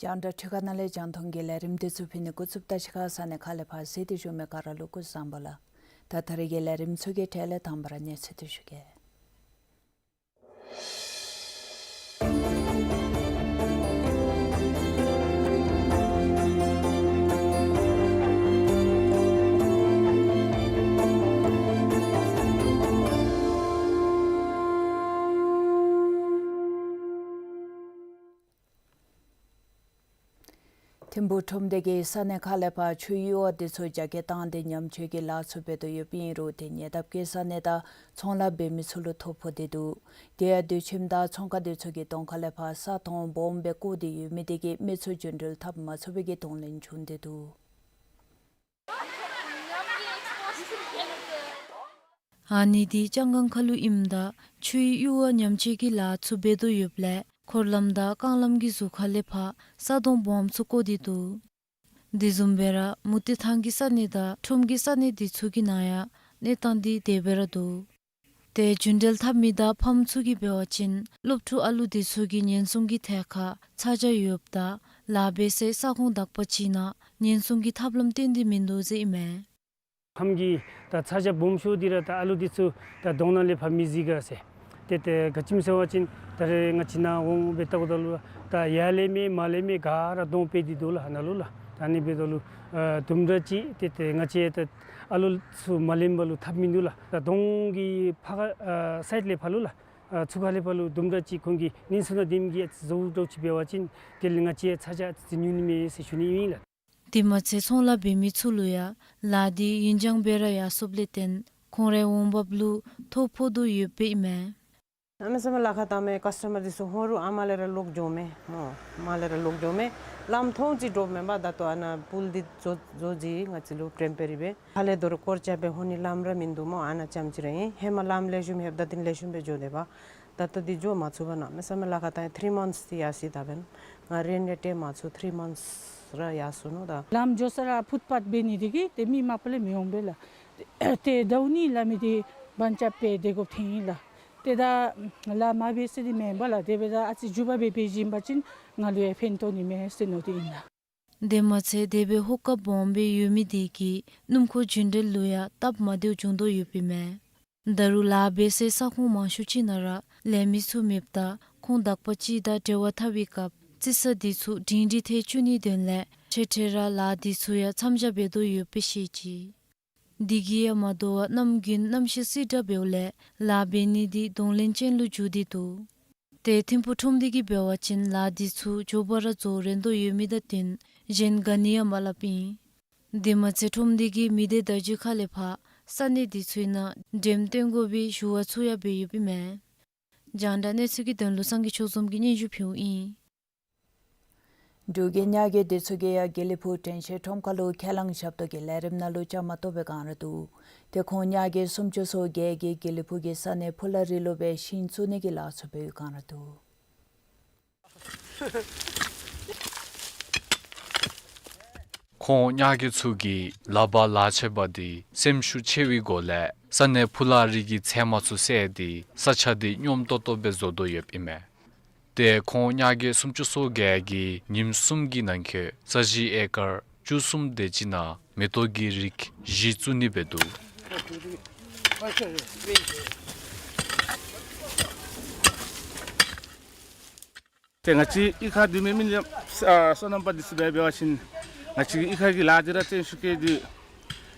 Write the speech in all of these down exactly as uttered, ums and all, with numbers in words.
རྒྱང་བསྒྲགས་འཕྲུལ་ཁང་ནང་ལས་རྒྱང་མཐོང་གི་ལས་རིམ་འདི་ཚུ་ཕུལ་ནི་འགོ་བཙུགསཔ་ད་ཕྱི་ཁ་ས་གནས་ཁག་ལས་ཕར་གཟིགས་ཏེ་བཞུགས་མི་ག་ར་ལུ་སྐུ་གཟུགས་བཟང་པོ་ལགས། ད་ད་རེས་ཀྱི་ལས་རིམ་ཚུ་གི་གྲས་ལས་དང་པ་ར་གནས་ཚུལ་འདི་ཞུ་གེ། ཐིམ་ཕུག་ཁྲོམ་སྡེ་གིས་ས་གནས་ཁག་ལས་ཕར་ཆུའི་གཡུར་བ་འདི་ཚུ་རྒྱ་སྐྱེད་བཏང་སྟེ་ཉམས་བཅོས་ཀྱི་ལཱ་ཚུ་འབད་དོ་ཡོདཔ་ཨིན་རུང་དེ་ཉེ་འདབས་ཀྱི་ས་གནས་དང་ཚོང་ལཱ་འབད་མི་ཚུ་ལུ་ཐོ་ཕོག་སྟེ་འདུག། དེ་ཡང་དུས་ཁྱིམ་དང་ཚོང་ཁང་འདི་ཚུ་གི་གདོང་ཁ་ལས་ཕར་ས་དོང་སྦོམ་སྦེ་བརྐོ་སྟེ་ཡོད་མི་དེ་གིས་མི་ཚུ་རྒྱུན་འགྲུལ་འཐབ་མ་ཚུགས་པའི་གི་གདོང་ལེན་བྱུང་སྟེ་འདུག། ཨ་ནི་འདི་ལྕང་སྒང་ཁ་ལུ་ཨིནམ་ད་ཆུའི་གཡུར་བ་ཉམས་བཅོས་ཀྱི་ལཱ་ཚུ་འབད་དོ་ཡོདཔ་ལས་འཁོར་ལམ་དང་རྐང་ལམ་གྱི་ཟུར་ཁ་ལས་ཕར་ས་དོང་སྦོམ་ཚུ་བརྐོ་སྟེ་འདུག། དེ་བཟུམ་སྦེ་ར་མུ་སྟེགས་ཐང་གི་ས་གནས་དང་ཁྲོམ་གྱི་ས་གནས་འདི་ཚུ་གི་ནང་ཡང་གནས་སྟངས་འདི་དེ་སྦེ་ར་འདུག། ཏེ་རྒྱུན་འགྲུལ་འཐབ་མི་དང་ཕམ་ཚུ་གིས་འབད་བ་ཅིན་སློབ་ཕྲུག་ཨ་ལུ་འདི་ཚུ་གི་ཉེན་སྲུང་གི་ཐད་ཁར་ཚ་གྱང་ཡོདཔ་ད་ལཱ་འབད་སའི་ས་ཁོངས་དག་པ་ཅིག་ནང་ཉེན་སྲུང་གི་ཐབས་ལམ་བཏོན་ཏེ་མིན་འདུག་ཟེར་ཨིན་མས། ཕམ་གྱི་ད་ཚ་གྱང་སྦོམ་ཤོས་འདི་ར་ད་ཨ་ལུ་འདི་ཚུ་ད་གདོང་ནང་ལས་ཕར་མི་གཟིགས་ག་ཟེར། ཏེ་ཏེ་ག་ཅི་སྨོ་ཟེར་བ་ཅིན་ད་རེས་ང་བཅས་ནཱ་འོང་སྦེ་བལྟཝ་ད་ལུ་ད་ཡར་ལས་མེད་མར་ལས་མེད་ག་ར་གདོང་སྤོས་ཏེ་འདུག་ལགས་ནཱ་ལུ་ལགས། ད་ཨ་ནི་འབདཝ་ད་ལུ་ཨ་དུམ་གྲ་ཅིག་ཏེ་ཏེ་ང་བཅས་ད་ཨ་ལུ་ཚུ་མ་ལེན་པ་ལུ་ཐབས་མིན་འདུག་ལགས། ད་གདོང་གི་ཕར་ཁ་ཨ་སའིཌ་ལས་ཕར་ལུ་ལགས། ཨ་ཚུར་ཁ་ལས་ཕར་ལུ་དུམ་གྲ་ཅིག་ཁོང་གི་ཉེན་སྲུང་དང་ལྡནམ་གྱི་ཨ་ཙི་བཟོ་བཟོཝ་ཅིག་འབད་བ་ཅིན་དེ་ལས་ང་བཅས་ཚ་གྱང་ཨ་ཙི་ཉུང་ནི་མས་ཟེར་ཞུ་ནི་ཨིན་ལགས། དེ་མ་ཚད་ཚོང་ལཱ་འབད་མི་ཚུ་ལུ་ཡང་ལཱ་འདི་ཡུན་འགྱངས་སྦེ་ར་ཡར་སོངམ་ལས་བརྟེན་ཁོང་རའི་འོང་འབབ་ལུ་ཐོ་ཕོག་དོ་ཡོདཔ་ཨིན་མས། གནམ་མེད་ས་མེད་ལཱ་ཁག་བཏང་མས། ཀཱསི་ཊ་མར་འདི་ཚུ་ཧོན་རུང་ཨ་མ་ལས་ར་ལོག་འགྱོཝ་མས་སྨོ། ཨ་མ་ལས་ར་ལོག་འགྱོཝ་མས། ལམ་མཐོང་ཅི་འདྲོགཔ་མས་པ། ད་ལྟོ་ཨ་ནཱ་པུལ་འདི་བཟོ་བཟོ་བཟོཝ་ཅིག་ང་བཅས་ལུ་ཊེམ་པོ་རི་སྦེ། ཧ་ལས་དོ་རུང་སྐོར་རྐྱབ་སྦེ་འོང་ནི་ལམ་ར་མིན་འདུག་སྨོ། ཨ་ནཱ་རྐྱངམ་ཅིག་ར་ཨིན། ཧེ་མ་ལམ་ལེགས་ཤོམ་ཡོདཔ་ད་དེ་ལེགས་ཤོམ་སྦེ་འགྱོ་དེས་པ། ད་ལྟོ་འདི་འགྱོ་མ་ཚུགས་པས། གནམ་མེད་ས་མེད་ལཱ་ཁག་བཏང་ཡི། ཐིརི་མནཐསི་འདི་ཡར་སོ་ཡི་ད་འབདན། ང་རེནཊ་ཡང་སྤྲོད་མ་ཚུགས། ཐིརི་མནཐསི་ར་ཡར་སོ་ནུག་ད། ལམ་འགྱོ་ས་ར་ཕུཊ་པཱཐ་འབད་ནི་འདི་གིས་ཏེ་མི་མང་པོ་ལས་མི་འོང་པས་ལགས། ཏེ་ཟླཝ་གཉིས་ལས་མི་འདི་བན་ཆབ་སྦེ་སྡོད་དགོཔ་ཐོན་ཡི་ལགས། ཏེ་ད་ལཱ་མ་འབད་ས་འདི་མེན་པས་ལགས། དེ་འབདཝ་ད་ཨ་ཙི་མགྱོགས་པ་སྦེ་འབད་བྱིན་པ་ཅིན་ང་ལུ་ཡང་ཕན་ཐོགས་ནི་མས་ཟེར་མནོ་སྟེ་ཨིན་ལགས། དེ་མ་ཚད་དེ་སྦེ་ཧོ་ཀ་སྦོམ་སྦེ་ཡོད་མི་དེ་གིས་སྣུམ་འཁོར་རྒྱུན་འགྲུལ་ལུ་ཡང་སྟབས་མ་བདེཝ་བྱུང་དོ་ཡོདཔ་ཨིན་མས། ད་རུང་ལཱ་འབད་སའི་ས་ཁོངས་མང་ཤོས་ཅིག་ནང་ར་ལས་མི་ཚུ་མེདཔ་ད་ཁོང་དག་པ་ཅིག་དང་འབྲེལ་བ་འཐབ་པའི་སྐབས་རྩི་ས་འདི་ཚུ་སྒྲིང་སྒྲི་ཐལ་བཅུག་ནིའི་དོན་ལས་འཕྲལ་འཕྲལ་ར་ལཱ་འདི་ཚུ་ཡང་མཚམས་འཇོག་འབད་དོ་ཡོདཔ་སྦེ་བཤད་ཅི། དེ་གིས་ཡང་མ་དོ་བར་གནམ་དགུན་གནམ་གཤིས་བསིལ་དྲགས་འབདཝ་ལས་ལཱ་འབད་ནི་འདི་གདོང་ལེན་ཅན་ལུ་འགྱུར་ཏེ་འདུག། ཏེ་ཐིམ་ཕུག་ཁྲོམ་སྡེ་གིས་འབད་བ་ཅིན་ལཱ་འདི་ཚུ་མགྱོགས་པ་ར་རྫོགས་རན་དོ་ཡོད་མི་དང་བསྟུན་གཞན་ག་ནི་ཡང་མ་སླབ་ཨིན། དེ་མ་ཚད་ཁྲོམ་སྡེ་གིས་མི་སྡེ་བརྡ་བརྒྱུད་ཁ་ལས་ཕར་ས་གནས་འདི་ཚུའི་ནང་འགྲེམས་སྟོན་དགོ་པའི་ཞུ་བ་ཚུ་ཡང་འབད་ཡོདཔ་ཨིན་མས། རྒྱང་བསྒྲགས་གནས་ཚུལ་གྱི་དོན་ལུ་སངས་རྒྱས་ཆོས་འཛོམས་ཀྱིས་སྙན་ཞུ་ཕུལཝ་ཨིན། འབྲུག་གི་ཉ་རྒོད་འདི་ཚུ་གིས་ཡང་དགེ་ལེགས་ཕུག་དྲན་ཤེས་ཁྲོམ་ཁ་ལུ་ཁས་བླངས་ཞབས་ཏོག་གི་ལས་རིམ་ནང་ལུ་བཅའ་མར་གཏོགས་པའི་སྒང་ར་འདུག། ཏེ་ཁོང་ཉ་རྒོད་སུམ་ཅུ་སོ་བརྒྱད་ཀྱིས་དགེ་ལེགས་ཕུག་གི་ས་གནས་ཕུ་ལ་རི་ལུ་སྦེ་ཤིང་བཙུགས་ནི་གི་ལཱ་ཚུ་འབད་བའི་སྒང་ར་འདུག། ཁོང་ཉ་རྒོད་ཚུ་གིས་ལག་པར་ལག་ཆས་འབག་སྟེ་སེམས་ཤུགས་ཆེ་བའི་སྒོ་ལས་ས་གནས་ཕུ་ལ་རི་གི་ཚལ་མ་ཚུ་བསལ་ཏེ་ས་ཆ་དེ་སྙོམས་ཏོག་ཏོ་སྦེ་བཟོ་དོ་ཡོདཔ་ཨིན་མས། ཏེ་ཁོང་ཉ་རྒོད་སུམ་ཅུ་སོ་བརྒྱད་ཀྱིས་ཉིནམ་གསུམ་གྱི་ནང་འཁོད་ས་གཞི་ཨེ་ཀར་བཅུ་གསུམ་དེ་ཅིག་ནང་མེ་ཏོག་གི་རིགས་བཞི་བཙུགས་ནི་འབད་འདུག། ཏེ་ང་བཅས་གཡུས་ཁ་འདི་མི་མི་ཨ་སོ་ནམ་པ་འདི་ཚུ་སྦེ་འབད་བ་ཅིན་ང་བཅས་ཀྱི་གཡུས་ཁ་གི་ལཱ་འདི་ར་བརྟན་ཤུགས་བསྐྱེད་དེ་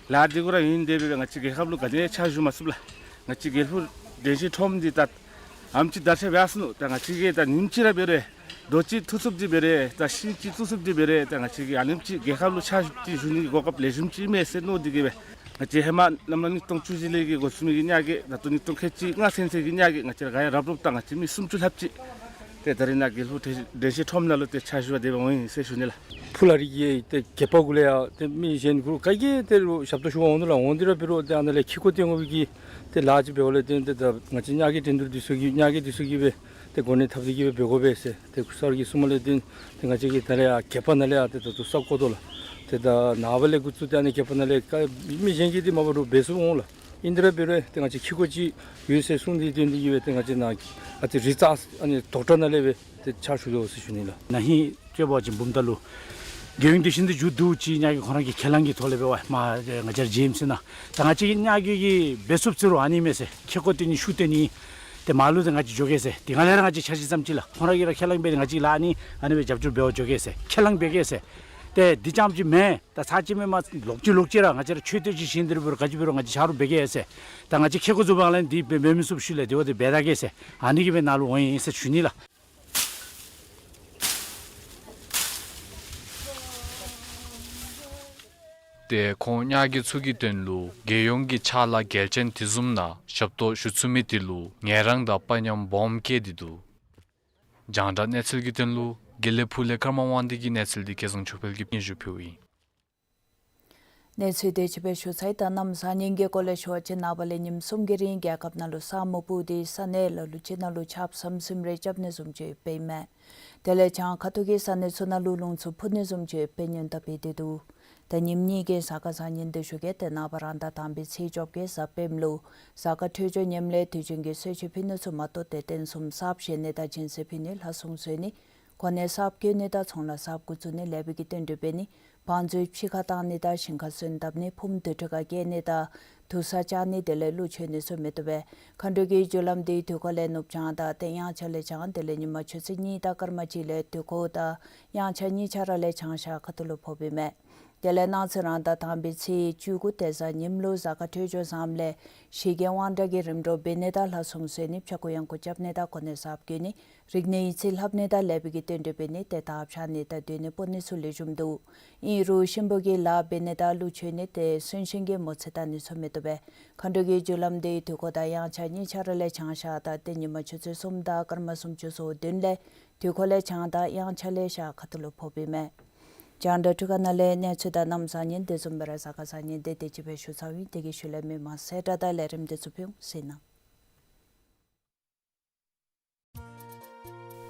ལཱ་འདི་གུ་ར་ཡོན་ཏན་སྦེ་ང་བཅས་རྒྱལ་ཁབ་ལུ་ག་ནི་ཕྱག་ཞུ་མ་ཚུགས་ལགས། ང་བཅས་རྒྱལ་པོ་དྲན་ཤེས་ཁྲོམ་འདི་ད་ཨ་ནེམ་ཅིག་དར་ཁྱབ་འབད་སོ་ནུག། ད་ང་བཅས་ཀྱིས་ད་ཉིནམ་གཅིག་ར་འབད་རུང་རྡོ་ཅིག་འཐུ་ཚུགསཔ་འདི་འབད་རུང་ད་ཤིང་ཅིག་བཙུགས་ཚུགསཔ་འདི་འབད་རུང་ད་ང་བཅས་ཀྱིས་ཨ་ནེམ་ཅིག་རྒྱལ་ཁབ་ལུ་ཕྱག་ཞུ་ནི་གི་གོ་སྐབས་ལེགས་ཤོམ་ཅིག་ཨིན་མས་ཟེར་མནོ་སྟེ་གིས་སྦེ་ང་བཅས་ཧེ་མ་ནམ་ལངམ་གཉིས་སྟོང་བཅུ་བཞི་ལས་ཀྱི་འགོ་བཙུགས་མི་གི་ཉ་རྒོད་ད་ལྟོ་གཉིས་སྟོང་ཁལ་གཅིག་ལྔ་ཚུན་ཚོད་ཀྱི་ཉ་རྒོད་ང་བཅས་ར་ག་ཡང་རབ་རོབ་ད་ང་བཅས་མི་སུམ་ཅུ་ལྷགཔ་ཅིག་ཏེ་ད་རིས་ནཱ་རྒྱལ་པོ་དྲན་ཤེས་ཁྲོམ་ནང་ལུ་ཏེ་ཕྱག་ཞུ་བར་དེ་སྦེ་འོང་ཡི་ཟེར་ཞུ་ནི་ལགས། ཕུ་ལ་རི་གི་ཏེ་རྒྱབ་ཁ་གུ་ལས་ཡང་ཏེ་མི་གཞན་གུ་ག་གིས་ཏེ་རུང་ཞབས་ཏོག་ཞུ་བར་འོང་དོ་ལགས། འོང་སྟེ་ར་འབད་རུང་ཏེ་ཨ་ནཱ་ལས་ཁེ་ཀོ་སྟོན་དགོ་པའི་གི་ཏེ་ལཱ་ཅིག་འབདཝ་ལས་བརྟེན་ཏེ་ད་ང་བཅས་ཉ་རྒོད་འགྲན་བསྡུར་འདི་ཚུ་གི་ཉ་རྒོད་འདི་ཚུ་གིས་སྦེ་ཏེ་གོ་གནས་འཐབ་སྟེ་གིས་སྦེ་འབད་དགོ་པས་ཟེར་ཏེ་ཁོང་ཚུ་གིས་གསུངམ་ལས་བརྟེན་ཏེ་ང་བཅས་ཀྱིས་ད་ལས་ཡང་རྒྱབ་ཁ་ནང་ལས་ཡང་ཏེ་ད་ལྟོ་ས་བརྐོ་དོ་ལགས། ཏེ་ད་ནངས་པ་ལས་འགོ་བཙུགས་ཏེ་ཨ་ནི་རྒྱབ་ཁ་ནང་ལས་ག་མི་གཞན་གྱིས་འདི་མ་འབད་རུང་འབད་ཚུགས་འོང་ལགས། ཨིན་ཏེ་ར་འབད་རུང་ཏེ་ང་བཅས་ཁེ་ཀོ་ཅིག་ཡོད་ཟེར་གསུངས་ཏེ་བརྟེན་ཏེ་གིས་སྦེ་ཏེ་ང་བཅས་ནཱ་ཨ་ཙི་རི་རྩ་ཨ་ནི་དོག་ཁྲ་ནང་ལས་སྦེ་ཏེ་ཕྱག་ཞུ་དོ་ཟེར་ཞུ་ནི་ལགས། ན་ཧིང་ཅིག་འབད་བ་ཅིན་བུམ་ཐང་ལུ་རྒྱལ་ཡོངས་དེ་བཞིན་དུ་མཇུག་བསྡུ་ཅིག་ཉ་རྒོད་ཁོང་ར་གི་ཁས་བླངས་ཀྱི་ཐོག་ལས་འབད་བ་མ་ང་བཅས་ར་ཇི་ཨེམ་སི་ནང་ད་ང་བཅས་ཀྱི་ཉ་རྒོད་ཀྱིས་འབད་ཚུགསཔ་ཅིག་རུང་ཨ་ནི་མས་ཟེར་ཁེ་ཀོ་སྟོན་ནི་ཤུགས་སྟོན་ནི་ཏེ་མར་ལུ་ཏེ་ང་བཅས་འགྱོ་གེ་ཟེར། དེ་སྒང་ལས་ར་ང་བཅས་ཆ་ཅིག་ཙམ་ཅིག་ལགས། ཁོང་ར་གིས་ར་ཁས་བླངས་འབད་ནི་ང་བཅས་ལཱ་ཨ་ནི་ཨ་ནི་སྦེ་རྒྱབ་སྐྱོར་འབད་བར་འགྱོ་གེ་ཟེར་ཁས་བླངས་འབད་གེ་ཟེར། ཏེ་འདི་རྐྱངམ་ཅིག་མེན། ད་ཚར་གཅིག་མེན་མ་ལོག་ཅི་ལོག་ཅི་ར་ང་བཅས་ར་ཆོས་དད་ཅིག་བཞིན་དེ་ར་འབད་རུང་ག་ཅི་འབད་རུང་ང་བཅས་ཆ་རོགས་འབད་གེ་ཟེར། ད་ང་བཅས་ཁེ་ཀོ་བཙུགས་པའི་སྒང་ལས་འདི་འབད་འབད་མི་ཚུགས་ཤུལ་ལས་དེ་བ་དེ་འབད་ད་གེ་ཟེར། ཨ་ནི་གིས་སྦེ་ནཱ་ལུ་འོང་ཡི་ཟེར་ཞུ་ནི་ལགས། ཏེ་ཁོང་ཉ་རྒོད་ཚུ་གི་དོན་ལུ་རྒྱལ་ཡོངས་ཀྱི་ཕྱག་ལཱ་གལ་ཆེན་དེ་བཟུམ་ནང་ཞབས་ཏོག་ཞུ་ཚུགས་མི་དེ་ལུ་ངལ་རངས་དང་དཔའ་ཉམས་སྦོམ་བསྐྱེད་དེ་འདུག། རྒྱང་བསྒྲགས་གནས་ཚུལ་གྱི་དོན་ལུ་དགེ་ལེགས་ཕུག་ལས་ཀརྨ་དབང་འདུས་ཀྱི་གནས་ཚུལ་འདི་སྐལ་བཟང་ཆོས་འཕེལ་གྱིས་སྙན་ཞུ་ཕུལཝ་ཨིན། གནས་ཚུལ་དེ་ཅིག་སྦེ་ཞུ་ཚར་ཡི། ད་གནམ་བཟང་ངན་གྱི་སྐོར་ལས་ཞུ་བ་ཅིན་ནངས་པ་ལས་ཉིནམ་གསུམ་གྱི་རིང་རྒྱལ་ཁབ་ནང་ལུ་ས་སྨུག་སྤུབས་ཏེ་ས་གནས་ལ་ལུ་ཅིག་ནང་ལུ་ཆརཔ་ཟིམ་ཟིམ་རེ་རྐྱབ་ནི་བཟུམ་ཅིག་འབདཝ་མས། དེ་ལས་བྱང་ཁ་ཐུག་གི་ས་གནས་ཚུ་ནང་ལུ་རླུང་འཚུབ་འཕུ་ནི་བཟུམ་ཅིག་འབད་ནི་ཨིནམ་ད་འབད་དེ་འདུག། ད་ཉིནམ་གཉིས་ཀྱི་གཟའ་སྐར་བཟང་ངན་འདི་ཞུ་གེ། ཏེ་ནངས་པ་རང་ཟླ་དང་པའི་ཚེས་བཅོ་བརྒྱད་གཟའ་སྤེནམ་ལུ་གཟའ་སྐར་འཕྲོད་སྦྱོར་ཉམས་ལས་དུས་རྒྱུན་གྱི་གསོལ་མཆོད་ཕུལ་ནི་ཚུ་མ་གཏོགས་ཏེ་རྟེན་གསུམ་གསརཔ་བཞེངས་ནི་དང་སྦྱིན་སྲེག་ཕུལ་ནི་ལྷ་སྲུང་གསོལ་ནི་གོ་གནས་གསརཔ་བསྐོ་ནི་དང་ཚོང་ལཱ་གསརཔ་འགོ་བཙུགས་ནི་ལེགས་པའི་གི་རྟེན་འབྲེལ་འབད་ནི་བང་མཛོད་ཕྱི་ཁར་བཏང་ནི་དང་ཞིང་ཁར་སོན་བཏབ་ནི་ཕུངམ་དུར་ཁྲོད་ཁར་བསྐྱལ་ནི་དང་དུར་ས་བཅག་ནི་དེ་ལས་གླུ་མཆོད་ནི་ཚུ་མི་བཏུབ་པས། མཁའ་འགྲོ་གི་རྒྱུ་ལམ་འདི་དུས་འཁོར་ལས་ནུབ་བྱང་དང་ཏེ་དབྱངས་འཆར་ལས་བྱང་དེ་ལས་ཉིན་མ་ཆུ་ཚོད་གཉིས་དང་སྐར་མ་གཅིག་ལས་དུས་འཁོར་དང་དབྱངས་འཆར་གཉིས་ཆ་ར་ལས་བྱང་ཤར་ཁ་ཐུག་ལུ་ཕོགཔ་ཨིན་མས། དེ་ལས་གནངས་ཚེ་རང་ཟླ་དང་པའི་ཚེས་བཅུ་དགུ་ཏེ་གཟའ་ཉིམ་ལུ་གཟའ་སྐར་འཕྲོད་སྦྱོར་བཟངམ་ལས་ཞི་རྒྱས་དབང་དྲག་གི་རིམ་གྲོ་འབད་ནི་དང་ལྷ་སྲུང་གསོལ་ནི་ཕྱྭ་འགུགས་གཡང་འགུགས་རྐྱབ་ནི་དང་གོ་གནས་གསརཔ་བསྐོ་ནི་རིག་གནས་ཡིག་རྩིས་ལྷབ་ནི་དང་ལེགས་པའི་གི་རྟེན་འབྲེལ་འབད་ནི་ཏེ་དར་འཕྱར་ནི་དང་སྡོད་གནས་སྤོ་ནི་ཚུ་ལེགས་ཤོམ་འདུག། ཨིན་རུང་གཤིན་པོ་གི་ལཱ་འབད་ནི་དང་གླུ་མཆོད་ནི་ཏེ་གསོན་གཤིན་གྱི་མོ་ཚོད་བཏང་ནི་ཚུ་མི་བཏུབ་པས། མཁའ་འགྲོ་གི་རྒྱུ་ལམ་འདི་དུས་འཁོར་དང་དབྱངས་འཆར་གཉིས་ཆ་ར་ལས་བྱང་ཤར་དང་ཏེ་ཉིན་མ་ཆུ་ཚོད་གསུམ་དང་སྐར་མ་སུམ་ཅུ་སོ་བདུན་ལས་དུས་འཁོར་ལས་བྱང་དང་དབྱངས་འཆར་ལས་ཤར་ཁ་ཐུག་ལུ་ཕོགཔ་ཨིན་མས། རྒྱང་བསྒྲགས་འཕྲུལ་ཁང་ནང་ལས་གནས་ཚུལ་དང་གནམ་བཟང་ངན་དེ་བཟུམ་སྦེ་ར་གཟའ་སྐར་བཟང་ངན་དེ་དེ་ཅིག་སྦེ་ཞུ་ཚརཝ་ཨིན། དེ་གི་ཤུལ་ལས་མི་མང་གསལ་བསྒྲགས་དང་ལས་རིམ་དེ་ཚུ་ཕུལ་འོང་། གཟིགས་གནང་།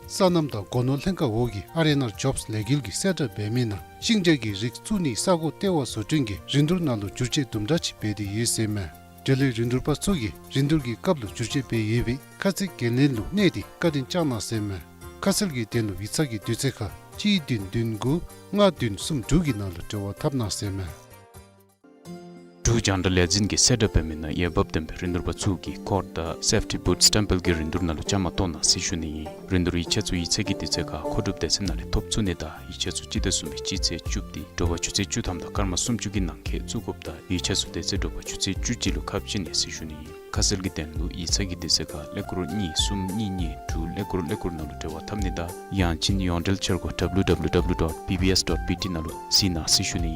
སོ་ནམ་དང་སྒོ་ནོར་ལྷན་ཁག་འོག་གི་ཨར་ཨེན་ཨར་ཇོབས་ལས་འགུལ་གྱིས་གསལ་བསྒྲགས་འབད་མི་ནང་ཤིང་འབྲས་ཀྱི་རིགས་བཙུགས་ནི་ས་གོ་ལྟེ་བ་བཟོ་སྐྲུན་གྱི་རིན་བསྡུར་ནང་ལུ་བསྒྱུར་བཅོས་དུམ་གྲ་ཅིག་འབད་དེ་ཡོད་ཟེར་མས། འབྲེལ་ཡོད་རིན་བསྡུར་པ་ཚུ་གིས་རིན་བསྡུར་གྱི་སྐབས་ལུ་བསྒྱུར་བཅོས་འབད་ཡོད་པའི་ཁ་གསལ་འགན་ལེན་ལུ་གནས་ཏེ་བཀའ་དྲིན་བསྐྱང་གནང་ཟེར་མས། ཁ་གསལ་གྱི་དོན་ལུ་ཡིག་ཚང་གི་དུས་ཚོད་ཁར་གཅིག་བདུན་བདུན་དགུ་ལྔ་བདུན་གསུམ་དྲུག་གི་ནང་ལུ་འབྲེལ་བ་འཐབ་གནང་ཟེར་མས། འབྲུག་རྒྱང་བསྒྲགས་ལས་འཛིན་གྱིས་གསལ་བསྒྲགས་འབད་མི་ནང་འོས་འབབ་ལྡན་པའི་རིན་བསྡུར་པ་ཚུ་གིས་ཀོཌ་དང་སེཕ་ཊི་བུཊ་སི་ཊེམ་པལ་གྱི་རིན་བསྡུར་ནང་ལུ་བཅའ་མར་གཏོགས་གནང་ཟེར་ཞུ་ནི་ཨིན། རིན་བསྡུར་ཡིག་ཆ་ཚུ་ཡིག་ཚང་གི་དུས་ཚོད་ཁར་མཁོ་སྒྲུབ་སྡེ་ཚན་ནང་ལས་ཐོབ་ཚུགས་ནི་དང་ཡིག་ཆ་ཚུ་སྤྱི་ཟླ་གསུམ་པའི་སྤྱི་ཚེས་བཅུ་པ་སྟེ་དྲོ་པ་ཆུ་ཚོད་བཅུ་ཐམ་དང་སྐར་མ་སུམ་ཅུ་གི་ནང་འཁོད་བཙུགས་དགོཔ་དང་ཡིག་ཆ་ཚུ་དེ་ཚེ་དྲོ་པ་ཆུ་ཚོད་བཅུ་གཅིག་ལུ་ཁ་ཕྱེ་ནི་ཟེར་ཞུ་ནི་ཨིན། ཁ་གསལ་གྱི་དོན་ལུ་ཡིག་ཚང་གི་དུས་ཚོད་ཁར་ཀླད་ཀོར་གཉིས་གསུམ་གཉིས་གཉིས་དྲུག་ཀླད་ཀོར་ཀླད་ཀོར་ནང་ལུ་འབྲེལ་བ་འཐབ་ནི་དང་ཡང་ཅིན་ཡོངས་འབྲེལ་འཆར་སྒོ་W W W dot B B S dot B T ནང་ལུ་གཟིགས་གནང་ཟེར་ཞུ་ནི་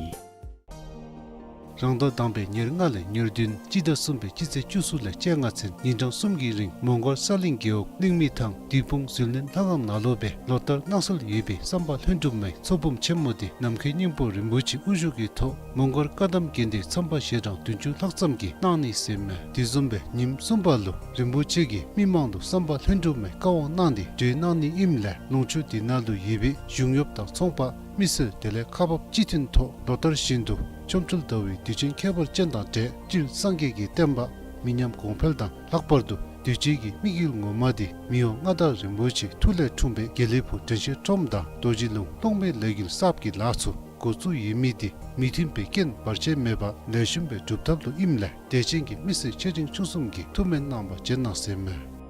ཨིན། རང་ཟླ་དང་པའི་ཉེར་ལྔ་ལས་ཉེར་བདུན་སྤྱི་ཟླ་གསུམ་པའི་སྤྱི་ཚེས་བཅུ་གསུམ་ལས་བཅོ་ལྔ་ཚུན་ཉིན་གྲངས་གསུམ་གྱི་རིང་མོང་སྒར་ས་གླིང་རྒེད་འོག་གླིང་མི་ཐང་བདུད་དཔུང་ཟིལ་གནོན་ལྷ་ཁང་ནང་ལུ་སྦེ་ལོ་ལྟར་གནང་སྲོལ་ཡོད་པའི་བསམ་པ་ལྷུན་གྲུབ་མའི་ཚོགས་འབུམ་ཆེན་མོ་དེ་ནམ་མཁའི་སྙིང་པོ་རིན་པོ་ཆེ་དབུ་བཞུགས་ཀྱི་ཐོག་མོང་སྒར་བཀའ་གདམས་དགོན་སྡེའི་མཚམས་པ་ཞལ་གྲངས་བདུན་ཅུ་ལྷག་ཙམ་གྱིས་གནང་ནི་ཟེར་མས། དེ་བཟུམ་སྦེ་ཉིནམ་གསུམ་པ་ལུ་རིན་པོ་ཆེ་གིས་མི་མང་ལུ་བསམ་པ་ལྷུན་གྲུབ་མའི་བཀའ་དབང་གནང་སྟེ་གྲོལ་གནང་ནི་ཨིནམ་ལས་ལུང་ཕྱོགས་དེ་ནང་ལུ་ཡོད་པའི་གཞུང་གཡོགཔ་དང་ཚོང་པ་མི་སེར་དེ་ལས་ཁག་འབགཔ་སྤྱི་མཐུན་ཐོག་ལོ་ལྟར་བཞིན་དུ་ཆོ་འཕྲུལ་ཟླ་བའི་དུས་ཆེན་ཁྱད་པར་ཅན་དང་འབྲེལ་སྤྱིར་སངས་རྒྱས་ཀྱི་བསྟན་པ་མི་ཉམས་གོང་འཕེལ་དང་ལྷག་པར་དུ་གདུལ་བྱའི་མི་དཀྱིལ་ངོ་མ་དེ་མི་དབང་མངའ་བདག་རིན་པོ་ཆེའི་ཐུགས་ལས་འཁྲུངས་པའི་དགེ་ལེགས་ཕུག་དྲན་ཤེས་ཁྲོམ་དང་རྡོ་རྗེ་ལུང་སློབ་མའི་ལས་འགུལ་གསརཔ་གི་ལཱ་ཚུ་འགོ་བཙུགས་ཡོད་མི་དེ་མི་མཐུན་པའི་རྐྱེན་བར་ཆད་མེད་པར་ལེགས་ཤོམ་སྦེ་སྒྲུབ་ཐབས་ལུ་ཨིནམ་ལས་དད་ཅན་གྱི་མི་སེར་ཆེ་འབྲིང་ཆུང་གསུམ་གྱིས་ཐུགས་སྨོན་གནང་བར་བྱོན་གནང་ཟེར་མས།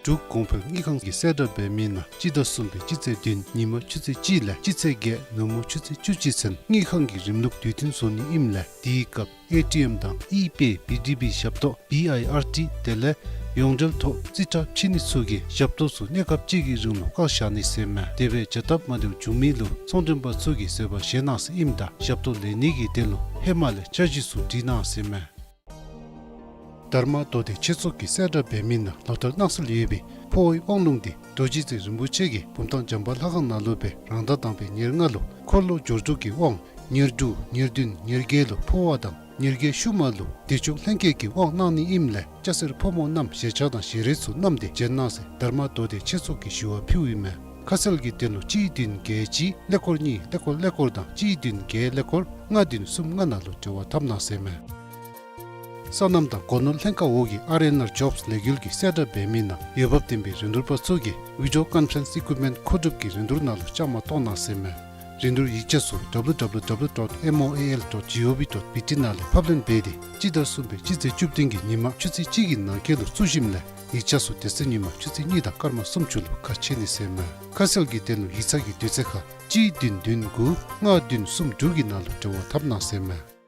འབྲུག་གོང་འཕེལ་དངུལ་ཁང་གིས་གསལ་བསྒྲགས་འབད་མི་ནང་སྤྱི་ཟླ་གསུམ་པའི་སྤྱི་ཚེས་བདུན་ཉིན་མ་ཆུ་ཚོད་གཅིག་ལས་སྤྱི་ཚེས་བརྒྱད་ནུབ་མོ་ཆུ་ཚོད་བཅུ་གཅིག་ཚུན་དངུལ་ཁང་གི་རིམ་ལུགས་དུས་མཐུན་བཟོ་ནི་ཨིནམ་ལས་དེའི་སྐབས་ཨེ་ཊི་ཨེམ་དང་ཨི་པེ་བི་ཌི་བི་ཞབས་ཏོག་བི་ཨའི་ཨར་ཊི་དེ་ལས་ཡོངས་འབྲེལ་ཐོག་རྩིས་ཁྲ་ཕྱེ་ནི་ཚུ་གིས་ཞབས་ཏོག་ཚུ་གནས་སྐབས་གཅིག་གི་རིང་ལུ་བཀག་བཞག་ནི་ཟེར་མས། དེ་སྦེ་བྱ་སྟབས་མ་བདེཝ་བྱུང་མི་ལུ་ཚོང་མགྲོན་པ་ཚུ་གིས་བཟོད་པ་བཞེས་གནང་ཟེར་ཨིནམ་ད་ཞབས་ཏོག་ལེན་ནི་གི་དོན་ལུ་ཧེ་མ་ལས་འཆར་གཞི་ཚུ་བྲིས་གནང་ཟེར་མས། དྷརྨ་མདོ་སྡེ་ཆོས་ཚོགས་ཀྱིས་གསལ་བསྒྲགས་འབད་མི་ནང་ལོ་ལྟར་གནང་སྲོལ་ཡོད་པའི་འཕོ་བའི་དབང་ལུང་དེ་རྡོ་རྗེ་རྩེ་རིན་པོ་ཆེ་གིས་བུམ་ཐང་བྱམས་པ་ལྷ་ཁང་ནང་ལུ་སྦེ་རང་ཟླ་དང་པའི་ཉེར་ལྔ་ལུ་འཁོར་ལོ་སྦྱོར་དྲུག་གི་དབང་ཉེར་དྲུག་ཉེར་བདུན་ཉེར་བརྒྱད་ལུ་འཕོ་བ་དང་ཉེར་བརྒྱད་ཤུལ་མ་ལུ་བདེ་མཆོག་ལྷན་སྐྱེས་ཀྱི་དབང་གནང་ནི་ཨིནམ་ལས་སྐྱ་སེར་ཕོ་མོ་རྣམས་ཞལ་ཆས་དང་ཞལ་རས་ཚུ་བསྣམས་ཏེ་བྱོན་གནང་ཟེར་དྷརྨ་མདོ་སྡེ་ཆོས་ཚོགས་ཀྱིས་ཞུ་བ་ཕུལཝ་ཨིན་མས། ཁ་གསལ་གྱི་དོན་ལུ་གཅིག་བདུན་བརྒྱད་གཅིག་ཀླད་ཀོར་གཉིས་ཀླད་ཀོར་ཀླད་ཀོར་དང་གཅིག་བདུན་བརྒྱད་ཀླད་ཀོར་ལྔ་བདུན་གསུམ་ལྔ་ནང་ལུ་འབྲེལ་བ་འཐབ་གནང་ཟེར་མས། སོ་ནམ་དང་སྒོ་ནོར་ལྷན་ཁག་འོག་གི་ཨར་ཨེན་ཨར་ཇོབསི་ལས་འགུལ་གྱིས་གསལ་བསྒྲགས་འབད་མི་ནང་འོས་འབབ་ལྡན་པའི་རིན་བསྡུར་པ་ཚུ་གིས་ཝི་ཌི་ཡོ་ཀོན་ཕ་རེནསི་ཨི་ཀུའིཔ་མེནཊི་མཁོ་སྒྲུབ་ཀྱི་རིན་བསྡུར་ནང་ལུ་བཅའ་མར་གཏོགས་གནང་ཟེར་མས། རིན་བསྡུར་ཡིག་ཆ་ཚུ་ཌབ་ལུ་ཌབ་ལུ་ཌབ་ལུ་ཌོཊ་ཨེམ་ཨོ་ཨེ་ཨེལ་ཌོཊ་ཇི་ཨོ་ཝི་ཌོཊ་བི་ཊི་ནང་ལས་ཕབ་ལེན་འབད་དེ་སྤྱི་ཟླ་གསུམ་པའི་སྤྱི་ཚེས་བཅུ་བདུན་གྱི་ཉིན་མ་ཆུ་ཚོད་གཅིག་གི་ནང་འཁོད་ལུ་བཙུགས་ཞིནམ་ལས་ཡིག་ཆ་ཚུ་དེ་ཚེ་ཉིན་མ་ཆུ་ཚོད་གཉིས་དང་སྐར་མ་སུམ་ཅུ་ལུ་ཁ་ཕྱེ་ནི་ཟེར་མས། ཁ་གསལ་གྱི་དོན་ལུ་ཡིག་ཚང་གི་དུས་ཚོད་ཁར་གཅིག་བདུན་བདུན་དགུ་ལྔ་བདུན་གསུམ་དྲུག་གི་ནང་ལུ་འབྲེལ་བ་འཐབ་གནང་ཟེར་མས།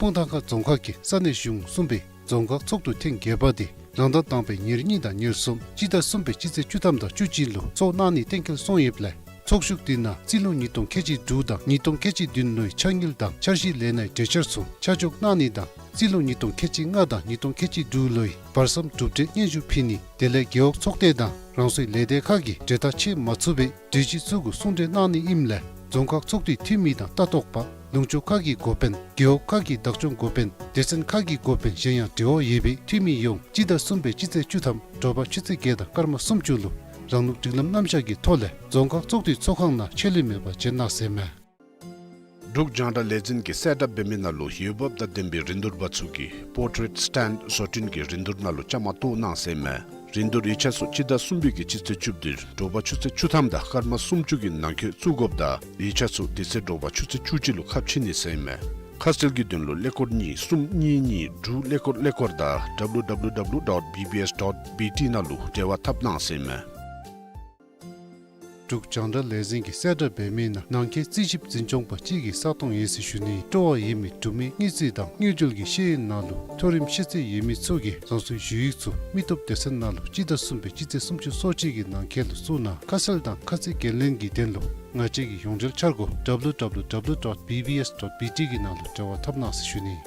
སྤུངས་ཐང་ཁ་རྫོང་ཁག་གི་ས་གནས་གཞུང་གསུམ་པའི་རྫོང་ཁག་ཚོགས་འདུ་ཐེངས་བརྒྱད་པ་དེ་རང་ཟླ་དང་པའི་ཉེར་གཉིས་དང་ཉེར་གསུམ་སྤྱི་ཟླ་གསུམ་པའི་སྤྱི་ཚེས་བཅུ་ཐམ་དང་བཅུ་གཅིག་ལུ་ཚོགས་གནང་ནི་གཏན་འཁེལ་སོང་ཡོདཔ་ལས་ཚོགས་བཞུགས་དེ་ནང་རྩིས་ལོ་ཉིས་སྟོང་ཁལ་གཅིག་དྲུག་དང་ཉིས་སྟོང་ཁལ་གཅིག་བདུན་ལོའི་འཆར་དངུལ་དང་འཆར་གཞི་ལས་ནའི་གྲོས་འཆར་ཚུ་ཆ་འཇོག་གནང་ནི་དང་རྩིས་ལོ་ཉིས་སྟོང་ཁལ་གཅིག་ལྔ་དང་ཉིས་སྟོང་ཁལ་གཅིག་དྲུག་ལོའི་བར་མཚམས་གྲུབ་འབྲས་སྙན་ཞུ་ཕུལ་ནི་དེ་ལས་རྒེད་འོག་ཚོགས་སྡེ་དང་རང་སོའི་ལས་སྡེ་ཁག་གིས་གྲོས་ཐག་ཆོད་མ་ཚུགས་པའི་གྲོས་གཞི་ཚུ་གུ་གསུང་གྲོས་གནང་ནི་ཨིནམ་ལས་རྫོང་ཁག་ཚོགས་འདུའི་འཐུས་མི་དང་ལྟ་རྟོག་པ་ལུང་ཕྱོགས་ཁག་གི་འགོ་དཔོན་རྒེད་འོག་ཁག་གི་བདག་སྐྱོང་འགོ་དཔོན་སྡེ་ཚན་ཁག་གི་འགོ་དཔོན་གཞན་ཡང་འབྲེལ་བ་ཡོད་པའི་འཐུས་མི་ཡོངས་སྤྱི་ཟླ་གསུམ་པའི་སྤྱི་ཚེས་བཅུ་ཐམ་དྲོ་པ་ཆུ་ཚོད་བརྒྱད་དང་སྐར་མ་སུམ་ཅུ་ལུ་རང་ལུགས་སྒྲིག་ལམ་རྣམ་གཞག་གི་ཐོག་ལས་རྫོང་ཁག་ཚོགས་འདུའི་ཚོགས་ཁང་ནང་ཆད་ལུས་མེད་པར་བྱོན་གནང་ཟེར་མས། འབྲུག་རྒྱང་བསྒྲགས་ལས་འཛིན་གྱིས་གསལ་བསྒྲགས་འབད་མི་ནང་ལུ་འོས་འབབ་དང་ལྡན་པའི་རིན་བསྡུར་པ་ཚུ་གིས་པོར་ཊེཊ་སི་ཊེནཌ་བཟོ་སྐྲུན་གྱི་རིན་བསྡུར་ནང་ལུ་བཅའ་མར་གཏོགས་གནང་ཟེར་མས། རིན་བསྡུར་ཡིག་ཆ་ཚུ་སྤྱི་ཟླ་གསུམ་པའི་གི་སྤྱི་ཚེས་བཅུ་བདུན་དྲོ་པ་ཆུ་ཚོད་བཅུ་ཐམ་དང་སྐར་མ་སུམ་ཅུ་གི་ནང་འཁོད་བཙུགས་དགོཔ་དང་ཡིག་ཆ་ཚུ་དེ་ཚེ་དྲོ་པ་ཆུ་ཚོད་བཅུ་གཅིག་ལུ་ཁ་ཕྱེ་ནི་ཟེར་མས། ཁ་གསལ་གྱི་དོན་ལུ་ཀླད་ཀོར་གཉིས་གསུམ་གཉིས་གཉིས་དྲུག་ཀླད་ཀོར་ཀླད་ཀོར་དང་ཌབ་ལུ་ཌབ་ལུ་ཌབ་ལུ་ཌོཊ་བི་བི་ཨེསི་ཌོཊ་བི་ཊི་ནང་ལུ་འབྲེལ་བ་འཐབ་གནང་ཟེར་མས། འབྲུག་རྒྱང་བསྒྲགས་ལས་འཛིན་གྱིས་གསལ་བསྒྲགས་འབད་མི་ནང་ནང་འཁོད་རྩིས་ཞིབ་འཛིན་སྐྱོང་པ་གཅིག་གི་ས་སྟོང་ཡོད་ཟེར་ཞུ་ནི། སྤྲོ་བ་ཡོད་མི་འབྲུག་མི་དངུལ་རྩིས་དང་དངུལ་འབྲེལ་གྱི་ཤེས་ཡོན་ནང་ལུ་མཐོ་རིམ་ཤེས་ཚད་ཡོད་མི་ཚུ་གིས་རང་སོའི་ཞུ་ཡིག་ཚུ་མི་སྟོབས་སྡེ་ཚན་ནང་ལུ་སྤྱི་ཟླ་གསུམ་པའི་སྤྱི་ཚེས་སུམ་ཅུ་སོ་གཅིག་གི་ནང་འཁོད་ལུ་བཙུགས་གནང་། ཁ་གསལ་དང་ཁ་ཚིག་འགན་ལེན་གྱི་དོན་ལུ་ང་བཅས་ཀྱི་ཡོངས་འབྲེལ་འཆར་སྒོ་ཌབ་ལུ་ཌབ་ལུ་ཌབ་ལུ་ཌོཊ་བི་བི་ཨེསི་ཌོཊ་བི་ཊི་གི་ནང་ལུ་འབྲེལ་བ་འཐབ་གནང་ཟེར་ཞུ་ནི།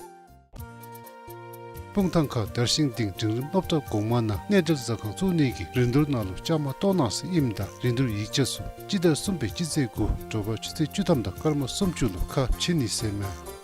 སྤུངས་ཐང་ཁ་དར་ཤིང་སྡིངས་འབྲིང་རིམ་སློབ་གྲྭ་གོང་མ་ནང་གནས་འབྲེལ་ཟ་ཁང་བཙུགས་ནི་གི་རིན་བསྡུར་ནང་ལུ་བཅའ་མར་གཏོགས་གནང་ཟེར་ཨིནམ་ད་རིན་བསྡུར་ཡིག་ཆ་ཚུ་སྤྱི་ཟླ་གསུམ་པའི་སྤྱི་ཚེས་དགུ་དྲོ་པ་ཆུ་ཚོད་བཅུ་ཐམ་དང་སྐར་མ་སུམ་ཅུ་ལུ་ཁ་ཕྱེ་ནི་ཟེར་མས།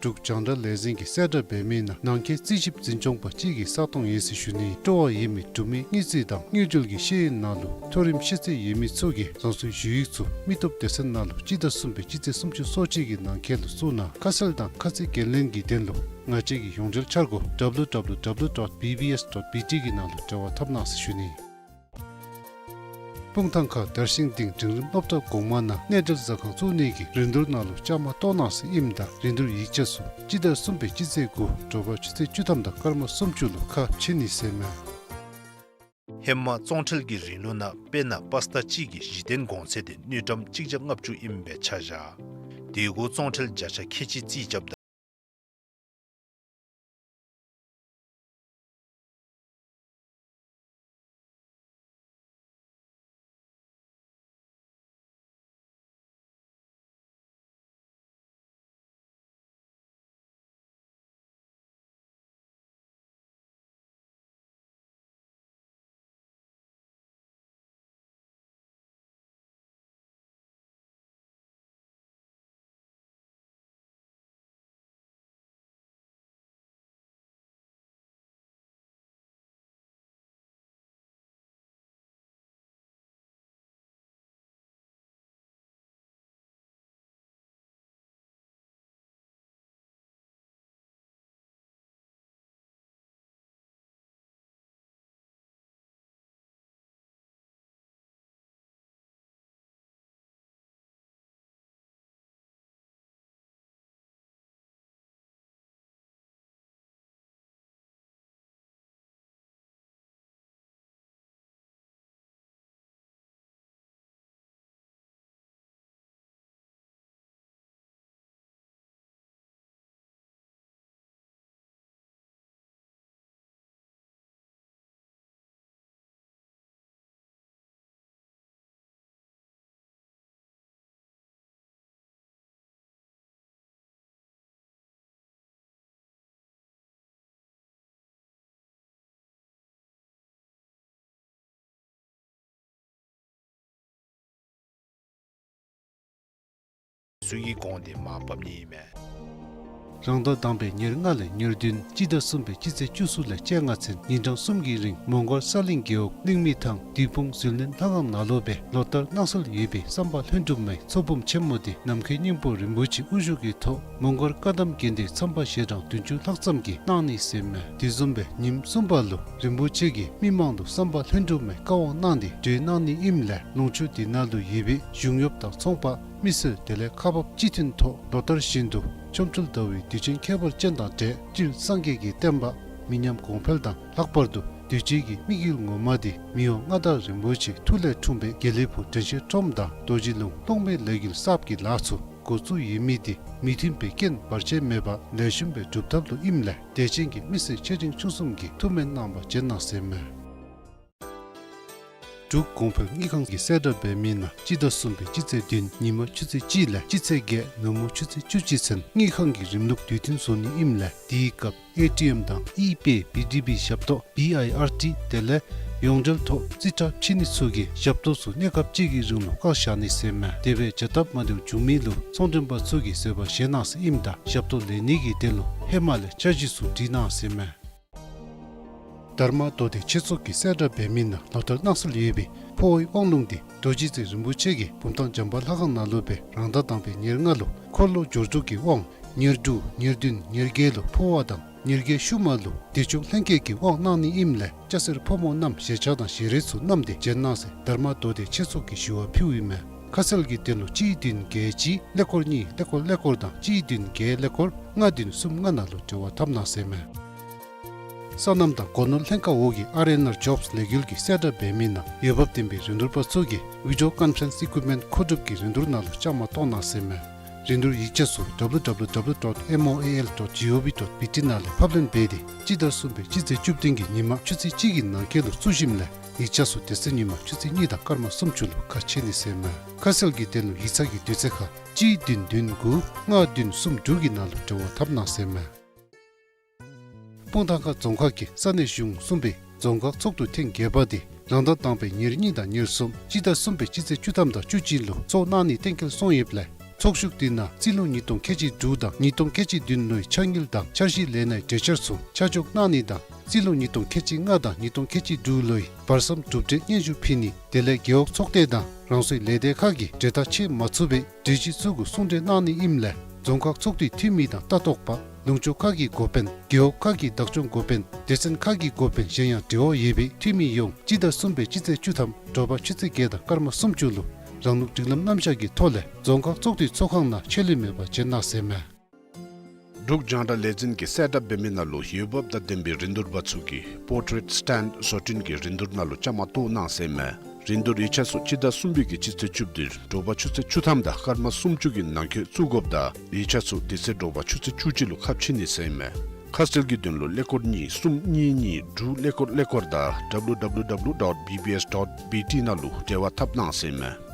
འབྲུག་རྒྱང་བསྒྲགས་ལས་འཛིན་གྱིས་གསལ་བསྒྲགས་འབད་མི་ནང་ནང་འཁོད་རྩིས་ཞིབ་འཛིན་སྐྱོང་པ་གཅིག་གི་ས་སྟོང་ཡོད་ཟེར་ཞུ་ནི། སྤྲོ་བ་ཡོད་མི་འབྲུག་མི་དངུལ་རྩིས་དང་དངུལ་འབྲེལ་གྱི་ཤེས་ཡོན་ནང་ལུ་མཐོ་རིམ་ཤེས་ཚད་ཡོད་མི་ཚུ་གིས་རང་སོའི་ཞུ་ཡིག་ཚུ་མི་སྟོབས་སྡེ་ཚན་ནང་ལུ་སྤྱི་ཟླ་གསུམ་པའི་སྤྱི་ཚེས་སུམ་ཅུ་སོ་གཅིག་གི་ནང་འཁོད་ལུ་བཙུགས་གནང་། ཁ་གསལ་དང་ཁ་ཚིག་འགན་ལེན་གྱི་དོན་ལུ་ང་བཅས་ཀྱི་ཡོངས་འབྲེལ་འཆར་སྒོ་ཌབ་ལུ་ཌབ་ལུ་ཌབ་ལུ་ཌོཊ་བི་བི་ཨེསི་ཌོཊ་བི་ཊི་གི་ནང་ལུ་འབྲེལ་བ་འཐབ་གནང་ཟེར་ཞུ་ནི། སྤུངས་ཐང་ཁ་དར་ཤིང་སྡིངས་འབྲིང་རིམ་སློབ་གྲྭ་གོང་མ་ནང་གནས་འབྲེལ་ཟ་ཁང་བཙུགས་ནི་གི་རིན་བསྡུར་ནང་ལུ་བཅའ་མར་གཏོགས་གནང་ཟེར་ཨིནམ་ད་རིན་བསྡུར་ཡིག་ཆ་ཚུ་སྤྱི་ཟླ་གསུམ་པའི་སྤྱི་ཚེས་དགུ་དྲོ་པ་ཆུ་ཚོད་བཅུ་ཐམ་དང་སྐར་མ་སུམ་ཅུ་ལུ་ཁ་ཕྱེ་ནི་ཟེར་མས། ཧེ་མ་བཙོང་ཁྲལ་གྱི་རིན་ལུགས་ནང་དཔེར་ན་པཱ་སི་ཊ་གཅིག་གི་གཞི་རྟེན་གོང་ཚད་དེ་དངུལ་ཀྲམ་གཅིག་བརྒྱ་ལྔ་བཅུ་ཨིན་པའི་ཆ་བཞག། དེ་གུ་བཙོང་ཁྲལ་བརྒྱ་ཆ་ཁལ་གཅིག་རྩིས་རྐྱབ་ད། ཚུ་གི་གོང་དེ་མར་ཕབ་ནི་ཨིན་མས། རང་ཟླ་དང་པའི་ཉེར་ལྔ་ལས་ཉེར་བདུན་སྤྱི་ཟླ་གསུམ་པའི་སྤྱི་ཚེས་བཅུ་གསུམ་ལས་བཅོ་ལྔ་ཚུན་ཉིན་གྲངས་གསུམ་གྱི་རིང་མོང་སྒར་ས་གླིང་རྒེད་འོག་གླིང་མི་ཐང་བདུད་དཔུང་ཟིལ་གནོན་ལྷ་ཁང་ནང་ལུ་སྦེ་ལོ་ལྟར་གནང་སྲོལ་ཡོད་པའི་བསམ་པ་ལྷུན་གྲུབ་མའི་ཚོགས་འབུམ་ཆེན་མོ་དེ་ནམ་མཁའི་སྙིང་པོ་རིན་པོ་ཆེ་དབུ་བཞུགས་ཀྱི་ཐོག་མོང་སྒར་བཀའ་གདམས་དགོན་སྡེའི་མཚམས་པ་ཞལ་གྲངས་བདུན་ཅུ་ལྷག་ཙམ་གྱིས་གནང་ནི་ཟེར་མས། དེ་བཟུམ་སྦེ་ཉིནམ་གསུམ་པ་ལུ་རིན་པོ་ཆེ་གིས་མི་མང་ལུ་བསམ་པ་ལྷུན་གྲུབ་མའི་བཀའ་དབང་གནང་སྟེ་གྲོལ་གནང་ནི་ཨིནམ་ལས་ལུང་ཕྱོགས་དེ་ནང་ལུ་ཡོད་པའི་གཞུང་གཡོགཔ་དང་ཚོང་པ་མི་སེར་དེ་ལས་ཁག་འབགཔ་སྤྱི་མཐུན་ཐོག་ལོ་ལྟར་བཞིན་དུ་ཆོ་འཕྲུལ་ཟླ་བའི་དུས་ཆེན་ཁྱད་པར་ཅན་དང་འབྲེལ་སྤྲུལ་སངས་རྒྱས་ཀྱི་བསྟན་པ་མི་ཉམས་གོང་འཕེལ་དང་ལྷག་པར་དུ་གདུལ་བྱའི་གི་དམིགས་ཡུལ་ངོ་མ་དེ་མི་དབང་མངའ་བདག་རིན་པོ་ཆེའི་ཐུགས་ལས་འཁྲུངས་པའི་དགེ་ལེགས་ཕུག་དྲན་ཤེས་ཁྲོམ་དང་རྡོ་རྗེ་ལུང་སློབ་མའི་ལས་འགུལ་གསརཔ་གི་ལཱ་ཚུ་འགོ་བཙུགས་ཡོད་མི་དེ་མུ་མཐུད་པའི་རྐྱེན་བར་ཆད་མེད་པར་ལེགས་ཤོམ་སྦེ་སྒྲུབ་ཐབས་ལུ་ཨིནམ་ལས་དད་ཅན་གྱི་མི་སེར་ཆེ་འབྲིང་ཆུང་གསུམ་གྱིས་ཐུགས་སྨོན་གནང་བར་བྱོན་གནང་ཟེར་མས། འབྲུག་གོང་འཕེལ་དངུལ་ཁང་གིས་གསལ་བསྒྲགས་འབད་མི་ནང་སྤྱི་ཟླ་གསུམ་པའི་སྤྱི་ཚེས་བདུན་ཉིན་མ་ཆུ་ཚོད་གཅིག་ལས་སྤྱི་ཚེས་བརྒྱད་ནུབ་མོ་ཆུ་ཚོད་བཅུ་གཅིག་ཚུན་དངུལ་ཁང་གི་རིམ་ལུགས་དུས་མཐུན་བཟོ་ནི་ཨིནམ་ལས་དེའི་སྐབས་ཨེ་ཊི་ཨེམ་དང་ཨི་པེ་བི་ཌི་བི་ཞབས་ཏོག་བི་ཨའི་ཨར་ཊི་དེ་ལས་ཡོངས་འབྲེལ་ཐོག་རྩིས་ཁྲ་ཕྱེ་ནི་ཚུ་གིས་ཞབས་ཏོག་ཚུ་གནས་སྐབས་གཅིག་གི་རིང་ལུ་བཀག་བཞག་ནི་ཟེར་མས། དེ་སྦེ་བྱ་སྟབས་མ་བདེཝ་བྱུང་མི་ལུ་ཚོང་མགྲོན་པ་ཚུ་གིས་བཟོད་པ་བཞེས་གནང་ཟེར་ཨིནམ་ད་ཞབས་ཏོག་ལེན་ནི་གི་དོན་ལུ་ཧེ་མ་ལས་འཆར་གཞི་ཚུ་བསྒྲིགས་གནང་ཟེར་མས། དྷརྨ་མདོ་སྡེ་ཆོས་ཚོགས་ཀྱིས་གསལ་བསྒྲགས་འབད་མི་ནང་ལོ་ལྟར་གནང་སྲོལ་ཡོད་པའི་འཕོ་བའི་དབང་ལུང་དེ་རྡོ་རྗེ་རྩེ་རིན་པོ་ཆེ་གི་བུམ་ཐང་འཇམ་དཔལ་ལྷ་ཁང་ནང་ལུ་སྦེ་རང་ཟླ་དང་པའི་ཉེར་ལྔ་ལུ་འཁོར་ལོ་སྦྱོར་དྲུག་གི་དབང་ཉེར་དྲུག་ཉེར་བདུན་ཉེར་བརྒྱད་ལུ་འཕོ་བ་དང་ཉེར་བརྒྱད་ཤུལ་མ་ལུ་བདེ་མཆོག་ལྷན་སྐྱེས་ཀྱི་དབང་གནང་ནི་ཨིནམ་ལས་སྐྱ་སེར་ཕོ་མོ་རྣམས་ཞལ་ཆས་དང་ཞལ་རས་ཚུ་བསྣམས་ཏེ་བྱོན་གནང་ཟེར་དྷརྨ་མདོ་སྡེ་ཆོས་ཚོགས་ཀྱིས་ཞུ་བ་ཕུལཝ་ཨིན་མས། ཁ་གསལ་གྱི་དོན་ལུ་གཅིག་བདུན་བརྒྱད་གཅིག་ཀླད་ཀོར་གཉིས་ཀླད་ཀོར་ཀླད་ཀོར་དང་གཅིག་བདུན་བརྒྱད་ཀླད་ཀོར་ལྔ་བདུན་གསུམ་ལྔ་ནང་ལུ་འབྲེལ་བ་འཐབ་གནང་ཟེར་མས། སོ་ནམ་དང་སྒོ་ནོར་ལྷན་ཁག་འོག་གི་ཨར་ཨེན་ཨར་ཇོབས་ལས་འགུལ་གྱིས་གསལ་བསྒྲགས་འབད་མི་ནང་འོས་འབབ་ལྡན་པའི་རིན་བསྡུར་པ་ཚུ་གིས་ཝི་ཌི་ཡོ་ཀོན་ཕ་རེནསི་ཨི་ཀུའིཔ་མེནཊ་མཁོ་སྒྲུབ་ཀྱི་རིན་བསྡུར་ནང་ལུ་བཅའ་མར་གཏོགས་གནང་ཟེར་མས། རིན་བསྡུར་ཡིག་ཆ་ཚུ་W W W dot M O A L dot G O V dot B T ནང་ལས་ཕབ་ལེན་འབད་དེ་སྤྱི་ཟླ་གསུམ་པའི་སྤྱི་ཚེས་བཅུ་བདུན་གྱི་ཉིན་མ་ཆུ་ཚོད་གཅིག་གི་ནང་འཁོད་ལུ་བཙུགས་ཞིནམ་ལས་ཡིག་ཆ་ཚུ་དེ་ཚེ་ཉིན་མ་ཆུ་ཚོད་གཉིས་དང་སྐར་མ་སུམ་ཅུ་ལུ་ཁ་ཕྱེ་ནི་ཟེར་མས། ཁ་གསལ་གྱི་དོན་ལུ་ཡིག་ཚང་གི་དུས་ཚོད་ཁར་གཅིག་བདུན་བདུན་དགུ་ལྔ་བདུན་གསུམ་དྲུག་གི་ནང་ལུ་འབྲེལ་བ་འཐབ་གནང་ཟེར་མས། སྤུངས་ཐང་ཁ་རྫོང་ཁག་གི་ས་གནས་གཞུང་གསུམ་པའི་རྫོང་ཁག་ཚོགས་འདུ་ཐེངས་བརྒྱད་པ་དེ་རང་ཟླ་དང་པའི་ཉེར་གཉིས་དང་ཉེར་གསུམ་སྤྱི་ཟླ་གསུམ་པའི་སྤྱི་ཚེས་བཅུ་ཐམ་དང་བཅུ་གཅིག་ལུ་ཚོགས་གནང་ནི་གཏན་འཁེལ་སོང་ཡོདཔ་ལས་ཚོགས་བཞུགས་དེ་ནང་རྩིས་ལོ་ཉིས་སྟོང་ཁལ་གཅིག་དྲུག་དང་ཉིས་སྟོང་ཁལ་གཅིག་བདུན་ལོའི་ཕྱག་དངུལ་དང་འཆར་གཞི་ལས་སྣའི་གྲོས་འཆར་ཚུ་ཆ་འཇོག་གནང་ནི་དང་རྩིས་ལོ་ཉིས་སྟོང་ཁལ་གཅིག་ལྔ་དང་ཉིས་སྟོང་ཁལ་གཅིག་དྲུག་ལོའི་བར་མཚམས་གྲུབ་འབྲས་སྙན་ཞུ་ཕུལ་ནི་དེ་ལས་རྒེད་འོག་ཚོགས་སྡེ་དང་རང་སོའི་ལས་སྡེ་ཁག་གིས་གྲོས་ཐག་བཅད་མ་ཚུགས་པའི་གྲོས་གཞི་ཚུ་གུ་གསུང་གྲོས་གནང་ནི་ཨིནམ་ལས་རྫོང་ཁག་ཚོགས་འདུའི་འཐུས་མི་དང་ལྟ་རྟོག་པ་ལུང་ཕྱོགས་ཁག་གི་འགོ་དཔོན་རྒེད་འོག་ཁག་གི་བདག་སྐྱོང་འགོ་དཔོན་སྡེ་ཚན་ཁག་གི་འགོ་དཔོན་གཞན་ཡང་འབྲེལ་བ་ཡོད་པའི་འཐུས་མི་ཡོངས་སྤྱི་ཟླ་གསུམ་པའི་སྤྱི་ཚེས་བཅུ་ཐམ་དྲོ་པ་ཆུ་ཚོད་བརྒྱད་དང་སྐར་མ་སུམ་ཅུ་ལུ་རང་ལུགས་སྒྲིག་ལམ་རྣམ་གཞག་གི་ཐོག་ལས་རྫོང་ཁག་ཚོགས་འདུའི་ཚོགས་ཁང་ནང་ཆད་ལུས་མེད་པར་བྱོན་གནང་ཟེར་མས། འབྲུག་རྒྱང་བསྒྲགས་ལས་འཛིན་གྱིས་གསལ་བསྒྲགས་འབད་མི་ནང་ལུ་འོས་འབབ་དང་ལྡན་པའི་རིན་བསྡུར་པ་ཚུ་གིས་པོར་ཊེཊ་སི་ཊེན་ཌ་བཟོ་སྐྲུན་གྱི་རིན་བསྡུར་ནང་ལུ་བཅའ་མར་གཏོགས་གནང་ཟེར་མས། རིན་བསྡུར་ཡིག་ཆ་ཚུ་སྤྱི་ཟླ་གསུམ་པའི་གི་སྤྱི་ཚེས་བཅུ་བདུན་དྲོ་པ་ཆུ་ཚོད་བཅུ་ཐམ་དང་སྐར་མ་སུམ་ཅུ་གི་ནང་འཁོད་བཙུགས་དགོཔ་ད་ཡིག་ཆ་ཚུ་དེ་ཚེ་དྲོ་པ་ཆུ་ཚོད་བཅུ་གཅིག་ལུ་ཁ་ཕྱེ་ནི་ཟེར་མས། ཁ་གསལ་གྱི་དོན་ལུ་ཀླད་ཀོར་གཉིས་གསུམ་གཉིས་གཉིས་དྲུག་ཀླད་ཀོར་ཀླད་ཀོར་དང་W W W dot B B S dot B T ནང་ལུ་འབྲེལ་བ་འཐབ་གནང་ཟེར་མས།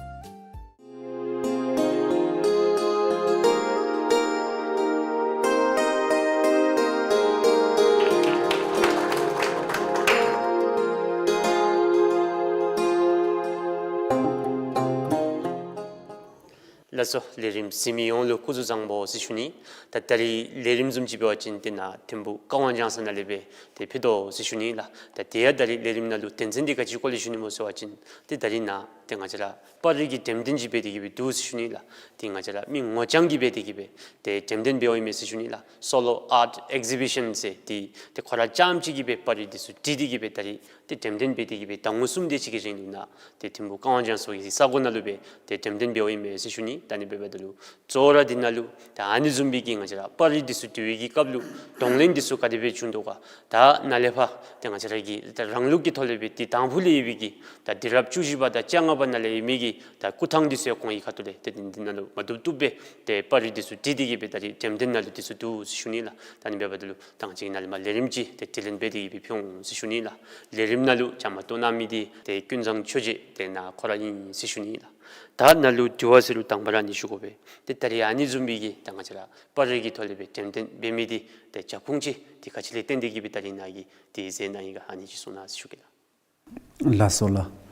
ལགས་སོ། ལས་རིམ་གཟིགས་མི་ཡོངས་ལུ་སྐུ་གཟུགས་བཟང་པོ་ཟེར་ཞུ་ནི། ད་ད་རིས་ལས་རིམ་བཟུམ་ཅིག་འབད་བ་ཅིན་ཏེ་ནཱ་ཐིམ་ཕུག་ཀ་ཝང་ལྗང་ས་ནང་ལས་སྦེ་ཏེ་ཕུལ་དོ་ཟེར་ཞུ་ནི་ལགས། ད་དེ་ཡང་ད་རིས་ལས་རིམ་ནང་ལུ་དོན་ཚན་འདི་ག་ཅིའི་སྐོར་ལས་ཞུ་ནི་སྨོ་ཟེར་བ་ཅིན་ཏེ་ད་རིས་ནཱ་ཏེ་ང་བཅས་ར་པར་རིས་ཀྱི་འགྲེམས་སྟོན་ཅིག་འབད་དེ་གི་སྦེ་འདུག་ཟེར་ཞུ་ནི་ལགས། ཏེ་ང་བཅས་ར་མི་ངོ་རྐྱང་གིས་འབད་དེ་གི་སྦེ་ཏེ་འགྲེམས་སྟོན་འབདཝ་ཨིན་མས་ཟེར་ཞུ་ནི་ལགས། སོ་ལོ་ཨརཊ་ཨེག་ཛི་བི་ཤཱན་ཟེར་ཏེ་ཏེ་ཁོ་ར་རྐྱངམ་གཅིག་གིས་སྦེ་པར་རིས་འདི་ཚུ་བྲིས་ཏེ་གི་སྦེ་ད་རིས་ཏེ་འགྲེམས་སྟོན་འབད་དེ་གི་སྦེ་ཟླ་ངོ་གསུམ་དེ་ཅིག་གི་རིང་ལུ་ནཱ་ཏེ་ཐིམ་ཕུག་ཀ་ཝང་ལྗང་ས་གི་ས་གོ་ནང་ལུ་སྦེ་ཏེ་འགྲེམས་སྟོན་འབདཝ་ཨིན་མས་ཟེར་ཞུ་ནི། ད་ཨ་ནི་འབདཝ་ད་ལུ་གཙོ་བོ་ར་འདི་ནང་ལུ་ད་ཨ་ནི་བཟུམ་སྦེ་གི་ང་བཅས་ར་པར་རིས་འདི་ཚུ་བྲི་བའི་གི་སྐབས་ལུ་གདོང་ལེན་འདི་ཚུ་ག་དེ་སྦེ་བྱུང་དོ་ག། ད་ནཱ་ལས་ཕར་ཏེ་ང་བཅས་ར་གི་ད་རང་ལུགས་ཀྱི་ཐོག་ལས་སྦེ་ཏེ་དང་ཕུ་ལས་ཡོད་པའི་གི་ད་དུས་རབས་བཅུ་བཞི་པ་དང་བཅོ་ལྔ་པ་ནང་ལས་ཡོད་མི་གི་ད་སྐུ་ཐང་འདི་ཚུ་ཡང་གོང་གི་ཁ་ཐུག་ལས་ཏེ་འདི་ནང་ལུ་མ་བཏུབ་བཏུབ་སྦེ་ཏེ་པར་རིས་འདི་ཚུ་བྲིས་ཏེ་གི་སྦེ་ད་རིས་འགྲེམས་སྟོན་ནང་ལུ་འདི་ཚུ་འདུག་ཟེར་ཞུ་ནི་ལགས། ད་ཨ་ནི་འབདཝ་ད་ལུ་ད་ང་བཅས་ནཱ་ལས་མར་ལས་རིམ་ཅིག་ཏེ་དྲི་ལན་འབད་དེ་གི་སྦེ་ཕུལ་འོང་ཟེར་ཞུ་ནི་ལགས། ལས་རིམ་ནང་ལུ་བཅའ་མར་གཏོགས་གནང་མི་འདི་ཏེ་ཀུན་བཟང་ཆོས་རྗེ་ཏེ་ནཱ་ཁོ་ར་ཨིན་ཟེར་ཞུ་ནི་ལགས། ད་ནཱ་ལུ་དྲི་བ་ཟེར་རུང་དང་པ་ར་ཨ་ནི་ཞུ་དགོ་པས། ཏེ་ད་རིས་ཨ་ནི་བཟུམ་སྦེ་གི་ད་ང་བཅས་ར་པར་རིས་ཀྱི་ཐོག་ལས་སྦེ་འགྲེམས་སྟོན་འབད་མི་འདི་ཏེ་རྒྱབ་ཁུངས་ཅིག་ཏེ་ག་ཅི་ལས་བརྟེན་ཏེ་གི་སྦེ་ད་རིས་ནཱ་གིས་ཏེ་མཛད་གནང་ཡི་ག་ཨ་ནི་ཅིག་གསུང་གནང་ཟེར་ཞུ་གེ་ལགས། ལགས་སོ་ལགས།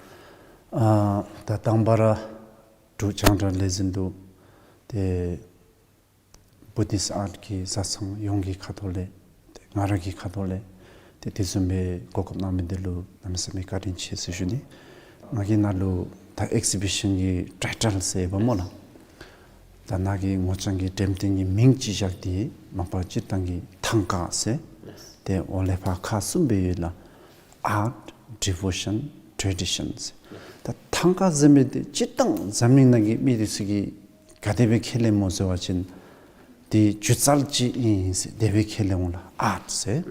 ཨ་ད་དང་པ་ར་འབྲུག་རྒྱང་བསྒྲགས་ལས་འཛིན་དུ་ ཏེ་བུ་དིསཊ་ཨརཊ་གི་བཟའ་ཚང་ཡོངས་ཀྱི་ཁ་ཐུག་ལས་ཏེ་ང་ར་གི་ཁ་ཐུག་ལས་ཏེ་དེ་བཟུམ་སྦེ་གོ་སྐབས་གནང་མི་འདི་ལུ་གནམ་མེད་ས་མེད་བཀའ་དྲིན་ཆེ་ཟེར་ཞུ་ནི། ང་གིས་ནཱ་ལུ་ད་ཨེག་ཟི་བི་ཤཱན་གྱི་ཊའི་ཊལ་ཟེར་ཡོདཔ་སྨོ་ལགས། ད་ནཱ་གི་ངོ་རྐྱང་གི་འགྲེམས་སྟོན་གྱི་མིང་ཅིག་བཞག་སྟེ་མ་པ་སྤྱིར་བཏང་གི་ཐང་ཀ་ཟེར། ཏེ་འོག་ལས་ཕར་ཁག་གསུམ་སྦེ་ཡོད་ལགས། ཨརཊ་ཌི་བོ་ཤཱན་ཊེ་ཌི་ཤཱན་ཟེར། ད་ཐང་ཀ་ཟེར་མི་འདི་སྤྱིར་བཏང་འཛམ་གླིང་ནང་གི་མི་འདི་ཚུ་གིས་ག་དེ་སྦེ་ཁས་ལེནམ་སྨོ་ཟེར་བ་ཅིན་འདི་སྒྱུ་རྩལ་ཅིག་ཨིན་ཟེར་དེ་སྦེ་ཁས་ལེན་འོང་ལགས། ཨརཊ་ཟེར།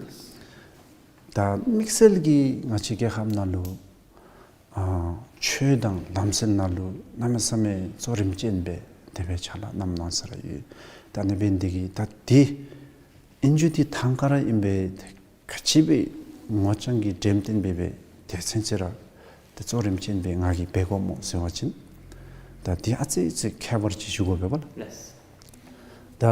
ད་དམིགས་བསལ་གྱིས་ང་བཅས་རྒྱལ་ཁབ་ནང་ལུ་ཨ་ཆོས་དང་ལམ་སྲོལ་ནང་ལུ་གནམ་མེད་ས་མེད་གཙོ་རིམ་ཅན་སྦེ་དེ་སྦེ་ཕྱག་ལཱ་གནངམ་གནང་ས་ར་ཡོད། ད་ཨ་ནི་འབད་ནི་འདི་གིས་ད་འདི་ཨིན་རྒྱུ་འདི་ཐང་ཀ་ར་ཨིན་པས། ག་ཅི་སྦེ་ངོ་རྐྱང་གི་འགྲེམས་སྟོན་འབད་སྦེ་དེ་ཚུན་ཚོད་ར་ཏེ་གཙོ་རིམ་ཅན་སྦེ་ང་གིས་འབད་དགོཔ་སྨོ་ཟེར་བ་ཅིན་ད་འདི་ཨ་ཙི་ཙི་ཁྱད་པར་ཅིག་ཞུ་དགོ་པས་པ་ལགས། ད་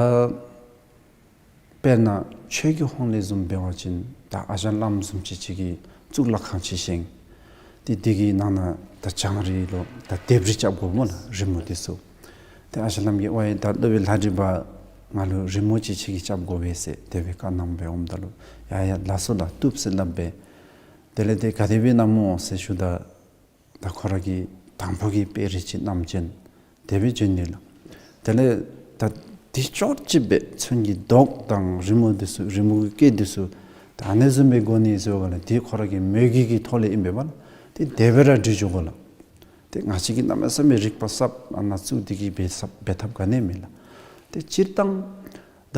དཔེར་ན་ཆོས་ཀྱི་ཧོངས་ལས་བཟུམ་འབད་བ་ཅིན་ད་ཨ་ཞང་བླམ་བཟུམ་ཅིག་ཅིག་གིས་གཙུག་ལག་ཁང་ཅིག་བཞེངས། ཏེ་དེ་གི་ནང་ན་ད་བྱང་རི་ལུ་ད་ལྡེབས་རིས་རྐྱབ་དགོཔ་སྨོ་ལགས། རི་མོ་འདི་ཚུ། ཏེ་ཨ་ཞང་བླམ་གྱིས་ཝའི་ད་སློབ་དཔོན་ལྷ་བྲིས་པ་ང་ལུ་རི་མོ་ཅིག་ཁྱོད་ཀྱིས་རྐྱབ་དགོ་པས་ཟེར་དེ་སྦེ་བཀའ་གནངམ་སྦེ་འོངམ་ད་ལུ་ཡ་ཡ་ལགས་སོ་ལགས་བཏུབ་ཟེར་སླབ་སྦེ། དེ་ལས་ཏེ་ག་དེ་སྦེ་གནངམ་སྨོ་ཟེར་ཞུཝ་ད་ད་ཁོ་ར་གིས་དང་ཕུ་གི་དཔེ་རིས་ཅིག་བསྣམས་བྱོན། དེ་སྦེ་བྱོན་ནི་ལགས། དེ་ལས་ད་འདི་ཅོག་ཅིག་སྦེ་ཚོན་གྱི་མདོག་དང་རི་མོ་འདི་ཚུ་རི་མོ་གི་སྐད་འདི་ཚུ་ད་ཨ་ནི་བཟུམ་སྦེ་དགོ་ནི་ཟེར་བ་ལས་འདི་ཁོ་ར་གི་མོས་གུས་ཀྱི་ཐོག་ལས་ཨིན་པས་པ་ལགས། ཏེ་དེ་སྦེ་ར་འབྲི་འགྱོ་དགོ་ལགས། ཏེ་ང་བཅས་ཀྱིས་གནམ་མེད་ས་མེད་རིག་པ་ཟབ་ཨ་ནཱ་བཙུགས་ཏེ་གིས་འབད་ཟབ་འབད་ཐབས་ག་ནི་མེད་ལགས། ཏེ་སྤྱིར་བཏང་ད་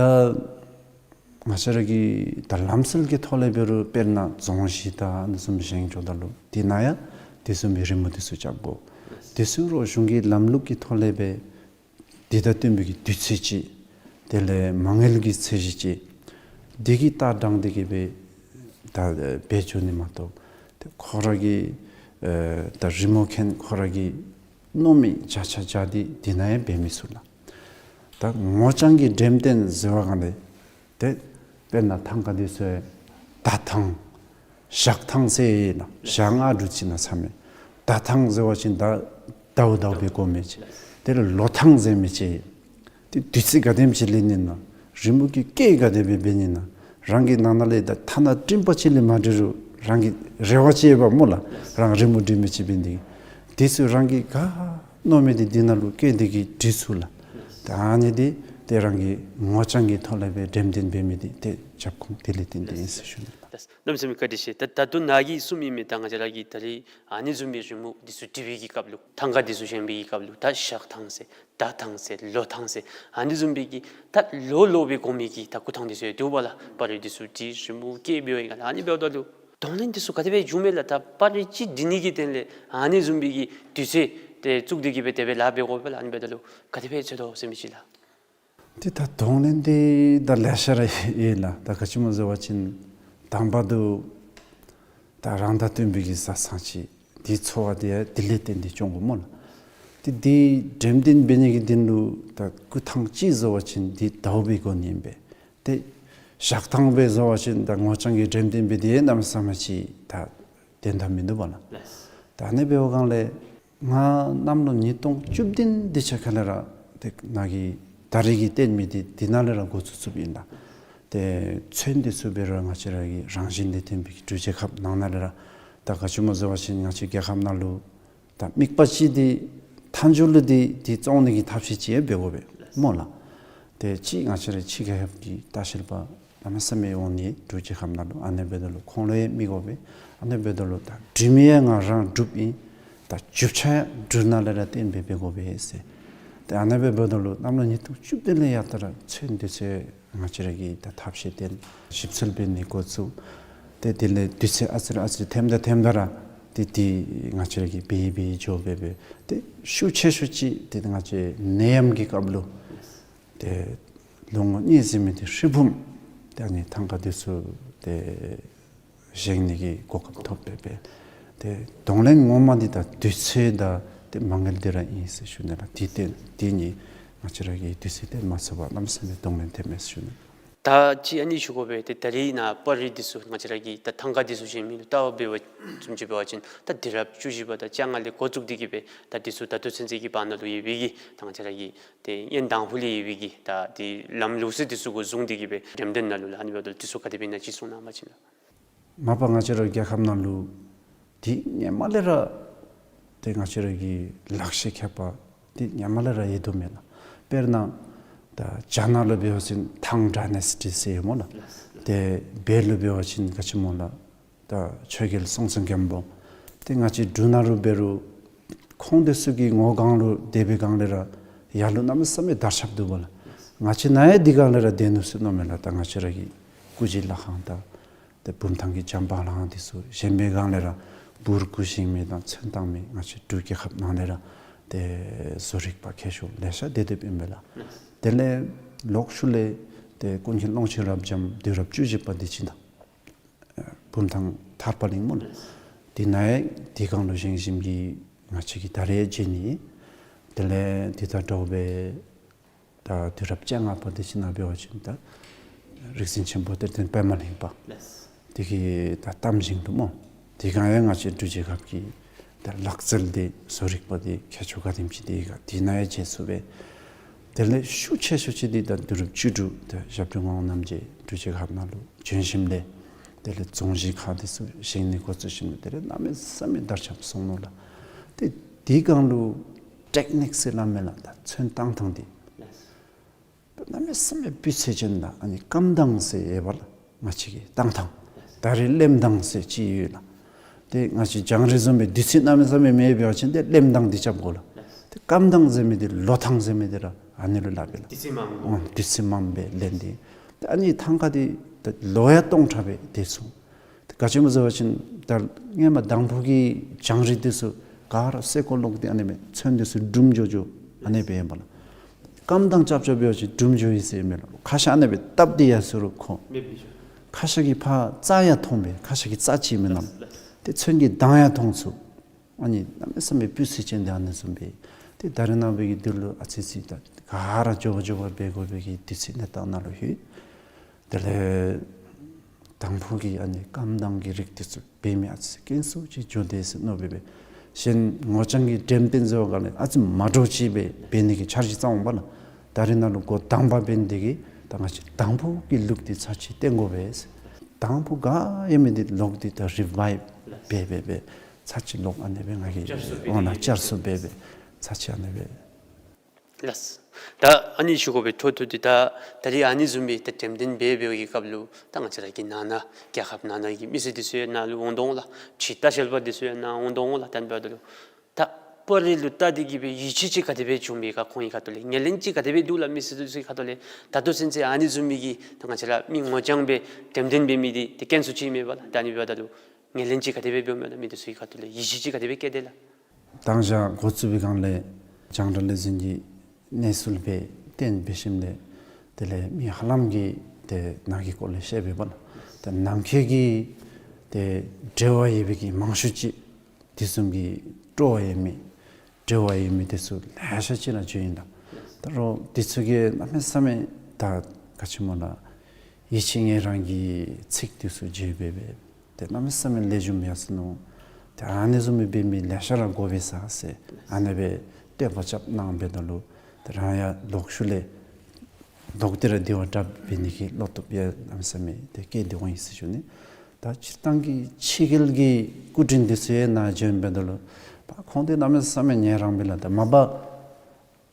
ང་བཅས་ར་གི་ད་ལམ་སྲོལ་གྱི་ཐོག་ལས་འབད་རུང་དཔེར་ན་རྫོང་གཞི་དང་ཨ་ནི་བཟུམ་བཞེངས་འགྱོཝ་ད་ལུ་དེ་ནང་ཡང་དེ་བཟུམ་མའི་རི་མོ་འདི་ཚུ་རྐྱབ་དགོ། དེ་ཚུ་རོགས་གཞུང་གི་ལམ་ལུགས་ཀྱི་ཐོག་ལས་འབད་དེ་དང་བསྟུན་པའི་གི་དུས་ཚོད་ཅིག། དེ་ལས་མ་དངུལ་གྱི་ཚད་གཞི་ཅིག། དེ་གི་ལྟ་སྟངས་དེ་གིས་འབད་ད་འབད་འགྱོ་ནི་མ་གཏོགས་ཏེ་ཁོ་ར་གི་ཨེ་ད་རི་མོ་མཁན་ཁོ་ར་གིས་མནོ་མི་བརྒྱ་ཆ་བརྒྱ་དེ་དེ་ནང་ཡང་འབད་མི་ཚུགས་ལགས། ད་ངོ་རྐྱང་གི་འགྲེམས་སྟོན་ཟེར་བ་གང་ལས་ཏེ་དཔེར་ན་ཐང་ཀ་འདི་ཚུ་ཟླ་ཐང་ཞག་ཐང་ཟེར་ཡོད་ལགས། ཞག་ལྔ་དྲུག་ཅིག་ནང་ཚར་མི། ཟླ་ཐང་ཟེར་བ་ཅིན་ད་ཟླཝ་ཟླཝ་སྦེ་གོ་མི་ཅིག། དེ་ལས་ལོ་ཐང་ཟེར་མི་ཅིག། ཏེ་དུས་ཚོད་ག་དེམ་ཅིག་ལེན་ནི་ན་རི་མོ་གི་སྐད་ག་དེ་སྦེ་འབད་ནི་ན་རང་གི་ནང་ན་ལས་ད་ཐ་ན་སྤྲིན་པ་ཅིག་ལས་མ་འབྲི་རུང་རང་གི་རེ་བ་ཅིག་ཡོདཔ་སྨོ་ལགས། རང་རི་མོ་འབྲི་མི་ཅིག་འབད་ནི་དེ་ཚུ་རང་གིས་ག་མནོ་མི་འདི་དེ་ནང་ལུ་སྐད་དེ་གིས་འབྲི་ཚུགས་ལགས། ད་ཨ་ནི་འདི་ཏེ་རང་གིས་ངོ་རྐྱང་གི་ཐོག་ལས་འབད་འགྲེམས་སྟོན་འབད་མི་འདི་ཏེ་རྒྱབ་ཁུངས་དེ་ལས་བརྟེན་ཏེ་ཨིན་ཟེར་ཞུ་ནི། ལགས། གནམ་མེད་ས་མེད་བཀའ་དྲིན་ཆེ། ད་ད་ལྟོ་ནཱ་གིས་གསུངས་མི་མི་ད་ང་བཅས་ར་གིས་ད་རིས་ཨ་ནི་བཟུམ་མའི་རི་མོ་འདི་ཚུ་འབྲི་བའི་གི་སྐབས་ལུ་ཐང་ཀ་འདི་ཚུ་བཞེངས་པའི་གི་སྐབས་ལུ་ད་ཞག་ཐང་ཟེར་ཟླ་ཐང་ཟེར་ལོ་ཐང་ཟེར་ཨ་ནི་བཟུམ་མའི་གི་ད་ལོ་ལོ་སྦེ་གོ་མི་གི་ད་སྐུ་ཐང་འདི་ཚུ་ཡང་འདུག་པ་ལགས། པར་རིས་འདི་ཚུ་འབྲི་རི་མོ་སྐད་འབད་བའི་སྒང་ལས་ཨ་ནི་འབདཝ་ད་ལུ་གདོང་ལེན་འདི་ཚུ་ག་དེ་སྦེ་བྱུངམ་མས་ལགས། ད་པར་རིས་ཅིག་འབྲི་ནི་གི་དོན་ལས་ཨ་ནི་བཟུམ་མའི་གི་དུས་ཚོད་ཏེ་བཙུགས་ཏེ་གིས་སྦེ་དེ་སྦེ་ལཱ་འབད་དགོ་པས་ལགས། ཨ་ནི་འབདཝ་ད་ལུ་ག་དེ་སྦེ་འཚོལ་དོ་ཟེར་མི་ཅིག་ལགས། ཏེ་ད་གདོང་ལེན་འདི་ད་ལེ་ཤ་ར་ཡོད་ལགས། ད་ག་ཅི་སྨོ་ཟེར་བ་ཅིན་དང་པ་དུ་ད་རང་དང་བསྟུན་པའི་གི་བཟའ་ཚང་ཅིག་འདི་འཚོ་བ་འདི་ཡང་དེ་ལས་བརྟེན་ཏེ་སྐྱོང་དགོ་སྨོ་ལགས། ཏེ་འདི་འགྲེམས་སྟོན་འབད་ནི་གི་དོན་ལུ་ད་སྐུ་ཐང་ཅིག་ཟེར་བ་ཅིན་འདི་ཟླཝ་སྦེ་གོ་ནི་ཨིན་པས། ཏེ་ཞག་ཐང་སྦེ་ཟེར་བ་ཅིན་ད་ངོ་རྐྱང་གི་འགྲེམས་སྟོན་འབད་དེ་གནམ་མེད་ས་མེད་ཅིག་ད་དོན་དག་མིན་འདུག་པ་ལགས། ད་ཨ་ནི་འབད་བའི་སྒང་ལས་ང་གནམ་ལོ་ཉིས་སྟོང་བཅུ་བདུན་འདི་ཆ་ཁ་ལས་ར་ཏེ་ནཱ་གི་ད་རིས་ཀྱི་སྟོན་མི་འདི་འདི་ནང་ལས་ར་འགོ་བཙུགས་བཙུགསཔ་ཨིན་ལགས། ཏེ་ཚོན་འདི་ཚུ་འབད་རུང་ང་བཅས་ར་གི་རང་བཞིན་ལས་བརྟེན་པའི་གི་འབྲུག་རྒྱལ་ཁབ་ནང་ན་ལས་ར་ད་ག་ཅི་སྨོ་ཟེར་བ་ཅིན་ང་བཅས་རྒྱལ་ཁབ་ནང་ལུ་ད་དམིགས་པ་ཅིག་འདི་མཐའ་མཇུག་ལུ་འདི་འདི་བཙོང་ནི་གི་ཐབས་ཤེས་ཅིག་ཡང་འབད་དགོ་པས་སྨོ་ལགས། ཏེ་ཅིག་ང་བཅས་ར་ཕྱི་རྒྱལ་ཁབ་ཀྱི་ལྟ་བཤལ་པ་གནམ་མེད་ས་མེད་འོང་ནི་འབྲུག་རྒྱལ་ཁབ་ནང་ལུ། ཨ་ནི་འབདཝ་ད་ལུ་ཁོང་ལུ་ཡང་མི་དགོ་པས། ཨ་ནི་འབདཝ་ད་ལུ་ད་འབྲི་མི་ཡང་ང་རང་འབྲུགཔ་ཨིན། ད་རྒྱུ་ཆ་ཡང་འབྲུག་ནང་ལས་ར་བཏོན་སྦེ་འབད་དགོ་པས་ཟེར། ཏེ་ཨ་ནི་འབདཝ་ད་ལུ་གནམ་ལོ་ཉིས་སྟོང་བཅུ་བདུན་ལས་ཡར་ད་ར་ཚོན་འདི་ཚུ་ང་བཅས་ར་གིས་ད་ཐབས་ཤེས་བཏོན་ཞིབ་འཚོལ་འབད་ནི་འགོ་བཙུགས། ཏེ་དེ་ལས་དུས་ཚོད་ཨ་ཙི་རེ་ཨ་ཙི་རེ་ཐེམ་ད་ཐེམ་ད་ར་ཏེ་འདི་ང་བཅས་ར་གིས་འབད་འབད་འགྱོ་སྦེ་འབད་ཏེ་ཤུགས་ཆེ་ཤོས་ཅིག་ཏེ་ང་བཅས་ནད་ཡམས་ཀྱི་སྐབས་ལུ་ཏེ་ལོ་ངོ་གཉིས་ཟེར་མི་འདི་ཧྲིལ་བུམ་ཏེ་ཨ་ནི་ཐང་ཀ་འདི་ཚུ་ཏེ་བཞེངས་ནི་གི་གོ་སྐབས་ཐོབ་སྦེ་འབད། ཏེ་གདོང་ལེན་ངོ་མ་འདི་ད་དུས་ཚོད་དང་ཏེ་མ་དངུལ་འདི་ར་ཨིན་ཟེར་ཞུ་ནི་ལགས། འདི་ཏེ་འདི་གཉིས་ང་བཅས་ར་གིས་དུས་ཚོད་བཏོན་མ་ཚུགས་པར་གནམ་མེད་ས་མེད་གདོང་ལེན་ཐེབས་མས་ཟེར་ཞུ་ནི། ད་ཅི་ཨ་ནི་ཞུ་དགོ་པས། ཏེ་ད་རིས་ནཱ་པར་རིས་འདི་ཚུ་ང་བཅས་ར་གིས་ད་ཐང་ཀ་འདི་ཚུ་བཞེངས་མི་ལུ་བལྟ་བ་འབད་བ་བཟུམ་ཅིག་འབད་བ་ཅིན་ད་དུས་རབས་བཅུ་བཞི་པ་དང་བཅོ་ལྔ་ལས་འགོ་བཙུགས་ཏེ་གིས་སྦེ་ད་འདི་ཚུ་ད་ལྟོ་ཚུན་ཚོད་ཀྱི་བར་ན་ལུ་ཡོད་པའི་གི་ད་ང་བཅས་ར་གི་ཏེ་ཡོན་དང་ཕུ་ལས་ཡོད་པའི་གི་ད་ཏེ་ལམ་ལུགས་སྲོལ་འདི་ཚུ་གུ་བཟུང་སྟེ་གིས་སྦེ་འགྲེམས་སྟོན་ནང་ལུ་ལགས་ཨ་ནི་འབདཝ་ད་འདི་ཚུ་ག་དེ་སྦེ་ཨིན་ན་ཅིག་གསུང་གནང་བ་ཅིན་ལགས། མ་པ་ང་བཅས་ར་རྒྱལ་ཁབ་ནང་ལུ་འདི་སྔོན་མ་ལས་ར་ཏེ་ང་བཅས་ར་གི་ལག་ཤེས་མཁས་པ་འདི་སྔོན་མ་ལས་ར་ཡོད་དོ་མེན་ན། དཔེར་ན་ད་རྒྱ་ནག་ལུ་འབད་བ་ཅིན་ཐང་ཌའི་ནེ་སི་ཊི་ཟེར་སྨོ་ལགས། ཏེ་བོད་ལུ་འབད་བ་ཅིན་ག་ཅི་སྨོ་ལགས། ད་ཆོས་རྒྱལ་སྲོང་བཙན་སྒམ་པོ། ཏེ་ང་བཅས་འབྲུག་ནང་ལུ་འབད་རུང་ཁོང་འདི་ཚུ་གི་ངོ་སྒང་ལུ་སྡོད་པའི་སྒང་ལས་ར་ཡར་ལུ་གནམ་མེད་ས་མེད་དར་ཁྱབ་འདུག་པ་ལགས། ང་བཅས་ནཱ་ཡང་འདི་སྒང་ལས་ར་སྡོད་ནུག་ཟེར་མནོཝ་མས་ལགས། ད་ང་བཅས་ར་གི་སྐུ་བཞི་ལྷ་ཁང་དང་ཏེ་བུམ་ཐང་གི་བྱམས་པ་ལྷ་ཁང་འདི་ཚུ་བཞེངས་པའི་སྒང་ལས་ར་འབུར་སྐུ་བཞེངས་མི་དང་ཚོན་བཏང་མི་ང་བཅས་འབྲུག་རྒྱལ་ཁབ་ནང་ལས་ར་ཏེ་བཟོ་རིག་པ་མཁས་མཆོག་ལེ་ཤ་སྡོད་སྡོདཔ་ཨིན་པས་ལགས། དེ་ལས་ལོག་ཤུལ་ལས་ཏེ་ཀུན་མཁྱེན་ཀློང་ཆེན་རབ་འབྱམས་དུས་རབས་བཅུ་བཞི་པ་འདི་ཅིག་དང་བུམ་ཐང་ཐར་པ་གླིང་སྨོ་ལགས། འདི་ནཱ་ཡང་འདི་སྒང་ལུ་བཞེངས་བཞེངསམ་གིས་ང་བཅས་ཀྱིས་ད་རེས་མཇལ་ནི། དེ་ལས་འདི་དང་འདྲཝ་སྦེ་ད་དུས་རབས་བཅོ་ལྔ་པ་འདི་ཅིག་ནང་འབད་བ་ཅིན་ད་རིག་འཛིན་ཆེན་པོ་གཏེར་སྟོན་པདྨ་གླིང་པ་འདི་གི་ད་གཏམ་བཞེངས་ལུ་སྨོ། འདི་སྒང་ཡང་ང་བཅས་འབྲུག་རྒྱལ་ཁབ་ཀྱི་ད་ལག་རྩལ་འདི་བཟོ་རིག་པ་འདི་མཁས་མཆོག་ག་དེམ་ཅིག་འདི་ག་འདི་ནང་ཡང་མཇལ་ཚུགས་པས། དེ་ལས་ཤུགས་ཆེ་ཤོས་ཅིག་འདི་ད་དུས་རབས་བཅུ་དྲུག་ད་ཞབས་དྲུང་ངག་དབང་རྣམ་རྒྱལ་འབྲུག་རྒྱལ་ཁབ་ནང་ལུ་བྱོན་ཞིནམ་ལས་དེ་ལས་རྫོང་གཞིས་ཁག་འདི་ཚུ་བཞེངས་ནི་འགོ་བཙུགས་ཞིནམ་ལས་དེ་ལས་གནམ་མེད་ས་མེད་དར་ཁྱབ་སོང་ནུག་ལགས། ཏེ་འདི་སྒང་ལུ་ཊེཀ་ནིཀ་ཟེར་སླབ་མས་ལགས། ད་ཚོན་བཏང་ཐངས་འདི་གནམ་མེད་ས་མེད་སྤུས་ཚད་ཅན་དང་ཨ་ནི་སྐམ་ཐངས་ཟེར་ཡོད་པ་ལགས། ང་བཅས་ཀྱི་བཏང་ཐངས་ད་རེས་ལེམ་ཐངས་ཟེར་ཅིག་ཡོད་ལགས། ཏེ་ང་བཅས་རྒྱང་རིང་བཟུམ་སྦེ་དུས་ཚོད་གནམ་མེད་ས་མེད་མེད་པ་ཅིན་ཏེ་ལེམ་ཐངས་འདི་རྐྱབ་དགོ་ལགས། ཏེ་སྐམ་ཐངས་ཟེར་མི་འདི་ལོ་ཐངས་ཟེར་མི་འདི་ར་ཨ་ནི་ལུ་སླབ་པས་ལགས། དུས་ཚོད་མངམ་སྦེ་ཨོ་དུས་ཚོད་མངམ་སྦེ་ལེན་ཏེ། ཏེ་ཨ་ནི་ཐང་ཀ་འདི་ད་ལོ་ཡང་སྟོང་ཕྲག་སྦེ་སྡོད་ཚུགས། ཏེ་ག་ཅི་སྨོ་ཟེར་བ་ཅིན་ད་སྔོན་མ་དང་ཕུ་གི་རྒྱང་རིང་འདི་ཚུ་ག་ར་སེར་ཀོ་ལོག་སྟེ་ཨ་ནི་སྦེ་ཚོན་འདི་ཚུ་འབྲུམ་འགྱོ་འགྱོ་ཨ་ནི་སྦེ་ཨིན་པས་ལགས། སྐམ་ཐངས་རྐྱབ་རྐྱབ་འབད་བ་ཅིན་འབྲུམ་འགྱོ་ཡི་ཟེར་མས་ལགས། ཁ་ཤ་ཨ་ནི་སྦེ་བཏབ་སྟེ་ཡར་སོང་རུང་ཁོ་མེདཔ་འགྱོ། ཁ་ཤ་གི་ཕར་རྩ་ཡང་མཐོང་པས། ཁ་ཤ་གི་རྩ་ཅིག་མེན་ན་ལགས། ཏེ་ཚོན་གྱི་མདངས་ཡང་མཐོང་ཚུགས། ཨ་ནི་གནམ་མེད་ས་མེད་སྤུས་ཚད་ཅན་འདི་ཨ་ནི་བཟུམ་སྦེ། ཏེ་ད་རེས་ནངས་པ་གི་དུས་ལུ་ཨ་ཙི་ཙི་ད་ག་ར་མགྱོགས་པ་མགྱོགས་པ་འབད་དགོ་པའི་གི་དུས་ཚོད་གནས་སྟངས་ནང་ལུ་ལྷོད། དེ་ལས་དང་ཕུ་གི་ཨ་ནི་སྐམ་ཐངས་ཀྱི་རིགས་འདི་ཚུ་འབད་མི་ཨ་ཙི་ཙི་དཀོན་སུ་ཅིག་འགྱོ་དེས་ཟེར་མནོ་སྦེ་སྦེ། གཞན་ངོ་རྐྱང་གི་འགྲེམས་སྟོན་ཟེར་བ་ག་ལས་ཨ་ཙི་མ་འདྲཝ་ཅིག་སྦེ་འབད་ནི་གི་འཆར་གཞི་བརྩམ་འོང་པ་ལགས། ད་རེས་ནང་ལུ་འགོ་དང་པ་འབད་ནི་འདི་གིས་ད་ང་བཅས་དང་ཕུ་གི་ལུགས་འདི་ཚར་ཅིག་བསྟན་དགོ་པས་ཟེར། དང་ཕུ་ག་ཡོད་མི་འདི་ལོག་སྟེ་ད་རི་བའི་བ་འབད་འབད་འབད་ཚར་ཅིག་ལོག་ཨ་ནི་སྦེ་ང་གིས་བསྐྱར་གསོ་འབད་འོ་ན་བསྐྱར་གསོ་འབད་འབད་ཚར་ཅིག་ཨ་ནི་སྦེ། ལགས། ད་ཨ་ནི་ཞུ་དགོ་པའི་འཕྲོ་མཐུད་དེ་ད་ད་རེས་ཨ་ནི་བཟུམ་སྦེ་ད་འགྲེམས་སྟོན་འབད་འབད་བའི་སྐབས་ལུ་ད་ང་བཅས་ར་གི་ནང་ན་རྒྱལ་ཁབ་ནང་ན་གི་མི་སེར་འདི་ཚུ་ཡང་ནཱ་ལུ་འོང་དོ་འོང་ལགས། ཕྱི་ལྟ་བཤལ་པ་འདི་ཚུ་ཡང་ནཱ་འོང་དོ་འོང་ལགས། ད་ཨ་ནི་འབདཝ་ད་ལུ་ད་པར་རིས་ལུ་བལྟ་སྟེ་གིས་སྦེ་ཡིད་ཆེས་ཅིག་ག་དེ་སྦེ་བྱུང་མི་ག་ཁོང་གི་ཁ་ཐུག་ལས་ངོས་ལེན་ཅིག་ག་དེ་སྦེ་འདུག་ལགས། མི་སེར་འདི་ཚུ་གི་ཁ་ཐུག་ལས་ད་ལྟོ་ཚུན་ཚོད་ཨ་ནི་བཟུམ་མའི་གི་ད་ང་བཅས་ར་མི་ངོ་རྐྱང་སྦེ་འགྲེམས་སྟོན་འབད་མི་འདི་ཏེ་དཀོན་སུ་ཅིག་མེད་པ་ལགས། ད་ཨ་ནི་འབདཝ་ད་ལུ་ངོས་ལེན་ཅིག་ག་དེ་སྦེ་འབདཝ་མས་ལགས། མི་འདི་ཚུ་གི་ཁ་ཐུག་ལས་ཡིད་ཆེས་ཅིག་ག་དེ་སྦེ་བསྐྱེད་དེས་ལགས། ད་ང་བཅས་འགོ་བཙུགས་པའི་སྒང་ལས་རྒྱང་བསྒྲགས་ལས་འཛིན་གྱི་གནས་ཚུལ་སྦེ་བཏོན་འབད་ཞིནམ་ལས་དེ་ལས་མི་ཧ་ལམ་གྱིས་ཏེ་ནང་གི་སྐོར་ལས་བཤད་པས་པ་ལགས། ཏེ་ནང་འཁོད་ཀྱི་ཏེ་འབྲེལ་བ་ཡོད་པའི་གི་མང་ཤོས་ཅིག་དེ་བཟུམ་གྱི་སྤྲོ་བ་ཡོད་མི་འབྲེལ་བ་ཡོད་མི་དེ་ཚུ་ལེ་ཤ་ཅིག་ར་བྱོན་ཡི་ད། ད་རུང་དེ་ཚུ་གིས་གནམ་མེད་ས་མེད་ད་ག་ཅི་སྨོ་ལགས། ཡིད་ཆེས་ངལ་རངས་ཀྱི་ཚིག་དེ་ཚུ་བརྗོད་འབད་འབད། ཏེ་གནམ་མེད་ས་མེད་ལེགས་ཤོམ་ཡར་སོ་ནུག། ཏེ་ཨ་ནི་བཟུམ་སྦེ་འབད་མི་ལེ་ཤ་ར་དགོ་པས་ཟེར་ཨ་ནི་སྦེ་བསྟོད་པ་རྐྱབ་གནང་འབདཝ་ད་ལུ་ཏེ་རང་ཡང་ལོག་ཤུལ་ལས་ལོག་སྟེ་ར་དེ་བ་དྲགཔ་འབད་ནི་གི་བློ་སྟོབས་ཡང་གནམ་མེད་ས་མེད་ཏེ་བསྐྱེད་དེ་འོང་ཡི་ཟེར་ཞུ་ནི། ད་སྤྱིར་བཏང་གི་ཕྱི་རྒྱལ་གྱི་སྐུ་མགྲོན་དེ་ཚུ་ཡང་ནཱ་བྱོན་འབདཝ་ད་ལུ་པ་ཁོང་དེ་གནམ་མེད་ས་མེད་ངལ་རངས་པས་ལགས། ད་མ་པ་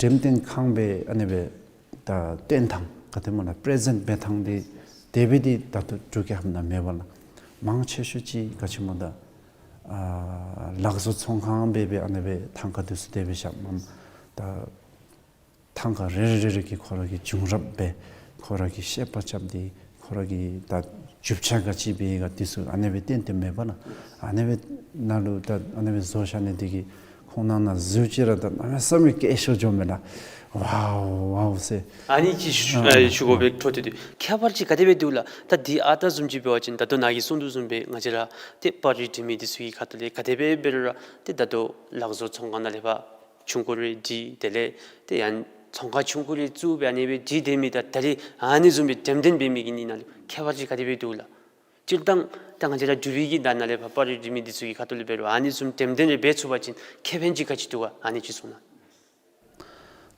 འགྲེམས་སྟོན་ཁང་སྦེ་ཨ་ནི་སྦེ་ད་སྟོན་ཐངས་ག་དེ་སྨོ་ལགས། པེ་རེ་ཛེནཊ་འབད་ཐངས་དེ་དེ་སྦེ་འདི་ད་ལྟོ་འབྲུག་རྒྱལ་ཁབ་ནང་མེད་པ་ལགས། མང་ཆེ་ཤོས་ཅིག་ག་ཅི་སྨོ་ད་ཨ་ལག་བཟོ་ཚོང་ཁང་སྦེ་སྦེ་ཨ་ནི་སྦེ་ཐང་ཀ་དེ་ཚུ་དེ་སྦེ་བཞགཔ་མས། ད་ཐང་ཀ་རེ་རེ་རེ་རེ་གིས་ཁོ་ར་གི་བྱུང་རབས་སྦེ་ཁོ་ར་གི་བཤད་པ་རྐྱབ་སྟེ་ཁོ་ར་གི་ད་རྒྱུ་ཆ་ག་ཅི་སྦེ་ཡོད་ག་དེ་ཚུ་ཨ་ནི་སྦེ་བསྟན་ཏེ་མེད་པ་ལགས། ཨ་ནི་སྦེ་ནང་ལུ་ད་ཨ་ནི་སྦེ་བཟོ་བཞག་ནི་དེ་གིས་ཁོང་ནང་ན་གཟུགས་ཅིག་ར་ད་གནམ་མེད་ས་མེད་སྐད་ཤོར་འགྱོཝ་མས་ལགས། ཝའོ་ཝའོ་ཟེར། ཨ་ནི་ཅིག་ཞུ་ཨ་ཨ་ཞུ་དགོ་པའི་འཕྲོ་མཐུད་དེ་ཁྱད་པར་ཅིག་ག་དེ་སྦེ་འདུག་ལགས། ད་འདི་ཨ་རྟག་བཟུམ་ཅིག་འབད་བ་ཅིན་ད་ལྟོ་ནཱ་གིས་གསུངས་དོ་བཟུམ་སྦེ་ང་བཅས་ར་ཏེ་པར་རིས་འབྲི་མི་དེ་ཚུ་གི་ཁ་ཐུག་ལས་ག་དེ་སྦེ་འབད་རུང་ར་ཏེ་ད་ལྟོ་ལག་བཟོ་ཚོང་ཁང་ནང་ལས་ཕར་ཆུང་ཀུ་རེ་བྲིས། དེ་ལས་ཏེ་ཡང་ ཚོང་ཁང་ཆུང་ཀུ་རེ་བཙུགས་སྦེ་ཨ་ནི་སྦེ་བྱིན་དེ་མི་དང་ད་རེས་ཨ་ནི་བཟུམ་སྦེ་འགྲེམས་སྟོན་འབད་མི་གི་ནི་ནང་ལུ་ཁྱད་པར་ཅིག་ག་དེ་སྦེ་འདུག་ལགས། སྤྱིར་བཏང་ད་ང་བཅས་ར་འབྲུག་པའི་གི་ད་ནཱ་ལས་ཕར་པར་རིས་འབྲི་མི་འདི་ཚུ་གི་ཁ་ཐུག་ལས་འབད་རུང་ཨ་ནི་བཟུམ་འགྲེམས་སྟོན་རེ་འབད་ཚུགས་པ་ཅིན་ཁེ་ཕན་ཅིག་ག་ཅི་འདུག་ག། ཨ་ནི་ཅིག་གསུང་གནང་།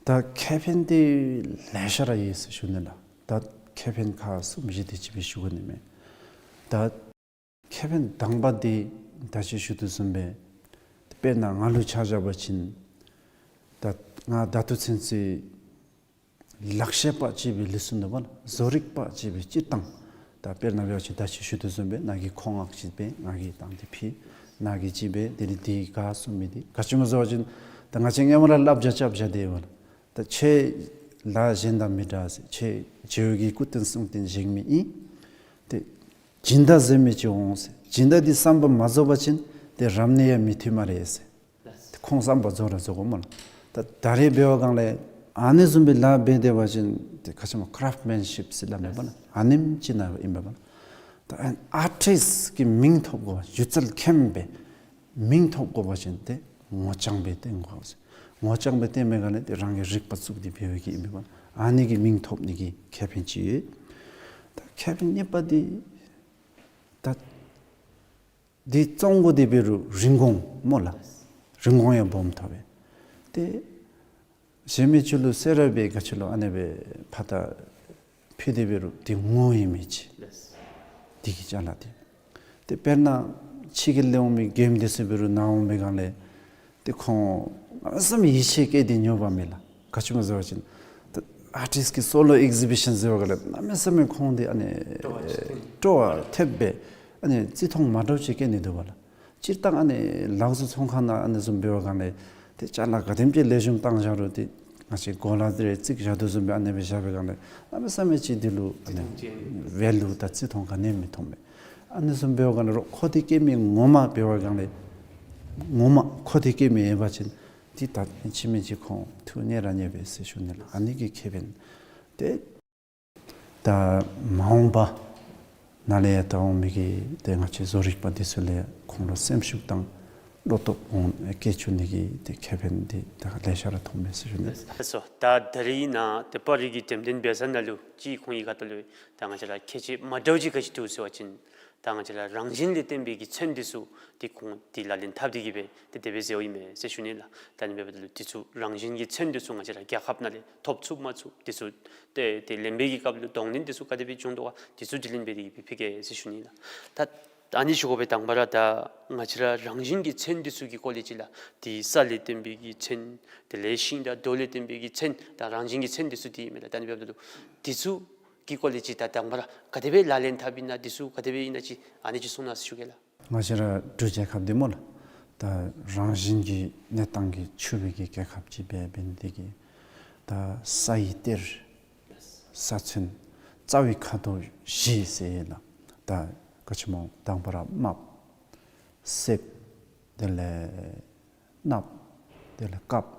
ད་ཁེ་ཕན་འདི་ལེ་ཤ་ར་ཡོད་ཟེར་ཞུ་ནི་ལགས། ད་ཁེ་ཕན་ཁག་གསུམ་བཞི་དེ་ཅིག་སྦེ་ཞུ་དགོ་ནི་མས། ད་ཁེ་ཕན་དང་པ་འདི་ད་ཅི་ཞུ་དོ་བཟུམ་སྦེ་དཔེར་ན་ང་ལུ་ཆ་བཞག་པ་ཅིན་ད་ང་ད་ལྟོ་ཚུན་ཚོད་ལག་ཤེས་པ་ཅིག་སྦེ་ལུས་སོ་ནུག་པ་ལགས། བཟོ་རིག་པ་ཅིག་སྦེ་སྤྱིར་བཏང་ད་དཔེར་ན་འབད་བ་ཅིན་ད་ཅི་ཞུ་དོ་བཟུམ་སྦེ་ནཱ་གི་ཁོང་ངག་ཅིག་སྦེ་ང་གིས་བཏང་སྟེ་ཕུལ། ནཱ་གི་ཅིག་སྦེ་དེ་ལས་དེ་ག་གསུང་མི་འདི་ག་ཅི་སྨོ་ཟེར་བ་ཅིན་ད་ང་བཅས་སྔོན་མ་ར་བསླབ་བྱ་རྐྱབ་བཞག་སྟེ་ཡོད་པ་ལགས། ད་ཁྱོད་ལཱ་གཞན་དང་མི་འདྲ་ཟེར། ཁྱོད་རྗེ་བོ་གི་སྐུ་རྟེན་གསུང་རྟེན་བཞེངས་མི་ཨིན། ཏེ་སྦྱིན་བདག་ཟེར་མི་ཅིག་འོང་ཟེར། སྦྱིན་བདག་འདི་བསམ་པ་མ་རྫོགས་པ་ཅིན་ཏེ་རབ་གནས་ཡང་མི་ཐོབ་སྨ་རེ་ཟེར། ཏེ་ཁོང་བསམ་པ་རྫོགས་ར་རྫོགས་དགོ་སྨོ་ལགས། ད་ད་རེས་འབད་བ་སྒང་ལས་ཨ་ནི་བཟུམ་སྦེ་ལཱ་འབད་སྡོད་པ་ཅིན་ཏེ་ག་ཅི་སྨོ་ཀ་རབ་མེན་ཤིབ་ཟེར་སླབ་མས་པ་ལགས། ཨ་ནེམ་ཅིག་ནང་ཨིན་པས་པ་ལགས། ད་ཨར་ཊིསཊ་ཀྱི་མིང་ཐོབ་དགོ་པ་སྒྱུ་རྩལ་མཁན་སྦེ་མིང་ཐོབ་དགོ་པ་ཅིན་ཏེ་ངོ་རྐྱང་སྦེ་བསྟན་དགོ་ཟེར། ངོ་རྐྱང་སྦེ་བསྟན་པའི་སྒང་ལས་ཏེ་རང་གི་རིག་པ་བཙུགས་ཏེ་འབད་བའི་གི་ཨིན་པས་པ། ཨ་ནི་གི་མིང་ཐོབ་ནི་གི་ཁེ་ཕན་ཅིག་ཡོད། ད་ཁེ་ཕན་གཉིས་པ་འདི་ད་འདི་བཙོང་དགོ་དེ་འབད་རུང་རིན་གོང་སྨོ་ལགས། རིན་གོང་ཡང་སྦོམ་ཐོབ་པས། ཏེ་གཞན་མི་ཅིག་ལུ་ཟེར་ར་སྦེ་ག་ཅི་ལོ་ཨ་ནི་སྦེ་ཕར་ད་ཕུལ་ཏེ་འབད་རུང་འདི་ངོ་ཡོད་མི་ཅིག། འདི་གི་ཅ་ལ་འདི། ཏེ་དཔེར་ན་ཕྱི་གི་ལས་འོང་མི་རྒནམ་འདི་ཚུ་འབད་རུང་ནཱ་འོང་པའི་སྒང་ལས་ཏེ་ཁོང་གནམ་མེད་ས་མེད་ཡིད་ཆེས་བསྐྱེད་དེ་ཉོ་བ་མས་ལགས། ག་ཅི་སྨོ་ཟེར་བ་ཅིན་ད་ཨར་ཊིསཊ་ཀྱི་སོ་ལོ་ཨེག་ཟི་བི་ཤཱན་ཟེར་བའི་སྒང་ལས་གནམ་མེད་ས་མེད་ཁོང་འདི་ཨ་ནི་སྤྲོ་བ་ཐེབས་སྦེ་ཨ་ནི་བརྩི་མཐོང་མ་འདྲཝ་ཅིག་བསྐྱེད་ནི་འདུག་པ་ལགས། སྤྱིར་བཏང་ཨ་ནི་ལག་བཟོ་ཚོང་ཁང་ནང་ཨ་ནི་བཟུམ་འབད་བའི་སྒང་ལས་ཏེ་ཅ་ལ་ག་དེམ་ཅིག་ལེགས་ཤོམ་བཏང་བཞག་རུང་ཏེ་ང་བཅས་གོ་ལ་འདི་རེ་བརྩིགས་བཞག་དོ་བཟུམ་སྦེ་ཨ་ནི་སྦེ་བཞག་པའི་སྒང་ལས་གནམ་མེད་ས་མེད་ཅིག་འདི་ལུ་ཨ་ནི་བརྩི་མཐོང་ཅན་ཝེ་ལུ་དང་བརྩི་མཐོང་ག་ནི་ཡང་མི་མཐོང་པས། ཨ་ནི་བཟུམ་འབད་བའི་སྒང་ལས་རོགས་མཁོ་འདི་བསྐྱེད་མི་ངོ་མ་འབད་བའི་སྒང་ལས་ངོ་མ་མཁོ་འདི་བསྐྱེད་མི་ཡོད་པ་ཅིན་འདི་ད་ཕྱི་མི་ཅིག་ཁོང་ཐུགས་མཉེས་ར་མཉེས་པས་ཟེར་ཞུ་ནི་ལགས། ཨ་ནི་གི་ཁེ་ཕན་ཏེ་ད་མ་འོངས་པ་ནཱ་ལས་ཡར་ད་འོང་མི་གི་ཏེ་ང་བཅས་བཟོ་རིག་པ་འདི་ཚུ་ལས་ཁོང་ལུ་སེམས་ཤུགས་དང་བློ་སྟོབས་འོང་སྐྱེ་བཅུག་ནི་གི་ཏེ་ཁེ་ཕན་འདི་ད་ལེ་ཤ་ར་ཐོབ་མས་ཟེར་ཞུ་ནི། ལགས་སོ། ད་ད་རེས་ནཱ་ཏེ་པར་རིས་ཀྱི་འགྲེམས་སྟོན་འབད་ས་ནང་ལུ་ཅིག་ཁོང་གི་ཁ་ཐུག་ལུ་ད་ང་བཅས་ར་ཁྱད་ཆོས་མ་འདྲཝ་ཅིག་ག་ཅི་འདུག་ཟེར་བ་ཅིན་ད་ང་བཅས་ར་རང་བཞིན་ལས་བརྟེན་པའི་གི་ཚོན་འདི་ཚུ་ཏེ་ཁོང་ཏེ་ལག་ལེན་འཐབ་སྟེ་གི་སྦེ་ཏེ་དེ་སྦེ་མཛད་ཡོདཔ་ཨིན་མས་ཟེར་ཞུ་ནི་ལགས། ད་ཨ་ནི་འབདཝ་ད་ལུ་འདི་ཚུ་རང་བཞིན་གྱི་ཚོན་འདི་ཚུ་ང་བཅས་ར་རྒྱལ་ཁབ་ནང་ལས་ཐོབ་ཚུགས་མ་ཚུགས་འདི་ཚུ་ཏེ་ཏེ་ལེན་པའི་གི་སྐབས་ལུ་གདོང་ལེན་འདི་ཚུ་ག་དེ་སྦེ་བྱུང་དོ་ག་འདི་ཚུ་དྲི་ལན་འབད་དེ་གི་སྦེ་ཕུལ་གེ་ཟེར་ཞུ་ནི་ལགས། ད་ཨ་ནི་ཞུ་དགོ་པའི་དང་པ་ར་ད་ང་བཅས་ར་རང་བཞིན་གྱི་ཚོན་འདི་ཚུ་གི་སྐོར་ལས་ཅིག་ལགས། ཏེ་ས་ལས་བརྟེན་པའི་གི་ཚོན་དེ་ལས་ཤིང་དང་རྡོ་ལས་བརྟེན་པའི་གི་ཚོན་ད་རང་བཞིན་གྱི་ཚོན་འདི་ཚུ་འདི་ཨིན་མས་ལགས། ད་ཨ་ནི་འབདཝ་ད་ལུ་འདི་ཚུ་གི་སྐོར་ལས་ཅིག་ད་དང་པ་ར་ག་དེ་སྦེ་ལག་ལེན་འཐབ་ཨིན་ན་འདི་ཚུ་ག་དེ་སྦེ་ཨིན་ན་ཅིག་ཨ་ནི་ཅིག་གསུང་གནང་ཟེར་ཞུ་གེ་ལགས། ང་བཅས་ར་འབྲུག་རྒྱལ་ཁབ་འདི་སྨོ་ལགས། ད་རང་བཞིན་གྱི་གནས་སྟངས་ཀྱིས་ཕྱུག་པའི་གི་རྒྱལ་ཁབ་ཅིག་སྦེ་འབད་ནི་དེ་གིས་ད་ས་ཡི་གཏེར་ས་ཚོན་རྩ་བའི་ཁ་དོག་བཞི་ཟེར་ཡོད་ལགས། ད་ག་ཅི་སྨོ་དང་པ་ར་རྨགཔ་གསེབ་དེ་ལས་སྣབས་དེ་ལས་དཀརཔོ་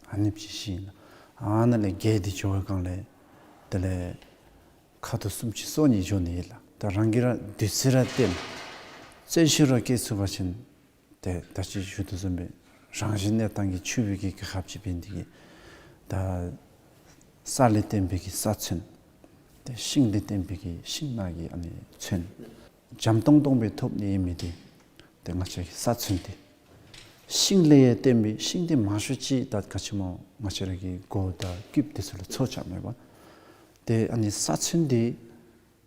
ཨ་ནི་བཞི་ཨིན་ལགས། ཨ་ནཱ་ལས་བརྒལ་ཏེ་འགྱོ་བའི་སྒང་ལས་དེ་ལས་ཁ་དོག་སུམ་ཅུ་སོ་གཉིས་འགྱོ་ནི་ཨིན་ལགས། ད་རང་གིས་ར་དུས་ཚོད་ར་བཏོན་བརྩོན་ཤུགས་ར་བསྐྱེད་ཚུགས་པ་ཅིན་ཏེ་ད་ཅི་ཞུ་དོ་བཟུམ་སྦེ་རང་བཞིན་གནས་སྟངས་ཀྱིས་ཕྱུག་པའི་གི་རྒྱལ་ཁབ་ཅིག་འབད་ནི་དེ་གིས་ད་ས་ལས་བརྟེན་པའི་གི་ས་ཚོན་ཏེ་ཤིང་ལས་བརྟེན་པའི་གི་ཤིང་ནགས་ཀྱི་ཨ་ནི་ཚོན་འཇམ་ཏོང་ཏོ་སྦེ་ཐོབ་ནི་ཨིན་མི་འདི་ཏེ་ང་བཅས་ཀྱི་ས་ཚོན་འདི་ཤིང་ལས་ཡང་བརྟེན་པའི་ཤིང་འདི་མང་ཤོས་ཅིག་ད་ག་ཅི་སྨོ་ང་བཅས་ར་གི་སྒོ་དང་སྐུདཔ་འདི་ཚུ་ལུ་ཚོ་རྐྱབ་མས་པ། ཏེ་ཨ་ནི་ས་ཚོན་འདི་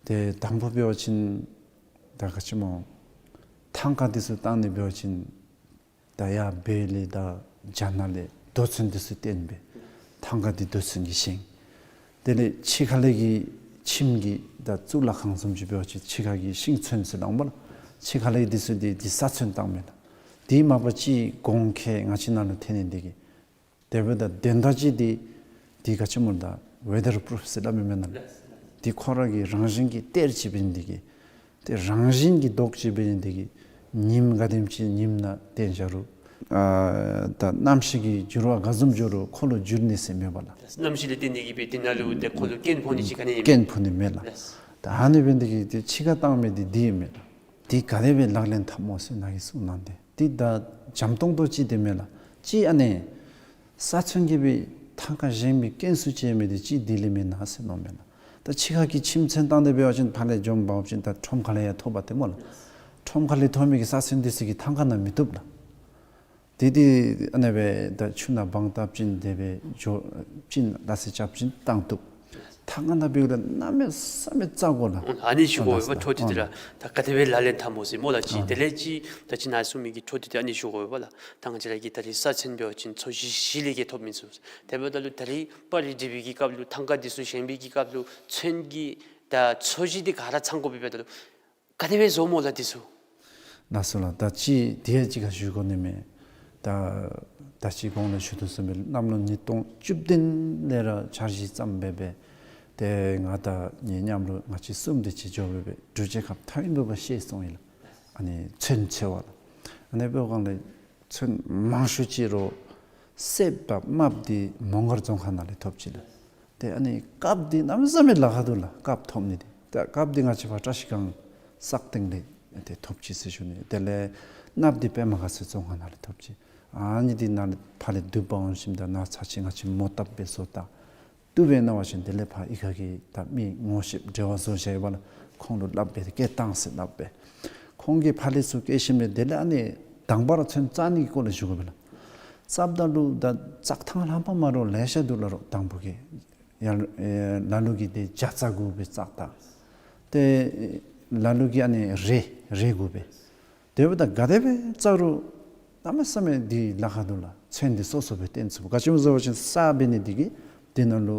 ཏེ་དང་པ་འབད་བ་ཅིན་ད་ག་ཅི་སྨོ་ཐང་ཀ་འདི་ཚུ་བཏང་ནི་འབད་བ་ཅིན་ད་ཡར་བོད་ལས་ད་རྒྱ་ནག་ལས་རྡོ་ཚོན་འདི་ཚུ་བཏོན་སྦེ་ཐང་ཀ་འདི་རྡོ་ཚོན་གྱིས་བཞེངས། དེ་ལས་ཕྱི་ཁ་ལས་ཀྱི་ཁྱིམ་གྱི་ད་གཙུག་ལག་ཁང་བཟུམ་ཅིག་འབད་བ་ཅིན་ཕྱི་ཁ་གི་ཤིང་ཚོན་ཟེར་སླབ་འོང་པ་ལགས། ཕྱི་ཁ་ལས་འདི་ཚུ་འདི་འདི་ས་ཚོན་བཏང་མས་ལགས། དེ་མ་པ་ཅིག་གོང་ཁེ་ང་བཅས་ནང་ལུ་ཐོན་ནི་འདི་གིས་དེ་འབདཝ་ད་དོན་དག་ཅིག་འདི་འདི་ག་ཅི་སྨོ་ད་ཝེ་དར་པུ་རུཕ་ཟེར་སླབ་མི་མེན་ན་ལགས། འདི་ཁོ་ར་གི་རང་བཞིན་གྱི་གཏེར་ཅིག་འབད་ནི་འདི་གིས་ཏེ་རང་བཞིན་གྱི་མདོག་ཅིག་འབད་ནི་འདི་གིས་ཉིམ་ག་དེམ་ཅིག་ཉིམ་ནང་བཏོན་བཞག་རུང་ཨ་ད་གནམ་གཤིས་ཀྱི་འགྱུར་བ་ག་བཟུམ་འགྱོ་རུང་ཁོ་ལུ་འགྱུར་ནི་ཟེར་མེད་པ་ལགས། གནམ་གཤིས་ལས་བརྟེན་ནི་གིས་སྦེ་འདི་ནང་ལུ་ཏེ་ཁོ་ལུ་སྐྱོན་ཕོག་ནི་ཅིག་ག་ནི་ཡང་སྐྱོན་ཕོག་ནི་མེད་ལགས། ད་ཨ་ནི་འབད་ནི་འདི་གིས་ཏེ་ཕྱི་ཁར་བཏང་མི་འདི་འདི་མས་ལགས། འདི་ག་དེ་སྦེ་ལག་ལེན་འཐབ་སྨོ་ཟེར་ནཱ་གིས་གསུང་གནང་སྟེ་འདི་ད་འཇམ་ཏོང་ཏོ་ཅིག་འདི་མེན་ལགས། ཅིག་ཨ་ནི་ས་ཚོན་གྱིས་སྦེ་ ཐང་ཀ་བཞེངས་པའི་རྐྱེན་སུ་བྱས་མི་དེ་ཅིག་དེ་ལས་མེན་ན་ཟེར་མནོཝ་མས་ལགས། ད་ཕྱི་ཁ་གི་ཁྱིམ་ཚན་བཏང་སྟེ་འབད་བ་ཅིན་ཕར་ལས་འཛོམས་འབད་བ་ཅིན་ད་ཁྲོམ་ཁ་ལས་ཡང་ཐོབ་པ་དེ་སྨོ་ལགས། ཁྲོམ་ཁ་ལས་ཐོབ་མི་གི་ས་ཚན་དེ་ཚུ་གིས་ཐང་ཀ་ནང་མི་བཏུབ་ལགས། དེ་དེ་ཨ་ནི་སྦེ་ད་ཆུ་ནང་བང་བཏབ་ཅིན་དེ་སྦེ་འགྱོ་ཅིན་ལགས་སེ་རྐྱབ་ཅིན་བཏང་བཏུབ། ཐང་ཀ་ནང་འབདཝ་ད་གནམ་མེད་ས་མེད་བཙག་དགོ་ལགས། ཨ་ནི་ཞུ་དགོ་པས་པ། འཕྲོ་མཐུད་དེ་ར་ད་ག་དེ་སྦེ་ལག་ལེན་འཐབ་སྨོ་ཟེར་སྨོ་ལགས། ཅིག་དེ་ལས་ཅིག་ད་ཅི་ནཱ་གསུངས་མི་གི་འཕྲོ་མཐུད་དེ་ཨ་ནི་ཞུ་དགོ་པས་པ་ལགས། ད་ང་བཅས་ར་གི་ད་རིས་ས་ཚན་འབད་བ་ཅིན་ཚོས་གཞི་གཞི་ལས་ཀྱི་ཐོབ་མི་ཚུགས། དེ་འབདཝ་ད་ལུ་ད་རིས་པར་རིས་སྒྲིག་པའི་གི་སྐབས་ལུ་ཐང་ཀ་དེ་ཚུ་བཞེངས་པའི་གི་སྐབས་ལུ་ཚོན་གྱི་ད་ཚོས་གཞི་དེ་ག་ར་ཚང་དགོ་པས་པ། ད་ལུ་ག་དེ་སྦེ་བཟོ་སྨོ་ལགས་དེ་ཚུ། ལགས་སོ་ལགས། ད་ཅི་དེ་ཅིག་ཁར་ཞུ་དགོ་ནི་མས། ད་ད་ཅི་གོང་ལས་ཞུ་དོ་བཟུམ་སྦེ་གནམ་ལོ་ཉིས་སྟོང་བཅུ་བདུན་ལས་ར་འཆར་གཞི་བརྩམས་སྦེ་སྦེ་ཏེ་ང་དང་ངེའི་མཉམ་རོགས་ང་བཅས་གསུམ་དེ་ཅིག་འགྱོ་སྦེ་སྦེ་འབྲུག་རྒྱལ་ཁབ་མཐའ་དབུས་ལུ་ཕར་བཤལ་སོང་ཡི་ལགས། ཨ་ནི་ཚོན་འཚོལ་བར་ལགས། ཨ་ནི་འབདཝ་གང་ལས་ཚོན་མང་ཤོས་ཅིག་རོགས་སེརཔོ་དང་དམརཔོ་དེ་མོང་སྒར་རྫོང་ཁག་ནང་ལས་ཐོབ་ཅི་ལགས། ཏེ་ཨ་ནི་དཀརཔོ་འདི་གནམ་མེད་ས་མེད་ལཱ་ཁག་འདུག་ལགས། དཀརཔོ་ཐོབ་ནི་འདི། ཏེ་དཀརཔོ་འདི་ང་བཅས་ཕར་བཀྲ་ཤིས་སྒང་སག་སྟེང་ལས་ཏེ་ཐོབ་ཅི་ཟེར་ཞུ་ནི། དེ་ལས་དམརཔོ་འདི་པདྨ་དགའ་ཚལ་རྫོང་ཁག་ནང་ལས་ཐོབ་ཅི། ཨ་ནི་འདི་ནཱ་ལས་ཕར་ལས་བསྡུ་འབག་འོང་ཞིནམ་ད་ནཱ་ཚར་ཅིག་ང་བཅས་མོ་བཏབ་སྦེ་བཟོ་ད། བཏུབ་པས་མནོ་བ་ཅིན་དེ་ལས་ཕར་གཡུས་ཁ་གི་ད་མི་ངོ་ཤེསཔ་འབྲེལ་བ་བཟོ་བཞག་ཡོད་པ་ལགས། ཁོང་ལུ་སླབ་སྦེ་སྐད་བཏང་ཟེར་སླབ་སྦེ། ཁོང་གིས་ཕར་ལས་ཚུར་བསྐྱལ་ཞིནམ་ལས་དེ་ལས་ཨ་ནི་དང་པ་ར་ཚོན་བཙག་ནི་གི་སྐོར་ལས་ཞུ་དགོ་པས་ལགས། བཙགཔ་ད་ལུ་ད་བཙག་ཐང་ལྷམ་པ་མ་རོགས་ལེ་ཤ་འདུག་ལགས། རོགས་དང་པོ་གི་ཡར་ཨེ་ལ་ལུ་གིས་ཏེ་བརྒྱ་རྩ་དགོ་པས་བཙག་ད། ཏེ་ལ་ལུ་གིས་ཨ་ནི་རེ་རེ་དགོ་པས། དེ་འབདཝ་ད་ག་དེ་སྦེ་བཙག་རུང་གནམ་མེད་ས་མེད་འདི་ལཱ་ཁག་འདུག་ལགས། ཚོན་འདི་སོ་སོ་སྦེ་བཏོན་ཚུགས། ག་ཅི་སྨོ་ཟེར་བ་ཅིན་ས་འབད་ནི་འདི་གིས་དེ་ནང་ལུ་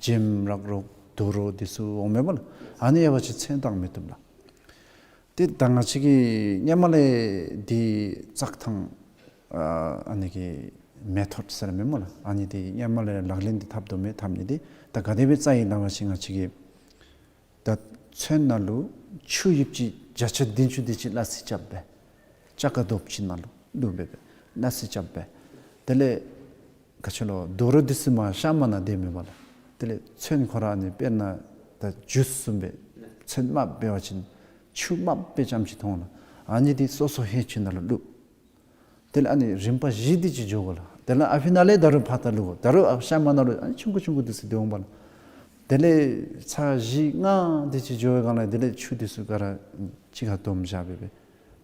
འཇིམ་རག་རོགས་དུག་རོགས་འདི་ཚུ་འོང་མས་པ་ལགས། ཨ་ནི་ཡོད་པ་ཅིན་ཚོན་བཏང་མི་བཏུབ་ལགས། ཏེ་ད་ང་བཅས་ཀྱིས་སྔོན་མ་ལས་འདི་བཙག་ཐང་ཨ་ཨ་ནི་གི་མེ་ཐོཌ་ཟེར་མས་སྨོ་ལགས། ཨ་ནི་འདི་སྔོན་མ་ལས་ལག་ལེན་འདི་འཐབ་དོ་མས། འཐབ་ནི་འདི་ད་ག་དེ་སྦེ་བཙག་ཡི་ལགས་པ་ཅིན་ང་བཅས་ཀྱིས་ད་ཚོན་ནང་ལུ་ཆུ་ཡིབ་ཅིག་བརྒྱ་ཆ་བདུན་ཅུ་དེ་ཅིག་སླ་བསྲེ་རྐྱབ་སྦེ་ལྕགས་ཀ་རྡོགཔ་ཅིག་ནང་ལུ་བླུགས་སྦེ་སྦེ་སླ་བསྲེ་རྐྱབ་སྦེ། དེ་ལས་ག་ཅི་ལོ་དུག་རོགས་འདི་ཚུ་མར་གཤམ་མ་ནང་སྡོད་མི་བ་ལགས། དེ་ལས་ཚོན་ཁོ་ར་ཨ་ནི་དཔེར་ན་ད་ཇུས་བཟུམ་སྦེ་ཚོན་དམརཔོ་འབད་བ་ཅིན་ཆུ་དམརཔོ་སྦེ་རྐྱངམ་ཅིག་མཐོང་ལགས། ཨ་ནི་འདི་སོ་སོ་ཧེ་ཆུ་ནང་ལུ་བླུགས། དེ་ལས་ཨ་ནི་རིམ་པ་བཞི་དེ་ཅིག་འགྱོ་དགོ་ལགས། དེ་ལས་ཨ་ཕི་ནང་ལས་ད་རུང་ཕར་ད་བླུགས་དགོ། ད་རུང་ཨ་གཤམ་མ་ནང་ལུ་ཨ་ནི་ཆུང་ཀུ་ཆུང་ཀུ་དེ་ཚུ་སྡོད་འོང་བ་ལགས། དེ་ལས་ཚར་བཞི་ལྔ་དེ་ཅིག་འགྱོ་བའི་སྒང་ལས་དེ་ལས་ཆུ་དེ་ཚུ་ག་ར་གཅིག་ཁར་བསྡོམས་བཞག་སྦེ་སྦེ།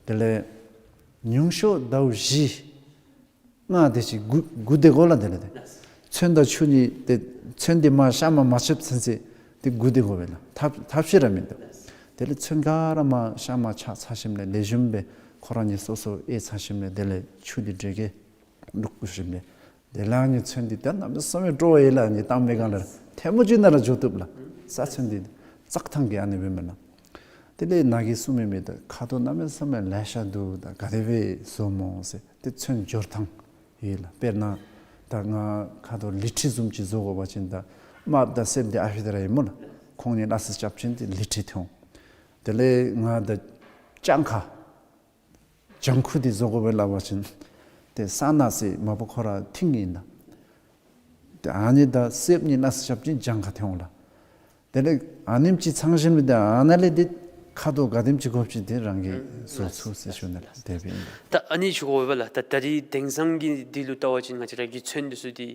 དེ་ལས་ཉུང་ཤོས་ཟླཝ་བཞི་ལྔ་དེ་ཅིག་སྒུག་སྒུག་སྡོད་དགོ་ལགས། དེ་ལས་ཏེ་ཚོན་དང་ཆུ་གཉིས་ཏེ་ཚོན་འདི་མར་གཤམ་མ་མ་ཆགསཔ་ཚུན་ཚོད་ཏེ་སྒུག་སྡོད་དགོ་པས་ལགས། ཐབས་ཐབས་ཤེས་ར་མིན་འདུག། དེ་ལས་ཚོན་ག་ར་མར་གཤམ་མ་ཆགས་ཚར་ཞིནམ་ལས་ལེགས་ཤོམ་སྦེ་ཁོ་ར་གཉིས་སོ་སོ་ཨེ་ཚར་ཞིནམ་ལས་དེ་ལས་ཆུ་འདི་འདྲེ་གིས་བླུགས་བཀུག་ཞིནམ་ལས་དེ་ལས་ཨ་ནི་ཚོན་འདི་ད་གནམ་མེད་ས་མེད་སྤྲོ་བ་ཡོད་ལགས། ཨ་ནི་བཏང་པའི་སྒང་ལས་ཐལ་མོ་གཅིག་ནང་ར་འགྱོ་བཏུབ་ལགས། ས་ཚོན་འདི་བཙག་ཐང་གི་ཨ་ནི་སྦེ་མེན་ན། དེ་ལས་ནཱ་གིས་གསུངས་མི་མི་ད་ཁ་དོག་གནམ་མེད་ས་མེད་ལེ་ཤ་འདུག། ད་ག་དེ་སྦེ་བཟོ་སྨོ་ཟེར། ཏེ་ཚོན་སྦྱོར་ཐངས་ཡོད་ལགས། དཔེར་ན་ད་ང་ཁ་དོག་ལི་ཁྲི་བཟུམ་ཅིག་བཟོ་དགོ་པ་ཅིན་ད་དམརཔོ་དང་སེརཔོ་འདི་ཨ་ཕི་ད་ར་ཨིན་སྨོ་ལགས། ཁོང་གཉིས་སླ་བསྲེ་རྐྱབ་ཅིན་ཏེ་ལི་ཁྲི་ཐོན་འོང་། དེ་ལས་ང་ད་ལྗང་ཁ་ལྗང་ཁུ་འདི་བཟོ་དགོ་པས་སླབ་པ་ཅིན་ཏེ་ས་ནག་སེར་དམརཔོ་ཁོ་ར་མཐིང་ཨིན་ལགས། ཏེ་ཨ་ནི་དང་སེརཔོ་གཉིས་སླ་བསྲེ་རྐྱབ་ཅིན་ལྗང་ཁ་ཐོན་འོང་ལགས། དེ་ལས་ཨ་ནེམ་ཅིག་ཚང་ཞིནམ་ལས་ཏེ་ཨ་ནཱ་ལས་ཏེ་ཁ་དོག་ག་དེམ་ཅིག་དགོཔ་ཅིག་ཏེ་རང་གིས་བཟོ་ཚུགས་ཟེར་ཞུ་ནི་ལགས། དེ་སྦེ་ཨིན། ད་ཨ་ནི་ཞུ་དགོ་པས་ལགས། ད་ད་རིས་དེང་སང་གི་འདི་ལུ་བལྟ་བ་ཅིན་ང་བཅས་ར་གི་ཚོན་འདི་ཚུ་འདི་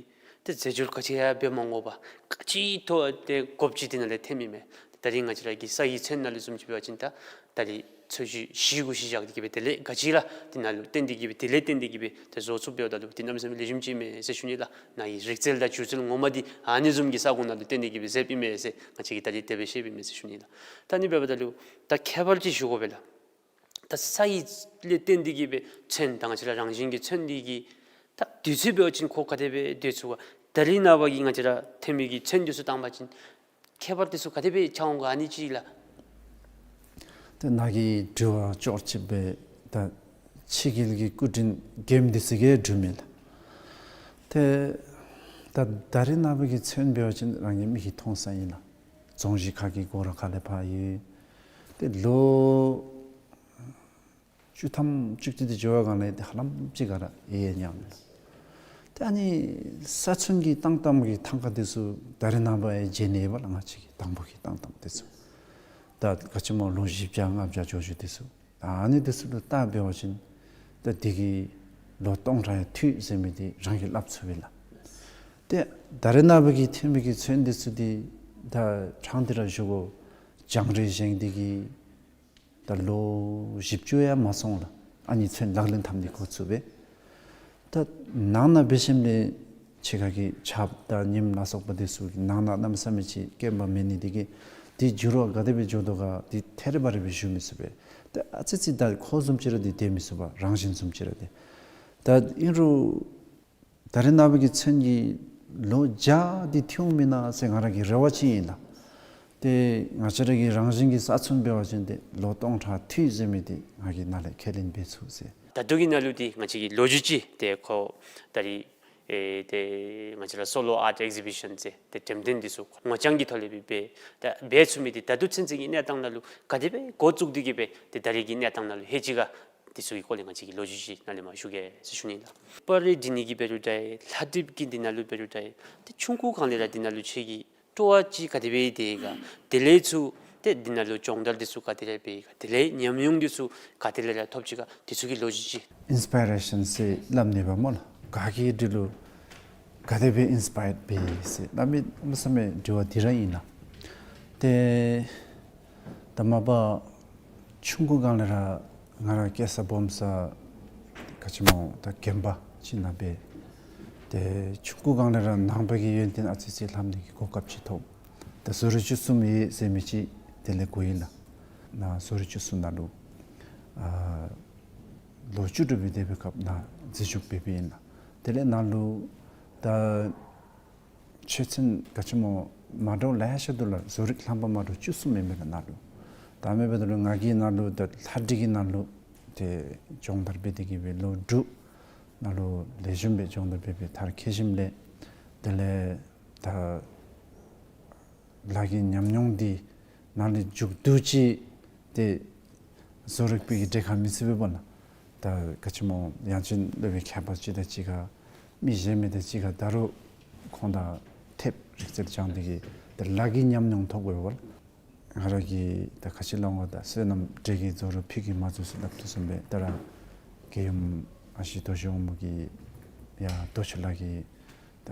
ཏེ་རྫས་སྦྱོར་ག་ཅི་ཡང་འབད་མ་དགོ་པར་ག་ཅི་ཐོབ་ཏེ་དགོཔ་ཅིག་དེ་ནང་ལས་ཐོནམ་ཨིན་མས། ད་རིས་ང་བཅས་ར་གི་ས་ཡི་ཚོན་ནང་ལུ་བཟུམ་ཅིག་འབད་བ་ཅིན་ད་ད་རིས་ཚོས་གཞི་བཞི་གུ་གཞི་བཞག་སྟེ་གི་སྦེ་དེ་ལས་ག་ཅི་ར་དེ་ནང་ལུ་བརྟེན་ཏེ་གི་སྦེ་དེ་ལས་བརྟེན་ཏེ་གི་སྦེ་ཏེ་བཟོ་ཚུགསཔ་འབདཝ་ད་ལུ་དེ་གནམ་མེད་ས་མེད་ལེགས་ཤོམ་ཅིག་མས་ཟེར་ཞུ་ནི་ལགས། ནཱ་གི་རིག་རྩལ་དང་སྒྱུ་རྩལ་ངོ་མ་འདི་ཨ་ནི་བཟུམ་གྱི་ས་ཁོངས་ནང་ལུ་བརྟེན་ཏེ་གི་སྦེ་མཛདཔ་ཨིན་མས་ཟེར་ང་བཅས་ཀྱིས་ད་རིས་དེ་སྦེ་ཤེསཔ་ཨིན་མས་ཟེར་ཞུ་ནི་ལགས། ད་ཨ་ནི་འབདཝ་ད་ལུ་ད་ཁྱད་པར་ཅིག་ཞུ་དགོ་པས་ལགས། ད་ས་ཡི་ལས་བརྟེན་ཏེ་གི་སྦེ་ཚོན་ད་ང་བཅས་ར་རང་བཞིན་གྱི་ཚོན་འདི་གི་ད་དུས་ཚོད་འབད་བ་ཅིན་ཁོ་ག་དེ་སྦེ་སྡོད་ཚུགས་པ། ད་རིས་ནངས་པ་གི་ང་བཅས་ར་ཐོན་མི་གི་ཚོན་འདི་ཚུ་བཏང་པ་ཅིན་ཁྱད་པར་དེ་ཚུ་ག་དེ་སྦེ་ཆགས་འོང་ག་ཨ་ནི་ཅིག་ལགས། ཏེ་ནཱ་གི་དྲི་བ་ཅོག་གཅིག་སྦེ་ད་ཕྱི་རྒྱལ་གྱི་སྐུ་མགྲོན་རྒནམ་འདི་ཚུ་གིས་སྒྲུབ་མས་ལགས། ཏེ་ད་ད་རིས་ནངས་པ་གི་ཚོན་འབད་བ་ཅིན་རང་གི་མིག་གིས་མཐོང་ས་ཨིན་ལགས། རྫོང་གཞི་ཁ་གི་སྒོ་ར་ཁ་ལས་ཕར་ཡོད། ཏེ་ལོ་བཅུ་ཐམ་བཅུ་གཅིག་དེ་འགྱོ་བའི་སྒང་ལས་ཏེ་ཧ་ལམ་ཅིག་ག་ར་ཡལ་ཡལ་ཉམས་མས། ཏེ་ཨ་ནི་ས་ཚོན་གྱི་བཏང་གཏམ་གྱི་ཐང་ཀ་དེ་ཚུ་ད་རིས་ནངས་པ་ཡང་མཇལ་ནི་ཡོད་པ་ལགས། ང་བཅས་ཀྱི་དང་པོ་གི་བཏང་གཏམ་དེ་ཚུ་ད་ག་ཅི་སྨོ་ལོ་བཞི་བརྒྱ་ལྔ་བརྒྱ་འགྱོ་འགྱོཝ་དེ་ཚུ། ཨ་ནི་དེ་ཚུ་ལུ་བལྟ་འབད་བ་ཅིན་ད་དེ་གིས་ལོ་སྟོང་ཕྲག་ཡང་ཐུབ་ཟེར་མི་དེ་རང་གིས་སླབ་ཚུགས་པས་ལགས། ཏེ་ད་རེས་ནངས་པ་གི་ཐོན་མི་གི་ཚོན་འདི་ཚུ་འདི་ད་ཕྲང་སྟེ་ར་ཞུ་དགོ། སྦྱང་རིམ་བཞེངས་ཏེ་གི་ད་ལོ་བཞི་བཅུ་ཡང་མ་སོང་ལགས། ཨ་ནི་ཚོན་ལག་ལེན་འཐབ་ནི་འགོ་བཙུགས་པས། ད་ནང་ན་འབད་ཞིནམ་ལས་ཕྱི་ཁ་གི་ཆརཔ་དང་ཉིམ་ལ་སོགས་པ་འདི་ཚུ་གིས་ནང་ན་གནམ་མེད་ས་མེད་ཅིག་སྐྱོན་པ་མེད་ནི་འདི་གིས་འདི་འགྱུར་བ་ག་དེ་སྦེ་འགྱོ་དོ་ག་འདི་ཐད་རི་བ་རི་སྦེ་ཞུ་མི་ཚུགས་པས། ད་ཨ་ཙི་ཙི་ད་ཁོ་བཟུམ་ཅིག་ར་འདི་སྡོད་མི་ཚུགས་པས། རང་བཞིན་བཟུམ་ཅིག་ར་འདི། ད་ཨིན་རུང་ད་རེས་ནངས་པ་གི་ཚོན་གྱི་ལོ་བརྒྱ་འདི་ཐོན་འོང་མེན་ན་ཟེར་ང་ར་གི་རེ་བ་ཅིག་ཨིན་ལགས། ཏེ་ང་བཅས་ར་གི་རང་བཞིན་གྱི་ས་ཚོན་འབད་བ་ཅིན་ཏེ་ལོ་སྟོང་ཕྲག་ཐུབ་ཟེར་མི་འདི་ང་གིས་ནཱ་ལས་ཁས་ལེན་འབད་ཚུགས་ཟེར། ད་ལྟོ་གི་ནང་ལུ་འདི་ང་བཅས་ཀྱི་ལོ་རྒྱུས་ཅིག་ཏེ་ཁོ་ད་རིས་ཨེ་ཏེ་ང་བཅས་ར་སོ་ལོ་ཨརཊ་ཨེག་ཟི་བི་ཤཱན་ཟེར་ཏེ་འགྲེམས་སྟོན་འདི་ཚུ་ངོ་རྐྱང་གི་ཐོག་ལས་སྦེ་འབད་ད་འབད་ཚུགས་མི་འདི་ད་ལྟོ་ཚུན་ཚོད་ཀྱི་གནས་སྟངས་ནང་ལུ་ག་དེ་སྦེ་འགོ་བཙུགས་ཏེ་གི་སྦེ་ཏེ་ད་རིས་ཀྱི་གནས་སྟངས་ནང་ལུ་ལྷོད་ཅི་ག་འདི་ཚུ་གི་སྐོར་ལས་ང་བཅས་ཀྱིས་ལོ་རྒྱུས་ཅིག་ནཱ་ལས་མར་ཞུ་གེ་ཟེར་ཞུ་ནི་ལགས། པར་རིས་འབྲི་ནི་གི་འབད་རུང་འདྲ་ལྷ་བྲིས་ཀྱི་འདི་ནང་ལུ་འབད་རུང་འདྲ་ཏེ་ཆུང་ཀུ་སྒང་ལས་ར་འདི་ནང་ལུ་ཁྱོད་ཀྱི་སྤྲོ་བ་ཅིག་ག་དེ་སྦེ་སྡོད་ག་དེ་ལས་ཚུར་ཏེ་འདི་ནང་ལུ་སྦྱོང་བརྡར་འདི་ཚུ་ག་དེ་སྦེ་འབད་ག་དེ་ལས་ཉམས་མྱོང་འདི་ཚུ་ག་དེ་ལས་ར་ཐོབ་ཅི་ག་འདི་ཚུ་གི་ལོ་རྒྱུས་ཅིག། ཨིན་སི་པའི་རེ་ཤཱན་ཟེར་སླབ་ནི་འབདཝ་སྨོ་ལགས། ག་གིས་འདི་ལུ་ག་དེ་སྦེ་ཨིན་སི་པའརཌ་འབད་ཟེར་གནམ་མེད་ས་མེད་དྲི་བ་འདི་ར་ཨིན་ལགས། ཏེ་ད་མ་པ་ཆུང་ཀུ་སྒང་ལས་ར་ང་ར་སྐྱེས་ས་སྦོམ་ས་ག་ཅི་སྨོ་ད་དགོན་པ་ཅིག་ནང་སྦེ། ཏེ་ཆུང་ཀུ་སྒང་ལས་ར་ནང་པ་གི་ཡོན་ཏན་ཨ་ཙི་ཙི་ལྷབ་ནི་གི་གོ་སྐབས་ཅིག་ཐོབ། ད་བཟོ་རིག་བཅུ་གསུམ་ཡོད་ཟེར་མི་ཅིག་དེ་ལས་གོ་ཡི་ལགས། ནཱ་བཟོ་རིག་བཅུ་གསུམ་ནང་ལུ་ཨ་ལོ་བཅུ་དྲུག་པའི་དེ་སྦེ་སྐབས་ནཱ་འཛུལ་ཞུགས་འབད་འབདཝ་ཨིན་ལགས། དེ་ལས་ནཱ་ལུ་ད་ཆོས་ཚན་ག་ཅི་སྨོ་མ་འདྲཝ་ལེ་ཤ་འདུག་ལགས། བཟོ་རིག་ལྷམ་པ་མ་འདྲཝ་བཅུ་གསུམ་ཨིན་པས་ལགས་ནཱ་ལུ། ད་མེན་པ་ད་ལུ་ང་གིས་ནཱ་ལུ་ད་ལྷ་བྲིས་ཀྱི་ནང་ལུ་ཏེ་སྦྱོང་བརྡར་འབད་དེ་གི་སྦེ་ལོ་དྲུག་ནཱ་ལུ་ལེགས་ཤོམ་སྦེ་སྦྱོང་བརྡར་འབད་སྦེ་མཐར་འཁྱོལ་ཞིནམ་ལས་དེ་ལས་ད་ལཱ་གི་ཉམས་མྱོང་འདི་ནཱ་ལས་མཇུག་བསྡུ་ཅི། ཏེ་བཟོ་རིག་པའི་གི་གྲལ་ཁར་མི་ཚུད་པས་པ་ལགས། ད་ག་ཅི་སྨོ་ཡང་ཅིན་སློབ་དཔོན་མཁས་པ་ཅིག་དང་གཅིག་ཁར་མི་གཞན་མི་དང་གཅིག་ཁར་ད་རུང་ཁོང་དང་ཐེབས་རིག་རྩལ་སྦྱང་སྟེ་གི་ཏེ་ལཱ་གི་ཉམས་མྱོང་ཐོབ་དགོ་པས་པ་ལགས། ང་ར་གིས་ད་ག་ཅི་སླབ་འོང་ད་བསོད་ནམས་འབྲས་ཀྱི་རྫོགས་རིམ་ཕུད་ཀྱིས་མ་རྫོགས་ཟེར་སླབ་དོ་བཟུམ་སྦེ་ད་ར་རྒྱལ་ཡུམ་ཨ་ཞེ་རྡོ་རྗེ་དབང་མོ་གི་ཡ་རྡོ་རྗེ་ལགས་ཀྱི་ད་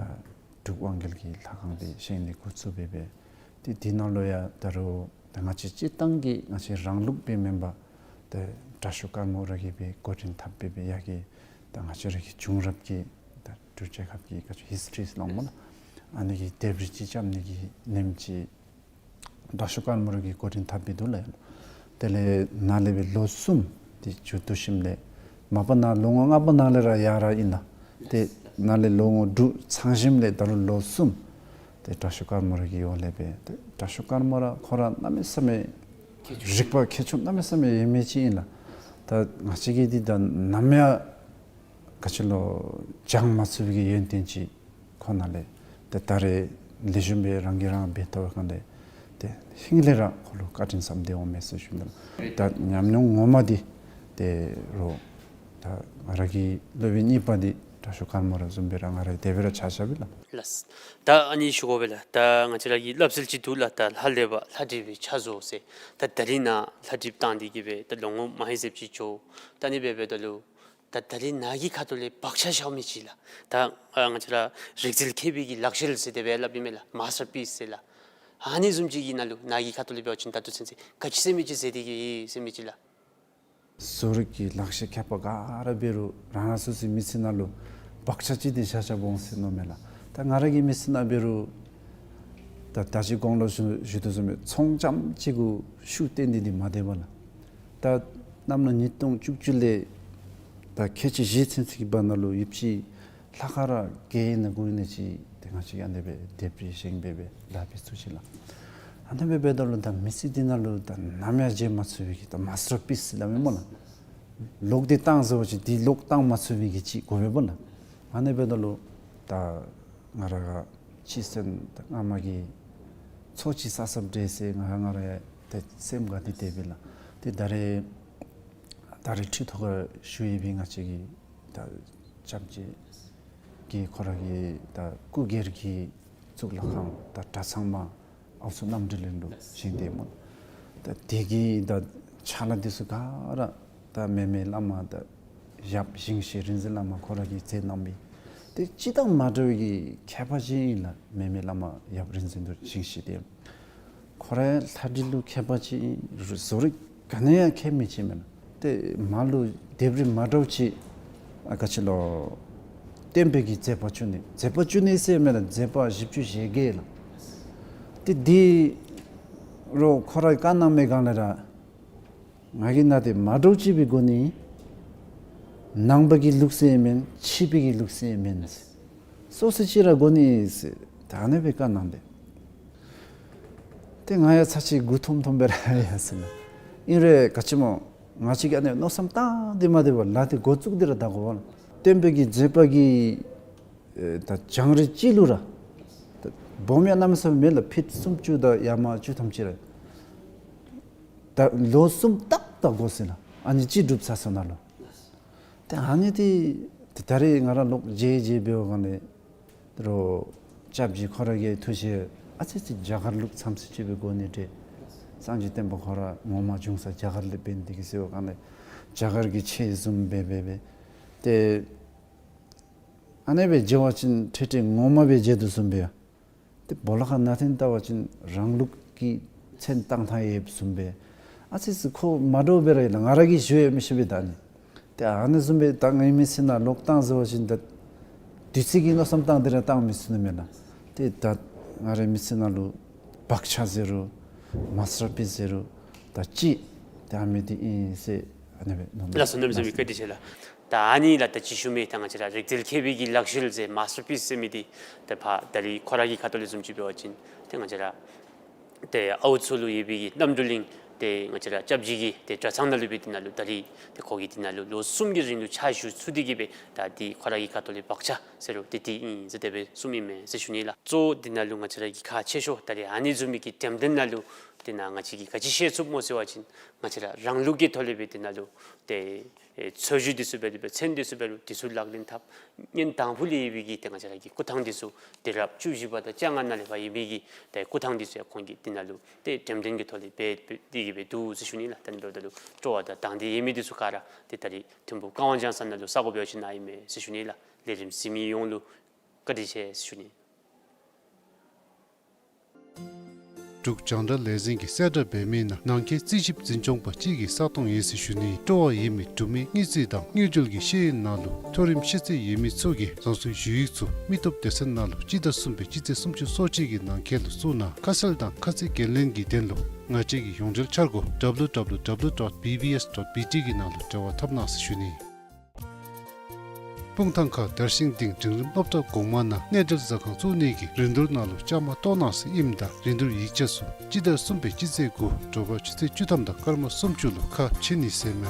འབྲུག་དབང་རྒྱལ་གྱི་ལྷ་ཁང་འདི་བཞེངས་ནི་འགོ་བཙུགས་འབད་འབད། ཏེ་འདི་ནང་ལུ་ཡང་ད་རུང་ད་ང་བཅས་སྤྱིར་བཏང་གི་ང་བཅས་རང་ལུགས་སྦེ་མེན་པར་ཏེ་དྲག་ཤོས་དཀར་མོ་ར་གིས་སྦེ་འགོ་འདྲེན་འཐབ་འབད་འབད་ཡ་གི་ད་ང་བཅས་ར་གི་བྱུང་རབས་ཀྱི་ད་འབྲུག་རྒྱལ་ཁབ་ཀྱི་ག་ཅི་ཧིསི་ཊི་རི་ཟེར་སླབ་འོང་སྨོ་ལགས། ཨ་ནི་གི་ལྡེབས་རིས་ཅིག་རྐྱབ་ནི་གི་ལེནམ་ཅིག་དྲག་ཤོས་དཀར་མོ་ར་གིས་འགོ་འདྲེན་འཐབ་འབད་འདུག་ལགས། དེ་ལས་ནཱ་ལས་སྦེ་ལོ་གསུམ་དེ་མཇུག་བསྡུ་ཞིནམ་ལས་མ་པ་ནཱ་ལོ་ངོ་ལྔ་པ་ནང་ལས་ར་ཡར་ར་ཨིན་ལགས། ཏེ་ནཱ་ལས་ལོ་ངོ་དྲུག་ཚང་ཞིནམ་ལས་ད་རུང་ལོ་གསུམ་དེ་དྲག་ཤོས་དཀར་མོ་ར་གི་འོག་ལས་སྦེ་ཏེ་དྲག་ཤོས་དཀར་མོ་ར་ཁོ་ར་གནམ་མེད་ས་མེད་རིག་པ་མཁས་མཆོག་གནམ་མེད་ས་མེད་ཡོད་མི་ཅིག་ཨིན་ལགས། ད་ང་བཅས་ཀྱིས་འདི་ད་ནམ་ཡང་ག་ཅི་ལོ་སྦྱང་མ་ཚུགས་པའི་གི་ཡོན་ཏན་ཅིག་ཁོ་ནཱ་ལས་ཏེ་ད་རེས་ལེགས་ཤོམ་སྦེ་རང་གིས་རང་འབད་ཐོབ་པའི་སྒང་ལས་ཏེ་ཧིང་ལས་ར་ཁོ་ལུ་བཀའ་དྲིན་བསམ་གྱིས་མི་ཁྱབ་ཟེར་ཞུ་ནི་ལགས། ད་ཉམས་མྱོང་ངོ་མ་འདི་ཏེ་རོགས་ད་ང་ར་གི་སློབ་དཔོན་གཉིས་པ་འདི་དྲག་ཤོས་དཀར་མོ་ར་བཟུམ་སྦེ་ར་ང་ར་དེ་སྦེ་ར་ཆ་བཞག་པས་ལགས། ལགས། ད་ཨ་ནི་ཞུ་དགོ་པས་ལགས། ད་ང་བཅས་ར་གི་སླབ་སྲོལ་ཅིག་འདུག་ལགས། ད་ལྷ་ལས་པ་ལྷ་བྲིས་པའི་ཕྱག་བཟོ་ཟེར། ད་ད་རིས་ནཱ་ལྷ་བྲིསཔ་བཏང་སྟེ་གི་སྦེ་ད་ལོ་ངོ་མ་ཧེ་ཟེབ་ཅིག་འགྱོ། ད་ཨ་ནི་སྦེ་འབདཝ་ད་ལུ་ད་ད་རིས་ནཱ་གི་ཁ་ཐུག་ལས་བག་ཆགས་བཞག་མི་ཅིག་ལགས། ད་ཨ་ང་བཅས་ར་རིག་རྩལ་མཁས་པའི་གི་ལག་ཤེས་ཟེར་དེ་སྦེ་སླབ་ཨིན་མས་ལགས། མཱས་ཊར་པིསི་ཟེར་ལགས། ཨ་ནི་བཟུམ་ཅིག་གི་ནང་ལུ་ནཱ་གི་ཁ་ཐུག་ལས་འབད་བ་ཅིན་ད་ལྟོ་ཚུན་ཚོད་ག་ཅི་ཟེར་མི་ཅིག་ཟེར་ཏེ་གི་ཟེར་མི་ཅིག་ལགས། བཟོ་རིག་གི་ལག་ཤེས་མཁས་པ་ག་ར་འབད་རུང་རང་རང་སོ་སོའི་མི་ཚེ་ནང་ལུ་བག་ཆགས་ཅིག་འདི་བཞག་བཞགཔ་འོང་ཟེར་མནོཝ་མས་ལགས། ད་ང་ར་གི་མི་ཚེ་ནང་འབད་རུང་ད་ད་ཅི་གོང་ལུ་ཞུ་ཞུ་དོ་བཟུམ་སྦེ་ཚོང་རྐྱངམ་ཅིག་གུ་ཤུགས་བཏོན་ཏེ་འདི་མ་སྡོད་པས་ལགས། ད་གནམ་ལོ་ཉིས་སྟོང་བཅུ་བཅུ་ལས་ད་ཁལ་གཅིག་བཞི་ཚུན་ཚོད་ཀྱི་བར་ན་ལུ་ཡོདཔ་ཅིག་ལྷག་དཀར་ར་བརྒྱད་ཨིན་ན་དགུ་ཨིན་ན་ཅིག་ཏེ་ང་བཅས་ཀྱིས་ཨ་ནི་སྦེ་ལྡེབས་རིས་བཞེངས་སྦེ་སྦེ་ལཱ་འབད་ཚུགས་ཅི་ལགས། ཨ་ནི་སྦེ་འབདཝ་ད་ལུ་ད་མི་ཚེ་འདི་ནང་ལུ་ད་ནམ་ཡང་བརྗེད་མ་ཚུགས་པའི་གི་ད་མཱས་ཊར་པིསི་ཟེར་སླབ་མི་སྨོ་ལགས། ལོག་སྟེ་བཏང་ཟེར་བ་ཅིན་འདི་ལོག་བཏང་མ་ཚུགས་པའི་གི་ཅིག་དགོ་པས་སྨོ་ལགས། ཨ་ནི་འབདཝ་ད་ལུ་ད་ང་ར་ག་ཅི་ཟེར་ན་ད་སྔ་མ་གི་ཚོགས་ཅིག་བསགས་བསགསཔ་འདྲས་ཟེར་ང་ར་ང་ར་ཡང་ཏེ་སེམས་དགའ་སྟེ་སྡོད་པས་ལགས། ཏེ་ད་རེས་ད་རེས་འཕྲུལ་ཐོག་ཁར་ཞུ་ཡི་སྦེ་ང་བཅས་ཀྱི་ད་ལྕམ་ཅིག་གིས་ཁོ་ར་གི་ད་སྐུ་སྒེར་གྱི་གཙུག་ལག་ཁང་ད་གྲྭ་ཚང་མ་ཨའུ་ཚོ་རྣམ་འགྲེལ་གླིང་ལུ་བཞེངས་ཏེ་སྨོ། ད་དེ་གི་ད་ཕྱག་ལཱ་འདི་ཚུ་ག་ར་ད་མེ་མེ་བླ་མ་ད་ཡབ་ཞིང་གཤེགས་རིག་འཛིན་བླ་མ་ཁོ་ར་གིས་མཛད་གནང་མི་ ཏེ་སྤྱིར་བཏང་མ་འདྲཝ་གི་མཁས་པ་ཅིག་ཨིན་ལགས། མེ་མེ་བླ་མ་ཡབ་རིག་འཛིན་རྡོ་རྗེ་ཞིག་ཏེ། ཁོ་ར་ལྷ་འདྲེ་ལུ་མཁས་པ་ཅིག་ཨིན། བཟོ་རིག་ག་ནི་ཡང་མཁས་མི་ཅིག་མེན་ན། ཏེ་མ་ལུ་ལྡེབས་རིས་མ་འདྲཝ་ཅིག་ཨ་ག་ཅི་ལོ། བསྟན་པའི་གི་མཛད་པ་བཅུ་གཉིས། མཛད་པ་བཅུ་གཉིས་ཟེར་མེན་ན། མཛད་པ་བཞི་བཅུ་ཞེ་བརྒྱད་ལགས། ཏེ་འདི་རུ་ཁོ་ར་བཀའ་གནང་མི་སྒང་ལས་ར། ང་གིས་ནཱ་ཏེ་མ་འདྲཝ་ཅིག་སྦེ་དགོ་ནི། ནང་པ་གི་ལུགས་སྲོལ་ཡང་མེན། ཕྱི་པའི་གི་ལུགས་སྲོལ་ཡང་མེན། སོ་སོ་ཅིག་ར་དགོ་ནི་ཟེར་ད་ཨ་ནི་སྦེ་བཀའ་གནང་སྟེ། ཏེ་ང་ཡང་ཚར་ཅིག་མགུ་འཐོམ་འཐོམ་སྦེ་ར་ཡར་སོང་ནུག། ཨིན་རུང་ག་ཅི་སྨོ། ང་བཅས་ཀྱིས་ཨ་ནི་མནོ་བསམ་བཏང་སྟེ་མ་སྡོད་པར་ལཱ་འདི་འགོ་བཙུགས་ཏེ་ར་ད་དགོ་པས་ལགས། བསྟན་པའི་གི་མཛད་པ་གི་ཨེ་ད་བྱུང་རིམ་ཅིག་ལུ་ར་ད་སྦོམ་ཡང་གནམ་མེད་ས་མེད་མེད་ལགས། ཕིཊ་སུམ་ཅུ་དང་ཡར་མར་བཅུ་ཐམ་ཅིག་ར། ད་ལོ་གསུམ་ཏག་ཏག་འགོར་སོ་ནུག། ཨ་ནི་ཅིག་སྒྲུབ་ཚར་སོ་ནུག་ལགས། ཏེ་ཨ་ནི་འདི་ཏེ་ད་རེས་ང་ར་ལོག་མཇལ་མཇལ་འབད་བའི་སྒང་ལས་རོགས་སྐྱབས་རྗེ་ཁོ་ར་གི་ཐུགས་བཞེད་ཨ་ཙི་ཙི་རྒྱ་གར་ལུགས་ཙམ་ཅིག་སྦེ་དགོ་ནི་འདྲས། སངས་རྒྱས་བསྟན་པ་ཁོ་ར་ངོ་མ་བྱུང་ས་རྒྱ་གར་ལས་འབད་ནི་འདི་གིས་ཟེར་བའི་སྒང་ལས་རྒྱ་གར་གྱི་ཆོས་བཟུམ་སྦེ་འབད་འབད་ཏེ་ཨ་ནི་སྦེ་མཇལ་བ་ཅིན་ཁྲིག་ཁྲི་ངོ་མ་སྦེ་མཇལ་དོ་བཟུམ་སྦེ་ཡ། ཏེ་སྦོ་ལོགས་ཁར་ནང་འཐོན་བལྟ་བ་ཅིན་རང་ལུགས་ཀྱི་མཚན་བཏགས་ཐངས་ཡོདཔ་བཟུམ་སྦེ། ཨ་ཙི་ཙི་ཁོ་མ་འདྲཝ་སྦེ་ར་ཡོད་ལགས། ང་ར་གིས་ཞུ་ཡང་མི་ཤེས་པས་ད་ནི། ཏེ་ཨ་ནི་བཟུམ་སྦེ་ད་ངེའི་མི་ཚེ་ནང་ལོག་བཏང་ཟེར་བ་ཅིན་ད་དུས་ཚོད་ཀྱི་མནོ་བསམ་བཏང་སྟེ་ར་བཏང་མི་ཚུགས་ནི་མས་ལགས། ཏེ་ད་ང་རའི་མི་ཚེ་ནང་ལུ་བག་ཆགས་ཟེར་རུང་མཱས་ཊར་པིསི་ཟེར་རུང་ད་ཅིག་ཏེ་ཨ་མི་འདི་ཨིན་ཟེར་ཨ་ནི་སྦེ་མནོ་ལགས་སོ། གནམ་མེད་ས་མེད་བཀའ་དྲིན་ཆེ་ལགས། ད་ཨ་ནི་ལགས་ད་ཅི་ཞུ་མི་ད་ང་བཅས་ར་རིག་རྩལ་མཁས་པའི་གི་ལག་ཤེས་ཟེར་མཱས་ཊར་པིསི་ཟེར་མི་འདི་ད་ཕར་ད་རེས་ཁོ་ར་གི་ཁ་ཐུག་ལས་བཟུམ་ཅིག་འབད་བ་ཅིན་ཏེ་ང་བཅས་ར་ཏེ་ཨའུ་ཚུ་ལུ་ཡོད་པའི་གི་རྣམ་གྲོལ་གླིང་ཏེ་ང་བཅས་ར་སྐྱབས་རྗེ་གི་ཏེ་གྲྭ་ཚང་ནང་ལུ་སྦེ་འདི་ནང་ལུ་ད་རེས་ཏེ་ཁོ་གིས་འདི་ནང་ལུ་ལོ་གསུམ་གྱི་རིང་ལུ་ཕྱག་ཞུ་ཚུགས་ཏེ་གི་སྦེ་ད་འདི་ཁོ་ར་གི་ཁ་ཐུག་ལས་བག་ཆགས་ཟེར་རུང་ཏེ་འདི་ཨིན་ཟེར་དེ་སྦེ་གསུངམ་ཨིན་མས་ཟེར་ཞུ་ནི་ལགས། གཙོ་བོ་འདི་ནང་ལུ་ང་བཅས་ར་གི་ཁག་ཆེ་ཤོས་ད་རེས་ཨ་ནི་བཟུམ་མའི་གི་འགྲེམས་སྟོན་ནང་ལུ་ཏེ་ནཱ་ང་བཅས་ཀྱིས་ག་ཅི་ཤེས་ཚུགསཔ་སྨོ་ཟེར་བ་ཅིན་ང་བཅས་ར་རང་ལུགས་ཀྱི་ཐོག་ལས་སྦེ་འདི་ནང་ལུ་ཏེ་ཨེ་འཚོལ་ཞིབ་འདི་ཚུ་འབད་དེ་སྦེ་མཚན་འདི་ཚུ་འབད་རུང་འདི་ཚུ་ལག་ལེན་འཐབ། གཉེན་དང་ཕུ་ལས་ཡོད་པའི་གི་ཏེ་ང་བཅས་ར་གི་སྐུ་ཐང་འདི་ཚུ་དུས་རབས་བཅུ་བཞི་པ་དང་བཅོ་ལྔ་ནང་ལས་ཕར་ཡོད་པའི་གི་ཏེ་སྐུ་ཐང་འདི་ཚུ་ཡང་ཁོང་གིས་འདི་ནང་ལུ་ཏེ་འགྲེམས་སྟོན་གྱི་ཐོག་ལས་འབད་འབད་དེ་གི་སྦེ་འདུག་ཟེར་ཞུ་ནི་ལགས། ད་ནི་འབདཝ་ད་ལུ་སྤྲོ་བ་དང་དང་འདོད་ཡོད་མི་འདི་ཚུ་ག་ར་ཏེ་ད་རེས་ཐིམ་ཕུག་ཀ་ཝང་ལྗང་ས་ནང་ལུ་ས་གོ་འབད་བ་ཅིན་ནཱ་ཨིན་མས་ཟེར་ཞུ་ནི་ལགས། ལས་རིམ་གཟིགས་མི་ཡོངས་ལུ་བཀའ་དྲིན་ཆེ་ཟེར་ཞུ་ནི། འབྲུག་རྒྱང་བསྒྲགས་ལས་འཛིན་གྱིས་གསལ་བསྒྲགས་འབད་མི་ནང་ནང་འཁོད་རྩིས་ཞིབ་འཛིན་སྐྱོང་པ་གཅིག་གི་ས་སྟོང་ཡོད་ཟེར་ཞུ་ནི། སྤྲོ་བ་ཡོད་མི་འབྲུག་མི་དངུལ་རྩིས་དང་དངུལ་འབྲེལ་གྱི་ཤེས་ཡོན་ནང་ལུ་མཐོ་རིམ་ཤེས་ཚད་ཡོད་མི་ཚུ་གིས་རང་སོའི་ཞུ་ཡིག་ཚུ་མི་སྟོབས་སྡེ་ཚན་ནང་ལུ་སྤྱི་ཟླ་གསུམ་པའི་སྤྱི་ཚེས་སུམ་ཅུ་སོ་གཅིག་གི་ནང་འཁོད་ལུ་བཙུགས་གནང་། ཁ་གསལ་དང་ཁ་ཚིག་འགན་ལེན་གྱི་དོན་ལུ་ང་བཅས་ཀྱི་ཡོངས་འབྲེལ་འཆར་སྒོ་W W W dot B B S dot B T གི་ནང་ལུ་འབྲེལ་བ་འཐབ་གནང་ཟེར་ཞུ་ནི། སྤུངས་ཐང་ཁ་དར་ཤིང་སྡིངས་འབྲིང་རིམ་སློབ་གྲྭ་གོང་མ་ནང་གནས་འབྲེལ་ཟ་ཁང་བཙུགས་ནི་གི་རིན་བསྡུར་ནང་ལུ་བཅའ་མར་གཏོགས་གནང་ཟེར་ཨིནམ་ད་རིན་བསྡུར་ཡིག་ཆ་ཚུ་སྤྱི་ཟླ་གསུམ་པའི་སྤྱི་ཚེས་དགུ་དྲོ་པ་ཆུ་ཚོད་བཅུ་ཐམ་དང་སྐར་མ་སུམ་ཅུ་ལུ་ཁ་ཕྱེ་ནི་ཟེར་མས།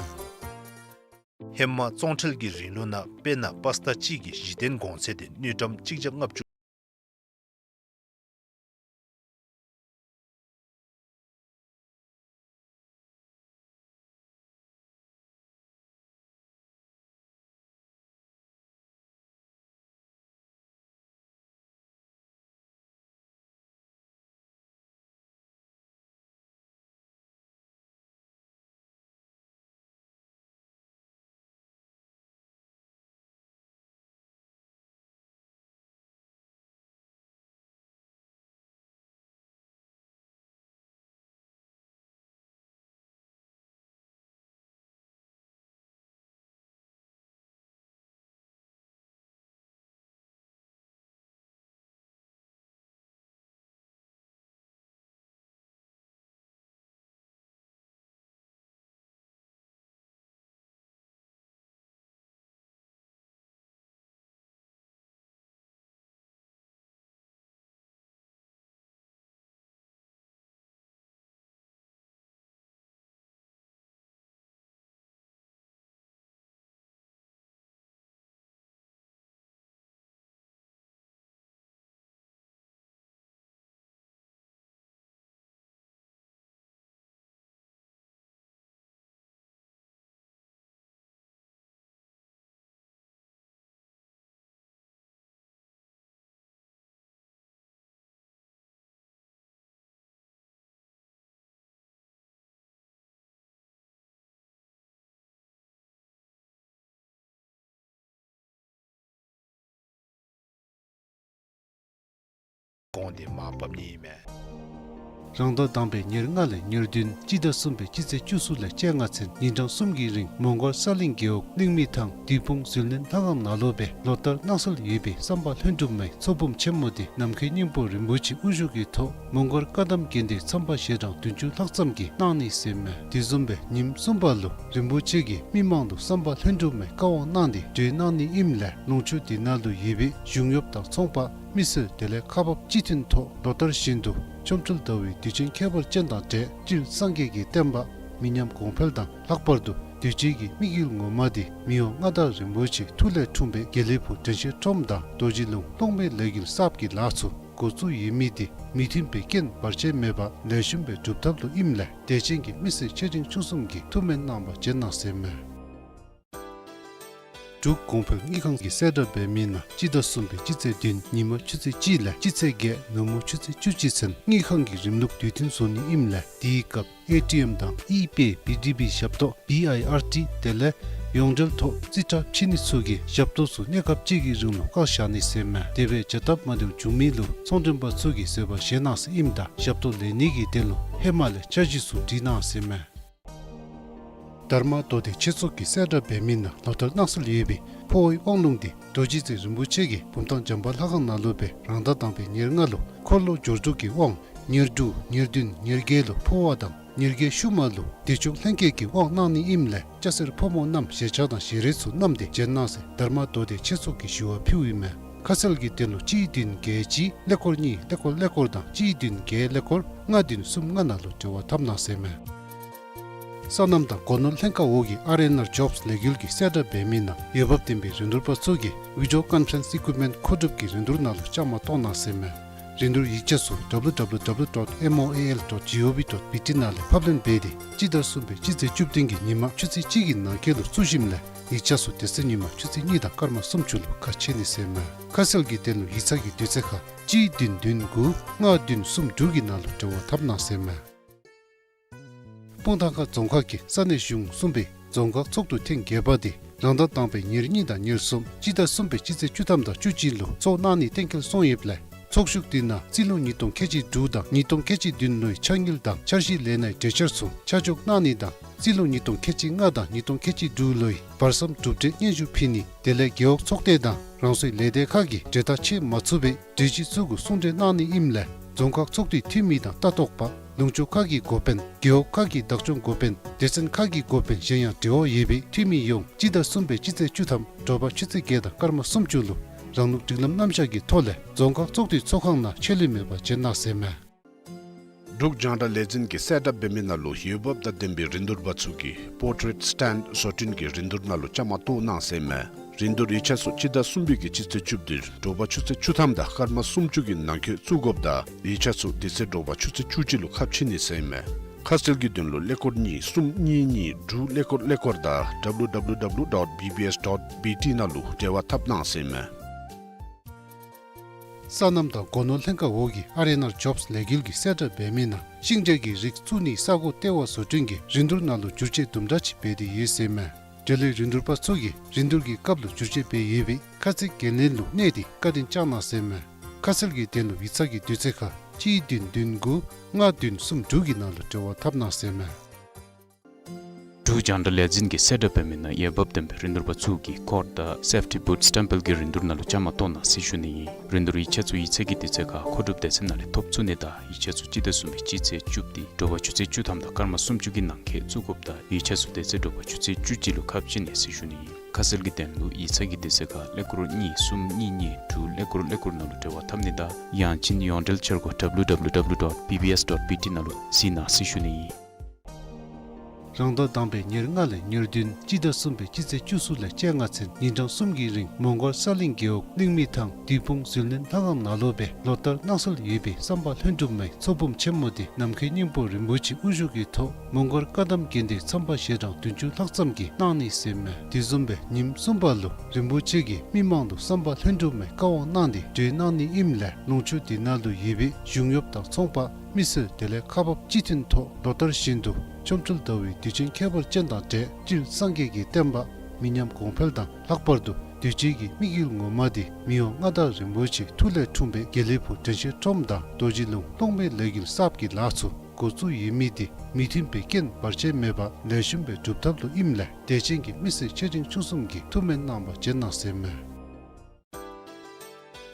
ཧེ་མ་བཙོང་ཁྲལ་གྱི་རིང་ལུགས་ནང་དཔེར་ན་པཱ་སི་ཊ་གཅིག་གི་གཞི་རྟེན་གོང་ཚད་དེ་དངུལ་ཀྲམ་གཅིག་བརྒྱ་ལྔ་བཅུ། དེ་མར་ཕབ་ནི་ཨིན་མས། རང་ཟླ་དང་པའི་ཉེར་ལྔ་ལས་ཉེར་བདུན་སྤྱི་ཟླ་གསུམ་པའི་སྤྱི་ཚེས་བཅུ་གསུམ་ལས་བཅོ་ལྔ་ཚུན་ཉིན་གྲངས་གསུམ་གྱི་རིང་མོང་སྒར་ས་གླིང་རྒེད་འོག་གླིང་མི་ཐང་བདུད་དཔུང་ཟིལ་གནོན་ལྷ་ཁང་ནང་ལུ་སྦེ་ལོ་ལྟར་གནང་སྲོལ་ཡོད་པའི་བསམ་པ་ལྷུན་གྲུབ་མའི་ཚོགས་འབུམ་ཆེན་མོ་འདི་ནམ་མཁའི་སྙིང་པོ་རིན་པོ་ཆེ་དབུ་བཞུགས་ཀྱི་ཐོག་མོང་སྒར་བཀའ་གདམས་དགོན་སྡེའི་མཚམས་པ་ཞལ་གྲངས་བདུན་ཅུ་ལྷག་ཙམ་གྱིས་གནང་ནི་ཟེར་མས། དེ་བཟུམ་སྦེ་ཉིནམ་གསུམ་པ་ལུ་རིན་པོ་ཆེ་གིས་མི་མང་ལུ་བསམ་པ་ལྷུན་གྲུབ་མའི་བཀའ་དབང་གནང་སྟེ་གྲོལ་གནང་ནི་ཨིནམ་ལས་ལུང་ཕྱོགས་དེ་ནང་ལུ་ཡོད་པའི་གཞུང་གཡོགཔ་དང་ཚོང་པ་མི་སེར་དེ་ལས་ཁག་འབགཔ་སྤྱི་མཐུན་ཐོག་ལོ་ལྟར་བཞིན་དུ་ཆོ་འཕྲུལ་ཟླ་བའི་དུས་ཆེན་ཁྱད་པར་ཅན་དང་འབྲེལ་སྤྲུལ་སངས་རྒྱས་ཀྱི་བསྟན་པ་མི་ཉམས་གོང་འཕེལ་དང་ལྷག་པར་དུ་གདུལ་བྱའི་གི་དམིགས་ཡུལ་ངོ་མ་དེ་མི་དབང་མངའ་བདག་རིན་པོ་ཆེ་ཐུགས་ལས་འཁྲུངས་པའི་དགེ་ལེགས་ཕུག་དྲན་ཤེས་ཁྲོམ་དང་རྡོ་རྗེ་ལུང་སྟོང་པའི་ལས་འགུལ་གསརཔ་གི་ལཱ་ཚུ་འགོ་བཙུགས་ཡོད་མི་དེ་མུ་མཐུད་པའི་རྐྱེན་བར་ཆད་མེད་པར་ལེགས་ཤོམ་སྦེ་སྒྲུབ་ཐབས་ལུ་ཨིནམ་ལས་དད་ཅན་གྱི་མི་སེར་ཆེ་འབྲིང་ཆུང་གསུམ་གྱིས་ཐུགས་སྨོན་གནང་བར་བྱོན་གནང་ཟེར་མས། འབྲུག་གོང་འཕེལ་དངུལ་ཁང་གིས་གསལ་བསྒྲགས་འབད་མི་ནང་སྤྱི་ཟླ་གསུམ་པའི་སྤྱི་ཚེས་བདུན་ཉིན་མ་ཆུ་ཚོད་གཅིག་ལས་སྤྱི་ཚེས་བརྒྱད་ནུབ་མོ་ཆུ་ཚོད་བཅུ་གཅིག་ཚུན་དངུལ་ཁང་གི་རིམ་ལུགས་དུས་མཐུན་བཟོ་ནི་ཨིནམ་ལས་དེའི་སྐབས་ཨེ་ཊི་ཨེམ་དང་ཨི་པེ་བི་ཌི་བི་ཞབས་ཏོག་བི་ཨའི་ཨར་ཊི་དེ་ལས་ཡོངས་འབྲེལ་ཐོག་རྩིས་ཁྲ་ཕྱེ་ནི་ཚུ་གི་ཞབས་ཏོག་ཚུ་གནས་སྐབས་གཅིག་གི་རིང་ལུ་བཀག་བཞག་ནི་ཟེར་མས། དེ་སྦེ་བྱ་སྟབས་མ་བདེཝ་བྱུང་མི་ལུ་ཚོང་མགྲོན་པ་ཚུ་གིས་བཟོད་པ་བཞེས་གནང་ཟེར་ཨིནམ་ད་ཞབས་ཏོག་ལེན་ནི་གི་དོན་ལུ་ཧེ་མ་ལས་འཆར་གཞི་ཚུ་བྲིས་གནང་ཟེར་མས། དྷརྨ་མདོ་སྡེ་ཆོས་ཚོགས་ཀྱིས་གསལ་བསྒྲགས་འབད་མི་ནང་ལོ་ལྟར་གནང་སྲོལ་ཡོད་པའི་འཕོ་བའི་དབང་ལུང་འདི་རྡོ་རྗེ་རྩེ་རིན་པོ་ཆེ་གིས་བུམ་ཐང་བྱམས་པ་ལྷ་ཁང་ནང་ལུ་སྦེ་རང་ཟླ་དང་པའི་ཉེར་ལྔ་ལུ་འཁོར་ལོ་སྦྱོར་དྲུག་གི་དབང་ཉེར་དྲུག་ཉེར་བདུན་ཉེར་བརྒྱད་ལུ་འཕོ་བ་དང་ཉེར་བརྒྱད་ཤུལ་མ་ལུ་བདེ་མཆོག་ལྷན་སྐྱེས་ཀྱི་དབང་གནང་ནི་ཨིནམ་ལས་སྐྱ་སེར་ཕོ་མོ་རྣམས་ཞལ་ཆས་དང་ཞལ་རས་ཚུ་བསྣམས་ཏེ་བྱོན་གནང་ཟེར་དྷརྨ་མདོ་སྡེ་ཆོས་ཚོགས་ཀྱིས་ཞུ་བ་ཕུལཝ་ཨིན་མས། ཁ་གསལ་གྱི་དོན་ལུ་གཅིག་བདུན་བརྒྱད་གཅིག་ཀླད་ཀོར་གཉིས་ཀླད་ཀོར་ཀླད་ཀོར་དང་གཅིག་བདུན་བརྒྱད་ཀླད་ཀོར་ལྔ་བདུན་གསུམ་ལྔ་ནང་ལུ་འབྲེལ་བ་འཐབ་གནང་ཟེར་མས། སོ་ནམ་དང་སྒོ་ནོར་ལྷན་ཁག་འོག་གི་ཨར་ཨེན་ཨར་ཇོབས་ལས་འགུལ་གྱིས་གསལ་བསྒྲགས་འབད་མི་ནང་འོས་འབབ་ལྡན་པའི་རིན་བསྡུར་པ་ཚུ་གིས་བི་ཌི་ཡོ་ཀོན་ཕ་རེནསི་ཨི་ཀུའིཔ་མེནཊ་མཁོ་སྒྲུབ་ཀྱི་རིན་བསྡུར་ནང་ལུ་བཅའ་མར་གཏོགས་གནང་ཟེར་མས། རིན་བསྡུར་ཡིག་ཆ་ཚུ་ཌབ་ལུ་ཌབ་ལུ་ཌབ་ལུ་ཌོཊ་མོ་ཨེ་ཨེལ་ཌོཊ་ཇི་ཨོ་ཝི་ཌོཊ་བི་ཊི་ནང་ལས་ཕབ་ལེན་འབད་དེ་སྤྱི་ཟླ་གསུམ་པའི་སྤྱི་ཚེས་བཅུ་བདུན་གྱི་ཉིན་མ་ཆུ་ཚོད་གཅིག་གི་ནང་འཁོད་ལུ་བཙུགས་ཞིནམ་ལས་ཡིག་ཆ་ཚུ་དེ་ཚེ་ཉིན་མ་ཆུ་ཚོད་གཉིས་དང་སྐར་མ་སུམ་ཅུ་ལུ་ཁ་ཕྱེ་ནི་ཟེར་མས། ཁ་གསལ་གྱི་དོན་ལུ་ཡིག་ཚང་གི་དུས་ཚོད་ཁར་གཅིག་བདུན་བདུན་དགུ་ལྔ་བདུན་གསུམ་དྲུག་གི་ནང་ལུ་འབྲེལ་བ་འཐབ་གནང་ཟེར་མས། སྤུངས་ཐང་ཁ་རྫོང་ཁག་གི་ས་གནས་གཞུང་གསུམ་པའི་རྫོང་ཁག་ཚོགས་འདུ་ཐེངས་བརྒྱད་པ་དེ་རང་ཟླ་དང་པའི་ཉེར་གཉིས་དང་ཉེར་གསུམ་སྤྱི་ཟླ་གསུམ་པའི་སྤྱི་ཚེས་བཅུ་ཐམ་དང་བཅུ་གཅིག་ལུ་ཚོགས་གནང་ནི་གཏན་འཁེལ་སོང་ཡོདཔ་ལས་ཚོགས་བཞུགས་དེ་ནང་རྩིས་ལོ་ཉིས་སྟོང་ཁལ་གཅིག་དྲུག་དང་ཉིས་སྟོང་ཁལ་གཅིག་བདུན་ལོའི་ཆ་དངུལ་དང་འཆར་གཞི་ལས་སྣའི་གྲོས་འཆར་ཚུ་ཆ་འཇོག་གནང་ནི་དང་རྩིས་ལོ་ཉིས་སྟོང་ཁལ་གཅིག་ལྔ་དང་ཉིས་སྟོང་ཁལ་གཅིག་དྲུག་ལོའི་བར་མཚམས་གྲུབ་འབྲས་སྙན་ཞུ་ཕུལ་ནི་དེ་ལས་རྒེད་འོག་ཚོགས་སྡེ་དང་རང་སོའི་ལས་སྡེ་ཁག་གིས་གྲོས་ཐག་བཅད་མ་ཚུགས་པའི་གྲོས་གཞི་ཚུ་གུ་གསུང་གྲོས་གནང་ནི་ཨིནམ་ལས་རྫོང་ཁག་ཚོགས་འདུའི་འཐུས་མི་དང་ལྟ་རྟོག་པ་ལུང་ཕྱོགས་ཁག་གི་འགོ་དཔོན་རྒེད་འོག་ཁག་གི་བདག་སྐྱོང་འགོ་དཔོན་སྡེ་ཚན་ཁག་གི་འགོ་དཔོན་གཞན་ཡང་འབྲེལ་བ་ཡོད་པའི་འཐུས་མི་ཡོངས་སྤྱི་ཟླ་གསུམ་པའི་སྤྱི་ཚེས་བཅུ་ཐམ་དྲོ་པ་ཆུ་ཚོད་བརྒྱད་དང་སྐར་མ་སུམ་ཅུ་ལུ་རང་ལུགས་སྒྲིག་ལམ་རྣམ་གཞག་གི་ཐོག་ལས་རྫོང་ཁག་ཚོགས་འདུའི་ཚོགས་ཁང་ནང་ཆད་ལུས་མེད་པར་བྱོན་གནང་ཟེར་མས། འབྲུག་རྒྱང་བསྒྲགས་ལས་འཛིན་གྱིས་གསལ་བསྒྲགས་འབད་མི་ནང་ལུ་འོས་འབབ་དང་ལྡན་པའི་རིན་བསྡུར་པ་ཚུ་གིས་པོར་ཊེཊ་སི་ཊེནཌ་བཟོ་སྐྲུན་གྱི་རིན་བསྡུར་ནང་ལུ་བཅའ་མར་གཏོགས་གནང་ཟེར་མས། རིན་བསྡུར་ཡིག་ཆ་ཚུ་སྤྱི་ཟླ་གསུམ་པའི་གི་སྤྱི་ཚེས་བཅུ་བདུན་དྲོ་པ་ཆུ་ཚོད་བཅུ་ཐམ་དང་སྐར་མ་སུམ་ཅུ་གི་ནང་འཁོད་བཙུགས་དགོཔ་དང་ཡིག་ཆ་ཚུ་དེ་ཚེ་དྲོ་པ་ཆུ་ཚོད་བཅུ་གཅིག་ལུ་ཁ་ཕྱེ་ནི་ཟེར་མས། ཁ་གསལ་གྱི་དོན་ལུ་ཀླད་ཀོར་གཉིས་གསུམ་གཉིས་གཉིས་དྲུག་ཀླད་ཀོར་ཀླད་ཀོར་དང་ཌབ་ལུ་ཌབ་ལུ་ཌབ་ལུ་ཌོཊ་བི་བི་ཨེསི་ཌོཊ་བི་ཊི་ནང་ལུ་འབྲེལ་བ་འཐབ་གནང་ཟེར་མས། སོ་ནམ་དང་སྒོ་ནོར་ལྷན་ཁག་འོག་གི་ཨར་ཨེན་ཨར་ཇོབས་ལས་འགུལ་གྱིས་གསལ་བསྒྲགས་འབད་མི་ནང་ཤིང་འབྲས་ཀྱི་རིགས་བཙུགས་ནིའི་ས་གོ་ལྟེ་བ་བཟོ་སྐྲུན་གྱི་རིན་བསྡུར་ནང་ལུ་བསྒྱུར་བཅོས་དུམ་གྲ་ཅིག་འབད་དེ་ཡོད་ཟེར་མས། འབྲེལ་ཡོད་རིན་བསྡུར་པ་ཚུ་གིས་རིན་བསྡུར་གྱི་སྐབས་ལུ་བསྒྱུར་བཅོས་འབད་ཡོད་པའི་ཁ་ཚིག་འགན་ལེན་ལུ་གནས་ཏེ་བཀའ་དྲིན་བསྐྱང་གནང་ཟེར་མས། ཁ་གསལ་གྱི་དོན་ལུ་ཡིག་ཚང་གི་དུས་ཚོད་ཁར་གཅིག་བདུན་བདུན་དགུ་ལྔ་བདུན་གསུམ་དྲུག་གི་ནང་ལུ་འབྲེལ་བ་འཐབ་གནང་ཟེར་མས། འབྲུག་རྒྱང་བསྒྲགས་ལས་འཛིན་གྱིས་གསལ་བསྒྲགས་འབད་མི་ནང་འོས་འབབ་ལྡན་པའི་རིན་བསྡུར་པ་ཚུ་གིས་ཀོཌ་དང་སེཕ་ཊི་བུཊ་སི་ཊེམ་པལ་གྱི་རིན་བསྡུར་ནང་ལུ་བཅའ་མར་གཏོགས་གནང་ཟེར་ཞུ་ནི་ཨིན། རིན་བསྡུར་ཡིག་ཆ་ཚུ་ཡིག་ཚང་གི་དུས་ཚོད་ཁར་མཁོ་སྒྲུབ་སྡེ་ཚན་ནང་ལས་ཐོབ་ཚུགས་ནི་དང་ཡིག་ཆ་ཚུ་སྤྱི་ཟླ་གསུམ་པའི་སྤྱི་ཚེས་བཅུ་བདུན་དྲོ་པ་ཆུ་ཚོད་བཅུ་ཐམ་དང་སྐར་མ་སུམ་ཅུ་གི་ནང་འཁོད་བཙུགས་དགོཔ་དང་ཡིག་ཆ་ཚུ་དེ་ཚེ་དྲོ་པ་ཆུ་ཚོད་བཅུ་གཅིག་ལུ་ཁ་ཕྱེ་ནི་ཟེར་ཞུ་ནི་ཨིན། ཁ་གསལ་གྱི་དོན་ལུ་ཡིག་ཚང་གི་དུས་ཚོད་ཁར་ཀླད་ཀོར་གཉིས་གསུམ་གཉིས་གཉིས་དྲུག་ཀླད་ཀོར་ཀླད་ཀོར་ནང་ལུ་འབྲེལ་བ་འཐབ་ནི་དང་ཡང་ཅིན་ཡོངས་འབྲེལ་འཆར་སྒོ་ཌབ་ལུ་ཌབ་ལུ་ཌབ་ལུ་ཌོཊ་བི་བི་ཨེསི་ཌོཊ་བི་ཊི་ནང་ལུ་གཟིགས་གནང་ཟེར་ཞུ་ནི་ཨིན། རང་ཟླ་དང་པའི་ཉེར་ལྔ་ལས་ཉེར་བདུན་སྤྱི་ཟླ་གསུམ་པའི་སྤྱི་ཚེས་བཅུ་གསུམ་ལས་བཅོ་ལྔ་ཚུན་ཉིན་གྲངས་གསུམ་གྱི་རིང་མོང་སྒར་ས་གླིང་རྒེད་འོག་གླིང་མི་ཐང་བདུད་དཔུང་ཟིལ་གནོན་ལྷ་ཁང་ནང་ལུ་སྦེ་ལོ་ལྟར་གནང་སྲོལ་ཡོད་པའི་བསམ་པ་ལྷུན་གྲུབ་མའི་ཚོགས་འབུམ་ཆེན་མོ་དེ་ནམ་མཁའི་སྙིང་པོ་རིན་པོ་ཆེ་དབུ་བཞུགས་ཀྱི་ཐོག་མོང་སྒར་བཀའ་གདམས་དགོན་སྡེའི་མཚམས་པ་ཞལ་གྲངས་བདུན་ཅུ་ལྷག་ཙམ་གྱིས་གནང་ནི་ཟེར་མས། དེ་བཟུམ་སྦེ་ཉིནམ་གསུམ་པ་ལུ་རིན་པོ་ཆེ་གིས་མི་མང་ལུ་བསམ་པ་ལྷུན་གྲུབ་མའི་བཀའ་དབང་གནང་སྟེ་གྲོལ་གནང་ནི་ཨིནམ་ལས་ལུང་ཕྱོགས་དེ་ནང་ལུ་ཡོད་པའི་གཞུང་གཡོགཔ་དང་ཚོང་པ་མི་སེར་དེ་ལས་ཁག་འབགཔ་སྤྱི་མཐུན་ཐོག་ལོ་ལྟར་བཞིན་དུ་ཆོ་འཕྲུལ་ཟླ་བའི་དུས་ཆེན་ཁྱད་པར་ཅན་དང་འབྲེལ་སྤྲུལ་སངས་རྒྱས་ཀྱི་བསྟན་པ་ མི་ཉམས་གོང་འཕེལ་དང་ལྷག་པར་དུ་དུས་ཅི་གི་དམིགས་ཡུལ་ངོ་མ་དེ་མི་དབང་མངའ་བདག་རིན་པོ་ཆེ་ཐུགས་ལས་འཁྲུངས་པའི་དགེ་ལེགས་ཕུག་དྲན་ཤེས་ཁྲོམ་དང་རྡོ་རྗེ་ལུང་གློག་མེའི་ལས་འགུལ་གསརཔ་གི་ལཱ་ཚུ་འགོ་བཙུགས་ཡོད་མི་དེ་མི་མཐུན་པའི་རྐྱེན་བར་ཆད་མེད་པར་ལེགས་ཤོམ་སྦེ་སྒྲུབ་ཐབས་ལུ་ཨིནམ་ལས་དད་ཅན་གྱི་མི་སེར་ཆེ་འབྲིང་ཆུང་གསུམ་གྱིས་ཐུགས་སྨོན་གནང་བར་བྱོན་གནང་ཟེར་མས།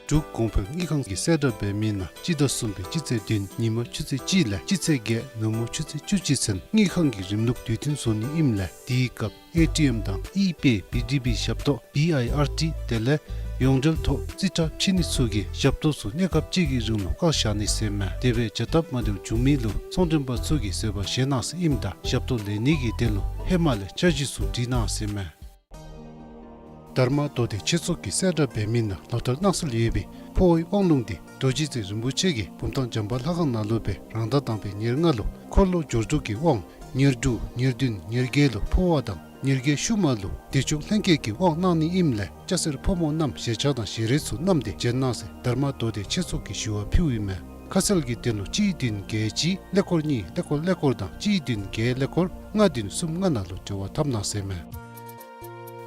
འབྲུག་གོང་འཕེལ་དངུལ་ཁང་གིས་གསལ་བསྒྲགས་འབད་མི་ནང་སྤྱི་ཟླ་གསུམ་པའི་སྤྱི་ཚེས་བདུན་ཉིན་མ་ཆུ་ཚོད་གཅིག་ལས་སྤྱི་ཚེས་བརྒྱད་ནུབ་མོ་ཆུ་ཚོད་བཅུ་གཅིག་ཚུན་དངུལ་ཁང་གི་རིམ་ལུགས་དུས་མཐུན་བཟོ་ནི་ཨིནམ་ལས་དེའི་སྐབས་ཨེ་ཊི་ཨེམ་དང་ཨི་པེ་བི་ཌི་བི་ཞབས་ཏོག་བི་ཨའི་ཨར་ཊི་དེ་ལས་ཡོངས་འབྲེལ་ཐོག་རྩིས་ཁྲ་ཕྱེ་ནི་ཚུ་གི་ཞབས་ཏོག་ཚུ་གནས་སྐབས་གཅིག་གི་རིང་ལུ་བཀག་བཞག་ནི་ཟེར་མས། དེ་སྦེ་བྱ་སྟབས་མ་བདེཝ་བྱུང་མི་ལུ་ཚོང་མགྲོན་པ་ཚུ་གིས་བཟོད་པ་བཞེས་གནང་ཟེར་ཨིནམ་ད་ཞབས་ཏོག་ལེན་ནི་གི་དོན་ལུ་ཧེ་མ་ལས་འཆར་གཞི་ཚུ་བྲིས་གནང་ཟེར་མས། དྷརྨ་མདོ་སྡེ་ཆོས་ཚོགས་ཀྱིས་གསལ་བསྒྲགས་འབད་མི་ནང་ལོ་ལྟར་གནང་སྲོལ་ཡོད་པའི་འཕོ་བའི་དབང་ལུང་དེ་རྡོ་རྗེ་རྩེ་རིན་པོ་ཆེ་གི་བུམ་ཐང་བྱམས་པ་ལྷ་ཁང་ནང་ལུ་སྦེ་རང་ཟླ་དང་པའི་ཉེར་ལྔ་ལུ་འཁོར་ལོ་སྦྱོར་དྲུག་གི་དབང་ཉེར་དྲུག་ཉེར་བདུན་ཉེར་བརྒྱད་ལུ་འཕོ་བ་དང་ཉེར་བརྒྱད་ཤུལ་མ་ལུ་བདེ་མཆོག་ལྷན་སྐྱེས་ཀྱི་དབང་གནང་ནི་ཨིནམ་ལས་སྐྱ་སེར་ཕོ་མོ་རྣམས་ཞལ་ཆས་དང་ཞལ་རས་ཚུ་བསྣམས་ཏེ་བྱོན་གནང་ཟེར་དྷརྨ་མདོ་སྡེ་ཆོས་ཚོགས་ཀྱིས་ཞུ་བ་ཕུལཝ་ཨིན་མས། ཁ་གསལ་གྱི་དོན་ལུ་གཅིག་བདུན་བརྒྱད་གཅིག་ཀླད་ཀོར་གཉིས་ཀླད་ཀོར་ཀླད་ཀོར་དང་གཅིག་བདུན་བརྒྱད་ཀླད་ཀོར་ལྔ་བདུན་གསུམ་ལྔ་ནང་ལུ་འབྲེལ་བ་འཐབ་གནང་ཟེར་མས།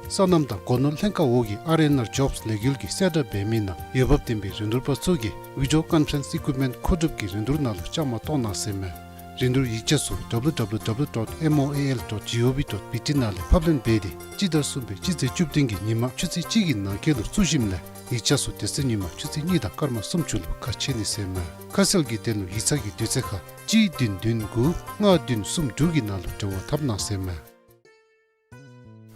སོ་ནམ་དང་སྒོ་ནོར་ལྷན་ཁག་འོག་གི་ཨར་ཨེན་ཨར་ཇོབས་ལས་འགུལ་གྱིས་གསལ་བསྒྲགས་འབད་མི་ནང་འོས་འབབ་ལྡན་པའི་རིན་བསྡུར་པ་ཚུ་གིས་བི་ཌི་ཡོ་ཀོན་ཕ་རེནསི་ཨི་ཀུའིཔ་མེནཊ་མཁོ་སྒྲུབ་ཀྱི་རིན་བསྡུར་ནང་ལུ་བཅའ་མར་གཏོགས་གནང་ཟེར་མས། རིན་བསྡུར་ཡིག་ཆ་ཚུ་ཌབ་ལུ་ཌབ་ལུ་ཌབ་ལུ་ཌོཊ་ཨེམ་ཨོ་ཨེ་ཨེལ་ཌོཊ་ཇི་ཨོ་ཝི་ཌོཊ་བི་ཊི་ནང་ལས་ཕབ་ལེན་འབད་དེ་སྤྱི་ཟླ་གསུམ་པའི་སྤྱི་ཚེས་བཅུ་བདུན་གྱི་ཉིན་མ་ཆུ་ཚོད་གཅིག་གི་ནང་འཁོད་ལུ་བཙུགས་ཞིནམ་ལས་ཡིག་ཆ་ཚུ་དེ་ཚེ་ཉིན་མ་ཆུ་ཚོད་གཉིས་དང་སྐར་མ་སུམ་ཅུ་ལུ་ཁ་ཕྱེ་ནི་ཟེར་མས། ཁ་གསལ་གྱི་དོན་ལུ་ཡིག་ཚང་གི་དུས་ཚོད་ཁར་གཅིག་བདུན་བདུན་དགུ་ལྔ་བདུན་གསུམ་དྲུག་གི་ནང་ལུ་འབྲེལ་བ་འཐབ་གནང་ཟེར་མས།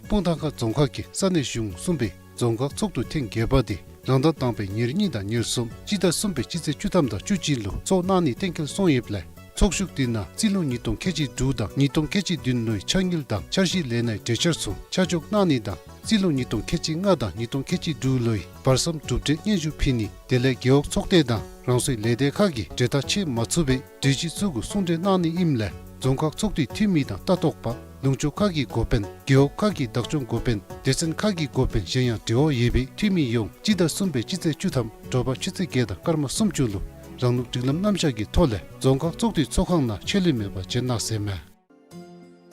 སྤུངས་ཐང་ཁ་རྫོང་ཁག་གིས་ས་གནས་གཞུང་གསུམ་པའི་རྫོང་ཁག་ཚོགས་འདུ་ཐེངས་བརྒྱད་པ་དེ་རང་ཟླ་དང་པའི་ཉེར་གཉིས་དང་ཉེར་གསུམ་སྤྱི་ཟླ་གསུམ་པའི་སྤྱི་ཚེས་བཅུ་ཐམ་དང་བཅུ་གཅིག་ལུ་ཚོགས་གནང་ནི་གཏན་འཁེལ་སོང་ཡོདཔ་ལས་ཚོགས་ཞུགས་དེ་ནང་རྩིས་ལོ་ཉིས་སྟོང་ཁལ་གཅིག་དྲུག་དང་ཉིས་སྟོང་ཁལ་གཅིག་བདུན་ལོའི་འཆར་དངུལ་དང་འཆར་གཞི་ལས་སྣའི་གྲོས་འཆར་ཚུ་ཆ་འཇོག་གནང་ནི་དང་རྩིས་ལོ་ཉིས་སྟོང་ཁལ་གཅིག་ལྔ་དང་ཉིས་སྟོང་ཁལ་གཅིག་དྲུག་ལོའི་བར་མཚམས་གྲུབ་འབྲས་སྙན་ཞུ་ཕུལ་ནི་དེ་ལས་རྒེད་འོག་ཚོགས་སྡེ་དང་རང་སོའི་ལས་སྡེ་ཁག་གིས་གྲོས་ཐག་བཅད་མ་ཚུགས་པའི་གྲོས་གཞི་ཚུ་གུ་གསུང་གྲོས་གནང་ནི་ཨིནམ་ལས་རྫོང་ཁག་ཚོགས་འདུའི་འཐུས་མི་དང་ལྟ་རྟོག་པ་ལུང་ཕྱོགས་ཁག་གི་འགོ་དཔོན་རྒེད་འོག་ཁག་གི་བདག་སྐྱོང་འགོ་དཔོན་སྡེ་ཚན་ཁག་གི་འགོ་དཔོན་གཞན་ཡང་འབྲེལ་བ་ཡོད་པའི་འཐུས་མི་ཡོངས་སྤྱི་ཟླ་གསུམ་པའི་སྤྱི་ཚེས་བཅུ་ཐམ་དྲོ་པ་ཆུ་ཚོད་བརྒྱད་དང་སྐར་མ་སུམ་ཅུ་ལུ་རང་ལུགས་སྒྲིག་ལམ་རྣམ་གཞག་གི་ཐོག་ལས་རྫོང་ཁག་ཚོགས་འདུའི་ཚོགས་ཁང་ནང་ཆད་ལུས་མེད་པར་བྱོན་གནང་ཟེར་མས།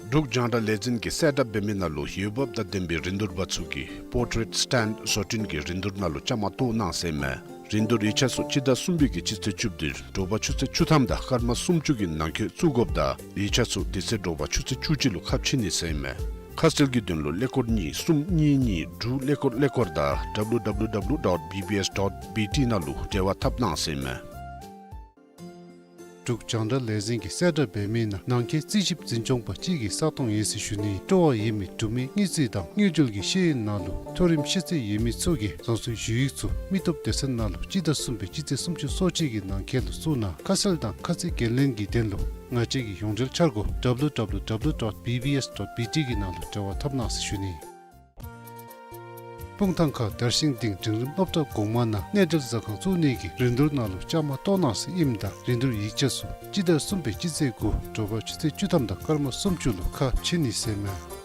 འབྲུག་རྒྱང་བསྒྲགས་ལས་འཛིན་གྱིས་གསལ་བསྒྲགས་འབད་མི་ནང་ལུ་འོས་འབབ་དང་ལྡན་པའི་རིན་བསྡུར་པ་ཚུ་གིས་པོར་ཊེཊ་སི་ཊེནཌ་བཟོ་སྐྲུན་གྱི་རིན་བསྡུར་ནང་ལུ་བཅའ་མར་གཏོགས་གནང་ཟེར་མས། རིན་བསྡུར་ཡིག་ཆ་ཚུ་སྤྱི་ཟླ་གསུམ་པའི་གི་སྤྱི་ཚེས་བཅུ་བདུན་དྲོ་པ་ཆུ་ཚོད་བཅུ་ཐམ་དང་སྐར་མ་སུམ་ཅུ་གི་ནང་འཁོད་བཙུགས་དགོཔ་དང་ཡིག་ཆ་ཚུ་དེ་ཚེ་དྲོ་པ་ཆུ་ཚོད་བཅུ་གཅིག་ལུ་ཁ་ཕྱེ་ནི་ཟེར་མས། ཁ་གསལ་གྱི་དོན་ལུ་ཀླད་ཀོར་གཉིས་གསུམ་གཉིས་གཉིས་དྲུག་ཀླད་ཀོར་ཀླད་ཀོར་དང་ཌབ་ལུ་ཌབ་ལུ་ཌབ་ལུ་ཌོཊ་བི་བི་ཨེསི་ཌོཊ་བི་ཊི་ནང་ལུ་འབྲེལ་བ་འཐབ་གནང་ཟེར་མས། འབྲུག་རྒྱང་བསྒྲགས་ལས་འཛིན་གྱིས་གསལ་བསྒྲགས་འབད་མི་ནང་ནང་འཁོད་རྩིས་ཞིབ་འཛིན་སྐྱོང་པ་གཅིག་གི་ས་སྟོང་ཡོད་ཟེར་ཞུ་ནི། སྤྲོ་བ་ཡོད་མི་འབྲུག་མི་དངུལ་རྩིས་དང་དངུལ་འབྲེལ་གྱི་ཤེས་ཡོན་ནང་ལུ་མཐོ་རིམ་ཤེས་ཚད་ཡོད་མི་ཚུ་གིས་རང་སོའི་ཞུ་ཡིག་ཚུ་མི་སྟོབས་སྡེ་ཚན་ནང་ལུ་སྤྱི་ཟླ་གསུམ་པའི་སྤྱི་ཚེས་སུམ་ཅུ་སོ་གཅིག་གི་ནང་འཁོད་ལུ་བཙུགས་གནང་། ཁ་གསལ་དང་ཁ་ཚིག་འགན་ལེན་གྱི་དོན་ལུ་ང་བཅས་ཀྱི་ཡོངས་འབྲེལ་འཆར་སྒོ་ཌབ་ལུ་ཌབ་ལུ་ཌབ་ལུ་ཌོཊ་བི་བི་ཨེསི་ཌོཊ་བི་ཊི་གི་ནང་ལུ་འབྲེལ་བ་འཐབ་གནང་ཟེར་ཞུ་ནི། སྤུངས་ཐང་ཁ་དར་ཤིང་སྡིངས་འབྲིང་རིམ་སློབ་གྲྭ་གོང་མ་ནང་གནས་འབྲེལ་ཟ་ཁང་བཙུགས་ནི་གི་རིན་བསྡུར་ནང་ལུ་བཅའ་མར་གཏོགས་གནང་ཟེར་ཨིནམ་ད་རིན་བསྡུར་ཡིག་ཆ་ཚུ་སྤྱི་ཟླ་གསུམ་པའི་སྤྱི་ཚེས་དགུ་དྲོ་པ་ཆུ་ཚོད་བཅུ་ཐམ་དང་སྐར་མ་སུམ་ཅུ་ལུ་ཁ་ཕྱེ་ནི་ཟེར་མས།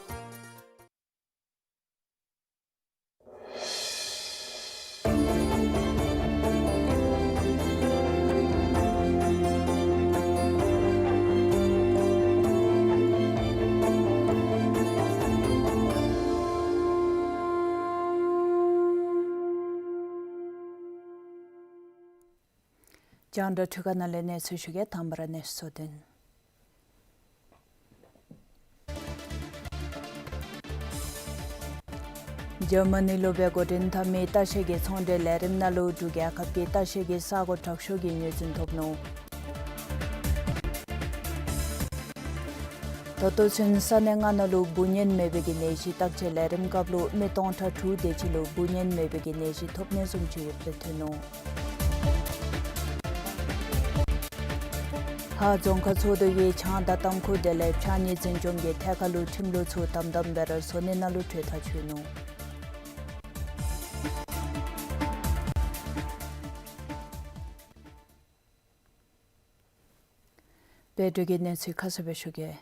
རྒྱང་བསྒྲགས་འཕྲུལ་ཁང་ནང་ལས་གནས་ཚུལ་ཞུ་གེ། དང་པ་ར་གནས་ཚུལ་དོན། འཇར་མ་ནི་ལུ་སྦེ་འགོ་འདྲེན་འཐབ་མི་ལྟ་བཤལ་གྱི་ཚོང་འབྲེལ་ལས་རིམ་ནང་ལུ་འབྲུག་རྒྱལ་ཁབ་ཀྱི་ལྟ་བཤལ་གྱི་ས་གོ་དྲག་ཤོས་ཀྱི་ངོས་འཛིན་ཐོབ་ནུག། ད་ལྟོ་ཚུན་ས་གནས་ལྔ་ནང་ལུ་འབུ་གཉན་མེད་པའི་གི་ནད་གཞི་བརྟག་དཔྱད་ལས་རིམ་སྐབས་ལུ་མི་སྟོང་ཕྲག་དྲུག་དེ་ཅིག་ལུ་འབུ་གཉན་མེད་པའི་གི་ནད་གཞི་ཐོབ་ནི་བཟུམ་ཅིག་ཡོདཔ་སྦེ་ཐོན་ནུག། ཧཱ་རྫོང་ཁག་ཚོགས་འདུ་གིས་ཆང་དང་ཏམ་ཁུ་དེ་ལས་ཕྱགས་སྙིགས་འཛིན་སྐྱོང་གི་ཐད་ཁར་ལུ་ཁྲིམས་ལུགས་ཚུ་དམ་དམ་སྦེ་ར་བཟོ་ནི་ནང་ལུ་གྲོས་ཐག་བཅད་ནུག། སྦེ་འབྲུག་གི་གནས་ཚུལ་ཁ་གསལ་སྦེ་ཞུ་གེ།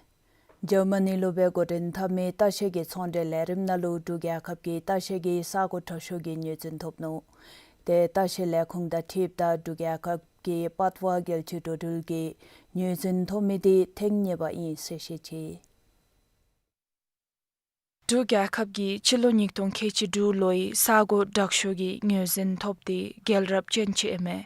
འཇར་མ་ནི་ལུ་སྦེ་འགོ་འདྲེན་འཐབ་མི་ལྟ་བཤལ་གྱི་ཚོང་འབྲེལ་ལས་རིམ་ནང་ལུ་འབྲུག་རྒྱལ་ཁབ་ཀྱི་ལྟ་བཤལ་གྱི་ས་གོ་དྲག་ཤོས་ཀྱི་ངོས་འཛིན་ཐོབ་ནུག། ཏེ་ལྟ་བཤལ་ལས་ཁུངས་དང་འཁྲིལཝ་ད་འབྲུག་རྒྱལ་ཁབ་ཀྱི་པཱད་ཝ་རྒྱལ་སྤྱིའི་འགྲོ་འགྲུལ་གྱི་ངོས་འཛིན་ཐོབ་མི་དེ་ཐེངས་གཉིས་པ་ཨིན་ཟེར་བཤད་ཅི། འབྲུག་རྒྱལ་ཁབ་ཀྱིས་སྤྱི་ལོ་ཉིས་སྟོང་ཁལ་གཅིག་དྲུག་ལོའི་ས་གོ་དྲག་ཤོས་ཀྱི་ངོས་འཛིན་ཐོབ་སྟེ་རྒྱལ་རབས་ཅན་ཅིག་ཨིན་མས།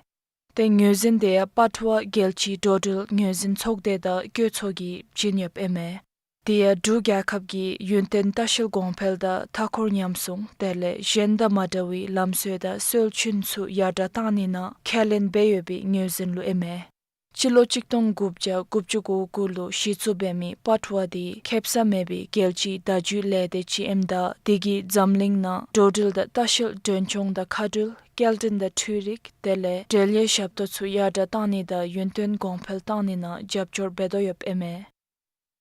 ཏེ་ངོས་འཛིན་དེ་ཡང་པ་ཊ་ཝ་རྒྱལ་སྤྱིའི་འགྲོ་འགྲུལ་ངོས་འཛིན་ཚོགས་སྡེ་དང་བཀོད་ཚོགས་ཀྱིས་བྱིན་ཡོདཔ་ཨིན་མས། དེ་ཡང་འབྲུག་རྒྱལ་ཁབ་ཀྱིས་ཡུན་བརྟན་ལྟ་བཤལ་གོང་འཕེལ་དང་མཐའ་འཁོར་ཉམས་སྲུང་དེ་ལས་གཞན་དང་མ་འདྲ་བའི་ལམ་སྲོལ་དང་སྲོལ་རྒྱུན་ཚུ་ཡར་དྲག་བཏང་ནི་ནང་ཁས་ལེན་འབད་ཡོད་པའི་ངོས་འཛིན་ལུ་ཨིན་མས། སྤྱི་ལོ་གཅིག་སྟོང་དགུ་བརྒྱ་དགུ་བཅུ་གོ་དགུ་ལུ་གཞི་བཙུགས་འབད་མི་པ་ཊ་ཝ་དེ་ཁེབ་ས་མེད་པའི་རྒྱལ་སྤྱིའི་བརྡ་བརྒྱུད་ལས་སྡེ་ཅིག་ཨིནམ་ད་དེ་གིས་འཛམ་གླིང་ནང་འགྲོ་འགྲུལ་དང་ལྟ་བཤལ་མགྲོན་ཆུང་དང་མཁའ་འགྲུལ་སྐྱེལ་འདྲེན་དང་འཕྲུལ་རིག་དེ་ལས་འབྲེལ་ཡོད་ཞབས་ཏོག་ཚུ་ཡར་དྲག་བཏང་ནི་དང་ཡུན་བརྟན་གོང་འཕེལ་བཏང་ནི་ནང་རྒྱབ་སྐྱོར་འབད་དོ་ཡོདཔ་ཨིན་མས།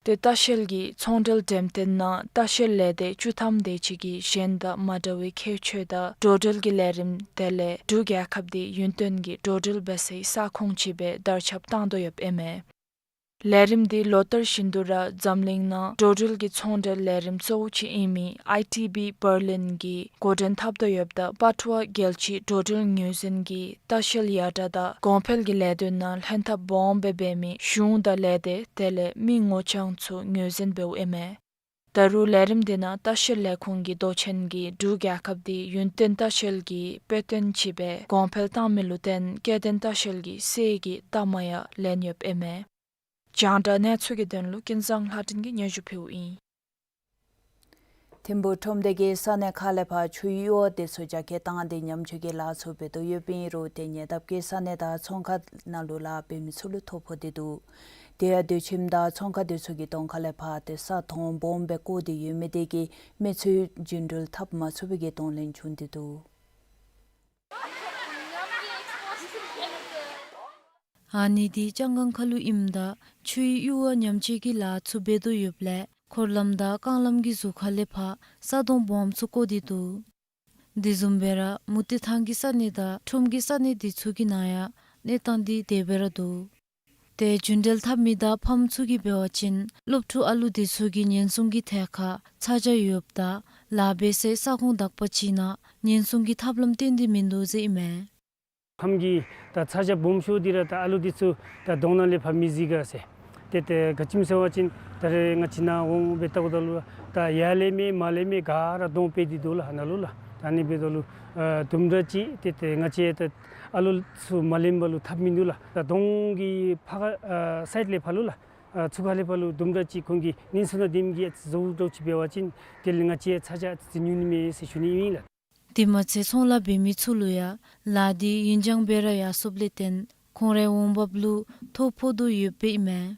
ཏེ་ལྟ་བཤལ་གྱི་ཚོང་འབྲེལ་འགྲེམས་སྟོན་ནང་ལྟ་བཤལ་ལས་སྡེ་བཅུ་ཐམ་དེ་ཅིག་གིས་གཞན་དང་མ་འདྲ་བའི་ཁྱད་ཆོས་དང་འགྲོ་འགྲུལ་གྱི་ལས་རིམ་དེ་ལས་འབྲུག་རྒྱལ་ཁབ་དེ་ཡུན་བརྟན་གྱི་འགྲོ་འགྲུལ་འབད་སའི་ས་ཁོངས་ཅིག་སྦེ་དར་ཁྱབ་བཏང་དོ་ཡོདཔ་ཨིན་མས། ལས་རིམ་དེ་ལོ་ལྟར་བཞིན་དུ་ར་འཛམ་གླིང་ནང་འགྲོ་འགྲུལ་གྱི་ཚོང་འབྲེལ་ལས་རིམ་གཙོ་བོ་ཅིག་ཨིན་མི་ཨའི་ཊི་བི་བར་ལིན་གྱིས་འགོ་འདྲེན་འཐབ་དོ་ཡོདཔ་ད་པ་ཊ་ཝ་རྒྱལ་སྤྱིའི་འགྲོ་འགྲུལ་ངོས་འཛིན་གྱིས་ལྟ་བཤལ་ཡར་དྲག་དང་གོང་འཕེལ་གྱི་ལས་དོན་ནང་ལྷན་ཐབས་སྦོམ་སྦེ་འབད་མི་གཞུང་དང་ལས་སྡེ་དེ་ལས་མི་ངོ་རྐྱང་ཚུ་ངོས་འཛིན་འབདཝ་ཨིན་མས། ད་རུང་ལས་རིམ་དེ་ནང་ལྟ་བཤལ་ལས་ཁུངས་ཀྱི་མདོ་ཆེན་གྱིས་འབྲུག་རྒྱལ་ཁབ་དེ་ཡུན་བརྟན་ལྟ་བཤལ་གྱི་དཔེ་སྟོན་ཅིག་སྦེ་གོང་འཕེལ་བཏང་མི་ལུ་བརྟེན་སྐྱེ་ལྡན་ལྟ་བཤལ་གྱི་སའི་གི་རྟགས་མ་ཡང་ལེན་ཡོདཔ་ཨིན་མས། རྒྱང་བསྒྲགས་གནས་ཚུལ་གྱི་དོན་ལུ་ཀུན་བཟང་ལྷ་སྒྲོན་གྱིས་སྙན་ཞུ་ཕུལཝ་ཨིན། ཐིམ་ཕུག་ཁྲོམ་སྡེ་གི་ས་གནས་ཁག་ལས་ཕར་ཆུའི་གཡུར་བ་དེ་ཚུ་རྒྱ་སྐྱེད་བཏང་སྟེ་ཉམས་བཅོས་ཀྱི་ལཱ་ཚུ་འབད་དོ་ཡོདཔ་ཨིན་རུང་ཏེ་ཉེ་འདབས་ཀྱི་ས་གནས་དང་ཚོང་ཁང་ནང་ལུ་ལཱ་འབད་མི་ཚུ་ལུ་ཐོ་ཕོག་སྟེ་འདུག། དེ་ཡང་སྡོད་ཁྱིམ་དང་ཚོང་ཁང་དེ་ཚུ་གི་གདོང་ཁ་ལས་ཕར་ཏེ་ས་དོང་སྦོམ་སྦེ་བརྐོ་སྟེ་ཡོད་མི་དེ་གིས་མི་ཚུ་རྒྱུན་འགྲུལ་འཐབ་མ་ཚུགས་པའི་གི་གདོང་ལེན་བྱུང་སྟེ་འདུག། ཨ་ནི་དེ་ལྕང་སྒང་ཁ་ལུ་ཨིནམ་ད་ཆུའི་གཡུར་བ་ཉམས་བཅོས་ཀྱི་ལཱ་ཚུ་འབད་དོ་ཡོདཔ་ལས་འཁོར་ལམ་དང་རྐང་ལམ་གྱི་ཟུར་ཁ་ལས་ཕར་ས་དོང་སྦོམ་ཚུ་བརྐོ་སྟེ་འདུག། དེ་བཟུམ་སྦེ་ར་མུ་སྟེགས་ཐང་གི་ས་གནས་དང་ཁྲོམ་གྱི་ས་གནས་དེ་ཚུ་གི་ནང་ཡང་གནས་སྟངས་དེ་དེ་སྦེ་ར་འདུག། ཏེ་རྒྱུན་འགྲུལ་འཐབ་མི་དང་ཕམ་ཚུ་གིས་འབད་བ་ཅིན་སློབ་ཕྲུག་ཨ་ལུ་དེ་ཚུ་གི་ཉེན་སྲུང་གི་ཐད་ཁར་ཚ་གྱང་ཡོདཔ་ད་ལཱ་འབད་སའི་ས་ཁོངས་དག་པ་ཅིག་ནང་ཉེན་སྲུང་གི་ཐབས་ལམ་བཏོན་ཏེ་མིན་འདུག་ཟེར་ཨིན་མས། ཕམ་གྱི་ད་ཚ་གྱང་སྦོམ་ཤོས་འདི་ར་ད་ཨ་ལུ་འདི་ཚུ་ད་དོང་ནང་ལས་ཕར་མི་འཛུལ་ག་ཟེར། ཏེ་ཏེ་ག་ཅི་སྨོ་ཟེར་བ་ཅིན་ད་རེས་ང་བཅས་ནཱ་འོང་སྦེ་བལྟཝ་ད་ལུ་ད་ཡར་ལས་མེད་མར་ལས་མེད་ག་ར་དོང་སྤེལ་ཏེ་འདུག་ལགས་ནཱ་ལུ་ལགས། ད་ཨ་ནི་འབདཝ་ད་ལུ་ཨ་དུམ་གྲ་ཅིག་ཏེ་ཏེ་ང་བཅས་ད་ཨ་ལུ་ཚུ་མ་ལེན་པ་ལུ་ཐབས་མིན་འདུག་ལགས། ད་དོང་གི་ཕར་ཁ་ཨ་སའིཌ་ལས་ཕར་ལུ་ལགས། ཨ་ཚུར་ཁ་ལས་ཕར་ལུ་དུམ་གྲ་ཅིག་ཁོང་གི་ཉེན་སྲུང་དང་ལྡནམ་གྱི་ཨ་ཙི་བཟོ་འདྲཝ་ཅིག་འབད་བ་ཅིན་དེ་ལས་ང་བཅས་ཚ་གྱང་ཨ་ཙི་ཉུང་ནི་མས་ཟེར་ཞུ་ནི་ཨིན་ལགས། དེ་མ་ཚད་ཚོང་ལཱ་འབད་མི་ཚུ་ལུ་ཡང་ལཱ་འདི་ཡུན་འགྱངས་སྦེ་ར་ཡར་སོཔ་ལས་བརྟེན་ཁོང་རའི་འོང་འབབ་ལུ་ཐོ་ཕོག་དོ་ཡོདཔ་ཨིན་མས།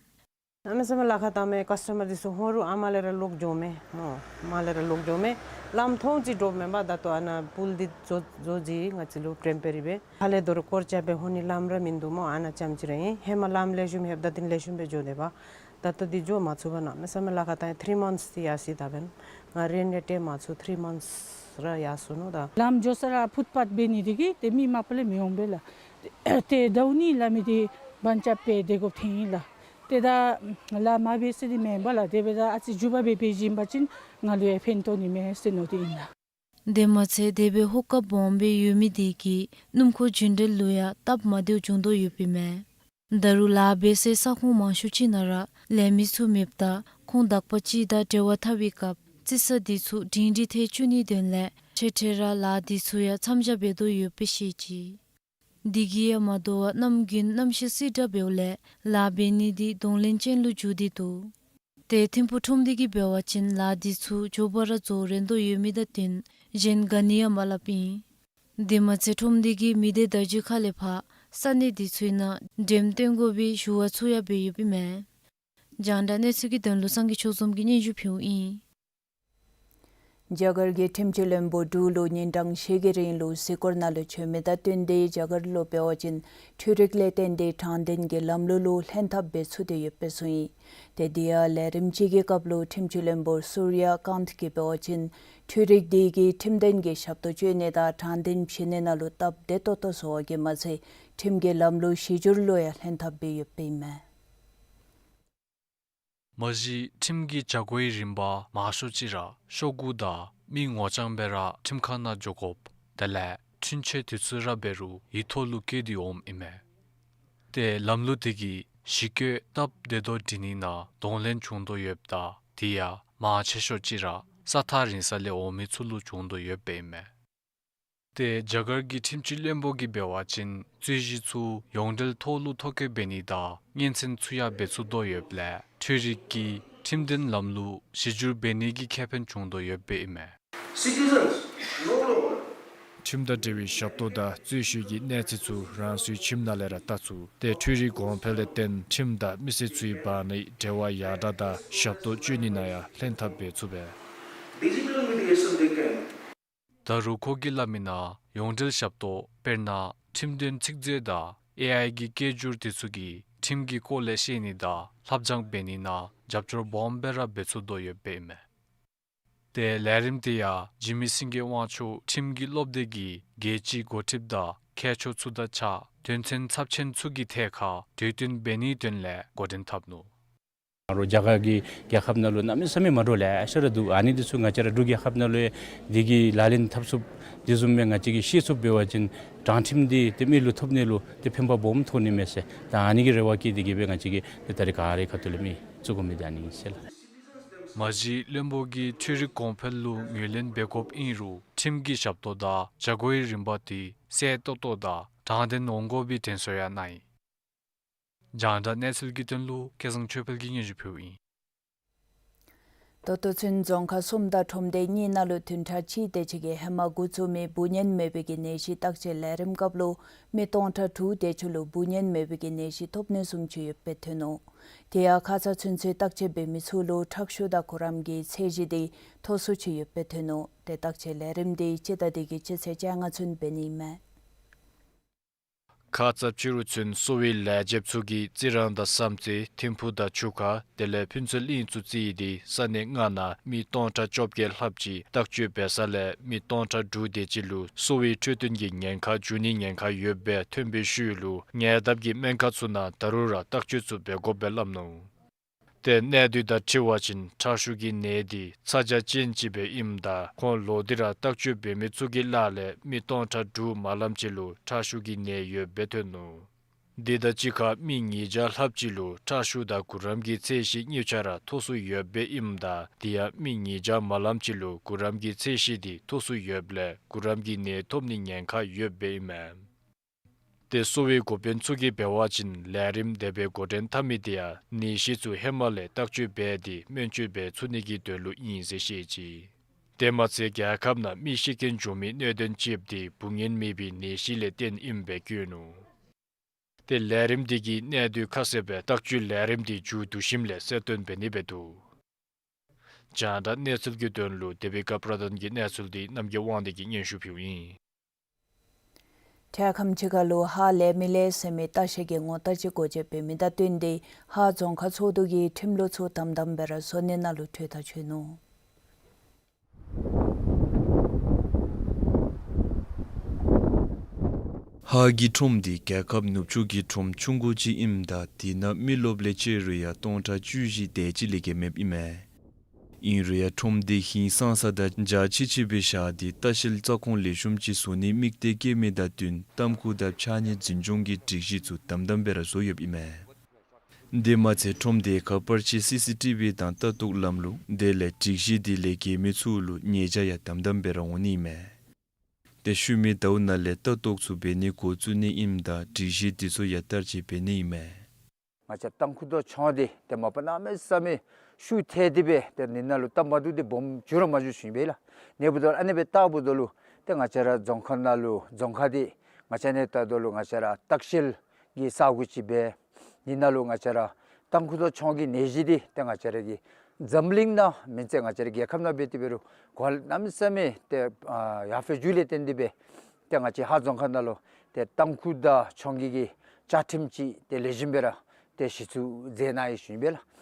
གནམ་མེད་ས་མེད་ལཱ་ཁག་བཏང་མི་ཀཱསི་ཊ་མར་འདི་ཚུ་ཧོར་ཨ་མ་ལས་ར་ལོག་འགྱོ་མས་སྨོ། མར་ལས་ར་ལོག་འགྱོ་མས། ལམ་ཐོག་ཅིག་འདྲོག་མེན་པ། ད་ལྟོ་ཨ་ནཱ་པུལ་འདི་བཟོ་བཟོ་བཟོཝ་ཅིག་ང་བཅས་ལུ་ཊེམ་པོ་རི་སྦེ་ཧ་ལས་དོ་རུང་སྐོར་རྐྱབ་སྦེ་འོང་ནི་ལམ་ར་མིན་འདུག་སྨོ། ཨ་ནཱ་ཙམ་ཅིག་ར་ཨིན། ཧེ་མ་ལམ་ལེགས་ཤོམ་ཡོདཔ་ད་དེ་ལེགས་ཤོམ་སྦེ་འགྱོ་དེས་པ། ད་ལྟོ་འདི་འགྱོ་མ་ཚུགས་པས། གནམ་མེད་ས་མེད་ལཱ་ཁག་བཏང་ཡི། ཐིརི་མནཐསི་ཅིག་ཡར་སོ་ཡི། ད་འབདན་ང་རེནཊ་ཡང་སྤྲོད་མ་ཚུགས། ཐིརི་མནཐསི་ར་ཡར་སོ་ནུག་ད། ལམ་འགྱོ་ས་ར་ཕུཊ་པཱཐ་འབད་ནི་དེ་གིས་ཏེ་མི་མང་པོ་ལས་མི་འོང་པས་ལགས། ཏེ་ཟླཝ་གཉིས་ལང་མི་འདི་བར་ཆད་སྦེ་སྡོད་དགོཔ་ཐོན་ཡི་ལགས། ཏེ་ད་ལཱ་མ་འབད་ཟེར་འདི་མེན་པས་ལགས། དེ་སྦེ་ད་ཨ་ཙི་མགྱོགས་པ་སྦེ་འབད་བྱིན་པ་ཅིན་ང་ལུ་ཡང་ཕན་ཐོགས་ནི་མས་ཟེར་མནོ་སྟེ་ཨིན་ལགས། དེ་མ་ཚད་དེ་སྦེ་ཧོ་ཀ་སྦོམ་སྦེ་ཡོད་མི་དེ་གིས་སྣུམ་འཁོར་རྒྱུན་འགྲུལ་ལུ་ཡང་སྟབས་མ་བདེཝ་བྱུང་དོ་ཡོདཔ་ཨིན་མས། ད་རུང་ལཱ་འབད་སའི་ས་ཁོངས་མང་ཤོས་ཅིག་ནང་ར་ལས་མི་ཚུ་མེདཔ་ད་ཁོང་དག་པ་ཅིག་དང་འབྲེལ་བ་འཐབ་པའི་སྐབས་རྩི་ས་དེ་ཚུ་སྒྲིང་སྒྲི་ཐལ་བཅུག་ནིའི་དོན་ལས་འཕྲལ་འཕྲལ་ར་ལཱ་དེ་ཚུ་ཡང་མཚམས་འཇོག་འབད་དོ་ཡོདཔ་སྦེ་བཤད་ཅི། དེ་གིས་ཡང་མ་དོ་བར་གནམ་དགུན་གནམ་གཤིས་བསིལ་དྲགས་འབདཝ་ལས་ལཱ་འབད་ནི་དེ་གདོང་ལེན་ཅན་ལུ་འགྱུར་ཏེ་འདུག། ཏེ་ཐིམ་ཕུག་ཁྲོམ་སྡེ་གིས་འབད་བ་ཅིན་ལཱ་དེ་ཚུ་མགྱོགས་པ་ར་རྫོགས་རན་དོ་ཡོད་མི་དང་བསྟུན་གཞན་ག་ནི་ཡང་མ་སླབ་ཨིན། དེ་མ་ཚད་ཁྲོམ་སྡེ་གིས་མི་སྡེ་བརྡ་བརྒྱུད་ཁ་ལས་ཕར་ས་གནས་དེ་ཚུ་ནང་འགྲེམས་སྟོན་དགོ་པའི་ཞུ་བ་ཚུ་ཡང་འབད་ཡོདཔ་ཨིན་མས། རྒྱང་བསྒྲགས་གནས་ཚུལ་གྱི་དོན་ལུ་སངས་རྒྱས་ཆོས་འཛོམས་ཀྱིས་སྙན་ཞུ་ཕུལཝ་ཨིན། རྒྱ་གར་གྱི་ཁྲིམས་ཀྱི་བློན་པོ་དྲུག་ལུ་ཉིན་གྲངས་བཞི་གི་རིང་ལུ་གཟིགས་སྐོར་ནང་ལུ་བྱོན་མི་དང་བསྟུན་ཏེ་རྒྱ་གར་ལུ་འབད་བ་ཅིན་འཕྲུལ་རིག་ལས་བརྟེན་ཏེ་དྲང་བདེན་གྱི་ལམ་ལུགས་ལུ་ལྷན་ཐབས་འབད་ཚུགས་ཏེ་ཡོདཔ་སྦེ་གསུངས་ཡི། ཏེ་དེ་ཡང་ལས་རིམ་ཅིག་གི་སྐབས་ལུ་ཁྲིམས་ཀྱི་བློན་པོ་སུརྱ་ཀཱནྟ་གིས་འབད་བ་ཅིན་འཕྲུལ་རིག་དེ་གིས་ཁྲིམས་དོན་གྱི་ཞབས་ཏོག་སྤྱོད་ནི་དང་དྲང་བདེན་བྱིན་ནི་ནང་ལུ་སྟབས་བདེ་ཏོག་ཏོ་བཟོ་བ་གིས་མ་ཚད་ཁྲིམས་ཀྱི་ལམ་ལུགས་གཞི་བསྒྱུར་ལུ་ཡང་ལྷན་ཐབས་འབད་ཡོདཔ་ཨིན་མས། མ་གཞི་ཁྲིམས་ཀྱི་བྱ་སྒོའི་རིམ་པ་མང་ཤོས་ཅིག་ར་ཤོག་གུ་དང་མི་ངོ་རྐྱང་སྦེ་ར་ཁྲིམས་ཁང་ནང་འགྱོ་དགོཔ་དེ་ལས་འཁྲུན་ཆོད་དུས་ཚོད་ར་འབད་རུང་ཡིག་ཐོག་ལུ་བཀོད་དེ་འོངམ་ཨིན་མས། ཏེ་ལམ་ལུགས་དེ་གིས་གཞི་བཀོད་སྟབས་བདེ་ཏོག་ཏོ་སྒྲིག་ནི་ནང་གདོང་ལེན་བྱུང་དོ་ཡོདཔ་ད་དེ་ཡང་མང་ཆེ་ཤོས་ཅིག་ར་ ས་ཐག་རིང་ས་ལས་འོང་མི་ཚུ་ལུ་བྱུང་དོ་ཡོདཔ་ཨིན་མས། ཏེ་རྒྱ་གར་གྱི་ཁྲིམས་སྤྱི་བློན་པོ་གིས་འབད་བ་ཅིན་རྩོད་གཞི་ཚུ་ཡོངས་འབྲེལ་ཐོག་ལུ་ཐོ་བཀོད་འབད་ནི་དང་སྙན་གསན་ཚུ་ཡང་འབད་ཚུགས་དོ་ཡོདཔ་ལས་འཕྲུལ་རིག་གིས་ཁྲིམས་དོན་ལམ་ལུགས་གཞི་བསྒྱུར་འབད་ནི་གི་ཁེ་ཕན་བྱུང་དོ་ཡོདཔ་ཨིན་མས། Citizens, no longer. ཁྲིམས་དང་འབྲེལ་བའི་ཞབས་ཏོག་དང་རྩོད་གཞི་གི་གནས་ཚད་ཚུ་རང་སོའི་ཁྱིམ་ནང་ལས་ར་བལྟ་ཚུགས། ཏེ་འཕྲུལ་རིག་གོང་འཕེལ་ལས་བརྟེན་ཁྲིམས་དང་མི་སེར་ཚུའི་བར་ནའི་འབྲེལ་བ་ཡར་དྲག་དང་ཞབས་ཏོག་སྤྱོད་ནི་ནང་ཡང་ལྷན་ཐབས་འབད་ཚུགས་པས། Digital mediation they can. ད་རུང་ཁོ་གིས་སླབ་མི་ནང་ཡོངས་འབྲེལ་ཞབས་ཏོག་དཔེར་ན་ཁྲིམས་དོན་ཚིག་མཛོད་དང་ཨེ་ཨའི་གི་སྐད་སྒྱུར་དེ་ཚུ་གིས་ཁྲིམས་ཀྱི་སྐོར་ལས་ཤེས་ནི་དང་ལྷབ་སྦྱང་འབད་ནི་ནང་རྒྱབ་སྐྱོར་སྦོམ་སྦེ་ར་འབད་ཚུགས་དོ་ཡོདཔ་ཨིན་མས། ཏེ་ལས་རིམ་དེ་ཡང་འཇིགས་མེད་སེང་གེ་དབང་ཕྱུག་ཁྲིམས་ཀྱི་སློབ་སྡེ་གི་རྒྱལ་སྤྱིའི་འགོ་ཁྲིདཔ་དང་མཁས་མཆོག་ཚུ་དང་གཅིག་ཁར་དོན་ཚན་ཚབས་ཆེན་ཚུ་གི་ཐད་ཁར་གྲོས་བསྟུན་འབད་ནིའི་དོན་ལས་འགོ་འདྲེན་འཐབ་ནུག། ང་རོགས་རྒྱ་གར་གྱི་རྒྱལ་ཁབ་ནང་ལུ་གནམ་མེད་ས་མེད་མ་འདྲཝ་ལེ་ཤ་ར་འདུག། ཨ་ནི་འདི་ཚུ་ང་བཅས་ར་འབྲུག་རྒྱལ་ཁབ་ནང་ལུ་འདི་གི་ལག་ལེན་འཐབ་ཚུགསཔ་འདི་བཟུམ་སྦེ་ང་བཅས་ཀྱིས་ཤེས་ཚུགསཔ་འབད་བ་ཅིན་དྲང་ཁྲིམས་འདི་ཏེ་མི་ལུ་ཐོབ་ནི་ལུ་ཏེ་ཕན་པ་སྦོམ་ཐོགས་ནི་མས་ཟེར། ད་ཨ་ནི་གི་རེ་བ་བསྐྱེད་དེ་གིས་སྦེ་ང་བཅས་ཀྱིས་ཏེ་ད་རེས་ག་རའི་ཁ་ཐུག་ལས་མི་བཙུགས་དགོ་མི་འདི་ཨ་ནི་ཨིན་ཟེར་ལགས། མ་གཞི་བློན་པོ་གིས་འཕྲུལ་རིག་གོང་འཕེལ་ལུ་ངོས་ལེན་འབད་དགོཔ་ཨིན་རུང་ཁྲིམས་ཀྱི་ཞབས་ཏོག་དང་བྱ་སྒོའི་རིམ་པ་དེ་གསལ་ཏོག་ཏོ་དང་དྲང་བདེན་འོང་དགོ་པའི་དྲན་གསོ་ཡང་གནང་ཡི། རྒྱང་བསྒྲགས་གནས་ཚུལ་གྱི་དོན་ལུ་སྐལ་བཟང་ཆོས་འཕེལ་གྱིས་སྙན་ཞུ་ཕུལཝ་ཨིན། ད་ལྟོ་ཚུན་རྫོང་ཁག་གསུམ་དང་ཁྲོམ་སྡེ་གཉིས་ནང་ལུ་བདུན་ཕྲག་གཅིག་དེ་ཅིག་གི་ཧེ་མ་འགོ་བཙུགས་མི་འབུ་གཉན་མེད་པའི་གི་ནད་གཞི་བརྟག་དཔྱད་ལས་རིམ་སྐབས་ལུ་མི་སྟོང་ཕྲག་དྲུག་དེ་ཅིག་ལུ་འབུ་གཉན་མེད་པའི་གི་ནད་གཞི་ཐོབ་ནི་བཟུམ་ཅིག་ཡོདཔ་སྦེ་ཐོན་ནུག། དེ་ཡང་ཁ་ཙ་ཚུན་ཚོད་བརྟག་དཔྱད་འབད་མི་ཚུ་ལུ་ཁྲག་ཤུགས་དང་གུ་རམ་གྱི་ཚད་གཞི་དེ་མཐོ་སུ་ཅིག་ཡོདཔ་སྦེ་ཐོན་ནུག། ཏེ་བརྟག་དཔྱད་ལས་རིམ་དེ་སྤྱི་ཟླ་འདི་གི་སྤྱི་ཚེས་བཅོ་ལྔ་ཚུན་འབད་ནི་ཨིན་མས། ཁ་ཙ་ཕྱི་རུ་ཚུན་གསོ་བའི་ལས་བྱེདཔ་ཚུ་གིས་རྩི་རང་དང་བསམ་རྩེ་ཐིམ་ཕུག་དང་ཆུ་ཁ་དེ་ལས་ཕུན་ཚོགས་གླིང་ཚུ་རྩིས་ཏེ་ས་གནས་ལྔ་ནང་མི་སྟོང་ཕྲག་བཅོ་བརྒྱད་ལྷགཔ་ཅིག་བརྟག་དཔྱད་འབད་ས་ལས་མི་སྟོང་ཕྲག་དྲུག་དེ་ཅིག་ལུ་གསོ་བའི་འཕྲོད་བསྟེན་གྱི་ཉེན་ཁ་འབྱུང་ནིའི་ཉེན་ཁ་ཡོདཔ་སྦེ་ཐོན་པའི་ཤུལ་ལུ་ཉེ་འདབས་ཀྱི་སྨན་ཁང་ཚུ་ནང་ད་རུང་ར་བརྟག་དཔྱད་ཚུ་འབད་དགོཔ་སྦེ་སླབ་ནུག། ཏེ་གནད་དོན་དང་འཁྲིལ་བ་ཅིན་ཁྲག་ཤུགས་ཀྱི་ནད་འདི་ཚ་གྱང་ཅན་ཅིག་སྦེ་ཨིནམ་ད་ཁོང་ལོག་སྟེ་ར་བརྟག་དཔྱད་འབད་མི་ཚུ་གི་ལཱ་ལས་མི་སྟོང་ཕྲག་དྲུག་མ་ལངམ་ཅིག་ལུ་ཁྲག་ཤུགས་ཀྱི་ནད་ཡོདཔ་སྦེ་ཐོན་ནུག། དེ་དང་གཅིག་ཁར་མི་ཉིས་བརྒྱ་ལྷགཔ་ཅིག་ལུ་ཁྲག་ཤུགས་དང་གུ་རམ་གྱི་ཚད་གཞི་གཉིས་ཆ་ར་མཐོ་སུ་ཡོདཔ་སྦེ་ཨིནམ་ད་དེ་ཡང་མི་ཉིས་བརྒྱ་མ་ལངམ་ཅིག་ལུ་གུ་རམ་གྱི་ཚད་གཞི་དེ་མཐོ་སུ་ཡོདཔ་ལས་གུ་རམ་གྱི་ནད་ཐོབ་ནིའི་ཉེན་ཁ་ཡོདཔ་སྦེ་ཨིན་མས། ཏེ་གསོ་བའི་འགོ་དཔོན་ཚུ་གིས་འབད་བ་ཅིན་ལས་རིམ་དེ་སྦེ་འགོ་འདྲེན་འཐབ་མི་དེ་ཡང་ནད་གཞི་ཚུ་ཧེ་མ་ལས་བརྟག་དཔྱད་འབད་དེ་སྨན་བཅོས་འབད་ཚུགས་ནི་གི་དོན་ལུ་ཨིན་ཟེར་བཤད་ཅི། དེ་མ་ཚད་རྒྱལ་ཁབ་ནང་མི་ཤི་རྐྱེན་འབྱུང་མི་གནད་དོན་ཅིག་དེ་འབུ་གཉན་མེད་པའི་ནད་གཞི་ལས་བརྟེན་ཨིནམ་སྦེ་བཀོད་ནུག། ཏེ་ལས་རིམ་དེ་གིས་གནད་དོན་ཁ་གསལ་སྦེ་བརྟག་དཔྱད་ལས་རིམ་དེ་མཇུག་བསྡུ་ཞིནམ་ལས་གསལ་སྟོན་འབད་ནི་སྦེ་འདུག། རྒྱང་བསྒྲགས་གནས་ཚུལ་གྱི་དོན་ལུ་དེ་བི་ཀ་པྲ་དཱན་གྱི་གནས་ཚུལ་དེ་རྣམ་རྒྱལ་དབང་འདུས་ཀྱིས་སྙན་ཞུ་ཕུལཝ་ཨིན། འཕྲལ་ཁམས་ཅིག་ཁར་ལུ་ཧ་ལས་མི་ལེགས་ཟེར་མི་ལྟ་བཤལ་གྱི་ངོ་རྟགས་ཅིག་སྒོ་འབྱེད་འབད་མི་དང་བསྟུན་ཏེ་ཧཱ་རྫོང་ཁག་ཚོགས་འདུ་གིས་ཁྲིམས་ལུགས་ཚུ་དམ་དམ་སྦེ་ར་བཟོ་ནི་ནང་ལུ་གྲོས་ཐག་བཅད་ནུག། ཧཱ་གི་ཁྲོམ་འདི་རྒྱལ་ཁབ་ནུབ་ཕྱོགས་ཀྱི་ཁྲོམ་ཆུང་ཀུ་ཅིག་ཨིནམ་ད་དེ་ནང་མི་རློབས་ལས་བཅད་རུང་ཡང་སྟོང་ཕྲག་བཅུ་བཞི་དེ་ཅིག་ལས་བརྒལ་མེདཔ་ཨིན་མས། ཨིན་རུང་ཡང་ཁྲོམ་འདི་ཧིང་སངས་ས་དང་འཇའ་ཆི་ཆི་སྦེ་བཞག་སྟེ་ལྟ་བཤལ་རྩ་ཁོངས་ལེགས་ཤོམ་ཅིག་བཟོ་ནིའི་དམིགས་གཏད་བསྐྱེད་མི་དང་བསྟུན་ཏམ་ཁུ་དང་ཕྱགས་སྙིགས་འཛིན་སྐྱོང་གི་སྒྲིག་གཞི་ཚུ་དམ་དམ་སྦེ་ར་བཟོ་ཡོདཔ་ཨིན་མས། དེ་མ་ཚད་ཁྲོམ་དེ་ཁར་པར་ཆས་སི་སི་ཊི་བི་དང་ལྟ་རྟོག་ལམ་ལུགས་དེ་ལས་སྒྲིག་གཞི་དེ་ལས་འགལ་མི་ཚུ་ལུ་ཉེས་བྱ་ཡང་དམ་དམ་སྦེ་ར་འོང་ནི་ཨིན་མས། ཏེ་ཤུལ་མའི་ཟླཝ་ནང་ལས་ལྟ་རྟོག་ཚུ་འབད་ནི་འགོ་བཙུགས་ནི་ཨིནམ་ད་སྒྲིག་གཞི་དེ་ཚུ་ཡང་བསྟར་སྤྱོད་འབད་ནི་ཨིན་མས། ང་བཅས་ཏམ་ཁུ་དང་ཆང་འདི་ཏེ་མ་པ་གནམ་མེད་ས་མེད་ཤུགས་ཐལ་ཏེ་སྦེ་ཏེ་ནི་ནང་ལུ་སྟབས་མ་བདེཝ་འདི་སྦོམ་འགྱོ་ར་མ་འགྱོ་ཞུ་ནི་སྦེ་ལགས། ཨ་ནི་འབདཝ་ད་ལུ་ཨ་ནི་སྦེ་བལྟཝ་ད་ལུ་ཏེ་ང་བཅས་ར་རྫོང་ཁག་ནང་ལུ་རྫོང་ཁག་འདི་ང་བཅས་ནཱ་བལྟཝ་ད་ལུ་ང་བཅས་ར་ལྟ་བཤལ་གྱི་ས་གོ་ཅིག་སྦེ་ནི་ནང་ལུ་ང་བཅས་ར་ཏམ་ཁུ་དང་ཆང་གི་ནད་གཞི་འདི་ཏེ་ང་བཅས་ར་གི་འཛམ་གླིང་ནང་མེན་ཚེ་ང་བཅས་ར་རྒྱལ་ཁབ་ནང་འབད་དེ་འབད་རུང་གོ་ལ་གནམ་མེད་ས་མེད་ཏེ་ཨ་ཡར་འཕེལ་འགྱོཝ་ལས་བརྟེན་ཏེ་སྦེ་ཏེ་ང་བཅས་ཧཱ་རྫོང་ཁག་ནང་ལུ་ཏེ་ཏམ་ཁུ་དང་ཆང་གི་གི་བཅའ་ཁྲིམས་ཅིག་ཏེ་ལེགས་ཤོམ་སྦེ་ར་ཏེ་གཞི་བཙུགས་མཛད་གནང་ཡི་ཞུ་ནི་སྦེ་ལགས།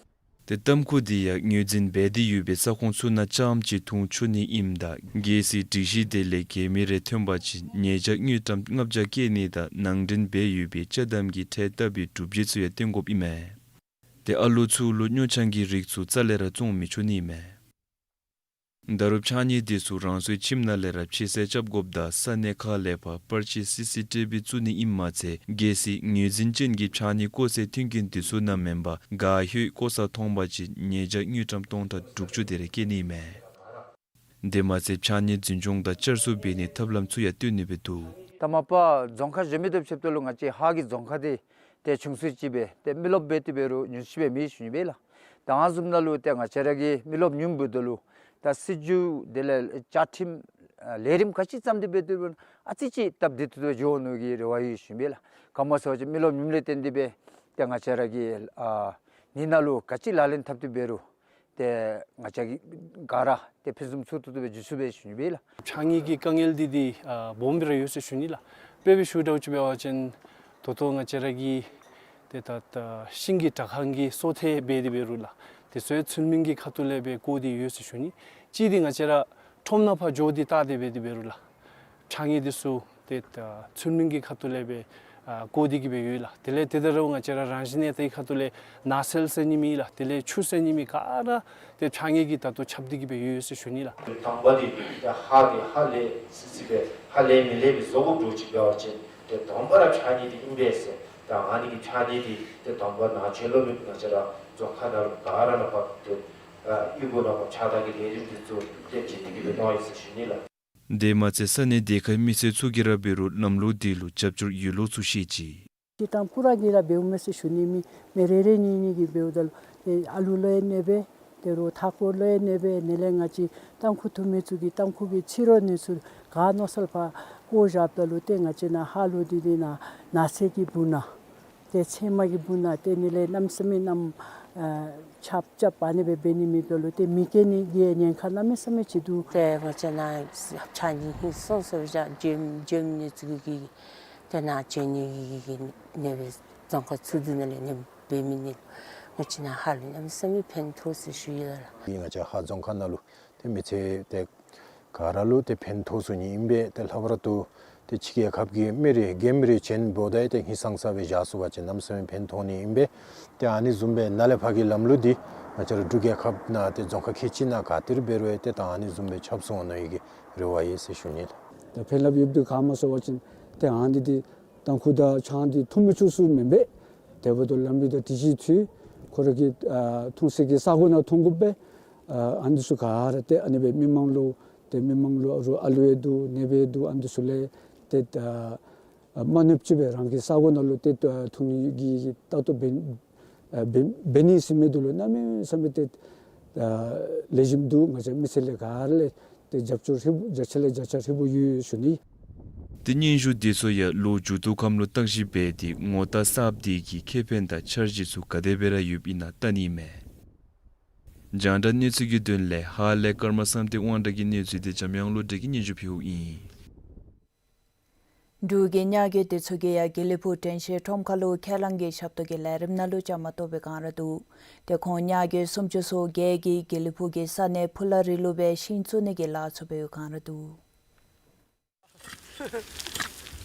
ཏེ་ཏམ་ཁུ་འདི་ཡང་ངོས་འཛིན་འབད་དེ་ཡོད་པའི་ས་ཁོངས་ཚུ་ནང་རྐྱངམ་ཅིག་འཐུང་ཆོག་ནི་ཨིནམ་ད་གལ་སྲིད་སྒྲིག་གཞི་དེ་ལས་འགལ་མི་རེ་ཐོན་པ་ཅིན་ཉེས་བྱ་དངུལ་ཀྲམ་ལྔ་བརྒྱ་བཀལ་ནི་དང་ནང་འདྲེན་འབད་ཡོད་པའི་ཅ་དམ་གྱི་ཁྲལ་བཏབ་པའི་སྒྲུབ་བྱེད་ཚུ་ཡང་བཏོན་དགོཔ་ཨིན་མས། ཏེ་ཨ་ལོ་ཚུ་ལུ་སྨྱོ་ཆང་གི་རིགས་ཚུ་རྩ་ལས་ར་བཙོང་མི་ཆོག་ནི་ཨིན་མས། ད་རུང་ཕྱགས་སྙིགས་དེ་ཚུ་རང་སོའི་ཁྱིམ་ནང་ལས་ར་ཕྱི་བསལ་རྐྱབ་དགོཔ་དང་ས་གནས་ཁག་ལས་ཕར་པར་ཆས་སི་སི་ཊི་བི་བཙུགས་ནི་ཨིནམ་མ་ཚད་གལ་སྲིད་ངོས་འཛིན་ཅན་གྱི་ཕྱགས་སྙིགས་བཀོ་སའི་མཐུན་རྐྱེན་དེ་ཚུ་ནང་མེན་པར་ག་ཧོད་བཀོ་ས་མཐོང་པ་ཅིན་ཉེས་བྱ་དངུལ་ཀྲམ་སྟོང་ཕྲག་དྲུག་ཅུ་དེ་རེ་བཀལ་ནི་ཨིན་མས། དེ་མ་ཚད་ཕྱགས་སྙིགས་འཛིན་སྐྱོང་དང་བསྐྱར་གསོ་འབད་ནིའི་ཐབས་ལམ་ཚུ་ཡང་སྟོན་ནི་འབད་དོ། ད་མ་པ་རྫོང་ཁག་གཞན་མི་དང་ཕྱདཔ་ད་ལུ་ང་བཅས་ཧཱ་གི་རྫོང་ཁག་འདི་ཏེ་ཆུང་སུ་ཅིག་སྦེ་ཏེ་མི་རློབས་འབད་དེ་འབད་རུང་ཉུང་སུ་སྦེ་མེད་ཞུ་ནི་སྦེ་ལགས། ད་ཨ་ནི་བཟུམ་ནང་ལུ་ཏེ་ང་བཅས་ར་གི་མི་རློབས་ཉུངམ་འབདཝ་ད་ལུ་ད་སྲིད་བྱུས་དེ་ལས་བཅའ་ཁྲིམས་ཨ་ལས་རིམ་ག་ཅི་བརྩམས་ཏེ་འབད་དེ་འབད་རུང་ཨ་ཙི་ཅིག་སྟབས་བདེ་ཏོག་ཏོ་འགྱོ་ནི་གི་རེ་བ་ཡོད་ཞུ་ནི་སྦེ་ལགས། ག་སྨོ་ཟེར་བ་ཅིན་མི་རློབས་ཉུངམ་ལས་བརྟེན་ཏེ་སྦེ་ཏེ་ང་བཅས་ར་གི་ཨ་ནི་ནང་ལུ་ག་ཅི་ལག་ལེན་འཐབ་སྟེ་འབད་རུང་ཏེ་ང་བཅས་ཀྱིས་ག་ར་ཏེ་ཕུན་སུམ་ཚོགས་ཏོག་ཏོ་སྦེ་འགྱོ་ཚུགས་པས་ཞུ་ནི་སྦེ་ལགས། ཕྱགས་སྙིགས་ཀྱི་དཀའ་ངལ་འདི་ཏེ་ཨ་སྦོམ་སྦེ་ར་ཡོད་ཟེར་ཞུ་ནི་ལགས། དཔེ་སྦེ་ཞུ་དགོཔ་ཅིག་འབད་བ་ཅིན་ད་ལྟོ་ང་བཅས་ར་གི་ཏེ་ད་ད་ཤིང་གི་དྲ་ཁང་གི་སོ་ཐེ་འབད་དེ་འབད་རུང་ལགས། དེ་ཚུ་ཡང་ཚུལ་མིན་གྱི་ཁ་ཐུག་ལས་སྦེ་བཀོ་སྟེ་ཡོད་ཟེར་ཞུ་ནི། གཅིག་འདི་ང་བཅས་ར་ཁྲོམ་ནང་ཕར་འགྱོ་སྟེ་བལྟ་སྟེ་འབད་དེ་འབད་རུང་ལགས། ཕྱགས་སྙིགས་འདི་ཚུ་ཏེ་ད་ཚུལ་མིན་གྱི་ཁ་ཐུག་ལས་སྦེ་ཨ་བཀོ་སྟེ་གི་སྦེ་ཡོད་ལགས། དེ་ལས་དེ་ད་རུང་ང་བཅས་ར་རང་བཞིན་གནས་སྟངས་ཀྱི་ཁ་ཐུག་ལས་ནགས་ཚལ་ཟེར་ནི་མེད་ལགས། དེ་ལས་ཆུ་ཟེར་ནི་མེད། ག་ར་ཏེ་ཕྱགས་སྙིགས་ཀྱིས་ད་ལྟོ་ཁྱབ་སྟེ་གི་སྦེ་ཡོད་ཟེར་ཞུ་ནི་ལགས། དང་པ་འདི་ཏེ་ཧ་འདི་ཧ་ལས་སི་སི་སྦེ་ཧ་ལས་མི་ལས་སྦེ་བཟོ་དགོཔ་འདྲཝ་ཅིག་འབད་བ་ཅིན་ཏེ་དང་པ་ར་ཕྱགས་སྙིགས་འདི་ཨིན་པས་ཟེར། ད་ཨ་ནི་གི་ཕྱགས་སྙིགས་འདི་ཏེ་དང་པ་ནང་ཆོས་ལུ་མེད་ང་བཅས་ར་རྫོང་ཁག་ནང་ལུ་ག་ར་ནང་པ་ཏེ་ཨ་གཡུས་སྒོ་ནང་པ་ཕྱགས་བདའ་གི་ལས་རིམ་འདི་ཚུ་ཏེ་བྱིན་ཏེ་གི་སྦེ་གནང་ཡི་ཟེར་ཞུ་ནི་ལགས། དེ་མ་ཚད་ས་གནས་དེ་ཁའི་མི་སེར་ཚུ་གིས་ར་འབད་རུང་ལམ་ལུགས་འདི་ལུ་རྒྱབ་སྐྱོར་ཡོད་ལུགས་ཚུ་བཤད་ཅི། སྤྱིར་བཏང་ཀུ་ར་གིས་ར་འབདཝ་མས་ཟེར་ཞུ་ནི་མེད། མི་རེ་རེ་གཉིས་གཉིས་ཀྱིས་འབདཝ་ད་ལུ་ཏེ་ཨ་ལུ་ལུ་ཡང་གནོདཔ་འབད་དེ་རུང་མཐའ་འཁོར་ལུ་ཡང་གནོདཔ་འབད། དེ་ལས་ང་བཅས་ཏམ་ཁུ་འཐུ་མི་ཚུ་གིས་ཏམ་ཁུ་གི་ཕྱི་རོལ་ནང་ཚུ་ག་མནོ་བསམ་ཕར་བཀོ་བཞགཔ་ད་ལུ་ཏེ་ང་བཅས་ནཱ་ཧ་ལུ་འདི་འདི་ནཱ་ནགས་ཚལ་གྱི་སྦུག་ནང་ཏེ་ཚལ་མ་གི་སྦུག་ནང་ཏེ་ཨ་ནི་ལས་གནམ་མེད་ས་མེད་གནམ་ཨ་ཆརཔ་རྐྱབ་ཨ་ནི་སྦེ་འབད་ནི་མེདཔ་ད་ལུ་ཏེ་མི་རྐྱེན་ནི་གི་ཉེན་ཁ་གནམ་མེད་ས་མེད་ཅིག་འདུག། ཏེ་ང་བཅས་ནཱ་ཕྱགས་སྙིགས་ཧིང་སངས་ས་སྦེ་བཞག་འགྱོ་འགྱོ་མི་ཚུ་གིས་ཏེ་ནཱ་འགྱོ་ནི་གི་གི་གནོདཔ་སྦེ་རྫོང་ཁག་ཚུ་འདི་ནང་ལས་གནོདཔ་འབད་མི་ནི་ང་བཅས་ནཱ་ཧ་ལུ་གནམ་མེད་ས་མེད་ཕན་ཐོགས་ཟེར་ཞུ་ཡི་ལགས། ང་བཅས་ཧ་རྫོང་ཁག་ནང་ལུ་ཏེ་མི་ཚེ་ཏེ་ག་ར་ལུ་ཏེ་ཕན་ཐོགས་ཚུགས་ནི་ཨིན་པས། ཏེ་ལྷག་པར་དུ་ཏེ་ཕྱི་རྒྱལ་ཁབ་ཀྱི་མི་རེ་རྒན་མི་རེ་བྱོན་འབདཝ་ད་ཏེ་ཧིང་སངས་ས་སྦེ་བཞག་ཚུགས་པ་ཅིན་གནམ་མེད་ས་མེད་ཕན་ཐོགས་ནི་ཨིན་པས། ཏེ་ཨ་ནི་བཟུམ་སྦེ་ནཱ་ལས་ཕར་གྱི་ལམ་ལུགས་འདི་ང་བཅས་ར་འབྲུག་རྒྱལ་ཁབ་ནང་ཏེ་རྫོང་ཁག་ཁལ་གཅིག་ནང་ག་ཏེ་ར་འབད་རུང་ཏེ་ད་ཨ་ནི་བཟུམ་སྦེ་ཁྱབ་སོང་ནི་ཨིན་གྱི་རེ་བ་ཡོད་ཟེར་ཞུ་ནི་ལགས། ད་ཕན་རླབས་ཡོདཔ་འདི་ག་སྨོ་ཟེར་བ་ཅིན་ཏེ་ཨ་ནི་འདི་ཏམ་ཁུ་དང་ཆང་འདི་འཐུང་མི་ཆོག་ཟེར་མེན་པས། དེ་འབདཝ་ད་ལམ་བི་དང་དུས་ཅི་ཚུ་ཁོ་ར་གི་ཨ་འཐུང་སའི་གི་ས་གོ་ནང་འཐུང་དགོ་པས། ཨ་ཨ་ནི་ཚུ་ག་ར་ཏེ་ཨ་ནི་སྦེ་མི་མང་ལུ་ཏེ་མི་མང་ལུ་ཨ་རུ་ཨ་ལུ་ཡང་འདུག་ནདཔ་ཡང་འདུག། ཨ་ནི་ཚུ་ལས་ཏེ་ཨ་ཨ་མ་གནོདཔ་ཅིག་སྦེ་རང་གི་ས་གོ་ནང་ལུ་ཏེ་ཨ་འཐུང་ནི་གི་ལྟ་རྟོག་འབད་ཨ་འབད་འབད་ནི་ཟེར་མི་འདི་ལུ་གནམ་མེད་ས་མེད་ཏེ་ཨ་ལེགས་ཤོམ་འདུག། ང་བཅས་མི་སེར་ལས་ག་ར་ལས་ཏེ་རྒྱབ་སྐྱོར་ཧྲིལ་བུ་བརྒྱ་ཆ་ལས་བརྒྱ་ཆ་ཧྲིལ་བུ་ཡོད་ཞུ་ནི། ཏེ་སྙན་ཞུ་དེ་ཚུ་ཡང་ལོ་མཇུག་བསྡུ་ཁམས་ལུ་བརྟག་ཞིབ་འབད་དེ་ངོ་རྟགས་གསརཔ་དེ་གི་ཁེ་ཕན་དང་འཆར་གཞི་ཚུ་ག་དེ་སྦེ་ར་ཡོདཔ་ཨིན་ན་བལྟ་ནི་མས། རྒྱང་བསྒྲགས་གནས་ཚུལ་གྱི་དོན་ལས་ཧཱ་ལས་ཀརྨ་བསམ་གཏན་དབང་གྲགས་ཀྱི་གནས་ཚུལ་འདི་འཇམ་དབྱངས་བློ་གྲོས་ཀྱིས་སྙན་ཞུ་ཕུལཝ་ཨིན། འབྲུག་གི་ཉ་རྒོད་དེ་ཚུ་གིས་ཡང་དགེ་ལེགས་ཕུག་དྲན་ཤེས་ཁྲོམ་ཁ་ལུ་ཁས་བླངས་ཀྱི་ཞབས་ཏོག་གི་ལས་རིམ་ནང་ལུ་བཅའ་མར་གཏོགས་སྦེ་གང་ར་འདུག། ཏེ་ཁོང་ཉ་རྒོད་སུམ་ཅུ་སོ་བརྒྱད་ཀྱིས་དགེ་ལེགས་ཕུག་གི་ས་གནས་ཕུ་ལ་རི་ལུ་སྦེ་ཤིང་བཙུགས་ནི་གི་ལཱ་ཚུ་འབད་བའི་གང་ར་འདུག།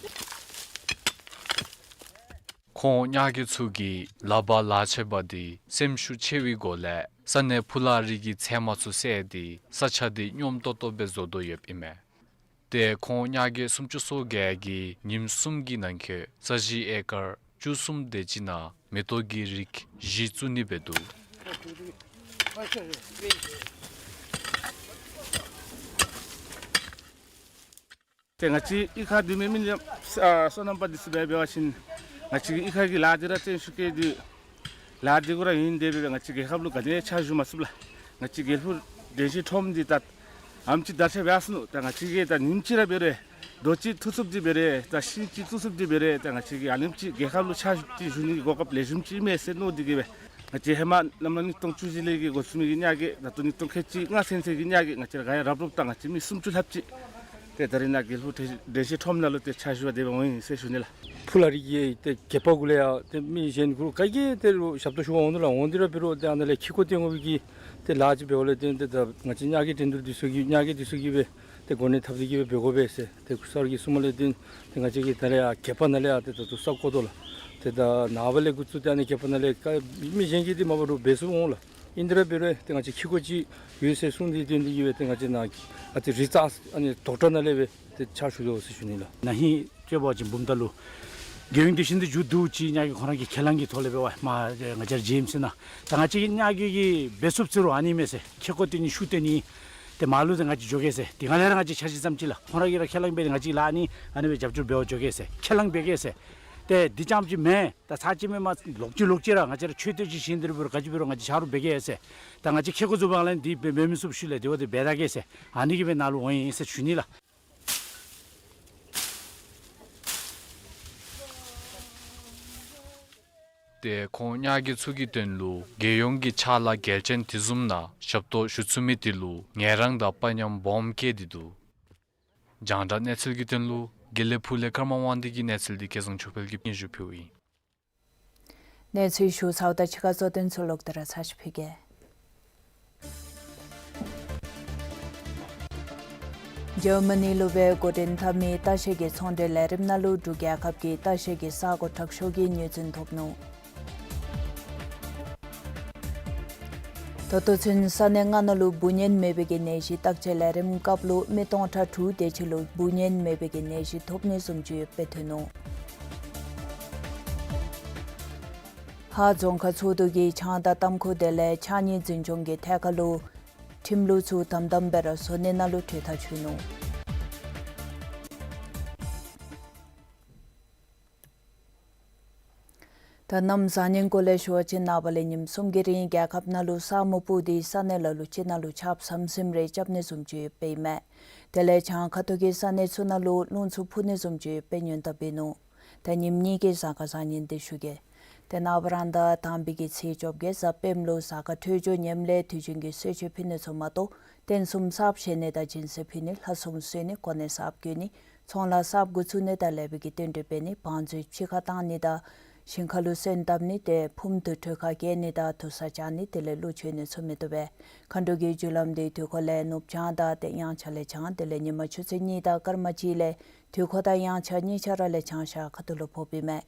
ཁོང་ཉ་རྒོད་ཚུ་གིས་ལག་པར་ལག་ཆས་འབག་སྟེ་སེམས་ཤུགས་ཆེ་བའི་སྒོ་ལས་ས་གནས་ཕུ་ལ་རི་གི་ཚལ་མ་ཚུ་བསལ་ཏེ་ས་ཆ་འདི་སྙོམས་ཏོག་ཏོ་སྦེ་བཟོ་དོ་ཡོདཔ་ཨིན་མས། ཏེ་ཁོང་ཉ་རྒོད་སུམ་ཅུ་སོ་བརྒྱད་ཀྱིས་ཉིནམ་གསུམ་གྱི་ནང་འཁོད་ས་གཞི་ཨེ་ཀར་བཅུ་གསུམ་དེ་ཅིག་ནང་མེ་ཏོག་གི་རིགས་བཞི་བཙུགས་ནི་འབད་འདུག། ཏེ་ང་བཅས་གཡུས་ཁ་འདི་མེན་མི་ཨ་སོ་ནམ་པ་འདི་ཚུ་འབད་འབད་བ་ཅིན་ང་བཅས་ཀྱི་གཡུས་ཁ་གི་ལཱ་འདི་ར་བརྟན་ཤུགས་བསྐྱེད་དེ་ལཱ་འདི་གུ་ར་ཨིན། དེ་འབད་བ་ཅིན་ང་བཅས་རྒྱལ་ཁབ་ལུ་ག་ནི་ཕྱག་ཞུ་མ་ཚུགས་ལགས། ང་བཅས་དགེ་ལེགས་ཕུག་དྲན་ཤེས་ཁྲོམ་འདི་ད་ཨ་ནེམ་ཅིག་དར་ཁྱབ་འབད་སོང་ནུག། ད་ང་བཅས་ཀྱིས་ད་ཉིནམ་གཅིག་ར་འབད་རུང་རྡོ་གཅིག་འཐུ་ཚུགསཔ་འདི་འབད་རུང་ད་ཤིང་གཅིག་བཙུགས་ཚུགསཔ་འདི་འབད་རུང་ད་ང་བཅས་ཀྱིས་ཨ་ནེམ་ཅིག་རྒྱལ་ཁབ་ལུ་ཕྱག་ཞུ་ནི་གི་གོ་སྐབས་ལེགས་ཤོམ་ཅིག་ཨིན་མས་ཟེར་མནོ་སྟེ་གིས་སྦེ་ང་བཅས་ཧེ་མ་ནམ་མ་གཉིས་སྟོང་བཅུ་བཞི་ལས་ཀྱི་འགོ་བཙུགས་མི་གི་ཉ་རྒོད་ད་ལྟོ་གཉིས་སྟོང་ཁལ་གཅིག་ལྔ་ཚུན་ཚོད་ཀྱི་ཉ་རྒོད་ང་བཅས་ར་ག་ཡང་རབ་རོབ་ད་ང་བཅས་མི་སུམ་ཅུ་ལྷགཔ་ཅིག་ཏེ་ད་རིས་ནཱ་དགེ་ལེགས་ཕུག་དྲན་ཤེས་ཁྲོམ་ནང་ལུ་ཏེ་ཕྱག་ཞུ་བར་སྡོདཔ་འོང་ཡི་ཟེར་ཞུ་ནི་ལགས། ཕུ་ལ་རི་གི་ཏེ་རྒེད་པ་གུ་ལས་ཡང་ཏེ་མི་གཞན་གུ་ག་གིས་ཏེ་རུང་ཞབས་ཏོག་ཞུ་བར་འོང་དོ་ལགས། འོང་སྟེ་ར་འབད་རུང་ཏེ་ཨ་ནཱ་ལས་ཁེ་ཀོ་སྟོན་དགོ་པའི་གི་ཏེ་ལཱ་ཅིག་འབདཝ་ལས་ཏེ་ཏེ་ད་ང་བཅས་ཉ་རྒོད་འགྲན་བསྡུར་འདི་ཚུ་གི་ཉ་རྒོད་འདི་ཚུ་གིས་སྦེ་ཏེ་གོ་གནས་འཐབ་སྟེ་གིས་སྦེ་འབད་དགོ་པས་ཟེར་ཏེ་ཁོང་ཚུ་གིས་གསུངམ་ལས་ཏེ་ཏེ་ང་བཅས་ཀྱིས་ད་རེས་ཡར་རྒེད་པ་ནང་ལས་ཡར་ཏེ་ད་ལྟོ་ས་བརྐོ་དོ་ལགས། ཏེ་ད་ནངས་པ་ལས་འགོ་བཙུགས་ཏེ་ཨ་ནི་རྒེད་པ་ནང་ལས་ག་མི་གཞན་གྱིས་ཏེ་མ་པ་རུང་འབད་ཚུགས་འོང་ལགས། ཨིན་དེ་ར་འབད་རུང་ཏེ་ང་བཅས་ཁེ་ཀོ་ཅིག་ཡོད་ཟེར་གསུངས་ཏེ་སྟོན་ཏེ་གིས་སྦེ་ཏེ་ང་བཅས་ནཱ་ཨ་ཏི་རི་རྩ་ཨ་ནི་དོག་དྲགས་ནང་ལས་སྦེ་ཏེ་ཕྱག་ཞུ་དོ་ཟེར་ཞུ་ནི་ལགས། ན་ཧིང་ཅིག་འབད་བ་ཅིན་བུམ་ཐང་ལུ་རྒྱལ་ཡོངས་དེ་བཞིན་དུ་མཇུག་བསྡུ་ཅིག་ཉ་རྒོད་ཁོང་ར་གི་ཁས་བླངས་ཀྱི་ཐོག་ལས་འབད་བ་མ་ང་བཅས་ར་མཇལཝ་ཅིག་ཨིན་ན། ད་ང་བཅས་ཀྱི་ཉ་རྒོད་ཀྱིས་འབད་ཚུགསཔ་ཅིག་རུང་ཨ་ནི་མས་ཟེར་ཁེ་ཀོ་སྟོན་ནི་ཤུགས་བཏོན་ནི་ ཏེ་མར་ལུ་ཏེ་ང་བཅས་འགྱོ་གེ་ཟེར། དེ་ག་ལས་ར་ང་བཅས་ཆ་ཅིག་ཙམ་ཅིག་ལགས། ཁོང་ར་གིས་ར་ཁས་བླངས་འབད་དེ་ང་བཅས་ལཱ་ཨ་ནི་ཨ་ནི་སྦེ་རྒྱབ་སྐྱོར་འབད་བར་འགྱོ་གེ་ཟེར་ཁས་བླངས་འབད་གེ་ཟེར། ཏེ་འདི་རྐྱངམ་ཅིག་མེན། ད་ཚར་ཅིག་མེན་མ་ལོག་ཅི་ལོག་ཅི་ར་ང་བཅས་ར་ཆོས་སྟོན་ཅིག་བཞེངས་ཏེ་ར་འབད་རུང་ག་ཅི་འབད་རུང་ང་བཅས་ཆ་རོགས་འབད་གེ་ཟེར། ད་ང་བཅས་ཁེ་ཀོ་ཚུ་བ་ལས་འདི་འབད་འབད་མི་ཚུགས་ཤུལ་ལས་དེ་བ་དེ་འབད་ད་གེ་ཟེར། ཨ་ནི་གིས་འབད་ནཱ་ལུ་འོང་ཡི་ཟེར་ཞུ་ནི་ལགས། ཏེ་ཁོང་ཉ་རྒོད་ཚུ་གི་དོན་ལུ་རྒྱལ་ཡོངས་ཀྱི་ཕྱག་ལཱ་གལ་ཆེན་དེ་བཟུམ་ནང་ཞབས་ཏོག་ཞུ་ཚུགས་མི་དེ་ལུ་ངལ་རངས་དང་དཔའ་ཉམས་སྦོམ་བསྐྱེད་དེ་འདུག། རྒྱང་བསྒྲགས་གནས་ཚུལ་གྱི་དོན་ལུ་དགེ་ལེགས་ཕུག་ལས་ཀརྨ་དབང་འདུས་ཀྱི་གནས་ཚུལ་འདི་སྐལ་བཟང་ཆོས་འཕེལ་གྱིས་སྙན་ཞུ་ཕུལཝ་ཨིན། གནས་ཚུལ་ཞུ་ཚརཝ་ད་ཕྱི་ཁ་གཙོ་དོན་ཚུ་ལོག་སྟེ་ར་ཚར་ཅིག་ཕུལ་གེ། འཇར་མ་ནི་ལུ་སྦེ་འགོ་འདྲེན་འཐབ་མི་ལྟ་བཤལ་གྱི་ཚོང་འབྲེལ་ལས་རིམ་ནང་ལུ་འབྲུག་རྒྱལ་ཁབ་ཀྱི་ལྟ་བཤལ་གྱི་ས་གོ་དྲག་ཤོས་ཀྱི་ངོས་འཛིན་ཐོབ་ནུག། ད་ལྟོ་ཚུན་ས་གནས་ལྔ་ནང་ལུ་འབུ་གཉན་མེད་པའི་གི་ནད་གཞི་བརྟག་དཔྱད་ལས་རིམ་སྐབས་ལུ་མི་སྟོང་ཕྲག་དྲུག་དེ་ཅིག་ལུ་འབུ་གཉན་མེད་པའི་གི་ནད་གཞི་ཐོབ་ནི་བཟུམ་ཅིག་ཡོདཔ་སྦེ་ཐོན་ནུག། ཧཱ་རྫོང་ཁག་ཚོགས་འདུ་གིས་ཆང་དང་ཏམ་ཁུ་དེ་ལས་ཕྱགས་སྙིགས་འཛིན་སྐྱོང་གི་ཐད་ཁར་ལུ་ཁྲིམས་ལུགས་ཚུ་དམ་དམ་སྦེ་ར་བཟོ་ནི་ནང་ལུ་གྲོས་ཐག་བཅད་ནུག། ད་གནམ་བཟང་ངན་སྐོར་ལས་ཞུ་བ་ཅིན་ནངས་པ་ལས་ཉིནམ་གསུམ་གྱི་རིང་རྒྱལ་ཁབ་ནང་ལུ་ས་སྨུག་སྤུབས་ཏེ་ས་གནས་ལ་ལུ་ཅིག་ནང་ལུ་ཆརཔ་ཟམ་ཟིམ་རེ་རྐྱབ་ནི་བཟུམ་ཅིག་ཡོདཔ་ཨིན་མས། དེ་ལས་བྱང་ཁ་ཐུག་གི་ས་གནས་ཚུ་ནང་ལུ་རླུང་འཚུབ་འཕུ་ནི་བཟུམ་ཅིག་ཡོདཔ་སྦེ་ཉེན་བརྡ་འབད་ནུག། ད་ཉིནམ་གཉིས་ཀྱི་གཟའ་སྐར་བཟང་ངན་འདི་ཞུ་གེ། ཏེ་ནངས་པ་ར་ད་དང་པའི་གི་ཚེས་བཅོ་བརྒྱད་གཟའ་སྤེནམ་ལུ་གཟའ་སྐར་འཕྲོད་སྦྱོར་ངནམ་ལས་དུས་རྒྱུན་གྱི་གསོལ་མཆོད་ཕུལ་ནི་ཚུ་མ་གཏོགས་རྟེན་གསུམ་གསརཔ་བཞེངས་ནི་དང་སྦྱིན་སྲེག་ཕུལ་ནི་ལྷ་སྲུང་གསོལ་ནི་གོ་གནས་གསརཔ་བསྐོ་ནི་ཚོང་ལཱ་གསརཔ་འགོ་བཙུགས་ནི་དང་ལེགས་པའི་གི་རྟེན་འབྲེལ་འབད་ནི་བང་མཛོད་ཕྱི་ཁར་བཏང་ནི་དང་ཞིང་ཁ་ལུ་སོན་བཏབ་ནི་ཏེ་ཕུངམ་དུར་ཁྲོད་ཁར་བསྐྱལ་ནི་དང་དུར་ས་བཅག་ནི་དེ་ལས་ཀླུ་མཆོད་ནི་ཚུ་མི་བཏུབ་པས། མཁའ་འགྲོ་གི་རྒྱུ་ལམ་འདི་དུས་འཁོར་ལས་ནུབ་བྱང་དང་ཏེ་དབྱངས་འཆར་ལས་བྱང་དེ་ལས་ཉི་མ་ཆུ་ཚོད་གཉིས་དང་སྐར་མ་གཅིག་ལས་དུས་འཁོར་དང་དབྱངས་འཆར་གཉིས་ཆ་ར་ལས་བྱང་ཤར་ཁ་ཐུག་ལུ་ཕོགཔ་ཨིན་མས།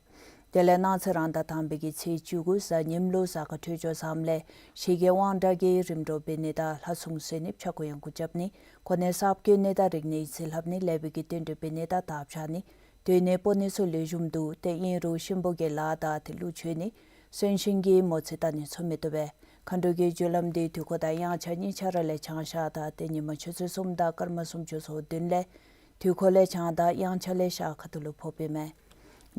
དེ་ལས་གནངས་ཚེ་རང་ཟླ་དང་པའི་གི་ཚེས་བཅུ་དགུ་གཟའ་ཉིམ་ལུ་གཟའ་སྐར་འཕྲོད་སྦྱོར་བཟངམ་ལས་ཞི་རྒྱས་དབང་དྲག་གི་རིམ་གྲོ་འབད་ནི་དང་ལྷ་སྲུང་གསོལ་ནི་ཕྱྭ་འགུགས་གཡང་འགུགས་རྐྱབ་ནི་གོ་གནས་གསརཔ་བསྐོ་ནི་དང་རིག་གནས་ཡིག་རྩིས་ལྷབ་ནི་ལེགས་པའི་གི་རྟེན་འབྲེལ་འབད་ནི་དང་དར་འཕྱར་ནི་སྡོད་གནས་སྤོ་ནི་ཚུ་ལེགས་ཤོམ་འདུག། ཏེ་ཨིན་རུང་གཤིན་པོ་གི་ལཱ་དང་ཏེ་ཀླུ་མཆོད་ནི་གསོན་གཤིན་གྱི་མོ་རྩིས་བལྟ་ནི་ཚུ་མི་བཏུབ་པས། མཁའ་འགྲོ་གི་རྒྱུ་ལམ་འདི་དུས་འཁོར་དང་དབྱངས་འཆར་གཉིས་ཆ་ར་ལས་བྱང་ཤར་དང་ཏེ་ཉི་མ་ཆུ་ཚོད་གསུམ་དང་སྐར་མ་སུམ་ཅུ་སོ་བདུན་ལས་དུས་འཁོར་ལས་བྱང་དང་དབྱངས་འཆར་ལས་ཤར་ཁ་ཐུག་ལུ་ཕོགཔ་ཨིན་མས།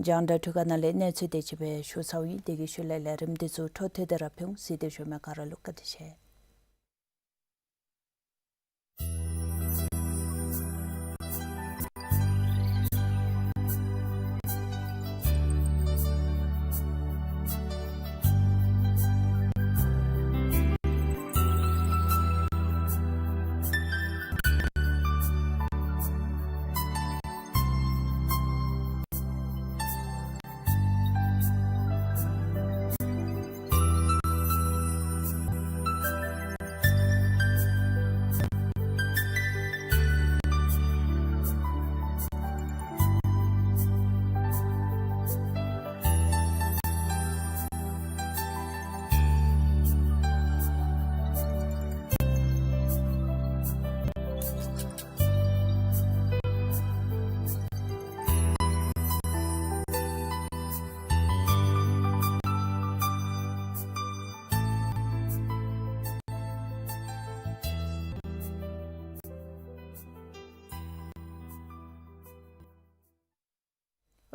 རྒྱང་བསྒྲགས་འཕྲུལ་ཁང་ནང་ལས་གནས་ཚུལ་དེ་ཅིག་སྦེ་ཞུ་ཚརཝ་ཨིན། དེ་གི་ཤུལ་ལས་ལས་རིམ་འདི་ཚུ་འཕྲོ་མཐུད་དེ་ར་ཕུལ་འོང་། གཟིགས་ཏེ་བཞུགས་མི་ག་ར་ལུ་བཀའ་དྲིན་ཆེ།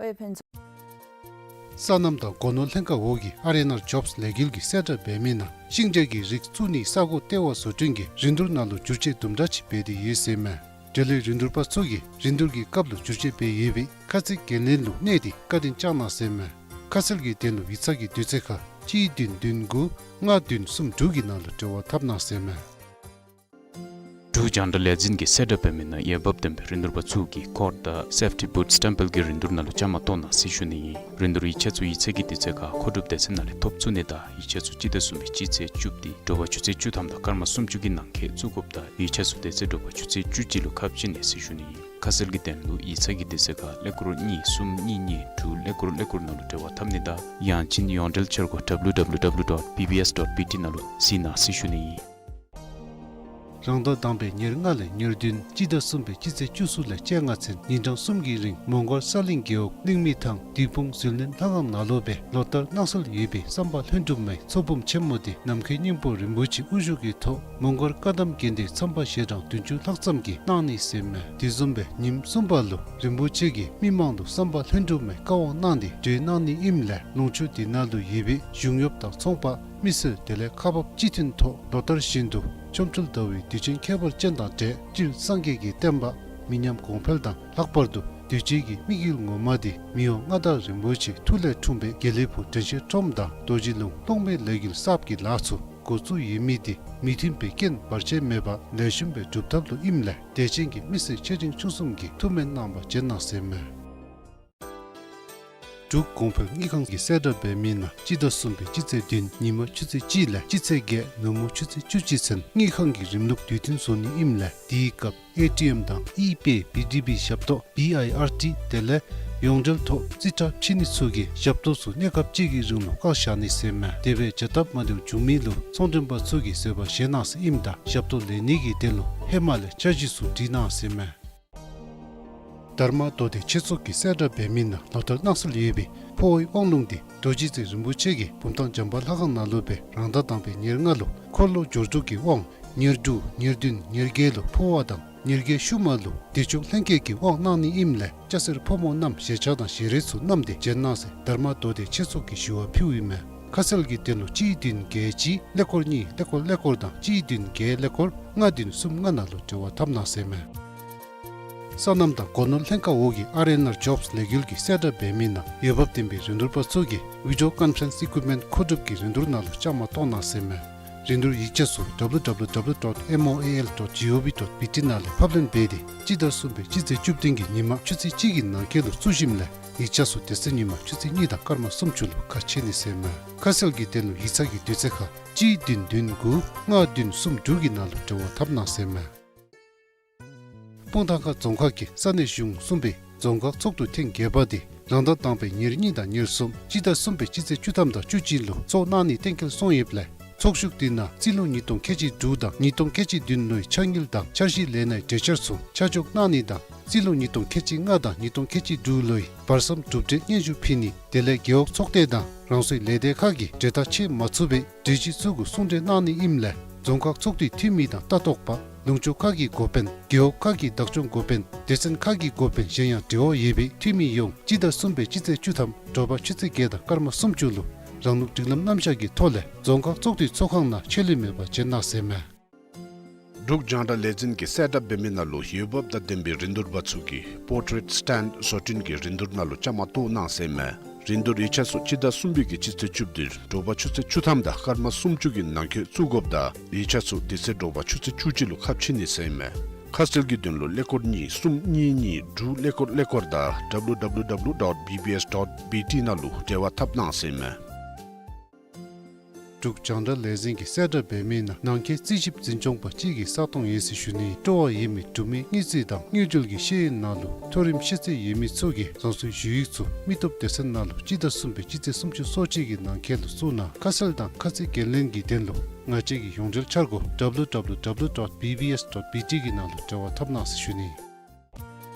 ཨོའི་ཕན་ཚུན། སོ་ནམ་དང་སྒོ་ནོར་ལྷན་ཁག་འོག་གི་ཨར་ཨེན་ཨར་ཇོབས་ལས་འགུལ་གྱིས་གསལ་བསྒྲགས་འབད་མི་ནང་ཤིང་འབྲས་ཀྱི་རིགས་བཙུགས་ནི་ས་གོ་ལྟེ་བ་བཟོ་སྐྲུན་གྱི་རིན་བསྡུར་ནང་ལུ་བསྒྱུར་བཅོས་དུམ་གྲ་ཅིག་འབད་དེ་ཡོད་ཟེར་མས། འབྲེལ་ཡོད་རིན་བསྡུར་པ་ཚུ་གིས་རིན་བསྡུར་གྱི་སྐབས་ལུ་བསྒྱུར་བཅོས་འབད་ཡོད་པའི་ཁ་ཚིག་འགན་ལེན་ལུ་གནས་ཏེ་བཀའ་དྲིན་བསྐྱང་གནང་ཟེར་མས། ཁ་གསལ་གྱི་དོན་ལུ་ཡིག་ཚང་གི་དུས་ཚོད་ཁར་གཅིག་བདུན་བདུན་དགུ་ལྔ་བདུན་གསུམ་དྲུག་གི་ནང་ལུ་འབྲེལ་བ་འཐབ་གནང་ཟེར་མས། འབྲུག་རྒྱང་བསྒྲགས་ལས་འཛིན་གྱིས་གསལ་བསྒྲགས་འབད་མི་ནང་འོས་འབབ་ལྡན་པའི་རིན་བསྡུར་པ་ཚུ་གིས་ཀོཌ་དང་སེཕ་ཊི་བུཊ་སི་ཊེམ་པལ་གྱི་རིན་བསྡུར་ནང་ལུ་བཅའ་མར་གཏོགས་གནང་ཟེར་ཞུ་ནི་ཨིན། རིན་བསྡུར་ཡིག་ཆ་ཚུ་ཡིག་ཚང་གི་དུས་ཚོད་ཁར་མཁོ་སྒྲུབ་སྡེ་ཚན་ནང་ལས་ཐོབ་ཚུགས་ནི་དང་ཡིག་ཆ་ཚུ་སྤྱི་ཟླ་གསུམ་པའི་སྤྱི་ཚེས་བཅུ་པ་སྟེ་དྲོ་པ་ཆུ་ཚོད་བཅུ་ཐམ་དང་སྐར་མ་སུམ་ཅུ་གི་ནང་འཁོད་བཙུགས་དགོཔ་དང་ཡིག་ཆ་ཚུ་དེ་ཚེ་དྲོ་པ་ཆུ་ཚོད་བཅུ་གཅིག་ལུ་ཁ་ཕྱེ་ནི་ཟེར་ཞུ་ནི་ཨིན། ཁ་གསལ་གྱི་དོན་ལུ་ཡིག་ཚང་གི་དུས་ཚོད་ཁར་ཀླད་ཀོར་གཉིས་གསུམ་གཉིས་གཉིས་དྲུག་ཀླད་ཀོར་ཀླད་ཀོར་ནང་ལུ་འབྲེལ་བ་འཐབ་ནི་དང་ཡང་ཅིན་ཡོངས་འབྲེལ་འཆར་སྒོ་ཌབ་ལིའུ་ཌབ་ལིའུ་ཌབ་ལིའུ་ཌོཊ་བི་བི་ཨེསི་ཌོཊ་བི་ཊི་ནང་ལུ་གཟིགས་གནང་ཟེར་ཞུ་ནི་ཨིན། རང་ཟླ་དང་པའི་ཉེར་ལྔ་ལས་ཉེར་བདུན་སྤྱི་ཟླ་གསུམ་པའི་སྤྱི་ཚེས་བཅུ་གསུམ་ལས་བཅོ་ལྔ་ཚུན་ཉིན་གྲངས་གསུམ་གྱི་རིང་མོང་སྒར་ས་གླིང་རྒེད་འོག་གླིང་མི་ཐང་བདུད་དཔུང་ཟིལ་གནོན་ལྷ་ཁང་ནང་ལུ་སྦེ་ལོ་ལྟར་གནང་སྲོལ་ཡོད་པའི་བསམ་པ་ལྷུན་གྲུབ་མའི་ཚོགས་འབུམ་ཆེན་མོ་དེ་ནམ་མཁའི་སྙིང་པོ་རིན་པོ་ཆེ་དབུ་བཞུགས་ཀྱི་ཐོག་མོང་སྒར་བཀའ་གདམས་དགོན་སྡེའི་མཚམས་པ་ཞལ་གྲངས་བདུན་ཅུ་ལྷག་ཙམ་གྱིས་གནང་ནི་ཟེར་མས། དེ་བཟུམ་སྦེ་ཉིནམ་གསུམ་པ་ལུ་རིན་པོ་ཆེ་གིས་མི་མང་ལུ་བསམ་པ་ལྷུན་གྲུབ་མའི་བཀའ་དབང་གནང་སྟེ་གྲོལ་གནང་ནི་ཨིནམ་ལས་ལུང་ཕྱོགས་དེ་ནང་ལུ་ཡོད་པའི་གཞུང་གཡོགཔ་དང་ཚོང་པ་མི་སེར་དེ་ལས་ཁག་འབགཔ་སྤྱི་མཐུན་ཐོག་ལོ་ལྟར་བཞིན་དུ་ཆོ་འཕྲུལ་ཟླ་བའི་དུས་ཆེན་ཁྱད་པར་ཅན་དང་འབྲེལ་སྤྱིར་སངས་རྒྱས་ཀྱི་བསྟན་པ་མི་ཉམས་གོང་འཕེལ་དང་ལྷག་པར་དུ་གདུལ་བྱའི་མི་དཀྱིལ་ངོ་མ་དེ་མི་དབང་མངའ་བདག་རིན་པོ་ཆེའི་ཐུགས་ལས་འཁྲུངས་པའི་དགེ་ལེགས་ཕུག་དྲན་ཤེས་ཁྲོམ་དང་རྡོ་རྗེ་ལུང་སློབ་མའི་ལས་འགུལ་གསརཔ་གི་ལཱ་ཚུ་འགོ་བཙུགས་ཡོད་མི་དེ་མི་མཐུན་པའི་རྐྱེན་བར་ཆད་མེད་པར་ལེགས་ཤོམ་སྦེ་སྒྲུབ་ཐབས་ལུ་ཨིནམ་ལས་དད་ཅན་གྱི་མི་སེར་ཆེ་འབྲིང་ཆུང་གསུམ་གྱིས་ཐུགས་སྨོན་གནང་བར་བྱོན་གནང་ཟེར་མས། འབྲུག་གོང་འཕེལ་དངུལ་ཁང་གི་གསལ་བསྒྲགས་འབད་མི་ནང་སྤྱི་ཟླ་གསུམ་པའི་སྤྱི་ཚེས་བདུན་ཉིན་མ་ཆུ་ཚོད་གཅིག་ལས་སྤྱི་ཚེས་བརྒྱད་ནུབ་མོ་ཆུ་ཚོད་བཅུ་གཅིག་ཚུན་དངུལ་ཁང་གི་རིམ་ལུགས་དུས་མཐུན་བཟོ་ནི་ཨིནམ་ལས་དེའི་སྐབས་ཨེ་ཊི་ཨེམ་དང་ཨི་པེ་བི་ཌི་བི་ཞབས་ཏོག་བི་ཨའི་ཨར་ཊི་དེ་ལས་ཡོངས་འབྲེལ་ཐོག་རྩིས་ཁྲ་ཕྱེ་ནི་ཚུ་གི་ཞབས་ཏོག་ཚུ་གནས་སྐབས་གཅིག་གི་རིང་ལུ་བཀག་བཞག་ནི་ཟེར་མས། དེ་སྦེ་བྱ་སྟབས་མ་བདེཝ་བྱུང་མི་ལུ་ཚོང་མགྲོན་པ་ཚུ་གིས་བཟོད་པ་བཞེས་གནང་ཟེར་ཨིནམ་ད་ཞབས་ཏོག་ལེན་ནི་གི་དོན་ལུ་ཧེ་མ་ལས་འཆར་གཞི་ཚུ་བྲིས་གནང་ཟེར་མས། དྷརྨ་མདོ་སྡེ་ཆོས་ཚོགས་ཀྱི་གསལ་བསྒྲགས་འབད་མི་ནང་ལོ་ལྟར་གནང་སྲོལ་ཡོད་པའི་འཕོ་བའི་དབང་ལུང་དེ་རྡོ་རྗེ་རྩེ་རིན་པོ་ཆེ་གིས་བུམ་ཐང་བྱམས་པ་ལྷ་ཁང་ནང་ལུ་སྦེ་རང་ཟླ་དང་པའི་ཉེར་ལྔ་ལུ་འཁོར་ལོ་སྦྱོར་དྲུག་གི་དབང་ཉེར་དྲུག་ཉེར་བདུན་ཉེར་བརྒྱད་ལུ་འཕོ་བ་དང་ཉེར་བརྒྱད་ཤུལ་མ་ལུ་བདེ་མཆོག་ལྷན་སྐྱེས་ཀྱི་དབང་གནང་ནི་ཨིནམ་ལས་སྐྱ་སེར་ཕོ་མོ་རྣམས་ཞལ་ཆས་དང་ཞལ་རས་ཚུ་བསྣམས་ཏེ་བྱོན་གནང་ཟེར་དྷརྨ་མདོ་སྡེ་ཆོས་ཚོགས་ཀྱིས་ཞུ་བ་ཕུལཝ་ཨིན་མས། ཁ་གསལ་གྱི་དོན་ལུ་གཅིག་བདུན་བརྒྱད་གཅིག་ཀླད་ཀོར་གཉིས་ཀླད་ཀོར་ཀླད་ཀོར་དང་གཅིག་བདུན་བརྒྱད་ཀླད་ཀོར་ལྔ་བདུན་གསུམ་ལྔ་ནང་ལུ་འབྲེལ་བ་འཐབ་གནང་ཟེར་མས། སོ་ནམ་དང་སྒོ་ནོར་ལྷན་ཁག་འོག་གི་ཨར་ཨེན་ཨར་ཇོབསི་ལས་འགུལ་གྱི་གསལ་བསྒྲགས་འབད་མི་ནང་འོས་འབབ་ལྡན་པའི་རིན་བསྡུར་པ་ཚུ་གིས་ཝི་ཌི་ཡོ་ཀོན་ཕ་རེནསི་ཨི་ཀུའིཔ་མེནཊ་མཁོ་སྒྲུབ་ཀྱི་རིན་བསྡུར་ནང་ལུ་བཅའ་མར་གཏོགས་གནང་ཟེར་མས། རིན་བསྡུར་ཡིག་ཆ་ཚུ་ཌབ་ལུ་ཌབ་ལུ་ཌབ་ལུ་ཌོཊ་ཨེམ་ཨོ་ཨེ་ཨེལ་ཌོཊ་ཇི་ཨོ་ཝི་ཌོཊ་བི་ཊི་ནང་ལས་ཕབ་ལེན་འབད་དེ་སྤྱི་ཟླ་གསུམ་པའི་སྤྱི་ཚེས་བཅུ་བདུན་གྱི་ཉིན་མ་ཆུ་ཚོད་གཅིག་གི་ནང་འཁོད་ལུ་བཙུགས་ཞིནམ་ལས་ཡིག་ཆ་ཚུ་དེ་ཚེ་ཉིན་མ་ཆུ་ཚོད་གཉིས་དང་སྐར་མ་སུམ་ཅུ་ལུ་ཁ་ཕྱེ་ནི་ཟེར་མས། ཁ་གསལ་གྱི་དོན་ལུ་ཡིག་ཚང་གི་དུས་ཚོད་ཁར་གཅིག་བདུན་བདུན་དགུ་ལྔ་བདུན་གསུམ་དྲུག་གི་ནང་ལུ་འབྲེལ་བ་འཐབ་གནང་ཟེར་མས། སྤུངས་ཐང་ཁ་རྫོང་ཁག་གི་ས་གནས་གཞུང་གསུམ་པའི་རྫོང་ཁག་ཚོགས་འདུ་ཐེངས་བརྒྱད་པ་དེ་རང་ཟླ་དང་པའི་ཉེར་གཉིས་དང་ཉེར་གསུམ་སྤྱི་ཟླ་གསུམ་པའི་སྤྱི་ཚེས་བཅུ་ཐམ་དང་བཅུ་གཅིག་ལུ་ཚོགས་གནང་ནི་གཏན་འཁེལ་སོང་ཡོདཔ་ལས་ཚོགས་བཞུགས་དེ་ནང་རྩིས་ལོ་ཉིས་སྟོང་ཁལ་གཅིག་དྲུག་དང་ཉིས་སྟོང་ཁལ་གཅིག་བདུན་ལོའི་འཆར་དངུལ་དང་འཆར་གཞི་ལས་སྣའི་གྲོས་འཆར་ཚུ་ཆ་འཇོག་གནང་ནི་དང་རྩིས་ལོ་ཉིས་སྟོང་ཁལ་གཅིག་ལྔ་དང་ཉིས་སྟོང་ཁལ་གཅིག་དྲུག་ལོའི་བར་མཚམས་གྲུབ་འབྲས་སྙན་ཞུ་ཕུལ་ནི་དེ་ལས་རྒེད་འོག་ཚོགས་སྡེ་དང་རང་སོའི་ལས་སྡེ་ཁག་གིས་གྲོས་ཐག་བཅད་མ་ཚུགས་པའི་གྲོས་གཞི་ཚུ་གུ་གསུང་གྲོས་གནང་ནི་ཨིནམ་ལས་རྫོང་ཁག་ཚོགས་འདུའི་འཐུས་མི་དང་ལྟ་རྟོག་པ་ལུང་ཕྱོགས་ཁག་གི་འགོ་དཔོན་རྒེད་འོག་ཁག་གི་བདག་སྐྱོང་འགོ་དཔོན་སྡེ་ཚན་ཁག་གི་འགོ་དཔོན་གཞན་ཡང་འབྲེལ་བ་ཡོད་པའི་འཐུས་མི་ཡོངས་སྤྱི་ཟླ་གསུམ་པའི་སྤྱི་ཚེས་བཅུ་ཐམ་དྲོ་པ་ཆུ་ཚོད་བརྒྱད་དང་སྐར་མ་སུམ་ཅུ་ལུ་རང་ལུགས་སྒྲིག་ལམ་རྣམ་གཞག་གི་ཐོག་ལས་རྫོང་ཁག་ཚོགས་འདུའི་ཚོགས་ཁང་ནང་ཆད་ལུས་མེད་པར་བྱོན་གནང་ཟེར་མས། འབྲུག་རྒྱང་བསྒྲགས་ལས་འཛིན་གྱི་གསལ་བསྒྲགས་འབད་མི་ནང་ལུ་འོས་འབབ་དང་ལྡན་པའི་རིན་བསྡུར་པ་ཚུ་གིས་པོར་ཊེཊ་སི་ཊེནཌ་བཟོ་སྐྲུན་གྱི་རིན་བསྡུར་ནང་ལུ་བཅའ་མར་གཏོགས་གནང་ཟེར་མས། རིན་བསྡུར་ཡིག་ཆ་ཚུ་སྤྱི་ཟླ་གསུམ་པའི་གི་སྤྱི་ཚེས་བཅུ་བདུན་དྲོ་པ་ཆུ་ཚོད་བཅུ་ཐམ་དང་སྐར་མ་སུམ་ཅུ་གི་ནང་འཁོད་བཙུགས་དགོཔ་དང་ཡིག་ཆ་ཚུ་དེ་ཚེ་དྲོ་པ་ཆུ་ཚོད་བཅུ་གཅིག་ལུ་ཁ་ཕྱེ་ནི་ཟེར་མས། ཁ་གསལ་གྱི་དོན་ལུ་ཀླད་ཀོར་གཉིས་གསུམ་གཉིས་གཉིས་དྲུག་ཀླད་ཀོར་ཀླད་ཀོར་དང་ཌབ་ལུ་ཌབ་ལུ་ཌབ་ལུ་ཌོཊ་བི་བི་ཨེསི་ཌོཊ་བི་ཊི་ནང་ལུ་འབྲེལ་བ་འཐབ་གནང་ཟེར་མས། འབྲུག་རྒྱང་བསྒྲགས་ལས་འཛིན་གྱི་གསལ་བསྒྲགས་འབད་མི་ནང་ནང་འཁོད་རྩིས་ཞིབ་འཛིན་སྐྱོང་པ་གཅིག་གི་ས་སྟོང་ཡོད་ཟེར་ཞུ་ནི། སྤྲོ་བ་ཡོད་མི་འབྲུག་མི་དངུལ་རྩིས་དང་དངུལ་འབྲེལ་གྱི་ཤེས་ཡོན་ནང་ལུ་མཐོ་རིམ་ཤེས་ཚད་ཡོད་མི་ཚུ་གིས་རང་སོའི་ཞུ་ཡིག་ཚུ་མི་སྟོབས་སྡེ་ཚན་ནང་ལུ་སྤྱི་ཟླ་གསུམ་པའི་སྤྱི་ཚེས་སུམ་ཅུ་སོ་གཅིག་གི་ནང་འཁོད་ལུ་བཙུགས་གནང་། ཁ་གསལ་དང་ཁ་ཚིག་འགན་ལེན་གྱི་དོན་ལུ་ང་བཅས་ཀྱི་ཡོངས་འབྲེལ་འཆར་སྒོ་ཌབ་ལུ་ཌབ་ལུ་ཌབ་ལུ་ཌོཊ་བི་བི་ཨེསི་ཌོཊ་བི་ཊི་གི་ནང་ལུ་འབྲེལ་བ་འཐབ་གནང་ཟེར་ཞུ་ནི།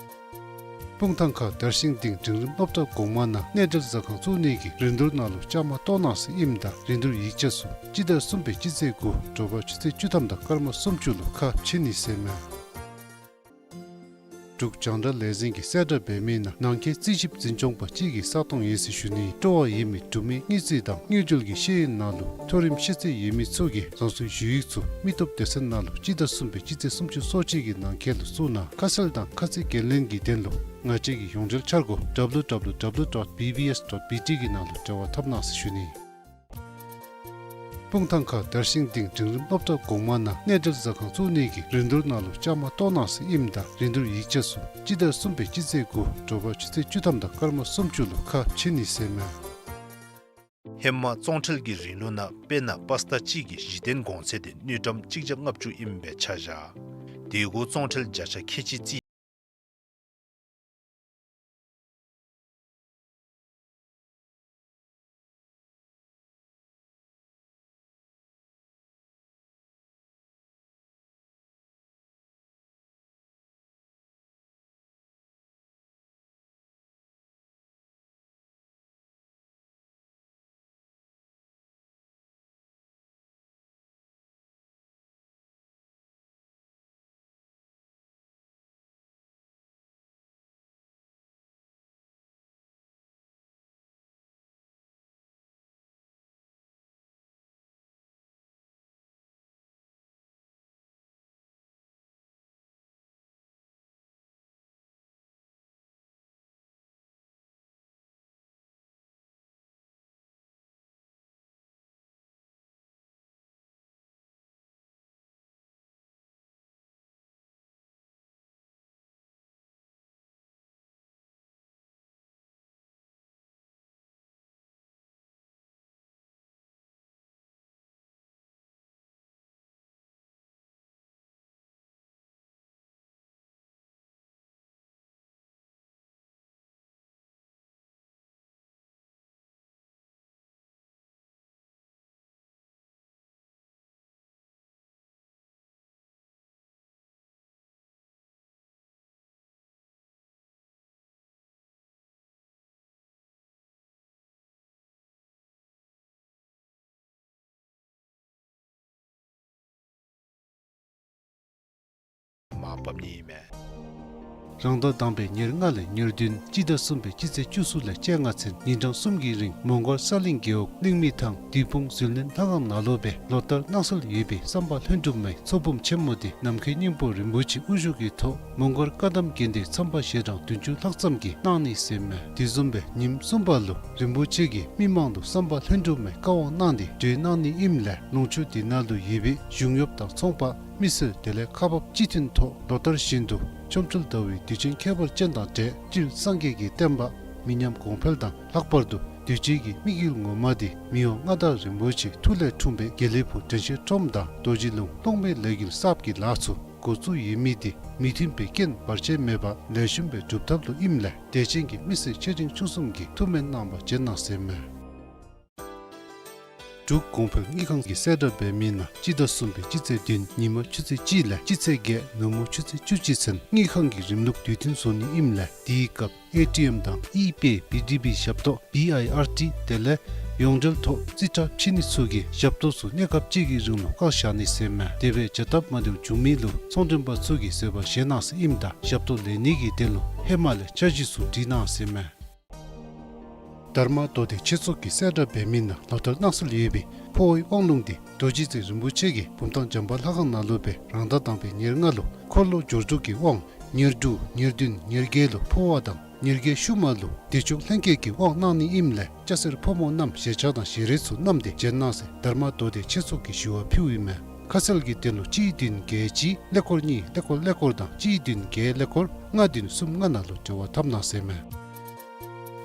སྤུངས་ཐང་ཁ་དར་ཤིང་སྡིངས་འབྲིང་རིམ་སློབ་གྲྭ་གོང་མ་ནང་གནས་འབྲེལ་ཟ་ཁང་བཙུགས་ནི་གི་རིན་བསྡུར་ནང་ལུ་བཅའ་མར་གཏོགས་གནང་ཟེར་ཨིནམ་ད་རིན་བསྡུར་ཡིག་ཆ་ཚུ་སྤྱི་ཟླ་གསུམ་པའི་སྤྱི་ཚེས་དགུ་དྲོ་པ་ཆུ་ཚོད་བཅུ་ཐམ་དང་སྐར་མ་སུམ་ཅུ་ལུ་ཁ་ཕྱེ་ནི་ཟེར་མས། འབྲུག་རྒྱང་བསྒྲགས་ལས་འཛིན་གྱི་གསལ་བསྒྲགས་འབད་མི་ནང་ནང་འཁོད་རྩིས་ཞིབ་འཛིན་སྐྱོང་པ་གཅིག་གི་ས་སྟོང་ཡོད་ཟེར་ཞུ་ནི། སྤྲོ་བ་ཡོད་མི་འབྲུག་མི་དངུལ་རྩིས་དང་དངུལ་འབྲེལ་གྱི་ཤེས་ཡོན་ནང་ལུ་མཐོ་རིམ་ཤེས་ཚད་ཡོད་མི་ཚུ་གིས་རང་སོའི་ཞུ་ཡིག་ཚུ་མི་སྟོབས་སྡེ་ཚན་ནང་ལུ་སྤྱི་ཟླ་གསུམ་པའི་སྤྱི་ཚེས་སུམ་ཅུ་སོ་གཅིག་གི་ནང་འཁོད་ལུ་བཙུགས་གནང་། ཁ་གསལ་དང་ཁ་ཚིག་འགན་ལེན་གྱི་དོན་ལུ་ང་བཅས་ཀྱི་ཡོངས་འབྲེལ་འཆར་སྒོ་ཌབ་ལུ་ཌབ་ལུ་ཌབ་ལུ་ཌོཊ་བི་བི་ཨེསི་ཌོཊ་བི་ཊི་གི་ནང་ལུ་འབྲེལ་བ་འཐབ་གནང་ཟེར་ཞུ་ནི། སྤུངས་ཐང་ཁ་དར་ཤིང་སྡིངས་འབྲིང་རིམ་སློབ་གྲྭ་གོང་མ་ནང་གནས་འབྲེལ་ཟ་ཁང་བཙུགས་ནི་གི་རིན་བསྡུར་ནང་ལུ་བཅའ་མར་གཏོགས་གནང་ཟེར་ཨིནམ་ད་རིན་བསྡུར་ཡིག་ཆ་ཚུ་སྤྱི་ཟླ་གསུམ་པའི་སྤྱི་ཚེས་དགུ་དྲོ་པ་ཆུ་ཚོད་བཅུ་ཐམ་དང་སྐར་མ་སུམ་ཅུ་ལུ་ཁ་ཕྱེ་ནི་ཟེར་མས། ཧེ་མ་བཙོང་ཁྲལ་གྱི་རིན་ལུགས་ནང་དཔེར་ན་པཱ་སི་ཊ་གཅིག་གི་གཞི་རྟེན་གོང་ཚད་དེ་དངུལ་ཀྲམ་གཅིག་བརྒྱ་ལྔ་བཅུ་ཨིནམ་སྦེ་ཆ་བཞག། དེ་གུ་བཙོང་ཁྲལ་བརྒྱ་ཆ་ཁལ་གཅིག་རྩིས། འབབ་ནི་ཨིན་མས། རང་ཟླ་དང་པའི་ཉེར་ལྔ་ལས་ཉེར་བདུན་སྤྱི་ཟླ་གསུམ་པའི་སྤྱི་ཚེས་བཅུ་གསུམ་ལས་བཅོ་ལྔ་ཚུན་ཉིན་གྲངས་གསུམ་གྱི་རིང་མོང་སྒར་ས་གླིང་རྒེད་འོག་གླིང་མི་ཐང་བདུད་དཔུང་ཟིལ་གནོན་ལྷ་ཁང་ནང་ལུ་སྦེ་ལོ་ལྟར་གནང་སྲོལ་ཡོད་པའི་བསམ་པ་ལྷུན་གྲུབ་མའི་ཚོགས་འབུམ་ཆེན་མོ་འདི་ནམ་མཁའི་སྙིང་པོ་རིན་པོ་ཆེ་དབུ་བཞུགས་ཀྱི་ཐོག་མོང་སྒར་བཀའ་གདམས་དགོན་སྡེའི་མཚམས་པ་ཞལ་གྲངས་བདུན་ཅུ་ལྷག་ཙམ་གྱིས་གནང་ནི་ཟེར་མས། དེ་བཟུམ་སྦེ་ཉིནམ་གསུམ་པ་ལུ་རིན་པོ་ཆེ་གིས་མི་མང་ལུ་བསམ་པ་ལྷུན་གྲུབ་མའི་བཀའ་དབང་གནང་སྟེ་གྲོལ་གནང་ནི་ཨིནམ་ལས་ལུང་ཕྱོགས་འདི་ནང་ལུ་ཡོད་པའི་གཞུང་གཡོགཔ་དང་ཚོང་པ་མི་སེར་དེ་ལས་ཁག་འབགཔ་སྤྱི་མཐུན་ཐོག་ལོ་ལྟར་བཞིན་དུ་ཆོ་འཕྲུལ་ཟླ་བའི་དུས་ཆེན་ཁྱད་པར་ཅན་དང་འབྲེལ་སྤྲུལ་སངས་རྒྱས་ཀྱི་བསྟན་པ་མི་ཉམས་གོང་འཕེལ་དང་ལྷག་པར་དུ་གདུལ་བྱའི་གི་དམིགས་ཡུལ་ངོ་མ་འདི་མི་དབང་མངའ་བདག་རིན་པོ་ཆེའི་ཐུགས་ལས་འཁྲུངས་པའི་དགེ་ལེགས་ཕུག་དྲན་ཤེས་ཁྲོམ་དང་རྡོ་རྗེ་ལུང་གློག་མེའི་ལས་འགུལ་གསརཔ་གི་ལཱ་ཚུ་འགོ་བཙུགས་ཡོད་མི་འདི་མུ་མཐུད་པའི་རྐྱེན་བར་ཆད་མེད་པར་ལེགས་ཤོམ་སྦེ་སྒྲུབ་ཐབས་ལུ་ཨིནམ་ལས་དད་ཅན་གྱི་མི་སེར་ཆེ་འབྲིང་ཆུང་གསུམ་གྱིས་ཐུགས་སྨོན་གནང་བར་བྱོན་གནང་ཟེར་མས། འབྲུག་གོང་འཕེལ་དངུལ་ཁང་གིས་གསལ་བསྒྲགས་འབད་མི་ནང་སྤྱི་ཟླ་གསུམ་པའི་སྤྱི་ཚེས་བདུན་ཉིན་མ་ཆུ་ཚོད་གཅིག་ལས་སྤྱི་ཚེས་བརྒྱད་ནུབ་མོ་ཆུ་ཚོད་བཅུ་གཅིག་ཚུན་དངུལ་ཁང་གི་རིམ་ལུགས་དུས་མཐུན་བཟོ་ནི་ཨིནམ་ལས་དེའི་སྐབས་ཨེ་ཊི་ཨེམ་དང་ཨི་པེ་བི་ཌི་བི་ཞབས་ཏོག་བི་ཨའི་ཨར་ཊི་དེ་ལས་ཡོངས་འབྲེལ་ཐོག་རྩིས་ཁྲ་ཕྱེ་ནི་ཚུ་གི་ཞབས་ཏོག་ཚུ་གནས་སྐབས་གཅིག་གི་རིང་ལུ་བཀག་བཞག་ནི་ཟེར་མས། དེ་སྦེ་བྱ་སྟབས་མ་བདེཝ་བྱུང་མི་ལུ་ཚོང་མགྲོན་པ་ཚུ་གིས་བཟོད་པ་བཞེས་གནང་ཟེར་ཨིནམ་ད་ཞབས་ཏོག་ལེན་ནི་གི་དོན་ལུ་ཧེ་མ་ལས་འཆར་གཞི་ཚུ་བྲིས་གནང་ཟེར་མས། དྷརྨ་མདོ་སྡེ་ཆོས་ཚོགས་ཀྱིས་གསལ་བསྒྲགས་འབད་མི་ནང་ལོ་ལྟར་གནང་སྲོལ་ཡོད་པའི་འཕོ་བའི་དབང་ལུང་འདི་རྡོ་རྗེ་རྩེ་རིན་པོ་ཆེ་གི་བུམ་ཐང་བྱམས་པ་ལྷ་ཁང་ནང་ལུ་སྦེ་རང་ཟླ་དང་པའི་ཉེར་ལྔ་ལུ་འཁོར་ལོ་སྦྱོར་དྲུག་གི་དབང་ཉེར་དྲུག་ཉེར་བདུན་ཉེར་བརྒྱད་ལུ་འཕོ་བ་དང་ཉེར་བརྒྱད་ཤུལ་མ་ལུ་བདེ་མཆོག་ལྷན་སྐྱེས་ཀྱི་དབང་གནང་ནི་ཨིནམ་ལས་སྐྱ་སེར་ཕོ་མོ་རྣམས་ཞལ་ཆས་དང་ཞལ་རས་ཚུ་བསྣམས་ཏེ་བྱོན་གནང་ཟེར་དྷརྨ་མདོ་སྡེ་ཆོས་ཚོགས་ཀྱིས་ཞུ་བ་ཕུལཝ་ཨིན་མས། ཁ་གསལ་གྱི་དོན་ལུ་གཅིག་བདུན་བརྒྱད་གཅིག་ཀླད་ཀོར་གཉིས་ཀླད་ཀོར་ཀླད་ཀོར་དང་གཅིག་བདུན་བརྒྱད་ཀླད་ཀོར་ལྔ་བདུན་གསུམ་ལྔ་ནང་ལུ་འབྲེལ་བ་འཐབ་གནང་ཟེར་མས།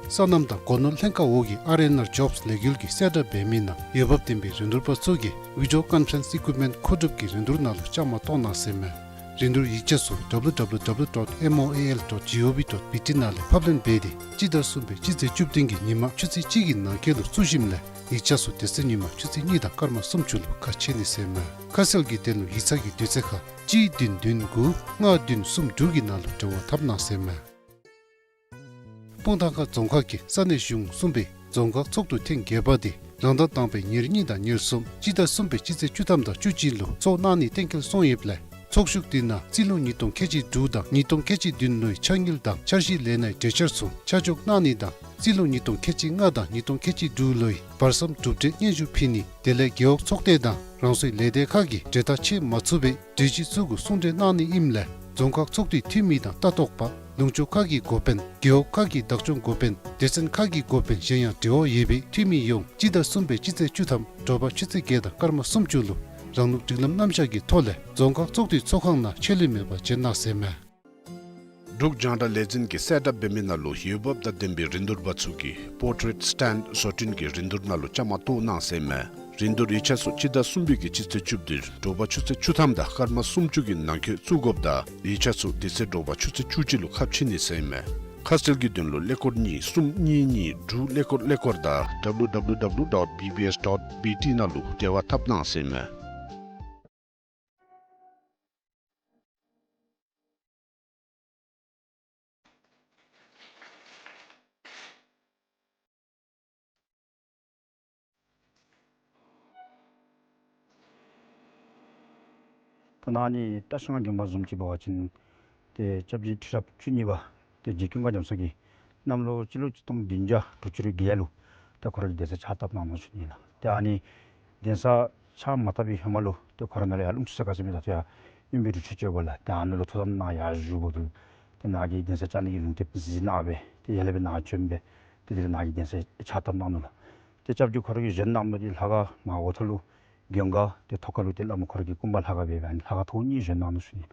སོ་ནམ་དང་སྒོ་ནོར་ལྷན་ཁག་འོག་གི་ཨར་ཨེན་ཨར་ཇོབས་ལས་འགུལ་གྱིས་གསལ་བསྒྲགས་འབད་མི་ནང་འོས་འབབ་ལྡན་པའི་རིན་བསྡུར་པ་ཚུ་གིས་ཝི་ཌི་ཡོ་ཀོན་ཕ་རེནསི་ཨི་ཀུའིཔ་མེནཊ་མཁོ་སྒྲུབ་ཀྱི་རིན་བསྡུར་ནང་ལུ་བཅའ་མར་གཏོགས་གནང་ཟེར་མས། རིན་བསྡུར་ཡིག་ཆ་ཚུ་ཌབ་ལུ་ཌབ་ལུ་ཌབ་ལུ་ཌོཊ་མོ་ཨེ་ཨེལ་ཌོཊ་ཇི་ཨོ་ཝི་ཌོཊ་བི་ཊི་ནང་ལས་ཕབ་ལེན་འབད་དེ་སྤྱི་ཟླ་གསུམ་པའི་སྤྱི་ཚེས་བཅུ་བདུན་གྱི་ཉིན་མ་ཆུ་ཚོད་གཅིག་གི་ནང་འཁོད་ལུ་བཙུགས་ཞིནམ་ལས་ཡིག་ཆ་ཚུ་དེ་ཚེ་ཉིན་མ་ཆུ་ཚོད་གཉིས་དང་སྐར་མ་སུམ་ཅུ་ལུ་ཁ་ཕྱེ་ནི་ཟེར་མས། ཁ་གསལ་གྱི་དོན་ལུ་ཡིག་ཚང་གི་དུས་ཚོད་ཁར་གཅིག་བདུན་བདུན་དགུ་ལྔ་བདུན་གསུམ་དྲུག་གི་ནང་ལུ་འབྲེལ་བ་འཐབ་གནང་ཟེར་མས། སྤུངས་ཐང་ཁ་རྫོང་ཁག་གི་ས་གནས་གཞུང་གསུམ་པའི་རྫོང་ཁག་ཚོགས་འདུ་ཐེངས་བརྒྱད་པ་དེ་རང་ཟླ་དང་པའི་ཉེར་གཉིས་དང་ཉེར་གསུམ་སྤྱི་ཟླ་གསུམ་པའི་སྤྱི་ཚེས་བཅུ་ཐམ་དང་བཅུ་གཅིག་ལུ་ཚོགས་གནང་ནི་གཏན་འཁེལ་སོང་ཡོདཔ་ལས་ཚོགས་བཞུགས་དེ་ནང་རྩིས་ལོ་ཉིས་སྟོང་ཁལ་གཅིག་དྲུག་དང་ཉིས་སྟོང་ཁལ་གཅིག་བདུན་ལོའི་ཆ་དངུལ་དང་འཆར་གཞི་ལས་སྣའི་གྲོས་འཆར་ཚུ་ཆ་འཇོག་གནང་ནི་དང་རྩིས་ལོ་ཉིས་སྟོང་ཁལ་གཅིག་ལྔ་དང་ཉིས་སྟོང་ཁལ་གཅིག་དྲུག་ལོའི་བར་མཚམས་གྲུབ་འབྲས་སྙན་ཞུ་ཕུལ་ནི་དེ་ལས་རྒེད་འོག་ཚོགས་སྡེ་དང་རང་སོའི་ལས་སྡེ་ཁག་གིས་གྲོས་ཐག་བཅད་མ་ཚུགས་པའི་གྲོས་གཞི་ཚུ་གུ་གསུང་གྲོས་གནང་ནི་ཨིནམ་ལས་རྫོང་ཁག་ཚོགས་འདུའི་འཐུས་མི་དང་ལྟ་རྟོག་པ་ལུང་ཕྱོགས་ཁག་གི་འགོ་དཔོན་རྒེད་འོག་ཁག་གི་བདག་སྐྱོང་འགོ་དཔོན་སྡེ་ཚན་ཁག་གི་འགོ་དཔོན་གཞན་ཡང་འབྲེལ་བ་ཡོད་པའི་འཐུས་མི་ཡོངས་སྤྱི་ཟླ་གསུམ་པའི་སྤྱི་ཚེས་བཅུ་ཐམ་དྲོ་པ་ཆུ་ཚོད་བརྒྱད་དང་སྐར་མ་སུམ་ཅུ་ལུ་རང་ལུགས་སྒྲིག་ལམ་རྣམ་གཞག་གི་ཐོག་ལས་རྫོང་ཁག་ཚོགས་འདུའི་ཚོགས་ཁང་ནང་ཆད་ལུས་མེད་པར་བྱོན་གནང་ཟེར་མས། འབྲུག་རྒྱང་བསྒྲགས་ལས་འཛིན་གྱིས་གསལ་བསྒྲགས་འབད་མི་ནང་ལུ་འོས་འབབ་དང་ལྡན་པའི་རིན་བསྡུར་པ་ཚུ་གིས་པོར་ཊེཊ་སི་ཊེནཌ་བཟོ་སྐྲུན་གྱི་རིན་བསྡུར་ནང་ལུ་བཅའ་མར་གཏོགས་གནང་ཟེར་མས། རིན་བསྡུར་ཡིག་ཆ་ཚུ་སྤྱི་ཟླ་གསུམ་པའི་གི་སྤྱི་ཚེས་བཅུ་བདུན་དྲོ་པ་ཆུ་ཚོད་བཅུ་ཐམ་དང་སྐར་མ་སུམ་ཅུ་གི་ནང་འཁོད་བཙུགས་དགོཔ་དང་ཡིག་ཆ་ཚུ་དེ་ཚེ་དྲོ་པ་ཆུ་ཚོད་བཅུ་གཅིག་ལུ་ཁ་ཕྱེ་ནི་ཟེར་མས། ཁ་གསལ་གྱི་དོན་ལུ་ཀླད་ཀོར་གཉིས་གསུམ་གཉིས་གཉིས་དྲུག་ཀླད་ཀོར་ཀླད་ཀོར་དང་ཌབ་ལུ་ཌབ་ལུ་ཌབ་ལུ་ཌོཊ་བི་བི་ཨེསི་ཌོཊ་བི་ཊི་ནང་ལུ་འབྲེལ་བ་འཐབ་གནང་ཟེར་མས། ད་ནཱ་ནི་ལྟ་ཤང་དགོན་པ་བཟུམ་ཅིག་འབད་བ་ཅིན་ཏེ་སྐྱབས་རྗེ་ཁྲི་རབས་བཅུ་གཉིས་པ་ཏེ་རྗེ་ཀུན་དགའ་རྒྱ་མཚོ་གིས་གནམ་ལོ་སྤྱི་ལོ་ཆིག་སྟོང་བདུན་བརྒྱ་དྲུག་ཅུ་རེ་བརྒྱད་ལུ་ཏེ་ཁོ་ར་གིས་གདན་ས་ཕྱག་བཏབ་གནང་ནུག་ཟེར་ཨིན་ལགས། ཏེ་ཨ་ནི་གདན་ས་ཕྱག་མ་བཏབ་པའི་ཧེ་མ་ལུ་ཏེ་ཁོ་ར་ནཱ་ལུ་ཡར་ལུང་ཕྱོགས་ས་ག་ཟེར་མི་ད་ལྟོ་ཡར་གཡོན་པའི་རི་ཁྲོད་ཅིག་ཡོདཔ་ལགས། ཏེ་ཨ་ནཱ་ལུ་ཐུགས་བསམ་གནང་ཡར་བཞུགས་འབདཝ་ད་ཏེ་ནཱ་གི་གདན་ས་བཅག་ནི་གི་ལུང་བསྟན་གཟིགས་གནང་སྦེ་ཏེ་ཡར་ལས་སྦེ་ནཱ་བྱོན་སྦེ་ཏེ་དེ་ལས་ནཱ་གི་གདན་ས་ཕྱག་བཏབ་གནང་ནུག་ལགས། ཏེ་སྐྱབས་རྗེ་ཁོ་ར་གིས་བཞེངས་གནང་མི་འདི་ལྷ་ཁང་མར་འོག་ཐོག་ལུ་མགོན་ཁང་ཏེ་ཐོག་ཁ་ལུ་ཏེ་བླམ་ཁོ་ར་གི་སྐུ་འབག་ལྷ་ཁང་སྦེ་སྦེ་ཨ་ནི་ལྷ་ཁང་ཐོག་གཉིས་བཞེངས་གནང་ནུག་ཟེར་ཨིན།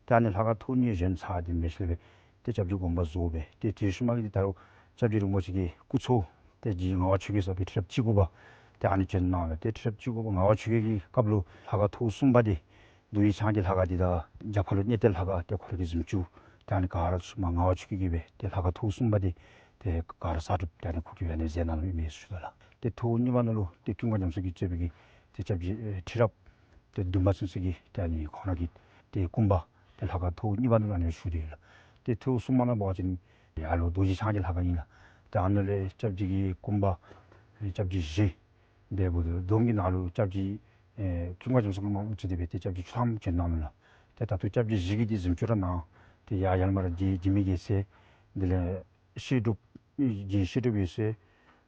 ཏེ་ཨ་ནི་ལྷ་ཁང་ཐོག་གཉིས་བཞེངས་ཚར་ཏེ་འབད་ཞིནམ་ལས་སྦེ་ཏེ་སྐྱབས་རྗེ་དགོངས་པ་རྫོགས་སྦེ་ཏེ་དེ་ཤུལ་མ་གི་འདི་ད་རུང་སྐྱབས་རྗེ་རིན་པོ་ཆེ་གི་སྐུ་ཚ་ཏེ་རྗེ་ངག་དབང་ཆོས་རྒྱལ་ཟེར་བའི་ཁྲི་རབས་བཅུ་དགུ་པ་ཏེ་ཨ་ནི་བྱོན་གནང་སྦེ་ཏེ་ཁྲི་རབས་བཅུ་དགུ་པ་ངག་དབང་ཆོས་རྒྱལ་གྱི་སྐབས་ལུ་ལྷ་ཁང་ཐོག་གསུམ་པ་འདི་རྡོ་རྗེ་འཆང་གི་ལྷ་ཁང་འདི་དང་རྒྱབ་ཁ་ལུ་གཉེར་སྟོན་ལྷ་ཁང་ཏེ་ཁོ་ར་གིས་བཟུམ་ཅིག་ཏེ་ཨ་ནི་ག་ར་ཚུ་མར་ངག་དབང་ཆོས་རྒྱལ་གྱིས་སྦེ་ཏེ་ལྷ་ཁང་ཐོག་གསུམ་པ་འདི་ཏེ་ག་ར་གསར་སྒྲུབ་ཏེ་ཨ་ནི་ཁོ་གིས་སྦེ་ཨ་ནི་མཛད་གནང་ནུག་ཨིན་མས་ཟེར་ཞུ་དོ་ལགས། ཏེ་ཐོག་གཉིས་པ་ནང་ལུ་ཏེ་ཀུན་དགའ་རྒྱ་མཚོ་གིས་གཙོས་པའི་གི་ཏེ་སྐྱབས་རྗེ་ཨེ་ཁྲི་རབས་ཏེ་བདུན་པ་ཚུན་ཚོད་ཀྱི་ཏེ་ཨ་ནི་ཁོང་ར་གི་ཏེ་སྐུ་འབག་ཏེ་ལྷ་ཁང་ཐོག་གཉིས་པ་ནང་ལུ་ཨ་ནི་བཞུགས་ཏེ་ཡོད་ལགས། ཏེ་ཐོག་གསུམ་པ་ནང་འབད་བ་ཅིན་ཡར་ལུ་རྡོ་རྗེ་འཆང་གི་ལྷ་ཁང་ཨིན་ལགས། ཏེ་ཨ་ནཱ་ལས་སྐྱབས་རྗེ་གི་སྐུ་འབག་སྐྱབས་རྗེ་བཞི་འབདཝ་ད་བསྡོམས་ཀྱིས་ནཱ་ལུ་སྐྱབས་རྗེ་ཨེ་ཀུན་དགའ་རྒྱ་མཚོ་གིས་མར་དབུ་ཁྲིད་དེ་སྦེ་ཏེ་སྐྱབས་རྗེ་བཅུ་ཐམ་བྱོན་གནང་ནུག་ལགས། ཏེ་ད་ལྟོ་སྐྱབས་རྗེ་བཞི་གི་འདི་གཟིམ་ཅུང་ར་ནང་ཏེ་ཡར་ཡར་མར་རྗེ་འཇིགས་མེད་རྒྱལ་མཚན་དེ་ལས་བཤད་སྒྲུབ་རྗེ་བཤད་སྒྲུབ་ཡོད་ཟེར།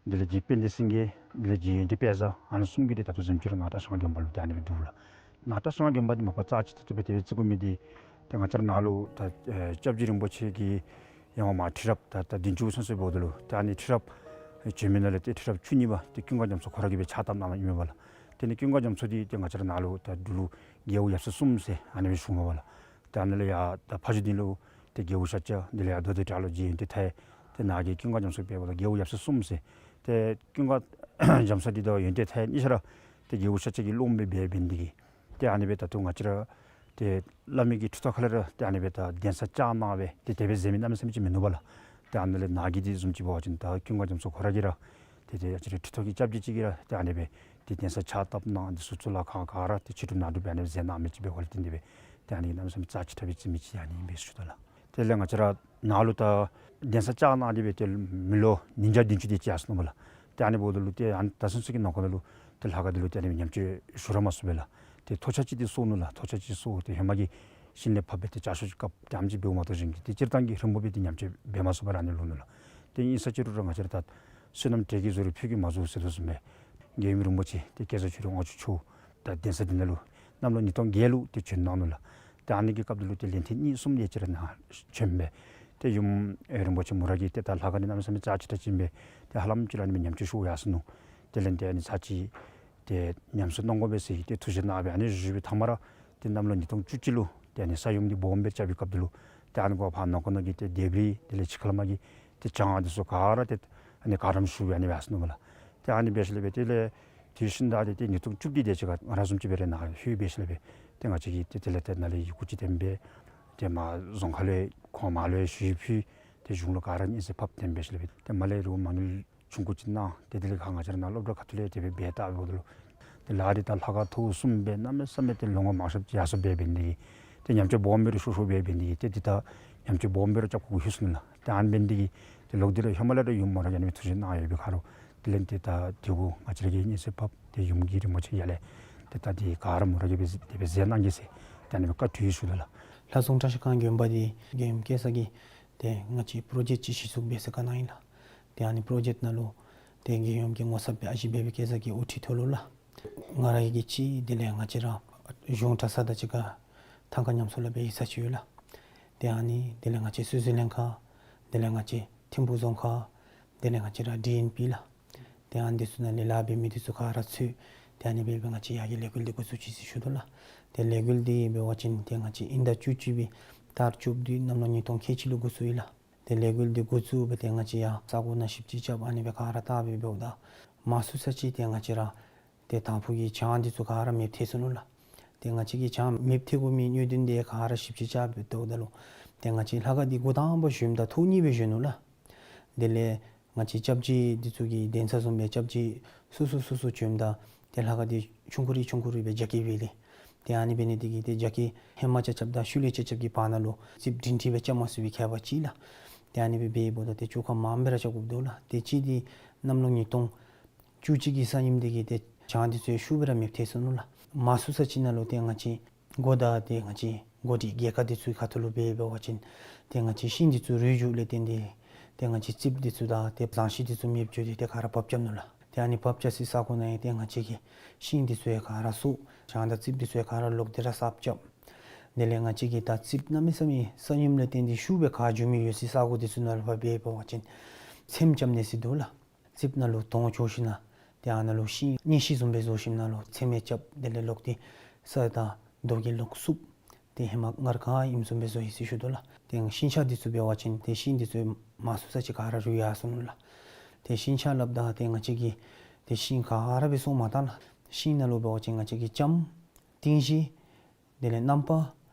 དེ་ལས་རྗེ་དཔལ་ལྡན་སེང་གེ། དེ་ལས་རྗེ་ཡོན་ཏན་དཔལ་བཟང་ཨ་ནི་གསུམ་གྱི་ཏེ་ད་ལྟོ་གཟིམ་ཅུང་ར་ནང་བཀྲ་ཤིས་སྒང་དགོན་པ་ལུ་ཏེ་ཨ་ནི་སྦེ་འདུག་ལགས། ནཱ་བཀྲ་ཤིས་སྒང་དགོན་པ་འདི་མ་པ་རྩ་ཆེ་ཏོག་ཏོ་སྦེ་དེ་སྦེ་བརྩི་དགོ་མི་འདི་ཏེ་ང་བཅས་ར་ནཱ་ལུ་ད་ཨེ་སྐྱབས་རྗེ་རིན་པོ་ཆེ་གི་ཡང་མ་ཁྲི་རབས་ད་ད་བདུན་ཅུ་ཚུན་ཚོད་འབདཝ་ད་ལུ་ཏེ་ཨ་ནི་ཁྲི་རབས་བྱོན་མི་ནང་ལས་ཏེ་ཁྲི་རབས་བཅུ་གཉིས་པ་ཏེ་ཀུན་དགའ་རྒྱ་མཚོ་ཁོ་ར་གིས་སྦེ་ཕྱག་བཏབ་གནང་མི་ཨིན་མས་པ་ལགས། དེ་ལས་ཀུན་དགའ་རྒྱ་མཚོ་འདི་ཏེ་ང་བཅས་ར་ནཱ་ལུ་ད་འབྲུག་ལུ་རྒྱལ་པོ་ཡབ་སྲས་གསུམ་ཟེར་ཨ་ནི་སྦེ་ཞུཝ་མས་པ་ལགས། ཏེ་ཨ་ནི་ལས་ཡར་ད་ཕ་ཇོ་སྡིངས་ལུ་ཏེ་རྒྱལ་པོ་ཤཱཀྱ། དེ་ལས་ཡར་མདོ་སྡེ་བྲག་ལུ་རྗེ་ཡོན་ཏན་ཐར། ཏེ་ནཱ་གི་ཀུན་དགའ་རྒྱ་མཚོ་འབདཝ་ད་རྒྱལ་པོ་ཡབ་སྲས་གསུམ་ཟེར། ཏེ་ཀུན་དགའ་རྒྱ་མཚོ་འདི་དང་ཡོན་ཏན་ཐར་གཉིས་ཆ་ར་ཏེ་རྒྱལ་པོ་ཤཱཀྱ་གི་སློབ་མ་སྦེ་འབད་འབད་ནི་འདི་གིས་ཏེ་ཨ་ནི་སྦེ་ད་ལྟོ་ང་བཅས་ར་ཏེ་བླ་མའི་གི་ཁྲི་ཐོག་ཁ་ལས་ར་ཏེ་ཨ་ནི་སྦེ་ད་གདན་ས་བཅགས་གནང་སྦེ་ཏེ་དེ་སྦེ་མཛད་མི་གནམ་མེད་ས་མེད་ཅིག་མིན་ནུག་པ་ལགས། ཏེ་ཨ་ནི་ལས་ནཱ་གི་འདི་བཟུམ་ཅིག་འབད་བ་ཅིན་ད་ཀུན་དགའ་རྒྱ་མཚོ་ཁོ་ར་གིས་ར་ཏེ་ཏེ་ང་བཅས་རའི་ཁྲི་ཐོག་གི་སྐྱབས་རྗེ་ཅིག་གིས་ར་ཏེ་ཨ་ནི་སྦེ་ཏེ་གདན་ས་ཕྱག་བཏབ་གནང་འདི་ཚུ་གཙུག་ལག་ཁང་ག་ར་ཏེ་ཕྱི་གྲུབ་ནང་གྲུབ་སྦེ་ཨ་ནི་སྦེ་མཛད་གནང་མི་ཅིག་འབད་བ་ལས་བརྟེན་ཏེ་སྦེ་ཏེ་ཨ་ནི་གིས་གནམ་མེད་ས་མེད་རྩ་ཆེ་དྲགས་སྦེ་བརྩི་མི་ཅིག་ཨ་ནི་ཨིན་པས་ཟེར་ཞུ་དོ་ལགས། དེ་ལས་ང་བཅས་ར་ནཱ་ལུ་ད་གདན་ས་བཅགས་གནང་སྟེ་སྦེ་ཏེ་མི་ལོ་ཉིས་བརྒྱ་བདུན་ཅུ་དེ་ཅིག་ཡར་སོ་ནུག་པ་ལགས། ཏེ་ཨ་ནི་འབདཝ་ད་ལུ་ཏེ་ཨ་ནི་ད་ཚུན་ཚོད་ཀྱི་ནང་འཁོད་ནང་ལུ་ཏེ་ལྷ་ཁང་འདི་ལུ་ཏེ་ཨ་ནི་ཉམས་བཅོས་ཞུ་ར་མ་ཚུགས་པས་ལགས། ཏེ་ཐོག་ཆ་ཅིག་ཏེ་གསོ་ནུག་ལགས། ཐོག་ཆ་ཅིག་གསོ་སྟེ་ཧེ་མ་གི་ཤིང་ལས་ཕབ་སྦེ་ཏེ་ལྕགས་ཤོག་ཅིག་བཀབ་སྟེ་ཨ་ནེམ་ཅིག་འབདཝ་མ་གཏོགས་གཞན་གྱི་ཏེ་སྤྱིར་བཏང་གི་རིམ་པ་སྦེ་ཏེ་ཉམས་བཅོས་འབད་མ་ཚུགས་པར་ཨ་ནི་ལུས་ནུག་ལགས། ཏེ་ཨིན་ཟེར་ཅི་རུང་ར་ང་བཅས་ར་ད་བསོད་ནམས་འབྲས་ཀྱི་བཟོ་རུང་ཕུད་ཀྱིས་མ་བཟོད་ཟེར་དོ་བཟུམ་སྦེ་རྒྱལ་ཡུམ་རིན་པོ་ཆེ་ཏེ་སྐལ་བཟང་ཆོས་སྒྲོན་དབང་ཕྱུག་མཆོག་ད་གདན་ས་འདི་ནང་ལུ་གནམ་ལོ་ཉིས་སྟོང་བརྒྱད་ལུ་ཏེ་བྱོན་གནང་ནུག་ལགས། ཏེ་ཨ་ནི་གི་སྐབས་འདི་ལུ་ཏེ་ལན་ཐེངས་གཉིས་གསུམ་དེ་ཅིག་ར་ནཱ་བྱོན་སྦེ་ཏེ་ཡུམ་ཨེ་རིན་པོ་ཆེ་མོ་ར་གིས་ཏེ་ད་ལྷ་ཁང་འདི་གནམ་མེད་ས་མེད་རྩ་ཆེ་དྲགས་ཅིག་ཨིན་པས། ཏེ་ཧ་ལམ་ཅིག་ར་ཨ་ནི་སྦེ་ཉམས་བཅོས་ཞུ་ཡར་སོ་ནུག། དེ་ལས་ཏེ་ཨ་ནི་ཚར་གཅིག་ཏེ་ཉམས་གསོ་གནང་དགོ་པས་ཟེར་ཏེ་ཐུགས་བཞེད་གནང་སྦེ་ཨ་ནི་བཞུགས་པའི་མཐའ་མ་ར་ཏེ་གནམ་ལོ་ཉིས་སྟོང་བཅུ་གཅིག་ལུ་ཏེ་ཨ་ནི་ས་ཡོམ་འདི་སྦོམ་སྦེ་རྐྱབ་པའི་སྐབས་འདི་ལུ་ཏེ་ཨ་ནི་གུ་ཕར་ནང་འཁོད་ནང་གི་ཏེ་ལྡེབས་རིས་དེ་ལས་ཕྱི་ཁ་ལས་མར་གྱི་ཏེ་བྱང་འདི་ཚུ་ག་ར་ཏེ་ཨ་ནི་ག་རམ་ཞུ་སྦེ་ཨ་ནི་སྦེ་ཡར་སོ་ནུག་པ་ལགས། ཏེ་ཨ་ནི་སྦེ་ཞིནམ་ལས་སྦེ་དེ་ལས་དེ་བཞིན་ད་ཏེ་ཏེ་ཉིས་སྟོང་བཅུ་བདུན་དེ་ཅིག་ཁར་ང་ར་བཟུམ་ཅིག་སྦེ་ར་ནཱ་ལྷོད་སྦེ་ཞིནམ་ལས་སྦེ་ཏེ་ང་བཅས་ཀྱིས་ཏེ་དེ་ལས་ཏེ་ནཱ་ལས་ཡི་གུ་ཅིག་འཐེན་སྦེ་ཏེ་མར་རྫོང་ཁ་ལས་ཁོང་མར་ལས་ཞུ་ཡིག་ཕུལ། ཏེ་གཞུང་ལུ་ག་ར་སྙན་སེང་ཕབ་སྟེ་སྦེ་ཞིནམ་ལས་སྦེ་ཏེ་མར་ལས་རུང་མ་དངུལ་ཆུང་ཀུ་ཅིག་གནང་། ཏེ་དེ་ལས་ཁར་ང་བཅས་ར་ནཱ་སློབ་གྲྭ་ཁ་ཐུག་ལས་དེ་སྦེ་འབད་ད་འབདཝ་ད་ལུ་ཏེ་ལཱ་འདི་ད་ལྷ་ཁང་ཐོག་གསུམ་སྦེ་གནམ་མེད་ས་མེད་ཏེ་ལོ་ངོ་མང་ཤོས་ཅིག་ཡར་སོ་སྦེ་འབད་ནི་དེ་གིས་ཏེ་ཉམས་བཅོས་སྦོམ་སྦེ་ར་ཤོར་ཤོརཝ་སྦེ་འབད་ནི་དེ་གིས་ཏེ་འདི་ད་ཉམས་བཅོས་སྦོམ་སྦེ་ར་རྐྱབ་དགོཔ་ལྷོད་སོ་ནུག་ལགས། ཏེ་ཨ་ནི་འབད་ནི་དེ་གིས་ཏེ་ལོག་སྟེ་ར་ཧེ་མ་ལས་ར་ཡུམ་མོ་ར་གིས་ཨ་ནི་ཐུགས་བཞེད་གནང་ཡོད་པའི་ཁར་ལུ་དེ་ལས་ཏེ་ད་དེ་གུ་ང་བཅས་ར་གིས་སྙན་སེང་ཕབ་སྟེ་ཡུམ་གྱིས་རིན་པོ་ཆེ་ཡར་ལས་ཏེ་ད་འདི་ག་ར་མོ་ར་གིས་སྦེ་དེ་སྦེ་མཛད་གནང་གེ་ཟེར་ཏེ་ཨ་ནི་སྦེ་བཀའ་འཁྲོལ་ཡི་ཟེར་ཞུ་དོ་ལགས། ལྷ་སྲུང་བཀྲ་ཤིས་སྒང་དགོན་པ་འདི་རྒྱལ་ཡུམ་སྐལ་བཟང་གིས་ཏེ་ང་བཅས་པྲོ་ཇེཀཊ་ཅིག་གཞི་བཙུགས་འབད་ཟེར་བཀའ་གནང་ཡི་ལགས། ཏེ་ཨ་ནི་པྲོ་ཇེཀཊ་ནང་ལུ་ཏེ་རྒྱལ་ཡུམ་གྱི་ངོ་ཚབ་སྦེ་ཨ་ཞེ་འབད་བའི་སྐལ་བཟང་གིས་དབུ་ཁྲིད་འཐུ་ལོ་ལགས། ང་ར་གིས་གཅིག་དེ་ལས་ང་བཅས་ར་གཞུང་གྲྭ་ཚང་དང་གཅིག་ཁར་ཐང་ཀ་ཉམས་གསོ་སླབ་པའི་ཡིག་ཚང་ཅིག་ཡོད་ལགས། ཏེ་ཨ་ནི་དེ་ལས་ང་བཅས་སྲོལ་འཛིན་ལྷན་ཁག་དེ་ལས་ང་བཅས་ཐིམ་ཕུག་རྫོང་ཁག་དེ་ལས་ང་བཅས་ར་ཌི་ཨེན་པི་ལགས། ཏེ་ཨ་ནི་འདི་ཚུ་ནང་ལས་ལཱ་འབད་མི་འདི་ཚུ་ག་ར་ཚུད། ཏེ་ཨ་ནི་སྦེ་སྦེ་ང་བཅས་ཡར་གྱི་ལས་འགུལ་འདི་འགོ་བཙུགས་ཅི་ཟེར་ཞུ་དོ་ལགས། ཏེ་ལས་འགུལ་འདི་འབད་བ་ཅིན་ཏེ་ང་བཅས་དབྱིན་ཟླ་བཅུ་གཅིག་པའི་ཟླ་བཅུ་བདུན་གནམ་ལོ་ཉིས་སྟོང་ཁལ་གཅིག་ལུ་འགོ་བཙུགས་ཡི་ལགས། ཏེ་ལས་འགུལ་འདི་འགོ་བཙུགས་སྦེ་ཏེ་ང་བཅས་ཡར་ས་གོ་ནང་ཞིབ་དཔྱད་རྐྱབ་ཨ་ནི་སྦེ་ག་ར་བལྟ་སྦེ་འབདཝ་ད་མང་སུ་ས་ཅིག་ཏེ་ང་བཅས་ར་ཏེ་དང་ཕུ་གི་བྱང་འདི་ཚུ་ག་ར་མེདཔ་ཐལ་སོ་ནུག་ལགས། ཏེ་ང་བཅས་ཀྱིས་བྱང་མེདཔ་ཐལ་དགོ་མི་གནད་དོན་འདི་ག་ར་ཞིབ་དཔྱད་རྐྱབ་སྦེ་བལྟཝ་ད་ལུ་ཏེ་ང་བཅས་ལྷ་ཁང་འདི་འགོ་དང་པ་བཞེངསམ་ད་ཐོག་གཉིས་སྦེ་བཞེངས་ནུག་ལགས། དེ་ལས་ང་བཅས་སྐྱབས་རྗེ་འདི་ཚུ་གི་གདན་ས་བཟུམ་སྦེ་སྐྱབས་རྗེ་སོ་སོ་སོ་སོ་བྱོནམ་ད་ཏེ་ལྷ་ཁང་འདི་ཆུང་ཀུ་རེ་ཆུང་ཀུ་རེ་སྦེ་རྒྱ་སྐྱེད་འབད་ཡི་ལགས། ཏེ་ཨ་ནི་འབད་ནི་དེ་གིས་ཏེ་རྒྱ་སྐྱེད་ཧེ་མ་ཆ་ཁྱབ་དང་ཤུལ་ལས་ཆ་ཁྱབ་ཀྱི་བར་ན་ལུ་རྩིགཔ་སྒྲིང་སྒྲིང་སྦེ་རྐྱབ་མ་ཚུགས་པའི་ཁྱད་པར་ཅིག་ལགས། ཏེ་ཨ་ནི་སྦེ་འབདཝ་ད་ཏེ་བཅོ་ཁ་མངམ་སྦེ་ར་རྐྱབ་དགོཔ་འདུག་ལགས། ཏེ་གཅིག་འདི་གནམ་ལོ་ཉིས་སྟོང་བཅུ་གཅིག་གི་ས་ཡོམ་འདི་གིས་ཏེ་བྱང་འདི་ཚུ་ཡང་ཤུགས་སྦེ་ར་མེདཔ་ཐལ་སོ་ནུག་ལགས། མང་སུ་ས་ཅིག་ནང་ལུ་ཏེ་ང་བཅས་སྒོ་དང་ཏེ་ང་བཅས་སྒོ་སྒྲིག་སྒེར་ཁང་འདི་ཚུ་གི་ཁ་ཐུག་ལུ་འབད་འབད་བ་ཅིན་ཏེ་ང་བཅས་ཤིང་འདི་ཚུ་རུལ་འགྱོཝ་ལས་བརྟེན་ཏེ་ཏེ་ང་བཅས་རྩིགཔ་འདི་ཚུ་དང་ཏེ་ཟངས་ཤིང་འདི་ཚུ་མེདཔ་འགྱོ་སྟེ་ཏེ་ག་ར་བབས་རྐྱབ་ནུག་ལགས། ཏེ་ཨ་ནི་བབས་རྐྱབ་སའི་ས་གོ་ནང་ཡང་ཏེ་ང་བཅས་ཀྱི་ཤིང་འདི་ཚུ་ཡང་ག་ར་སོར། བྱང་དང་རྩིགཔ་འདི་ཚུ་ཡང་ག་ར་ལོག་སྟེ་ར་གསརཔ་རྐྱབ། དེ་ལས་ང་བཅས་ཀྱི་ད་རྩིགཔ་གནམ་མེད་ས་མེད་ས་ཡོམ་ལས་བརྟེན་ཏེ་ཤུགས་སྦེ་ག་འགྱོ་མི་ཡོད་སའི་ས་གོ་འདི་ཚུ་ནང་ལུ་ཕར་འབད་འབད་བ་ཅིན་ཚེམ་རྐྱབ་ནི་ཟེར་འདུག་ལགས། རྩིགཔ་ནང་ལུ་དོང་བཅོ་ཞིན་ན་ཏེ་ཨ་ནཱ་ལུ་ཤིང་གཉེན་ཤིང་བཟུམ་སྦེ་བཟོ་ཞིནམ་ལས་ཚེམ་ཡང་རྐྱབ། དེ་ལས་ལོག་སྟེ་ས་དང་རྡོ་གིས་ལོག་བསུབ། ཏེ་ཧེ་མ་སྔར་ག་ཨིནམ་བཟུམ་སྦེ་བཟོ་ཡི་ཟེར་ཞུ་དོ་ལགས། ཏེ་ཤིང་ཆ་འདི་ཚུ་འབད་བ་ཅིན་ཏེ་ཤིང་འདི་ཚུ་མང་སུ་ས་ཅིག་ག་ར་རུལ་ཡར་སོ་ནུག་ལགས། ཏེ་ཤིང་ཆ་སླབ་ད་ཏེ་ང་བཅས་ཀྱིས་ཏེ་ཤིང་ག་ར་སྦེ་སོར་མ་བཏང་ལགས། ཤིང་ནང་ལུ་འབད་བ་ཅིན་ང་བཅས་ཀྱིས་ལྕངམ་ཏིང་ཤིང་དེ་ལས་རྣམ་པར་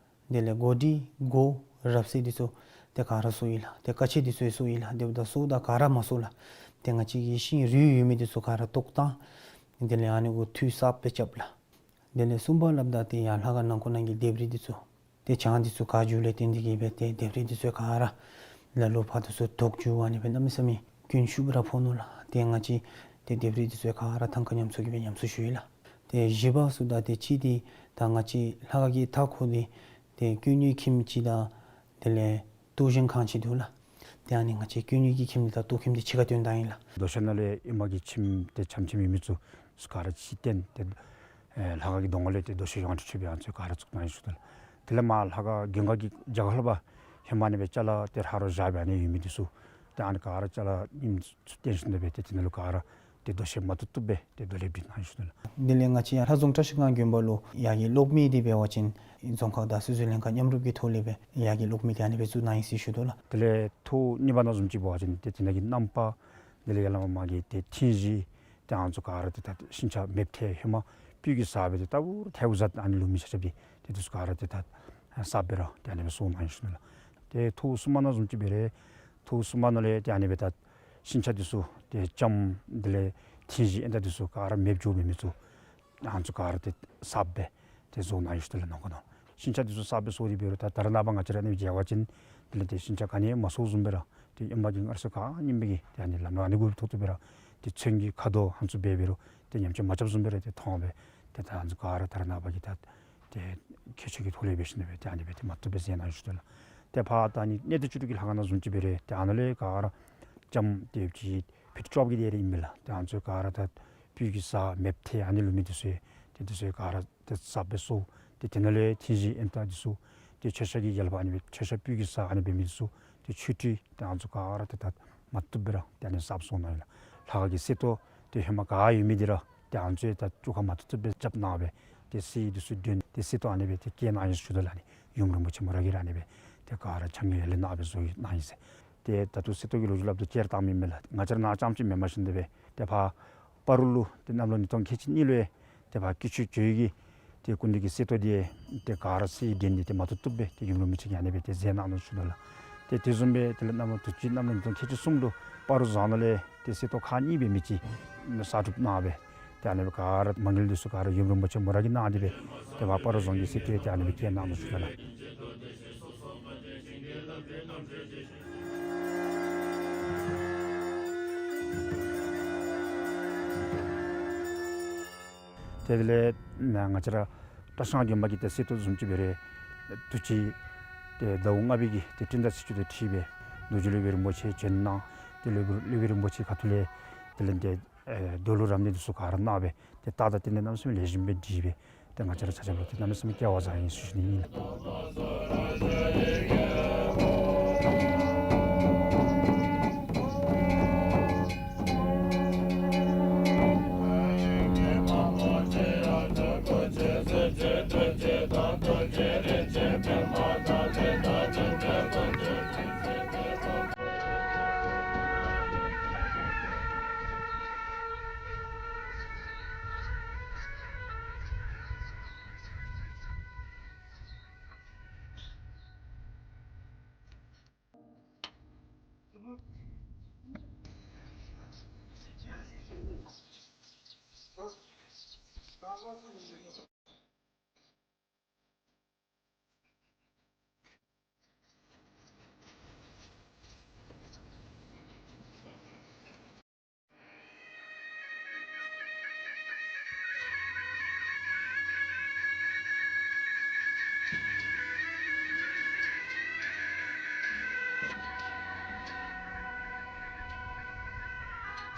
དེ་ལས་སྒོ་སྒྲིག་སྒོ་རབ་གསལ་འདི་ཚུ་ཏེ་ག་ར་སོར་ཡི་ལགས། ཏེ་ཀ་ཆས་འདི་ཚུ་ཡང་སོར་ཡི་ལགས། དེ་འབདཝ་ད་སོརཝ་ད་ག་ར་མ་སོར་ལགས། ཏེ་ང་བཅས་ཀྱི་ཤིང་རུལ་ཡོད་མི་འདི་ཚུ་ག་ར་བཏོག་བཏང་། དེ་ལས་ཨ་ནི་གུ་འཐུས་གསརཔ་སྦེ་རྐྱབ་ལགས། དེ་ལས་གསུམ་པ་སླབ་ད་ཏེ་ཡར་ལྷ་ཁང་ནང་འཁོད་ནང་གི་ལྡེབས་རིས་འདི་ཚུ་ཏེ་བྱང་འདི་ཚུ་ག་འགྱོཝ་ལས་བརྟེན་ཏེ་གིས་སྦེ་ཏེ་ལྡེབས་རིས་འདི་ཚུ་ག་ར་ལ་ལུ་ཕར་འདི་ཚུ་དོག་འགྱོ་ཨ་ནི་སྦེ་གནམ་མེད་ས་མེད་སྐྱོན་ཤུགས་སྦེ་ར་ཕོག་ནུག་ལགས། ཏེ་ང་བཅས་ཏེ་ལྡེབས་རིས་འདི་ཚུ་ག་ར་ཐང་ཀ་ཉམས་གསོ་གིས་སྦེ་ཉམས་གསོ་ཞུ་ཡི་ལགས། ཏེ་བཞི་པ་ཟེརཝ་ད་ཏེ་གཅིག་འདི་ད་ང་བཅས་ལྷ་ཁང་གི་མཐའ་འཁོར་འདི་ ཏེ་ཀུན་ཉོན་ཁྱིམ་གཅིག་དང་དེ་ལས་ལྟོ་གཞན་ཁང་གཅིག་འདུག་ལགས། ཏེ་ཨ་ནི་ང་བཅས་ཀུན་ཉོན་གྱི་ཁྱིམ་འདི་དང་ལྟོ་ཁྱིམ་འདི་ཕྱི་ཁར་བཏོན་བཏང་ཡི་ལགས། རྡོ་ཤ་ནང་ལས་ཨེ་མ་གི་ཁྱིམ་ཏེ་ཆམ་ཁྱིམ་ཡོད་མི་ཚུ་ག་ར་ཕྱིར་བཏོན་ཏེ་ཨེ་ལྷ་ཁང་གི་གདོང་ཁ་ལས་ཏེ་རྡོ་ཤ་ཡོངས་སུ་གྲུབ་པའི་ཨ་ནི་ཚུ་ག་ར་བཙུགས་གནང་ཡི་ཟེར་ཞུ་དོ་ལགས། དེ་ལས་མར་ལྷ་ཁང་གདོང་ཁ་གི་རྒྱབ་ཁ་ལུ་ཕར་ཧེ་མ་ཨ་ནི་སྦེ་ཅ་ལ་ཏེ་ཕར་ར་བཞག་སྦེ་ཨ་ནི་ཡོད་མི་འདི་ཚུ་ཏེ་ཨ་ནི་ག་ར་ཅ་ལ་ཉིམ་ཚུ་བཏོན་ཞིནམ་ལས་སྦེ་ཏེ་དེ་ནང་ལུ་ག་ར་ཏེ་རྡོ་ཤ་མ་བཏུབ་བཏུབ་སྦེ་ཏེ་རྡོ་ལེབ་སྒྲིག་གནང་ཡི་ཟེར་ཞུ་དོ་ལགས། དེ་ལས་ང་བཅས་ཡར་ལྷ་རྫོང་བཀྲ་ཤིས་སྒང་དགོན་པ་ལུ་ཡར་གྱི་གློག་མེ་འདི་འབད་བ་ཅིན་རྫོང་ཁག་དང་སོ་སོའི་ལྷན་ཁག་མཉམ་རུབ་ཀྱི་ཐོག་ལས་སྦེ་ཡར་གྱི་གློག་མེ་འདི་ཨ་ནི་སྦེ་བཙུགས་གནང་ཡི་ཟེར་ཞུ་དོ་ལགས། དེ་ལས་ཐོག་གཉིས་པ་ནང་བཟུམ་ཅིག་འབད་བ་ཅིན་ཏེ་དེ་ནང་གི་རྣམ་པ་དེ་ལས་ཡར་ལས་མར་མར་གྱི་ཏེ་ཐིང་གཞི་ཏེ་ཨ་ནི་ཚུ་ག་ར་ཏེ་ད་ཤིང་ཆ་མེདཔ་ཐལ་ཧེ་མ་སྤོས་ཀྱིས་བསགས་སྦེ་ཏེ་ལྟ་བུ་ཐལཝ་བཟའ་ཨ་ནི་ལུ་མི་ཆ་ཁྱབ་ཀྱིས་ཏེ་དེ་ཚུ་ག་ར་ཏེ་ད་གསརཔ་སྦེ་ར་ཏེ་ཨ་ནི་སྦེ་བཟོ་གནང་ཡི་ཟེར་ཞུ་དོ་ལགས། ཏེ་ཐོག་གསུམ་པ་ནང་བཟུམ་ཅིག་འབད་རུང་ཐོག་གསུམ་པ་ནང་ལས་ཏེ་ཨ་ནི་སྦེ་ད་ཤིང་ཆ་འདི་ཚུ་ཏེ་ལྕངམ་དེ་ལས་ཐིང་གཞི་ཨེ་ད་འདི་ཚུ་ག་ར་མེདཔ་འགྱོ་མི་མི་ཚུ་ཨ་ནི་ཚུ་ག་ར་ཏེ་གསརཔ་སྦེ་ཏེ་བཟོ་གནང་ཡི་ཟེར་ཞུ་དོ་ལགས། ནང་ཁོ་ནང་ཤིང་ཆ་འདི་ཚུ་གསརཔ་སྦེ་བཟོ་སྟེ་འབད་རུང་ད་ད་རེས་ནངས་པ་ང་བཅས་ར་ཨ་ནི་སྦེ་མཇལ་བ་ཅིན་དེ་ལས་ཏེ་ཤིང་ཆ་ག་ནི་མ་བཟོ་བཟུམ་སྦེ་ར་ཏེ་ཨེ་མ་གི་སྔར་སྲོལ་ག་ཨིན་པའི་གི་ཏེ་ཨ་ནི་ལམ་ལུགས་ཨ་ནི་གུ་ཐོག་ཏུ་སྦེ་ར་ཏེ་ཚོན་གྱི་ཁ་དོག་ཨ་ནི་ཚུ་འབད་འབད་རུང་ཏེ་ཉམས་ཆག་མ་རྐྱབ་བཟུམ་སྦེ་ར་ཏེ་མཐོང་སྦེ་ཏེ་ད་ཨ་ནི་ཚུ་ག་ར་ད་རེས་ནངས་པ་གི་ད་ཏེ་ཁྱད་ཆོས་ཀྱི་ཐོག་ལས་འབད་ཞིནམ་ལས་སྦེ་ཏེ་ཨ་ནི་སྦེ་ཏེ་མ་བཏུབ་སྦེ་མཛད་གནང་ཡི་ཟེར་ཞུ་དོ་ལགས། ཏེ་ཕར་ད་ཨ་ནི་གནས་བརྟན་བཅུ་དྲུག་གི་ལྷ་ཁང་ནང་བཟུམ་ཅིག་འབད་རུང་ཏེ་ཨ་ནཱ་ལས་ག་ར་ལྕངམ་ཏེ་ཅིག་ཕིཊ་བཅོ་བརྒྱད་དེ་ར་ཨིན་མས་ལགས། ཏེ་ཨ་ནི་ཚུ་ག་ར་ད་སྤོས་ཀྱིས་བསགས་མེདཔ་ཐལ་ཨ་ནི་ལུ་མི་འདི་ཚུ་ཏེ་འདི་ཚུ་ག་ར་ཏེ་གསརཔ་སྦེ་བཟོ། ཏེ་དེ་ནང་ལས་ཐིང་གཞི་ཨེ་ད་འདི་ཚུ་ཏེ་མཆོད་བཤམ་གྱི་ཡལ་པ་ཨ་ནི་སྦེ་མཆོད་བཤམ་སྤོས་ཀྱིས་བསགས་ཨ་ནི་འབད་མི་འདི་ཚུ་ཏེ་ཆུ་ཏི་ཏེ་ཨ་ནི་ཚུ་ག་ར་ཏེ་ད་མ་བཏུབ་སྦེ་ར་ཏེ་ཨ་ནི་གསརཔ་བཟོ་གནང་ཡི་ལགས། ལྷ་ཁང་གི་གསེར་ཏོག་ཏེ་ཧེ་མ་ག་ཡོད་མི་འདི་ར་ཏེ་ཨ་ནི་ཚུ་ད་བཅོ་ཁ་མ་བཏུབ་བཏུབ་སྦེ་རྐྱབ་གནང་སྦེ་ཏེ་གསེར་འདི་ཚུ་བཏོན་ཏེ་གསེར་ཏོག་ཨ་ནི་སྦེ་ཏེ་བཀལ་གནང་ཡི་ཟེར་ཞུ་དོ་ལགས། ཨ་ནི་ཡུམ་རིན་པོ་ཆེ་མོ་ར་གིས་ར་ཨ་ནི་སྦེ་ཏེ་ག་ར་ཆ་མེད་ཡར་ལས་ནཱ་སྦེ་བཟོ་གནང་ཡི་ཟེར། ཏེ་ད་ལྟོ་གསེར་ཏོག་གི་ལོ་རྒྱུས་སླབ་དོ་བཅད་བཏང་མི་མེན་ལགས། ང་བཅས་ར་ནཱ་རྐྱངམ་ཅིག་མེན་པར་ཞིནམ་ལས་སྦེ་ཏེ་ཕར་སྤ་རོ་ལུ་ཏེ་གནམ་ལོ་ཉིས་སྟོང་ཁལ་གཅིག་གཉིས་ལུ་ཏེ་ཕར་སྐྱིད་ཆུ་ཇོ་བོ་གི་ཏེ་སྐུ་མདུན་གྱི་གསེར་ཏོག་འདི་ཏེ་ག་ར་གསེར་གདན་འདི་ཏེ་མ་བཏུབ་བཏུབ་སྦེ་ཏེ་ཡུམ་རིན་པོ་ཆེ་གིས་ཨ་ནི་སྦེ་ཏེ་མཛད་གནང་ནུག་ཟེར་ཞུ་དོ་ལགས། ཏེ་དེ་བཟུམ་སྦེ་དེ་ལས་གནམ་ལོ་དུས་ཅི་གནམ་ལོ་ཉིས་སྟོང་ཁལ་གཅིག་གསུམ་ལུ་སྤ་རོ་རྫོང་ནང་ལས་ཏེ་གསེར་ཏོག་ཁག་གཉིས་འབད་མི་ཅིག་གསར་སྒྲུབ་གནང་སྦེ་ཏེ་ཨ་ནི་སྦེ་ག་ར་མ་དངུལ་འདི་ཚུ་ག་ར་ཡུམ་རིན་པོ་ཆེ་མོ་ར་གིས་གནང་སྟེ་སྦེ་ཏེ་ཕར་སྤ་རོ་རྫོང་གི་གསེར་ཏོག་ཏེ་ཨ་ནི་སྦེ་བཀལ་གནང་ནུག་ཟེར་ཞུ་དོ་ལགས། དེ་ལས་ང་བཅས་ར་བཀྲ་ཤིས་སྒང་དགོན་པ་གི་ཏེ་གསེར་ཏོག་བཟུམ་ཅིག་འབད་རུང་དུས་ཅི་ཏེ་ཟླཝ་ལྔ་པའི་གི་ཏེ་སྤྲིན་ཟླ་ཚེས་བཅུ་དང་འཁྲིལ་སྦེ་རྡོ་རྗེ་སློབ་དཔོན་རིན་པོ་ཆེ་བྱོན་གནང་། ཏེ་སློབ་དཔོན་རིན་པོ་ཆེ་ཁ་ཐུག་ལས་དེ་ལས་ཏེ་ཨེ་རྡོ་ལུང་རབ་གནས་འདི་ཚུ་ག་ར་གནང་སྦེ་ཏེ་ད་ད་དེ་ནང་གནམ་མེད་ས་མེད་ལེགས་ཤོམ་སྦེ་སྒྲིག་སྦེ་ཏེ་ང་བཅས་ར་ཆ་ཁྱབ་ལུ་ཏེ་གནམ་མེད་ས་མེད་སྐལ་བ་བཟང་ཡི་ཟེར་ཞུ་ནི་ཨིན།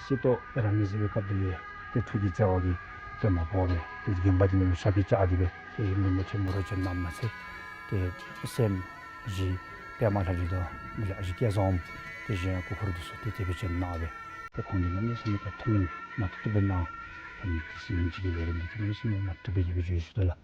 གསེར་ཏོག་རང་ཉིད་གཟིགས་པའི་སྐབས་དེ་ལས་ཏེ་ཐུགས་ཀྱི་བརྩེ་བ་གིས་ཏེ་མ་བོར་བར་ཏེ་དགོན་པ་འདི་ནང་ལུ་ཞབས་ཀྱིས་བཅགས་ཏེ་སྦེ་ཏེ་ཡུམ་རིན་པོ་ཆེ་མོ་ར་བྱོན་གནངམ་མ་ཚད་ཏེ་སྲསམོ་བཞི་པདྨ་ལྷ་རི་དང་མི་ལ་ཨ་ཞེ་སྐལ་བཟང་ཏེ་གཞན་སྐུ་འཁོར་འདི་ཚུ་ཏེ་དེ་སྦེ་བྱོན་གནང་སྦེ་ཏེ་ཁོང་གིས་གནམ་མེད་ས་མེད་ཐུགས་སྨོན་མ་བཏུབ་བཏུབ་སྦེ་གནང་། ད་ཨ་ནི་ཁྲི་སྲིང་ཨིན་ཅི་གི་ལས་རིམ་འདི་གནམ་མེད་ས་མེད་མ་བཏུབ་སྦེ་ཡོད་པའི་ཞུ་དོ་ལགས།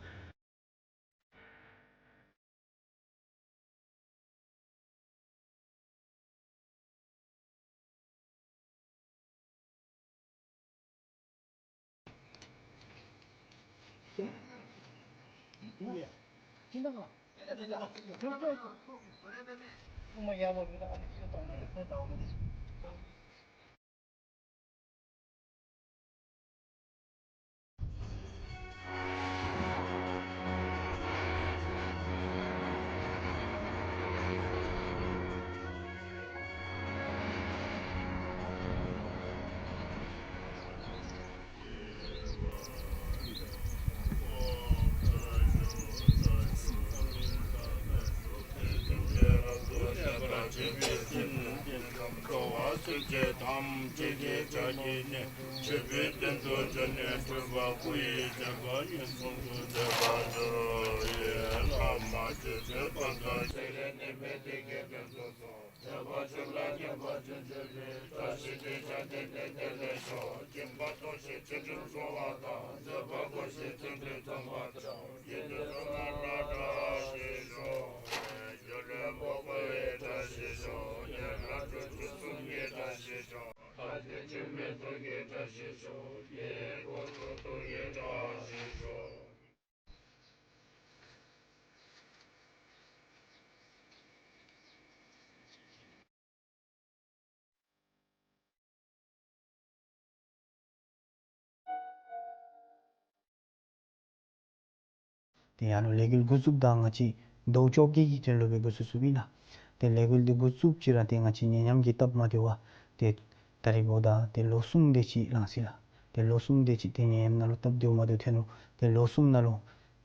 སེམས་ཅན་ཐམས་ཅད་ཀྱི་བྱ་བྱེད་ནི། ཆོས་པའི་སྟེང་དུ་བྱོན་ནས་སྤྲུལ་པ་སྐུ་ཡི་བསྟན་པ་ཉེར་བཟུང་དུ་མཛད་པར་ཤོག། ཡེ་བླ་མ་ཆོས་སྤྱོད་པ་དང་། སེམས་ཅན་ནད་མེད་བདེ་སྐྱིད་དོན་དུ་སོང་། ཐེག་པ་ཆོས་ལ་སྙོམས་པར་འཇུག་པའི། བཀྲ་ཤིས་དེ་ཅང་དེ་ནས་དེ་ལེགས་ཤོག། སྦྱིན་པ་ཚོགས་ཞིང་ཚུལ་ཁྲིམས་སྲུང་བ་དང་། བཟོད་པ་བསྐུལ་ཞིང་ཚུལ་ཁྲིམས་སྲུང་བ་དང་། ཡིད་བདེ་སོགས་རྣམས་ལ་བཀྲ་ཤིས་ཤོག། སྒྱུ་ལུས་འཕགས་པའི་བཀྲ་ཤིས་ཤོག། ཡན་ལག་དྲུག་ཅུ་གསུམ་གྱི་བཀྲ་ཤིས་ཤོག། ལྷ་སྲིན་འཆི་མེད་གསུམ་གྱི་བཀྲ་ཤིས་ཤོག། ཡི་དྭགས་དྲུག་ཅུ་གི་བཀྲ་ཤིས་ཤོག། ཏེ་ཡང་ན་ལས་འགུལ་འགོ་བཙུགསཔ་ད་ང་བཅས་ཟླཝ་བཅོ་བརྒྱད་ཀྱི་དོན་ལུ་སྦེ་འགོ་བཙུགས་བཙུགསཔ་ཨིན་ལགས། ཏེ་ལས་འགུལ་འདི་འགོ་བཙུགསཔ་ཅིག་ར་ཏེ་ང་བཅས་ཉེ་ཉམས་ཀྱི་སྟབས་མ་བདེཝ་ཏེ་ད་རིས་འབདཝ་ད་ཏེ་ལོ་གསུམ་དེ་ཅིག་ལང་ཅི་ལགས། ཏེ་ལོ་གསུམ་དེ་ཅིག་ཏེ་ཉེ་ཉམས་ནང་ལུ་སྟབས་བདེཝ་མ་བདེཝ་ཐོན་རུང་ཏེ་ལོ་གསུམ་ནང་ལུ་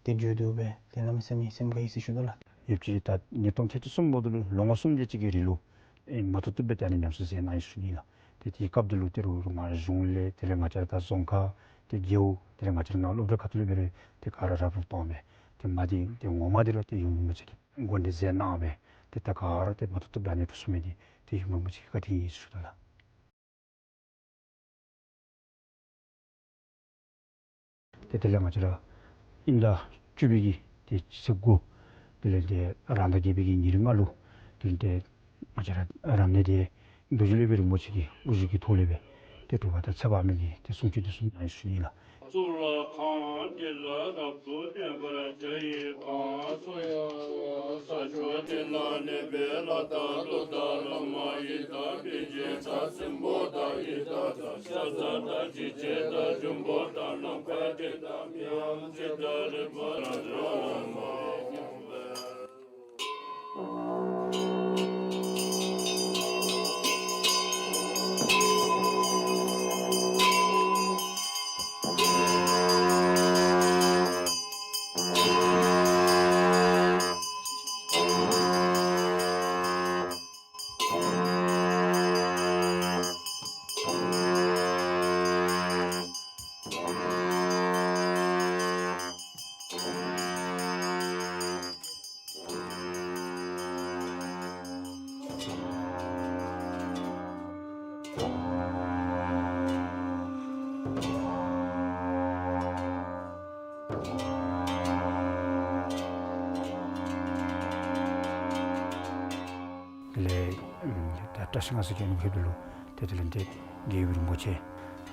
ཏེ་མཇུག་བསྡུ་སྦེ་ཏེ་གནམ་མེད་ས་མེད་སེམས་དགའ་ཡི་ཟེར་ཞུ་དོ་ལགས། ཡོདཔ་ཅིག་ད་ཉིས་སྟོང་ཁལ་གཅིག་གསུམ་འབདཝ་ད་ལུ་ལོ་ངོ་གསུམ་དེ་ཅིག་གི་རིང་ལུ་ཨེ་མ་ཐུབ་ཐུབ་སྦེ་ཏེ་ཨ་ནི་ཉམས་གསོ་མཛད་གནང་ཡི་ཟེར་ཞུ་ནི་ལགས། ཏེ་དེའི་སྐབས་དེ་ལུ་ཏེ་རུང་རུང་མར་གཞུང་ལས་དེ་ལས་ང་བཅས་ར་ད་རྫོང་ཁག་ཏེ་རྒེད་འོག་དེ་ལས་ང་བཅས་ར་ནང་སློབ་གྲྭ་ཁ་ཐུག་ལས་འབད་རུང་ཏེ་ག་ར་ར་སྤྲོད་གཏང་སྦེ་ཏེ་མ་དེ་ཏེ་ངོ་མ་དེ་ར་ཏེ་ཡུམ་རིན་པོ་ཆེ་གིས་འགོ་འདྲེན་མཛད་གནང་སྦེ་ཏེ་ད་ག་ར་ཏེ་མ་ཐུབ་ཐུབ་ད་ཨ་ནི་གྲུབ་ཚུགས་མི་དེ་ཏེ་ཡུམ་རིན་པོ་ཆེ་གི་བཀའ་དྲིན་ཨིན་ཟེར་ཞུ་དོ་ལགས། ཏེ་དེ་ལས་ང་བཅས་ར་དབྱིན་ཟླ་བཅུ་པའི་གི་ཏེ་སྤྱི་ཚེས་དགུ་དེ་ལས་ཏེ་རང་ཟླ་བརྒྱད་པའི་གི་ཉེར་ལྔ་ལུ་དེ་ལས་ཏེ་ང་བཅས་ར་རབ་གནས་དེ་རྡོ་རྗེ་སློབ་དཔོན་རིན་པོ་ཆེ་གི་དབུ་བཞུགས་ཀྱི་ཐོག་ལས་སྦེ་ཏེ་གྲུབ་པ་དང་ཚེ་དཔག་མེད་ཀྱི་ཏེ་གསུང་ཆོག་དེ་ཚུ་གནང་ཡི་ཟེར་ཞུ་ནི་ལགས། གཙུག་ལག་ཁང་འདི་ལ་རབ་ཏུ་བརྟན་པར་བྱ་ཡི་གང་སུ་ཡང་། ས་ཕྱོགས་འདི་ན་གནས་པའི་ལྷ་དང་ཀླུ་དང་བླ་མ་ཡི་དམ་མི་མཇེད་དང་སྲིན་པོ་དང་ཡི་དྭགས་དང་ཤ་ཟ་དང་འཇིགས་བྱེད་དང་འབྱུང་པོ་དང་ནམ་མཁའ་ལྡིང་དང་མི་འམ་ཅི་དང་རིག་པ་དང་འགྲོ་བ་མང་དེ་ལས་ད་བཀྲ་ཤིས་སྔགས་སི་གི་ནུབ་ཕྱོགས་ལུ་ཏེ་དེ་ལས་ཏེ་རྒྱལ་བའི་རིན་པོ་ཆེ་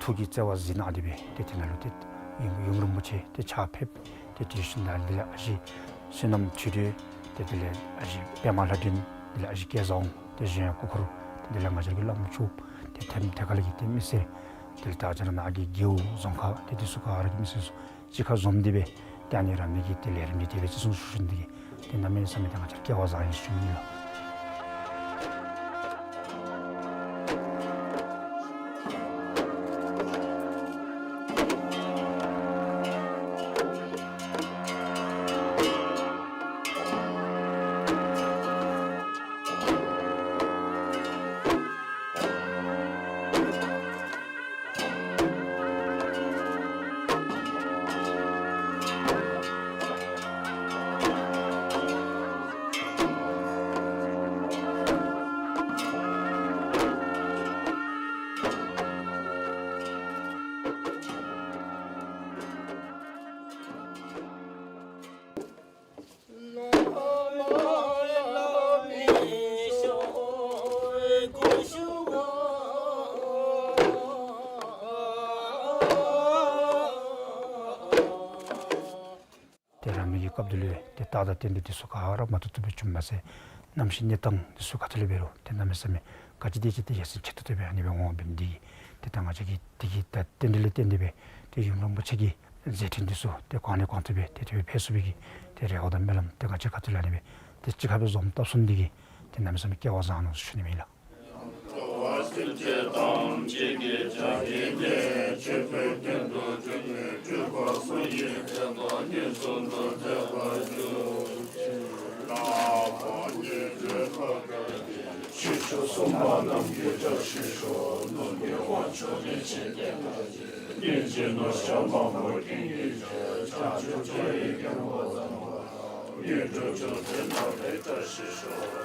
ཐུགས་ཀྱི་བརྩེ་བ་གཟིགས་གནང་སྟེ་སྦེ་ཏེ་དེ་ནང་ལུ་ཏེ་ཡུམ་ཡུམ་རིན་པོ་ཆེ་ཏེ་ཕྱག་ཕེབས། ཏེ་དེ་བཞིན་དུ་དེ་ལས་ཨ་ཞེ་བསོད་ནམས་ཆོས་སྒྲོན་ཏེ་དེ་ལས་ཨ་ཞེ་པདྨ་ལྷ་སྒྲོན་དེ་ལས་ཨ་ཞེ་སྐལ་བཟང་ཏེ་གཞན་སྐུ་འཁོར་ཏེ་དེ་ལས་ང་བཅས་ཀྱི་བླམ་ཆོསཔ་ཏེ་ཐེམ་ཐེ་ཀ་ལས་ཀྱི་ཏེ་མི་སེར་དེ་ལས་ད་ང་བཅས་ར་ནཱ་གི་རྒེད་འོག་རྫོང་ཁག་ཏེ་དེ་ཚུ་ག་ར་གི་མི་སེར་ཚུ་གཅིག་ཁར་འཛོམས་ཏེ་སྦེ་ཏེ་ཨ་ནི་རབ་གནས་ཀྱི་ཏེ་ལས་རིམ་འདི་དེ་སྦེ་བརྩི་སྲུང་ཞུ་ཞུ་ནི་དེ་གིས་ཏེ་གནམ་མེད་ས་མེད་ཏེ་ང་བཅས་ར་སྐལ་བ་བཟང་ཡི་ཟེར་ཞུ་ནི་ལགས། ཏེ་རབ་གནས་ཀྱི་སྐབས་དེ་ལུ་ཏེ་རྟགས་དང་རྟེན་འབྲེལ་དེ་ཚུ་ག་ར་མ་ཐུབ་ཐུབ་སྦེ་བྱུངམ་མ་ཚད་གནམ་གཤིས་གནས་སྟངས་དེ་ཚུ་ག་ཏེ་ལས་འབད་རུང་ཏེ་གནམ་མེད་ས་མེད་ག་ཅི་དེ་ཅིག་ཏེ་ཡར་སེང་ཆེ་ཏོག་ཏོ་སྦེ་ཨ་ནི་སྦེ་འོང་འབད་ནི་དེ་གིས་ཏེ་ད་ང་བཅས་ཀྱིས་དེ་གི་ད་རྟེན་འབྲེལ་ལས་བརྟེན་ཏེ་སྦེ་ཏེ་ཡུམ་རིན་པོ་ཆེ་གི་མཛད་འཕྲིན་དེ་ཚུ་ཏེ་གོང་ནས་གོང་དུ་སྦེ་ཏེ་དེ་སྦེ་འཕེལ་ཚུགས་པའི་གི་ཏེ་རེ་བ་དང་སྨོན་ལམ་ཏེ་ང་བཅས་ཁ་ཐུག་ལས་ཨ་ནི་སྦེ་ཏེ་གཅིག་ཁར་སྦེ་འཛོམས་སྟབས་གསུམ་དེ་གིས་ཏེ་གནམ་མེད་ས་མེད་སྐལ་བ་བཟང་ནུག་ཟེར་ཞུ་ནི་ཨིན་ལགས། འགྲོ་བ་སེམས་ཅན་ཐམས་ཅད་ཀྱི་བྱ་བྱེད་ནི། ཆོས་པའི་སྟེང་དུ་བྱོན་ནས་སྤྲུལ་པ་སྐུ་ཡི་བསྟན་པ་ཉེར་བཟུང་དུ་མཛད་པར་ཤོག། ཕྱི་ལ་ཕོ་ཉ་རི་ལ་དཀར་གྱི་ཕྱི་ཕྱོགས་ སྲུང་མ་རྣམས་ཀྱི་བཀྲ་ཤིས་ཤོག། ནོར་གྱི་དབང་ཕྱུག་བདེ་ཆེན་བསྟན་པ་རྒྱས། ཉེས་ཅན་ནོར་བཅས་མང་པོ་ཀུན་གྱི་རྒྱལ། བྱང་ཆུབ་འགྲོ་བའི་མགོན་པོ་དམ་པ། ངན་འགྲོ་བཅོམ་པའི་ནང་པའི་བཀྲ་ཤིས་ཤོག།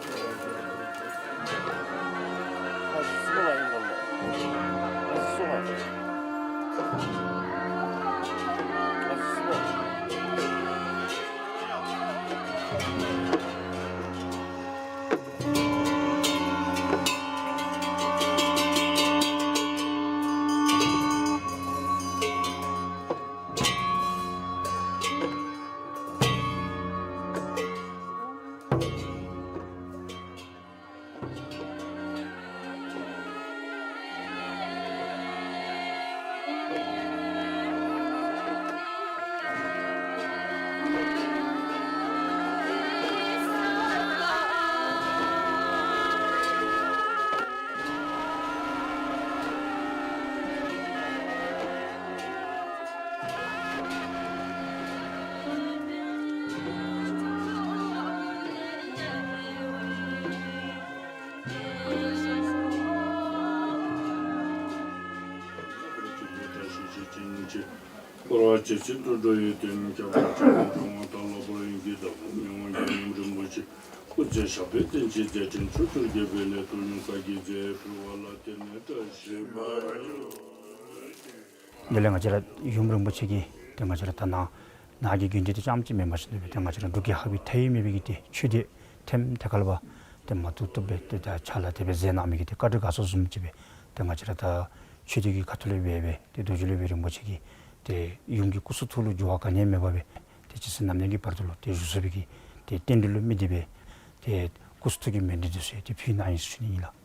འཁོར་བ་འཇིག་ཆེན་དུད་འགྲོ་ཡི་དོན། ཁྱབ་པ་ཆེན་པོ་འབྱུང་བ་དང་། ལྷག་པར་ཡོན་གྱི་བདག་པོ་མི་དབང་ཡབ་ཡུམ་རིན་པོ་ཆེ། སྐུ་ཚེ་ཞབས་པད་བརྟན་ཅིང་མཛད་འཕྲིན་ཕྱོགས་བཅུར་རྒྱས་པའི་སླད། དུས་ཡུན་བསྐལ་བརྒྱའི་རྫས་ཕུལ་བ་ལ་བརྟེན་ནས་བཀྲ་ཤིས་པར་ཤོག། དེ་ལས་ང་བཅས་ར་ཡུམ་རིན་པོ་ཆེ་གིས་ཏེ་ང་བཅས་ར་ད་ནཱ་ནཱ་གི་དགོན་སྡེ་འདི་རྐྱངམ་ཅིག་མེན་པར་ཞིནམ་ལས་ཏེ་ང་བཅས་ར་འབྲུག་རྒྱལ་ཁབ་ཀྱི་མཐའ་དབུས་མེད་པའི་གི་ཏེ་ཆོས་སྡེ་ཐེམ་ཐེ་ཀ་ལ་བ་ཏེ་མ་ཐུབ་ཐུབ་སྦེ་ཏེ་ད་ཕྱག་ལཱ་དེ་སྦེ་མཛད་གནང་མི་གི་ཏེ་བཀའ་དྲིན་དགའ་ཚོར་བཟུམ་ཅིག་སྦེ་ཏེ་ང་བཅས་ར་ད་ཆོས་སྡེ་གི་ཁ་ཐུག་ལས་འབད་སྦེ་ཏེ་རྡོ་རྗེ་སློབ་དཔོན་རིན་པོ་ཆེ་གིས་ཏེ་ཡུམ་གྱི་སྐུ་གསུང་ཐུགས་ལུ་འགྱུར་བ་ག་ནི་ཡང་མེད་པར་སྦེ་ཏེ་ཇི་སྲིད་ནམ་དུས་ཀྱི་བར་དུ་ལུ་ཏེ་བཞུགས་ཚུགས་པའི་གི་ཏེ་རྟེན་འབྲེལ་ལུ་དམིགས་ཏེ་སྦེ་ཏེ་སྐུ་གསུང་ཐུགས་ཀྱི་མཎྜལ་འདི་ཚུ་ཡང་ཏེ་ཕུལ་གནང་ཡི་ཟེར་ཞུ་ནི་ཨིན་ལགས།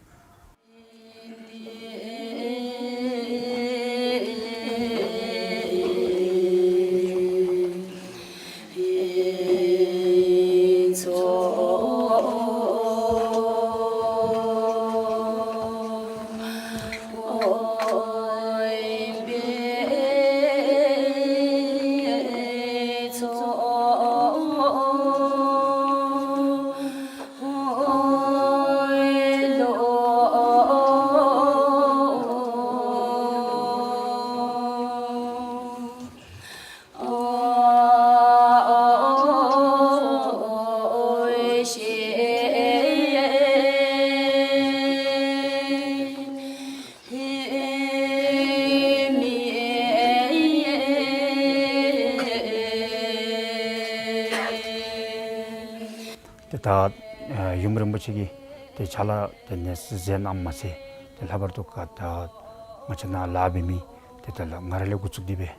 ཏེ་ད་ཡུམ་རིན་པོ་ཆེ་གིས་ཏེ་ཕྱག་ལཱ་དེ་ནེ་མཛད་གནངམ་མ་ཚད་ཏེ་ལྷག་པར་དུ་ག་ད་ང་བཅས་ནཱ་ལཱ་འབད་མི་ཏེ་ད་ལགས་ང་ར་ལས་འགོ་བཙུགས་ཏེ་སྦེ་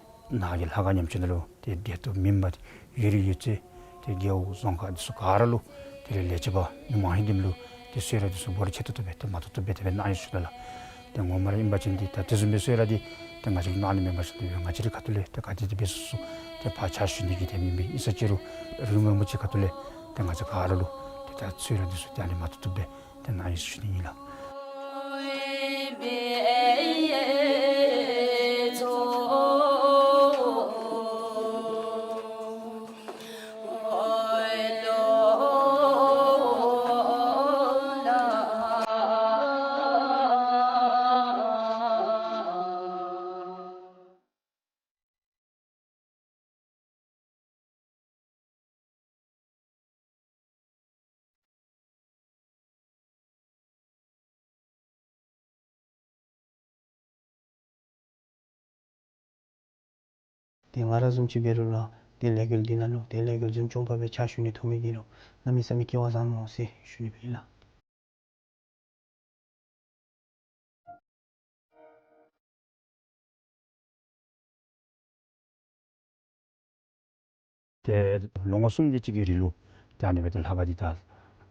ནཱ་གི་ལྷ་ཁང་ཉམས་བཅོས་ནང་ལུ་ཏེ་བདེ་སྟོབས་མི་མངའ་ཡོད་རིགས་ཡོད་ཚད་ཏེ་རྒེད་འོག་རྫོང་ཁག་འདི་ཚུ་ག་ར་ལུ་དེ་ལས་ལས་བྱེད་པ་མི་མང་ཧིང་ལྡན་ལུ་ཏེ་གསོལ་རས་འདི་ཚུ་འབོར་ཆེ་ཏོག་ཏོ་སྦེ་ཏེ་མ་ཐུབ་ཐུབ་སྦེ་དེ་སྦེ་གནང་ཡི་ཟེར་ཞུ་ནི་ལགས། ཏེ་ངོ་མ་ར་ཨིན་པ་ཅིན་འདི་ད་དེ་བཟུམ་སྦེ་གསོལ་རས་འདི་ཏེ་ང་བཅས་ལུ་གནང་ནི་མེན་པར་ཞིནམ་ལས་ང་བཅས་རའི་ཁ་ཐུག་ལས་ཏེ་ག་དེ་དེ་སྦེ་སོ་སོ་ཏེ་ཕར་ཕྱག་ཞུ་ནི་གི་དེ་མེན་པས། ཨིན་ས་ཅི་རུང་ཡུམ་རིན་པོ་ཆེ་ཁ་ཐུག་ལས་ཏེ་ང་བཅས་ག་ར་ལུ་ཏེ་ད་གསོལ་རས་འདི་ཚུ་ཏེ་ཨ་ནི་མ་ཐུབ་ཐུབ་སྦེ་ཏེ་གནང་ཡི་ཟེར་ཞུ་ནི་ཨིན་ལགས། ཏེ་ང་ར་བཟུམ་ཅིག་འབད་རུང་ར་ཏེ་ལས་འགུལ་འདི་ནང་ལུ་ཏེ་ལས་འགུལ་འཛིན་སྐྱོང་པ་སྦེ་ཕྱག་ཞུ་ནི་ཐོབ་མི་འདི་ལུ་གནམ་མེད་ས་མེད་སྐལ་བ་བཟང་ནུག་ཟེར་ཞུ་ནི་ཨིན་ལགས། ཏེ་ལོ་ངོ་གསུམ་དེ་ཅིག་གི་རིང་ལུ་ཏེ་ཨ་ནི་སྦེ་ཏེ་ལྷ་ཁང་འདི་ད་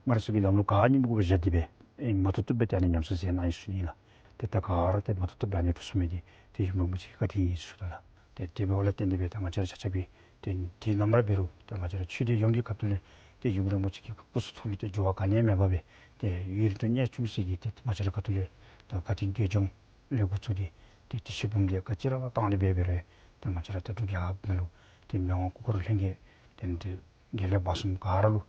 སྔར་སྲོལ་གྱི་ལམ་ལུགས་ག་ནི་མི་དགོ་པར་བཞག་སྟེ་སྦེ་ཨེ་མ་ཐུབ་ཐུབ་སྦེ་ཏེ་ཨ་ནི་ཉམས་གསོ་མཛད་གནང་ཡི་ཟེར་ཞུ་ནི་ཨིན་ལགས། ཏེ་ད་ག་ར་ཏེ་མ་ཐུབ་ཐུབ་སྦེ་ཨ་ནི་གྲུབ་ཚུགས་མི་འདི་ཏེ་ཡུམ་རིན་པོ་ཆེ་གི་བཀའ་དྲིན་ཨིན་ཟེར་ཞུ་དོ་ལགས། ཏེ་དེ་འབདཝ་ལས་བརྟེན་ཏེ་སྦེ་ད་ང་བཅས་ར་ཆ་ཁྱབ་ཀྱིས་ཏེ་དེ་ནམ་ར་འབད་རུང་ད་ང་བཅས་ར་ཆོས་སྡེ་ཡོངས་ཀྱི་ཁ་ཐུག་ལས་ཏེ་ཡུམ་རིན་པོ་ཆེ་གི་སྐུ་གསུང་ཐུགས་ཀྱི་ཏེ་འགྱུར་བ་ག་ནི་ཡང་མེད་པར་སྦེ་ཏེ་ཡུན་རིང་དུ་གནས་བཅུག་ཟེར་གྱི་ཏེ་ང་བཅས་ར་ཁ་ཐུག་ལས་ད་བཀའ་དྲིན་དགེ་སྦྱོང་ལས་འགོ་བཙུགས་ཏེ་ཏེ་བརྟུལ་ཞུགས་འབུམ་སྡེ་ག་ཅི་ར་བཏང་སྟེ་སྦེ་འབད་རུང་ཏེ་ང་བཅས་ར་ད་འབྲུག་རྒྱལ་ཁབ་ནང་ལུ་ཏེ་མི་དབང་སྐུ་འཁོར་ལྷན་རྒྱས་ཏེ་འདི་དགེ་ལེགས་སྦ་གསུམ་ག་ར་ལུ་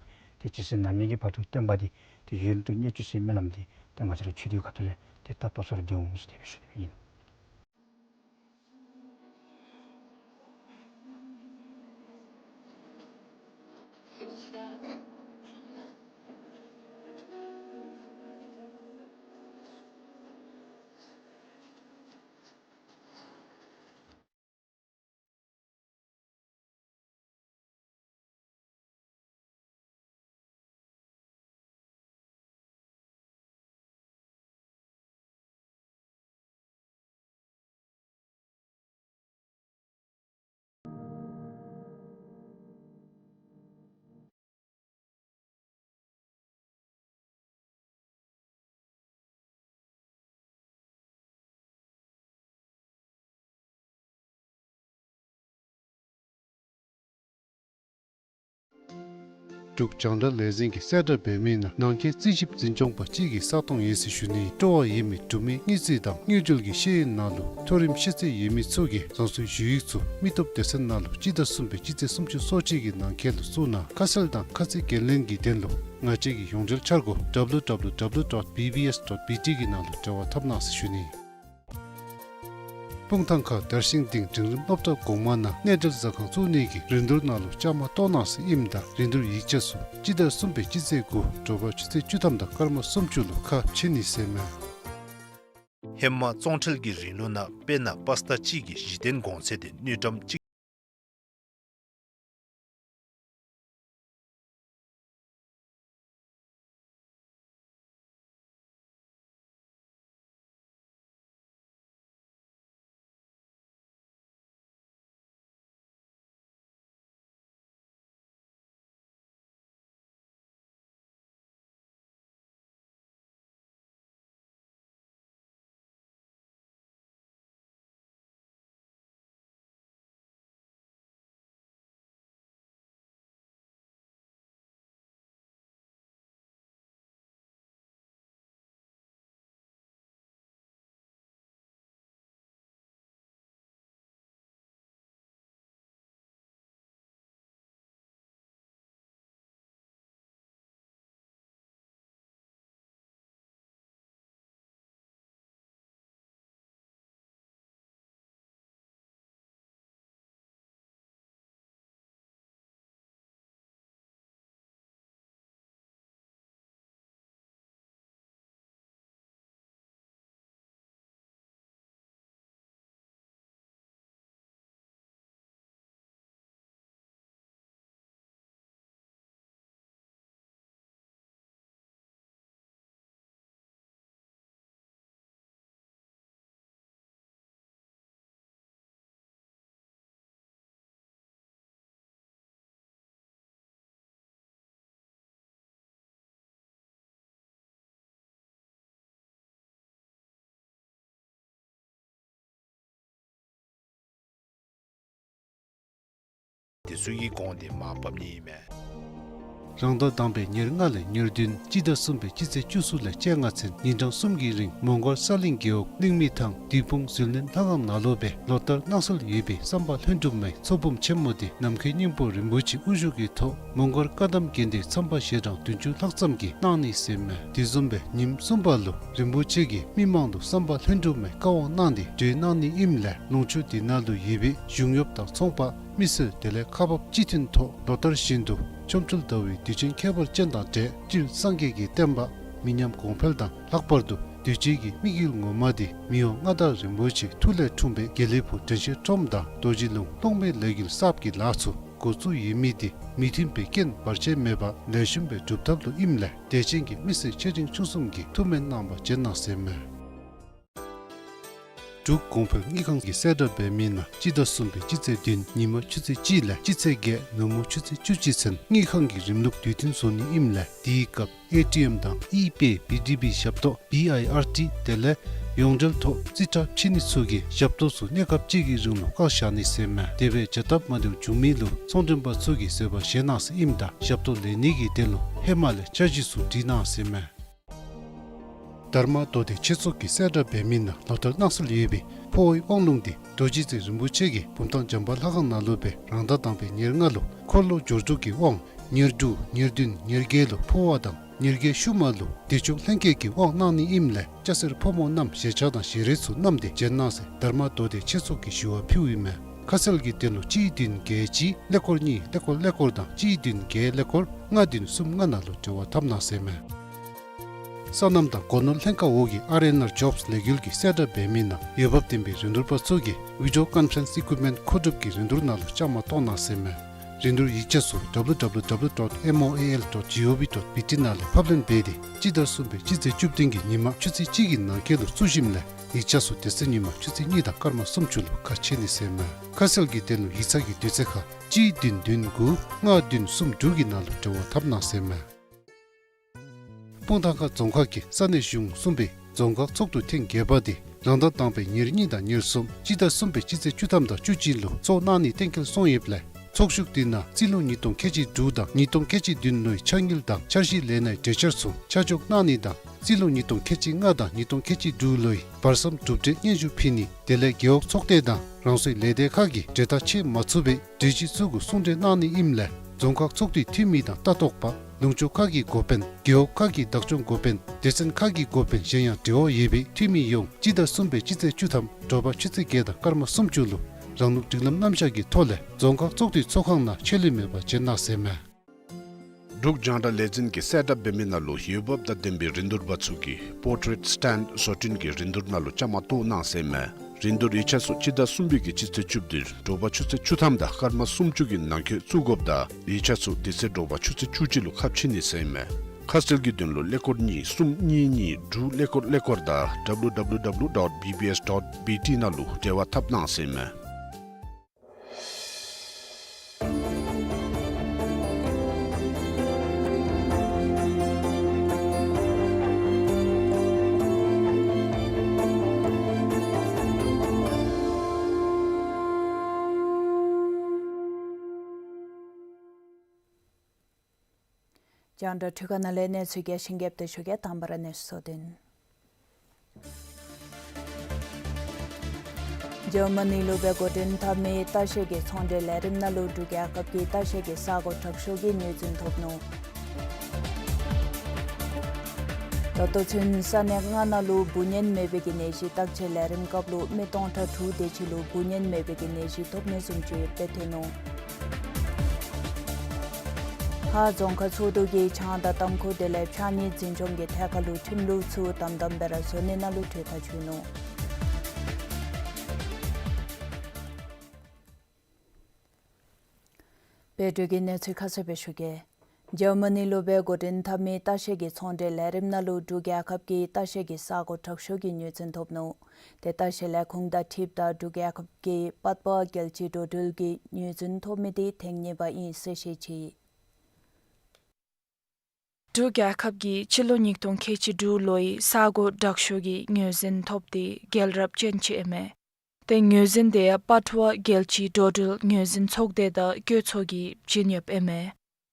ཏེ་ཇི་སྲིད་ནམ་ཡུན་གྱི་བར་དུ་བསྟན་པ་འདི་ཏེ་ཡུན་རིང་དུ་གནས་བཅུག་ཟེར་སྨོན་ལམ་འདི་ ཏེ་ང་བཅས་ར་ཆོས་སྡེ་ཁ་ཐུག་ལས་ཏེ་ད་ལྟོ་ཚུ་ར་སྡོད་འོང་ཟེར་དེ་སྦེ་ཞུ་ནི་ཨིན། འབྲུག་རྒྱང་བསྒྲགས་ལས་འཛིན་གྱིས་གསལ་བསྒྲགས་འབད་མི་ནང་ནང་འཁོད་རྩིས་ཞིབ་འཛིན་སྐྱོང་པ་གཅིག་གིས་བསགས་གཏོང་ཡོད་ཟེར་ཞུ་ནི། སྤྲོ་བ་ཡོད་མི་འབྲུག་མི་དངུལ་རྩིས་དང་དངུལ་འབྲེལ་གྱི་ཤེས་ཡོན་ནང་ལུ་མཐོ་རིམ་ཤེས་ཚད་ཡོད་མི་ཚུ་གིས་རང་སོའི་ཞུ་ཡིག་ཚུ་མི་སྟོབས་སྡེ་ཚན་ནང་ལུ་སྤྱི་ཟླ་གསུམ་པའི་སྤྱི་ཚེས་སུམ་ཅུ་སོ་གཅིག་གི་ནང་འཁོད་ལུ་བཙུགས་གནང་། ཁ་གསལ་དང་ཁ་ཚིག་འགན་ལེན་གྱི་དོན་ལུ་ང་བཅས་ཀྱི་ཡོངས་འབྲེལ་འཆར་སྒོ་W W W dot B B S dot B T གི་ནང་ལུ་འབྲེལ་བ་འཐབ་གནང་ཟེར་ཞུ་ནི། སྤུངས་ཐང་ཁ་དར་ཤིང་སྡིངས་འབྲིང་རིམ་སློབ་གྲྭ་གོང་མ་ནང་གནས་འབྲེལ་ཟ་ཁང་བཙུགས་ནི་གི་རིན་བསྡུར་ནང་ལུ་བཅའ་མར་གཏོགས་གནང་ཟེར་ཨིནམ་ད་རིན་བསྡུར་ཡིག་ཆ་ཚུ་སྤྱི་ཟླ་གསུམ་པའི་སྤྱི་ཚེས་དགུ་དྲོ་པ་ཆུ་ཚོད་བཅུ་ཐམ་དང་སྐར་མ་སུམ་ཅུ་ལུ་ཁ་ཕྱེ་ནི་ཟེར་མས། ཧེ་མ་བཙོང་ཁྲལ་གྱི་རིང་ལུགས་ནང་དཔེར་ན་པཱ་སི་ཊ་གཅིག་གི་གཞི་རྟེན་གོང་ཚད་དེ་དངུལ་ཀྲམ་གཅིག་དེ་ཚུ་གི་གོང་དེ་མར་ཕབ་ནི་ཨིན་མས། རང་ཟླ་དང་པའི་ཉེར་ལྔ་ལས་ཉེར་བདུན་སྤྱི་ཟླ་གསུམ་པའི་སྤྱི་ཚེས་བཅུ་གསུམ་ལས་བཅོ་ལྔ་ཚུན་ཉིན་གྲངས་གསུམ་གྱི་རིང་མོང་སྒར་ས་གླིང་རྒེད་འོག་གླིང་མི་ཐང་བདུད་དཔུང་ཟིལ་གནོན་ལྷ་ཁང་ནང་ལུ་སྦེ་ལོ་ལྟར་གནང་སྲོལ་ཡོད་པའི་བསམ་པ་ལྷུན་གྲུབ་མའི་ཚོགས་འབུམ་ཆེན་མོ་དེ་ནམ་མཁའི་སྙིང་པོ་རིན་པོ་ཆེ་དབུ་བཞུགས་ཀྱི་ཐོག་མོང་སྒར་བཀའ་གདམས་དགོན་སྡེའི་མཚམས་པ་ཞལ་གྲངས་བདུན་ཅུ་ལྷག་ཙམ་གྱིས་གནང་ནི་ཟེར་མས། དེ་བཟུམ་སྦེ་ཉིནམ་གསུམ་པ་ལུ་རིན་པོ་ཆེ་གིས་མི་མང་ལུ་བསམ་པ་ལྷུན་གྲུབ་མའི་བཀའ་དབང་གནང་སྟེ་གྲོལ་གནང་ནི་ཨིནམ་ལས་ལུང་ཕྱོགས་འདི་ནང་ལུ་ཡོད་པའི་གཞུང་གཡོགཔ་དང་ཚོང་པ་མི་སེར་དེ་ལས་ཁག་འབགཔ་སྤྱི་མཐུན་ཐོག་ལོ་ལྟར་བཞིན་དུ་ཆོ་འཕྲུལ་ཟླ་བའི་དུས་ཆེན་ཁྱད་པར་ཅན་དང་འབྲེལ་སྤྱིར་སངས་རྒྱས་ཀྱི་བསྟན་པ་མི་ཉམས་གོང་འཕེལ་དང་ལྷག་པར་དུ་དུས་ཅི་གི་དམིགས་ཡུལ་ངོ་མ་དེ་མི་དབང་མངའ་བདག་རིན་པོ་ཆེའི་ཐུགས་ལས་འཁྲུངས་པའི་དགེ་ལེགས་ཕུག་དྲན་ཤེས་ཁྲོམ་དང་རྡོ་རྗེ་ལུང་སློབ་མའི་ལས་འགུལ་གསརཔ་གི་ལཱ་ཚུ་འགོ་བཙུགས་ཡོད་མི་དེ་མི་མཐུན་པའི་རྐྱེན་བར་ཆད་མེད་པར་ལེགས་ཤོམ་སྦེ་འགྲུབ་ཐབས་ལུ་ཨིནམ་ལས་དད་ཅན་གྱི་མི་སེར་ཆེ་འབྲིང་ཆུང་གསུམ་གྱིས་ཐུགས་སྨོན་གནང་བར་བྱོན་གནང་ཟེར་མས། འབྲུག་གོང་འཕེལ་དངུལ་ཁང་གིས་གསལ་བསྒྲགས་འབད་མི་ནང་སྤྱི་ཟླ་གསུམ་པའི་སྤྱི་ཚེས་བདུན་ཉིན་མ་ཆུ་ཚོད་གཅིག་ལས་སྤྱི་ཚེས་བརྒྱད་ནུབ་མོ་ཆུ་ཚོད་བཅུ་གཅིག་ཚུན་དངུལ་ཁང་གི་རིམ་ལུགས་དུས་མཐུན་བཟོ་ནི་ཨིནམ་ལས་དེའི་སྐབས་ཨེ་ཊི་ཨེམ་དང་ཨི་པེ་བི་ཌི་བི་ཞབས་ཏོག་བི་ཨའི་ཨར་ཊི་དེ་ལས་ཡོངས་འབྲེལ་ཐོག་རྩིས་ཁྲ་ཕྱེ་ནི་ཚུ་གིས་ཞབས་ཏོག་ཚུ་གནས་སྐབས་གཅིག་གི་རིང་ལུ་བཀག་བཞག་ནི་ཟེར་མས། དེ་སྦེ་བྱ་སྟབས་མ་བདེཝ་བྱུང་མི་ལུ་ཚོང་མགྲོན་པ་ཚུ་གིས་བཟོད་པ་བཞེས་གནང་ཟེར་ཨིནམ་ད་ཞབས་ཏོག་ལེན་ནི་གི་དོན་ལུ་ཧེ་མ་ལས་འཆར་གཞི་ཚུ་བྲིས་གནང་ཟེར་མས། དྷརྨ་མདོ་སྡེ་ཆོས་ཚོགས་ཀྱིས་གསལ་བསྒྲགས་འབད་མི་ནང་ལོ་ལྟར་གནང་སྲོལ་ཡོད་པའི་འཕོ་བའི་དབང་ལུང་དེ་རྡོ་རྗེ་རྩེ་རིན་པོ་ཆེ་གི་བུམ་ཐང་བྱམས་པ་ལྷ་ཁང་ནང་ལུ་སྦེ་རང་ཟླ་དང་པའི་ཉེར་ལྔ་ལུ་འཁོར་ལོ་སྦྱོར་དྲུག་གི་དབང་ཉེར་དྲུག་ཉེར་བདུན་ཉེར་བརྒྱད་ལུ་འཕོ་བ་དང་ ཉེར་བརྒྱད་ཤུལ་མ་ལུ་བདེ་མཆོག་ལྷན་རྒྱས་ཀྱིས་དབང་གནང་ནི་ཨིནམ་ལས་སྐྱ་སེར་ཕོ་མོ་རྣམས་ཞལ་ཆས་དང་ཞལ་རས་ཚུ་བསྣམས་ཏེ་བྱོན་གནང་ཟེར་དྷརྨ་མདོ་སྡེ་ཆེད་ཚོགས་ཀྱིས་ཞུ་བ་ཕུལཝ་ཨིན་མས། ཁ་གསལ་གྱི་དོན་ལུ་གཅིག་བདུན་བརྒྱད་གཅིག་ཀླད་ཀོར་གཉིས་ཀླད་ཀོར་ཀླད་ཀོར་དང་གཅིག་བདུན་བརྒྱད་ཀླད་ཀོར་ལྔ་བདུན་གསུམ་ལྔ་ནང་ལུ་འབྲེལ་བ་འཐབ་གནང་ཟེར་མས། སོ་ནམ་དང་སྒོ་ནོར་ལྷན་ཁག་འོག་གི་ཨར་ཨེན་ཨར་ཇོབསི་ལས་འགུལ་གྱིས་གསལ་བསྒྲགས་འབད་མི་ནང་འོས་འབབ་ལྡན་པའི་རིན་བསྡུར་པ་ཚུ་གིས་ཝི་ཌི་ཡོ་ཀོན་ཕ་རེནསི་ཨི་ཀུའིཔ་མེནཊ་མཁོ་སྒྲུབ་ཀྱི་རིན་བསྡུར་ནང་ལུ་བཅའ་མར་གཏོགས་གནང་ཟེར་མས། རིན་བསྡུར་ཡིག་ཆ་ཚུ་W W W dot M O A L dot gov dot B T ནང་ལས་ཕབ་ལེན་འབད་དེ་སྤྱི་ཟླ་གསུམ་པའི་སྤྱི་ཚེས་བཅུ་བདུན་གྱི་ཉིན་མ་ཆུ་ཚོད་གཅིག་གི་ནང་འཁོད་ལུ་བཙུགས་ཞིནམ་ལས་ཡིག་ཆ་ཚུ་དེ་ཚེ་ཉིན་མ་ཆུ་ཚོད་གཉིས་དང་སྐར་མ་སུམ་ཅུ་ལུ་ཁ་ཕྱེ་ནི་ཟེར་མས། ཁ་གསལ་གྱི་དོན་ལུ་ཡིག་ཚང་གི་དུས་ཚོད་ཁར་གཅིག་བདུན་བདུན་དགུ་ལྔ་བདུན་གསུམ་དྲུག་གི་ནང་ལུ་འབྲེལ་བ་འཐབ་གནང་ཟེར་མས། སྤུངས་ཐང་ཁ་རྫོང་ཁག་གི་ས་གནས་གཞུང་གསུམ་པའི་རྫོང་ཁག་ཚོགས་འདུ་ཐེངས་བརྒྱད་པ་དེ་རང་ཟླ་དང་པའི་ཉེར་གཉིས་དང་ཉེར་གསུམ་སྤྱི་ཟླ་གསུམ་པའི་སྤྱི་ཚེས་བཅུ་ཐམ་དང་བཅུ་གཅིག་ལུ་ཚོགས་གནང་ནི་གཏན་འཁེལ་སོང་ཡོདཔ་ལས་ཚོགས་ཞུགས་དེ་ནང་རྩིས་ལོ་ཉིས་སྟོང་ཁལ་གཅིག་དྲུག་དང་ཉིས་སྟོང་ཁལ་གཅིག་བདུན་ལོའི་ཆ་དངུལ་དང་འཆར་གཞི་ལས་སྣའི་གྲོས་འཆར་ཚུ་ཆ་འཇོག་གནང་ནི་དང་རྩིས་ལོ་ཉིས་སྟོང་ཁལ་གཅིག་ལྔ་དང་ཉིས་སྟོང་ཁལ་གཅིག་དྲུག་ལོའི་བར་མཚམས་གྲུབ་འབྲས་སྙན་ཞུ་ཕུལ་ནི་དེ་ལས་རྒེད་འོག་ཚོགས་སྡེ་དང་རང་སོའི་ལས་སྡེ་ཁག་གིས་གྲོས་ཐག་ཆོད་མ་ཚུགས་པའི་གྲོས་གཞི་ཚུ་གུ་གསུང་གྲོས་གནང་ནི་ཨིནམ་ལས་རྫོང་ཁག་ཚོགས་འདུའི་འཐུས་མི་དང་ལྟ་རྟོག་པ་ལུང་ཕྱོགས་ཁག་གི་འགོ་དཔོན་རྒེད་འོག་ཁག་གི་བདག་སྐྱོང་འགོ་དཔོན་སྡེ་ཚན་ཁག་གི་འགོ་དཔོན་གཞན་ཡང་འབྲེལ་བ་ཡོད་པའི་འཐུས་མི་ཡོངས་སྤྱི་ཟླ་གསུམ་པའི་སྤྱི་ཚེས་བཅུ་ཐམ་དྲོ་པ་ཆུ་ཚོད་བརྒྱད་དང་སྐར་མ་སུམ་ཅུ་ལུ་རང་ལུགས་སྒྲིག་ལམ་རྣམ་གཞག་གི་ཐོག་ལས་རྫོང་ཁག་ཚོགས་འདུའི་ཚོགས་ཁང་ནང་ཆད་ལུས་མེད་པར་བྱོན་གནང་ཟེར་མས། འབྲུག་རྒྱང་བསྒྲགས་ལས་འཛིན་གྱིས་གསལ་བསྒྲགས་འབད་མི་ནང་ལུ་འོས་འབབ་དང་ལྡན་པའི་རིན་བསྡུར་པ་ཚུ་གིས་པོར་ཊེཊ་སི་ཊེནཌ་བཟོ་སྐྲུན་གྱི་རིན་བསྡུར་ནང་ལུ་བཅའ་མར་གཏོགས་གནང་ཟེར་མས། རིན་བསྡུར་ཡིག་ཆ་ཚུ་སྤྱི་ཟླ་གསུམ་པའི་གི་སྤྱི་ཚེས་བཅུ་བདུན་དྲོ་པ་ཆུ་ཚོད་བཅུ་ཐམ་དང་སྐར་མ་སུམ་ཅུ་གི་ནང་འཁོད་བཙུགས་དགོཔ་དང་ཡིག་ཆ་ཚུ་དེ་ཚེ་དྲོ་པ་ཆུ་ཚོད་བཅུ་གཅིག་ལུ་ཁ་ཕྱེ་ནི་ཟེར་མས། ཁ་གསལ་གྱི་དོན་ལུ་ཀླད་ཀོར་གཉིས་གསུམ་གཉིས་གཉིས་དྲུག་ཀླད་ཀོར་ཀླད་ཀོར་དང་W W W dot B B S dot B T ནང་ལུ་འབྲེལ་བ་འཐབ་གནང་ཟེར་མས། རྒྱང་བསྒྲགས་འཕྲུལ་ཁང་ནང་ལས་གནས་ཚུལ་རྒྱས་ཤིང་རྒྱས་པ་ཞུ་གེ། དང་པ་ར་གནས་ཚུལ་གཙོ་དོན། འཇར་མ་ནི་ལུ་སྦེ་འགོ་འདྲེན་འཐབ་མི་ལྟ་བཤལ་གྱི་ཚོང་འབྲེལ་ལས་རིམ་ནང་ལུ་འབྲུག་རྒྱལ་ཁབ་ཀྱི་ལྟ་བཤལ་གྱི་ས་སྒོ་དྲག་ཤོས་ཀྱི་ངོས་འཛིན་ཐོབ་ནུག། ད་ལྟོ་ཚུན་ས་གནས་ལྔ་ནང་ལུ་འབུ་གཉན་མེད་པའི་གི་ནད་གཞི་བརྟག་དཔྱད་ལས་རིམ་སྐབས་ལུ་མི་སྟོང་ཕྲག་དྲུག་དེ་ཅིག་ལུ་འབུ་གཉན་མེད་པའི་གི་ནད་གཞི་ཐོབ་ནི་བཟུམ་ཅིག་ཡོདཔ་སྦེ་ཐོན་ནུག། ཧཱ་རྫོང་ཁག་ཚོགས་འདུ་གིས་ཆང་དང་ཏམ་ཁུ་དེ་ལས་ཕྱགས་སྙིགས་འཛིན་སྐྱོང་གི་ཐད་ཁར་ལུ་ཁྲིམས་ལུགས་ཚུ་དམ་དམ་སྦེ་ར་བཟོ་ནི་ནང་ལུ་གྲོས་ཐག་བཅད་ནུག། བོད་འབྲུག་གི་གནས་ཚུལ་ཁ་གསལ་སྦེ་ཞུ་གེ། འཇར་མ་ནི་ལུ་སྦེ་འགོ་འདྲེན་འཐབ་མི་ལྟ་བཤལ་གྱི་ཚོང་འབྲེལ་ལས་རིམ་ནང་ལུ་འབྲུག་རྒྱལ་ཁབ་ཀྱི་ལྟ་བཤལ་གྱི་ས་སྒོ་དྲག་ཤོས་ཀྱི་ངོས་འཛིན་ཐོབ་ནུག། ཏེ་ལྟ་བཤལ་ལས་ཁུངས་དང་འཁྲིལཝ་ད་འབྲུག་རྒྱལ་ཁབ་ཀྱི་པཱད་པ་རྒྱལ་སྤྱིའི་འགྲོ་འགྲུལ་གྱི་ངོས་འཛིན་ཐོབ་མི་དེ་ཐེངས་གཉིས་པ་ཨིན་ཟེར་བཤད་ཅི། འབྲུག་རྒྱལ་ཁབ་ཀྱིས་སྤྱི་ལོ་ཉིས་སྟོང་ཁལ་གཅིག་དྲུག་ལོའི་ས་སྒོ་དྲག་ཤོས་ཀྱི་ངོས་འཛིན་ཐོབ་སྟེ་རྒྱལ་རབས་ཅན་ཅིག་ཨིན་མས། ཏེ་ངོས་འཛིན་དེ་ཡང་པཱད་པ་རྒྱལ་སྤྱིའི་འགྲོ་འགྲུལ་ངོས་འཛིན་ཚོགས་སྡེ་དང་བཀོད་ཚོགས་ཀྱིས་བྱིན་ཡོདཔ་ཨིན་མས།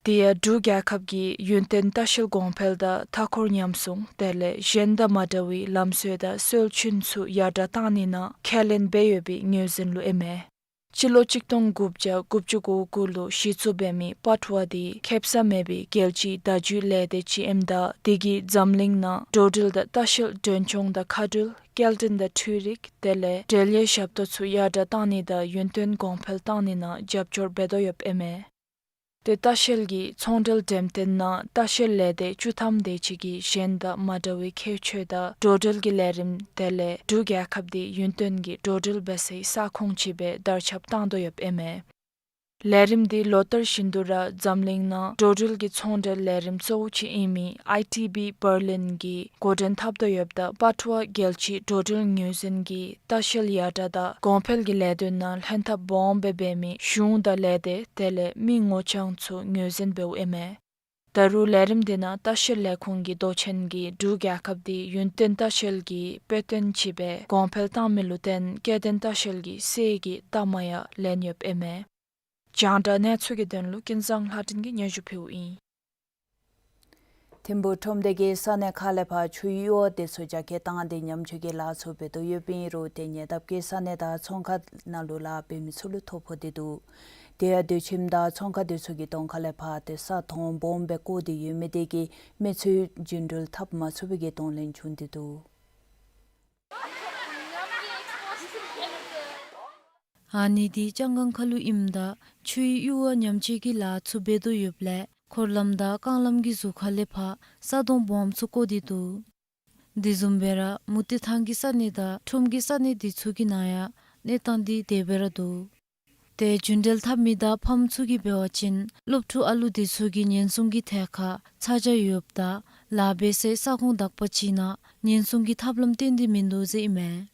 དེ་ཡང་འབྲུག་རྒྱལ་ཁབ་ཀྱིས་ཡུན་བརྟན་ལྟ་བཤལ་གོང་འཕེལ་དང་མཐའ་འཁོར་ཉམས་སྲུང་དེ་ལས་གཞན་དང་མ་འདྲ་བའི་ལམ་སྲོལ་དང་སྲོལ་རྒྱུན་ཚུ་ཡར་དྲགས་བཏང་ནི་ནང་ཁས་ལེན་འབད་ཡོད་པའི་ངོས་འཛིན་ལུ་ཨིན་མས། སྤྱི་ལོ་གཅིག་སྟོང་དགུ་བརྒྱ་དགུ་བཅུ་གོ་དགུ་ལུ་གཞི་བཙུགས་འབད་མི་པཱད་པ་དེ་ཁེ་སང་མེད་པའི་རྒྱལ་སྤྱིའི་བརྡ་བརྒྱུད་ལས་སྡེ་ཅིག་ཨིནམ་ད་དེ་གིས་འཛམ་གླིང་ནང་འགྲོ་འགྲུལ་དང་ལྟ་བཤལ་མགྲོན་སྐྱོང་དང་མཁའ་འགྲུལ་སྐྱེལ་འདྲེན་དང་འཕྲུལ་རིག་དེ་ལས་འབྲེལ་ཡོད་ཞབས་ཏོག་ཚུ་ཡར་དྲགས་བཏང་ནི་དང་ཡུན་བརྟན་གོང་འཕེལ་བཏང་ནི་ནང་རྒྱབ་སྐྱོར་འབད་དོ་ཡོདཔ་ཨིན་མས། ཏེ་ལྟ་བཤལ་གྱི་ཚོང་འབྲེལ་འགྲེམས་སྟོན་ནང་ལྟ་བཤལ་ལས་སྡེ་བཅུ་ཐམ་དེ་ཅིག་གིས་གཞན་དང་མ་འདྲ་བའི་ཁྱད་ཆོས་དང་འགྲོ་འགྲུལ་གྱི་ལས་རིམ་དེ་ལས་འབྲུག་རྒྱལ་ཁབ་དེ་ཡུན་བརྟན་གྱི་འགྲོ་འགྲུལ་འབད་སའི་ས་ཁོངས་ཅིག་སྦེ་དར་ཁྱབ་བཏང་དོ་ཡོདཔ་ཨིན་མས། ལས་རིམ་དེ་ལོ་ལྟར་བཞིན་དུ་ར་འཛམ་གླིང་ནང་འགྲོ་འགྲུལ་གྱི་ཚོང་འབྲེལ་ལས་རིམ་གཙོ་བོ་ཅིག་ཨིན་མི་ཨའི་ཊི་བི་བར་ལིན་གྱིས་འགོ་འདྲེན་འཐབ་དོ་ཡོདཔ་ད་པཱད་པ་རྒྱལ་སྤྱིའི་འགྲོ་འགྲུལ་ངོས་འཛིན་གྱི་ལྟ་བཤལ་ཡར་དྲགས་དང་གོང་འཕེལ་གྱི་ལས་དོན་ནང་ལྷན་ཐབས་སྦོམ་སྦེ་འབད་མི་གཞུང་དང་ལས་སྡེ་དེ་ལས་མི་ངོ་རྐྱང་ཚུ་ངོས་འཛིན་འབདཝ་ཨིན་མས། ད་རུང་ལས་རིམ་དེ་ནང་ལྟ་བཤལ་ལས་ཁུངས་ཀྱི་མདོ་ཆེན་གྱིས་འབྲུག་རྒྱལ་ཁབ་དེ་ཡུན་བརྟན་ལྟ་བཤལ་གྱི་དཔེ་སྟོན་ཅིག་སྦེ་གོང་འཕེལ་བཏང་མི་ལུ་བརྟེན་སྐྱེ་ལྡན་ལྟ་བཤལ་གྱི་སའི་གི་རྟགས་མ་ཡང་ལེན་ཡོདཔ་ཨིན་མས། རྒྱང་བསྒྲགས་གནས་ཚུལ་གྱི་དོན་ལུ་ཀུན་བཟང་ལྷ་སྒྲོན་གྱིས་སྙན་ཞུ་ཕུལཝ་ཨིན། ཐིམ་ཕུག་ཁྲོམ་སྡེ་གི་ས་གནས་ཁག་ལས་ཕར་ཆུའི་གཡུར་བ་དེ་ཚུ་རྒྱ་སྐྱེད་བཏང་སྟེ་ཉམས་བཅོས་ཀྱི་ལཱ་ཚུ་འབད་དོ་ཡོདཔ་ཨིན་རུང་ཏེ་ཉེ་འདབས་ཀྱི་ས་གནས་དང་ཚོང་ཁང་ནང་ལུ་ལཱ་འབད་མི་ཚུ་ལུ་ཐོ་ཕོག་སྟེ་འདུག། དེ་ཡང་སྡོད་ཁྱིམ་དང་ཚོང་ཁང་དེ་ཚུ་གི་གདོང་ཁ་ལས་ཕར་ཏེ་ས་དོང་སྦོམ་སྦེ་བརྐོ་སྟེ་ཡོད་མི་དེ་གིས་མི་ཚུ་རྒྱུན་འགྲུལ་འཐབ་མ་ཚུགས་པའི་གི་གདོང་ལེན་བྱུང་སྟེ་འདུག། ཨ་ནི་འདི་ལྕང་སྒང་ཁ་ལུ་ཨིནམ་ད་ཆུའི་གཡུར་བ་ཉམས་བཅོས་ཀྱི་ལཱ་ཚུ་འབད་དོ་ཡོདཔ་ལས་འཁོར་ལམ་དང་རྐང་ལམ་གྱི་ཟུར་ཁ་ལས་ཕར་ས་དོང་སྦོམ་ཚུ་བརྐོ་སྟེ་འདུག། དེ་བཟུམ་སྦེ་ར་མུ་ཏིག་ཐང་གི་ས་གནས་དང་ཁྲོམ་གྱི་ས་གནས་དེ་ཚུ་གི་ནང་ཡང་གནས་སྟངས་འདི་དེ་སྦེ་ར་འདུག། ཏེ་རྒྱུན་འགྲུལ་འཐབ་མི་དང་ཕམ་ཚུ་གིས་འབད་བ་ཅིན་སློབ་ཕྲུག་ཨ་ལུ་དེ་ཚུ་གི་ཉེན་སྲུང་གི་ཐད་ཁར་ཚ་གྱང་ཡོདཔ་ད་ལཱ་འབད་སའི་ས་ཁོངས་དག་པ་ཅིག་ནང་ཉེན་སྲུང་གི་ཐབས་ལམ་བཏོན་ཏེ་མིན་འདུག་ཟེར་ཨིན་མས།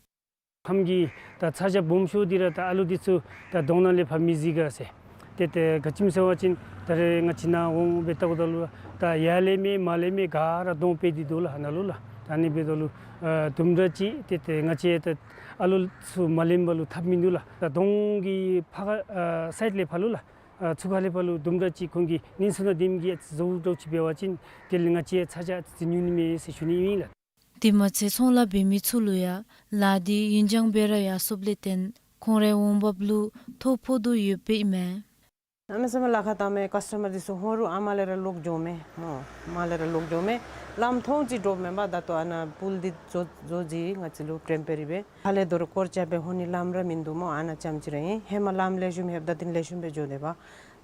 ཕམ་གྱི་ད་ཚ་གྱང་སྦོམ་ཤོས་འདི་ར་ད་ཨ་ལུ་འདི་ཚུ་ད་དོང་ནང་ལས་ཕར་མི་གཟིགས་ག་ཟེར། ཏེ་ཏེ་ག་ཅི་སྨོ་ཟེར་བ་ཅིན་ད་རེས་ང་བཅས་ནཱ་འོང་སྦེ་བལྟཝ་ད་ལུ་ད་ཡར་ལས་མེད་མར་ལས་མེད་ག་ར་དོང་སྤེལ་ཏེ་འདུག་ལགས་ནཱ་ལུ་ལགས། ད་ཨ་ནི་འབདཝ་ད་ལུ་ཨ་དུམ་གྲ་ཅིག་ཏེ་ཏེ་ང་བཅས་ད་ཨ་ལུ་ཚུ་མ་ལེན་པ་ལུ་ཐབས་མིན་འདུག་ལགས། ད་དོང་གི་ཕར་ཁ་ཨ་སའིཌ་ལས་ཕར་ལུ་ལགས། ཨ་ཚུར་ཁ་ལས་ཕར་ལུ་དུམ་གྲ་ཅིག་ཁོང་གི་ཉེན་སྲུང་དང་ལྡནམ་གྱི་ཨ་ཙི་བཟོ་འདྲཝ་ཅིག་འབད་བ་ཅིན་དེ་ལས་ང་བཅས་ཚ་གྱང་ཨ་ཙི་ཉུང་ནི་མས་ཟེར་ཞུ་ནི་ཨིན་ལགས། དེ་མ་ཚད་ཚོང་ལཱ་འབད་མི་ཚུ་ལུ་ཡང་ལཱ་འདི་ཡུན་འགྱངས་སྦེ་ར་ཡར་སོཔ་ལས་བརྟེན་ཁོང་རའི་འོང་འབབ་ལུ་ཐོ་ཕོག་དོ་ཡོདཔ་ཨིན་མས། གནམ་མེད་ས་མེད་ལཱ་ཁག་བཏང་མི་ཀཱསི་ཊ་མར་འདི་ཚུ་ཧོར་ཨ་མ་ལས་ར་ལོག་འགྱོཝ་མས་སྨོ། མར་ལས་ར་ལོག་འགྱོཝ་མས། ལམ་ཐོག་ཅིག་འདྲོགཔ་མེན་པར་ད་ལྟོ་ཨ་ནཱ་པུལ་འདི་བཟོ་བཟོ་བཟོཝ་ཅིག་ང་བཅས་ལུ་ཊེམ་པོ་རི་སྦེ། ཧ་ལས་དོ་རུང་སྐོར་རྐྱབ་སྦེ་འོང་ནི་ལམ་ར་མིན་འདུག་སྨོ། ཨ་ནཱ་ཙམ་ཅིག་ར་ཨིན། ཧེ་མ་ལམ་ལེགས་ཤོམ་ཡོདཔ་ད་དེ་ལེགས་ཤོམ་སྦེ་འགྱོ་དེས་པ།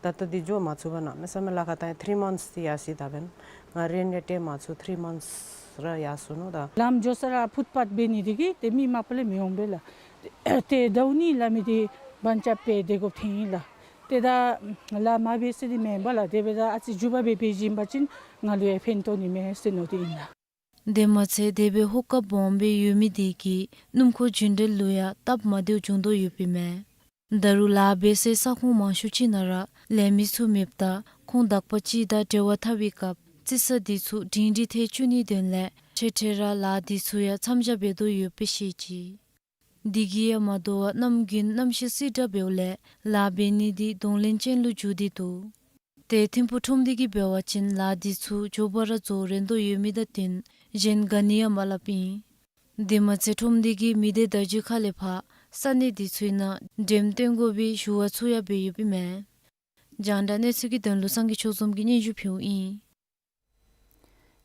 ད་ལྟོ་འདི་འགྱོ་མ་ཚུགས་པས། གནམ་མེད་ས་མེད་ལཱ་ཁག་བཏང་ཡི། ཐིརི་མཱནཐསི་ཅིག་ཡར་སོ་ཡི་ད་འབདན། ང་རེནཊ་ཡང་སྤྲོད་མ་ཚུགས། ཐིརི་མཱནཐསི་ར་ཡར་སོ་ནུག་ད། ལམ་འགྱོ་ས་ར་ཕུཊ་པཱཐ་འབད་ནི་དེ་གིས་ཏེ་མི་མང་པོ་ལས་མི་འོང་པས་ལགས། ཏེ་ཟླཝ་གཉིས་ལས་མི་འདི་བན་ཆད་སྦེ་སྡོད་དགོཔ་ཐོན་ཡི་ལགས། ཏེ་ད་ལཱ་མ་འབད་ས་འདི་མེན་པས་ལགས། དེ་འབདཝ་ད་ཨ་ཙི་མགྱོགས་པ་སྦེ་འབད་བྱིན་པ་ཅིན་ང་ལུ་ཡང་ཕན་ཐོགས་ནི་མས་ཟེར་མནོ་སྟེ་ཨིན་ལགས། དེ་མ་ཚད་དེ་སྦེ་ཧོ་ཀ་སྦོམ་སྦེ་ཡོད་མི་དེ་གིས་སྣུམ་འཁོར་རྒྱུན་འགྲུལ་ལུ་ཡང་སྟབས་མ་བདེཝ་བྱུང་དོ་ཡོདཔ་ཨིན་མས། ད་རུང་ལཱ་འབད་སའི་ས་ཁོངས་མང་ཤོས་ཅིག་ནང་ར་ལས་མི་ཚུ་མེདཔ་ད་ཁོང་དག་པ་ཅིག་དང་འབྲེལ་བ་འཐབ་པའི་སྐབས་རྩི་ས་དེ་ཚུ་སྒྲིང་སྒྲི་ཐལ་བཅུག་ནིའི་དོན་ལས་འཕྲལ་འཕྲལ་ར་ལཱ་དེ་ཚུ་ཡང་མཚམས་འཇོག་འབད་དོ་ཡོདཔ་སྦེ་བཤད་ཅི། དེ་གིས་ཡང་མ་དོ་བར་གནམ་དགུན་གནམ་གཤིས་བསིལ་དྲགས་འབདཝ་ལས་ལཱ་འབད་ནི་འདི་གདོང་ལེན་ཅན་ལུ་འགྱུར་ཏེ་འདུག། ཏེ་ཐིམ་ཕུག་ཁྲོམ་སྡེ་གིས་འབད་བ་ཅིན་ལཱ་དེ་ཚུ་མགྱོགས་པ་ར་རྫོགས་རན་དོ་ཡོད་མི་དང་བསྟུན་གཞན་ག་ནི་ཡང་མ་སླབ་ཨིན། དེ་མ་ཚད་ཁྲོམ་སྡེ་གིས་མི་སྡེ་བརྡ་བརྒྱུད་ཁ་ལས་ཕར་ས་གནས་དེ་ཚུ་ནང་འགྲེམས་སྟོན་དགོ་པའི་ཞུ་བ་ཚུ་ཡང་འབད་ཡོདཔ་ཨིན་མས། རྒྱང་བསྒྲགས་གནས་ཚུལ་གྱི་དོན་ལུ་སངས་རྒྱས་ཆོས་འཛོམས་ཀྱིས་སྙན་ཞུ་ཕུལཝ་ཨིན།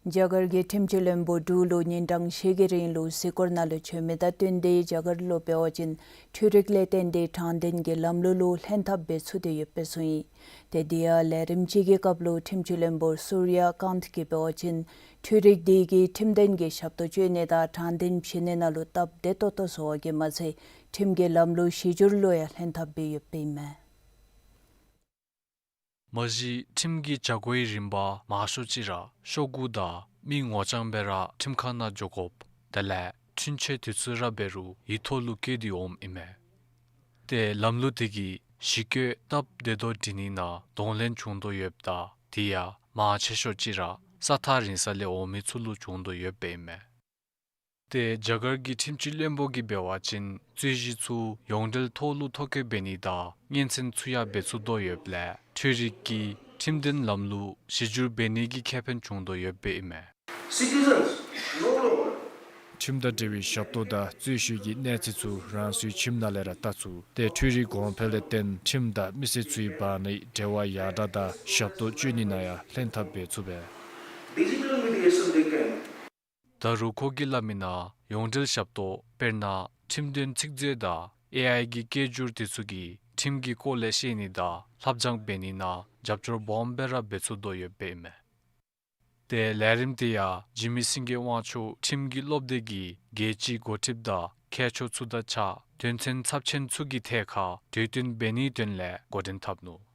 རྒྱ་གར་གྱི་ཁྲིམས་ཀྱི་བློན་པོ་ཌྲུ་ལུ་ཉིན་གྲངས་བཞི་གི་རིང་ལུ་གཟིགས་སྐོར་ནང་ལུ་བྱོན་མི་དང་བསྟུན་ཏེ་རྒྱ་གར་ལུ་འབད་བ་ཅིན་འཕྲུལ་རིག་ལས་བརྟེན་ཏེ་དྲང་བདེན་གྱི་ལམ་ལུགས་ལུ་ལྷན་ཐབས་འབད་ཚུགས་ཏེ་ཡོདཔ་སྦེ་གསུངས་ཡི། ཏེ་དེ་ཡང་ལས་རིམ་ཅིག་གི་སྐབས་ལུ་ཁྲིམས་ཀྱི་བློན་པོ་སུརྱ་ཀཱནྟ་གིས་འབད་བ་ཅིན་འཕྲུལ་རིག་དེ་གིས་ཁྲིམས་དོན་གྱི་ཞབས་ཏོག་སྤྱོད་ནི་དང་དྲང་བདེན་བྱིན་ནི་ནང་ལུ་སྟབས་བདེ་ཏོག་ཏོ་བཟོ་བ་གིས་མ་ཚད་ཁྲིམས་ཀྱི་ལམ་ལུགས་གཞི་འགྱུར་ལུ་ཡང་ལྷན་ཐབས་འབད་ཡོདཔ་ཨིན་མས། མ་གཞི་ཁྲིམས་ཀྱི་བྱ་སྒོའི་རིམ་པ་མང་ཤོས་ཅིག་ར་ཤོག་གུ་དང་མི་ངོ་རྐྱང་སྦེ་ར་ཁྲིམས་ཁང་ནང་འགྱོ་དགོཔ་དེ་ལས་འཁྲུན་ཆོད་དུས་ཚོད་ར་འབད་རུང་ཡིག་ཐོག་ལུ་བཀོད་དེ་འོངམ་ཨིན་མས། ཏེ་ལམ་ལུགས་དེ་གིས་གཞི་བཀོད་སྟབས་བདེ་ཏོག་ཏོ་སྒྲིག་ནི་ནང་གདོང་ལེན་བྱུང་དོ་ཡོདཔ་ད་དེ་ཡང་མང་ཆེ་ཤོས་ཅིག་ར་ས་ཐག་རིང་ས་ལས་འོང་མི་ཚུ་ལུ་བྱུང་དོ་ཡོདཔ་ཨིན་མས། ཏེ་རྒྱ་གར་གྱི་ཁྲིམས་ཀྱི་བློན་པོ་གིས་འབད་བ་ཅིན་རྩོད་གཞི་ཚུ་ཡོངས་འབྲེལ་ཐོག་ལུ་ཐོ་བཀོད་འབད་ནི་དང་སྙན་གསན་ཚུ་ཡང་འབད་ཚུགས་དོ་ཡོདཔ་ལས་འཕྲུལ་རིག་གིས་ཁྲིམས་དོན་ལམ་ལུགས་གཞི་འགྱུར་འབད་ནི་གི་ཁེ་ཕན་བྱུང་དོ་ཡོདཔ་ཨིན་མས། Citizens no longer ཁྲིམས་དང་འབྲེལ་བའི་ཞབས་ཏོག་དང་རྩོད་གཞི་གི་གནས་ཚད་ཚུ་རང་སོའི་ཁྱིམ་ནང་ལས་ར་བལྟ་ཚུགས། ཏེ་འཕྲུལ་རིག་གོང་འཕེལ་ལས་བརྟེན་ཁྱིམ་དང་མི་སེར་ཚུའི་བར་ནའི་འབྲེལ་བ་ཡར་དྲགས་དང་ཞབས་ཏོག་སྤྱོད་ནི་ནང་ཡང་ལྷན་ཐབས་འབད་ཚུགས་པས། Digital mediation they can ད་རུང་ཁོ་གིས་སླབ་མི་ནང་ཡོངས་འབྲེལ་ཞབས་ཏོག་དཔེར་ན་ཁྲིམས་དོན་ཚིག་མཛོད་དང་ཨེ་ཨའི་གི་སྐད་སྒྱུར་དེ་ཚུ་གིས་ཁྲིམས་ཀྱི་སྐོར་ལས་ཤེས་ནི་དང་ལྷབ་སྦྱང་འབད་ནི་ནང་རྒྱབ་སྐྱོར་སྦོམ་སྦེ་ར་འབད་ཚུགས་དོ་ཡོདཔ་ཨིན་མས། ཏེ་ལས་རིམ་དེ་ཡང་འཇིགས་མེད་སེང་གེ་དབང་ཕྱུག་ཁྲིམས་ཀྱི་སློབ་སྡེ་གི་རྒྱལ་སྤྱིའི་འགོ་ཁྲིདཔ་དང་མཁས་མཆོག་ཚུ་དང་གཅིག་ཁར་དོན་ཚན་ཚབས་ཆེན་ཚུ་གི་ཐད་ཁར་གྲོས་བསྟུན་འབད་ནིའི་དོན་ལས་འགོ་འདྲེན་འཐབ་ནུག།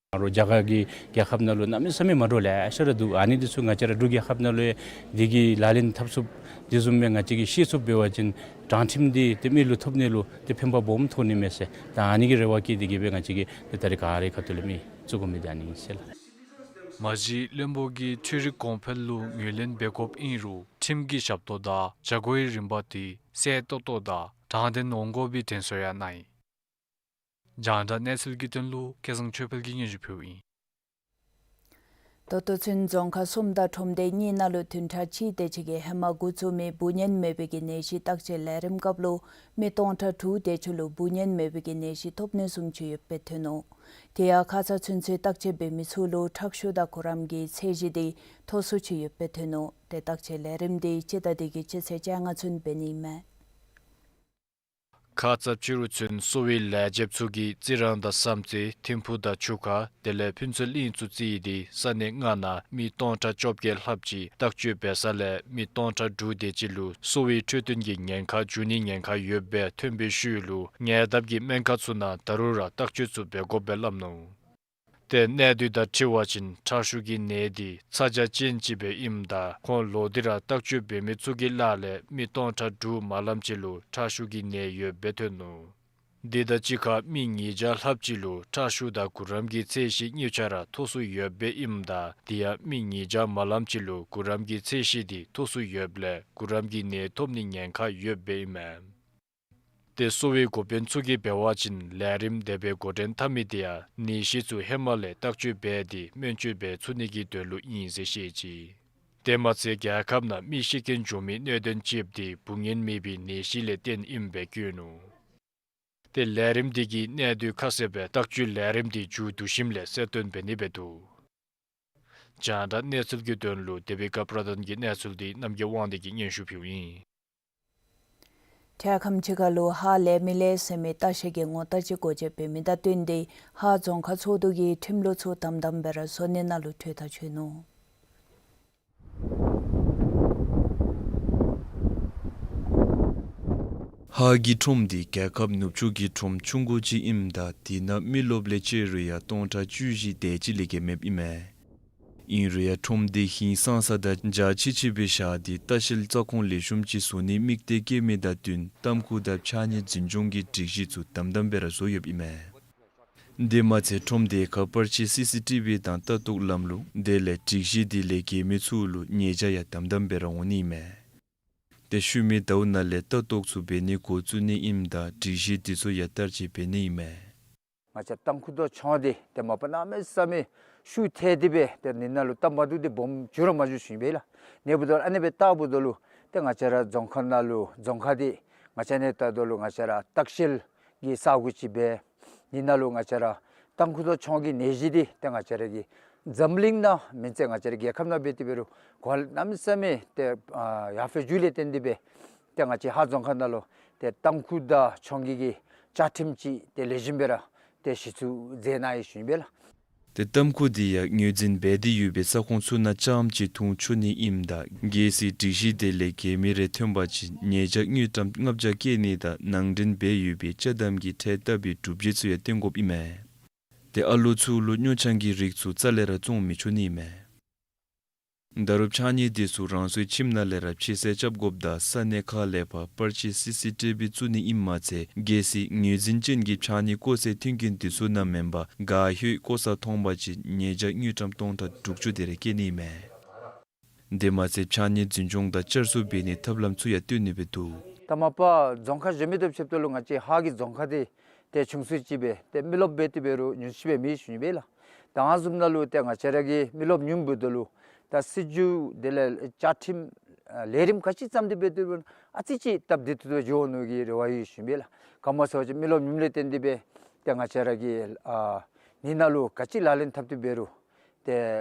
ང་རོགས་རྒྱ་གར་གྱི་རྒྱལ་ཁབ་ནང་ལུ་གནམ་མེད་ས་མེད་མ་འདྲཝ་ལེ་ཤ་ར་འདུག། ཨ་ནི་འདི་ཚུ་ང་བཅས་ར་འབྲུག་རྒྱལ་ཁབ་ནང་ལུ་ཡང་འདི་གི་ལག་ལེན་འཐབ་ཚུགསཔ་དེ་བཟུམ་སྦེ་ང་བཅས་ཀྱིས་ཤེས་ཚུགསཔ་འབད་བ་ཅིན་དྲང་ཁྲིམས་འདི་ཏེ་མི་ལུ་ཐོབ་ནི་ལུ་ཏེ་ཕན་པ་སྦོམ་ཐོགས་ནི་མས་ཟེར། ད་ཨ་ནི་གི་རེ་བ་བསྐྱེད་དེ་གིས་སྦེ་ང་བཅས་ཀྱིས་ཏེ་ད་རེས་ག་རའི་ཁ་ཐུག་ལས་མི་བཙུགས་དགོ་མི་འདི་ཨ་ནི་ཨིན་ཟེར་ལགས། མ་གཞི་བློན་པོ་གིས་འཕྲུལ་རིག་གོང་འཕེལ་ལུ་ངོས་ལེན་འབད་དགོཔ་ཨིན་རུང་ཁྲིམས་ཀྱི་ཞབས་ཏོག་དང་བྱ་སྒོའི་རིམ་པ་དེ་གསལ་ཏོག་ཏོ་དང་དྲང་བདེན་འོང་དགོ་པའི་དྲན་གསོ་ཡང་གནང་ཡི། རྒྱང་བསྒྲགས་གནས་ཚུལ་གྱི་དོན་ལུ་སྐལ་བཟང་ཆོས་འཕེལ་གྱིས་སྙན་ཞུ་ཕུལཝ་ཨིན། ད་ལྟོ་ཚུན་རྫོང་ཁག་གསུམ་དང་ཁྲོམ་སྡེ་གཉིས་ནང་ལུ་བདུན་ཕྲག་གཅིག་དེ་ཅིག་གི་ཧེ་མ་འགོ་བཙུགས་མི་འབུ་ངན་མེད་པའི་གི་ནད་གཞི་བརྟག་དཔྱད་ལས་རིམ་སྐབས་ལུ་མི་སྟོང་ཕྲག་དྲུག་དེ་ཅིག་ལུ་འབུ་ངན་མེད་པའི་གི་ནད་གཞི་ཐོབ་ནི་བཟུམ་ཅིག་ཡོདཔ་སྦེ་ཐོན་ནུག། དེ་ཡང་ཁ་ཙ་ཚུན་ཚོད་བརྟག་དཔྱད་འབད་མི་ཚུ་ལུ་ཁྲག་ཤུགས་དང་གུ་རམ་གྱི་ཚད་གཞི་དེ་མཐོ་སུ་ཅིག་ཡོདཔ་སྦེ་ཐོན་ནུག། ཏེ་བརྟག་དཔྱད་ལས་རིམ་དེ་སྤྱི་ཟླ་འདི་གི་སྤྱི་ཚེས་བཅོ་ལྔ་ཚུན་འབད་ནི་ཨིན་མས། ཁ་ཙ་ཕྱི་རུ་ཚུན་གསོ་བའི་ལས་བྱེདཔ་ཚུ་གིས་རྩི་རང་དང་བསམ་རྩེ་ཐིམ་ཕུ་དང་ཆུ་ཁ་དེ་ལས་ཕུན་ཚོགས་གླིང་ཚུ་རྩིས་ཏེ་ས་གནས་ལྔ་ནང་མི་སྟོང་ཕྲག་བཅོ་བརྒྱད་ལྷགཔ་ཅིག་བརྟག་དཔྱད་འབད་ས་ལས་མི་སྟོང་ཕྲག་དྲུག་དེ་ཅིག་ལུ་གསོ་བའི་འཕྲོད་བསྟེན་གྱི་ཉེན་ཁ་འབྱུང་ནི་ཉེན་ཁ་ཡོདཔ་སྦེ་ཐོན་པའི་ཤུལ་ལུ་ཉེ་འདབས་ཀྱི་སྨན་ཁང་ཚུ་ནང་ད་རུང་ར་བརྟག་དཔྱད་ཚུ་འབད་དགོཔ་སྦེ་སླབ་ནུག། ཏེ་གནད་དོན་དང་འཁྲིལ་བ་ཅིན་ཁྲག་ཤུགས་ཀྱི་ནད་འདི་ཚ་གྱང་ཅན་ཅིག་སྦེ་ཨིནམ་ད་ཁོང་ལོག་སྟེ་ར་བརྟག་དཔྱད་འབད་མི་ཚུ་གི་ལཱ་ལས་མི་སྟོང་ཕྲག་དྲུག་མ་ལངམ་ཅིག་ལུ་ཁྲག་ཤུགས་ཀྱི་ནད་ཡོདཔ་སྦེ་ཐོན་ནུག། དེ་དང་གཅིག་ཁར་མི་ཉིས་བརྒྱ་ལྷགཔ་ཅིག་ལུ་ཁྲག་ཤུགས་དང་གུ་རམ་གྱི་ཚད་གཞི་གཉིས་ཆ་ར་མཐོ་སུ་ཡོདཔ་སྦེ་ཨིནམ་ད་དེ་ཡང་མི་ཉིས་བརྒྱ་མ་ལངམ་ཅིག་ལུ་གུ་རམ་གྱི་ཚད་གཞི་དེ་མཐོ་སུ་ཡོདཔ་ལས་གུ་རམ་གྱི་ནད་ཐོབ་ནི་ཉེན་ཁ་ཡོདཔ་སྦེ་ཨིན་མས། ཏེ་གསོ་བའི་འགོ་དཔོན་ཚུ་གིས་འབད་བ་ཅིན་ལས་རིམ་དེ་སྦེ་འགོ་འདྲེན་འཐབ་མི་དེ་ཡང་ནད་གཞི་ཚུ་ཧེ་མ་ལས་བརྟག་དཔྱད་འབད་དེ་སྨན་བཅོས་འབད་ཚུགས་ནི་གི་དོན་ལུ་ཨིན་ཟེར་བཤད་ཅི། དེ་མ་ཚད་རྒྱལ་ཁབ་ནང་མི་ཤི་རྐྱེན་འབྱུང་མི་གནད་དོན་ཅིག་དེ་འབུ་ངན་མེད་པའི་ནད་གཞི་ལས་བརྟེན་ཨིནམ་སྦེ་བཀོད་ནུག། ཏེ་ལས་རིམ་དེ་གི་གནད་དོན་ཁ་གསལ་སྦེ་བརྟག་དཔྱད་ལས་རིམ་དེ་མཇུག་བསྡུ་ཞིནམ་ལས་གསལ་སྟོན་འབད་ནི་སྦེ་འདུག། རྒྱང་བསྒྲགས་གནས་ཚུལ་གྱི་དོན་ལུ་དེ་བི་ཀ་པྲ་དཱན་གྱི་གནས་ཚུལ་དེ་རྣམ་རྒྱལ་དབང་འདུས་ཀྱིས་སྙན་ཞུ་ཕུལཝ་ཨིན། འཕྲལ་ཁམས་ཅིག་ཁར་ལུ་ཧ་ལས་མི་ལས་ཟེར་མི་ལྟ་བཤལ་གྱི་ངོ་རྟགས་ཅིག་སྒོ་འབྱེད་འབད་མི་དང་བསྟུན་ཏེ་ཧཱ་རྫོང་ཁག་ཚོགས་འདུ་གིས་ཁྲིམས་ལུགས་ཚུ་དམ་དམ་སྦེ་ར་བཟོ་ནི་ནང་ལུ་གྲོས་ཐག་བཅད་ནུག། ཧཱ་གི་ཁྲོམ་འདི་རྒྱལ་ཁབ་ནུབ་ཕྱོགས་ཀྱི་ཁྲོམ་ཆུང་ཀུ་ཅིག་ཨིནམ་ད་དེ་ནང་མི་རློབས་ལས་བཅད་རུང་ཡང་སྟོང་ཕྲག་བཅུ་བཞི་དེ་ཅིག་ལས་བརྒལ་མེདཔ་ཨིན་མས། ཨིན་རུང་ཡང་ཁྲོམ་འདི་ཧིང་སངས་ས་དང་འཇའ་ཆི་ཆི་སྦེ་བཞག་སྟེ་ལྟ་བཤལ་རྩ་ཁོངས་ལེགས་ཤོམ་ཅིག་བཟོ་ནི་དམིགས་གཏད་བསྐྱེད་མི་དང་བསྟུན་ཏམ་ཁུ་དང་ཕྱགས་སྙིགས་འཛིན་སྐྱོང་གི་སྒྲིག་གཞི་ཚུ་དམ་དམ་སྦེ་ར་བཟོ་ཡོདཔ་ཨིན་མས། དེ་མ་ཚད་ཁྲོམ་དེ་ཁར་པར་ཆས་སི་སི་ཊི་བི་དང་ལྟ་རྟོག་ལམ་ལུགས་དེ་ལས་སྒྲིག་གཞི་དེ་ལས་འགལ་མི་ཚུ་ལུ་ཉེས་བྱ་ཡང་དམ་དམ་སྦེ་ར་འོང་ནི་ཨིན་མས། ཏེ་ཤུལ་མའི་ཟླཝ་ནང་ལས་ལྟ་རྟོག་ཚུ་འབད་ནི་འགོ་བཙུགས་ནི་ཨིནམ་ད་སྒྲིག་གཞི་དེ་ཚུ་ཡང་བསྟར་སྤྱོད་འབད་ནི་ཨིན་མས། ང་བཅས་ཏམ་ཁུ་དང་ཆང་འདི་ཏེ་མ་པ་གནམ་མེད་ས་མེད་ཤུགས་ཐལ་ཏེ་སྦེ་ཏེ་ཨ་ནི་ནང་ལུ་སྟབས་མ་བདེཝ་འདི་སྦོམ་འགྱོ་ར་མ་འགྱོ་ཞུ་ནི་སྦེ་ལགས། ཨ་ནི་འབདཝ་ད་ཨ་ནི་སྦེ་བལྟཝ་ད་ལུ་ཏེ་ང་བཅས་ར་རྫོང་ཁག་ནང་ལུ་རྫོང་ཁག་འདི་ང་བཅས་ནཱ་བལྟཝ་ད་ལུ་ང་བཅས་ར་ལྟ་བཤལ་གྱི་ས་གོ་ཅིག་སྦེ་ཨ་ནི་ནང་ལུ་ང་བཅས་ར་ཏམ་ཁུ་དང་ཆང་གི་ནད་གཞི་འདི་ཏེ་ང་བཅས་ར་གི་འཛམ་གླིང་ནང་མེན་ཚེ་ང་བཅས་ར་རྒྱལ་ཁབ་ནང་འབད་དེ་འབད་རུང་གོ་ལ་གནམ་མེད་ས་མེད་ཏེ་ཨ་ཡར་འཕེལ་འགྱོཝ་ལས་བརྟེན་ཏེ་སྦེ་ཏེ་ང་བཅས་ཧཱ་རྫོང་ཁག་ནང་ལུ་ཏེ་ཏམ་ཁུ་དང་ཆང་གི་གི་བཅའ་ཁྲིམས་ཅིག་ཏེ་ལེགས་ཤོམ་སྦེ་ར་ཏེ་གཞི་བཙུགས་མཛད་གནང་ཡི་ཞུ་ནི་སྦེ་ལགས། ཏེ་ཏམ་ཁུ་འདི་ཡང་ངོས་འཛིན་འབད་དེ་ཡོད་པའི་ས་ཁོངས་ཚུ་ནང་རྐྱངམ་ཅིག་འཐུང་ཆོག་ནི་ཨིནམ་ད་གལ་སྲིད་སྒྲིག་གཞི་དེ་ལས་འགལ་མི་རེ་ཐོན་པ་ཅིན་ཉེས་བྱ་དངུལ་ཀྲམ་ལྔ་བརྒྱ་བཀལ་ནི་དང་ནང་འདྲེན་འབད་ཡོད་པའི་ཅ་དམ་གྱི་ཁྲལ་བཏབ་པའི་སྒྲུབ་བྱེད་ཚུ་ཡང་སྟོན་དགོཔ་ཨིན་མས། ཏེ་ཨ་ལོ་ཚུ་ལུ་སྨྱོ་ཆང་གི་རིགས་ཚུ་རྩ་ལས་ར་བཙོང་མི་ཆོག་ནི་ཨིན་མས། ད་རུང་ཕྱགས་སྙིགས་དེ་ཚུ་རང་སོའི་ཁྱིམ་ནང་ལས་ར་ཕྱི་བསལ་རྐྱབ་དགོཔ་དང་ས་གནས་ཁག་ལས་ཕར་པར་ཆས་སི་སི་ཊི་བི་བཙུགས་ནི་ཨིནམ་མ་ཚད་གལ་སྲིད་ངོས་འཛིན་ཅན་གྱི་ཕྱགས་སྙིགས་བཀོ་སའི་མཐུན་རྐྱེན་དེ་ཚུ་ནང་མེན་པར་ག་ཧོད་བཀོ་ས་མཐོང་པ་ཅིན་ཉེས་བྱ་དངུལ་ཀྲམ་སྟོང་ཕྲག་དྲུག་ཅུ་དེ་རེ་བཀལ་ནི་ཨིན་མས། དེ་མ་ཚད་ཕྱགས་སྙིགས་འཛིན་སྐྱོང་དང་བསྐྱར་གསོ་འབད་ནིའི་ཐབས་ལམ་ཚུ་ཡང་སྟོན་ནི་སྦེ་འདུག། ད་མ་པ་རྫོང་ཁག་གཞན་མི་དང་ཕྱདཔ་ད་ལུ་ང་བཅས་ཧཱ་གི་རྫོང་ཁག་འདི་ཏེ་ཆུང་སུ་ཅིག་སྦེ་ཏེ་མི་རློབས་འབད་དེ་འབད་རུང་ཉུང་སུ་ཅིག་སྦེ་མེད་ཞུ་ནི་སྦེ་ལགས། ད་ཨ་ནི་བཟུམ་ནང་ལུ་ཏེ་ང་བཅས་ར་གི་མི་རློབས་ཉུངམ་འབདཝ་ད་ལུ་ད་སྲིད་བྱུས་དེ་ལས་བཅའ་ཁྲིམས་ཨ་ལས་རིམ་ག་ཅི་བརྩམས་ཏེ་འབད་དེ་འབད་རུང་ཨ་ཙི་ཅིག་སྟབས་བདེ་ཏོག་ཏོ་འགྱོ་ནི་གི་རེ་བ་ཡོད་ཞུ་ནི་སྦེ་ལགས། ག་མ་ཚད་ཅིག་མི་རློབས་ཉུངམ་ལས་བརྟེན་ཏེ་སྦེ་ཏེ་ང་བཅས་ར་གི་ཨ་ཨ་ནི་ནང་ལུ་ག་ཅི་ལག་ལེན་འཐབ་སྟེ་འབད་རུང་ཏེ་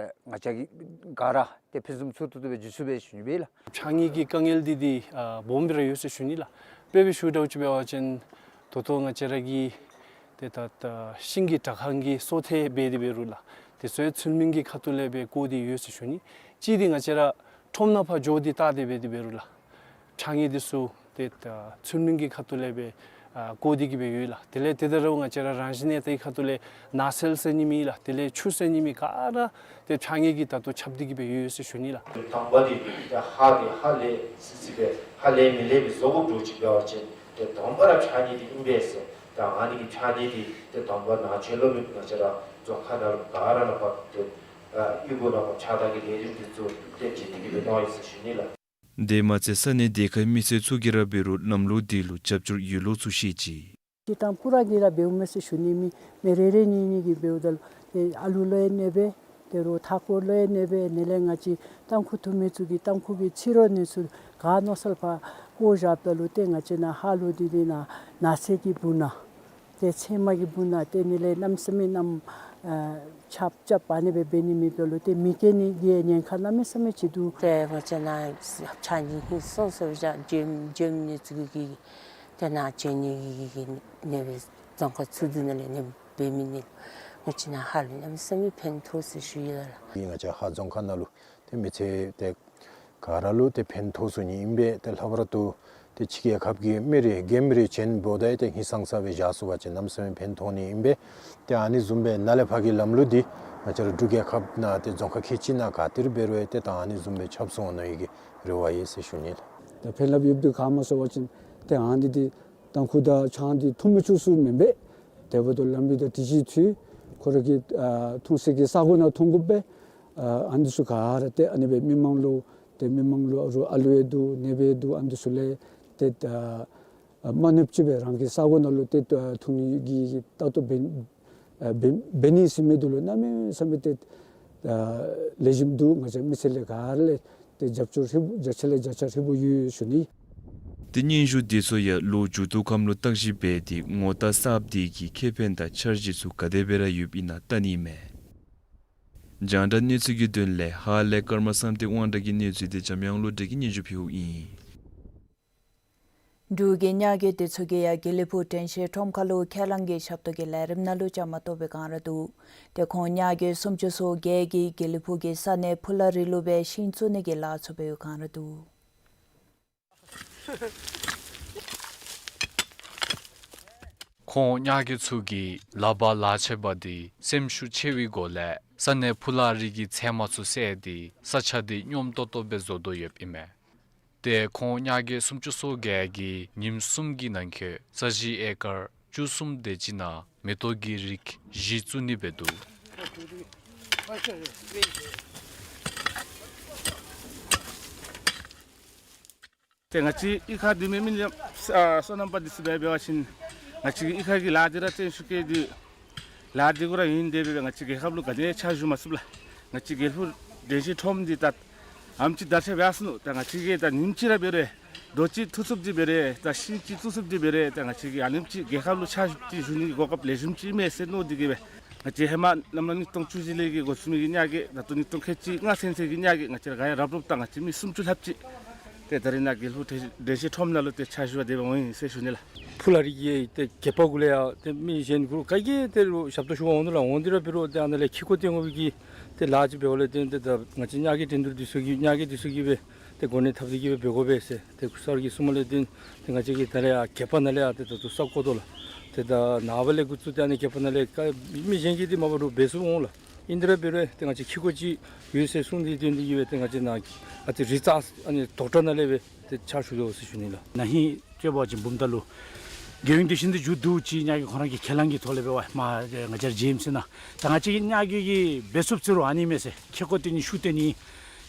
ང་བཅས་ཀྱིས་ག་ར་ཏེ་ཕུན་སུམ་ཚོགས་ཏོག་ཏོ་སྦེ་འགྱོ་ཚུགས་པས་ཞུ་ནི་སྦེ་ལགས། ཕྱགས་སྙིགས་ཀྱི་དཀའ་ངལ་འདི་འདི་ཨ་སྦོམ་སྦེ་ར་ཡོད་ཟེར་ཞུ་ནི་ལགས། དཔེ་སྦེ་ཞུཝ་ད་ཅིག་འབད་བ་ཅིན་ད་ལྟོ་ང་བཅས་ར་གི་ཏེ་ད་ད་ཤིང་གི་དྲ་ཁང་གི་སོ་ཐེ་འབད་དེ་འབད་རུང་ལགས། དེ་ཚུ་ཡང་ཚུལ་མིན་གྱི་ཁ་ཐུག་ལས་སྦེ་བཀོ་སྟེ་ཡོད་ཟེར་ཞུ་ནི། གཅིག་འདི་ང་བཅས་ར་ཁྲོམ་ནང་ཕར་འགྱོ་སྟེ་བལྟ་སྟེ་འབད་དེ་འབད་རུང་ལགས། ཕྱགས་སྙིགས་འདི་ཚུ་ཏེ་ད་ཚུལ་མིན་གྱི་ཁ་ཐུག་ལས་སྦེ་ཨ་བཀོ་སྟེ་གི་སྦེ་ཡོད་ལགས། དེ་ལས་དེ་ད་རུང་ང་བཅས་ར་རང་བཞིན་གནས་སྟངས་ཀྱི་ཁ་ཐུག་ལས་ནགས་ཚལ་ཟེར་ནི་མེད་ལགས། དེ་ལས་ཆུ་ཟེར་ནི་མེད། ག་ར་ཏེ་ཕྱགས་སྙིགས་ཀྱིས་ད་ལྟོ་ཁྱབ་སྟེ་གི་སྦེ་ཡོད་ཟེར་ཞུ་ནི་ལགས། དང་པ་འདི་ཏེ་ཧ་འདི་ཧ་ལས་སི་སི་སྦེ་ཧ་ལས་མི་ལས་སྦེ་བཟོ་དགོཔ་འདྲཝ་ཅིག་འབད་བ་ཅིན་ཏེ་དང་པ་ར་ཕྱགས་སྙིགས་འདི་ཨིན་པས་ཟེར། ད་ཨ་ནི་གི་ཕྱགས་སྙིགས་འདི་ཏེ་དང་པ་ནང་ཆེ་ལོ་མི་ང་བཅས་ར་རྫོང་ཁག་ནང་ལུ་ག་ར་ནང་ཕར་ཏེ་ཨ་གཡུས་སྒོ་ནང་ཕར་ཕྱགས་བདའ་གི་ལས་རིམ་འདི་ཚུ་ཏེ་བྱིན་ཏེ་གི་སྦེ་གནང་ཡི་ཟེར་ཞུ་ནི་ལགས། དེ་མ་ཚད་ས་གནས་དེ་ཁའི་མི་སེར་ཚུ་གིས་ར་འབད་རུང་ལམ་ལུགས་དེ་ལུ་རྒྱབ་སྐྱོར་ཡོད་ལོ་ཚུ་བཤད་ཅི། སྤྱིར་བཏང་ཕོ་ར་གིས་ར་འབདཝ་མས་ཟེར་ཞུ་ནི་མེད། མི་རེ་རེ་གཉིས་གཉིས་ཀྱིས་འབདཝ་ད་ལུ་ཏེ་ཨ་ལུ་ལུ་ཡང་གནོད་པས། ཏེ་རོགས་མཐའ་འཁོར་ལུ་ཡང་གནོད་པས། ཨ་ནི་ལས་ང་བཅས་ཏམ་ཁུ་འཐུང་མི་ཚུ་གིས་ཏམ་ཁུ་གི་ཕྱི་རོལ་གནས་ཚུལ་ག་མནོ་བསམ་ཕར་བཀོ་བཞགཔ་ད་ལུ་ཏེ་ང་བཅས་ནཱ་ཧཱ་ལུ་འདི་འདི་ནང་ནགས་ཚལ་གྱི་སྦུག་ན་ཏེ་ཚལ་མ་གི་སྦུག་ན་ཏེ་ཨ་ནི་ལས་གནམ་མེད་ས་མེད་གནམ་ཨ་ཆརཔ་རྐྱབ་ཨ་ནི་སྦེ་འབད་ནི་མེདཔ་ད་ལུ་ཏེ་མི་རྒས་ནི་གི་ཉེན་ཁ་གནམ་མེད་ས་མེད་ཅིག་འདུག། ཏེ་ང་བཅས་ནཱ་ཕྱགས་སྙིགས་ཧིང་སངས་ས་སྦེ་བཞག་འགྱོ་འགྱོ་མི་ཚུ་གིས་ཏེ་ནཱ་འགྱོ་ནི་གི་གི་གནོད་པས། རྫོང་ཁག་ཚུ་འདི་ནང་ལས་གནོད་འབད་མི་ནི་ང་བཅས་ནཱ་ཧཱ་ལུ་གནམ་མེད་ས་མེད་ཕན་ཐོགས་ཟེར་ཞུ་ཡི་ལགས། ང་བཅས་ཧཱ་རྫོང་ཁག་ནང་ལུ་ཏེ་མི་ཚེ་ཏེ་ག་ར་ལུ་ཏེ་ཕན་ཐོགས་ཚུགས་ནི་ཨིན་པས། ཏེ་ལྷག་པར་དུ་ཏེ་ཕྱི་རྒྱལ་ཁབ་ཀྱི་མི་རེ་རྒན་མི་རེ་བྱོན་འབདཝ་ད་ཏེ་ཧིང་སངས་ས་སྦེ་བཞག་ཚུགས་པ་ཅིན་གནམ་མེད་ས་མེད་ཕན་ཐོགས་ནི་ཨིན་པས། ཏེ་ཨ་ནི་བཟུམ་སྦེ་ནཱ་ལས་ཕར་གྱི་ལམ་ལུགས་འདི་ང་བཅས་ར་འབྲུག་རྒྱལ་ཁབ་ནང་ཏེ་རྫོང་ཁག་ཁལ་གཅིག་ནང་ག་ཏེ་ར་འབད་རུང་ཏེ་ད་ཨ་ནི་བཟུམ་སྦེ་ཁྱབ་སོང་ནི་ཨིན་གྱི་རེ་བ་ཡོད་ཟེར་ཞུ་ནི་ལགས། ད་ཕན་རླབས་ཡོདཔ་འདི་ག་སྨོ་ཟེར་བ་ཅིན་ཏེ་ཨ་ནི་འདི་ཏམ་ཁུ་དང་ཆང་འདི་འཐུང་མི་ཆོག་ཟེར་མེན་པས། དེ་འབདཝ་ད་ལམ་བི་དང་དེ་ཅིག་ཚུ་ཁོ་ར་གི་ཨ་འཐུང་སའི་གི་ས་གོ་ནང་འཐུང་དགོ་པས། ཨ་ཨ་ནི་ཚུ་ག་ར་ཏེ་ཨ་ནི་སྦེ་མི་མང་ལུ་ཏེ་མི་མང་ལུ་ཨ་རུ་ཨ་ལུ་ཡང་འདུག་ནདཔ་ཡང་འདུག། ཨ་ནི་ཚུ་ལས་ཏེ་ཨ་མ་གནོདཔ་ཅིག་སྦེ་རང་གི་ས་གོ་ནང་ལུ་ཏེ་ཨ་འཐུང་ནི་གི་ལྟ་རྟོག་འབད་ཨ་འབད་འབད་ནི་ཟེར་མི་འདི་ལུ་གནམ་མེད་ས་མེད་ཏེ་ཨ་ལེགས་ཤོམ་འདུག། ང་བཅས་མི་སེར་ལས་ག་ར་ལས་ཏེ་རྒྱབ་སྐྱོར་ཧྲིལ་བུ་བརྒྱ་ཆ་ལས་བརྒྱ་ཆ་ཧྲིལ་བུ་ཡོད་ཞུ་ནི། ཏེ་སྙན་ཞུ་འདི་ཚུ་ཡང་ལོ་མཇུག་ཏོག་ཁམས་ལུ་བརྟག་ཞིབ་འབད་དེ་ངོ་རྟགས་གསརཔ་འདི་གི་ཁེ་ཕན་དང་འཆར་གཞི་ཚུ་ག་དེ་སྦེ་ར་ཡོདཔ་ཨིན་ན་བལྟ་ནི་མས། རྒྱང་བསྒྲགས་གནས་ཚུལ་གྱི་དོན་ལས་ཧཱ་ལས་ཀརྨ་བསམ་གཏན་དབང་གྲགས་ཀྱི་གནས་ཚུལ་འདི་འཇམ་དབྱངས་བློ་གྲོས་ཀྱིས་སྙན་ཞུ་ཕུལཝ་ཨིན། འབྲུག་གི་ཉ་རྒོད་འདི་ཚུ་གིས་ཡང་དགེ་ལེགས་ཕུག་དྲན་ཤེས་ཁྲོམ་ཁ་ལུ་ཁས་བླངས་ཀྱི་ཞབས་ཏོག་གི་ལས་རིམ་ནང་ལུ་བཅའ་མར་གཏོགས་པའི་བསྒང་ར་འདུག། ཏེ་ཁོང་ཉ་རྒོད་སུམ་ཅུ་སོ་བརྒྱད་ཀྱིས་དགེ་ལེགས་ཕུག་གི་ས་གནས་ཕུ་ལ་རི་ལུ་སྦེ་ཤིང་བཙུགས་ནི་གི་ལཱ་ཚུ་འབད་བའི་བསྒང་ར་འདུག། ཁོང་ཉ་རྒོད་ཚུ་གིས་ལག་པར་ལག་ཆས་འབག་སྟེ་སེམས་ཤུགས་ཆེ་བའི་སྒོ་ལས་ས་གནས་ཕུ་ལ་རི་གི་ཚལ་མ་ཚུ་བསལ་ཏེ་ས་ཆ་འདི་སྙོམས་ཏོག་ཏོ་སྦེ་བཟོ་དོ་ཡོདཔ་ཨིན་མས། ཏེ་ཁོང་ཉ་རྒོད་སུམ་ཅུ་སོ་བརྒྱད་ཀྱིས་ཉིནམ་གསུམ་གྱི་ནང་འཁོད་ས་གཞི་ཨེ་ཀར་བཅུ་གསུམ་དེ་ཅིག་ནང་མེ་ཏོག་གི་རིགས་བཞི་བཙུགས་ནི་འབད་འདུག། ཏེ་ང་བཅས་གཡུས་ཁ་འདི་མེན་མེན་ཨ་སོ་ནམ་པ་འདི་ཚུ་འབད་འབད་བ་ཅིན་ང་བཅས་ཀྱི་གཡུས་ཁ་གི་ལཱ་འདི་ར་བརྟན་ཤུགས་བསྐྱེད་དེ་ལཱ་འདི་གུ་ར་ཡོན་ཏན་འབད་བའི་ང་བཅས་རྒྱལ་ཁབ་ལུ་ག་ནི་ཕྱག་ཞུ་མ་ཚུགས་ལགས། ང་བཅས་དགེ་ལེགས་ཕུག་དྲན་ཤེས་ཁྲོམ་འདི་ད་ཨ་ནེམ་ཅིག་དར་ཁྱབ་འབད་སོ་ནུག། ད་ང་བཅས་ཀྱིས་ད་ཉིནམ་གཅིག་ར་འབད་རུང་རྡོ་ཅིག་འཐུ་ཚུགསཔ་འདི་འབད་རུང་ད་ཤིང་ཅིག་བཙུགས་ཚུགསཔ་འདི་འབད་རུང་ད་ང་བཅས་ཀྱིས་ཨ་ནེམ་ཅིག་རྒྱལ་ཁབ་ལུ་ཕྱག་ཅིག་ཞུ་ནི་གི་གོ་སྐབས་ལེགས་ཤོམ་ཅིག་ཨིན་མས་ཟེར་མནོ་སྟེ་གིས་སྦེ་ང་བཅས་ཧེ་མ་ནམ་ལངམ་ཉིས་སྟོང་བཅུ་བཞི་ལས་ཀྱི་འགོ་བཙུགས་མི་གི་ཉ་རྒོད་ད་ལྟོ་ཉིས་སྟོང་ཁལ་གཅིག་ལྔ་ཚུན་ཚོད་ཀྱི་ཉ་རྒོད་ང་བཅས་ར་ག་ཡང་རབ་རོབ་ད་ང་བཅས་མི་སུམ་ཅུ་ལྷགཔ་ཅིག་ཏེ་ད་རིས་ནཱ་དགེ་ལེགས་ཕུག་དྲན་ཤེས་ཁྲོམ་ནང་ལུ་ཏེ་ཕྱག་ཞུ་བར་དེ་སྦེ་འོང་ཡི་ཟེར་ཞུ་ནི་ལགས། ཕུ་ལ་རི་གི་ཏེ་རྒེད་པ་གུ་ལས་ཡང་ཏེ་མི་གཞན་གུ་ག་གིས་ཏེ་རུང་ཞབས་ཏོག་ཞུ་བར་འོང་ནུག་ལགས། འོང་སྟེ་ར་འབད་རུང་ཏེ་ཨ་ནཱ་ལས་ཁེ་ཀོ་སྟོན་དགོ་པའི་གི་ཏེ་ལཱ་ཅིག་འབདཝ་ལས་བརྟེན་ཏེ་ད་ང་བཅས་ཉ་རྒོད་འགྲན་བསྡུར་འདི་ཚུ་གིས་ཉ་རྒོད་འདི་ཚུ་གིས་སྦེ་ཏེ་གོ་གནས་འཐབ་སྟེ་གིས་སྦེ་འབད་དགོ་པས་ཟེར་ཏེ་ཁོང་ཚུ་གིས་གསུངམ་ལས་བརྟེན་ཏེ་ང་བཅས་ཀྱིས་ད་རིས་ཡར་རྒེད་པ་ནང་ལས་ཡར་ཏེ་ད་ལྟོ་ས་བརྐོ་དོ་ལགས། ཏེ་ད་ནངས་པ་ལས་འགོ་བཙུགས་ཏེ་ཨ་ནི་རྒེད་པ་ནང་ལས་ག་མི་གཞན་གྱིས་འདི་མ་པ་རུང་འབད་ཚུགས་འོང་ལགས། ཨིན་ཏེ་ར་འབད་རུང་ཏེ་ང་བཅས་ཁེ་ཀོ་ཅིག་ཡོད་ཟེར་གསུངས་ཏེ་བརྟེན་ཏེ་གིས་སྦེ་ཏེ་ང་བཅས་ནཱ་ཨ་ཙི་རི་ཙ་ཨ་ནི་དོག་ཁྲ་ནང་ལས་སྦེ་ཏེ་ཕྱག་ཞུ་དོ་ཟེར་ཞུ་ནི་ལགས། ན་ཧིང་སྤྱོད་པ་ཅིག་འབུམ་ཐང་ལུ་རྒྱལ་ཡོངས་དེ་བཞིན་དུ་མཇུག་བསྡུ་ཅིག་ཉ་རྒོད་ཁོང་ར་གི་ཁས་བླངས་ཀྱི་ཐོག་ལས་འབད་བ་མ་ང་བཅས་ར་ཇི་ཨེམ་སི་ནང་ད་ང་བཅས་ཀྱིས་ཉ་རྒོད་ཀྱི་འབད་ཚུགསཔ་ཅིག་རུང་ཨ་ནི་མས་ཟེར། ཁེ་ཀོ་སྟོན་ནི་ཤུགས་བཏོན་ནི་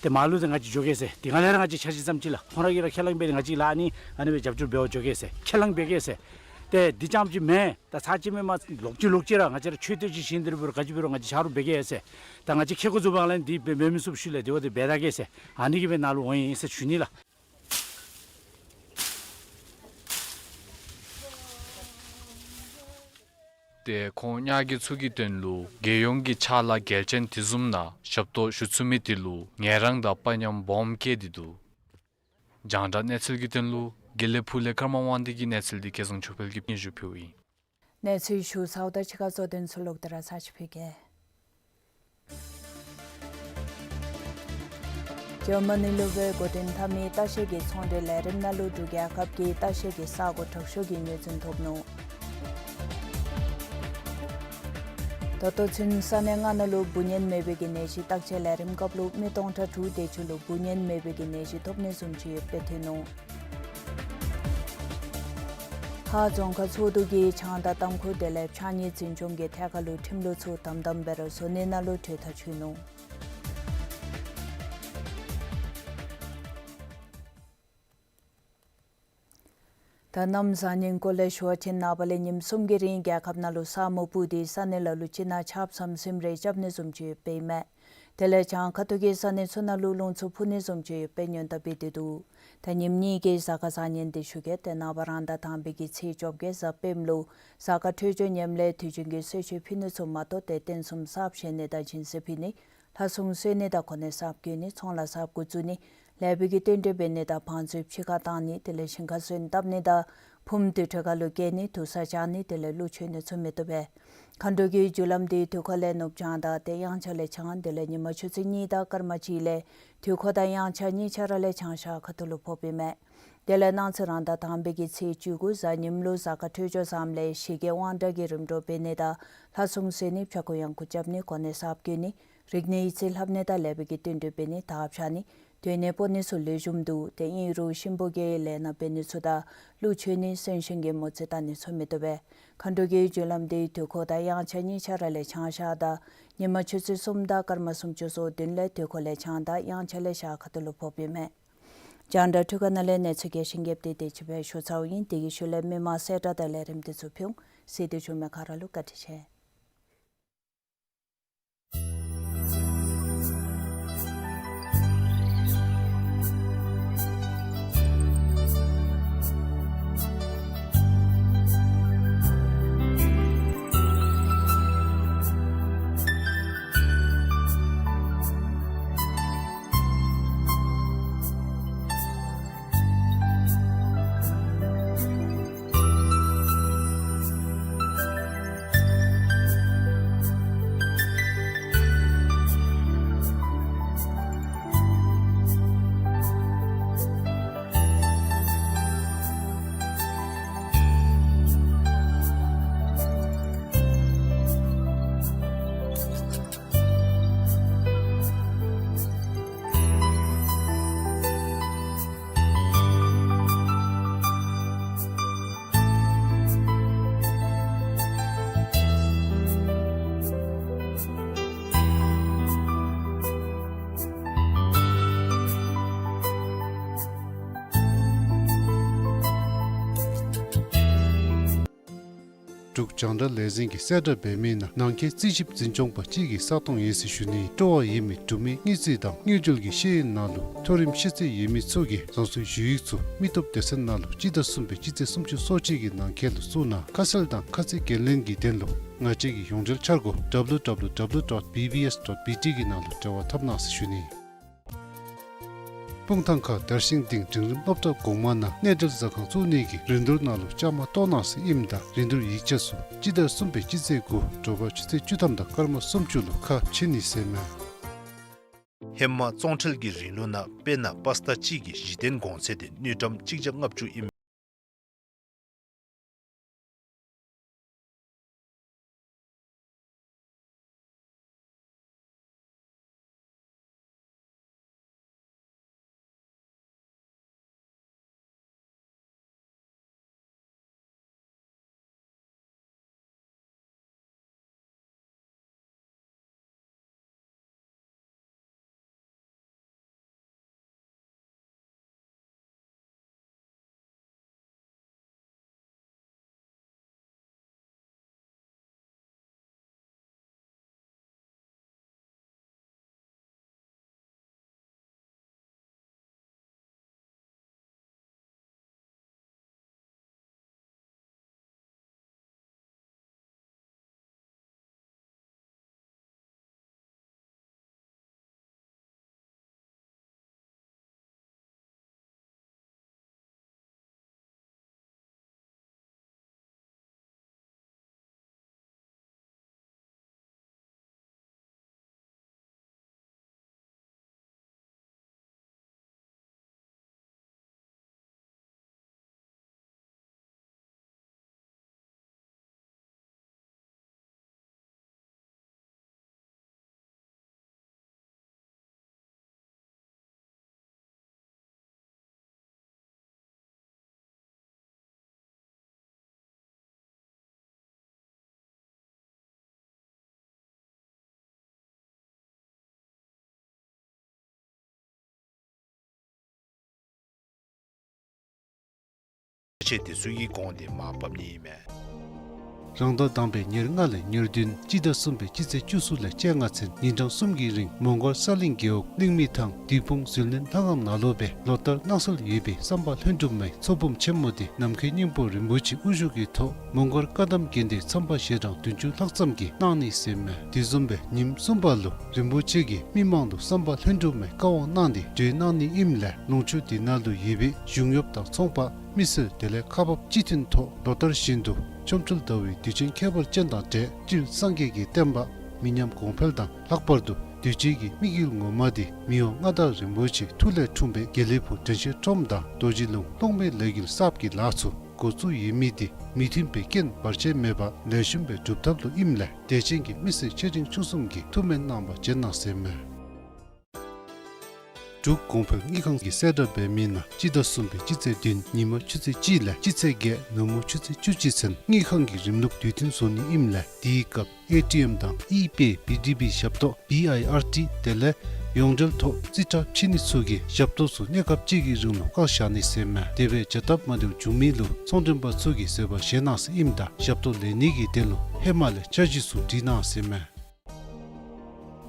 ཏེ་མར་ལུ་ཏེ་ང་བཅས་འགྱོ་གེ་ཟེར། དེ་སྒང་ལས་ར་ང་བཅས་འཆར་གཞི་བརྩམ་ཅི་ལགས། ཁོང་ར་གིས་ར་ཁས་བླངས་འབད་དེ་ང་བཅས་ལཱ་ཨ་ནི་ཨ་ནི་སྦེ་རྒྱབ་སྐྱོར་འབད་བར་འགྱོ་གེ་ཟེར། ཁས་བླངས་འབད་གེ་ཟེར། ཏེ་འདི་རྐྱངམ་ཅིག་མེན། ད་ཚར་གཅིག་མེན་མ་ལོག་ཅི་ལོག་ཅི་ར་ང་བཅས་ར་ཆོས་དད་ཅིག་བཞིན་དེ་ར་འབད་རུང་ག་ཅི་འབད་རུང་ང་བཅས་ཆ་རོགས་འབད་གེ་ཟེར། ད་ང་བཅས་ཁེ་ཀོ་བཙུགས་པའི་སྒང་ལས་འདི་འབད་འབད་མི་ཚུགས་ཤུལ་ལས་དེ་བ་དེ་འབད་ད་གེ་ཟེར། ཨ་ནི་གིས་སྦེ་ནཱ་ལུ་འོང་ཡི་ཟེར་ཞུ་ནི་ལགས། ཏེ་ཁོང་ཉ་རྒོད་ཚུ་གི་དོན་ལུ་རྒྱལ་ཡོངས་ཀྱི་ཕྱག་ལཱ་གལ་ཆེན་དེ་བཟུམ་ནང་ཞབས་ཏོག་ཞུ་ཚུགས་མི་དེ་ལུ་ངལ་རངས་དང་དཔའ་ཉམས་སྦོམ་བསྐྱེད་དེ་འདུག། རྒྱང་བསྒྲགས་གནས་ཚུལ་གྱི་དོན་ལུ་དགེ་ལེགས་ཕུག་ལས་ཀརྨ་དབང་འདུས་ཀྱི་གནས་ཚུལ་འདི་སྐལ་བཟང་ཆོས་འཕེལ་གྱིས་སྙན་ཞུ་ཕུལཝ་ཨིན། གནས་ཚུལ་ཞུ་ཚརཝ་ད་ཕྱི་ཁ་གཙོ་དོན་ཚུ་ལོག་སྟེ་ར་ཚར་ཅིག་ཕུལ་གེ། འཇར་མ་ནི་ལུ་སྦེ་འགོ་འདྲེན་འཐབ་མི་ལྟ་བཤལ་གྱི་ཚོང་འབྲེལ་ལས་རིམ་ནང་ལུ་འབྲུག་རྒྱལ་ཁབ་ཀྱི་ལྟ་བཤལ་གྱི་ས་གོ་དྲག་ཤོས་ཀྱི་ངོས་འཛིན་ཐོབ་ནུག། ད་ལྟོ་ཚུན་ས་གནས་ལྔ་ནང་ལུ་འབུ་གཉན་མེད་པའི་གི་ནད་གཞི་བརྟག་དཔྱད་ལས་རིམ་སྐབས་ལུ་མི་སྟོང་ཕྲག་དྲུག་དེ་ཅིག་ལུ་འབུ་གཉན་མེད་པའི་གི་ནད་གཞི་ཐོབ་ནི་བཟུམ་ཅིག་ཡོདཔ་སྦེ་ཐོན་ནུག། ཧཱ་རྫོང་ཁག་ཚོགས་འདུ་གིས་ཆང་དང་ཏམ་ཁུ་དེ་ལས་ཕྱགས་སྙིགས་འཛིན་སྐྱོང་གི་ཐད་ཁར་ལུ་ཁྲིམས་ལུགས་ཚུ་དམ་དམ་སྦེ་ར་བཟོ་ནི་ནང་ལུ་གྲོས་ཐག་བཅད་ནུག། ད་གནམ་བཟང་ངན་སྐོར་ལས་ཞུ་བ་ཅིན་ནངས་པ་ལས་ཉིནམ་གསུམ་གྱི་རིང་རྒྱལ་ཁབ་ནང་ལུ་ས་སྨུག་སྤུབས་ཏེ་ས་གནས་ལ་ལུ་ཅིག་ནང་ཆརཔ་ཟམ་ཟིམ་རེ་རྐྱབ་ནི་བཟུམ་ཅིག་ཡོདཔ་ཨིན་མས། དེ་ལས་བྱང་ཁ་ཐུག་གི་ས་གནས་ཚུ་ནང་ལུ་རླུང་འཚུབ་འཕུ་ནི་བཟུམ་ཅིག་ཡོདཔ་སྦེ་ཉེན་བརྡ་འབད་དེ་འདུག། ད་ཉིནམ་གཉིས་ཀྱི་གཟའ་སྐར་བཟང་ངན་འདི་ཞུ་གེ། ཏེ་ནངས་པ་རང་ཟླ་དང་པའི་གི་ཚེས་བཅོ་བརྒྱད་གཟའ་སྤེནམ་ལུ་གཟའ་སྐར་འཕྲོད་སྦྱོར་ཉམས་ལས་དུས་རྒྱུན་གྱི་གསོལ་མཆོད་ཕུལ་ནི་ཚུ་མ་གཏོགས་ཏེ་རྟེན་གསུམ་གསརཔ་བཞེངས་ནི་དང་སྦྱིན་སྲེག་ཕུལ་ནི་ལྷ་སྲུང་གསོལ་ནི་དང་གོ་གནས་གསརཔ་བསྐོ་ནི་ཚོང་ལཱ་གསརཔ་འགོ་བཙུགས་ནི་ལེགས་པའི་གི་རྟེན་འབྲེལ་འབད་ནི་དང་བང་མཛོད་ཕྱི་ཁར་བཏང་ནི་དེ་ལས་ཞིང་ཁར་སོན་བཏབ་ནི་དང་ཕུངམ་དུར་ཁྲོད་ཁར་ལུ་བསྐྱལ་ནི་དུར་ས་བཅག་ནི་དེ་ལས་ཀླུ་མཆོད་ནི་ཚུ་མི་བཏུབ་པས། མཁའ་འགྲོ་གི་རྒྱུ་ལམ་འདི་དུས་འཁོར་ལས་ནུབ་བྱང་དང་ཏེ་དབྱངས་འཆར་ལས་བྱང་དེ་ལས་ཉི་མ་ཆུ་ཚོད་གཉིས་དང་སྐར་མ་གཅིག་ལས་དུས་འཁོར་དང་དབྱངས་འཆར་གཉིས་ཆ་ར་ལས་བྱང་ཤར་ཁ་ཐུག་ལུ་ཕོགཔ་ཨིན་མས། དེ་ལས་གནངས་ཚེ་རང་ཟླ་དང་པའི་གི་ཚེས་བཅུ་དགུ་གཟའ་ཉིམ་ལུ་གཟའ་སྐར་འཕྲོད་སྦྱོར་བཟངམ་ལས་ཞི་རྒྱས་དབང་དྲག་གི་རིམ་གྲོ་འབད་ནི་དང་ལྷ་སྲུང་གསོལ་ནི་ཕྱྭ་འགུགས་གཡང་འགུགས་རྐྱབ་ནི་གོ་གནས་གསརཔ་བསྐོ་ནི་རིག་གནས་ཡིག་རྩིས་ལྷབ་ནི་དང་ལེགས་པའི་གི་རྟེན་འབྲེལ་འབད་ནི་དར་འཕྱར་ནི་སྡོད་གནས་སྤོ་ནི་ཚུ་ལེགས་ཤོམ་འདུག། ཏེ་ཨིན་རུང་གཤིན་པོ་གི་ལས་སྣ་འབད་ནི་ཚུ་དང་ཀླུ་མཆོད་ནི་གསོན་གཤིན་གྱི་མོ་རྩིས་བལྟ་ནི་ཚུ་མི་བཏུབ་པས། མཁའ་འགྲོ་གི་རྒྱུ་ལམ་འདི་དུས་འཁོར་དང་དབྱངས་འཆར་གཉིས་ཆ་ར་ལས་བྱང་ཤར་དང་ཉི་མ་ཆུ་ཚོད་གསུམ་དང་སྐར་མ་སུམ་ཅུ་སོ་བདུན་ལས་དུས་འཁོར་ལས་བྱང་དང་དབྱངས་འཆར་ལས་ཤར་ཁ་ཐུག་ལུ་ཕོགཔ་ཨིན་མས། རྒྱང་བསྒྲགས་འཕྲུལ་ཁང་ནང་ལས་གནས་ཚུལ་རྒྱས་ཤིང་རྒྱསཔ་འདི་དེ་ཅིག་སྦེ་ཞུ་ཚརཝ་ཨིན། དེ་གི་ཤུལ་ལས་མི་མང་གསལ་བསྒྲགས་དང་ལས་རིམ་འདི་ཚུ་ཕུལ་འོང་། གཟིགས་ཏེ་བཞུགས་མི་ག་ར་ལུ་བཀའ་དྲིན་ཆེ། འབྲུག་རྒྱང་བསྒྲགས་ལས་འཛིན་གྱིས་གསལ་བསྒྲགས་འབད་མི་ནང་ནང་འཁོད་རྩིས་ཞིབ་འཛིན་སྐྱོང་པ་གཅིག་གི་ས་སྟོང་ཡོད་ཟེར་ཞུ་ནི། སྤྲོ་བ་ཡོད་མི་འབྲུག་མི་དངུལ་རྩིས་དང་དངུལ་འབྲེལ་གྱི་ཤེས་ཡོན་ནང་ལུ་མཐོ་རིམ་ཤེས་ཚད་ཡོད་མི་ཚུ་གིས་རང་སོའི་ཞུ་ཡིག་ཚུ་མི་སྟོབས་སྡེ་ཚན་ནང་ལུ་སྤྱི་ཟླ་གསུམ་པའི་སྤྱི་ཚེས་སུམ་ཅུ་སོ་གཅིག་གི་ནང་འཁོད་ལུ་བཙུགས་གནང་། ཁ་གསལ་དང་ཁ་ཚིག་འགན་ལེན་གྱི་དོན་ལུ་ང་བཅས་ཀྱི་ཡོངས་འབྲེལ་འཆར་སྒོ་W W W dot B B S dot B T གི་ནང་ལུ་འབྲེལ་བ་འཐབ་གནང་ཟེར་ཞུ་ནི། སྤུངས་ཐང་ཁ་དར་ཤིང་སྡིངས་འབྲིང་རིམ་སློབ་གྲྭ་གོང་མ་ནང་གནས་འབྲེལ་ཟ་ཁང་བཙུགས་ནི་གི་རིན་བསྡུར་ནང་ལུ་བཅའ་མར་གཏོགས་གནང་ཟེར་ཨིནམ་ད་རིན་བསྡུར་ཡིག་ཆ་ཚུ་སྤྱི་ཟླ་གསུམ་པའི་སྤྱི་ཚེས་དགུ་དྲོ་པ་ཆུ་ཚོད་བཅུ་ཐམ་དང་སྐར་མ་སུམ་ཅུ་ལུ་ཁ་ཕྱེ་ནི་ཟེར་མས། ཧེ་མ་བཙོང་ཁྲལ་གྱི་རིང་ལུགས་ནང་དཔེར་ན་པ་སི་ཏ་གཅིག་གི་གཞི་རྟེན་གོང་ཚད་དེ་དངུལ་ཀྲམ་གཅིག་བརྒྱ་ལྔ་བཅུ་ཨིན། ཆེ་དེ་ཚུ་གི་གོང་དེ་མར་བབས་ནི་ཨིན་མས། རང་ཟླ་དང་པའི་ཉེར་ལྔ་ལས་ཉེར་བདུན་སྤྱི་ཟླ་གསུམ་པའི་སྤྱི་ཚེས་བཅུ་གསུམ་ལས་བཅོ་ལྔ་ཚུན་ཉིན་གྲངས་གསུམ་གྱི་རིང་མོང་སྒར་ས་གླིང་རྒེད་འོག་གླིང་མི་ཐང་དིལ་སྤུངས་ཟིལ་གནོན་ལྷ་ཁང་ནང་ལུ་སྦེ་ལོ་ལྟར་གནང་སྲོལ་ཡོད་པའི་བསམ་པ་ལྷུན་གྲུབ་མའི་ཚོགས་འབུམ་ཆེན་མོ་དེ་ནམ་མཁའི་སྙིང་པོ་རིན་པོ་ཆེ་དབུ་བཞུགས་ཀྱི་ཐོག་མོང་སྒར་བཀའ་གདམས་དགོན་སྡེའི་མཚམས་པ་ཞལ་གྲངས་བདུན་ཅུ་ལྷག་ཙམ་གྱིས་གནང་ནི་ཟེར་མས། དེ་བཟུམ་སྦེ་ཉིནམ་གསུམ་པ་ལུ་རིན་པོ་ཆེ་གིས་མི་མང་ལུ་བསམ་པ་ལྷུན་གྲུབ་མའི་བཀའ་དབང་གནང་སྟེ་གྲོལ་གནང་ནི་ཨིནམ་ལས་ལུང་ཕྱོགས་དེ་ནང་ལུ་ཡོད་པའི་གཞུང་གཡོགཔ་དང་ཚོང་པ་མི་སེར་དེ་ལས་ཁག་འབགཔ་སྤྱི་མཐུན་ཐོག་ལོ་ལྟར་བཞིན་དུ་ཆོ་འཕྲུལ་ཟླ་བའི་དུས་ཆེན་ཁྱད་པར་ཅན་དང་འབྲེལ་སྤྲུལ་སངས་རྒྱས་ཀྱི་བསྟན་པ་མི་ཉམས་གོང་འཕེལ་དང་ལྷག་པར་དུ་གདུལ་བྱའི་མི་དཀྱིལ་ངོ་མ་དེ་མི་དབང་མངའ་བདག་རིན་པོ་ཆེའི་ཐུགས་ལས་འཁྲུངས་པའི་དགེ་ལེགས་ཕུག་དྲན་ཤེས་ཁྲོམ་དང་རྡོ་རྗེ་ལུང་གློག་མེའི་ལས་འགུལ་གསརཔ་གི་ལཱ་ཚུ་འགོ་བཙུགས་ཡོད་མི་དེ་མུ་མཐུད་པའི་རྐྱེན་བར་ཆད་མེད་པར་ལེགས་ཤོམ་སྦེ་སྒྲུབ་ཐབས་ལུ་ཨིནམ་ལས་དད་ཅན་གྱི་མི་སེར་ཆེ་འབྲིང་ཆུང་གསུམ་གྱིས་ཐུགས་སྨོན་གནང་བར་བྱོན་གནང་ཟེར་མས། འབྲུག་གོང་འཕེལ་དངུལ་ཁང་གིས་གསལ་བསྒྲགས་འབད་མི་ནང་སྤྱི་ཟླ་གསུམ་པའི་སྤྱི་ཚེས་བདུན་ཉིན་མ་ཆུ་ཚོད་གཅིག་ལས་སྤྱི་ཚེས་བརྒྱད་ནུབ་མོ་ཆུ་ཚོད་བཅུ་གཅིག་ཚུན་དངུལ་ཁང་གི་རིམ་ལུགས་དུས་མཐུན་བཟོ་ནི་ཨིནམ་ལས་དེའི་སྐབས་ཨེ་ཊི་ཨེམ་དང་ཨི་པེ་བི་ཌི་བི་ཞབས་ཏོག་བི་ཨའི་ཨར་ཊི་དེ་ལས་ཡོངས་འབྲེལ་ཐོག་རྩིས་ཁྲ་ཕྱེ་ནི་ཚུ་གི་ཞབས་ཏོག་ཚུ་གནས་སྐབས་གཅིག་གི་རིང་ལུ་བཀག་བཞག་ནི་ཟེར་མས། དེ་སྦེ་བྱ་སྟབས་མ་བདེཝ་བྱུང་མི་ལུ་ཚོང་མགྲོན་པ་ཚུ་གིས་བཟོད་པ་བཞེས་གནང་ཟེར་ཨིནམ་ད་ཞབས་ཏོག་ལེན་ནི་གི་དོན་ལུ་ཧེ་མ་ལས་འཆར་གཞི་ཚུ་བྲིས་གནང་ཟེར་མས།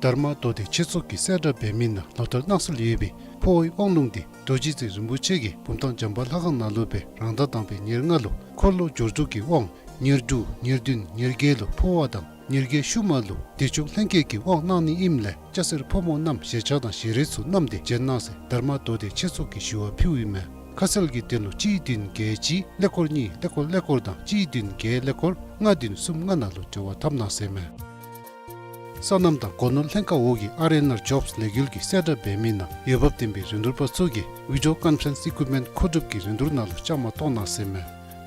དྷརྨ་མདོ་སྡེ་ཆོས་ཚོགས་ཀྱིས་གསལ་བསྒྲགས་འབད་མི་ནང་ལོ་ལྟར་གནང་སྲོལ་ཡོད་པའི་འཕོ་བའི་དབང་ལུང་དེ་རྡོ་རྗེ་རྩེ་རིན་པོ་ཆེ་གིས་བུམ་ཐང་བྱམས་པ་ལྷ་ཁང་ནང་ལུ་སྦེ་རང་ཟླ་དང་པའི་ཉེར་ལྔ་ལུ་འཁོར་ལོ་སྦྱོར་དྲུག་གི་དབང་ཉེར་དྲུག་ཉེར་བདུན་ཉེར་བརྒྱད་ལུ་འཕོ་བ་དང་ཉེར་བརྒྱད་ཤུལ་མ་ལུ་བདེ་མཆོག་ལྷན་སྐྱེས་ཀྱི་དབང་གནང་ནི་ཨིནམ་ལས་སྐྱ་སེར་ཕོ་མོ་རྣམས་ཞལ་ཆས་དང་ཞལ་རས་ཚུ་བསྣམས་ཏེ་བྱོན་གནང་ཟེར་དྷརྨ་མདོ་སྡེ་ཆོས་ཚོགས་ཀྱིས་ཞུ་བ་ཕུལཝ་ཨིན་མས། ཁ་གསལ་གྱི་དོན་ལུ་གཅིག་བདུན་བརྒྱད་གཅིག་ཀླད་ཀོར་གཉིས་ཀླད་ཀོར་ཀླད་ཀོར་དང་གཅིག་བདུན་བརྒྱད་ཀླད་ཀོར་ལྔ་བདུན་གསུམ་ལྔ་ནང་ལུ་འབྲེལ་བ་འཐབ་གནང་ཟེར་མས། སོ་ནམ་དང་སྒོ་ནོར་ལྷན་ཁག་འོག་གི་ཨར་ཨེན་ཨར་ཇོབསི་ལས་འགུལ་གྱིས་གསལ་བསྒྲགས་འབད་མི་ནང་འོས་འབབ་ལྡན་པའི་རིན་བསྡུར་པ་ཚུ་གིས་ཝི་ཌི་ཡོ་ཀོན་ཕ་རེནསི་ཨི་ཀུའིཔ་མེནཊ་མཁོ་སྒྲུབ་ཀྱི་རིན་བསྡུར་ནང་ལུ་བཅའ་མར་གཏོགས་གནང་ཟེར་མས།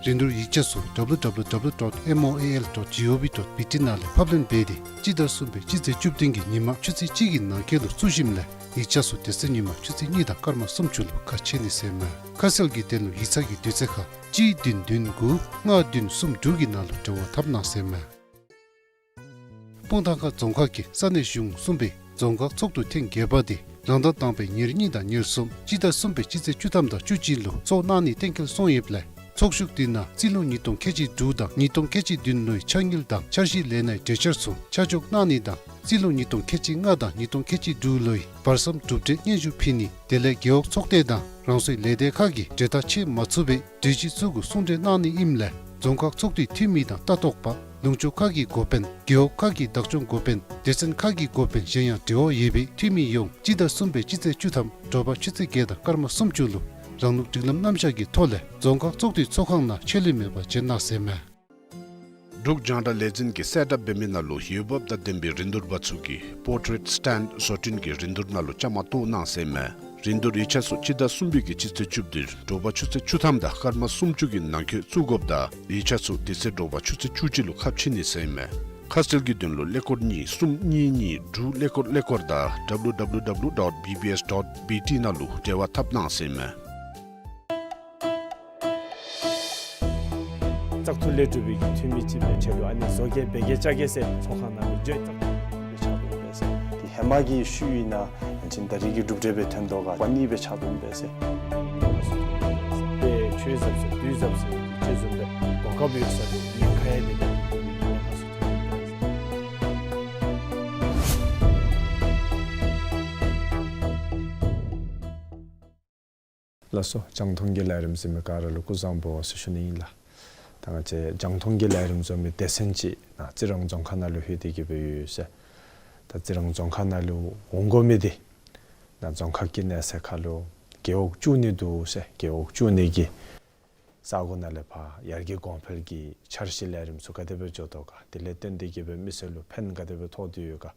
རིན་བསྡུར་ཡིག་ཆ་ཚུ་ཌབ་ལུ་ཌབ་ལུ་ཌབ་ལུ་ཌོཊ་ཨེམ་ཨོ་ཨེ་ཨེལ་ཌོཊ་ཇི་ཨོ་ཝི་ཌོཊ་བི་ཊི་ནང་ལས་ཕབ་ལེན་འབད་དེ་སྤྱི་ཟླ་གསུམ་པའི་སྤྱི་ཚེས་བཅུ་བདུན་གྱི་ཉིན་མ་ཆུ་ཚོད་གཅིག་གི་ནང་འཁོད་ལུ་བཙུགས་ཞིནམ་ལས་ཡིག་ཆ་ཚུ་དེ་ཚེ་ཉིན་མ་ཆུ་ཚོད་གཉིས་དང་སྐར་མ་སུམ་ཅུ་ལུ་ཁ་ཕྱེ་ནི་ཟེར་མས། ཁ་གསལ་གྱི་དོན་ལུ་ཡིག་ཚང་གི་དུས་ཚོད་ཁར་གཅིག་བདུན་བདུན་དགུ་ལྔ་བདུན་གསུམ་དྲུག་གི་ནང་ལུ་འབྲེལ་བ་འཐབ་གནང་ཟེར་མས། སྤུངས་ཐང་ཁ་རྫོང་ཁག་གི་ས་གནས་གཞུང་གསུམ་པའི་རྫོང་ཁག་ཚོགས་འདུ་ཐེངས་བརྒྱད་པ་དེ་རང་ཟླ་དང་པའི་ཉེར་གཉིས་དང་ཉེར་གསུམ་སྤྱི་ཟླ་གསུམ་པའི་སྤྱི་ཚེས་བཅུ་ཐམ་དང་བཅུ་གཅིག་ལུ་ཚོགས་གནང་ནི་གཏན་འཁེལ་སོང་ཡོདཔ་ལས་ཚོགས་བཞུགས་དེ་ནང་རྩིས་ལོ་ཉིས་སྟོང་ཁལ་གཅིག་དྲུག་དང་ཉིས་སྟོང་ཁལ་གཅིག་བདུན་ལོའི་ཆ་དངུལ་དང་འཆར་གཞི་ལས་སྣའི་གྲོས་འཆར་ཚུ་ཆ་འཇོག་གནང་ནི་དང་རྩིས་ལོ་ཉིས་སྟོང་ཁལ་གཅིག་ལྔ་དང་ཉིས་སྟོང་ཁལ་གཅིག་དྲུག་ལོའི་བར་མཚམས་གྲུབ་འབྲས་སྙན་ཞུ་ཕུལ་ནི་དེ་ལས་རྒེད་འོག་ཚོགས་སྡེ་དང་རང་སོའི་ལས་སྡེ་ཁག་གིས་གྲོས་ཐག་ཆོད་མ་ཚུགས་པའི་གྲོས་གཞི་ཚུ་གུ་གསུང་གྲོས་གནང་ནི་ཨིནམ་ལས་རྫོང་ཁག་ཚོགས་འདུའི་འཐུས་མི་དང་ལྟ་རྟོག་པ་ལུང་ཕྱོགས་ཁག་གི་འགོ་དཔོན་རྒེད་འོག་ཁག་གི་བདག་སྐྱོང་འགོ་དཔོན་སྡེ་ཚན་ཁག་གི་འགོ་དཔོན་གཞན་ཡང་འབྲེལ་བ་ཡོད་པའི་འཐུས་མི་ཡོངས་སྤྱི་ཟླ་གསུམ་པའི་སྤྱི་ཚེས་བཅུ་ཐམ་དྲོ་པ་ཆུ་ཚོད་བརྒྱད་དང་སྐར་མ་སུམ་ཅུ་ལུ་རང་ལུགས་སྒྲིག་ལམ་རྣམ་གཞག་གི་ཐོག་ལས་རྫོང་ཁག་ཚོགས་འདུའི་ཚོགས་ཁང་ནང་ཆད་ལུས་མེད་པར་བྱོན་གནང་ཟེར་མས། འབྲུག་རྒྱང་བསྒྲགས་ལས་འཛིན་གྱིས་གསལ་བསྒྲགས་འབད་མི་ནང་ལུ་འོས་འབབ་དང་ལྡན་པའི་རིན་བསྡུར་པ་ཚུ་གིས་པོར་ཊེཊ་སི་ཊེནཌ་བཟོ་སྐྲུན་གྱི་རིན་བསྡུར་ནང་ལུ་བཅའ་མར་གཏོགས་གནང་ཟེར་མས། རིན་བསྡུར་ཡིག་ཆ་ཚུ་སྤྱི་ཟླ་གསུམ་པའི་གི་སྤྱི་ཚེས་བཅུ་བདུན་དྲོ་པ་ཆུ་ཚོད་བཅུ་ཐམ་དང་སྐར་མ་སུམ་ཅུ་གི་ནང་འཁོད་བཙུགས་དགོཔ་དང་ཡིག་ཆ་ཚུ་དེ་ཚེ་དྲོ་པ་ཆུ་ཚོད་བཅུ་གཅིག་ལུ་ཁ་ཕྱེ་ནི་ཟེར་མས། ཁ་གསལ་གྱི་དོན་ལུ་ཀླད་ཀོར་གཉིས་གསུམ་གཉིས་གཉིས་དྲུག་ཀླད་ཀོར་ཀླད་ཀོར་དང་ཌབ་ལུ་ཌབ་ལུ་ཌབ་ལུ་ཌོཊ་བི་བི་ཨེསི་ཌོཊ་བི་ཊི་ནང་ལུ་འབྲེལ་བ་འཐབ་གནང་ཟེར་མས། བཙག་འཐུ་ལས་གྲུབ་པའི་གི་འཐུས་མི་ཅིག་སྦེ་ཁྲལ་ལུ་ཨ་ནི་བཟོ་གེ་འབད་གེ་བཅའ་གེ་ཟེར་ཚོགས་ཁང་ནང་ལུ་བརྗོད་བཙག་འཐུ་སྦེ་ཆགས་འདུག་པས་ཟེར། དེ་ཧེ་མ་གི་ཤུལ་ཨིན་ན་ཡང་ཅིན་ད་རེས་ཀྱི་གྲུབ་འབྲས་སྦེ་ཐོན་དོ་ག་པ་ནི་སྦེ་ཆགས་འདུག་པས་ཟེར། དཔེ་ཆོས་ཟབ་ཟེར་དུས་ཟབ་ཟེར་ཅེས་བཟུམ་སྦེ་གོ་སྐབས་ཡོད་ས་ལུ་ཉེན་ཁ་ཡང་མེད་པའི་གི་གནས་སྟངས་ཚུ་ཐོན་འདུག་པས་ཟེར། ལགས་སོ། རྒྱང་མཐོང་གི་ལས་རིམ་གཟིགས་མི་ག་ར་ལུ་སྐུ་གཟུགས་བཟང་པོ་ཟེར་ཞུ་ནི་ཨིན་ལགས། ད་ང་བཅས་རྒྱང་མཐོང་གི་ལས་རིམ་བཟོ་མི་སྡེ་ཚན་ཅིག་ནཱ་རྩི་རང་རྫོང་ཁག་ནང་ལུ་ལྷོད་དེ་གི་སྦེ་ཡོད་ཟེར། ད་རྩི་རང་རྫོང་ཁག་ནང་ལུ་འོང་དགོ་མི་དེ་ནཱ་རྫོང་ཁག་གི་གནས་ཚད་ཁར་ལུ་རྒེད་འོག་བཅུ་གཉིས་འདུག་ཟེར། རྒེད་འོག་བཅུ་གཉིས་ཀྱི་ས་གོ་ནང་ལས་ཕར་ཡར་རྒྱས་གོང་འཕེལ་གྱི་འཆར་གཞི་ལས་རིམ་ཚུ་ག་དེ་སྦེ་འགྱོ་དོ་ག། དེ་ལས་བརྟེན་ཏེ་གི་སྦེ་མི་སེར་ལུ་ཕན་ག་དེ་སྦེ་ཐོགས་ཏེ་ཡོད་ག།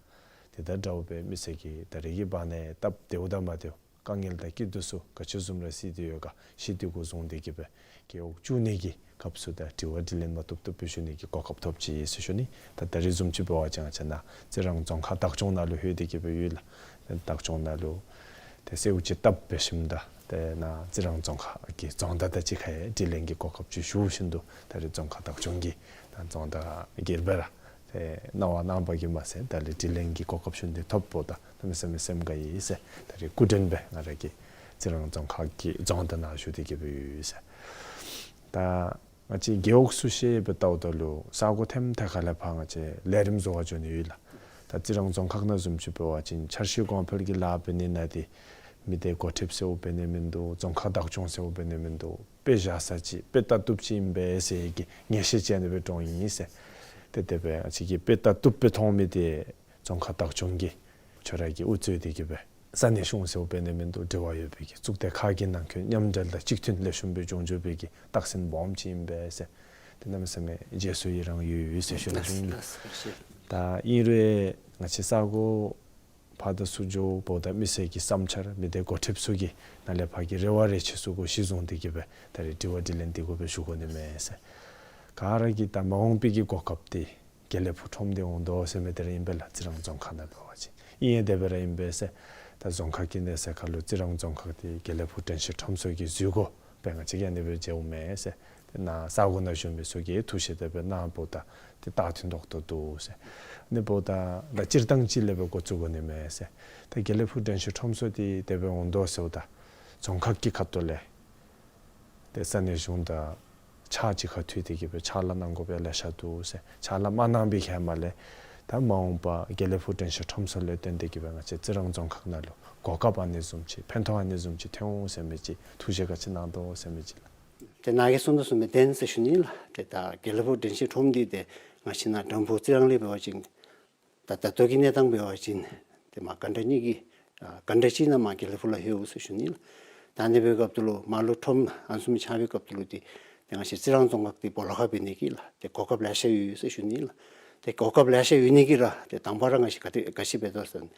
དེ་དང་འདྲཝ་སྦེ་མི་སེར་གྱིས་ད་རེས་ཀྱི་བར་ན་སྟབས་བདེཝ་དང་མ་བདེཝ་དཀའ་ངལ་དང་སྐྱིད་སྡུག་ཚུ་ག་ཅི་བཟུམ་ར་སེལ་ཏེ་ཡོད་ག་ཤེས་ཏེ་གུ་བཟུང་སྟེ་གི་སྦེ་རྒེད་འོག་བཅུ་གཉིས་ཀྱི་སྐབས་སུ་ད་དྲི་བ་དྲིས་ལན་མ་བཏུབ་བཏུབ་སྦེ་ཞུ་ནི་གི་གོ་སྐབས་ཐོབ་ཅི་ཟེར་ཞུ་ནི། ད་ད་རེས་བཟུམ་ཅིག་འབད་བ་ཅིན་ང་བཅས་ནཱ་རྩི་རང་རྫོང་ཁག་བདག་སྐྱོང་ནང་ལུ་ལྷོད་དེ་གི་སྦེ་ཡོད་ལགས། བདག་སྐྱོང་ནང་ལུ་ཏེ་གསལཝ་ཅིག་བཏབ་འབད་ཞིནམ་ད་ཏེ་ནཱ་རྩི་རང་རྫོང་ཁག་གི་རྫོང་བདག་དང་གཅིག་ཁར་ཡང་དྲི་ལན་གྱི་གོ་སྐབས་ཅིག་ཞུ་ཞིནམ་ད་ད་རེས་རྫོང་ཁག་བདག་སྐྱོང་གི་ད་རྫོང་བདག་སྒེར་པ་ར་ཏེ་གནང་བ་གནང་བ་གིས་མ་ཚད་ད་རེས་དྲི་ལན་གྱི་གོ་སྐབས་ཞུ་ནི་དེ་ཐོབ་པོ་ད་གནམ་མེད་ས་མེད་སེམས་དགའ་ཡི་ཟེར། ད་རེས་སྐུ་མགྲོན་སྦེ་ང་ར་གི་རྩི་རང་རྫོང་ཁག་གི་རྫོང་བདག་ནཱ་བཞུགས་ཏེ་གི་སྦེ་ཡོད་ཟེར། ད་ ང་བཅས་རྒེད་འོག་ཚུ་ཤེས་སྦེ་བལྟཝ་ད་ལུ་ས་གོ་ཐེམ་ཐེ་ཁ་ལས་ཕར་ང་བཅས་ལས་རིམ་བཟོ་བར་འགྱོ་ནི་ཡོད་ལགས། ད་རྩི་རང་རྫོང་ཁག་ནང་བཟུམ་ཅིག་འབད་བ་ཅིན་འཆར་གཞི་གོང་འཕེལ་གྱི་ལཱ་འབད་ནི་ནང་དེ་མི་སྡེ་འགོ་ཁྲིདཔ་ཟེརཝ་འབད་ནི་མིན་འདུག། རྫོང་ཁག་བདག་སྐྱོང་ཟེརཝ་འབད་ནི་མིན་འདུག། དཔེ་བཞག་ས་ཅིག་དཔེ་ལྟ་བཏུབ་ཅིག་ཨིན་པས་ཟེར་གྱི་ངེས་ཤེས་ཅིག་ཨ་ནི་སྦེ་འདྲོངས་ཡི་ཟེར། ཏེ་དེ་སྦེ་ང་བཅས་ཀྱིས་དཔེ་ལྟ་བཏུབ་སྦེ་མཐོང་མི་དེ་རྫོང་ཁག་བདག་སྐྱོང་གིས་ཁྱོད་ར་གིས་དབུ་གཙོས་ཏེ་གི་སྦེ་ས་གནས་གཞུང་ཟེརཝ་འབད་ནི་མིན་འདུག། འབྲེལ་བ་ཡོད་པའི་གི་གཙུག་སྡེ་ཁག་གི་ནང་འཁོད་མཉམ་འབྲེལ་དང་གཅིག་མཐུན་ལེགས་ཤོམ་སྦེ་འབྱུང་འགྱོ་བའི་གི་རྟགས་མཚན་སྦོམ་ཅིག་ཨིན་པས་ཟེར། ཏེ་གནམ་མེད་ས་མེད་རྗེས་སུ་ཡི་རང་ཡོད་ཡོད་ཟེར་ཞུ་ནི་ཨིན་ལགས། ད་ཨིན་རུང་ང་བཅས་ས་གོ་ཕར་དང་ཚུར་འགྱོཝ་ད་མི་སེར་གྱི་བསམ་འཆར་མི་སྡེ་འགོ་ཁྲིདཔ་ཚུ་གིས་ནཱ་ལས་ཕར་གྱི་རེ་བ་རེ་ཆེ་ཚུ་གུ་གཞི་བཟུང་སྟེ་གི་སྦེ་ད་རེས་དྲི་བ་དྲིས་ལན་འདི་གུ་སྦེ་ཞུ་དགོ་ནི་མས་ཟེར། ག་ར་གིས་ད་མ་འོངས་པའི་གི་གོ་སྐབས་འདི་དགེ་ལེགས་ཕུག་ཁྲོམ་འདི་འོང་དོ་ཟེར་མི་དེ་ར་ཨིན་པས་ལགས། རྩི་རང་རྫོང་ཁག་ནང་འབད་བ་ཅིན་ཨིན་ཡང་དེ་སྦེ་ར་ཨིན་པས་ཟེར། ད་རྫོང་ཁག་གི་གནས་ཚད་ཁར་ལུ་རྩི་རང་རྫོང་ཁག་འདི་དགེ་ལེགས་ཕུག་དྲན་ཤེས་ཁྲོམ་ཚོགས་ཀྱི་འཛུལ་སྒོ་སྦེ་ང་བཅས་ཀྱིས་ཨ་ནི་སྦེ་མཇལཝ་མས་ཟེར། ཏེ་ནཱ་ས་གོ་ནང་བཞུགས་མི་ཚུ་གིས་ཐུགས་བཞེད་དེ་སྦེ་གནངམ་ད་ཏེ་རྟགས་མཐུན་ཏོག་ཏོ་འདུག་ཟེར། ཨ་ནི་འབདཝ་ད་ད་སྤྱིར་བཏང་ཅིག་ལས་སྦེ་འགོ་བཙུགས་དགོ་ནི་མས་ཟེར། ཏེ་དགེ་ལེགས་ཕུག་དྲན་ཤེས་ཁྲོམ་ཚོགས་འདི་དེ་སྦེ་འོང་དོ་ཟེརཝ་ད་རྫོང་ཁག་གི་ཁ་ཐུག་ལས་ཏེ་ས་གནས་གཞུང་དང་ཕྱག་གཅིག་ཁར་མཐུད་དེ་གི་སྦེ་ཕྱག་ལཱ་གནང་དགོ་པའི་ལེ་ཤ་འདུག་ཟེར། ཕྱག་ལཱ་མ་གནང་པའི་ཧེ་མ་ལས་ད་མ་འོངས་པ་དགེ་ལེགས་ཕུག་དྲན་ཤེས་ཁྲོམ་ཚོགས་ལས་བརྟེན་ཏེ་གི་སྦེ་ང་བཅས་རྩི་རང་རྫོང་ཁག་ནང་ལུ་གོ་སྐབས་ཨ་ནི་བཟུམ་ཅིག་ཕན་ཐོགས་ཨ་ནི་བཟུམ་ཅིག་ཐོན་འོང་ཟེར་མི་ཅིག་ཐུགས་བཞེད་ག་ཅི་གནང་དོ་ཟེར་མི་ཅིག་ལགས། ཏེ་ནཱ་གིས་གསུངས་དོ་བཟུམ་སྦེ་བདེན་ཟེར་ཞུ་ནི་ལགས། ཏེ་ད་དགེ་ལེགས་ཕུག་དྲན་ཤེས་ཁྲོམ་འདི་ཏེ་ང་བཅས་ནཱ་སྦྲམ་ཕུག་རྩི་རང་ལས་འབད་བ་ཅིན་ད་ད་ལྟོ་གི་གནས་སྟངས་འབད་བ་ཅིན་ཏེ་མ་གྷན་ཊ་གཉིས་ཀྱི་ཨ་གྷན་ཊ་གཅིག་ནང་མ་དགེ་ལེགས་ཕུག་ལུ་ལྷོད་འོང་ཟེར་ཞུ་ནི་ལགས། ད་ཨ་ནི་འབད་བའི་སྐབས་ད་ལུ་མར་ལུ་ཁྲོམ་ཨ་ནི་བཟུམ་ཆགས་པའི་སྐབས་ད་ལུ་ཏེ་ཏེ་ང་བཅས་རྩི་རང་རྫོང་ཁག་འདི་སྦོ་ལོགས་ཁར་འབད་ནི་གི་ལགས་ཏེ་གོ་སྐབས་ལེ་ཤ་ཡོད་ཟེར་ཞུ་ནི་ལགས། ཏེ་གོ་སྐབས་ལེ་ཤ་ཡོད་ནི་གི་ར་ཏེ་དང་པ་ར་ང་བཅས་ག་དེ་ག་ཅི་འབད་དོ་ཟེར་ན་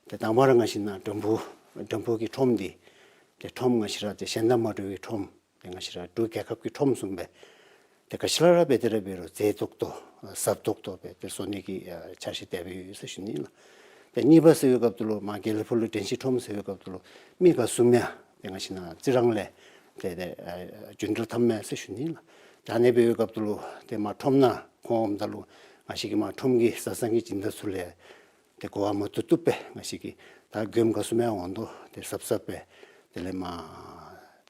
ཏེ་དང་པ་ར་ང་བཅས་ནཱ་སྦྲམ་ཕུག་སྦྲམ་ཕུག་གི་ཁྲོམ་འདི་ཏེ་ཁྲོམ་ང་བཅས་ར་ཏེ་གཞན་དང་མ་འདྲ་བའི་ཁྲོམ་ཏེ་ང་བཅས་ར་འབྲུག་རྒྱལ་ཁབ་ཀྱི་ཁྲོམ་བཟུམ་སྦེ་ཏེ་ག་ཅི་ར་ར་འབད་དེ་ར་འབད་རུང་མཛེས་ཏོག་ཏོ་ཨ་ཟབ་ཏོག་ཏོ་སྦེ་ཏེ་བཟོ་ནི་གི་ཨ་འཆར་གཞི་དེ་སྦེ་ཡོད་ཟེར་ཞུ་ནི་ལགས། ཏེ་གཉིས་པ་ཟེར་བའི་སྐབས་ད་ལུ་མ་དགེ་ལེགས་ཕུག་ལུ་དྲན་ཤེས་ཁྲོམ་ཟེར་བའི་སྐབས་ད་ལུ་མི་ག་བཟུམ་ཡང་ཏེ་ང་བཅས་ནཱ་རྩི་རང་ལས་ཏེ་ཏེ་ཨ་རྒྱུན་འགྲུལ་འཐབ་མས་ཟེར་ཞུ་ནི་ལགས། ད་ཨ་ནི་འབད་བའི་སྐབས་ད་ལུ་ཏེ་མ་ཁྲོམ་ནང་ཁོང་འོངམ་ད་ལུ་ང་བཅས་ཀྱི་མ་ཁྲོམ་གྱི་བཟའ་ཚང་གི་སྦྱིན་བདག་ཚུ་ལས་ཏེ་གོ་བ་མ་བཏུབ་བཏུབ་སྦེ་ང་བཅས་ཀྱིས་ད་མགྱོནམ་ག་བཟུམ་ཡང་འོང་དོ་ཏེ་ཟབ་ཟབ་སྦེ་དེ་ལས་མ་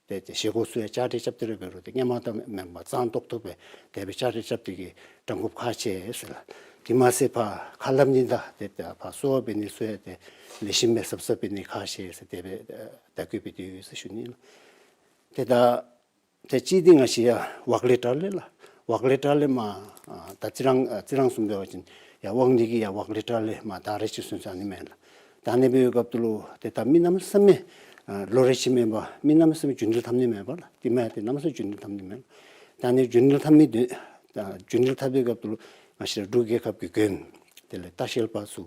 ཏེ་ཏེ་བཞེས་སྒོ་ཚུ་ཡང་བཅའ་སྒྲིག་རྐྱབ་སྟེ་ར་འབད་རུང་ཏེ་སྔོན་མ་དང་མེན་པར་གཙང་ཏོག་ཏོ་སྦེ་དེ་སྦེ་བཅའ་སྒྲིག་རྐྱབ་སྟེ་གི་འགྲམ་འགོ་ཁག་ཆེ་ཟེར་ལགས། དེ་མ་ཚད་ཕར་ཁ་སླབ་ནི་དང་ཏེ་ད་ཕར་གསོལ་བ་འབད་ནི་ཚུ་ཡང་ཏེ་ལེགས་ཤོམ་སྦེ་ཟབ་ཟབ་འབད་ནི་ཁག་ཆེ་ཟེར་དེ་སྦེ་ད་བཀོད་སྦེ་ཏེ་ཡོད་ཟེར་ཞུ་ནི་ལགས། ཏེ་ད་ཏེ་གཅིག་འདི་ང་བཅས་ཡར་ཝརཀ་ལེ་ཊར་ལས་ལགས། ཝརཀ་ལེ་ཊར་ལས་མར་ཨ་ད་རྩི་རང་ཨ་རྩི་རང་བཟུམ་འབད་བ་ཅིན་ཡར་དབང་འདུས་ཀྱི་ཡར་ཝརཀ་ལེ་ཊར་ལས་མར་ད་རེས་ཅིག་སོང་ཙང་ཨ་ནི་མས་ལགས། ད་ཨ་ནི་འབད་བའི་སྐབས་ད་ལུ་ཏེ་ད་མི་གནམ་མེད་ས་མེད་ཨ་ལོ་རེ་ཅིག་མེན་པར་མི་གནམ་མེད་ས་མེད་རྒྱུན་འགྲུལ་འཐབ་ནི་མེད་པ་ལགས། དེ་མ་ཡ་ཏེ་གནམ་མེད་ས་མེད་རྒྱུན་འགྲུལ་འཐབ་ནི་མས་ལགས། ད་ཨ་ནི་རྒྱུན་འགྲུལ་འཐབ་མི་འདི་ད་རྒྱུན་འགྲུལ་འཐབ་པའི་སྐབས་ད་ལུ་ང་བཅས་ར་འབྲུག་རྒྱལ་ཁབ་ཀྱི་མགྱོནམ་དེ་ལས་ལྟ་བཤལ་པ་ཚུ་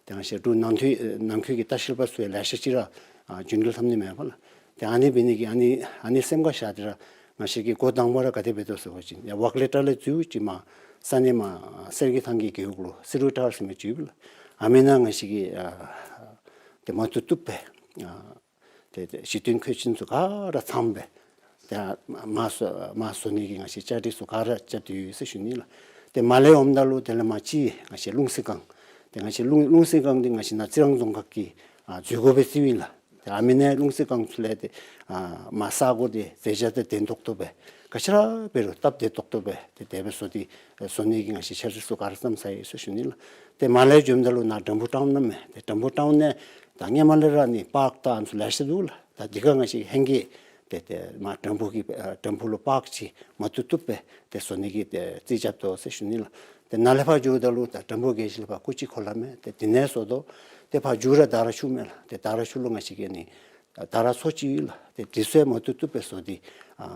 ཏེ་ང་བཅས་འབྲུག་ནང་འཁོད་ཨེ་ནང་འཁོད་ཀྱི་ལྟ་བཤལ་པ་ཚུ་ཡང་ལེ་ཤ་ཅིག་ར་ཨ་རྒྱུན་འགྲུལ་འཐབ་ནི་མེད་པ་ལགས། ཏེ་ཨ་ནི་འབད་ནི་གིས་ཨ་ནི་ཨ་ནི་སེམས་ཁར་བཞག་སྟེ་ར་ང་བཅས་ཀྱིས་འགོ་དང་པ་ར་ག་དེ་འབད་དོ་ཟེར་བ་ཅིན་ཡར་ཝརཀ་ལེ་ཊར་ལས་འཛུལ་ཅིག་མར་ས་གནས་མར་གསེར་གྱི་ཐང་གི་རྒེད་འོག་ལུ་སི་རུ་ཊར་ཟེར་མི་ཅིག་ཡོད་པས་ལགས། ཨ་མི་ནང་ང་བཅས་ཀྱིས་ཨ་ཏེ་མ་བཏུབ་བཏུབ་སྦེ་ཨ་ཏེ་ཏེ་གཞི་རྟེན་མཁོ་ཆེན་ཚུ་ག་ར་ཚངམ་སྦེ་ཏེ་མར་བཟོ་མར་བཟོ་ནི་གི་ང་བཅས་བཅའ་སྒྲིག་ཚུ་ག་ར་རྐྱབ་སྟེ་ཡོད་ཟེར་ཞུ་ནི་ལགས། ཏེ་མར་ལས་འོངམ་ད་ལུ་དེ་ལས་མར་གཅིག་ང་བཅས་ལུང་བསིལ་སྒང་ཏེ་ང་བཅས་ལུང་ལུང་བསིལ་སྒང་འདི་ང་བཅས་ནཱ་རྩི་རང་རྫོང་ཁག་གི་ཨ་འཛུལ་སྒོ་སྦེ་བརྩིཝ་ཨིན་ལགས། ཏེ་ཨ་མི་ནང་ལུང་བསིལ་སྒང་ཚུ་ལས་ཏེ་ཨ་མར་ས་གོ་འདི་མཛེས་ཆ་དང་ལྡན་ཏོག་ཏོ་སྦེ་ག་ཅི་ར་འབད་རུང་སྟབས་བདེ་ཏོག་ཏོ་སྦེ་ཏེ་དེ་སྦེ་བཟོ་སྟེ་བཟོ་ནི་གི་ང་བཅས་འཆར་གཞི་ཚུ་ག་ར་བརྩམས་ཚར་ཡི་ཟེར་ཞུ་ནི་ལགས། ཏེ་མར་ལས་འཛུལཝ་ད་ལུ་ནཱ་སྦྲམ་ཕུག་ཊའུན་ནང་མས། ཏེ་སྦྲམ་ཕུག་ཊའུན་ནང་ད་སྔོན་མ་ལས་ར་ཨ་ནི་པཱརཀ་དང་ཨ་ནི་ཚུ་ལེ་ཤ་འདུག་ལགས། ད་འདི་ཁར་ང་བཅས་ཧེང་སྐལ་ཏེ་ཏེ་མར་སྦྲམ་ཕུག་གི་ཨ་སྦྲམ་ཕུག་ལུ་པཱརཀ་ཅིག་མ་བཏུབ་བཏུབ་སྦེ་ཏེ་བཟོ་ནི་གི་ཏེ་རྩིས་རྐྱབ་དོ་ཟེར་ཞུ་ནི་ལགས། ཏེ་ནཱ་ལས་ཕར་འགྱོཝ་ད་ལུ་ད་སྦྲམ་ཕུག་དགེ་བཤེས་ལུ་ཕར་སྐུ་ཅིག་ཁོ་ལ་མས། ཏེ་དེ་ནང་བཟོ་དོ། ཏེ་ཕར་མཇུག་ར་དར་ཕྱུག་མས་ལགས། ཏེ་དར་ཕྱུག་ལུ་ང་བཅས་ཀྱིས་ཨ་ནི་དར་མཚོ་ཅིག་ཡོད་ལགས། ཏེ་དེ་ཚུ་ཡང་མ་བཏུབ་བཏུབ་སྦེ་བཟོ་སྟེ་ཨ་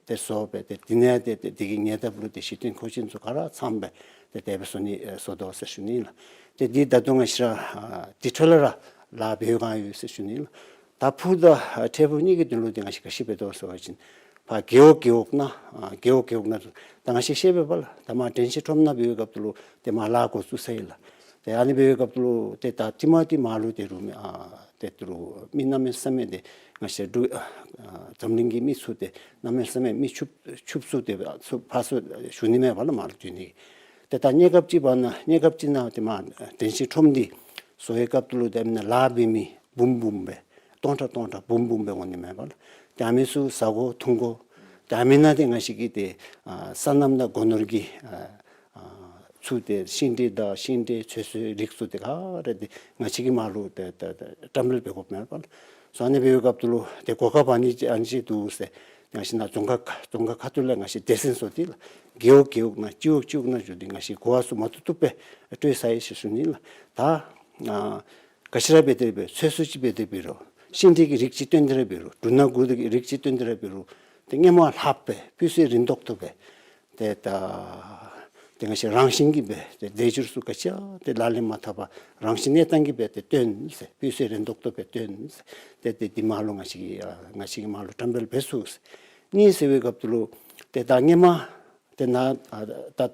ཏེ་བཟོ་སྦེ་ཏེ་དེ་ནང་ཏེ་ཏེ་དེ་གི་ཉེ་འདབས་ལུ་ཏེ་གཞི་རྟེན་མཁོ་ཆེན་ཚུ་ག་ར་ཚངམ་སྦེ་ཏེ་དེ་སྦེ་བཟོ་ནི་ཨེ་བཟོ་དོ་ཟེར་ཞུ་ནི་ལགས། ཏེ་འདི་ད་ལྟོ་ང་བཅས་ར་ཨ་དེ་འཕྲོ་ལས་ར་ལཱ་འབད་བའི་སྒང་ཡོད་ཟེར་ཞུ་ནི་ལགས། ད་ཕུག་དང་ཨ་འཕྲལ་ཕུག་གཉིས་ཀྱི་དོན་ལུ་ཏེ་ང་བཅས་ག་ཅི་འབད་དོ་ཟེར་བ་ཅིན་ཕར་རྒེད་འོག་རྒེད་འོག་ནང་ཨ་རྒེད་འོག་རྒེད་འོག་ནང་ད་ང་བཅས་ཤེས་པས་པ་ལགས། ད་མར་དྲན་ཤེས་ཁྲོམ་ནང་འབད་བའི་སྐབས་ད་ལུ་ཏེ་མར་ལཱ་འགོ་བཙུགས་ཚར་ཡི་ལགས། ཏེ་ཨ་ནི་འབད་བའི་སྐབས་ད་ལུ་ཏེ་ད་ཏེ་མར་ཏེ་མར་ལུ་ཏེ་རུང་མི་ཨ་ཏེ་ད་རུང་མི་གནམ་མེད་ས་མེད་ཏེ་ང་བཅས་འབྲུག་ཨ་འཛམ་གླིང་གི་མི་ཚུ་ཏེ་གནམ་མེད་ས་མེད་མི་ཕྱུགཔ་ཕྱུགཔ་ཚུ་ཏེ་ཚུ་ཕར་ཚུར་ཞུ་ནི་མས་པ་ལགས་མར་ལུ་འཛུལ་ནི་གི། ཏེ་ད་གནས་སྐབས་ཅིག་བར་ན་གནས་སྐབས་ཅིག་ནང་ཏེ་མར་དྲན་ཤེས་ཁྲོམ་འདི་བཟོ་བའི་སྐབས་ད་ལུ་ཏེ་ཨ་ནི་ལཱ་འབད་མི་འབུམ་འབུམ་སྦེ་སྟོང་ཕྲག་སྟོང་ཕྲག་འབུམ་འབུམ་སྦེ་འོང་ནི་མས་པ་ལགས། ཏེ་ཨ་མི་ཚུ་བཟའ་དགོ་འཐུང་དགོ། ད་མེན་ན་ཏེ་ང་བཅས་ཀྱི་ཏེ་ཨ་སོ་ནམ་དང་སྒོ་ནོར་གྱི་ཨ་ཨ་ཚུ་ཏེ་ཤིང་འབྲས་དང་ཤིང་འབྲས་ཚོད་བསྲེ་རིགས་ཚུ་ཏེ་ག་ར་ཏེ་ང་བཅས་ཀྱི་མར་ལུ་ཏེ་ཏེ་ཏེ་བཀྲམ་སྤེལ་འབད་དགོཔ་མས་པ་ལགས། སོ་ཨ་ནི་འབད་བའི་སྐབས་སུ་ལུ་ཏེ་གོ་སྐབས་ཨ་ནི་ཅིག་ཨ་ནི་ཅིག་འདུག་ཟེར། ང་བཅས་ནཱ་རྫོང་ཁག་རྫོང་ཁག་ཁ་ཐུག་ལས་ང་བཅས་སྡེ་ཚན་བཟོ་སྟེ་ལགས། རྒེད་འོག་རྒེད་འོག་ནང་སྤྱི་འོག་སྤྱི་འོག་ནང་འགྱོ་སྟེ་ང་བཅས་གོ་བ་ཚུ་མ་ཐུབ་ཐུབ་སྦེ་སྤྲོད་ཚར་ཡི་ཟེར་ཞུ་ནི་ལགས། ད་ཨ་ག་ཅི་ར་འབད་དེ་འབད་ཚོད་བསྲེ་ཅིག་འབད་དེ་འབད་རུང་ཤིང་འབྲས་ཀྱི་རིགས་ཅིག་བཏོན་ཏེ་ར་འབད་རུང་འབྲུ་སྣ་དགུ་གི་རིགས་ཅིག་བཏོན་ཏེ་ར་འབད་རུང་ཏེ་སྔོན་མ་ལྷག་སྦེ་སྤུས་ཚད་རན་ཏོག་ཏོ་སྦེ་ཏེ་ད་ཏེ་ང་བཅས་རང་བཞིན་གྱིས་སྦེ་ཏེ་དལ་འབྱོར་ཚུ་ག་ཅི་ཡང་ཏེ་ལག་ལེན་མ་འཐབ་པར་རང་བཞིན་གནས་སྟངས་ཀྱིས་སྦེ་ཏེ་བཏོན་ཟེར། སྤུས་ཚད་རན་ཏོག་ཏོ་སྦེ་བཏོན་ཟེར། ཏེ་ཏེ་འདི་མར་ལུ་ང་བཅས་ཀྱིས་ཨ་ང་བཅས་ཀྱིས་མར་ལུ་བཀྲམ་སྤེལ་འབད་ཚུགས་ཟེར། གཉིས་ཟེར་བའི་སྐབས་སུ་ལུ་ཏེ་ད་སྔོན་མ་ཏེ་ནཱ་ཨ་ད་ཨ་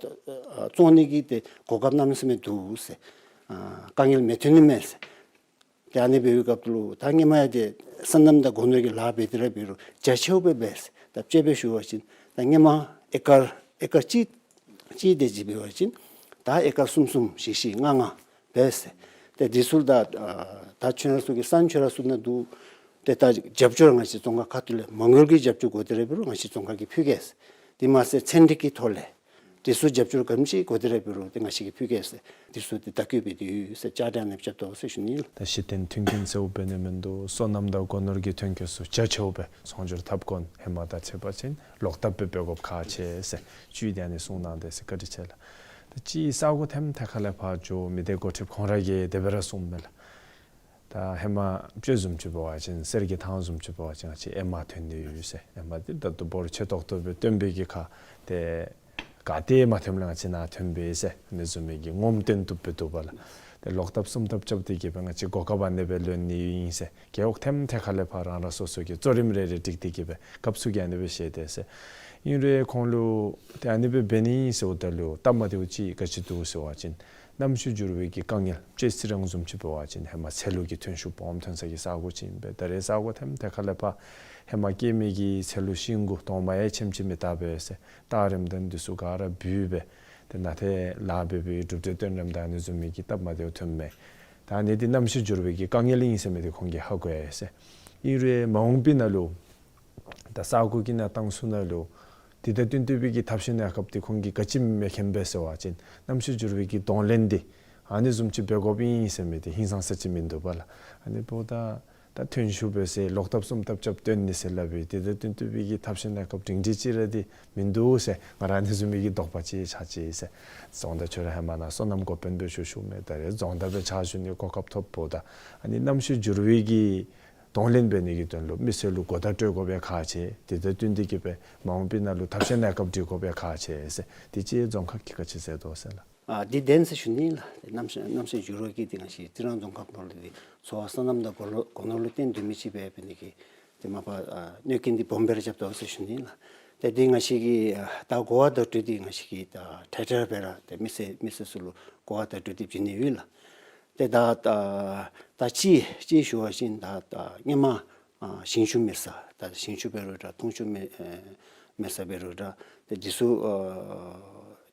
བཙོང་ནི་གི་ཏེ་གོ་སྐབས་གནམ་མེད་ས་མེད་འདུག་ཟེར། ཨ་དཀའ་ངལ་མི་ཐོན་ནི་མས་ཟེར། ཏེ་ཨ་ནི་འབད་བའི་སྐབས་སུ་ལུ་ད་སྔོན་མ་ཡང་ཏེ་སོ་ནམ་དང་སྒོ་ནོར་གྱི་ལཱ་འབད་དེ་ར་འབད་རུང་རྒྱ་ཆེཝ་སྦེ་འབད་ཟེར། ད་དཔྱེ་སྦེ་ཞུ་བ་ཅིན་ད་སྔོན་མ་ཨེ་ཀར་ཨེ་ཀར་གཅིག་གཅིག་དེ་ཅིག་འབད་བ་ཅིན་ད་ཨེ་ཀར་གསུམ་གསུམ་བཞི་བཞི་ལྔ་ལྔ་འབད་ཟེར། ཏེ་འདི་ཚུ་ད་ཨ་ད་ཁྱོད་ར་ཚུ་གི་ས་ཁྱོད་ར་ཚུ་ནང་འདུག། ཏེ་ད་རྒྱབ་སྐྱོར་ང་བཅས་རྫོང་ཁག་ཁ་ཐུག་ལས་མ་དངུལ་གྱི་རྒྱབ་སྐྱོར་དགོ་དེ་ར་འབད་རུང་ང་བཅས་རྫོང་ཁག་གིས་ཕུལ་གེ་ཟེར། དེ་མ་ཚད་ཚན་རིག་གི་ཐོག་ལས་དེ་ཚུ་རྒྱབ་སྐྱོར་ག་དེམ་ཅིག་དགོ་དེ་ར་འབད་རུང་ཏེ་ང་བཅས་ཀྱིས་ཕུལ་གེ་ཟེར། དེ་ཚུ་ཏེ་བརྡ་བསྐྱོན་འབད་དེ་ཡོད་ཟེར་བཅའ་ཁྲ་ནང་བཅར་དོ་ཟེར་ཞུ་ནི་ལགས། ད་གཞི་རྟེན་མཐུན་རྐྱེན་གཙོ་བོ་འབད་ནི་མིན་འདུག། སོ་ནམ་དང་སྒོ་ནོར་གྱི་ཐོན་སྐྱེད་ཚུ་རྒྱ་ཆེཝ་སྦེ་ཚོང་སྒྱུར་འཐབ་དགོ་ནི། ཧེ་མ་དང་ཕྱད་པ་ཅིན་ལོག་བཏབ་སྦེ་འབད་དགོཔ་ཁག་ཆེ་ཟེར་ཅིག་ཏེ་ཨ་ནི་གསུང་གནང་དེས་ཟེར། བཀའ་དྲིན་ཆེ་ལགས། ད་ཅིག་ས་གོ་ཐེམ་ཐད་ཁ་ལས་ཕར་འགྱོ་མི་སྡེ་འགོ་ཁྲིདཔ་ཁོང་ར་གིས་དེ་སྦེ་ར་གསུངམ་མས་ལགས། ད་ཧེ་མ་དཔྱེ་བཟུམ་ཅིག་འབད་བ་ཅིན་གསེར་གྱི་ཐང་བཟུམ་ཅིག་འབད་བ་ཅིན་ང་བཅས་ཨེ་མ་ཐོན་ནི་ཡོད་ཟེར། ཨེ་མ་འདི་ད་ལྟོ་འབོར་ཆེ་ཏོག་ཏོ་སྦེ་བཏོན་པའི་གི་ཁར་ཏེ་ག་ཏེ་མ་ཐོནམ་ལས་ང་བཅས་ནཱ་ཐོན་པས་ཟེར། ཨ་ནི་བཟུམ་མའི་གི་ངོམ་སྟོན་བཏུབ་སྦེ་འདུག་པ་ལགས། ཏེ་ལོག་བཏབ་གསུམ་བཏབ་རྐྱབ་སྟེ་གི་སྦེ་ང་བཅས་གོ་སྐབས་ཨ་ནི་སྦེ་ལོན་ནི་ཨིན་ཟེར། རྒེད་འོག་ཐེམ་ཐད་ཁ་ལས་ཕར་རང་རང་སོ་སོ་གི་གཙོ་རིམ་རེ་རེ་བསྒྲིགས་ཏེ་གི་སྦེ་སྐབས་སུ་གི་ཨ་ནི་སྦེ་བཤད་དེས་ཟེར། ཨིན་རུང་ཁོང་ལུ་ཏེ་ཨ་ནི་སྦེ་འབད་ནི་ཨིན་ཟེརཝ་ད་ལུ་སྟབས་མ་བདེཝ་ཅིག་ག་ཅི་འདུག་ཟེར་བ་ཅིན་གནམ་གཤིས་འགྱུར་བའི་གི་དཀའ་ངལ་དཔྱེ་ཚིག་རང་བཟུམ་ཅིག་འབད་བ་ཅིན་ཧེ་མ་ཚལ་ལུ་གི་ཐོན་ཤུགས་སྦོམ་ཐོན་ས་གི་ས་གོ་ཅིག་ཨིན་པས། ད་རེས་ས་གོ་ཐེམ་ཐད་ཁ་ལས་ཕར་ཧེ་མ་སྐྱེས་མི་གི་ཚལ་ལུ་ཤིང་གུ་གདོང་མ་ཡང་ཆེམ་ཅིག་མི་བཏགས་པས་ཟེར། སྟག་རིམས་དང་འདི་ཚུ་ག་ར་བུད་སྦེ་ཏེ་ནཱ་ཏེ་ལཱ་འབད་བའི་གྲུབ་འབྲས་བཏོན་རནམ་ད་ཨ་ནི་བཟུམ་མའི་གི་སྟབས་མ་བདེཝ་ཐོནམ་མས། ད་ཨ་ནི་འདི་གནམ་གཤིས་འགྱུར་བའི་གི་དཀའ་ངལ་ཨིན་ཟེར་མི་འདི་ཁོང་གིས་ཧ་གོ་ཡི་ཟེར། ཨིན་རུང་མ་འོངས་པའི་ནང་ལུ་ད་ས་གོ་གི་གནས་སྟངས་ཚུ་ནང་ལུ་དེ་དང་བསྟུན་ཏེ་སྦེ་གི་ཐབས་ཤེས་གནས་སྐབས་འདི་ཁོང་གིས་ག་ཅི་མི་མཁྱེན་པས་ཟེར་བ་ཅིན་གནམ་གཤིས་འགྱུར་བའི་གི་གདོང་ལེན་འདི་ཨ་ནི་བཟུམ་ཅིག་འབད་དགོཔ་ཨིན་ཟེར་མི་འདི་ཧིང་སངས་ས་ཅིག་མིན་འདུག་པ་ལགས། ཨ་ནི་འབདཝ་ད་ད་ཐོན་ཤུགས་འབད་ཟེར་ལོག་བཏབ་གསུམ་བཏབ་རྐྱབ་བཏོན་ནི་ཟེར་སླབ་པའི་དེ་དང་བསྟུན་ཏེ་སྦེ་གི་ཐབས་ཤེས་གནས་སྐབས་སྒྲིང་སྒྲི་ཅིག་ར་འདི་མིན་འདུག་ཟེར་ང་ར་ཨ་ནི་བཟུམ་མའི་གི་དོགས་པ་ཅིག་ཆགས་ཅི་ཟེར། སོང་ད་ཁྱོད་ར་ཧེ་མ་ནཱ་སོ་ནམ་འགོ་དཔོན་སྦེ་ཞུ་ཞུཝ་མས། ད་རེས་རྫོང་བདག་སྦེ་ཕྱག་ཞུ་ནི་གོ་སྐབས་ཐོབ་འབདཝ་ད་ཨ་ནི་གནམ་གཤིས་འགྱུར་བའི་གི་གདོང་ལེན་འབད་ནི་གི་དོན་ལུ་མི་སེར་ལུ་གོ་བརྡ་སྤྲོད་དགོ་པའི་ཁག་ཆེ། དེ་དང་བསྟུན་ཏེ་གི་སྦེ་མ་འོངས་པའི་ནང་ལུ་ཐབས་ཤེས་གནས་སྐབས་སྒྲིག་དགོ་པའི་ཁག་ཆེ་ཟེར། དེ་ཅིག་རྫོང་ཁག་གིས་ག་ཅི་ཟེར་དོ་ཟེར་ལགས། ཨ་འདི་བདེན་ཟེར་ཞུ་ནི་ལགས། ཏེ་གནམ་གཤིས་གནམ་གཤིས་འགྱུར་བ་གིས་ཏེ་ང་བཅས་རྩི་རང་རྫོང་ཁག་ནང་ལུ་ཏེ་འཚོ་བ་སོ་ནམ་དང་སྒོ་ནོར་སྒོ་ནོར་ལུ་བརྟེན་སྡོད་མི་ཅིག་འབད་འབད་ནི་གི་ཏེ་མ་པ་ཨ་གནོད་སྐྱོན་འདི་སྦོམ་སྦེ་ར་རྐྱབ་དོ་ཟེར་ཞུ་ནི་ལགས། ཏེ་འདི་ང་བཅས་ཀྱིས་ཨ་ད་གོ་བ་བརྡ་སྤྲོད་འདི་ང་བཅས་ཀྱིས་ད་ཐད་ཐད་སྦེ་ར་ཏེ་མི་སེར་མི་སེར་ཚུ་ལུ་གོ་བ་བརྡ་སྤྲོད་འདི་བྱིན་ནི་ཡོད་ལགས། ཏེ་ད་ད་ད་ཅི་ཅི་ཞུ་བ་ཅིན་ད་ད་སྔོན་མ་ཨ་ཞིང་ཆུ་མེད་ས་ད་ཞིང་ཆུ་འབད་རུང་འདྲ་འཐུང་ཆུ་མེད་ཨེ་མེད་ས་འབད་རུང་འདྲ་ཏེ་འདི་ཚུ་ཨ་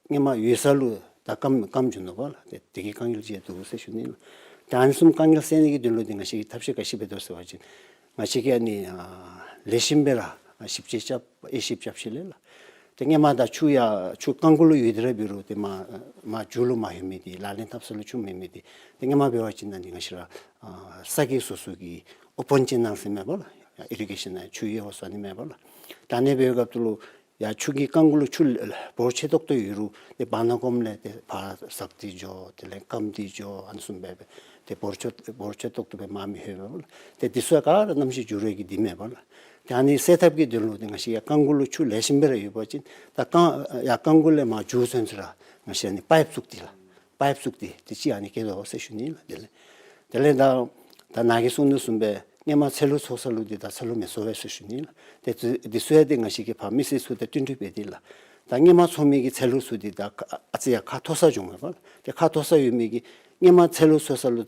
སྔོན་མ་ཡོད་ས་ལུ་ད་སྐམ་སྐམ་འགྱོ་ནུག་པ་ལགས། ཏེ་དེ་གི་དཀའ་ངལ་ཅིག་འདུག་ཟེར་ཞུ་ནི་ལགས། ད་ཨ་ནི་བཟུམ་དཀའ་ངལ་སེལ་ནི་གི་དོན་ལུ་ཏེ་ང་བཅས་ཀྱིས་ཐབས་ཤེས་ག་ཅི་འབད་དོ་ཟེར་བ་ཅིན་ང་བཅས་ཀྱིས་ཨ་ནི་ཨ་ལེགས་ཤོམ་སྦེ་ར་ཨ་ཞིབ་དཔྱད་རྐྱབ་དབྱེ་ཞིབ་རྐྱབ་ཞིནམ་ལས་ལགས། ཏེ་སྔོན་མ་ད་ཆུ་ཡར་ཆུ་རྐང་གུ་ལུ་ཡོད་དེ་ར་འབད་རུང་ཏེ་མར་མར་མཇུག་ལུ་མ་ལྷོད་མི་འདི་ལག་ལེན་འཐབ་ས་ལུ་ཆུ་མེད་མི་འདི་ཏེ་སྔོན་མ་འབད་བ་ཅིན་ཨ་ནི་ང་བཅས་ར་ཨ་ས་དགེ་སོ་སོ་གི་ཨོ་པཱན་ཅེ་ནཱལ་ཟེར་མས་པ་ལགས། ཨིར་རི་གེ་ཤཱན་ནང་ཆུ་གཡུར་བ་སོང་ནི་མས་པ་ལགས། ད་ཨ་ནི་འབད་བའི་སྐབས་སུ་ལུ་ཡར་ཆུ་གི་རྐང་གུ་ལུ་ཆུ་ལ་བོར་ཆེ་ཏོག་ཏོ་ཡོད་རུང་ཏེ་བར་ན་གོམ་ལས་ཏེ་ཕར་ཟག་སྟེ་འགྱོ་དེ་ལས་སྐམ་སྟེ་འགྱོ་ཨ་ནི་བཟུམ་སྦེ་སྦེ་ཏེ་བོར་ཆེ་བོར་ཆེ་ཏོག་ཏོ་སྦེ་མར་མི་ལྷོད་པས་པ་ལགས། ཏེ་འདི་ཚུ་ག་ར་གནམ་གཤིས་འགྱུར་བའི་གི་འདི་མས་པ་ལགས། ཏེ་ཨ་ནི་སེལ་ཐབས་ཀྱི་དོན་ལུ་ཏེ་ང་བཅས་ཡར་རྐང་གུ་ལུ་ཆུ་ལེགས་ཤོམ་སྦེ་ར་ཡོད་པ་ཅིན་ད་རྐང་ཡར་རྐང་གུ་ལས་མར་མཇུག་ཚུན་ཚོད་ར་ང་བཅས་ཨ་ནི་པའིཔ་བཙུགས་ཏེ་ལགས། པའིཔ་བཙུགས་ཏེ་དེ་ཅིག་ཨ་ནི་བཀལ་དོ་ཟེར་ཞུ་ནི་ལགས། དེ་ལས་དེ་ལས་ད་ད་ནཱ་གིས་གསུངས་དོ་བཟུམ་སྦེ་སྔོན་མ་ཚལ་ལུ་འཚོ་ས་ལུ་འདི་ད་ཚལ་ལུ་མི་འཚོ་བས་ཟེར་ཞུ་ནི་ལགས། ཏེ་འདི་འདི་ཚུ་ཡང་ཏེ་ང་བཅས་ཀྱིས་ཕར་མི་སེར་ཚུ་དང་བསྟུན་གྲོས་འབད་དེ་ལགས། ད་སྔོན་མ་འཚོ་མི་གི་ཚལ་ལུ་ཚུ་འདི་ད་ཨ་ཙི་ཡར་ཁ་མཐོ་ས་བྱུང་མས་པ་ལགས། ཏེ་ཁ་མཐོ་ས་ཡོད་མི་གི་སྔོན་མ་ཚལ་ལུ་འཚོ་ས་ལུ་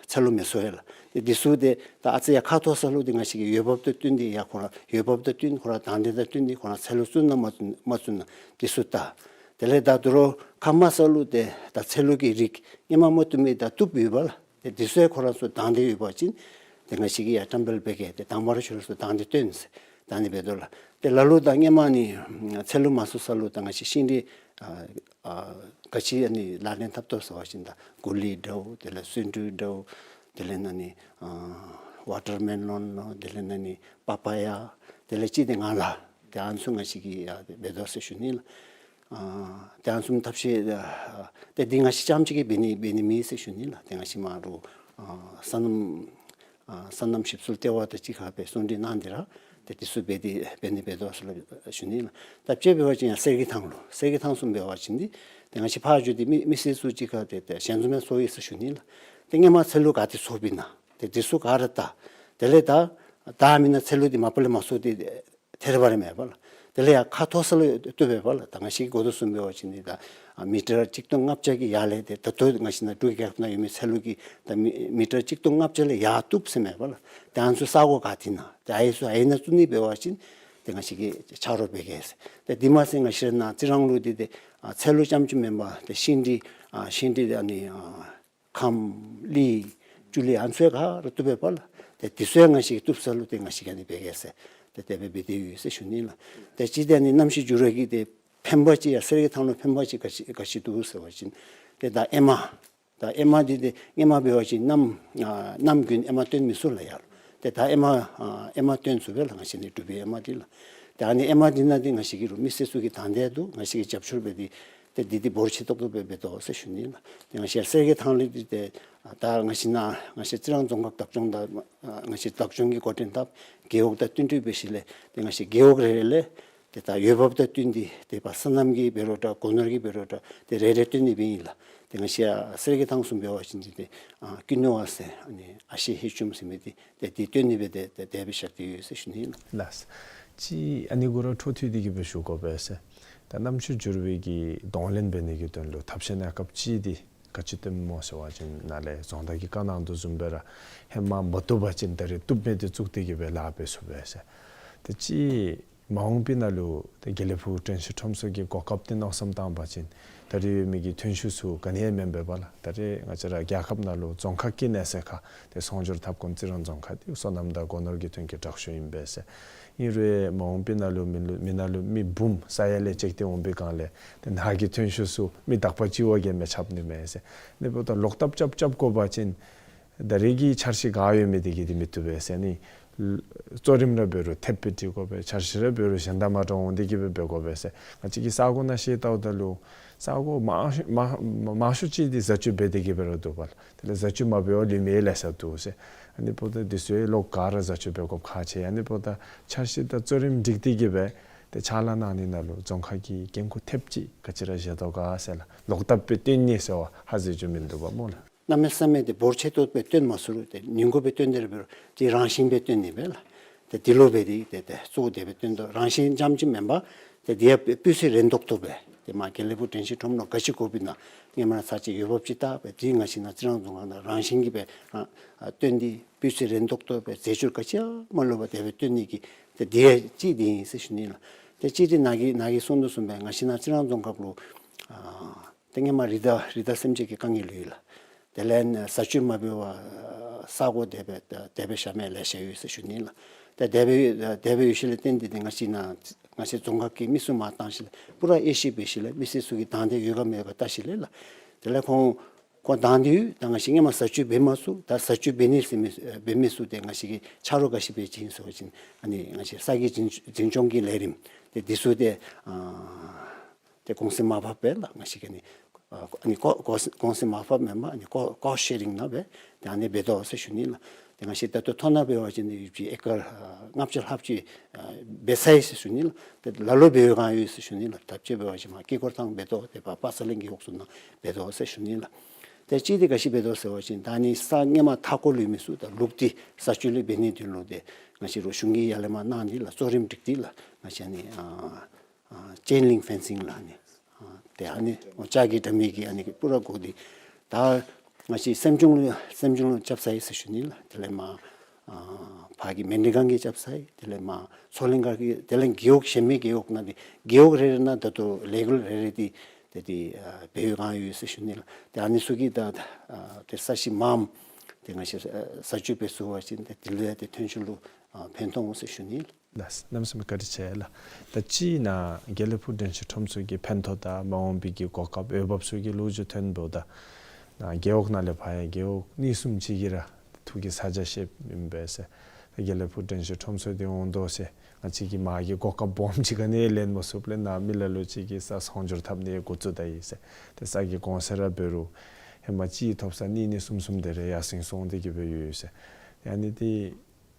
ཚལ་ལུ་མི་འཚོ་བས་ལགས། ཏེ་འདི་ཚུ་ཏེ་ད་ཨ་ཙི་ཡར་ཁ་མཐོ་ས་ལུ་ཏེ་ང་བཅས་ཀྱིས་འོས་འབབ་དང་བསྟུན་ཏེ་ཡར་ཁོ་ར་འོས་འབབ་དང་བསྟུན་ཁོ་ར་དང་འདོད་དང་བསྟུན་ཏེ་ཁོ་ར་ཚལ་ལུ་བཙུགས་ན་མ་བཙུགས་མ་བཙུགས་ན་འདི་ཚུ་ལྟ། དེ་ལས་ད་དོ་རུང་ཁ་དམའ་ས་ལུ་ཏེ་ད་ཚལ་ལུ་གི་རིགས་སྔོན་མ་མ་བཏུབ་མི་ད་བཏུབ་ཡོད་པ་ལགས། ཏེ་འདི་ཚུ་ཡང་ཁོ་ར་ཚུ་དང་འདོད་ཡོད་པ་ཅིན་ཏེ་ང་བཅས་ཀྱིས་ཡར་བཀྲམ་སྤེལ་འབད་གེ། ཏེ་དང་པ་ར་ཁྱོད་ར་ཚུ་དང་འདོད་སྟོན་ཟེར་ད་ཨ་ནི་འབད་དོ་ལགས། ཏེ་ལ་ལུ་ད་ཧེ་མ་ནི་ཚལ་ལུ་མ་སོང་ས་ལུ་ད་ང་བཅས་ཤིང་འབྲས་ཨ་ཨ་ག་ཅི་ཨ་ནི་ལག་ལེན་འཐབ་དོ་ཟེར་བ་ཅིན་ད་གོ་ལི་འདྲཝ་དེ་ལས་སུ་འབྲུ་འདྲཝ་དེ་ལས་ཨ་ནི་ཨ་ཝ་ཊར་མེ་ལོན་ལོ་དེ་ལས་ཨ་ནི་པ་པ་ཡ་དེ་ལས་ཅིག་དེ་ང་ལ་ཏེ་ཨ་ནི་ཚུ་ང་བཅས་ཀྱིས་ཡ་འབད་དོ་ཟེར་ཞུ་ནི་ལགས། ཨ་ཏེ་ཨ་ནི་ཚུ་ཐབས་ཤེས་ཨ་ཏེ་འདི་ང་བཅས་རྐྱངམ་ཅིག་གིས་འབད་ནི་འབད་ནི་མེད་ཟེར་ཞུ་ནི་ལགས། ཏེ་ང་བཅས་མ་འདྲཝ་ཨ་སོ་ནམ་ཨ་སོ་ནམ་ཞིབ་འཚོལ་ལྟེ་བ་དང་གཅིག་ཁར་སྦེ་གསུང་གྲོས་གནང་སྟེ་ར་ཏེ་འདི་ཚུ་འབད་དེ་འབད་ནི་འབད་དོ་ཟེར་ཞུ་ནི་ལགས། ད་དཔྱེ་འབད་བ་ཅིན་ཡང་གསེར་གྱི་ཐང་ལུ་གསེར་གྱི་ཐང་ཚུ་འབད་བ་ཅིན་འདི་ཏེ་ང་བཅས་ཕར་འགྱོ་སྟེ་མི་མི་སེར་ཚུ་གཅིག་ཁར་ཏེ་ཏེ་ཞལ་འཛོམས་ཡང་ཚོགས་ཡི་ཟེར་ཞུ་ནི་ལགས། ཏེ་ཧེ་མ་ཚལ་ལུ་ག་ཏེ་ཚོགས་པས་ན་ཏེ་འདི་ཚུ་ག་ར་ད་དེ་ལས་ད་ད་མེན་ན་ཚལ་ལུ་འདི་མ་པ་ལས་མ་ཚོགས་ཏེ་ཐལ་བ་རེ་མེད་པ་ལགས། དེ་ལས་ཡང་ཁ་མཐོ་ས་ལུ་བཏུབ་པས་པ་ལགས། ད་ང་བཅས་ཀྱིས་གོ་དོ་བཟུམ་འབད་བ་ཅིན་འདི་ད་ཨ་མི་ཊར་གཅིག་སྟོང་ལྔ་བརྒྱ་གི་ཡར་ལས་ཏེ་ད་ལྟོ་ང་བཅས་ནཱ་འབྲུག་རྒྱལ་ཁབ་ནང་ཡོད་མི་ཚལ་ལུ་གི་ད་མི་མི་ཊར་གཅིག་སྟོང་ལྔ་བརྒྱ་ལས་ཡར་བཏུབ་ཟེར་མས་པ་ལགས། ཏེ་ཨ་ནི་ཚུ་ས་གོ་ག་ཏེ་ན་ཏེ་ཨ་ཡི་ཚུ་ཨ་ཡི་ནང་བཙུགས་ནི་འབད་བ་ཅིན་ཏེ་ང་བཅས་ཀྱིས་ཆ་རོགས་འབད་གེ་ཟེར། ཏེ་འདི་མ་ཚད་ང་བཅས་ར་ནཱ་རྩི་རང་ལུ་འདི་ཏེ་ཨ་ཚལ་ལུ་རྐྱངམ་ཅིག་མེན་པར་ཏེ་ཤིང་འབྲས་ཨ་ཤིང་འབྲས་ཨ་ནི་ཨ་ཁམ་ལི་ཅུ་ལི་ཨ་ནི་ཚུ་ག་ར་བཏུབ་པས་པ་ལགས། ཏེ་འདི་ཚུ་ཡང་ང་བཅས་ཀྱིས་བཏུབ་ས་ལུ་ཏེ་ང་བཅས་ཀྱིས་ཨ་ནི་འབད་གེ་ཟེར། ཏེ་དེ་སྦེ་འབད་དེ་ཡོད་ཟེར་ཞུ་ནི་ལགས། ཏེ་ཅིག་ཏེ་ཨ་ནི་གནམ་གཤིས་འགྱུར་བ་གི་ཏེ་ཕན་པ་ཅིག་ཡང་གསེར་གྱི་ཐང་ལུ་ཕན་པ་ཅིག་ག་ཅི་ག་ཅི་འདུག་ཟེར་བ་ཅིན་ཏེ་ད་ཨེ་མ་ད་ཨེ་མ་འདི་ཏེ་ཧེ་མ་འབད་བ་ཅིན་གནམ་ཨ་གནམ་དགུན་ཨེ་མ་བཏོན་མི་ཚུགས་ལགས་ཡར་ལུ། ཏེ་ད་ཨེ་མ་ཨ་ཨེ་མ་བཏོན་ཚུགས་པས་ལགས། ང་བཅས་ནི་འབྲུག་པའི་ཨེ་མ་འདི་ལགས། ཏེ་ཨ་ནི་ཨེ་མ་འདི་ནང་འདི་ང་བཅས་ཀྱི་རུང་མི་སེར་ཚུ་གིས་དང་འདོད་འདུག། ང་བཅས་ཀྱིས་རྒྱབ་སྐྱོར་འབད་དེ་ཏེ་འདི་འདི་འབོར་ཆེ་ཏོག་ཏོ་སྦེ་འབད་དོ་ཟེར་ཞུ་ནི་ལགས། ཏེ་ང་བཅས་གསེར་གྱི་ཐང་ལས་འདི་ཏེ་ད་ང་བཅས་ནཱ་ང་བཅས་རྩི་རང་རྫོང་ཁག་བདག་སྐྱོང་དང་ཨ་ང་བཅས་བདག་སྐྱོང་གི་འགོ་འདྲེན་དང་རྒེད་འོག་དང་བསྟུན་གྲོས་འབད་ཞིནམ་ལས་ཏེ་ང་བཅས་རྒེད་འོག་རེ་རེ་ལས་ཏེ་ད་འོས་འབབ་དང་བསྟུན་ཏེ་ཏེ་པ་སོ་ནམ་གྱི་འབད་རུང་འདྲ་སྒོ་ནོར་གྱི་འབད་རུང་འདྲ་ཏེ་རེ་རེ་བཏོན་ནི་སྦེ་ཨིན་ལགས། ཏེ་ང་བཅས་ཡ་གསེར་གྱི་ཐང་ཚུ་འབད་བ་ཅིན་འདི་ཏེ་ཨ་ཀུན་ནུས་པ་ཟེར་ཨ་ནི་ཨ་ཤེ་ཧེ་ཅུམ་ཟེར་མི་འདི་ཏེ་འདི་བཏོན་ནི་སྦེ་ཏེ་ཏེ་དེ་སྦེ་བཞག་སྟེ་ཡོད་ཟེར་ཞུ་ནི་ཨིན་ལགས། ལགས། ཅིག་ཨ་ནི་གུ་ར་འཕྲོ་མཐུད་དེ་གི་སྦེ་ཞུ་དགོ་པས་ཟེར། ད་གནམ་གཤིས་འགྱུར་བའི་གི་གདོང་ལེན་འབད་ནི་གི་དོན་ལུ་ཐབས་ཤེས་གནས་སྐབས་ཅིག་འདི་ག་ཅི་སྟོནམ་སྨོ་ཟེར་བ་ཅིན་ནཱ་ལས་རྫོང་བདག་གིས་བཀའ་གནང་དོ་བཟུམ་སྦེ་ར་ཧེ་མ་མ་བཏུབ་པ་ཅིན་ད་རེས་བཏུབ་མི་འདི་བཙུགས་ཏེ་གི་སྦེ་ལཱ་འབད་ཚུགས་པས་ཟེར། ཏེ་ཅིག་མ་འོངས་པའི་ནང་ལུ་ཏེ་དགེ་ལེགས་ཕུག་དྲན་ཤེས་ཁྲོམ་ཚུ་གི་གོ་སྐབས་འདི་མནོ་བསམ་བཏང་བ་ཅིན་ད་རེས་མི་གི་ཐོན་ཤུགས་ཚུ་ག་ནི་ཡང་མེན་པས་པ་ལགས། ད་རེས་ང་བཅས་ར་རྒྱལ་ཁབ་ནང་ལུ་རྫོང་ཁག་གི་གནས་ཚད་ཁར་ཏེ་ཚོང་སྒྱུར་འཐབ་ཁུངས་རྩི་རང་རྫོང་ཁག་འདི་སོ་ནམ་དང་སྒོ་ནོར་གྱི་དོན་གྱི་དྲག་ཤོས་ཨིན་པས་ཟེར། ཨིན་རུང་མ་འོངས་པའི་ནང་ལུ་མི་ལུ་མི་ནང་ལུ་མི་འབུམ་ས་ཡ་ལས་བཅད་དེ་འོང་པའི་སྒང་ལས་ཏེ་ནཱ་གི་ཐོན་ཤུགས་ཚུ་མི་དག་པ་ཅིག་བ་གིས་མི་ཁྱབ་ནི་མས་ཟེར། ཨ་ནི་འབདཝ་ད་ལོག་བཏབ་རྐྱབ་རྐྱབ་དགོ་པ་ཅིན་ད་རེས་ཀྱི་འཆར་གཞི་ག་ཡོད་མི་འདི་གིས་འདི་མི་བཏུབ་པས་ཟེར་ནི། གཙོ་རིམ་ར་འབད་རུང་ཐེབས་སྦེ་སྒྲིག་དགོ་པས། འཆར་གཞི་ར་འབད་རུང་གཞན་དང་མ་འདྲཝ་འོང་སྟེ་གི་སྦེ་འབད་དགོ་པས་ཟེར། ང་བཅས་ཀྱིས་ས་གོ་ནང་ཤེས་བལྟཝ་ད་ལུ་ས་གོ་མང་ཤོས་མང་མང་ཤོས་ཅིག་འདི་བཟའ་སྤྱོད་འབད་དེ་གི་སྦེ་ར་འདུག་པ་ལགས། དེ་ལས་བཟའ་སྤྱོད་མ་འབད་བར་ལུས་མི་ལེ་ཤ་འདུག་ཟེར། ཨ་ནི་འབདཝ་ད་འདི་ཚུ་ལོག་ག་ར་བཟའ་སྤྱོད་འབད་དགོཔ་ཁག་ཆེ། ཨ་ནི་འབདཝ་ད་འཆར་གཞི་དང་གཙོ་རིམ་སྒྲིག་སྟེ་གི་སྦེ་ཏེ་ཕྱག་ལཱ་གནང་ནི་ནང་ལུ་རྫོང་ཁག་གི་འགན་ཁུར་ཐེབས་ཅིག་ག་ཅི་ར་བཞེས་དོ་ག་ཟེར་ལགས། ལོག་བཏབ་སྦེ་བཏོན་ནི་ཟེར་བ་ཧ་ཟེར་རྒྱུ་མིན་འདུག་པ་སྨོ་ལགས། གནམ་མེད་ས་མེད་ཏེ་འབོར་ཆེ་ཏོག་ཏོ་སྦེ་བཏོན་མ་ཚུགས་རུང་ཏེ་ཉིན་གུང་སྦེ་བཏོན་ཏེ་ར་འབད་རུང་ཏེ་རང་བཞིན་སྦེ་བཏོན་ནི་སྦེ་ལགས། ཏེ་འདི་ལུ་འབད་དེ་ཏེ་ཏེ་གཙོ་བོ་དེ་སྦེ་བཏོན་དོ། རང་བཞིན་རྐྱངམ་ཅིག་མེན་པར་ཏེ་འདི་ཡང་སྤུས་ཚད་རན་ཏོག་ཏོ་སྦེ་ཏེ་མར་དགེ་ལེགས་ཕུག་དྲན་ཤེས་ཁྲོམ་ནང་ག་ཅི་དགོ་པའི་ནང་ཧེ་མ་ར་ཚར་གཅིག་འོས་འབབ་ཅིག་བལྟ་སྦེ་ཏེ་ང་བཅས་ནཱ་རྩི་རང་རྫོང་ཁག་ནང་རང་བཞིན་གྱིས་སྦེ་རང་ཨ་བཏོན་ཏེ་སྤུས་ཚད་རན་ཏོག་ཏོ་སྦེ་རྫས་སྦྱོར་ག་ཅི་ཡང་མ་ལུ་བར་དེ་སྦེ་བཏོན་ནི་གི་ཏེ་འདི་ཡང་གཅིག་འདི་ཨིན་ཟེར་ཞུ་ནི་ལགས། ཏེ་གཅིག་འདི་ནཱ་གིས་ནཱ་གིས་གསུངས་དོ་བཟུམ་སྦེ་ང་བཅས་ནཱ་རྩི་རང་རྫོང་ཁག་ལུ་ཨ་ཏེ་ཧེ་མ་རི་དྭགས་རི་དྭགས་སེམས་ཅན་གྱི་དཀའ་ངལ་ཡོད་ལགས། དེ་ལས་བཟའ་སྤྱོད་མ་འབད་བར་ས་གོ་དེ་སྦེ་དེ་སྦེ་བཞག་མི་ལེ་ཤ་ཡོད་ཟེར་ཞུ་ནི་ལགས། ཏེ་དེ་སྦེ་དེ་སྦེ་ཡོད་ཞིནམ་ལས་བརྟེན་ཏེ་ཏེ་ང་བཅས་ནཱ་ང་བཅས་རྫོང་ཁག་གི་མི་སེར་མར་བཏང་ཞིནམ་ལས་པུ་ར་དབྱེ་ཞིབ་འབད་ཞིནམ་ལས་མི་སེར་ཚུ་གིས་དང་འདོད་ཡོད་ག་མེད་ག་བལྟ་ཞིནམ་ལས་ལགས། དེ་ལས་ཁོང་ཁོང་དང་འདོད་ཡོད། ད་ང་བཅས་ཧེ་མ་བཟའ་སྤྱོད་འབད་མ་ཚུགས། ད་བཟའ་སྤྱོད་འབད་ནི་ཟེར་མི་འབད་མི་ཚུ་ཏེ་ང་བཅས་ཀྱིས་ཆ་རོགས་ག་ཅི་འབད་ཅི་ཨིན་ཟེར་བ་ཅིན་ཨ་ནི་ང་བཅས་ས་གི་འཛིན་འཛིན་སྐྱོང་གི་ལས་རིམ་ཏེ་འདི་ཚུ་ཏེ་ཨ་ཏེ་གོང་ཚད་མར་ཕབ་སྦེ་ལགས། ང་བཅས་ཀྱིས་ཨ་ནི་ཨ་ནི་ཀོ་ཀོ་གོང་ཚད་མར་ཕབ་མེན་པར་ཨ་ནི་ཀོ་ཀོསཊ་ཤེ་རིང་ནང་སྦེ་ཏེ་ཨ་ནི་འབད་དོ་ཟེར་ཞུ་ནི་ལགས། ཏེ་ང་བཅས་ད་ལྟོ་མཐོ་ནང་འབད་བ་ཅིན་ཡུདཔ་ཅིག་ཨེ་ཀར་ཨ་ལྔ་བརྒྱ་ལྷགཔ་ཅིག་ཨ་འབད་ཚར་ཡི་ཟེར་ཞུ་ནི་ལགས། ཏེ་ལ་ལུ་འབད་བའི་སྒང་ཡོད་ཟེར་ཞུ་ནི་ལགས། ད་དཔྱེ་འབད་བ་ཅིན་མར་དཀྱིལ་འཁོར་ཐང་འབད་དོ། ཏེ་ཕར་པ་ས་ལེན་གྱི་འོག་ཚུ་ནང་འབད་དོ་ཟེར་ཞུ་ནི་ལགས། ཏེ་གཅིག་འདི་ག་ཅི་འབད་དོ་ཟེར་བ་ཅིན་ད་ཨ་ནི་ས་ཧེ་མ་མཐའ་འཁོར་ལུ་ཡོད་མི་ཚུ་ད་ལུགས་འདི་བཟའ་སྤྱོད་ལུ་འབད་ནིའི་དོན་ལུ་ཏེ་ང་བཅས་ར་གཞུང་གིས་ཡར་ལས་མར་གནང་སྟེ་ལགས། གཙོ་རིམ་སྒྲིག་སྟེ་ལགས། ང་བཅས་ཨ་ནི་ཨ་ཨ་ཅེན་ལིང་ཕེན་སིང་ལགས། ཨ་ནི་ཨ་ཏེ་ཨ་ནི་ལྕགས་ཀྱི་དྲ་མིག་གིས་ཨ་ནི་པུ་ར་བསྒོར་ཏེ་ད་ང་བཅས་སེམས་ཆུང་ལུ་སེམས་ཆུང་ལུ་རྐྱབ་ཚར་ཡི་ཟེར་ཞུ་ནི་ལགས། དེ་ལས་མར་ཨ་ཕར་གྱི་མཎྜལ་ཁང་གིས་རྐྱབ་ཚར་ཡི། དེ་ལས་མར་མཚོ་གླིང་མཁར་གྱི་དེ་ལས་རྒེད་འོག་གཞན་མི་རྒེད་འོག་ནང་འདི་རྒེད་འོག་རེ་རེ་ནང་ད་ལྟོ་ལས་འགུལ་རེ་རེ་འདི་ཏེ་འདི་ཨ་འབད་བའི་སྒང་ཡོད་ཟེར་ཞུ་ནི་ལགས། ཏེ་ཨ་ནི་ཚུ་གིས་ད་ཨ་ཏེ་ས་གཞི་མངམ་ ཏེ་ང་བཅས་ས་ས་ཆ་འབད་ཚུགས་པ་ཅིན་ཏེ་དེ་ལུ་ཡང་ཏེ་ཐོན་སྐྱེད་ལུ་ཨ་ཕན་ཐོགས་འོང་ཟེར་ཞུ་ནི་ལགས། ལགས། གནམ་མེད་ས་མེད་བཀའ་དྲིན་ཆེ་ལགས། ད་ཅི་ནཱ་དགེ་ལེགས་ཕུག་དྲན་ཤེས་ཁྲོམ་ཚོགས་ཀྱི་ཕན་ཐོགས་དང་མ་འོངས་པའི་གི་གོ་སྐབས་འོས་འབབ་ཚུ་གི་ལོ་རྒྱུས་ཐོན་འབདཝ་ད་ནཱ་རྒེད་འོག་ནང་ལས་ཕར་ཡང་རྒེད་འོག་གཉིས་གསུམ་ཅིག་གིས་ར་ཐུགས་ཀྱི་ཚ་གྱང་བཞེསཔ་ཨིན་པས་ཟེར། ད་དགེ་ལེགས་ཕུག་དྲན་ཤེས་ཁྲོམ་ཚོགས་འདི་འོང་དོ་ཟེར་ང་བཅས་ཀྱིས་མར་གྱི་གོ་སྐབས་སྦོམ་ཅིག་ག་ནི་ཡང་ལེན་མ་ཚུགསཔ་ལས་ནཱ་མི་ལ་ལུ་ཅིག་གིས་ས་སྲུང་སྐྱོབ་འཐབ་ནི་འགོ་བཙུགས་ད་ཡི་ཟེར། ཏེ་ས་གི་གོང་ཚད་ར་འབད་རུང་ཧེ་མ་གཅིག་ཐོབ་ས་གཉིས་གཉིས་གསུམ་གསུམ་དེ་རེ་ཡར་སེང་སོང་སྟེ་གི་སྦེ་ཡོད་ཟེར། ཨ་ནི་འདི་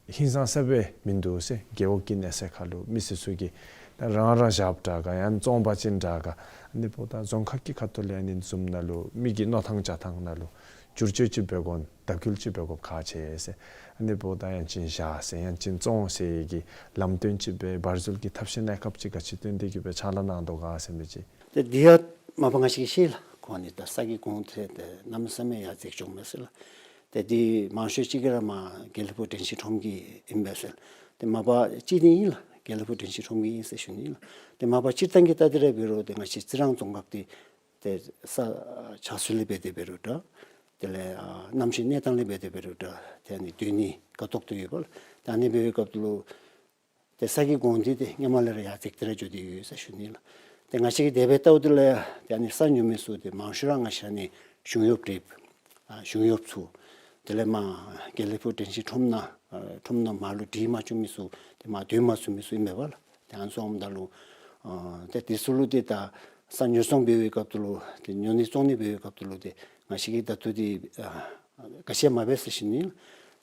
ཧིང་སངས་ས་སྦེ་མིན་འདུག་ཟེར། རྒེད་འོག་གི་གནས་ཚད་ཁར་ལུ་མི་སེར་ཚུ་གིས་ད་རང་རང་བཞགཔ་དྲག་ག་ཡང་བཙོང་པ་ཅིན་དྲག་ག་ཨ་ནི་འབདཝ་ད་རྫོང་ཁག་གི་ཁ་ཐུག་ལས་ཨ་ནི་བཟུམ་ནང་ལུ་མི་གི་མནོ་ཐངས་བྱ་ཐངས་ནང་ལུ་བསྒྱུར་བཅོས་ཅིག་འབད་དགོ་ན་དང་འཁྱོལ་ཅིག་འབད་དགོཔ་ཁག་ཆེ་ཟེར། ཨ་ནི་འབདཝ་ད་ཡང་ཅིན་བཞག་ཟེར་ཡང་ཅིན་བཙོང་ཟེར་གྱི་ལམ་སྟོན་ཅིག་སྦེ་བར་འཛུལ་གྱི་ཐབས་ཤེས་གནས་སྐབས་ཅིག་ག་ཅི་བཏོན་ཏེ་གི་སྦེ་ཕྱག་ལཱ་གནང་དོ་ག་ཟེར་མི་ཅིག། ཏེ་འདི་ཡང་མ་པ་ང་བཅས་ཀྱིས་ཤེས་ལགས། ཁོང་ཨ་ནི་ད་ས་གི་གོང་ཚད་ཏེ་གནམ་མེད་ས་མེད་ཡར་འཛེགས་བྱུང་མས་ཟེར་ལགས། ཏེ་འདི་མང་ཤོས་ཅིག་གིས་ར་མར་དགེ་ལེགས་ཕུག་དྲན་ཤེས་ཁྲོམ་གྱི་ཨིན་པས་ཟེར། ཏེ་མ་པ་ཅིག་འདི་ཨིན་ལགས། དགེ་ལེགས་ཕུག་དྲན་ཤེས་ཁྲོམ་གྱི་ཨིན་ཟེར་ཞུ་ནི་ལགས། ཏེ་མ་པ་སྤྱིར་བཏང་གི་ལྟ་སྟེ་ར་འབད་རུང་ཏེ་ང་བཅས་རྩི་རང་རྫོང་ཁག་འདི་ཏེ་ས་ཆགས་ཚུལ་ལས་འབད་དེ་འབད་རུང་འདྲ། དེ་ལས་ཨ་གནམ་གཤིས་གནས་སྟངས་ལས་འབད་དེ་འབད་རུང་འདྲ། ཏེ་ཨ་ནི་སྡོད་ནི་ཁ་ཐོག་ཏུ་ཡོདཔ་ལགས། ཏེ་ཨ་ནི་འབད་བའི་སྐབས་ལུ་ཏེ་ས་གི་གོང་འདི་ཏེ་སྔོན་མ་ལས་ར་ཡར་འཛེགས་ཏེ་ར་འགྱོ་སྟེ་ཡོད་ཟེར་ཞུ་ནི་ལགས། ཏེ་ང་བཅས་ཀྱིས་དེ་སྦེ་བལྟཝ་ད་ལུ་ཡང་ཏེ་ཨ་ནི་ས་ཉོ་མི་ཚུ་ཏེ་མང་ཤོས་ར་ང་བཅས་ཨ་ནི་གཞུང་གཡོགཔ་འདྲེསཔ་ཨ་གཞུང་གཡོགཔ་ཚུ་དེ་ལས་མར་དགེ་ལེགས་ཕུག་དྲན་ཤེས་ཁྲོམ་ནང་ཨ་ཁྲོམ་ནང་མར་ལུ་འདྲེས་མ་བཅུག་མི་ཚུ་ཏེ་མར་སྡོད་མ་ཚུགས་མི་ཚུ་ཨིན་པས་ལགས། ཏེ་ཨ་ནི་ཚུ་འོངམ་ད་ལུ་ཨ་ཏེ་དེ་ཚུ་ལུ་ཏེ་ད་ས་ཉོ་བཙོང་འབད་བའི་སྐབས་ལུ་ཏེ་ཉོ་ནི་བཙོང་ནི་འབད་བའི་སྐབས་ལུ་ཏེ་ང་བཅས་ཀྱིས་ད་ལྟོ་འདི་ཨ་ག་ཅི་ཡང་མ་འབད་ཟེར་ཞུ་ནི་ལགས།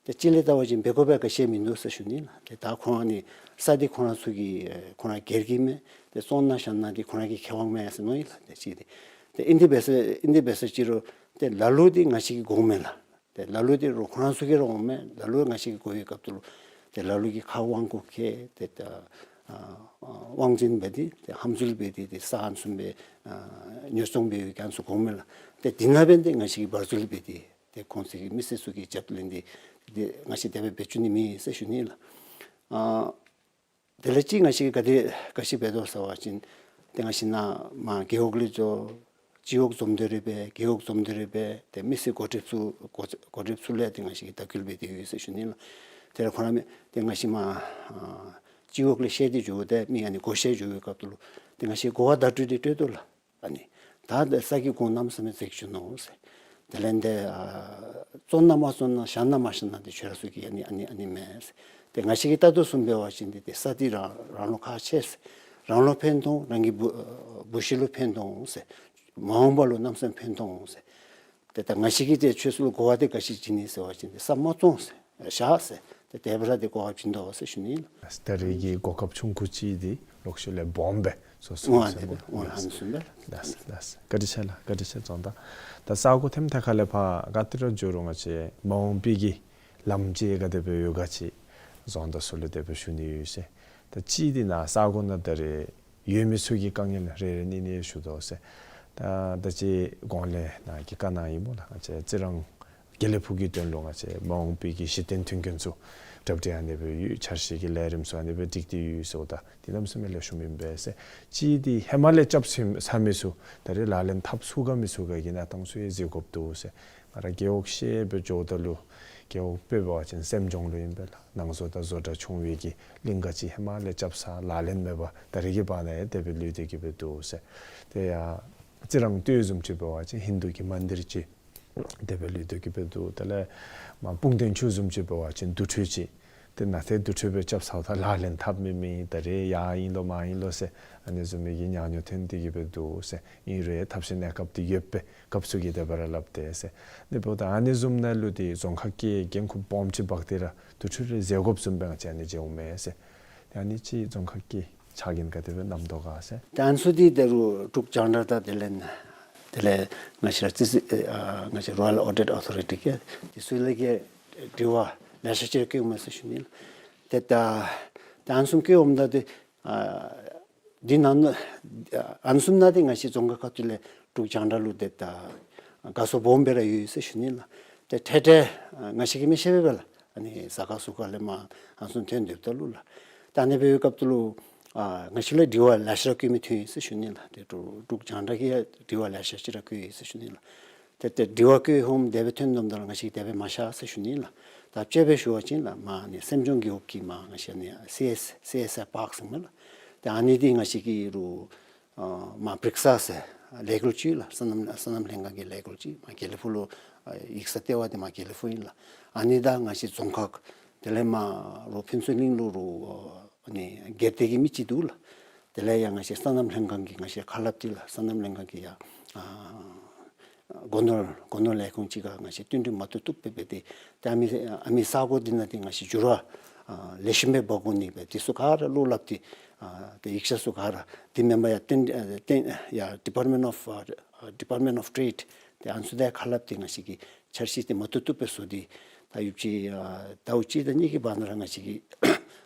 ཏེ་སྤྱིར་ལས་བལྟ་བ་ཅིན་འབད་དགོཔ་ག་ཅི་ཡང་མིན་འདུག་ཟེར་ཞུ་ནི་ལགས། ཏེ་ད་ཁོང་ཨ་ནི་ས་འདི་ཁོང་ར་ཚུ་གི་ཨེ་ཁོང་ར་སྒེར་གྱི་མས། ཏེ་བཙོང་ན་བཞག་ན་འདི་ཁོང་ར་གི་ཁེ་དབང་མས་ཟེར་མནོ་ཡི་ལགས། ཏེ་གཅིག་འདི་ཏེ་ཨིན་ཏེ་འབད་ཟེར་ཨིན་ཏེ་འབད་ཟེར་ཅི་རུང་ཏེ་ལ་ལུ་འདི་ང་བཅས་ཀྱི་དགོ་མས་ལགས། ཏེ་ལ་ལུ་འདི་རུང་ཁོང་ར་ཚུ་གི་ར་འོང་མས། ལ་ལུ་ང་བཅས་ཀྱིས་དགོ་པའི་སྐབས་ལུ་ཏེ་ལ་ལུ་གིས་ཁ་དབང་བསྐུར་གེ་ཏེ་ད་ཨ་དབང་འཛིན་འབད་དེ་ཏེ་ཧམ་འཛུལ་འབད་དེ་ཏེ་ས་ཨ་ནི་བཟུམ་སྦེ་ཨ་ཉོ་བཙོང་འབད་བའི་གི་ཨ་ནི་ཚུ་དགོ་མས་ལགས། ཏེ་འདི་ནང་འབད་ཏེ་ང་བཅས་ཀྱིས་བར་འཛུལ་འབད་དེ་ཏེ་ཁོང་ཚུ་གི་མི་སེར་ཚུ་གི་རྒྱབ་ལེན་འདི་ཏེ་ང་བཅས་དེ་སྦེ་འབད་བཅུག་ནི་མེད་ཟེར་ཞུ་ནི་ལགས། ཨ་དེ་ལས་ཅིག་ང་བཅས་ཀྱིས་ག་དེ་ག་ཅི་འབད་དོ་ཟེར་བ་ཅིན་ཏེ་ང་བཅས་ནཱ་མར་རྒེད་འོག་ལས་འགྱོ་སྤྱི་འོག་འཛོམས་འདུ་རེ་འབད་རྒེད་འོག་འཛོམས་འདུ་རེ་འབད་ཏེ་མི་སེར་འགོ་ཁྲིདཔ་ཚུ་འགོ་འགོ་ཁྲིདཔ་ཚུ་ལས་ཏེ་ང་བཅས་ཀྱིས་དང་འཁྱོལ་འབད་དེ་ཡོད་ཟེར་ཞུ་ནི་ལགས། དེ་ལས་ཁོང་ར་མི་ཏེ་ང་བཅས་མར་ཨ་སྤྱི་འོག་ལས་བཤལ་ཏེ་འགྱོཝ་ད་མི་ཨ་ནི་བགོ་བཤའ་འགྱོ་བའི་སྐབས་ལུ་ཏེ་ང་བཅས་གོ་བ་བརྡ་སྤྲོད་འདི་སྤྲོད་དོ་ལགས། ཨ་ནི་ད་ཏེ་ས་གི་གོང་གནམ་མེད་ས་མེད་འཛེགས་བཅུག་ནུག་ཟེར། དེ་ལས་འདི་ཨ་བཙོང་ན་མ་བཙོང་ན་བཞག་ན་མ་བཞག་ན་འདི་ཁྱོད་ར་ཚུ་གི་ཨ་ནི་ཨ་ནི་ཨ་ནི་མས་ཟེར། ཏེ་ང་བཅས་ཀྱིས་བལྟ་དོ་བཟུམ་འབད་བ་ཅིན་འདི་ཏེ་ས་འདི་རང་རང་ལུ་ཁག་ཆེ་ཟེར། རང་ལུ་ཕན་ཐོགས་རང་གི་བུ་བུ་གཞི་ལུ་ཕན་ཐོགས་ཟེར། མ་འོངས་པ་ལུ་གནམ་མེད་ས་མེད་ཕན་ཐོགས་ཟེར། ཏེ་ད་ང་བཅས་ཀྱིས་ཏེ་ཁྱོད་ཚུ་ལུ་གོ་བ་འདི་ག་ཅི་བྱིན་ནི་ཟེར་བ་ཅིན་ཏེ་ས་མ་བཙོང་ཟེར་བཞག་ཟེར་ཏེ་དེ་སྦེ་ར་ཏེ་གོ་བ་བྱིན་དོ་ཟེར་ཞུ་ནི་ལགས། ད་རེས་ཀྱི་གོ་སྐབས་ཆུང་ཀུ་ཅིག་འདི་ལོག་ཤུལ་ལས་སྦོམ་སྦེ་སོ་སོ་ཨོ་ཨ་ནི་སྦེ་ཨོ་ཨ་ནི་བཟུམ་སྦེ་ལགས། ལགས་ལགས། བཀའ་དྲིན་ཆེ་ལགས། བཀའ་དྲིན་ཆེ་རྫོང་བདག། ད་ས་གོ་ཐེམ་ཐེ་ཁ་ལས་ཕར་ག་ཏེ་ར་འགྱོ་རུང་ང་བཅས་མ་འོངས་པའི་གི་ལམ་འདི་ག་དེ་སྦེ་ཡོད་ག་ཅིག་རྫོང་བདག་ཚུ་ལུ་དེ་སྦེ་ཞུ་ནི་ཡོད་ཟེར། ད་ཅི་འདི་ནཱ་ས་གོ་ནང་ད་རེས་ཡོད་མི་ཚུ་གི་དཀའ་ངལ་རེ་རེ་གཉིས་གཉིས་ཞུ་དོ་ཟེར། ད་ད་ཅི་གོང་ལས་ནཱ་གི་བཀའ་གནང་ཡི་སྨོ་ལགས། ང་བཅས་རྩི་རང་དགེ་ལེགས་ཕུག་གི་དོན་ལུ་ང་བཅས་མ་འོངས་པའི་གི་གཞི་རྟེན་མཐུན་རྐྱེན་ཚུ་གྲ་སྒྲིག་ཨ་ནི་སྦེ་ཡོད། འཆར་གཞི་གི་ལས་རིམ་ཚུ་ཨ་ནི་སྦེ་སྒྲིག་སྟེ་ཡོད་ཟེརཝ་ད་འདི་གནམ་མེད་ས་མེད་ལེགས་ཤོམ་ཨིན་པས་ཟེར། ཅི་འདི་ཧེ་མ་ལས་རྐྱབ་ཚར་མི་ཚུ་ད་རེས་ལག་ལེན་འཐབ་ཚུགས་ག་མི་ཚུགས་ག་གི་གནས་སྟངས་ཚུ་ཡང་གཟིགས་དགོཔ་འདུག་ཟེར། ང་ར་རྒེད་འོག་ཤེས་སྦེ་འགྱོཝ་ད་ལུ་རྒེད་འོག་དཔེ་འབད་བ་ཅིན་སེམས་ལྗོངས་ལུ་ཨིན་པས་ལགས། ནང་བཟོ་དང་བཟོ་གྲྭ་ཆུང་བའི་གི་གླིང་ག་ཅིག་ཧེ་མ་ལས་རྐྱབ་ས་ལག་ལེན་མེད་པར་ད་རེས་ཀྱི་བར་ན་ཡང་དེ་སྦེ་ལུས་ཏེ་གི་སྦེ་འདུག་ཟེར། དེ་ཡང་རྩི་རང་སྟོད་བཟུམ་ཅིག་འབད་བ་ཅིན་ཧིན་དུ་གི་མན་དིར་ཅིག་དེ་སྦེ་ལུས་ཏེ་གི་སྦེ་འདུག། དེ་ལས་མར་སྤུངས་ཐང་ཆུ་བཟུམ་ཅིག་འབད་བ་ཅིན་དུར་ཁྲོད་ཅིག་ཏེ་ནཱ་ཏེ་དུར་ཁྲོད་སྦེ་རྐྱབ་ཚརཝ་ད་ལག་ལེན་འཐབ་མི་མེད། ད་རེས་ཡར་ཨིན་ལོ་མར་ཨིན་ལོ་ཟེར་ཨ་ནི་བཟུམ་མའི་གི་ཉག་ཉོག་ཐོན་ཏེ་གི་སྦེ་འདུག་ཟེར། ཨིན་རུང་ཐབས་ཤེས་གནས་སྐབས་འདི་ཡོད་པས། སྐབས་སུ་གི་དེ་སྦེ་ར་སླབ་སྟེ་ཟེར། ཨ་ནི་འབདཝ་ད་ཨ་ནི་བཟུམ་ནང་ལུ་འདི་རྫོང་ཁག་གིས་འགན་ཁུར་སྦོམ་ཅིག་འབག་སྟེ་ར་དུར་ཁྲོད་རེ་བཟོ་དགོཔ་བཟུམ་སྦེ་ང་བཅས་ཨ་ནི་མཇལཝ་མས་ཟེར། ཏེ་ཨ་ནི་ཅིག་རྫོང་ཁག་གིས་ཕྱག་འགན་ག་དེ་སྦེ་བསྣམ་དོ་ག་ཟེར། ཏེ་ཨ་ནི་ཚུ་འདི་ད་རུང་འབྲུག་རྒྱང་བསྒྲགས་དང་དེ་ལས་དེ་ལས་ང་བཅས་ར་རྩིས་ཨ་ང་བཅས་Royal Audit Authority གིས་འདི་ཚུ་ལས་ཀྱི་དྲི་བ་ལེ་ཤ་ཅིག་ར་བཀོདཔ་མས་ཟེར་ཞུ་ནི་ལགས། ཏེ་ད་ད་ཨ་ནི་བཟུམ་བཀོདཔ་ད་འདི་ཨ་འདི་ནང་ཨ་ནི་བཟུམ་ནང་འདི་ང་བཅས་རྫོང་ཁག་ཁ་ཐུག་ལས་འབྲུག་རྒྱང་བསྒྲགས་ལུ་ཏེ་ད་དགའ་ཚོར་སྦོམ་སྦེ་ར་ཡོད་ཟེར་ཞུ་ནི་ལགས། ཏེ་ཐད་ཐད་ང་བཅས་ཀྱིས་མི་ཤེས་པས་ལགས། ཨ་ནི་ས་ཁ་སུ་ཁ་ལས་མར་ཨ་ནི་བཟུམ་ཐོན་སྡོདཔ་ད་ལུ་ལགས། ད་ཨ་ནི་འབད་བའི་སྐབས་ད་ལུ་ཨ་ང་བཅས་ལུ་དྲི་བ་ལེ་ཤ་ར་བཀོད་མི་ཐོན་ཡི་ཟེར་ཞུ་ནི་ལགས། ཏེ་འབྲུག་འབྲུག་རྒྱང་བསྒྲགས་ཀྱིས་ཡང་དྲི་བ་ལེ་ཤ་ཅིག་ར་བཀོད་ཡི་ཟེར་ཞུ་ནི་ལགས། ཏེ་ཏེ་དྲི་བ་བཀོད་འོངམ་དེ་སྦེ་ཐོན་དོ་བཟུམ་ད་ལུ་ང་བཅས་དེ་སྦེ་མ་བཞག་ཟེར་ཞུ་ནི་ལགས། ད་དཔྱེ་སྦེ་ཞུ་བ་ཅིན་ལགས་མར་ཨ་ནི་སེམས་ལྗོངས་རྒེད་འོག་གི་མར་ང་བཅས་ཨ་ནི་སི་ཨེསི་སི་ཨེསི་ཨའི་པཱརཀ་ཟེར་མས་ལགས། ཏེ་ཨ་ནི་འདི་ང་བཅས་ཀྱི་རུང་ཨ་མར་བྲིཀ་ས་ཟེར་ལས་འགུལ་ཅིག་ལགས། སོ་ནམ་སོ་ནམ་ལྷན་ཁག་གི་ལས་འགུལ་ཅིག་མར་དགེ་ལེགས་ཕུག་ལུ་ཨ་ཡིག་ཚང་ལྟེ་བ་འདི་མར་དགེ་ལེགས་ཕུག་ཨིན་ལགས། ཨ་ནི་དང་ང་བཅས་རྫོང་ཁག་དེ་ལས་མར་རུང་ཕུན་ཚོགས་གླིང་ལུ་རུང་ཨ་ནི་སྒེར་སྡེ་གི་མི་ཅིག་འདུག་ལགས། དེ་ལས་ཡང་ང་བཅས་སོ་ནམ་ལྷན་ཁག་གི་ང་བཅས་ཁ་སླབ་འདི་ལགས། སོ་ནམ་ལྷན་ཁག་གི་ཡང་ཨ་སྒོ་ནོར་སྒོ་ནོར་ལས་ཁུངས་ཅིག་ཁར་ང་བཅས་བསྟུན་གྲོས་མ་བཏུབ་བཏུབ་སྦེ་འབད་དེ་ཏེ་ཨ་མི་ཨ་མི་ས་གོ་འདི་ནང་འདི་ང་བཅས་འགྱུར་བ་ཨ་ལེགས་ཤོམ་སྦེ་འབག་དགོ་ནི་སྦེ་དེ་ཚུ་ག་ར་བློ་སླབ་སྟེ་ཨ་ཏེ་ཡིག་ཆ་ཚུ་ག་ར་དེ་མེན་པར་ཡང་ཏན་ཨ་ཏན་ཡང་Department of ཨ་Department of Trade ཏེ་ཨ་ནི་ཚུ་དང་ཁ་སླབ་སྟེ་ང་བཅས་ཀྱིས་འཆར་གཞི་འདི་མ་བཏུབ་བཏུབ་སྦེ་བཟོ་སྟེ་ད་ཡུདཔ་ཅིག་ཨ་ཟླཝ་གཅིག་དང་གཉིས་ཀྱི་བར་ན་ར་ང་བཅས་ཀྱིས་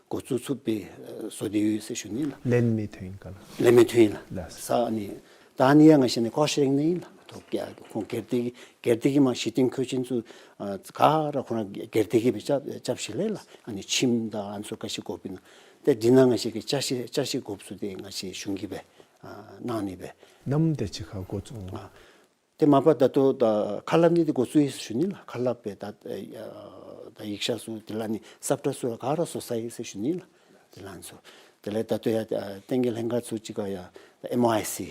འགོ་བཙུགས་ཚུགསཔ་སྦེ་ཨ་བཟོ་སྟེ་ཡོད་ཟེར་ཞུ་ནི་ལགས། ལེན་མི་ཐོན་ཡི་ག་ལགས། ལེན་མི་ཐོན་ཡི་ལགས། ལགས། ས་ཨ་ནི་ད་ཨ་ནི་ཡང་ང་བཅས་ཨ་ནི་ཀོ་ཤེ་རིང་ནང་ཨིན་ལགས། ཏོ་ཀྱ་ཁོང་སྒེར་སྡེ་གི་སྒེར་སྡེ་གི་མར་གཞི་རྟེན་མཁོ་ཆེན་ཚུ་ཨ་ག་ར་ཁོང་ར་སྒེར་སྡེ་གིས་སྦེ་རྐྱབ་རྐྱབ་ཞིནམ་ལས་ལགས། ཨ་ནི་ཁྱིམ་དང་ཨ་ནི་ཚུ་ག་ཅི་དགོཔ་ཨིན་ན་ཏེ་འདི་ནང་ང་བཅས་ཀྱིས་ཅ་ཆས་ཅ་ཆས་དགོཔ་ཚུ་འདི་ང་བཅས་གཞུང་གིས་སྦེ་ཨ་གནང་ནི་སྦེ། ནམ་དེ་ཅིག་ཁར་འགོ་བཙུགས་འོང་། ཨ་ཏེ་མ་པ་ད་ལྟོ་ད་ཁ་སླབ་ནི་འདི་འགོ་བཙུགས་ཡི་ཟེར་ཞུ་ནི་ལགས། ཁ་སླབ་སྦེ་ད་ཨ་ད་ཡིག་ཆ་ཚུ་དེ་ལས་ཨ་ནི་སོབ་ཊ་ཚུ་ག་ར་བཟོ་ཚར་ཡི་ཟེར་ཞུ་ནི་ལགས། དེ་ལས་ཚུ་དེ་ལས་ད་ལྟོ་ཡང་ཨ་བསྟན་རྒྱས་ལྷན་ཁག་ཚུ་གཅིག་ཁར་ཡང་ཨེམ་ཨོ་ཨའི་སི་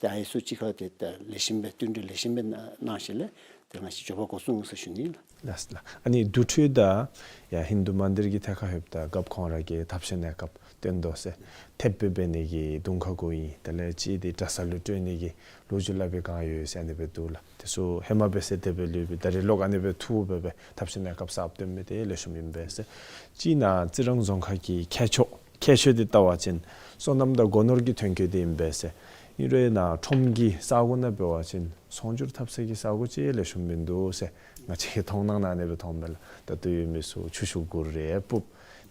ཏེ་ཨའི་ཚུ་གཅིག་ཁར་ཏེ་ད་ལེགས་ཤོམ་སྦེ་བསྟུན་གྲོས་ལེགས་ཤོམ་སྦེ་གནང་གནང་ཞིནམ་ལས་དེ་ང་བཅས་འགྱོ་བར་འགོ་བཙུགས་འོང་ཟེར་ཞུ་ནི་ལགས། ལགས་ལགས། ཨ་ནི་དུར་ཁྲོད་དང་ཡང་ཧིན་དུ་མན་དིར་གྱི་ཐད་ཁར་ལྷོདཔ་ད་རྒཔོ་ཁོང་ར་གིས་ཐབས་ཤེས་གནས་སྐབས་སྟོན་དོ་ཟེར་ཐེབས་སྦེ་འབད་ནི་གི་དུང་ཁ་དགོ་ཡི། དེ་ལས་གཅིག་འདི་གྲྭ་ས་ལུ་སྤྲོད་ནི་གི་ལོ་རྒྱུས་སླབ་པའི་བསྒང་ཡོད་ཟེར་ཨ་ནི་སྦེ་འདུག་ལགས། དེ་ཚུ་ཧེ་མ་འབད་ས་དེ་སྦེ་ལུས་པའི་ད་རེས་ལོག་ཨ་ནི་སྦེ་འཐུ་སྦེ་སྦེ་ཐབས་ཤེས་གནས་སྐབས་གསརཔ་སྟོན་མི་འདི་ལེགས་ཤོམ་ཨིན་པས་ཟེར། གཅིག་ནཱ་རྩི་རང་རྫོང་ཁག་གི་ཁྱད་ཆོས་ཁྱད་ཆོས་འདི་བལྟ་བ་ཅིན་སོ་ནམ་དང་སྒོ་ནོར་གྱི་ཐོན་སྐྱེད་འདི་ཨིན་པས་ཟེར། ཨིན་རུང་ནཱ་ཁྲོམ་གྱི་ས་གོ་ནང་འབད་བ་ཅིན་ཚོང་སྒྱུར་འཐབ་ས་གི་ས་གོ་ཅིག་ལེགས་ཤོམ་མིན་འདུག་ཟེར་ང་བཅས་ཀྱི་མཐོང་སྣང་ནང་ཨ་ནི་སྦེ་མཐོངམ་མས་ལགས། ད་ལྟོ་ཡོད་མི་ཚུ་ཆུ་ཤུགས་གུར་རེ་སྤུབ།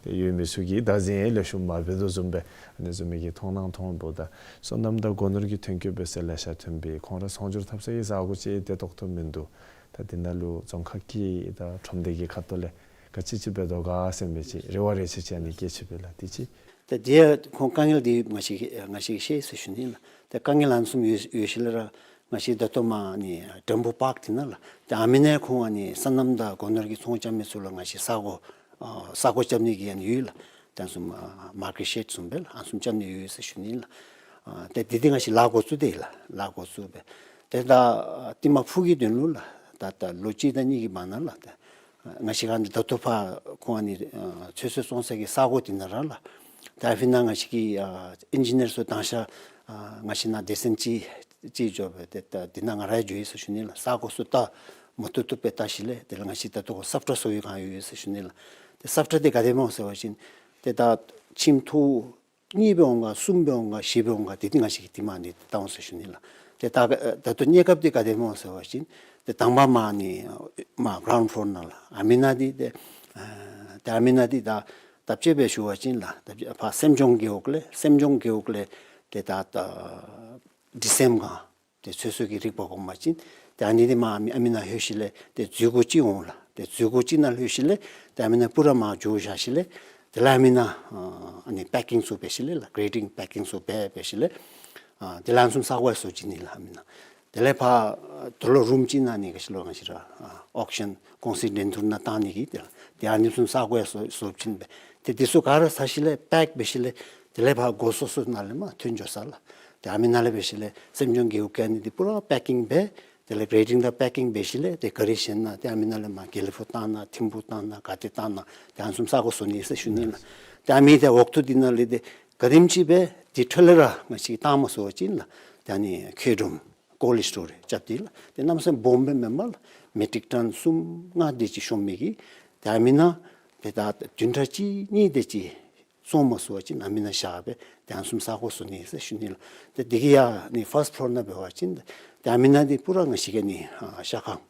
ཏེ་ཡོད་མི་ཚུ་གིས་བདག་འཛིན་ལེགས་ཤོམ་མ་འབད་དོ་བཟུམ་སྦེ་ཨ་ནི་བཟུམ་མའི་གི་མཐོང་སྣང་མཐོངམ་ད་སོ་ནམ་དང་སྒོ་ནོར་གྱི་ཐོན་སྐྱེད་འབད་ས་ལེ་ཤ་ཐོན་པའི་ཁོང་ར་ཚོང་སྒྱུར་འཐབ་ས་གི་ས་གོ་ཅིག་ཏེ་ཏོག་ཏོ་མིན་འདུག། ད་འདི་ནང་ལུ་རྫོང་ཁག་གི་ད་ཁྲོམ་སྡེ་གི་ཁ་ཐུག་ལས་ག་ཅི་ཅིག་འབད་དོ་ག་ཟེར་མི་ཅིག་རེ་བ་རེ་ཆེ་ཆེ་ཨ་ནི་བསྐྱེད་ཅི་སྦེ་ལགས། དེ་ཅིག། ཏེ་དེ་ཁོང་དཀའ་ངལ་འདི་ང་བཅས་ང་བཅས་ཤེས་ཟེར་ཞུ་ནི་ལགས། ཏེ་དཀའ་ངལ་ཨ་ནི་བཟུམ་ཡོད་ཡོད་ཞིནམ་ལས་ར་ང་བཅས་ད་ལྟོ་མར་ཨ་ནི་འགྲམ་བུ་པཱརཀ་འདི་ནང་ལགས། ཏེ་ཨ་མི་ནང་ཁོང་ཨ་ནི་སོ་ནམ་དང་སྒོ་ནོར་གྱི་ཚོང་རྐྱབ་མི་ཚུ་ལུ་ང་བཅས་ས་གོ་ཨ་ས་གོ་རྐྱབ་ནི་གི་ཨ་ནི་ཡོད་ལགས། ཏེ་ཨ་ནི་བཟུམ་ཨ་མར་ཀེཊ་ཤེཌ་བཟུམ་སྦེ་ལགས། ཨ་ནི་བཟུམ་རྐྱབ་ནི་ཡོད་ཟེར་ཞུ་ནི་ལགས། ཨ་ཏེ་འདི་འདི་ང་བཅས་ལཱ་འགོ་བཙུགས་ཏེ་ལགས། ལཱ་འགོ་བཙུགས་སྦེ་ཏེ་ད་ཨ་རྟིང་མ་ཕུག་གི་དོན་ལུ་ལགས། ད་ད་ལོ་གཅིག་དང་གཉིས་ཀྱི་བར་ན་ལགས། ཏེ་ང་བཅས་ཀྱིས་ཨ་ནི་ད་ལྟོ་ཕར་ཁོང་ཨ་ནི་ཨ་ཚོད་བསྲེ་བཙོང་ས་གི་ས་གོ་འདི་ནང་ར་ལགས། ད་ཨ་ཕི་ནང་ང་བཅས་ཀྱི་ཨ་ཨིན་ཇི་ནིར་ཚུ་དང་ཤ་ཨ་ང་བཅས་ནཱ་སྡེ་ཚན་ཅིག་ཅིག་འགྱོ་སྦེ་ཏེ་ད་འདི་ནང་ང་ར་འགྱོ་ཡི་ཟེར་ཞུ་ནི་ལགས། ས་གོ་ཚུ་ད་མ་བཏུབ་བཏུབ་སྦེ་བལྟ་ཞིནམ་ལས་དེ་ལས་ང་བཅས་ད་ལྟོ་སོབ་ཊ་བཟོ་བའི་བསྒང་ཡོད་ཡོད་ཟེར་ཞུ་ནི་ལགས། ཏེ་སོབ་ཊ་འདི་ག་དེ་སྨོ་ཟེར་བ་ཅིན་ཏེ་ད་ཁྱིམ་ཐོག་གཉིས་སྦེ་འོང་ག་གསུམ་སྦེ་འོང་ག་བཞི་སྦེ་འོང་ག་དེ་འདི་ང་བཅས་ཀྱིས་འདི་མར་ཨ་ནི་བལྟ་འོང་ཟེར་ཞུ་ནི་ལགས། ཏེ་ད་ད་ལྟོ་གནས་སྐབས་འདི་ག་དེ་སྨོ་ཟེར་བ་ཅིན་ཏེ་དང་པ་མར་ཨ་ནི་མར་གྲའུནཌ་ཕློར་ནང་ལགས། ཨ་མི་ནང་འདི་ཏེ་ཨ་ཏེ་ཨ་མི་ནང་འདི་ད་ད་དཔྱེ་སྦེ་ཞུ་བ་ཅིན་ལགས། ད་ཕར་སེམས་ལྗོངས་རྒེད་འོག་ལས་སེམས་ལྗོངས་རྒེད་འོག་ལས་ཏེ་ད་ད་ཌི་སི་ཨེམ་སྒང་ཏེ་ཚོད་བསྲེ་གི་རིག་པ་གོང་མ་ཅིག་ཏེ་ཨ་ནི་འདི་མར་ཨ་མི་ཨ་མི་ནང་ལྷོད་ཞིནམ་ལས་ཏེ་འཛུལ་སྒོ་ཅིག་འོང་ལགས། ཏེ་འཛུལ་སྒོ་ཅིག་ནང་ལྷོད་ཞིནམ་ལས་ཏེ་ཨ་མི་ནང་པུ་ར་མར་འགྱོ་བཞག་ཞིནམ་ལས་དེ་ལས་ཨ་མི་ནང་ཨ་ཨ་ནི་པེ་ཀིང་ཚུ་འབད་ཞིནམ་ལས་ལགས། གྲེ་ཌིང་པེ་ཀིང་ཚུ་འབད་འབད་ཞིནམ་ལས་ཨ་དེ་ལས་ཨ་ནི་བཟུམ་ས་གོ་ཡང་བཟོ་བྱིན་ནི་ལགས་ཨ་མི་ནང་། དེ་ལས་ཕར་དོ་ལོ་རུམ་ཅིག་ནང་ཨ་ནི་ག་ཅི་ལོ་ང་བཅས་ར་ཨ་ཨོག་ཤཱན་གོང་ཚད་འགྲན་བསྡུར་ནང་བཏང་ནི་གི་དེ་ལས་ཏེ་ཨ་ནི་བཟུམ་ས་གོ་ཡང་བཟོ་བཟོ་བྱིན་སྦེ་ཏེ་དེ་ཚུ་ག་ར་ཚར་ཞིནམ་ལས་པེཀ་འབད་ཞིནམ་ལས་དེ་ལས་ཕར་སྒོ་སོ་སོ་ནང་ལས་མར་ཐོན་འགྱོ་ས་ལགས། ཏེ་ཨ་མི་ནང་ལས་འབད་ཞིནམ་ལས་སེམས་ལྗོངས་རྒེད་འོག་གི་ཨ་ནི་འདི་པུ་ར་པེ་ཀིང་འབད་དེ་ལས་གྲེ་ཌིང་དང་པེ་ཀིང་འབད་ཞིནམ་ལས་ཏེ་ག་ར་བཞེངས་ནི་ཏེ་ཨ་མི་ནང་ལས་མར་དགེ་ལེགས་ཕུག་བཏང་ནི་ཐིམ་ཕུག་བཏང་ནི་ག་ཏེ་བཏང་ནི་ཏེ་ཨ་ནི་བཟུམ་ས་གོ་བཟོ་ནི་ཟེར་ཞུ་ནི་ལགས། ཏེ་ཨ་མི་འདི་འོག་ཐུག་འདི་ནང་ལས་ཏེ་ག་དེམ་ཅིག་འབད་དེ་འཕྲོ་ལས་ར་ང་བཅས་ཀྱིས་བཏང་མ་ཚུགས་པ་ཅིན་ལགས། ཏེ་ཨ་ནི་ཁྱེའུ་སྒྲོམ་ཀོལཌ་སི་ཊོ་རེཇ་རྐྱབ་སྟེ་ལགས། ཏེ་གནམ་མེད་ས་མེད་སྦོམ་སྦེ་མེན་པར་ལགས། མེ་ཊིག་ཊོན་གསུམ་ལྔ་དེ་ཅིག་ཤོང་མི་གི་ཏེ་ཨ་མི་ནང་ཏེ་ད་བདུན་ཕྲག་གཅིག་གཉིས་དེ་ཅིག་བཙོང་མ་ཚུགས་པ་ཅིན་ཨ་མི་ནང་བཞག་སྦེ་ཏེ་ཨ་ནི་བཟུམ་ས་གོ་བཟོ་ནི་ཟེར་ཞུ་ནི་ལགས། ཏེ་འདི་གི་ཡར་ཨ་ནི་ཕཱསཊ་ཕློར་ནང་འབད་བ་ཅིན་ཏེ་ཨ་མི་ནང་འདི་པུ་ར་ང་བཅས་ཀྱི་ཨ་ནི་ཨ་ཤ་ཁང་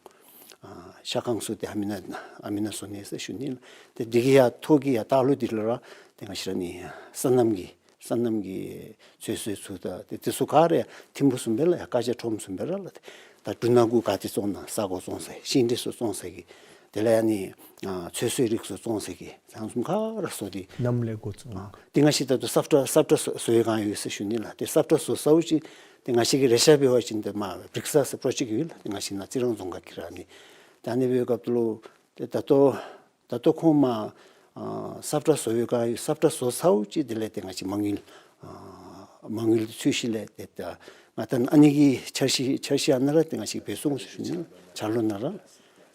ཨ་ཤ་ཁང་ཚུ་ཏེ་ཨ་མི་ནང་ཨ་མི་ནང་བཟོ་ནི་ཟེར་ཞུ་ནི་ལགས། ཏེ་འདི་གི་ཡར་ཐོག་གི་ཡར་ལྟག་ལུ་འདི་ལུ་ར་ཏེ་ང་བཅས་ར་ཨ་ནི་སོ་ནམ་གྱི་སོ་ནམ་གྱི་ཚོད་བསྲེ་ཚུ་དང་ཏེ་དེ་ཚུ་ག་ར་ཡར་ཐིམ་ཕུག་བཟུམ་སྦེ་ལགས། ཡར་ཀ་ཅ་ཁྲོམ་བཟུམ་སྦེ་ར་ལགས། ཏེ་ད་འབྲུ་སྣ་དགུ་ག་ཏེ་བཙོང་ནི་ས་གོ་བཙོང་ས་ཤིང་འབྲས་ཚུ་བཙོང་ས་གི་ དེ་ལས་ཨ་ནི་ཨ་ཚོད་བསྲེའི་རིགས་ཚུ་བཙོང་ཟེར་གི་ཚང་གསུམ་ག་ར་བཟོ་སྟེ། གནམ་ལས་འགོ་བཙུགས། ཨ་དེ་ང་བཅས་ད་ལྟོ་སཱཕ་ཊ་སཱཕ་ཊ་བཟོ་བཟོ་བའི་སྒང་ཡོད་ཟེར་ཞུ་ནི་ལགས། དེ་སཱཕ་ཊ་བཟོ་ཚརཝ་ཅིག་དེ་ང་བཅས་ཀྱིས་རེ་བཞག་འབད་བ་ཅིན་དེ་མར་བྷི་རིག་ས་ཟེར་པྲོ་ཇེཀཊ་ཡོད་ལགས། དེ་ང་བཅས་ནཱ་རྩི་རང་རྫོང་ཁག་གི་ར་ཨ་ནི། ད་ཨ་ནི་འབད་བའི་སྐབས་ལུ་དེ་ད་ལྟོ་ད་ལྟོ་ཁོང་མར་ཨ་སཱཕ་ཊ་བཟོ་བའི་སྒང་ཡོད། སཱཕ་ཊ་བཟོ་ཚརཝ་ཅིག་དེ་ལས་དེ་ང་བཅས་མ་དངུལ་ཨ་མ་དངུལ་ཚུད་ཞིནམ་ལས་དེ་ད་ང་ད་ཨ་ནི་གི་འཆར་གཞི་འཆར་གཞི་ཨ་ནཱ་ར་དེ་ང་བཅས་འབད་ཚུགས་ཟེར་ཞུ་ནི་ལགས། འཆར་ལོ་ནང་ར།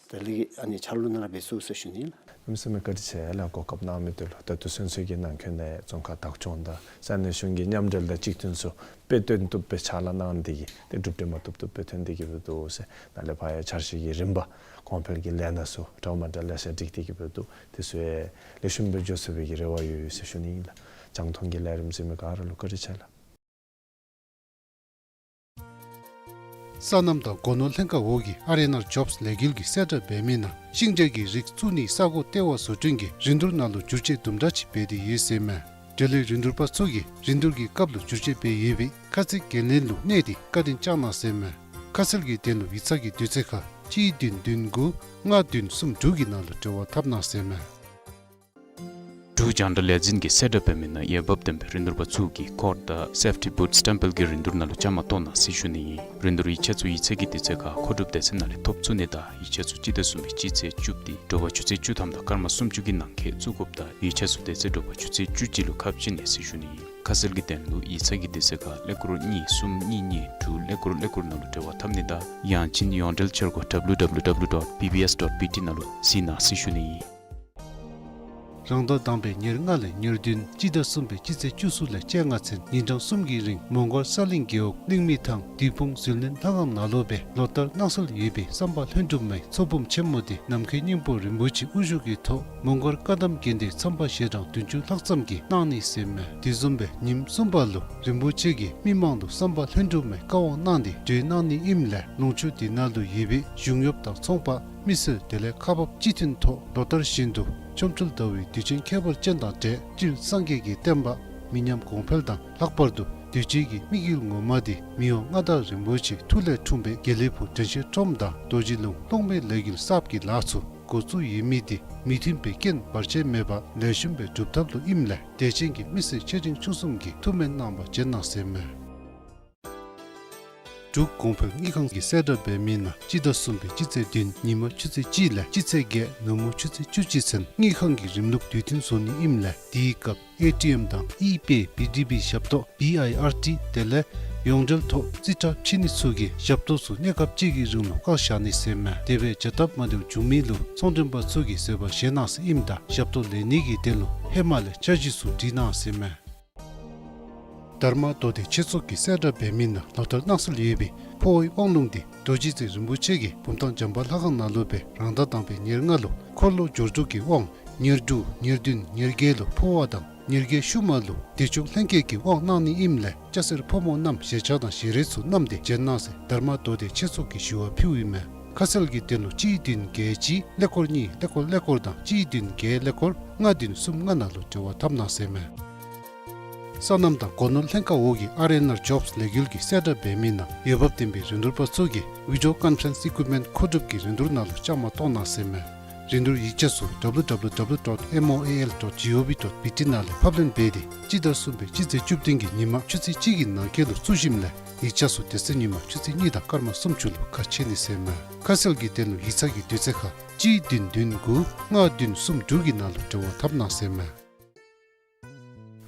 ད་ལས་ཨ་ནི་འཆར་ལོ་ནང་ར་འབད་ཚུགས་ཟེར་ཞུ་ནི་ལགས། གནམ་མེད་ས་མེད་བཀའ་དྲིན་ཆེ་ལགས། གོ་སྐབས་གནང་མི་དེ་ལུ། ད་ལྟོ་ཚུན་ཚོད་ཀྱི་ནང་འཁོད་ནང་རྫོང་ཁག་བདག་སྐྱོང་དང་ས་གནས་གཞུང་གི་མཉམ་འབྲེལ་དང་གཅིག་མཐུན་ཚུ་དཔེ་སྟོན་བཏུབ་པའི་ཕྱག་ལཱ་གནང་སྟེ་གིས་ཏེ་གྲུབ་འབྲས་མ་བཏུབ་བཏུབ་སྦེ་ཐོན་ཏེ་གིས་འབདཝ་འདུག་ཟེར། ནཱ་ལས་ཕར་ཡང་འཆར་གཞི་གི་རིམ་པ་གོང་འཕེལ་གྱི་ལས་སྣ་ཚུ་འདྲ་མ་འདྲཝ་ལེ་ཤ་སྒྲིག་སྟེ་གིས་འབདཝ་འདུག། དེ་ཚུ་ཡང་ལེགས་ཤོམ་སྦེ་འགྱོ་ཚུགས་པའི་གི་རེ་བ་ཡོད་ཟེར་ཞུ་ནི་ཨིན་ལགས། རྒྱང་མཐོང་གི་ལས་རིམ་གཟིགས་མི་ག་ར་ལུ་བཀའ་དྲིན་ཆེ་ལགས། སོ་ནམ་དང་སྒོ་ནོར་ལྷན་ཁག་འོག་གི་ཨར་ཨེན་ཨར་ཇོབས་ལས་འགུལ་གྱིས་གསལ་བསྒྲགས་འབད་མི་ནང་ཤིང་འབྲས་ཀྱི་རིགས་བཙུགས་ནིའི་ས་གོ་ལྟེ་བ་བཟོ་སྐྲུན་གྱིས་རིན་བསྡུར་ནང་ལུ་བསྒྱུར་བཅོས་དུམ་གྲ་ཅིག་འབད་དེ་ཡོད་ཟེར་མས། འབྲེལ་ཡོད་རིན་བསྡུར་པ་ཚུ་གིས་རིན་བསྡུར་གྱི་སྐབས་ལུ་བསྒྱུར་བཅོས་འབད་ཡོད་པའི་ཁ་ཚིག་འགན་ལེན་ལུ་གནས་ཏེ་བཀའ་དྲིན་བསྐྱང་གནང་ཟེར་མས། ཁ་གསལ་གྱི་དོན་ལུ་ཡིག་ཚང་གི་དུས་ཚོད་ཁར་གཅིག་བདུན་བདུན་དགུ་ལྔ་བདུན་གསུམ་དྲུག་གི་ནང་ལུ་འབྲེལ་བ་འཐབ་གནང་ཟེར་མས། འབྲུག་རྒྱང་བསྒྲགས་ལས་འཛིན་གྱིས་གསལ་བསྒྲགས་འབད་མི་ནང་འོས་འབབ་ལྡན་པའི་རིན་བསྡུར་པ་ཚུ་གིས་ཀོཌ་དང་སེཕ་ཊི་བུཊ་སི་ཊེམ་པེལ་གྱི་རིན་བསྡུར་ནང་ལུ་བཅའ་མར་གཏོགས་གནང་ཟེར་ཞུ་ནི་ཨིན། རིན་བསྡུར་ཡིག་ཆ་ཚུ་ཡིག་ཚང་གི་དུས་ཚོད་ཁར་མཁོ་སྒྲུབ་སྡེ་ཚན་ནང་ལས་ཐོབ་ཚུགས་ནི་དང་ཡིག་ཆ་ཚུ་སྤྱི་ཟླ་གསུམ་པའི་སྤྱི་ཚེས་བཅུ་སྟེ་དྲོ་པ་ཆུ་ཚོད་བཅུ་ཐམ་དང་སྐར་མ་སུམ་ཅུ་གི་ནང་འཁོད་བཙུགས་དགོཔ་དང་ཡིག་ཆ་ཚུ་དེ་ཚེ་དྲོ་པ་ཆུ་ཚོད་བཅུ་གཅིག་ལུ་ཁ་ཕྱེ་ནི་ཟེར་ཞུ་ནི་ཨིན། ཁ་གསལ་གྱི་དོན་ལུ་ཡིག་ཚང་གི་དུས་ཚོད་ཁར་ཀླད་ཀོར་གཉིས་གསུམ་གཉིས་གཉིས་དྲུག་ཀླད་ཀོར་ཀླད་ཀོར་ནང་ལུ་འབྲེལ་བ་འཐབ་ནི་དང་ཡང་ཅིན་ཡོངས་འབྲེལ་འཆར་སྒོ་W W W dot B B S dot B T ནང་ལུ་གཟིགས་གནང་ཟེར་ཞུ་ནི་ཨིན། རང་ཟླ་དང་པའི་ཉེར་ལྔ་ལས་ཉེར་བདུན་སྤྱི་ཟླ་གསུམ་པའི་སྤྱི་ཚེས་བཅུ་གསུམ་ལས་བཅོ་ལྔ་ཚུན་ཉིན་གྲངས་གསུམ་གྱི་རིང་མོང་སྒར་ས་གླིང་རྒེད་འོག་གླིང་མི་ཐང་བདུད་དཔུང་ཟིལ་གནོན་ལྷ་ཁང་ནང་ལུ་སྦེ་ལོ་ལྟར་གནང་སྲོལ་ཡོད་པའི་བསམ་པ་ལྷུན་གྲུབ་མའི་ཚོགས་འབུམ་ཆེན་མོ་དེ་ནམ་མཁའི་སྙིང་པོ་རིན་པོ་ཆེ་དབུ་བཞུགས་ཀྱི་ཐོག་མོང་སྒར་བཀའ་གདམས་དགོན་སྡེའི་མཚམས་པ་ཞལ་གྲངས་བདུན་ཅུ་ལྷག་ཙམ་གྱིས་གནང་ནི་ཟེར་མས། དེ་བཟུམ་སྦེ་ཉིནམ་གསུམ་པ་ལུ་རིན་པོ་ཆེ་གིས་མི་མང་ལུ་བསམ་པ་ལྷུན་གྲུབ་མའི་བཀའ་དབང་གནང་སྟེ་གྲོལ་གནང་ནི་ཨིནམ་ལས་ལུང་ཕྱོགས་དེ་ནང་ལུ་ཡོད་པའི་གཞུང་གཡོགཔ་དང་ཚོང་པ་མི་སེར་དེ་ལས་ཁག་འབགཔ་སྤྱི་མཐུན་ཐོག་ལོ་ལྟར་བཞིན་དུ་ཆོ་འཕྲུལ་ཟླ་བའི་དུས་ཆེན་ཁྱད་པར་ཅན་དང་འབྲེལ་སྤྲུལ་སངས་རྒྱས་ཀྱི་བསྟན་པ་མི་ཉམས་གོང་འཕེལ་དང་ལྷག་པར་དུ་དུས་ཅི་གི་དམིགས་ཡུལ་ངོ་མ་དེ་མི་དབང་མངའ་བདག་རིན་པོ་ཆེའི་ཐུགས་ལས་འཁྲུངས་པའི་དགེ་ལེགས་ཕུག་དྲན་ཤེས་ཁྲོམ་དང་རྡོ་རྗེ་ལུང་གློག་མེའི་ལས་འགུལ་གསརཔ་གི་ལཱ་ཚུ་འགོ་བཙུགས་ཡོད་མི་དེ་མི་མཐུན་པའི་རྐྱེན་བར་ཆད་མེད་པར་ལེགས་ཤོམ་སྦེ་སྒྲུབ་ཐབས་ལུ་ཨིནམ་ལས་དད་ཅན་གྱི་མི་སེར་ཆེ་འབྲིང་ཆུང་གསུམ་གྱིས་ཐུགས་སྨོན་གནང་བར་བྱོན་གནང་ཟེར་མས། འབྲུག་གོང་འཕེལ་དངུལ་ཁང་གིས་གསལ་བསྒྲགས་འབད་མི་ནང་སྤྱི་ཟླ་གསུམ་པའི་སྤྱི་ཚེས་བདུན་ཉིན་མ་ཆུ་ཚོད་གཅིག་ལས་སྤྱི་ཚེས་བརྒྱད་ནུབ་མོ་ཆུ་ཚོད་བཅུ་གཅིག་ཚུན་དངུལ་ཁང་གི་རིམ་ལུགས་དུས་མཐུན་བཟོ་ནི་ཨིནམ་ལས་དེའི་སྐབས་ཨེ་ཊི་ཨེམ་དང་ཨི་པེ་བི་ཌི་བི་ཞབས་ཏོག་བི་ཨའི་ཨར་ཊི་དེ་ལས་ཡོངས་འབྲེལ་ཐོག་རྩིས་ཁྲ་ཕྱེ་ནི་ཚུ་གི་ཞབས་ཏོག་ཚུ་གནས་སྐབས་གཅིག་གི་རིང་ལུ་བཀག་བཞག་ནི་ཟེར་མས། དེ་སྦེ་བྱ་སྟབས་མ་བདེཝ་བྱུང་མི་ལུ་ཚོང་མགྲོན་པ་ཚུ་གིས་བཟོད་པ་བཞེས་གནང་ཟེར་ཨིནམ་ད་ཞབས་ཏོག་ལེན་ནི་གི་དོན་ལུ་ཧེ་མ་ལས་འཆར་གཞི་ཚུ་སྒྲིག་གནང་ཟེར་མས། དྷརྨ་མདོ་སྡེ་ཆོས་ཚོགས་ཀྱིས་གསལ་བསྒྲགས་འབད་མི་ནང་ལོ་ལྟར་གནང་སྲོལ་ཡོད་པའི་འཕོ་བའི་དབང་ལུང་དེ་རྡོ་རྗེ་རྩེ་རིན་པོ་ཆེ་གི་བུམ་ཐང་བྱམས་པ་ལྷ་ཁང་ནང་ལུ་སྦེ་རང་ཟླ་དང་པའི་ཉེར་ལྔ་ལུ་འཁོར་ལོ་སྦྱོར་དྲུག་གི་དབང་ཉེར་དྲུག་ཉེར་བདུན་ཉེར་བརྒྱད་ལུ་འཕོ་བ་དང་ཉེར་བརྒྱད་ཤུལ་མ་ལུ་བདེ་མཆོག་ལྷན་སྐྱེས་ཀྱི་དབང་གནང་ནི་ཨིནམ་ལས་སྐྱ་སེར་ཕོ་མོ་རྣམས་ཞལ་ཆས་དང་ཞལ་རས་ཚུ་བསྣམས་ཏེ་བྱོན་གནང་ཟེར་དྷརྨ་མདོ་སྡེ་ཆོས་ཚོགས་ཀྱིས་ཞུ་བ་ཕུལཝ་ཨིན་མས། ཁ་གསལ་གྱི་དོན་ལུ་གཅིག་བདུན་བརྒྱད་གཅིག་ཀླད་ཀོར་གཉིས་ཀླད་ཀོར་ཀླད་ཀོར་དང་གཅིག་བདུན་བརྒྱད་ཀླད་ཀོར་ལྔ་བདུན་གསུམ་ལྔ་ནང་ལུ་འབྲེལ་བ་འཐབ་གནང་ཟེར་མས། སོ་ནམ་དང་སྒོ་ནོར་ལྷན་ཁག་འོག་གི་ཨར་ཨེན་ཨར་ཇོབས་ལས་འགུལ་གྱིས་གསལ་བསྒྲགས་འབད་མི་ནང་འོས་འབབ་ལྡན་པའི་རིན་བསྡུར་པ་ཚུ་གིས་ཝི་ཌི་ཡོ་ཀོན་ཕ་རེནསི་ཨི་ཀུའིཔ་མེནཊ་མཁོ་སྒྲུབ་ཀྱི་རིན་བསྡུར་ནང་ལུ་བཅའ་མར་གཏོགས་གནང་ཟེར་མས། རིན་བསྡུར་ཡིག་ཆ་ཚུ་W W W dot M O A L dot G O V dot B T ནང་ལས་ཕབ་ལེན་འབད་དེ་སྤྱི་ཟླ་གསུམ་པའི་སྤྱི་ཚེས་བཅུ་བདུན་གྱི་ཉིན་མ་ཆུ་ཚོད་གཅིག་གི་ནང་འཁོད་ལུ་བཙུགས་ཞིནམ་ལས་ཡིག་ཆ་ཚུ་དེ་ཚེ་ཉིན་མ་ཆུ་ཚོད་གཉིས་དང་སྐར་མ་སུམ་ཅུ་ལུ་ཁ་ཕྱེ་ནི་ཟེར་མས། ཁ་གསལ་གྱི་དོན་ལུ་ཡིག་ཚང་གི་དུས་ཚོད་ཁར་གཅིག་བདུན་བདུན་དགུ་ལྔ་བདུན་གསུམ་དྲུག་གི་ནང་ལུ་འབྲེལ་བ་འཐབ་གནང་ཟེར་མས།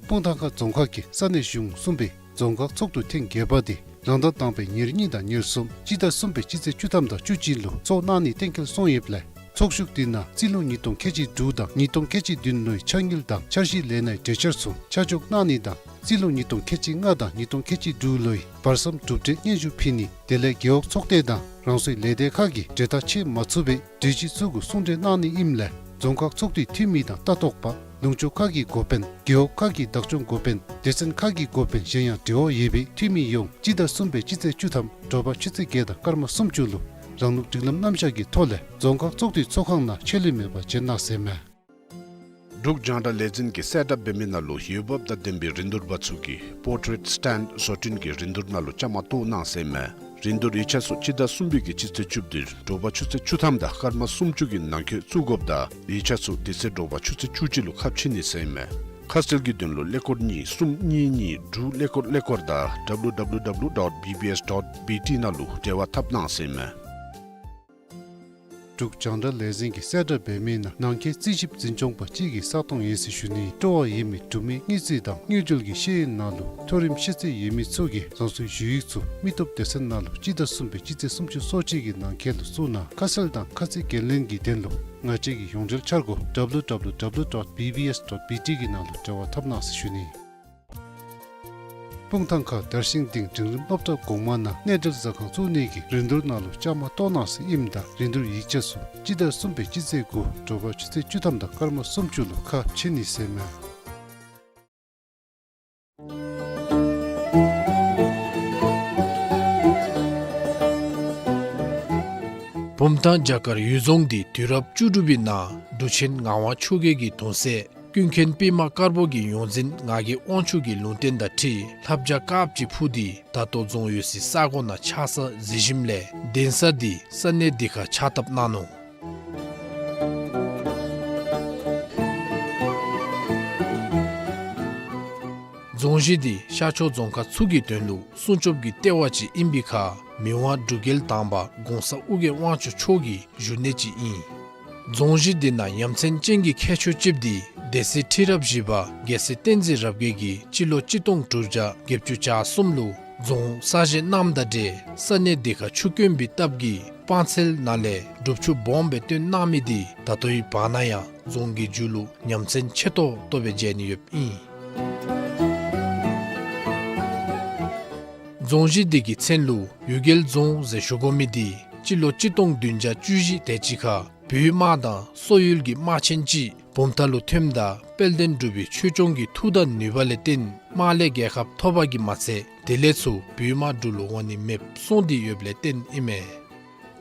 སྤུངས་ཐང་ཁ་རྫོང་ཁག་གི་ས་གནས་གཞུང་གསུམ་པའི་རྫོང་ཁག་ཚོགས་འདུ་ཐེངས་བརྒྱད་པ་དེ་རང་ཟླ་དང་པའི་ཉེར་གཉིས་དང་ཉེར་གསུམ་སྤྱི་ཟླ་གསུམ་པའི་སྤྱི་ཚེས་བཅུ་ཐམ་དང་བཅུ་གཅིག་ལུ་ཚོགས་གནང་ནི་གཏན་འཁེལ་སོང་ཡོདཔ་ལས་ཚོགས་བཞུགས་དེ་ནང་རྩིས་ལོ་ཉིས་སྟོང་ཁལ་གཅིག་དྲུག་དང་ཉིས་སྟོང་ཁལ་གཅིག་བདུན་ལོའི་འཆར་དངུལ་དང་འཆར་གཞི་ལས་སྣའི་གྲོས་འཆར་ཚུ་ཆ་འཇོག་གནང་ནི་དང་རྩིས་ལོ་ཉིས་སྟོང་ཁལ་གཅིག་ལྔ་དང་ཉིས་སྟོང་ཁལ་གཅིག་དྲུག་ལོའི་བར་མཚམས་གྲུབ་འབྲས་སྙན་ཞུ་ཕུལ་ནི་དེ་ལས་རྒེད་འོག་ཚོགས་སྡེ་དང་རང་སོའི་ལས་སྡེ་ཁག་གིས་གྲོས་ཐག་བཅད་མ་ཚུགས་པའི་གྲོས་གཞི་ཚུ་གུ་གསུང་གྲོས་གནང་ནི་ཨིནམ་ལས་རྫོང་ཁག་ཚོགས་འདུའི་འཐུས་མི་དང་ལྟ་རྟོག་པ་ལུང་ཕྱོགས་ཁག་གི་འགོ་དཔོན་རྒེད་འོག་ཁག་གི་བདག་སྐྱོང་འགོ་དཔོན་སྡེ་ཚན་ཁག་གི་འགོ་དཔོན་གཞན་ཡང་འབྲེལ་བ་ཡོད་པའི་འཐུས་མི་ཡོངས་སྤྱི་ཟླ་གསུམ་པའི་སྤྱི་ཚེས་བཅུ་ཐམ་དྲོ་པ་ཆུ་ཚོད་བརྒྱད་དང་སྐར་མ་སུམ་ཅུ་ལུ་རང་ལུགས་སྒྲིག་ལམ་རྣམ་གཞག་གི་ཐོག་ལས་རྫོང་ཁག་ཚོགས་འདུའི་ཚོགས་ཁང་ནང་ཆད་ལུས་མེད་པར་བྱོན་གནང་ཟེར་མས། འབྲུག་རྒྱང་བསྒྲགས་ལས་འཛིན་གྱིས་གསལ་བསྒྲགས་འབད་མི་ནང་ལུ་འོས་འབབ་དང་ལྡན་པའི་རིན་བསྡུར་པ་ཚུ་གིས་པོར་ཊེཊ་སི་ཊེནཌ་བཟོ་སྐྲུན་གྱི་རིན་བསྡུར་ནང་ལུ་བཅའ་མར་གཏོགས་གནང་ཟེར་མས། རིན་བསྡུར་ཡིག་ཆ་ཚུ་སྤྱི་ཟླ་གསུམ་པའི་གི་སྤྱི་ཚེས་བཅུ་བདུན་དྲོ་པ་ཆུ་ཚོད་བཅུ་ཐམ་དང་སྐར་མ་སུམ་ཅུ་གི་ནང་འཁོད་བཙུགས་དགོཔ་ད་ཡིག་ཆ་ཚུ་དེ་ཚེ་དྲོ་པ་ཆུ་ཚོད་བཅུ་གཅིག་ལུ་ཁ་ཕྱེ་ནི་ཟེར་ཨིན་མས། ཁ་གསལ་གྱི་དོན་ལུ་ཀླད་ཀོར་གཉིས་གསུམ་གཉིས་གཉིས་དྲུག་ཀླད་ཀོར་ཀླད་ཀོར་དང་W W W dot B B S dot B T ནང་ལུ་འབྲེལ་བ་འཐབ་གནང་ཟེར་ཨིན་མས། འབྲུག་རྒྱང་བསྒྲགས་ལས་འཛིན་གྱིས་གསལ་བསྒྲགས་འབད་མི་ནང་ནང་འཁོད་རྩིས་ཞིབ་འཛིན་སྐྱོང་པ་གཅིག་གི་ས་སྟོང་ཡིན་ཟེར་ཞུ་ནི། སྤྲོ་བ་ཡོད་མི་འབྲུག་མི་དངུལ་རྩིས་དང་དངུལ་འབྲེལ་གྱི་ཤེས་ཡོན་ནང་ལུ་མཐོ་རིམ་ཤེས་ཚད་ཡོད་མི་ཚུ་གིས་རང་སོའི་ཞུ་ཡིག་ཚུ་མི་སྟོབས་སྡེ་ཚན་ནང་ལུ་སྤྱི་ཟླ་གསུམ་པའི་སྤྱི་ཚེས་སུམ་ཅུ་སོ་གཅིག་གི་ནང་འཁོད་ལུ་བཙུགས་གནང་། ཁ་གསལ་དང་ཁ་ཚིག་འགན་ལེན་གྱི་དོན་ལུ་ང་བཅས་ཀྱི་ཡོངས་འབྲེལ་འཆར་སྒོ་W W W dot B B S dot B T གི་ནང་ལུ་འབྲེལ་བ་འཐབ་གནང་ཟེར་ཞུ་ནི། སྤུངས་ཐང་ཁ་དར་ཤིང་སྡིངས་འབྲིང་རིམ་སློབ་གྲྭ་གོང་མ་ནང་གནས་འབྲེལ་ཟ་ཁང་བཙུགས་ནི་གི་རིན་བསྡུར་ནང་ལུ་བཅའ་མར་གཏོགས་གནང་ཟེར་ཨིནམ་ད་རིན་བསྡུར་ཡིག་ཆ་ཚུ་སྤྱི་ཟླ་གསུམ་པའི་སྤྱི་ཚེས་དགུ་དྲོ་པ་ཆུ་ཚོད་བཅུ་ཐམ་དང་སྐར་མ་སུམ་ཅུ་ལུ་ཁ་ཕྱེ་ནི་ཟེར་ཨིན་མས། བུམ་ཐང་བྱ་དཀར་གཡུལ་རྫོང་འདི་དུས་རབས་བཅུ་དྲུག་པའི་ནང་འབྲུག་ཆེན་ངག་དབང་ཆོས་རྒྱལ་གྱི་གདུང་སྲས་ཀུན་མཁྱེན་པདྨ་དཀར་པོ་གི་ཡོངས་འཛིན་ངག་གི་དབང་ཕྱུག་གི་ལུང་བསྟན་དང་འཁྲིལ་ལྷ་བྱ་དཀརཔོ་ཅིག་འཕུར་ཏེ་ད་ལྟོ་རྫོང་ཡོད་སའི་ས་གོ་ནང་ཆགས་ས་གཟིགས་ཞིནམ་ལས་གདན་ས་འདི་ས་གནས་འདི་ཁར་ཕྱག་བཏབ་གནང་ནུག། རྫོང་གཞི་འདི་ཤར་ཕྱོགས་རྫོང་ཁག་ཚུ་གི་དོན་ལུ་སྲུང་སྐྱོབ་ཀྱི་ལྟེ་བ་ཅིག་ཨིན་པའི་ཁར་མི་དབང་འབྲུག་རྒྱལ་དང་པ་གོང་ས་ཨོ་རྒྱན་དབང་ཕྱུག་མཆོག་གི་བཞུགས་གནས་ཅིག་ཨིན། རྫོང་གཞི་འདི་ནང་ཡ་མཚན་ཅན་གྱི་ཁྱད་ཆོས་ཅིག་འདི་སྡེ་སྲིད་ཁྲི་རབས་བཞི་པ་རྒྱལ་སྲས་བསྟན་འཛིན་རབ་རྒྱས་ཀྱིས་སྤྱི་ལོ་གཅིག་སྟོང་དྲུག་བརྒྱ་བརྒྱད་ཅུ་གྱ་གསུམ་ལུ་རྫོང་གསར་བཞེངས་གནངམ་དང་འབྲེལ་ས་གནས་འདི་ཁར་ཆུ་དཀོན་པའི་སྟབས་ཀྱིས་སྤང་ཚལ་ནང་ལས་སྒྲུབ་ཆུ་སྦོམ་སྦེ་བཏོན་གནང་མི་འདི་ད་ལྟོའི་བར་ན་ཡང་རྫོང་གི་མཇུག་ལུ་ཉམས་མཚར་ཆེ་ཏོག་ཏོ་སྦེ་མཇལ་ནི་ཡོདཔ་ཨིན། རྫོང་གཞི་འདི་གི་མཚན་ལུ་གཡུལ་རྒྱལ་རྫོང་ཟེར་ཞུ་དགོ་མི་འདི་སྤྱི་ལོ་གཅིག་སྟོང་བདུན་བརྒྱ་བཅུ་བཞི་དེ་ཅིག་ཁར་བོད་དམག་དང་སོག་ཡུལ་གྱི་དམག་ཆེན་ཅིག་བུམ་ཐང་ལུ་ཐོནམ་ད་དཔལ་ལྡན་འབྲུག་པའི་ཆོས་སྐྱོང་གི་མཐུ་དང་ནུས་པ་ལས་བརྟེན་དམག་ལས་རྒྱལ་ཁ་ཐོབ་པ་གིས་མ་ཚད་དེ་ལས་ཚུར་བོད་དམག་འབྲུག་ལུ་འོང་ནི་མེདཔ་སོང་སྟེ་ཡོདཔ་ལས་བརྟེན་ཨིན་མས།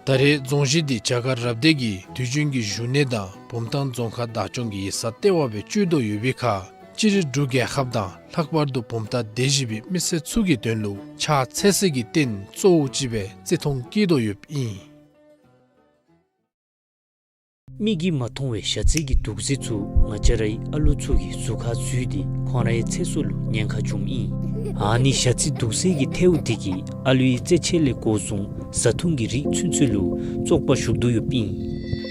ད་རེས་རྫོང་གཞི་འདི་བྱ་དཀར་རབ་སྡེ་གི་དུས་རྒྱུན་གྱི་བཞུགས་གནས་དང་བུམ་ཐང་རྫོང་ཁག་བདག་སྐྱོང་གི་ཡིག་ཚང་ལྟེ་བ་སྦེ་སྤྱོད་དོ་ཡོད་པའི་ཁར་སྤྱིར་འབྲུག་རྒྱལ་ཁབ་དང་ལྷག་པར་དུ་བུམ་ཐང་སྡེ་བཞི་པའི་མི་སེར་ཚུ་གི་དོན་ལུ་ཕྱག་འཚལ་སའི་གི་རྟེན་གཙོ་བོ་ཅིག་སྦེ་བརྩི་མཐོང་བསྐྱེད་དོ་ཡོདཔ་ཨིན། མིག་གིས་མ་མཐོང་བའི་ཞ་རྩི་གི་དུག་རྫས་ཚུ་ང་བཅས་རའི་ཨ་ལུ་ཚུ་གི་གཟུགས་ཁར་འཛུལ་ཏེ་ཁོང་རའི་ཚེ་སྲོག་ལུ་ཉེན་ཁ་འབྱུངམ་ཨིན། ཨ་ནི་ཞ་རྩི་དུག་རྫས་ཀྱི་ཐལཝ་འདི་གིས་ཨ་ལུའི་རྩེད་ཆས་ལས་འགོ་བཟུང་བཟའ་འཐུང་གི་རིགས་ཚུན་ཚོད་ལུ་བཙོག་པ་ཞུགས་དོ་ཡོདཔ་ཨིན།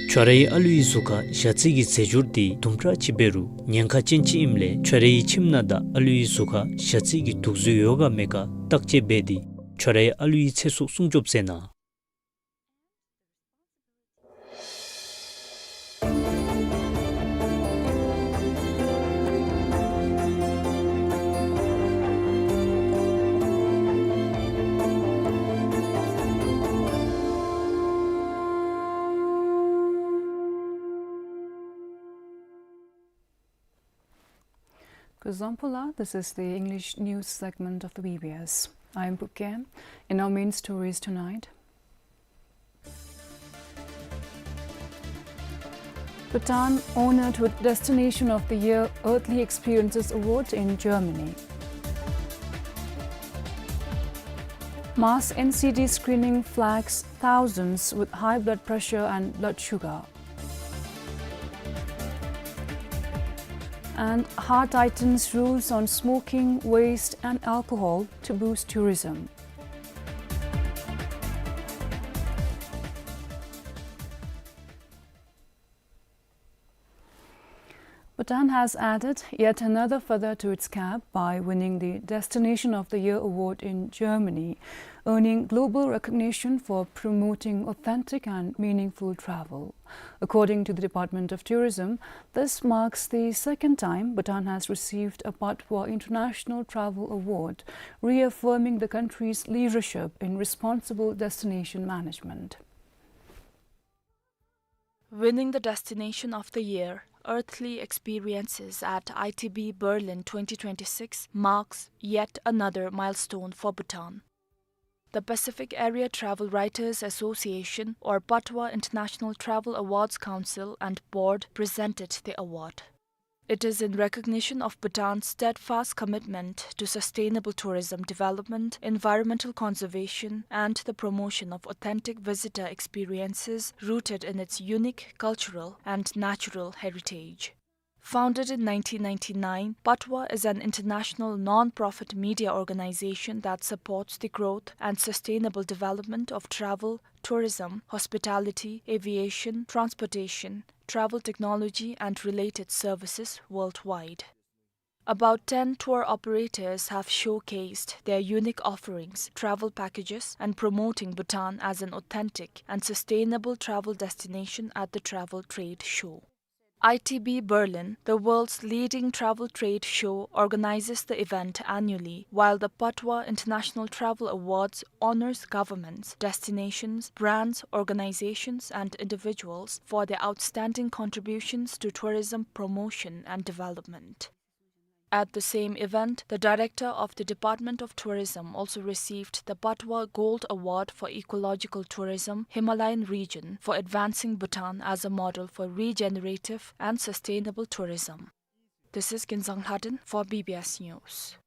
ཁྱོད་རའི་ཨ་ལུའི་གཟུགས་ཁར་ཞ་རྩི་གི་རྫས་སྦྱོར་འདི་དུམ་གྲ་ཅིག་འབད་རུང་ཉེན་ཁ་ཅན་ཅིག་ཨིནམ་ལས་ཁྱོད་རའི་ཁྱིམ་ནང་དང་ཨ་ལུའི་གཟུགས་ཁར་ཞ་རྩི་གི་དུག་རྫས་ཡོད་ག་མེད་ག་བརྟག་དཔྱད་འབད་དེ་ཁྱོད་རའི་ཨ་ལུའི་ཚེ་སྲོག་སྲུང་སྐྱོབ་མཛད་གནང་། Kuzuzangpo la, this is the English news segment of the B B S. I am Pu Kem. In our main stories tonight, Bhutan honored with Destination of the Year Earthly Experiences Award in Germany. Mass N C D screening flags thousands with high blood pressure and blood sugar. And Hart tightens rules on smoking, waste and alcohol to boost tourism. Bhutan has added yet another feather to its cap by winning the Destination of the Year award in Germany, earning global recognition for promoting authentic and meaningful travel. According to the Department of Tourism, this marks the second time Bhutan has received a Patwa International Travel Award, reaffirming the country's leadership in responsible destination management. Winning the Destination of the Year, Earthly Experiences at I T B Berlin twenty twenty-six marks yet another milestone for Bhutan. The Pacific Area Travel Writers Association, or Patwa International Travel Awards Council and Board presented the award. It is in recognition of Bhutan's steadfast commitment to sustainable tourism development, environmental conservation, and the promotion of authentic visitor experiences rooted in its unique cultural and natural heritage. Founded in nineteen ninety-nine, Patwa is an international non-profit media organization that supports the growth and sustainable development of travel, tourism, hospitality, aviation, transportation, travel technology, and related services worldwide. About ten tour operators have showcased their unique offerings, travel packages, and promoting Bhutan as an authentic and sustainable travel destination at the travel trade show. I T B Berlin, the world's leading travel trade show, organizes the event annually, while the Patwa International Travel Awards honors governments, destinations, brands, organizations, and individuals for their outstanding contributions to tourism promotion and development. At the same event, the director of the Department of Tourism also received the Patwa Gold Award for Ecological Tourism, Himalayan Region, for advancing Bhutan as a model for regenerative and sustainable tourism. This is Kinzang Lhaden for B B S News.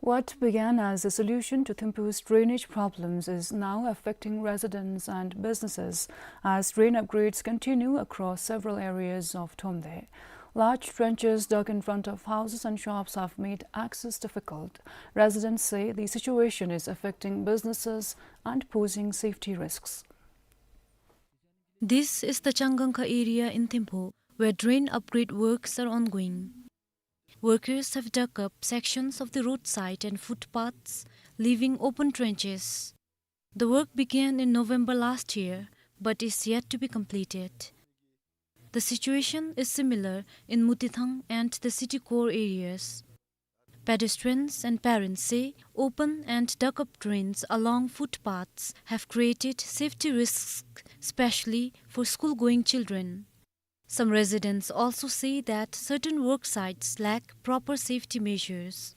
What began as a solution to Thimphu's drainage problems is now affecting residents and businesses as drain upgrades continue across several areas of Thromde. Large trenches dug in front of houses and shops have made access difficult. Residents say the situation is affecting businesses and posing safety risks. This is the Changangkha area in Thimphu, where drain upgrade works are ongoing. Workers have dug up sections of the roadside and footpaths, leaving open trenches. The work began in November last year, but is yet to be completed. The situation is similar in Mutithang and the city core areas. Pedestrians and parents say open and dug-up drains along footpaths have created safety risks, especially for school-going children. Some residents also say that certain work sites lack proper safety measures.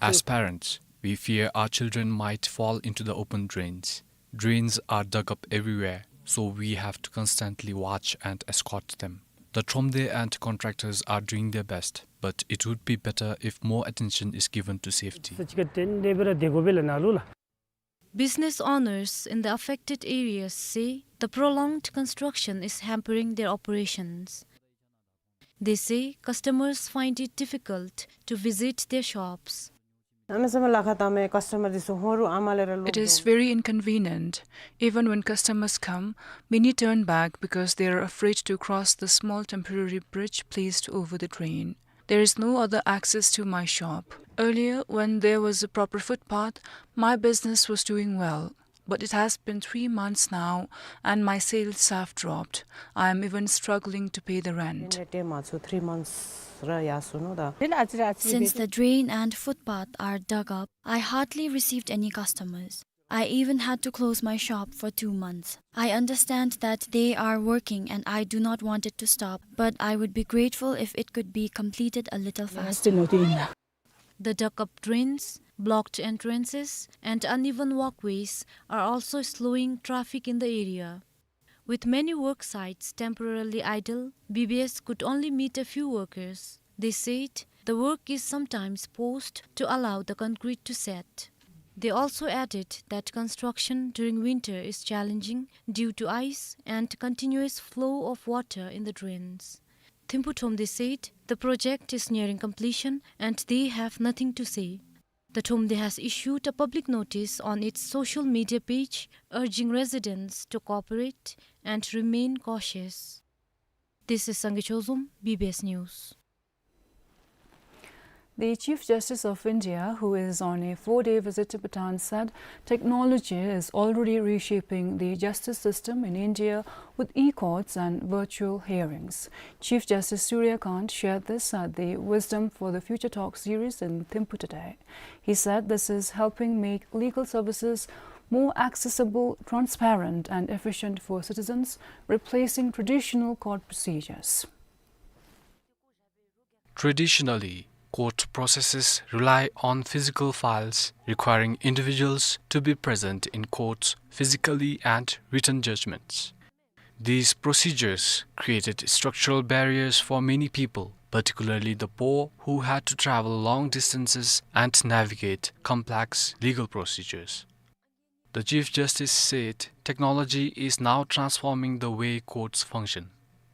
As parents, we fear our children might fall into the open drains. Drains are dug up everywhere, so we have to constantly watch and escort them. The Thromde and contractors are doing their best, but it would be better if more attention is given to safety. Business owners in the affected areas say the prolonged construction is hampering their operations. They say customers find it difficult to visit their shops. It is very inconvenient. Even when customers come, many turn back because they are afraid to cross the small temporary bridge placed over the drain. There is no other access to my shop. Earlier, when there was a proper footpath, my business was doing well. But it has been three months now, and my sales have dropped. I am even struggling to pay the rent. Since the drain and footpath are dug up, I hardly received any customers. I even had to close my shop for two months. I understand that they are working and I do not want it to stop, but I would be grateful if it could be completed a little faster. The dug-up drains, blocked entrances, and uneven walkways are also slowing traffic in the area. With many work sites temporarily idle, B B S could only meet a few workers. They said the work is sometimes paused to allow the concrete to set. They also added that construction during winter is challenging due to ice and continuous flow of water in the drains. Thimphu Thromde said the project is nearing completion and they have nothing to say. The Thromde has issued a public notice on its social media page urging residents to cooperate and remain cautious. This is Sangay Chozom, B B S News. The Chief Justice of India, who is on a four-day visit to Bhutan, said technology is already reshaping the justice system in India with e-courts and virtual hearings. Chief Justice Surya Kant shared this at the Wisdom for the Future Talk series in Thimphu today. He said this is helping make legal services more accessible, transparent, and efficient for citizens, replacing traditional court procedures. Traditionally, court processes rely on physical files, requiring individuals to be present in courts physically and written judgments. These procedures created structural barriers for many people, particularly the poor, who had to travel long distances and navigate complex legal procedures. The Chief Justice said technology is now transforming the way courts function.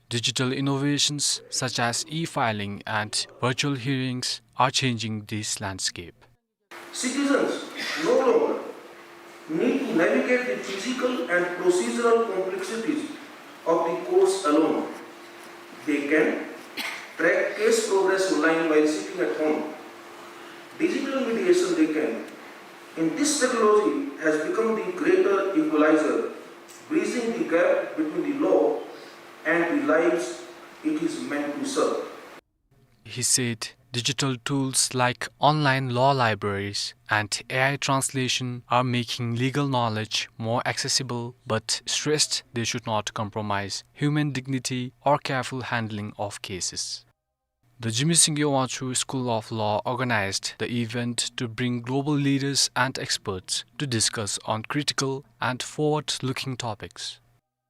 Digital innovations such as e-filing and virtual hearings are changing this landscape. Citizens no longer need to navigate the physical and procedural complexities of the courts alone. They can track case progress online while sitting at home. Digital mediation, they can. In this, technology has become the greater equalizer, bridging the gap between the law and the lives it is meant to serve. He said digital tools like online law libraries and A I translation are making legal knowledge more accessible, but stressed they should not compromise human dignity or careful handling of cases. The Jigme Singye Wangchuck School of Law organized the event to bring global leaders and experts to discuss on critical and forward-looking topics.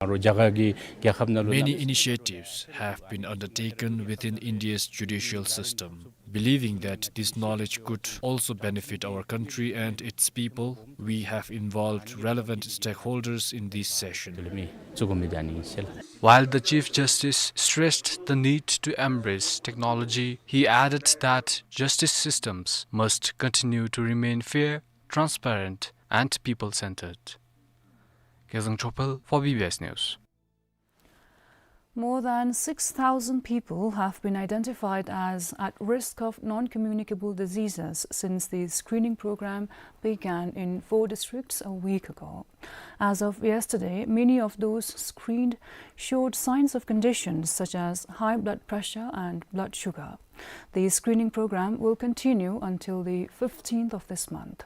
Many initiatives have been undertaken within India's judicial system. Believing that this knowledge could also benefit our country and its people, we have involved relevant stakeholders in this session. While the Chief Justice stressed the need to embrace technology, he added that justice systems must continue to remain fair, transparent, and people-centered. Gezang Chokphel for B B S News. More than six thousand people have been identified as at risk of non-communicable diseases since the screening program began in four districts a week ago. As of yesterday, many of those screened showed signs of conditions such as high blood pressure and blood sugar. The screening program will continue until the fifteenth of this month.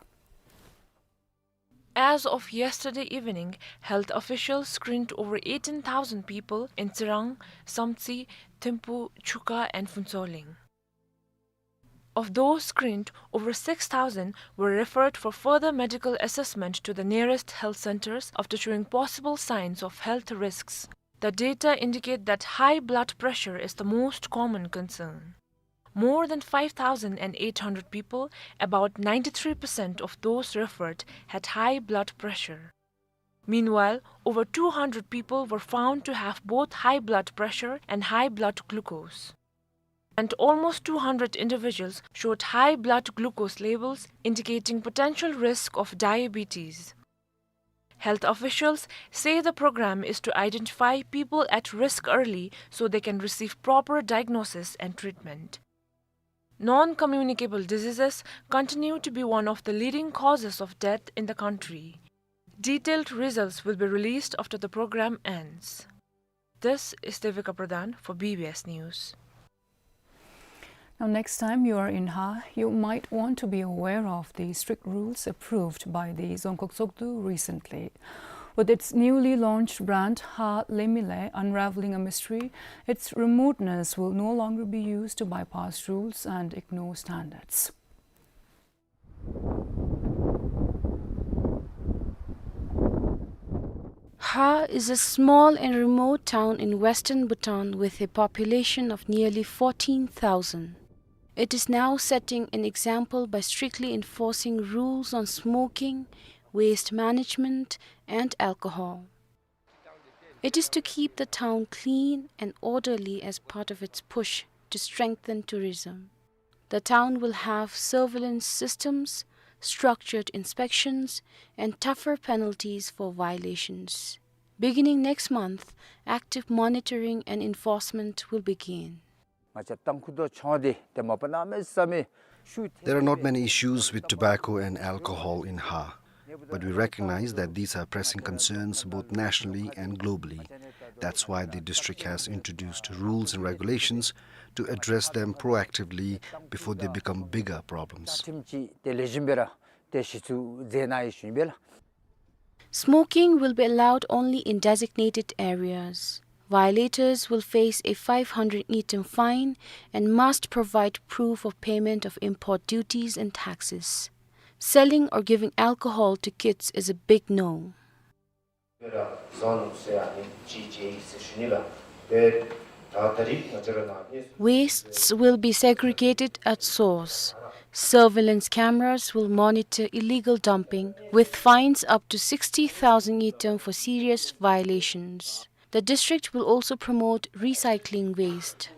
As of yesterday evening, health officials screened over eighteen thousand people in Tsirang, Samtse, Thimphu, Chukha and Phuentsholing. Of those screened, over six thousand were referred for further medical assessment to the nearest health centers after showing possible signs of health risks. The data indicate that high blood pressure is the most common concern. More than five thousand eight hundred people, about ninety-three percent of those referred, had high blood pressure. Meanwhile, over two hundred people were found to have both high blood pressure and high blood glucose. And almost two hundred individuals showed high blood glucose levels, indicating potential risk of diabetes. Health officials say the program is to identify people at risk early so they can receive proper diagnosis and treatment. Non-communicable diseases continue to be one of the leading causes of death in the country. Detailed results will be released after the program ends. This is Devika Pradhan for B B S News. Now, next time you are in Ha, you might want to be aware of the strict rules approved by the Dzongkhag Tshogdu recently. With its newly launched brand, Ha Lemile, unraveling a mystery, its remoteness will no longer be used to bypass rules and ignore standards. Ha is a small and remote town in western Bhutan with a population of nearly fourteen thousand. It is now setting an example by strictly enforcing rules on smoking, waste management, and alcohol. It is to keep the town clean and orderly as part of its push to strengthen tourism. The town will have surveillance systems, structured inspections, and tougher penalties for violations. Beginning next month, active monitoring and enforcement will begin. There are not many issues with tobacco and alcohol in Ha, but we recognize that these are pressing concerns both nationally and globally. That's why the district has introduced rules and regulations to address them proactively before they become bigger problems. Smoking will be allowed only in designated areas. Violators will face a five hundred ngultrum fine and must provide proof of payment of import duties and taxes. Selling or giving alcohol to kids is a big no. Wastes will be segregated at source. Surveillance cameras will monitor illegal dumping, with fines up to sixty thousand ngultrum for serious violations. The district will also promote recycling waste.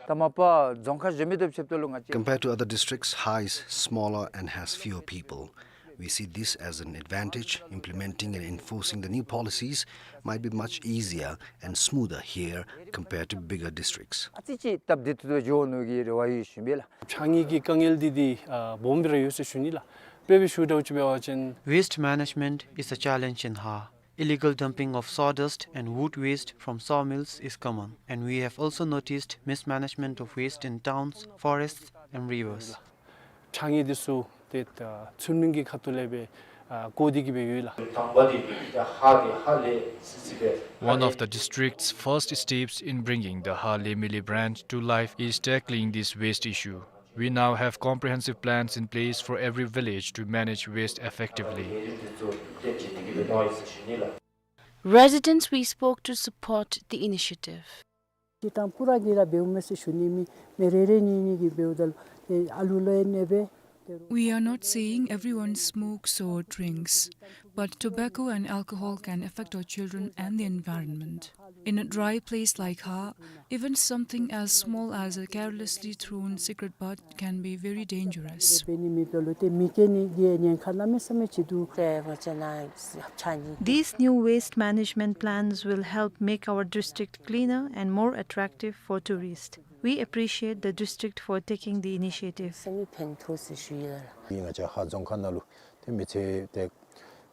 ད་མ་པ་རྫོང་ཁག་གཞན་མི་དང་ཕྱདཔ་ད་ལུ་ང་བཅས། Compared to other districts, Haa is smaller and has fewer people. We see this as an advantage. Implementing and enforcing the new policies might be much easier and smoother here compared to bigger districts. ཨ་ཙི་ཅིག་སྟབས་བདེ་ཏོག་ཏོ་འགྱོ་ནི་གི་རེ་བ་ཡོད་ཟེར་ཞུ་ནི་ལགས། ཕྱགས་སྙིགས་ཀྱི་དཀའ་ངལ་འདི་འདི་ཨ་སྦོམ་སྦེ་ར་ཡོད་ཟེར་ཞུ་ནི་ལགས། དཔེ་སྦེ་ཞུ་འདྲཝ་ཅིག་འབད་བ་ཅིན། Waste management is a challenge in Haa. Illegal dumping of sawdust and wood waste from sawmills is common, and we have also noticed mismanagement of waste in towns, forests, and rivers. ཕྱགས་སྙིགས་འདི་ཚུ་ཏེ་ཨ་ཚུལ་མིན་གྱི་ཁ་ཐུག་ལས་སྦེ་ཨ་བཀོ་སྟེ་གི་སྦེ་ཡོད་ལགས། One of the district's first steps in bringing the Haa Lemmili brand to life is tackling this waste issue. We now have comprehensive plans in place for every village to manage waste effectively. Residents we spoke to support the initiative. ཅིག་ཏང་ཀུ་ར་གིས་ར་འབདཝ་མས་ཟེར་ཞུ་ནི། མི་མི་རེ་རེ་གཉིས་གཉིས་ཀྱིས་འབདཝ་ད་ལུ་ཏེ་ཨ་ལུ་ལུ་ཡང་གནོད་པས། We are not saying everyone smokes or drinks, but tobacco and alcohol can affect our children and the environment. In a dry place like Haa, even something as small as a carelessly thrown cigarette butt can be very dangerous. འབད་ནི་མེདཔ་ད་ལུ་ཏེ་མི་རྐྱེན་ནི་གི་ཉེན་ཁ་གནམ་མེད་ས་མེད་ཅིག་འདུག། These new waste management plans will help make our district cleaner and more attractive for tourists. We appreciate the district for taking the initiative. ང་བཅས་ཧཱ་རྫོང་ཁག་ནང་ལུ་ཏེ་མི་ཚེ་ཏེ་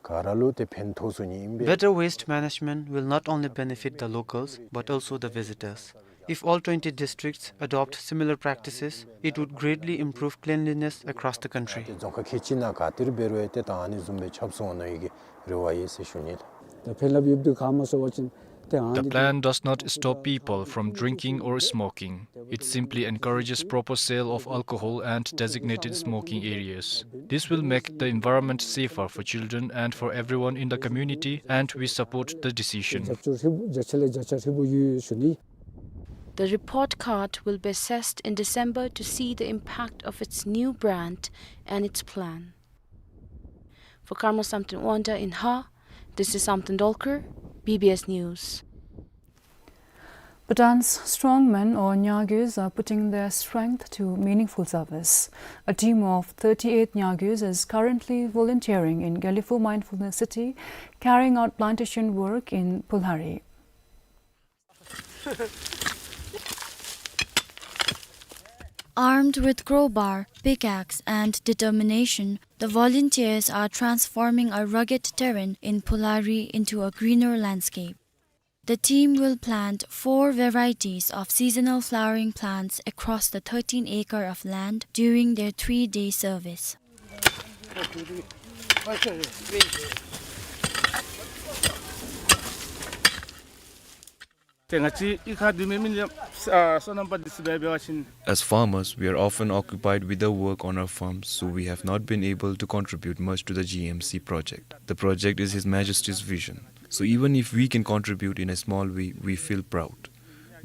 ག་ར་ལུ་ཏེ་ཕན་ཐོགས་ཚུགས་ནི་ཨིན་པས། Better waste management will not only benefit the locals but also the visitors. If all twenty districts adopt similar practices, it would greatly improve cleanliness across the country. ཏེ་རྫོང་ཁག་ཁལ་གཅིག་ནང་ག་ཏེ་ར་འབད་རུང་ཏེ་ད་ཨ་ནི་བཟུམ་སྦེ་ཁྱབ་སོང་ནི་གི་རེ་བ་ཡོད་ཟེར་ཞུ་ནི་ལགས། ད་ཕན་རླབས་ཡོདཔ་འདི་ག་སྨོ་ཟེར་བ་ཅིན་ཏེ་ཨ་ནི། The plan does not stop people from drinking or smoking. It simply encourages proper sale of alcohol and designated smoking areas. This will make the environment safer for children and for everyone in the community, and we support the decision. རྒྱབ་སྐྱོར་ཧྲིལ་བུ་རྒྱ་ཆེ་ལས་རྒྱ་ཆེ་ཧྲིལ་བུ་ཡོད་ཟེར་ཞུ་ནི། The report card will be assessed in December to see the impact of its new brand and its plan. For correspondent Wanda in Haa, this is Samten Dolkar, B B S News. Bhutan's strongmen or Nyagyos are putting their strength to meaningful service. A team of thirty-eight Nyagyos is currently volunteering in Gelephu Mindfulness City, carrying out plantation work in Phulhari. Armed with crowbar, pickaxe, and determination, the volunteers are transforming a rugged terrain in Phulhari into a greener landscape. The team will plant four varieties of seasonal flowering plants across the thirteen acre of land during their three-day service. ཏེ་ང་བཅས་ཨི་ཁ་འདི་མེད་མི་ལས་ཨ་སོ་ནམ་པ་འདི་ཚུ་འབད་བ་ཅིན། As farmers, we are often occupied with the work on our farms, so we have not been able to contribute much to the G M C project. The project is His Majesty's vision. So even if we can contribute in a small way, we feel proud.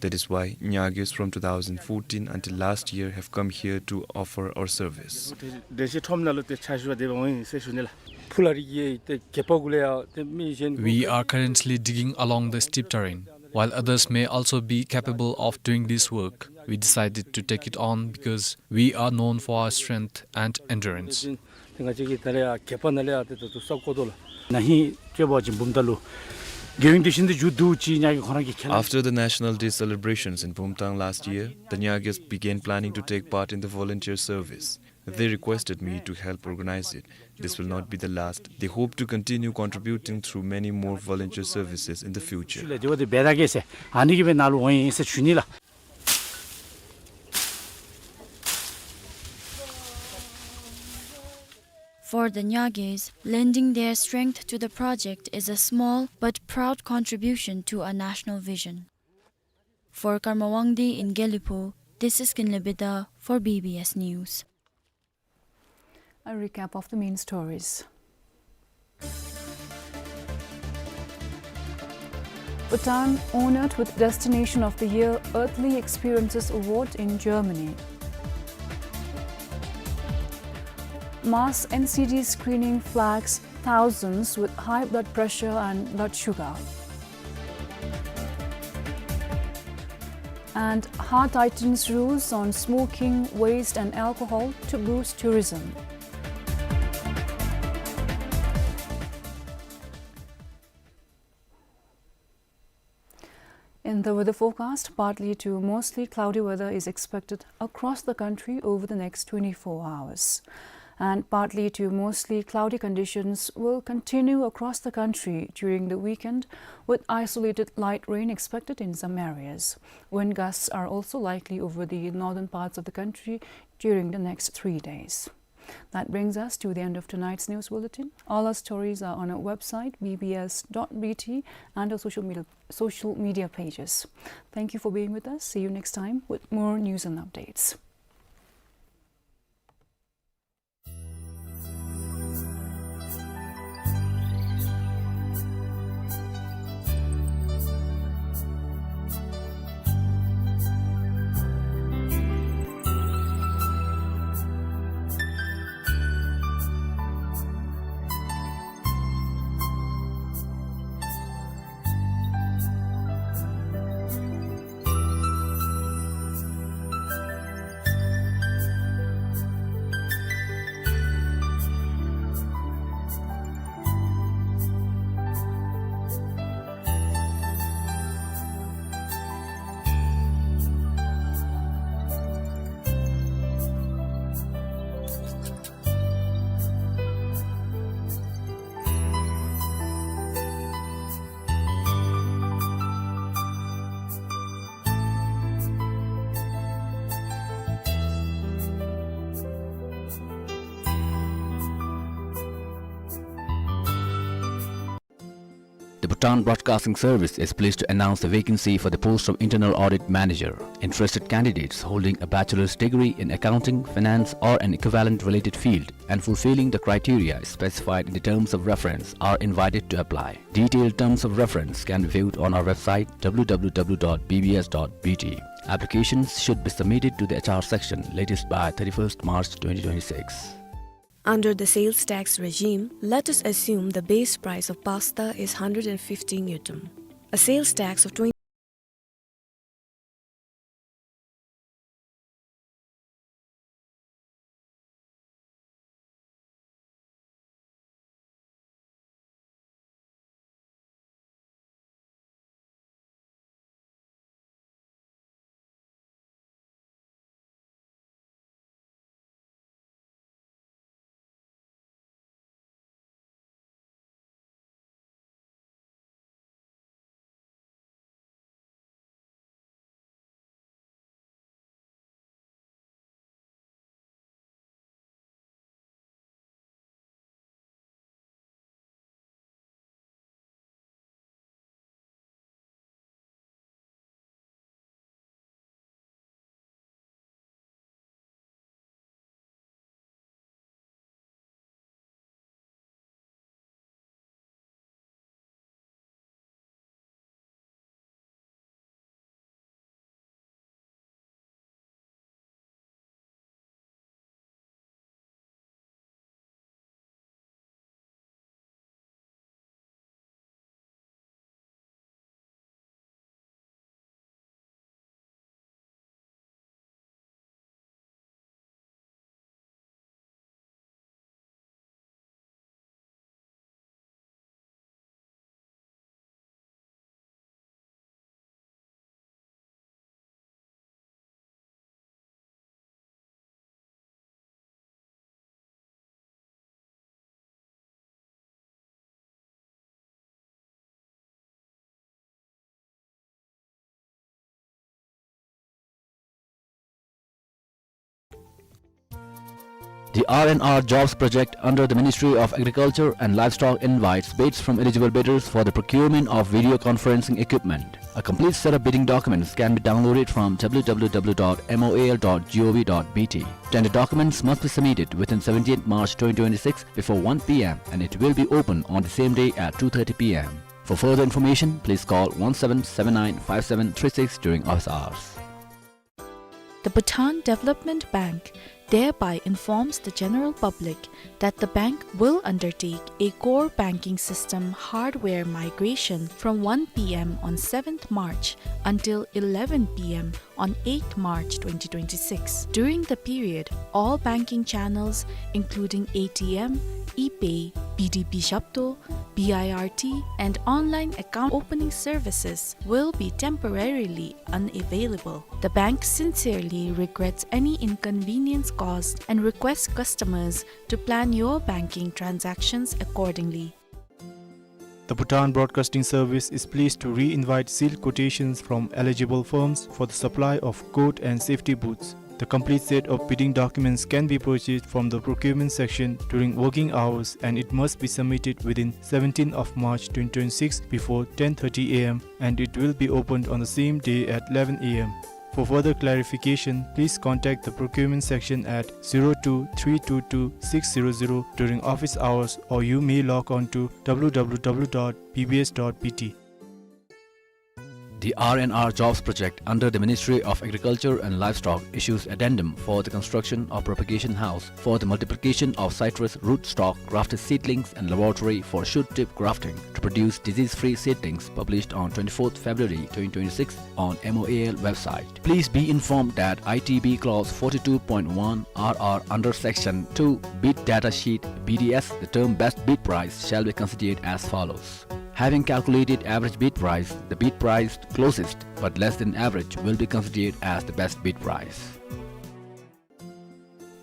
That is why Nyagyos from two thousand fourteen until last year have come here to offer our service. དེ་ཅིག་ཁྲོམ་ནང་ལུ་ཏེ་ཕྱག་ཞུ་བར་འོང་ཡི་ཟེར་ཞུ་ནི་ལགས། ཕུ་ལ་རི་གི་ཏེ་གྱལ་པ་གུ་ལས་ཡང་ཏེ་མི་གཞན་གུ། We are currently digging along the steep terrain. While others may also be capable of doing this work, we decided to take it on because we are known for our strength and endurance. ཏེ་ང་བཅས་ཀྱིས་ད་རེས་ཡང་གྱལ་པ་ནང་ལས་ཡང་ཏེ་ད་ལྟོ་ས་བརྐོ་དོ་ལགས། ན་ཧིང་ཅིག་འབད་བ་ཅིན་བུམ་ཐང་ལུ་རྒྱལ་ཡོངས་དུས་ཆེན་འདི་མཇུག་བསྡུ་ཅི་ཉག་གི་ཁོང་ར་གི་ཁས་ལེན། After the National Day celebrations in Bhumthang last year, the Nyagyos began planning to take part in the volunteer service. They requested me to help organize it. This will not be the last. They hope to continue contributing through many more volunteer services in the future. ཤུལ་ལས་དེ་བ་དེ་འབད་ད་གེ་ཟེར་ཨ་ནི་གི་སྦེ་ནཱ་ལུ་འོང་ཡི་ཟེར་ཞུ་ནི་ལགས། For the Nyagyos, lending their strength to the project is a small but proud contribution to a national vision. For Karma Wangdi in Gelephu, this is Kinley Bida for B B S News. A recap of the main stories. Bhutan honored with Destination of the Year Earthly Experiences Award in Germany. Mass N C D screening flags thousands with high blood pressure and blood sugar. And High tightens rules on smoking, waste and alcohol to boost tourism. In the weather forecast, partly to mostly cloudy weather is expected across the country over the next twenty-four hours. And partly to mostly cloudy conditions will continue across the country during the weekend, with isolated light rain expected in some areas. Wind gusts are also likely over the northern parts of the country during the next three days. That brings us to the end of tonight's news bulletin. All our stories are on our website, B B S dot B T, and our social media, social media pages. Thank you for being with us. See you next time with more news and updates. The Bhutan Broadcasting Service is pleased to announce the vacancy for the post of Internal Audit Manager. Interested candidates holding a bachelor's degree in accounting, finance, or an equivalent related field and fulfilling the criteria specified in the terms of reference are invited to apply. Detailed terms of reference can be viewed on our website, W W W dot B B S dot B T. Applications should be submitted to the H R section latest by thirty-first March twenty twenty-six. Under the sales tax regime, let us assume the base price of pasta is hundred and fifty ngultrum. A sales tax of twenty The R and R Jobs Project under the Ministry of Agriculture and Livestock invites bids from eligible bidders for the procurement of video conferencing equipment. A complete set of bidding documents can be downloaded from W W W dot M O A L dot gov dot B T. Tender documents must be submitted within seventeenth March twenty twenty-six before one P M and it will be open on the same day at two thirty P M. For further information, please call one seven seven nine five seven three six during office hours. The Bhutan Development Bank thereby informs the general public that the bank will undertake a core banking system hardware migration from one p m on seventh March until eleven p m on eighth March twenty twenty-six. During the period, all banking channels, including A T M, ePay, B D B Shapto, B I R T, and online account opening services, will be temporarily unavailable. The bank sincerely regrets any inconvenience caused and requests customers to plan your banking transactions accordingly. The Bhutan Broadcasting Service is pleased to re-invite sealed quotations from eligible firms for the supply of coat and safety boots. The complete set of bidding documents can be purchased from the procurement section during working hours, and it must be submitted within seventeenth of March twenty twenty-six before ten thirty a m, and it will be opened on the same day at eleven a m. For further clarification, please contact the procurement section at zero two three two two six zero zero during office hours, or you may log on to w w w dot b b s dot b t. The R and R Jobs Project under the Ministry of Agriculture and Livestock issues addendum for the construction of propagation house for the multiplication of citrus rootstock grafted seedlings and laboratory for shoot tip grafting to produce disease-free seedlings, published on twenty-fourth February twenty twenty-six on M O A L website. Please be informed that I T B clause forty-two point one R R under section two bid data sheet B D S, the term best bid price shall be considered as follows. Having calculated average bid price, the bid price closest but less than average will be considered as the best bid price.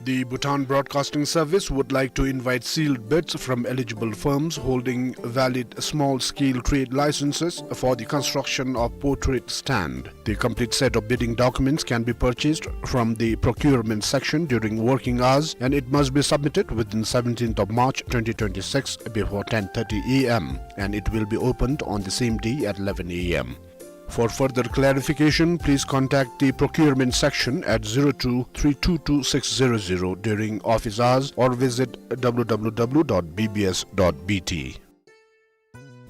The Bhutan Broadcasting Service would like to invite sealed bids from eligible firms holding valid small-scale trade licenses for the construction of portrait stand. The complete set of bidding documents can be purchased from the procurement section during working hours, and it must be submitted within seventeenth of March twenty twenty-six before ten thirty a m, and it will be opened on the same day at eleven a m. For further clarification, please contact the procurement section at zero two three two two six zero zero during office hours or visit w w w dot b b s dot b t.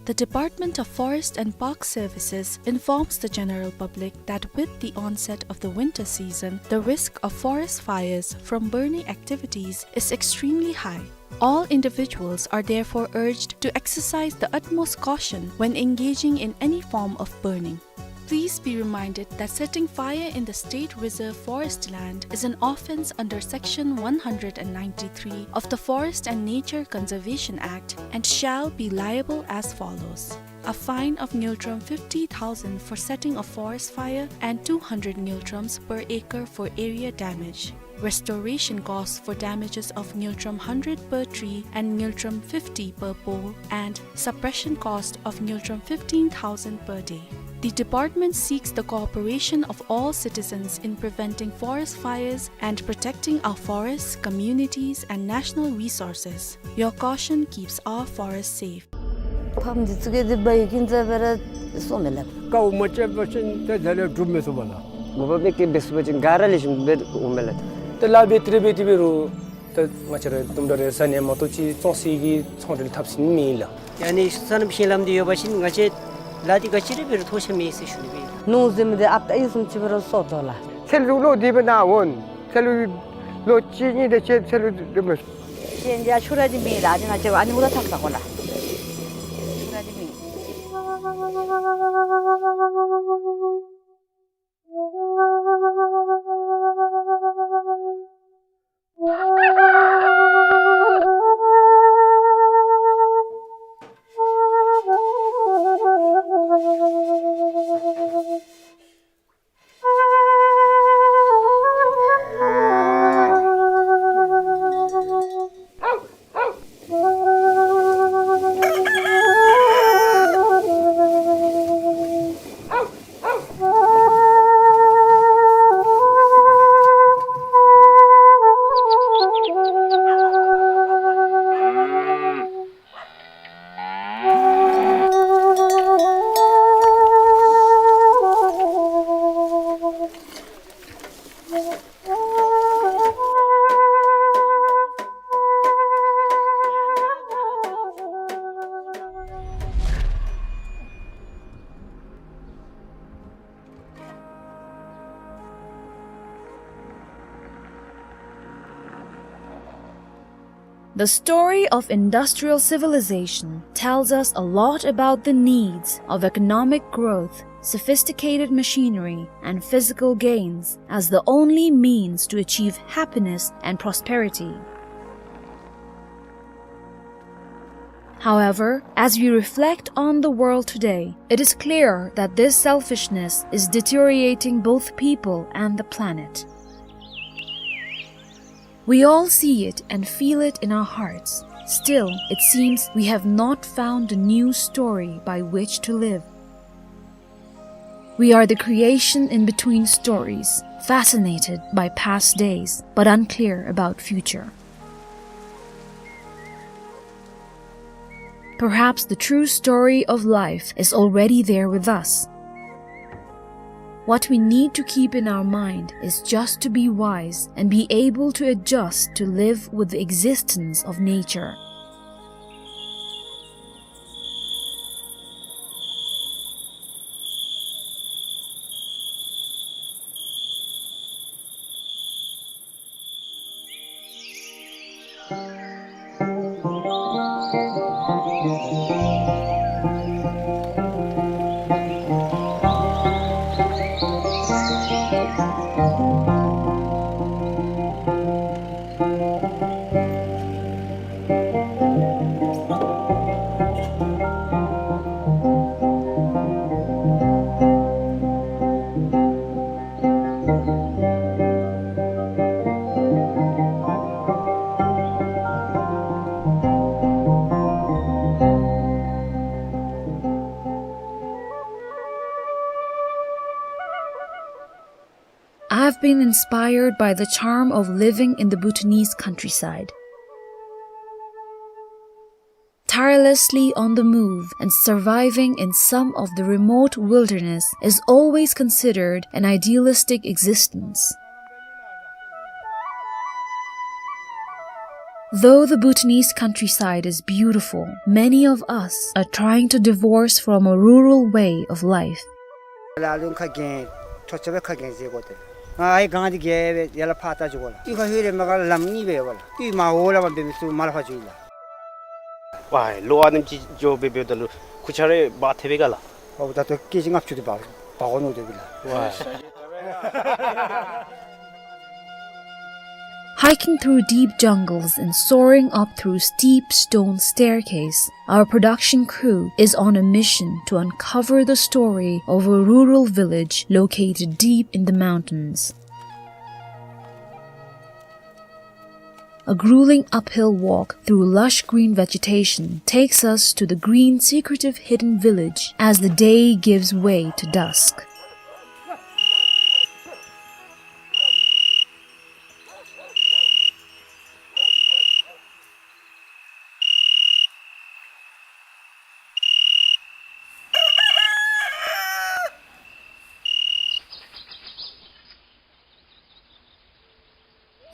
The Department of Forest and Park Services informs the general public that with the onset of the winter season, the risk of forest fires from burning activities is extremely high. All individuals are therefore urged to exercise the utmost caution when engaging in any form of burning. Please be reminded that setting fire in the state reserve forest land is an offence under section one hundred and ninety-three of the Forest and Nature Conservation Act and shall be liable as follows. A fine of ngultrum fifty thousand for setting a forest fire and two hundred ngultrums per acre for area damage. Restoration costs for damages of ngultrum hundred per tree and ngultrum fifty per pole, and suppression cost of ngultrum fifteen thousand per day. The department seeks the cooperation of all citizens in preventing forest fires and protecting our forests, communities, and national resources. Your caution keeps our forests safe. ཕམ་འདི་ཚུ་གིས་འདི་བ་ཡི་ཀིན་ཙ་བེ་ར་སོ་མེ་ལ། ཀའུ་མ་ཅན་པ་ཅིན་ཏེ་ད་ལེ་གྲུབ་མེ་སོ་བ་ལ། མོ་བ་མེ་ཀི་བེ་སོ་བ་ཅིན་ག་ར་ལེ་ཤིང་བེ་འོ་མེ་ལ། ཏེ་ལ་བེ་ཏྲེ་བེ་ཏི་བེ་རུ་ཏེ་ང་བཅས་ར་དུམ་གྲ་རེ་ས་ནས་མ་གཏོགས་ཅི་བཙོང་སའི་གི་ཚོང་འབྲེལ་ཐབས་ཟིན་མེད་ལ། ཡ་ནི་ས་ནམ་ཤིང་ལམ་འདི་ཡོད་པ་ཅིན་ང་བཅས་ལ་འདི་ག་ཅི་རེ་བེ་རུ་ཐོ་ཤ་མེད་ཟེར་ཞུ་ནི་བེ། ནུ་ཟིམ་འདི་ཨབ་ཏ་ཨི་སུམ་ཅི་བེ་རུ་སོ་དོ་ལ། ཚེ་ལུ་ལོ་འདི་བེ་ན་འོན། ཚེ་ལུ་ལོ་གཅིག་གཉིས་དེ་ཅིག་ཚེ་ལུ་འདི་མེད། ཤེས་འདི་ཡ་ཆུ་ར་འདི་མེད་ལ། འདི་ང་བཅས་ཨ་ནི་འུ་ར་ཐག་ས་གོ་ལ། ཆུ་ར་འདི་མེད། The story of industrial civilization tells us a lot about the needs of economic growth, sophisticated machinery, and physical gains as the only means to achieve happiness and prosperity. However, as we reflect on the world today, it is clear that this selfishness is deteriorating both people and the planet. We all see it and feel it in our hearts. Still, it seems we have not found a new story by which to live. We are the creation in between stories, fascinated by past days, but unclear about future. Perhaps the true story of life is already there with us. What we need to keep in our mind is just to be wise and be able to adjust to live with the existence of nature. I've been inspired by the charm of living in the Bhutanese countryside. Tirelessly on the move and surviving in some of the remote wilderness is always considered an idealistic existence. Though the Bhutanese countryside is beautiful, many of us are trying to divorce from a rural way of life. ལ་ལུང་ཁ་གྱེས་ཐོ་ཆ་བའི་ཁ་གྱེས་ཟེར་གོ་ཏེ། ང་ཨའི་གང་དེ་གྱེས་པའི་ཡ་ལ་ཕ་ཏ་ཇུ་གོ་ལ། ཡུལ་ཁ་ཧུ་རེ་མ་ག་ལམ་གཉིས་པའི་བ་ལ། ཡུལ་མ་འོ་ལ་མ་འབད་མི་སུ་མ་ལ་ཕ་ཇུ་ལ། ཝའི་ལོ་ཨ་ནེམ་ཅིག་འགྱོ་སྦེ་འབདཝ་ད་ལུ་ཁུ་ཆ་རེ་འབག་ཐེབས་པས་ག་ལགས། ཨོ་ད་ལྟོ་ཀེ་ཇི་ལྔ་བཅུ་དེ་འབག་འབག་འོང་ནུག་དེ་གི་ལགས། ཝའི། Hiking through deep jungles and soaring up through steep stone staircase, our production crew is on a mission to uncover the story of a rural village located deep in the mountains. A grueling uphill walk through lush green vegetation takes us to the green, secretive, hidden village as the day gives way to dusk.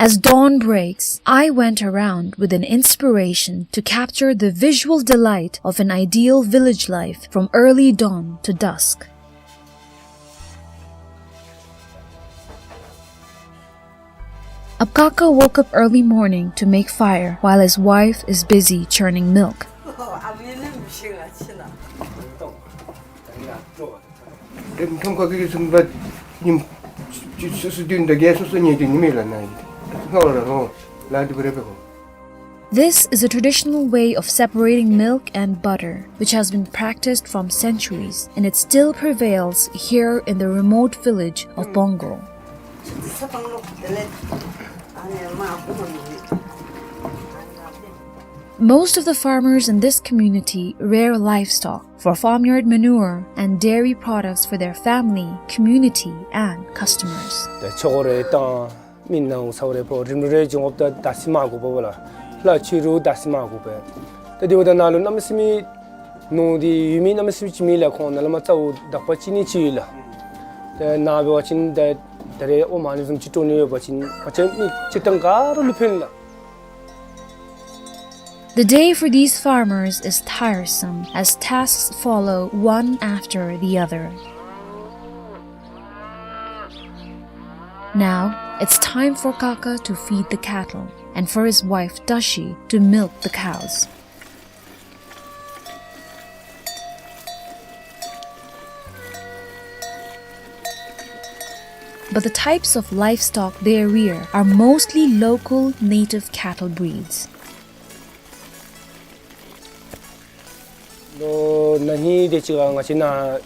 As dawn breaks, I went around with an inspiration to capture the visual delight of an ideal village life from early dawn to dusk. Abkaka woke up early morning to make fire while his wife is busy churning milk. This is a traditional way of separating milk and butter, which has been practiced from centuries, and it still prevails here in the remote village of Bongo. Most of the farmers in this community rear livestock for farmyard manure and dairy products for their family, community, and customers. ད་ཆོ་ག་རེ་བཏང་མི་ནང་ས་རེ་ཕོ་རིམ་རེ་འབྱུང་འོབ་ད་ད་སི་མ་གོ་བ་ལ་ལ་ཆུ་རུ་ད་སི་མ་གོ་བ། ད་དེ་བ་ད་ན་ལུ་ན་མི་སི་མི་ནོ་དི་ཡུལ་མི་ན་མི་སི་མི་ཅིག་མེད་ལགས། ཁོང་ན་ལ་མ་ཙའུ་དག་པ་ཅིག་ནི་ཅིག་ཡོད་ལགས། ཏེ་ན་འབད་བ་ཅིན་ཏེ་ད་རེས་ཨོ་མ་ནི་བཟུམ་ཅིག་སྤྲོ་ནི་ཡོད་པ་ཅིན་ང་བཅས་མི་སྤྱིར་བཏང་ག་ར་ལུ་ཕན་ལགས། The day for these farmers is tiresome as tasks follow one after the other. Now, it's time for Kaka to feed the cattle. and for his wife Tashi to milk the cows. But the types of livestock they rear are mostly local native cattle breeds. ལོ་ན་ཧིང་དེ་ཅིག་ཁར་ང་བཅས་ནཱ་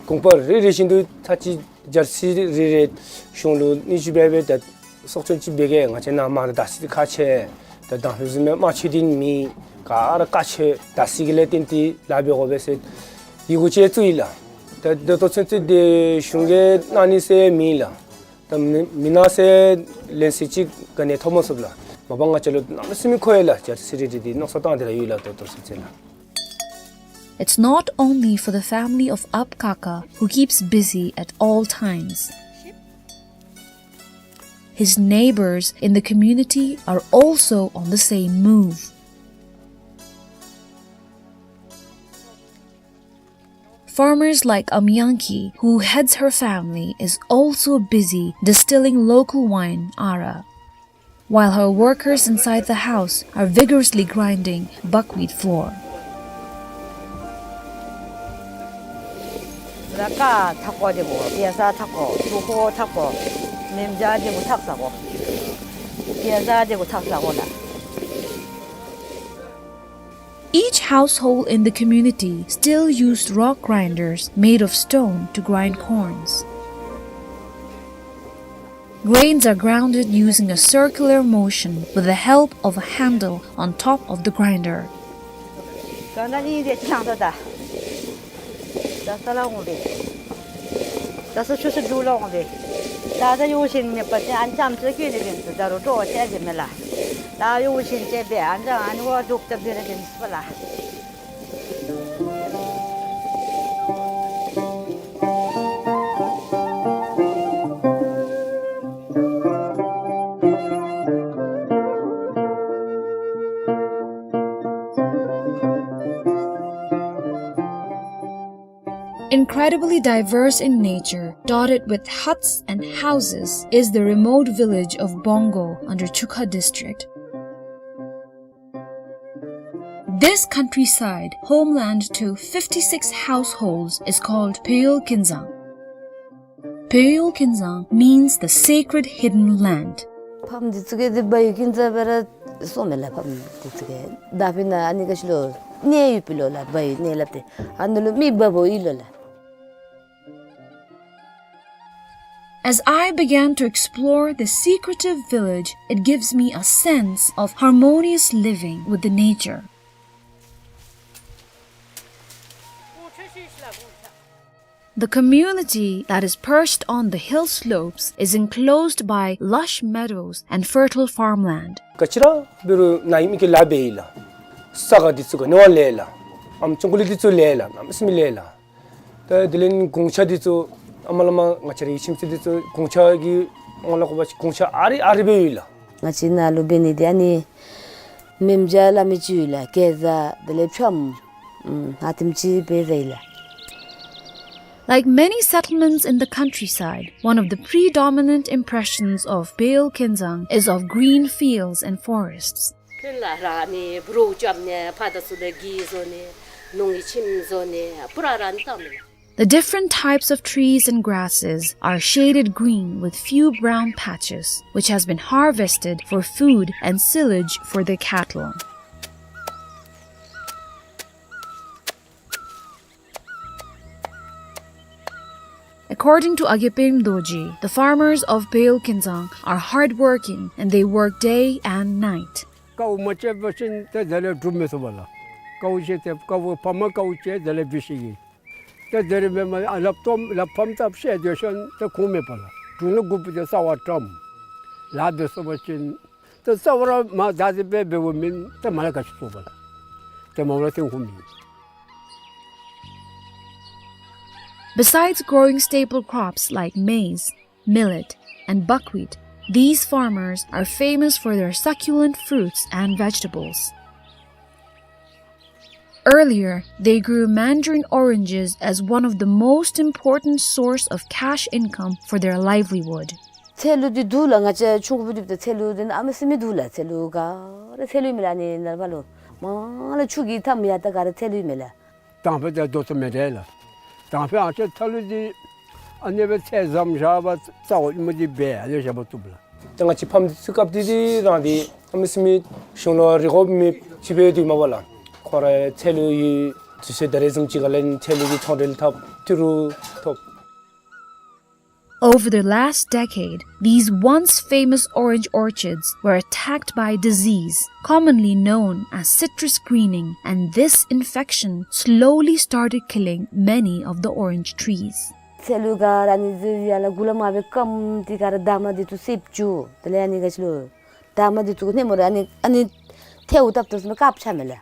གུང་པ་རེ་རེ་བཞིན་དུ་ཚར་གཅིག་ཇར་སི་རེ་རེ་གཞུང་ལུ་སྣེ་ཞུ་འབད་འབད་ད་སྲོག་སྐྱོན་ཅིག་འབད་གེ། ང་བཅས་ནཱ་མར་ད་ཟི་ཁག་ཆེ། ད་དང་ཕུ་བཟུམ་མའི་དམར་མཆོད་འདི་མེད། ག་ར་དཀའ་ཆེ། ད་ཟི་གི་ལས་བརྟེན་ཏེ་ལཱ་འབད་དགོ་པས་ཟེར་ཡི་གུ་ཅིག་བཙུགས་ཡི་ལགས། ད་ད་ལྟོ་ཚུན་ཚོད་འདི་གཞུང་གིས་གནང་ནི་ཟེར་མེད་ལགས། ད་མི་མི་གནང་ཟེར་ལན་ཟེར་ཅིག་ག་ནི་ཐོབ་མ་ཚུགས་ལགས། མ་པ་ང་བཅས་ལུ་གནམ་མེད་ས་མེད་མཁོ་ཡི་ལགས། ཇར་སི་རེ་རེ་འདི་མནོ་བསམ་བཏང་སྟེ་ར་ཡོད་ལགས། ད་ལྟོ་ཚུན་ཚོད་ལགས། It's not only for the family of Ab Kaka, who keeps busy at all times. His neighbors in the community are also on the same move. Farmers like Amyangki, who heads her family, is also busy distilling local wine, Ara, while her workers inside the house are vigorously grinding buckwheat flour. ད་ཀ་ཐག་པ་དེ་གུ་པེ་ས་ཐག་པ། ཆུ་ཁོ་ཐག་པ། མེམ་ཇ་དེ་གུ་ཐག་ས་གོ། པེ་ས་དེ་གུ་ཐག་ས་གོ་ལགས། Each household in the community still used rock grinders made of stone to grind corns. Grains are grounded using a circular motion with the help of a handle on top of the grinder. ག་ན་ནི་དེ་ཅི་ལང་ད་ད། ད་ས་ལ་འོང་པས། ད་ས་ཆུ་ས་འདུ་ལ་འོང་པས། ད་ད་ཡོ་བཞིན་མེད་པ་ཅིན་ཨ་ནི་ཙམ་ཅིག་གི་ནི་བིན་ཚུ་ད་རུང་སྤྲོ་བ་ཆེ་གི་མེད་ལགས། ད་ཡོ་བཞིན་ཅིག་འབད་ཨ་ནི་ཙམ་ཨ་ནི་བ་འདུག་སྟབས་དེ་ར་བིན་ཚུ་པ་ལགས། Incredibly diverse in nature, dotted with huts and houses, is the remote village of Bongo under Chukha district. This countryside, homeland to fifty-six households, is called Peyol Kinzang. Peyol Kinzang means the sacred hidden land. ཕམ་འདི་ཚུ་གིས་འདི་བ་ཡོད་ཀིན་ཙ་བེ་ར་སོ་མེ་ལ་ཕམ་འདི་ཚུ་གིས་ད་ཕི་ན་ཨ་ནི་ག་ཤི་ལོ་གནས་ཡུལ་པི་ལོ་ལ་བ་ཡོད་གནས་ལ་ཏེ་ཨ་ནི་ལུ་མི་བ་བོ་ཡི་ལོ་ལ། As I began to explore this secretive village, it gives me a sense of harmonious living with the nature. The community that is perched on the hill slopes is enclosed by lush meadows and fertile farmland. ག་ཅི་ར་འབད་རུང་ནཱ་ཡོད་མི་གིས་ལཱ་འབད་ཡི་ལགས། ས་ག་འདི་ཚུ་ག་ནི་བ་ལས་ལགས། ཨམ་ཅོང་ཀུ་ལི་འདི་ཚུ་ལས་ལགས། གནམ་མེད་ས་མེད་ལས་ལགས། ད་དེ་ལས་གུང་ཆ་འདི་ཚུ་ཨ་མ་ལ་མ་ང་བཅས་རའི་ཁྱིམ་མཚེས་འདི་ཚུ་གུང་ཆ་གི་ཨོང་ལ་གོ་བ་ཅིན་གུང་ཆ་ཨ་རི་ཨ་རི་སྦེ་ཡོད་ལགས། ང་བཅས་ནཱ་ལུ་འབད་ནི་འདི་ཨ་ནི་མེམ་ཇ་སླབ་མི་ཅིག་ཡོད་ལགས། གེ་ཛ་དེ་ལས་ཕྱམ་ཨ་ཨ་ཐིམ་ཅིག་སྦེ་ཡོད་ལགས། Like many settlements in the countryside, one of the predominant impressions of Peyol Kinzang is of green fields and forests. ཁྱོད་ལ་ར་ནི་བུ་རོ་རྐྱབ་ནི་ཕ་ད་ཚུ་ལས་གི་བཟོ་ནི་ནོང་གི་ཁྱིམ་བཟོ་ནི་པུ་ར་ར་ནི་ཏམ་ལ། The different types of trees and grasses are shaded green with few brown patches, which has been harvested for food and silage for their cattle. According to Agepem Dorji, the farmers of Peyol Kinzang are hardworking and they work day and night. ཀཝ་མ་བཅད་པ་ཅིན་ཏེ་དེ་ལས་སྒྲུབ་མི་ཚུགས་པས་ལགས། ཀཝ་བཅད་དེ་ཀཝ་ཕམ་ཀཝ་བཅད་དེ་ལས་འབད་ཤེས་ཀྱི། ཏེ་དེ་རིམ་པས་མ་ལགཔ་སྟོངམ་ལགཔ་ཕམ་ད་བཤལ་སྡོད་ཞིནམ་ཏེ་ཁུངས་མེད་པས་ལགས། དྲུང་ནི་དགུ་པོ་དེ་རྩ་བ་བཀྲམ། ལཱ་འབད་ཚུགས་པ་ཅིན་ཏེ་རྩ་བ་ར་མ་ད་དེ་སྦེ་འབདཝ་མེན། ཏེ་མ་ལ་ག་ཅི་ཚུགས་པས་ལགས། ཏེ་མ་ལ་ཏེ་ཁུངས་མེད། Besides growing staple crops like maize, millet, and buckwheat, these farmers are famous for their succulent fruits and vegetables. Earlier, they grew mandarin oranges as one of the most important source of cash income for their livelihood. ཚལ་ལུ་འདི་འདུག་ལགས། ང་བཅས་ཆུང་ཀུ་སྦེ་སྡོདཔ་ད་ཚལ་ལུ་འདི་ཨ་མི་སེར་མི་འདུག་ལགས། ཚལ་ལུ་ག་ར་ཚལ་ལུ་ཨིན་མས་ལགས། ཨ་ནི་ནངས་པ་ལུ་མ་ལགས་ཆུ་གི་མཐའམ་ཡར་ད་ག་ར་ཚལ་ལུ་ཨིན་མས་ལགས། དང་ཕུ་ད་དོ་ཚོ་མེད་དེ་ལགས། དང་ཕུ་ཨ་ཅེ་ཐ་ལུ་འདི་ཨ་ནི་སྦེ་ཚལ་ཟམ་བཞག་པ་རྩ་བ་ཨིན་མས། འདི་སྦེ་ཨ་ནི་བཞག་པ་བཏུབ་ལགས། ད་ང་བཅས་ཕམ་འདི་ཚུ་སྐབས་འདི་འདི་རང་འདི་ཨ་མི་སེར་མི་གཞུང་ལུ་རེ་སྐུལ་མི་ཅིག་སྦེ་སྡོད་མས་པ་ལགས། ཁོང་ར་ཚལ་ལུ་ཡོད་དུས་ཚོད་ད་རེས་བཟུམ་ཅིག་ཁར་ལས་ཚལ་ལུ་གི་ཚོང་འབྲེལ་འཐབ་ཏི་རུ་ཐོབ། Over the last decade, these once famous orange orchards were attacked by disease, commonly known as citrus greening, and this infection slowly started killing many of the orange trees. ཚལ་ལུ་ག་ར་ཨ་ནི་ཟེར་ཡར་ལས་གུ་ལས་མར་སྦེ་སྐམ་སྟེ་ག་ར་འདབ་མ་འདི་ཚུ་སེརཔོ་བཅུག། དེ་ལས་ཨ་ནི་ག་ཅི་ལོ་འདབ་མ་འདི་ཚུ་གུ་ནེམ་ར་ཨ་ནི་ཨ་ནི་ཐལཝ་བཏབ་བཏབ་ཟེར་མི་དཀརཔོ་ཆགས་མས་ལགས།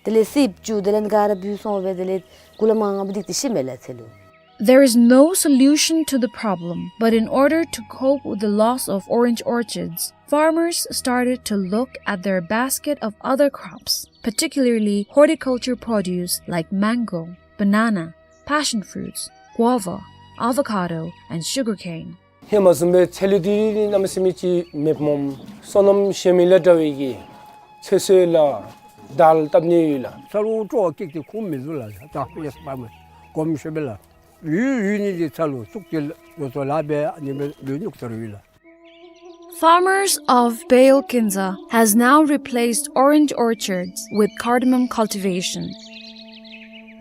དེ་ལས་སེརཔོ་བཅུག། དེ་ལས་ག་ར་བུད་སོང་སྦེ་དེ་ལས་གུ་ལས་མར་སྦེ་སྡིག་སྟེ་ཤི་མས་ལགས་ཚལ་ལུ། There is no solution to the problem, but in order to cope with the loss of orange orchards, farmers started to look at their basket of other crops, particularly horticulture produce like mango, banana, passion fruits, guava, avocado, and sugarcane. ཧེ་མ་བཟུམ་སྦེ་ཚལ་ལུ་འདི་གནམ་མེད་ས་མེད་ཅིག་མེདཔ་སྨོ། སོ་ནམ་ཞིནམ་ལས་དྲག་པའི་གི་ཚོད་བསྲེ་ལགས་དལ་བཏབ་ནི་ཡོད་ལགས། ཚལ་ལུ་སྤྲོ་བ་སྐྱེས་ཏེ་ཁུངས་མི་འདུག་ལགས། ད་ཕུ་ཡས་པ་མ་གོམས་ཤོས་སྦེ་ལགས། ཡུལ་ཡུལ་ནི་འདི་ཚལ་ལུ་བཙུགས་ཏེ་ལོ་ཐོག་ལཱ་འབད་ཨ་ནི་སྦེ་ལུ་ཉུག་ཚར་ཡོད་ལགས། Farmers of Bale Kinza has now replaced orange orchards with cardamom cultivation.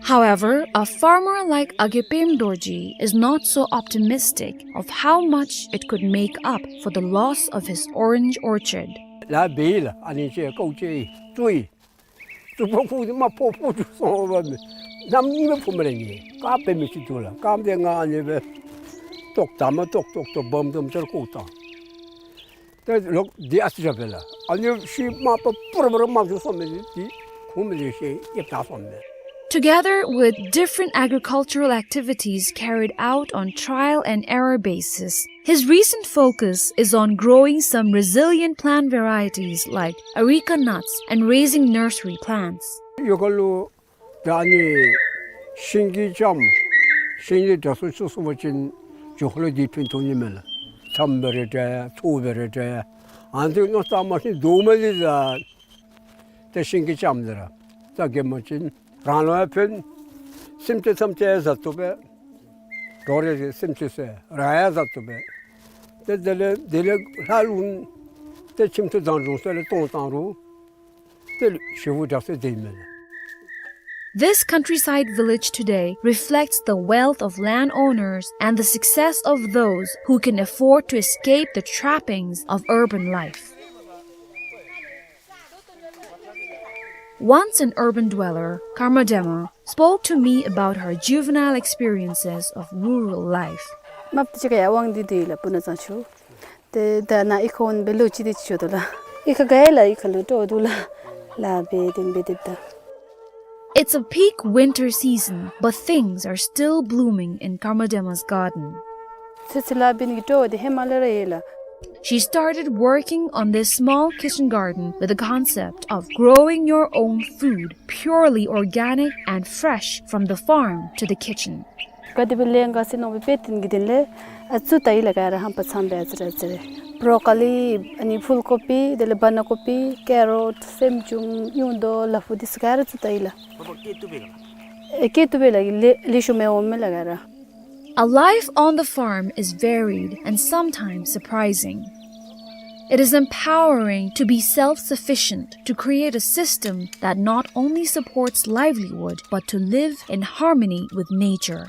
However, a farmer like Agepem Dorji is not so optimistic of how much it could make up for the loss of his orange orchard. ལཱ་འབད་ཡི་ལགས། ཨ་ནི་ཅིག་ཀོ་ཅིག་བཙུགས་ཡི། བཙུགས་པ་ཁུ་འདི་མར་ཕོག་ཕོག་འགྱོ་སོང་བ་མས། གནམ་གཉིས་སྦེ་ཕུ་མི་ར་ཉེ་དཀརཔོ་སྦེ་མི་ཅིག་འདུག་ལགས། དཀརཔོ་འདི་ང་ཨ་ནི་སྦེ་བཏོག་ད་མ་བཏོག་བཏོག་བཏོག་སྦོམ་སྦོམ་ཅིག་ར་བཀོ་བཏང་། ཏེ་ལོག་འདི་ཨ་ཙི་ར་འབད་ལགས། ཨ་ནི་ཤུལ་མ་པ་པུ་ར་པུ་ར་མར་འགྱོ་སོང་མས། འདི་ཁུངས་མི་འདུག། ཤེས་ཡེབ་ད་སོང་མས། Together with different agricultural activities carried out on trial and error basis, his recent focus is on growing some resilient plant varieties like areca nuts and raising nursery plants. ཡུལ་ཁ་ལུ་ད་ཨ་ནི་ཤིང་གི་ལྕངམ་ཤིང་གི་དྲ་སོ་ཚུ་སོང་པ་ཅིན་ཇོ་ཁོ་ལུ་འདི་ཕན་ཐོགས་ནི་མས་ལགས། ལྕངམ་འབད་རུང་འདྲ་ཚོད་འབད་རུང་འདྲ། ཨ་ནི་ནོར་ད་མ་ཤིང་རྡོག་མ་ལི་ད་ཏེ་ཤིང་གི་ལྕངམ་འདི་ར་ད་གེ་མ་ཅིན་རང་ལུ་ཡང་ཕན། སེམས་ཅན་ཐམས་ཅད་ཡང་བཟའ་བཏུབ་པས། འགྲོ་རེ་སེམས་ཅན་ཚུ་རང་ཡང་བཟའ་བཏུབ་པས། ཏེ་དེ་ལས་དེ་ལས་ལྷག་ལུ་ཏེ་ཁྱིམ་ཐོག་བཟང་བྱུང་ས་ལས་གཏོང་བཏང་རུང་ཏེ་ཞེ་པོ་དྲག་སྟེ་སྡོད་མས་ལགས། This countryside village today reflects the wealth of landowners and the success of those who can afford to escape the trappings of urban life. Once an urban dweller, Karma Dema spoke to me about her juvenile experiences of rural life. དམརཔོ་འདི་ཅིག་ཁར་ཡར་དབང་འདུས་འདུས་ཡི་ལགས། སྤུ་ན་ཚང་ཆུ། ཏེ་ད་ནཱ་གཡུས་ཁ་འོང་སྦེ་ལོ་གཅིག་དེ་ཅིག་འགྱོ་དོ་ལགས། གཡུས་ཁ་ག་ཡི་ལགས། གཡུས་ཁ་ལུ་སྤྲོ་བ་འདུག་ལགས། ལཱ་འབད་དེ་འབད་དེ་ད། It's a peak winter season, but things are still blooming in Karma Dema's garden. ཚེ་ཚེ་ལཱ་འབད་ནི་གི་སྤྲོ་བ་འདི་ཧེ་མ་ལས་ར་ཡོད་ལགས། She started working on this small kitchen garden with the concept of growing your own food, purely organic and fresh from the farm to the kitchen. ག་དེ་སྦེ་ལས་འགོ་བཙུགས་ནུག་སྦེ་དཔེ་སྟོན་གྱི་དོན་ལས་ཨ་བཙུགས་ད་ཡི་ལགས། ག་ར་ཧམ་པ་ཚངམ་སྦེ་ཨ་ཙི་རེ་ཨ་ཙི་རེ། བོ་རོ་ཀོ་ལི་ཨ་ནི་ཕུལ་ཀོ་པི་དེ་ལས་བན་ན་ཀོ་པི་ཀེ་རོཊ་སེམ་ཅུམ་གཡུ་རྡོ་ལ་ཕུག་འདི་ཚུ་ག་ར་བཙུགས་ད་ཡི་ལགས། ཨེ་སྐྱེ་བཏུབ་པས་ལགས། ལེགས་ཤོམ་སྦེ་འོངམ་མས་ལགས་ག་ར། A life on the farm is varied and sometimes surprising. It is empowering to be self-sufficient, to create a system that not only supports livelihood but to live in harmony with nature.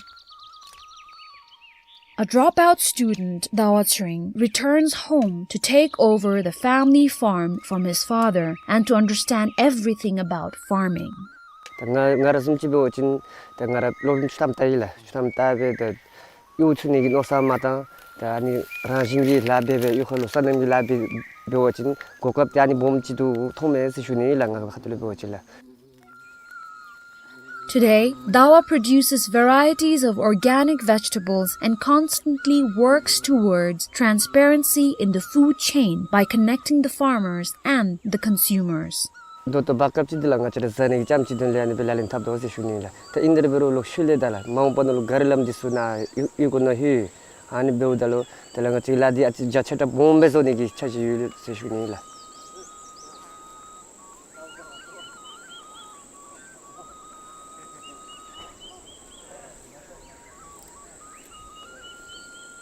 A dropout student, Dawa Tsering, returns home to take over the family farm from his father and to understand everything about farming. ད་ང་ང་ར་བཟུམ་ཅིག་འབད་བ་ཅིན་ད་ང་ར་སློབ་རིམ་བཅུ་ཐམ་བལྟ་ཡི་ལགས། བཅུ་ཐམ་བལྟ་སྦེ་ད་གཡོག་ཚུ་ནི་གི་མནོ་བསམ་མ་བཏང་། ད་ཨ་ནི་རང་བཞིན་གྱི་ལཱ་འབད་སྦེ་གཡུས་ཁ་ལུ་སོ་ནམ་གྱི་ལཱ་འབད་འབད་བ་ཅིན་གོ་སྐབས་འདི་ཨ་ནི་སྦོམ་ཅིག་འདུག་མཐོང་མས་ཟེར་ཞུ་ནི་ལགས། ང་གི་ཁ་ཐུག་ལས་འབད་བ་ཅིན་ལགས། Today, Dawa produces varieties of organic vegetables and constantly works towards transparency in the food chain by connecting the farmers and the consumers. ད་ལྟོ་བར་སྐབས་ཅིག་འདི་ལགས་ང་བཅས་ར་བཟའ་ནི་གི་ལྕངམ་ཅིག་དོན་ལས་ཨ་ནི་སྦེ་ལག་ལེན་འཐབ་དོ་ཟེར་ཞུ་ནི་ལགས། ད་ཨིན་དེ་ར་འབད་རུང་ལོག་ཤུལ་ལས་ད་ལགས་མ་འོངས་པ་ནང་ལུ་ག་ར་ལམ་འདི་ཚུ་ནཱ་གཡུས་གཡུས་སྒོ་ནང་ལྷོད། ཨ་ནི་འབདཝ་ད་ལུ་དེ་ལས་ང་བཅས་ལཱ་འདི་ཨ་ཙི་རྒྱ་ཆེ་དྲགས་སྦོམ་སྦེ་བཟོ་ནི་གི་འཆར་གཞི་ཡོད་ཟེར་ཞུ་ནི་ལགས།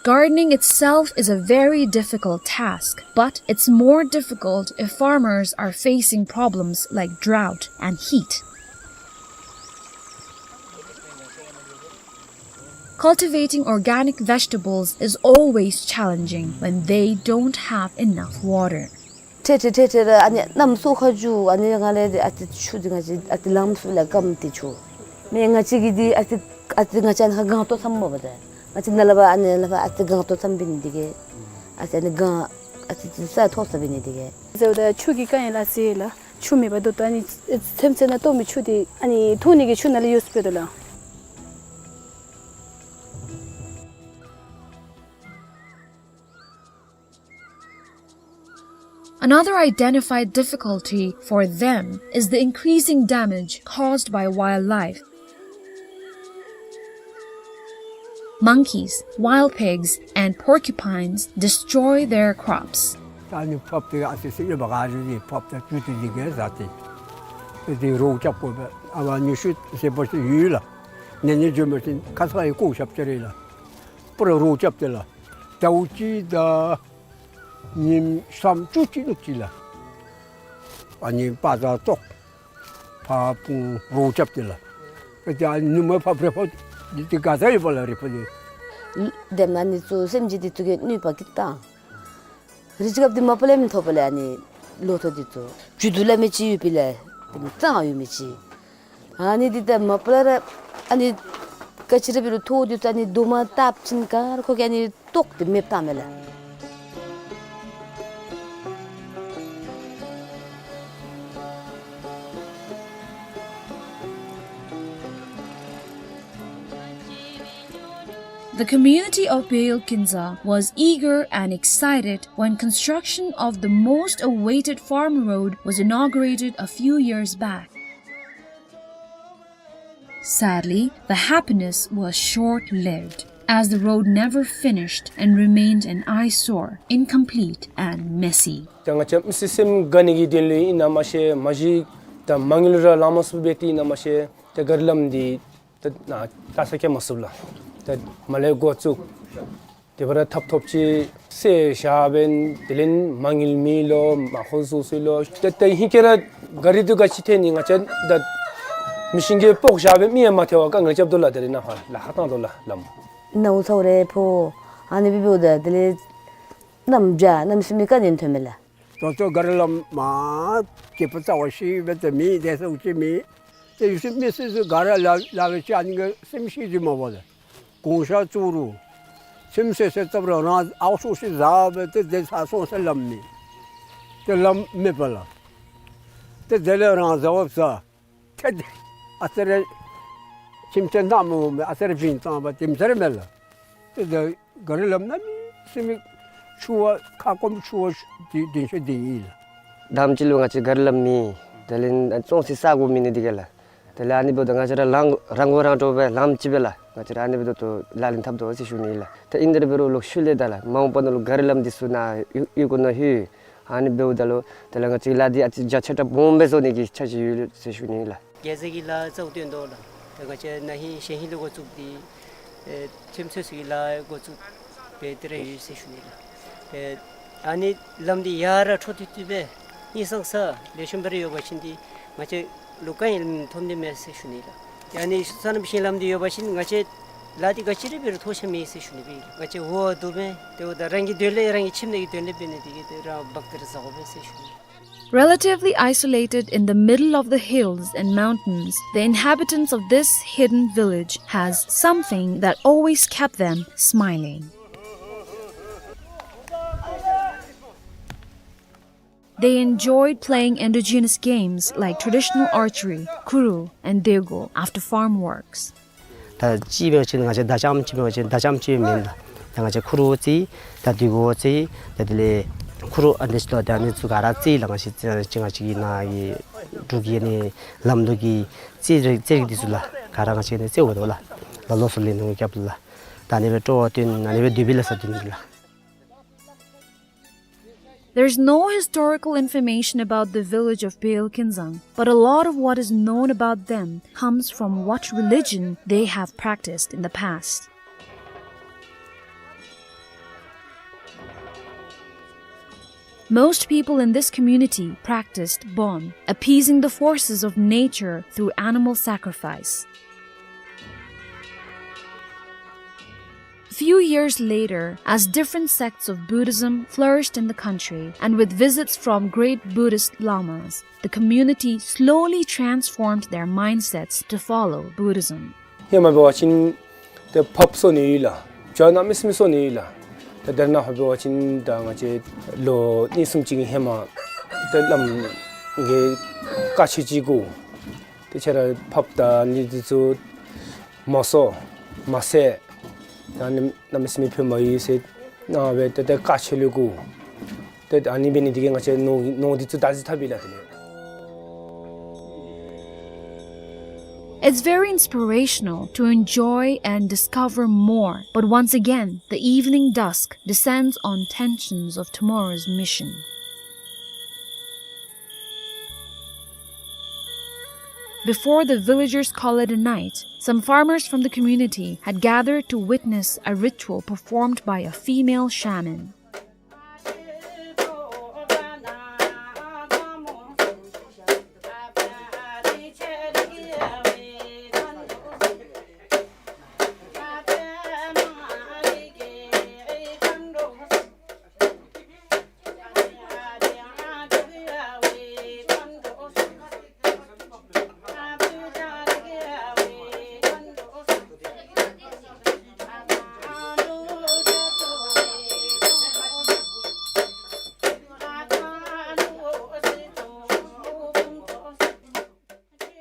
Gardening itself is a very difficult task, but it's more difficult if farmers are facing problems like drought and heat. Cultivating organic vegetables is always challenging when they don't have enough water. ཏེ་ཏེ་ཏེ་ཏེ་ར་ཨ་ནི་གནམ་སྲོ་ཁ་རྒྱུག། ཨ་ནི་ང་ལས་ཏེ་ཨ་ཏི་ཆུ་འདི་ང་བཅས་ཨ་ཏི་ལམ་ཚུ་ལས་སྐམ་སྟེ་ཆུ་མེན། ང་བཅས་ཀྱི་འདི་ཨ་ཏི་ཨ་ཏི་ང་བཅས་ཨ་ནི་ཁར་སྒང་ཏོག་ཙམ་མ་པ་ཏེ་ང་བཅས་ནཱ་ལས་ཕར་ཨ་ནི་ལས་ཕར་ཨ་ཏི་སྒང་ཏོག་ཙམ་འབད་ནི་འདི་གིས་ཨ་ཏི་ཨ་ནི་སྒང་ཨ་ཏི་ཏི་ས་མཐོ་ས་འབད་ནི་འདི་གིས། ཟེརཝ་ད་ཆུ་གི་དཀའ་ངལ་ལ་ཟེར་ལགས། ཆུ་མེད་པར་ད་ལྟོ་ཨ་ནི་ཚེམ་ཚེ་ནང་གཏོར་མི་ཆུ་འདི་ཨ་ནི་འཐུང་ནི་གི་ཆུ་ནང་ལས་ཡོད་སུ་འབད་དོ་ལགས། Another identified difficulty for them is the increasing damage caused by wildlife. Monkeys, wild pigs, and porcupines destroy their crops. ད་ཨ་ནི་ཕབ་སྟེ་ཨ་ཙི་ཙི་ཨིན་པ་ག་ར་འདི་ཕབ་སྟེ་བཅུད་དེ་འདི་གིས་ཟ་སྟེ་དེ་རོགས་རྐྱབ་དགོ་པས། ཨ་བ་ཉི་ཤུ་ཟེར་བ་ཅིན་ཡོད་ལགས། ནད་ནི་འགྱོ་མི་ཅིག་ཁ་ཙ་ཡི་བཀོག་བཞག་ཅི་རེ་ལགས། པུ་ར་རོགས་རྐྱབ་སྟེ་ལགས། ཟླཝ་གཅིག་དང་ཉིནམ་སུམ་ཅུ་ཅིག་ནུབ་ཅིག་ལགས། ཨ་ནི་པ་ཛར་ཏོག་ཕར་སྤུངས་རོགས་རྐྱབ་སྟེ་ལགས། ཨ་ཙི་ཨ་ནི་མ་ཕབ་རེ་ཕབ་འདི་ག་ཟ་ཡོད་པ་ལགས་རེ་ཕབ་འདི། དེ་མ་ནི་ཚུ་སེམས་ཅན་འདི་ཚུ་གི་གནོད་པ་གི་བཏང་། རི་ཅིག་སྐབས་འདི་མ་པ་ལས་མི་ཐོབ་པ་ལས་ཨ་ནི་ལོ་ཐོག་འདི་ཚུ་རྒྱུ་དུ་ལ་མི་ཅིག་ཡོད་པའི་ལས་དེ་མི་གཙང་ཡོད་མི་ཅིག། ཨ་ནི་འདི་ད་མ་པ་ལས་ར་ཨ་ནི་ག་ཅི་ར་འབད་རུང་ཐོག་འདི་ཚུ་ཨ་ནི་རྡོག་མ་བཏབ་ཅིན་ག་ར་ཁོ་གིས་ཨ་ནི་བཏོག་སྟེ་མེདཔ་བཏངམ་མས་ལགས། The community of Beyol Kinza was eager and excited when construction of the most awaited farm road was inaugurated a few years back. Sadly, the happiness was short-lived, as the road never finished and remained an eyesore, incomplete and messy. ད་ང་བཅས་མི་སེར་སེམས་དགའ་ནི་གི་དོན་ལུ་ཨིན་ན་མ་ཤེས། མ་གཞི་ད་མ་དངུལ་ར་ལང་མ་ཚུགས་པས་ཏེ་ཨིན་ན་མ་ཤེས། ད་ག་རི་ལམ་འདི་ད་ན་ལྟ་ས་སྐྱེལ་མ་ཚུགས་ལགས། ད་མ་ལས་འགོ་བཙུགས། དེ་བར་ཐབ་ཐོབ་ཅིག་སེལ་བཞག་པས། དེ་ལས་མ་དངུལ་མེད་ལོ་མ་ཧོ་ཟུག་སེ་ལོ། ད་ད་ཧིང་ཁྱེད་ར་ག་རི་འདི་ག་ཅི་ཐལ་ནི་ང་བཅས་ད་མི་ཤིང་གི་སྤོག་བཞག་པས་མི་ཡང་མ་ཐལ་བར་དཀའ་ངལ་རྐྱབ་དོ་ལགས། དེ་རིང་ནངས་པ་ལཱ་ཁག་བཏང་དོ་ལགས་ལམ། ནའུ་ཚཝ་རེ་ཕོག། ཨ་ནི་འབདཝ་ད་དེ་ལས་གནམ་བྱཱར་གནམ་སེམས་མི་དཀའ་ནི་ཐོན་མས་ལགས། ད་ལྟོ་ག་རི་ལམ་མ་སྐྱིད་པོ་རྩ་བ་ཤེས་པ་ཏེ་མེད། དེ་ཚུ་ཅིག་མེད། ཏེ་ཡུལ་སྲིད་མི་སྲིད་ཚུ་ག་ར་ལ་ལ་བའི་ཅ་ནི་གི་སེམས་ཤེས་ཀྱི་མ་པ་ལགས། གོང་ཤར་གཙུག་རུ་ཚེམ་ཚེ་ཚེ་སྟབས་ར་རང་ཨའུ་ཤོ་ཤི་ཟ་བས། ཏེ་དེ་ཚ་སོང་ས་ལམ་མེད། ཏེ་ལམ་མེད་པ་ལགས། ཏེ་དེ་ལས་རང་ཟ་བ་ཟ། ཏེ་དེ་ཨ་ཙི་རེ་ཁྱིམ་ཚེ་ནང་མི་འོང་མེད། ཨ་ཙི་རེ་བིང་བཏང་བ་དེམ་ཚར་མས་ལགས། ཏེ་དེ་ག་རི་ལམ་ནང་མི་སེམས་མི་ཆུ་བ་ཁ་སྐོམ་ཆུ་བ་དེ་དེ་ཤོ་དེ་ཨིན་ལགས། དང་པ་ཅིག་ལུ་ང་བཅས་ག་རི་ལམ་མེད། དེ་ལས་བཙོང་སའི་ས་གོ་མེད་ནི་འདི་གིས་ལགས། དེ་ལས་ཨ་ནི་འབདཝ་ད་ང་བཅས་ར་རང་རང་མགོ་རང་འདྲོངས་སྦེ་ལམ་ཅིག་སྦེ་ལགས། ང་བཅས་ར་ཨ་ནི་འབདཝ་ད་ལག་ལེན་འཐབ་དོ་ཟེར་ཞུ་ནི་ལགས། ད་ཨིན་དེ་ར་འབད་རུང་ལོག་ཤུལ་ལས་ད་ལགས་མ་འོངས་པ་ནང་ལུ་ག་རི་ལམ་འདི་ཚུ་ནཱ་ཡུ་ཡུལ་གོང་ནང་ལྷོད། ཨ་ནི་འབདཝ་ད་ལུ་དེ་ལས་ང་བཅས་ལཱ་འདི་ཨ་ཙི་རྒྱ་ཆེ་དྲགས་སྦོམ་སྦེ་བཟོ་ནི་གི་འཆར་གཞི་ཡོད་ཟེར་ཞུ་ནི་ལགས། རྒྱལ་རྩེ་གི་ལཱ་རྩ་བ་བཏོན་དོ་ལགས། ད་ང་བཅས་ན་ཧིང་གཞེས་ཧིང་ལས་འགོ་བཙུགས་ཏེ་ཨེ་ཚེམ་ཚེ་ཚུ་གི་ལཱ་འགོ་བཙུགས་སྦེ་དེ་ར་ཡོད་ཟེར་ཞུ་ནི་ལགས། ཨེ་ཨ་ནི་ལམ་འདི་ཡར་ར་འཕྲོ་མཐུད་མཐུད་སྦེ་ཧིང་སངས་ས་ལེགས་ཤོམ་སྦེ་ར་ཡོད་པ་ཅིན་ཏེ་ང་བཅས་ལུ་དཀའ་ངལ་ཐོབ་ནི་མས་ཟེར་ཞུ་ནི་ལགས། ཨ་ནི་སོ་ནམ་ཞིང་ལམ་འདི་ཡོད་པ་ཅིན་ང་བཅས་ལཱ་འདི་ག་ཅི་ར་འབད་རུང་ཐོགས་ཆགས་མེད་ཟེར་ཞུ་ནི་སྦེ་ང་བཅས་འོ་འདུག་མས། དེ་འབདཝ་ད་རང་གི་དོན་ལས་རང་གི་ཁྱིམ་ནང་གི་དོན་ལས་འབད་ནི་འདི་གིས་ཏེ་རང་འབག་སྟེ་ར་ཟ་དགོ་པས་ཟེར་ཞུ་ནི། Relatively isolated in the middle of the hills and mountains, the inhabitants of this hidden village has something that always kept them smiling. They enjoyed playing indigenous games like traditional archery, kuru, and dego after farm works. ད་ཅིག་འབད་བ་ཅིན་ང་བཅས་མདའ་ལྕམ་ཅིག་འབད་བ་ཅིན་མདའ་ལྕམ་ཅིག་མེན་ལགས། ད་ང་བཅས་ཁུ་རུ་རྩེ། ད་འདི་གུ་རྩེ། ད་དེ་ལས་ཁུ་རུ་ཨ་ནི་ཚུ་ད་ཨ་ནི་ཚུ་ག་ར་རྩེ་ལགས། ང་བཅས་རྩེ་ང་བཅས་ཀྱི་ནཱ་གི་འབྲུག་གི་ཨ་ནི་ལམ་ལུ་གི་རྩེ་རིགས་རྩེ་རིགས་འདི་ཚུ་ལགས་ག་ར་ང་བཅས་ནི་རྩེ་འོང་དོ་ལགས། ལ་ལོ་སོ་ལས་ནུ་རྒྱབ་ལུ་ལགས། ད་ཨ་ནི་སྦེ་སྤྲོ་བ་བཏོན་ཨ་ནི་སྦེ་དུས་བབ་ལ་ས་བཏོན་ནི་ལགས། There's no historical information about the village of Peyol Kinzang, but a lot of what is known about them comes from what religion they have practiced in the past. Most people in this community practiced Bon, appeasing the forces of nature through animal sacrifice. A few years later, as different sects of Buddhism flourished in the country, and with visits from great Buddhist lamas, the community slowly transformed their mindsets to follow Buddhism. ཧེ་མ་འབད་བ་ཅིན་ཏེ་ཕགཔ་གསོ་ནི་ཡོད་ལགས། བྱ་གནམ་མེད་ས་མེད་གསོ་ནི་ཡོད་ལགས། ཏེ་དེ་ནང་ཧ་འབད་བ་ཅིན་ད་ང་བཅས་ལོ་གཉིས་གསུམ་ཅིག་ཧེ་མ་ཏེ་བླམ་གིས་བཀའ་ཆོས་ཅིག་གོ། ཏེ་ཁྱེད་ར་ཕགཔ་དང་ཨ་ནི་འདི་ཚུ་མ་གསོ་མ་བསད། ད་ཨ་ནི་གནམ་མེད་ས་མེད་ཕན་མ་ཡོད་ཟེར་གནང་སྦེ་ཏེ་ཏེ་བཀའ་ཆོས་ལས་གོ། ཏེ་ཨ་ནི་འབད་ནི་འདི་གིས་ང་བཅས་ནོར་ནོར་འདི་ཚུ་བདག་འཛིན་འཐབ་ཡི་ལགས་དེ་ལས། It's very inspirational to enjoy and discover more, but once again, the evening dusk descends on tensions of tomorrow's mission. Before the villagers call it a night, some farmers from the community had gathered to witness a ritual performed by a female shaman.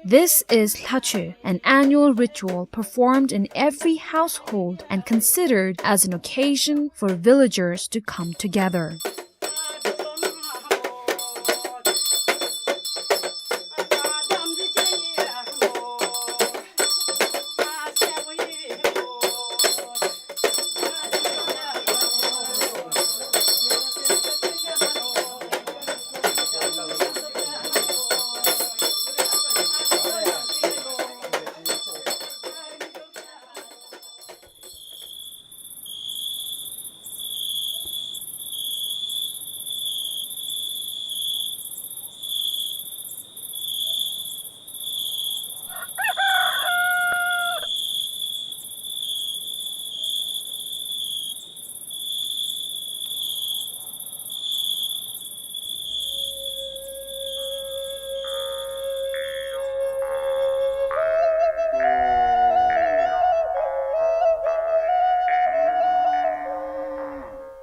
This is Lhachoe, an annual ritual performed in every household and considered as an occasion for villagers to come together.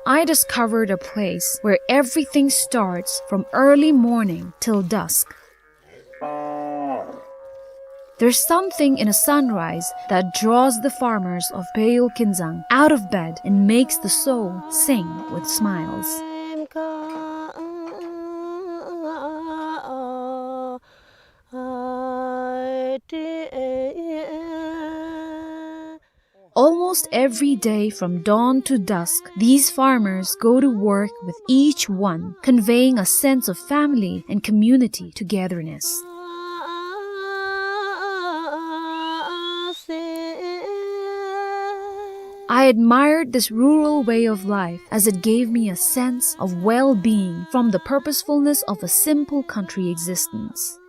I discovered a place where everything starts from early morning till dusk. There's something in a sunrise that draws the farmers of Peyol Kinzang out of bed and makes the soul sing with smiles. Almost every day from dawn to dusk, these farmers go to work with each one, conveying a sense of family and community togetherness. I admired this rural way of life as it gave me a sense of well-being from the purposefulness of a simple country existence.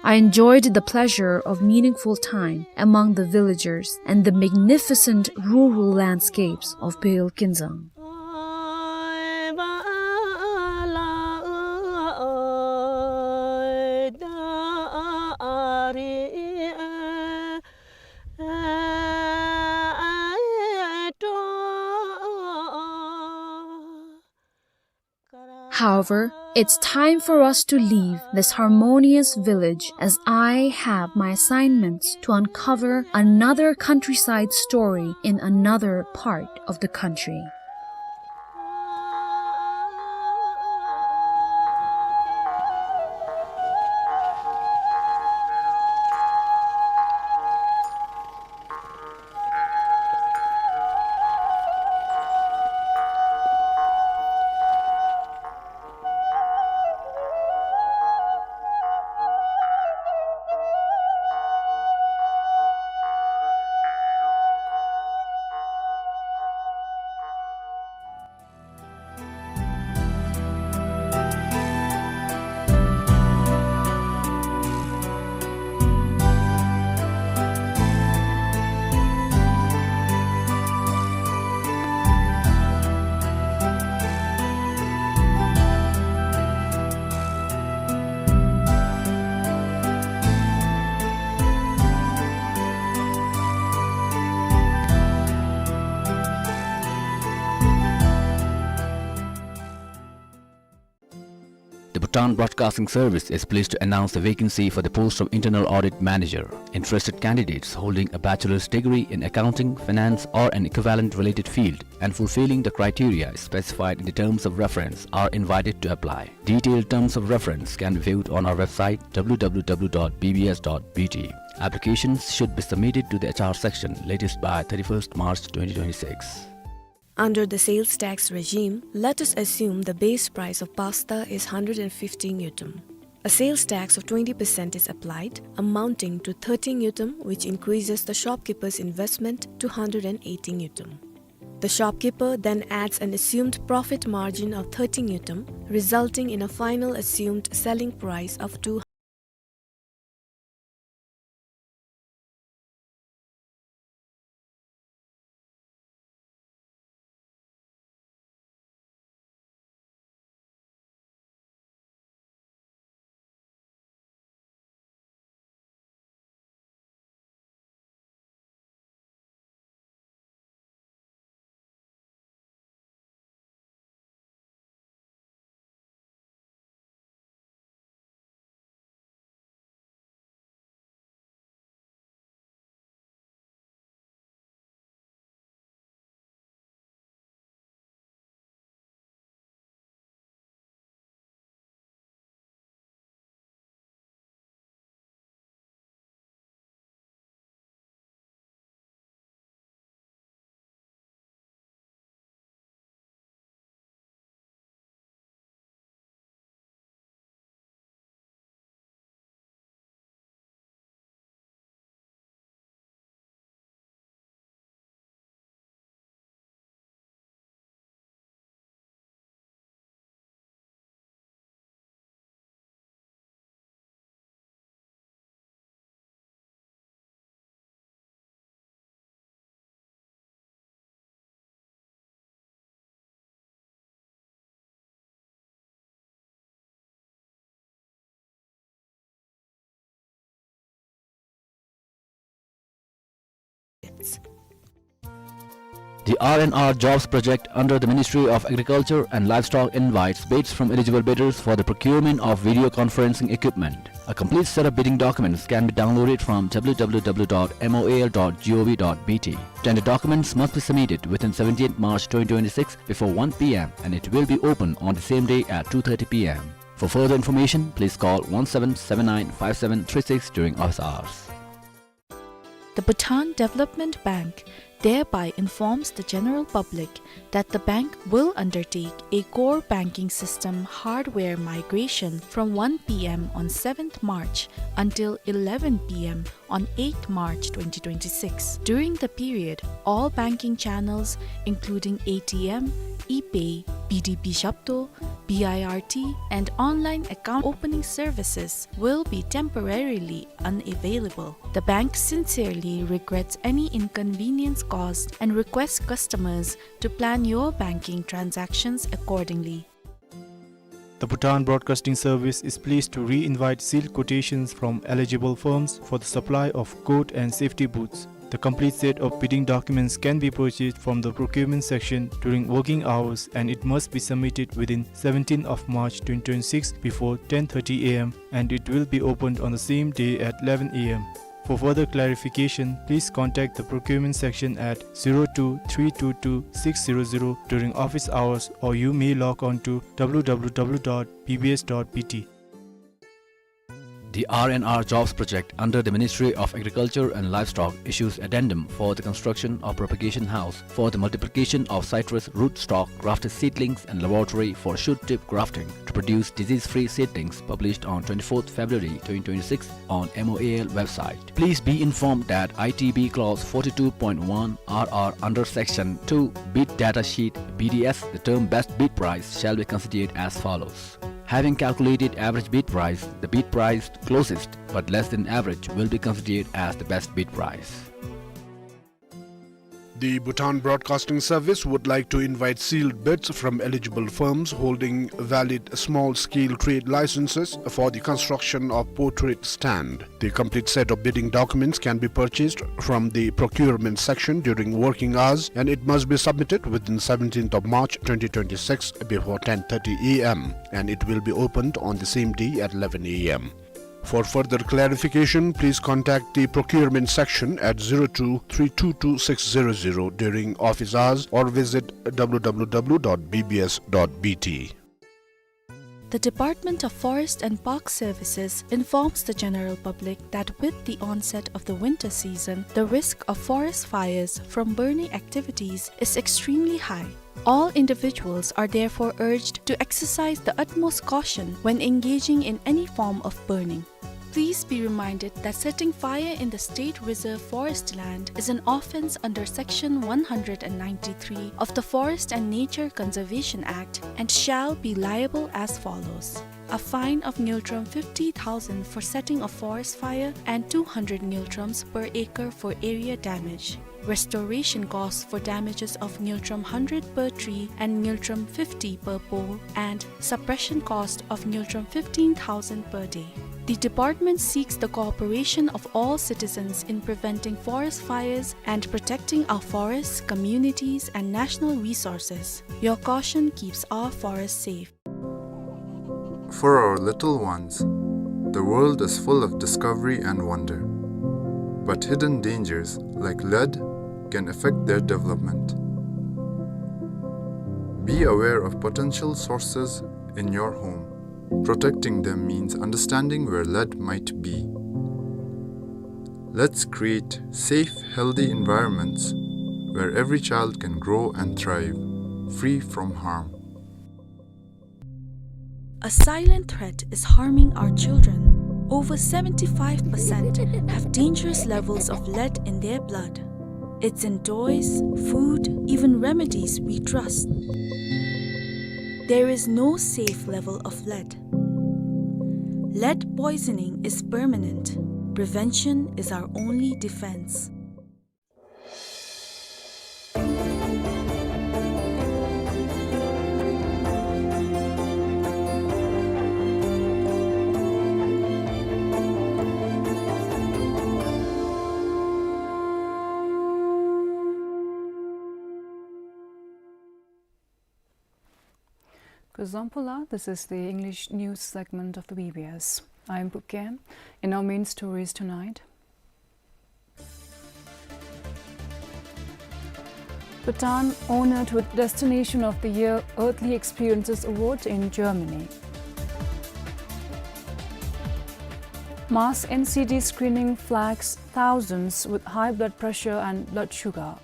I enjoyed the pleasure of meaningful time among the villagers and the magnificent rural landscapes of Peyol Kinzang. However, it's time for us to leave this harmonious village, as I have my assignments to uncover another countryside story in another part of the country. Bhutan Broadcasting Service is pleased to announce the vacancy for the post of Internal Audit Manager. Interested candidates holding a bachelor's degree in accounting, finance, or an equivalent related field and fulfilling the criteria specified in the terms of reference are invited to apply. Detailed terms of reference can be viewed on our website, w w w dot b b s dot b t. Applications should be submitted to the H R section latest by thirty-first March twenty twenty-six. Under the sales tax regime, let us assume the base price of pasta is hundred and fifty ngultrum. A sales tax of twenty percent is applied, amounting to thirty ngultrum, which increases the shopkeeper's investment to hundred and eighty ngultrum. The shopkeeper then adds an assumed profit margin of thirty ngultrum, resulting in a final assumed selling price of two The R and R Jobs Project under the Ministry of Agriculture and Livestock invites bids from eligible bidders for the procurement of video conferencing equipment. A complete set of bidding documents can be downloaded from w w w dot m o a l dot g o v dot b t. Tender documents must be submitted within seventeenth March twenty twenty-six before one p m and it will be open on the same day at two thirty p m. For further information, please call one seven seven nine five seven three six during office hours. The Bhutan Development Bank thereby informs the general public that the bank will undertake a core banking system hardware migration from one p m on seventh March until eleven p m on eighth March twenty twenty-six. During the period, all banking channels, including A T M, ePay, B D B Shapto, B I R T, and online account opening services, will be temporarily unavailable. The bank sincerely regrets any inconvenience caused and requests customers to plan your banking transactions accordingly. The Bhutan Broadcasting Service is pleased to re-invite sealed quotations from eligible firms for the supply of coat and safety boots. The complete set of bidding documents can be purchased from the procurement section during working hours, and it must be submitted within seventeenth of March twenty twenty-six before ten thirty a m, and it will be opened on the same day at eleven a m. For further clarification, please contact the procurement section at zero two three two two six zero zero during office hours, or you may log on to w w w dot b b s dot b t. The R and R Jobs Project under the Ministry of Agriculture and Livestock issues addendum for the construction of propagation house for the multiplication of citrus rootstock grafted seedlings and laboratory for shoot tip grafting to produce disease-free seedlings, published on twenty-fourth February twenty twenty-six on M O A L website. Please be informed that I T B clause forty-two point one R R under section two bid data sheet B D S, the term best bid price shall be considered as follows. Having calculated average bid price, the bid price closest but less than average will be considered as the best bid price. The Bhutan Broadcasting Service would like to invite sealed bids from eligible firms holding valid small-scale trade licenses for the construction of portrait stand. The complete set of bidding documents can be purchased from the procurement section during working hours, and it must be submitted within seventeenth of March twenty twenty-six before ten thirty A M, and it will be opened on the same day at eleven A M. For further clarification, please contact the procurement section at zero two three two two six zero zero during office hours or visit W W W dot B B S dot B T. The Department of Forest and Park Services informs the general public that with the onset of the winter season, the risk of forest fires from burning activities is extremely high. All individuals are therefore urged to exercise the utmost caution when engaging in any form of burning. Please be reminded that setting fire in the state reserve forest land is an offence under Section one hundred and ninety-three of the Forest and Nature Conservation Act and shall be liable as follows: a fine of ngultrum fifty thousand for setting a forest fire and two hundred ngultrums per acre for area damage. Restoration costs for damages of ngultrum hundred per tree and ngultrum fifty per pole, and suppression cost of ngultrum fifteen thousand per day. The department seeks the cooperation of all citizens in preventing forest fires and protecting our forests, communities, and national resources. Your caution keeps our forests safe. For our little ones, the world is full of discovery and wonder. But hidden dangers, like lead, can affect their development. Be aware of potential sources in your home. Protecting them means understanding where lead might be. Let's create safe, healthy environments where every child can grow and thrive, free from harm. A silent threat is harming our children. Over seventy-five percent have dangerous levels of lead in their blood. It's in toys, food, even remedies we trust. There is no safe level of lead. Lead poisoning is permanent. Prevention is our only defense. Kuzuzangpo la, this is the English news segment of the B B S. I am Pu Kem. In our main stories tonight, Bhutan honored with Destination of the Year Earthly Experiences Award in Germany. Mass N C D screening flags thousands with high blood pressure and blood sugar.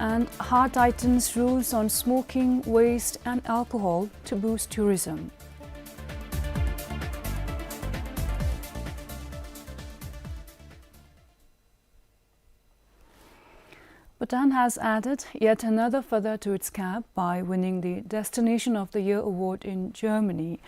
And Heart tightens rules on smoking, waste and alcohol to boost tourism. Bhutan has added yet another feather to its cap by winning the Destination of the Year award in Germany,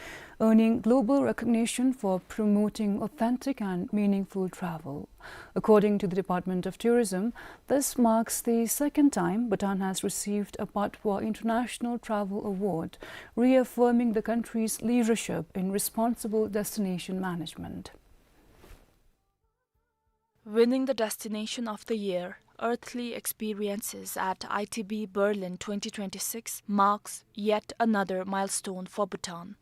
earning global recognition for promoting authentic and meaningful travel. According to the Department of Tourism, this marks the second time Bhutan has received a Patwa International Travel Award, reaffirming the country's leadership in responsible destination management. Winning the Destination of the Year Earthly Experiences at I T B Berlin twenty twenty-six marks yet another milestone for Bhutan.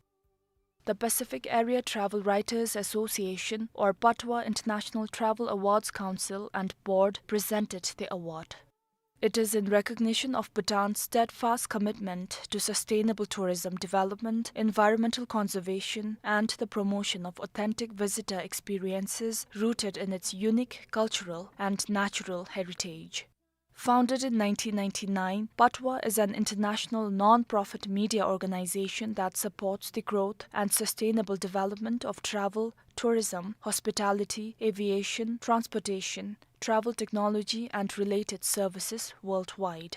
The Pacific Area Travel Writers Association, or Patwa International Travel Awards Council and Board presented the award. It is in recognition of Bhutan's steadfast commitment to sustainable tourism development, environmental conservation, and the promotion of authentic visitor experiences rooted in its unique cultural and natural heritage. Founded in nineteen ninety-nine, Patwa is an international non-profit media organization that supports the growth and sustainable development of travel, tourism, hospitality, aviation, transportation, travel technology, and related services worldwide.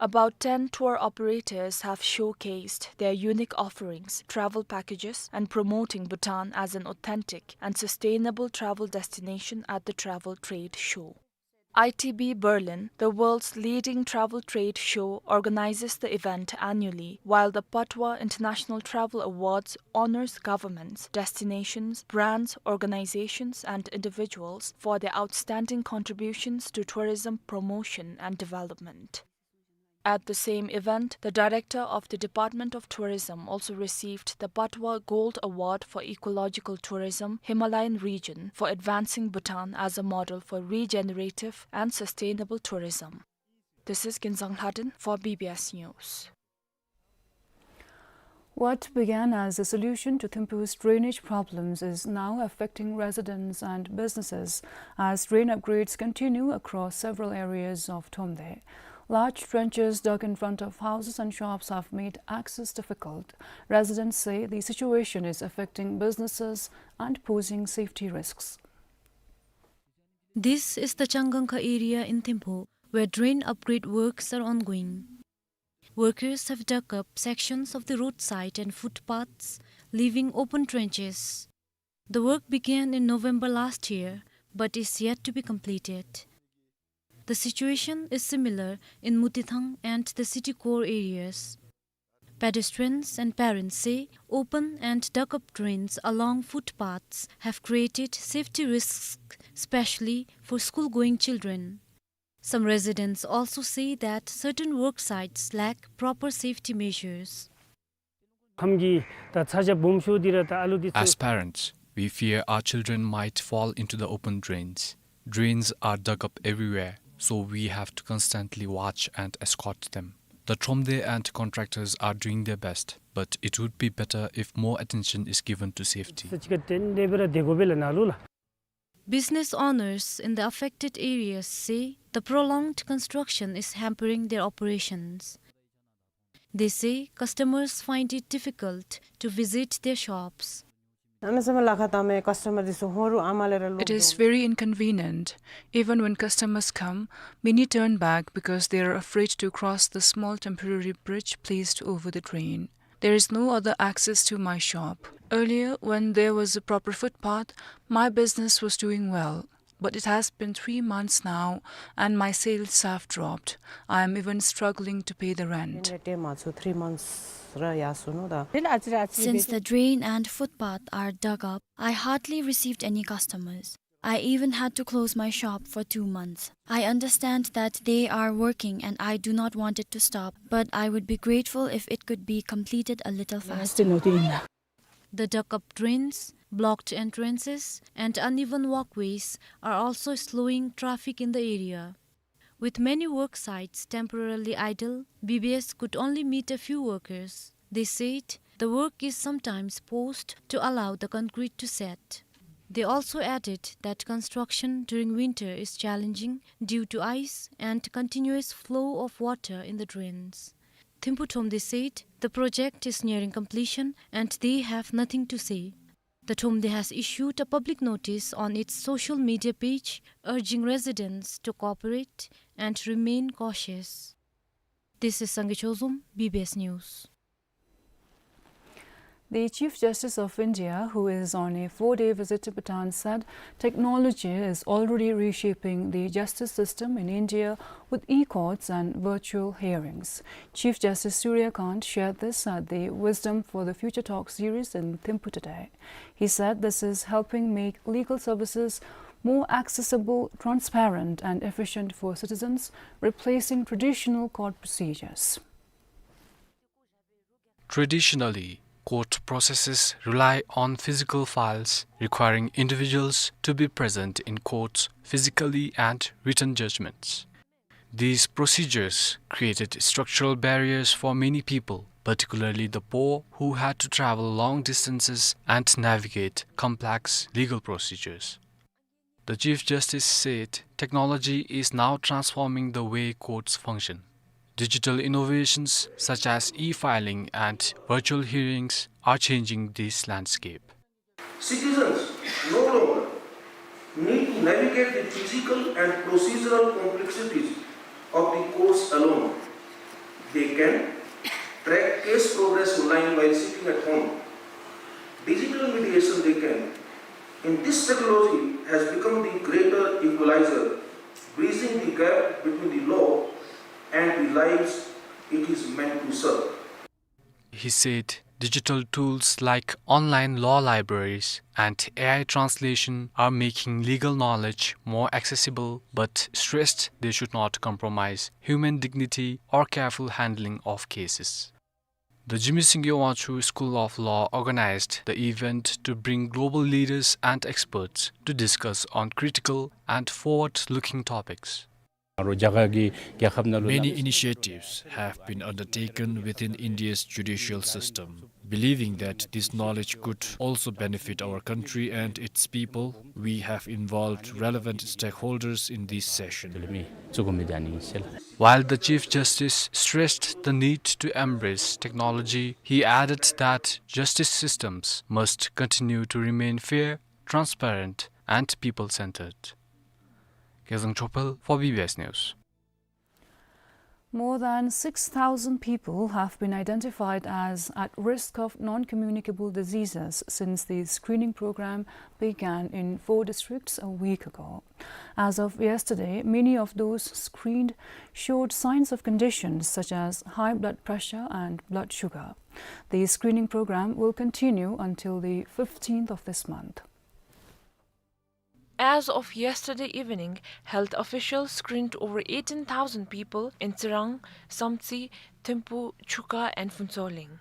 About ten tour operators have showcased their unique offerings, travel packages, and promoting Bhutan as an authentic and sustainable travel destination at the travel trade show. I T B Berlin, the world's leading travel trade show, organizes the event annually, while the Patwa International Travel Awards honors governments, destinations, brands, organizations, and individuals for their outstanding contributions to tourism promotion and development. At the same event, the director of the Department of Tourism also received the Patwa Gold Award for Ecological Tourism, Himalayan Region, for advancing Bhutan as a model for regenerative and sustainable tourism. This is Kinzang Lhaden for B B S News. What began as a solution to Thimphu's drainage problems is now affecting residents and businesses as drain upgrades continue across several areas of Thromde. Large trenches dug in front of houses and shops have made access difficult. Residents say the situation is affecting businesses and posing safety risks. This is the Changangkha area in Thimphu, where drain upgrade works are ongoing. Workers have dug up sections of the roadside and footpaths, leaving open trenches. The work began in November last year, but is yet to be completed. The situation is similar in Mutithang and the city core areas. Pedestrians and parents say open and dug-up drains along footpaths have created safety risks, especially for school-going children. Some residents also say that certain work sites lack proper safety measures. As parents, we fear our children might fall into the open drains. Drains are dug up everywhere, so we have to constantly watch and escort them. The Thromde and contractors are doing their best, but it would be better if more attention is given to safety. Business owners in the affected areas say the prolonged construction is hampering their operations. They say customers find it difficult to visit their shops. It is very inconvenient. Even when customers come, many turn back because they are afraid to cross the small temporary bridge placed over the drain. There is no other access to my shop. Earlier, when there was a proper footpath, my business was doing well. But it has been three months now, and my sales have dropped. I am even struggling to pay the rent. Since the drain and footpath are dug up, I hardly received any customers. I even had to close my shop for two months. I understand that they are working and I do not want it to stop, but I would be grateful if it could be completed a little faster. The dug-up drains, blocked entrances, and uneven walkways are also slowing traffic in the area. With many work sites temporarily idle, B B S could only meet a few workers. They said the work is sometimes paused to allow the concrete to set. They also added that construction during winter is challenging due to ice and continuous flow of water in the drains. Thimphu Thromde said the project is nearing completion and they have nothing to say. The Thromde has issued a public notice on its social media page urging residents to cooperate and remain cautious. This is Sangay Chozom, B B S News. The Chief Justice of India, who is on a four-day visit to Bhutan, said technology is already reshaping the justice system in India with e-courts and virtual hearings. Chief Justice Surya Kant shared this at the Wisdom for the Future Talk series in Thimphu today. He said this is helping make legal services more accessible, transparent, and efficient for citizens, replacing traditional court procedures. Traditionally, court processes rely on physical files, requiring individuals to be present in courts physically and written judgments. These procedures created structural barriers for many people, particularly the poor, who had to travel long distances and navigate complex legal procedures. The Chief Justice said technology is now transforming the way courts function. Digital innovations such as e-filing and virtual hearings are changing this landscape. Citizens no longer need to navigate the physical and procedural complexities of the courts alone. They can track case progress online while sitting at home. Digital mediation they can. And this technology has become the greater equalizer, bridging the gap between the law and the lives it is meant to serve. He said digital tools like online law libraries and A I translation are making legal knowledge more accessible, but stressed they should not compromise human dignity or careful handling of cases. The Jigme Singye Wangchuck School of Law organized the event to bring global leaders and experts to discuss on critical and forward-looking topics. Many initiatives have been undertaken within India's judicial system, believing that this knowledge could also benefit our country and its people. We have involved relevant stakeholders in this session. While the Chief Justice stressed the need to embrace technology, he added that justice systems must continue to remain fair, transparent, and people-centered. Kezang Chokphel for B B S News. More than six thousand people have been identified as at risk of non-communicable diseases since the screening program began in four districts a week ago. As of yesterday, many of those screened showed signs of conditions such as high blood pressure and blood sugar. The screening program will continue until the fifteenth of this month. As of yesterday evening, health officials screened over eighteen thousand people in Tsirang, Samtse, Thimphu, Chukha and Phuentsholing.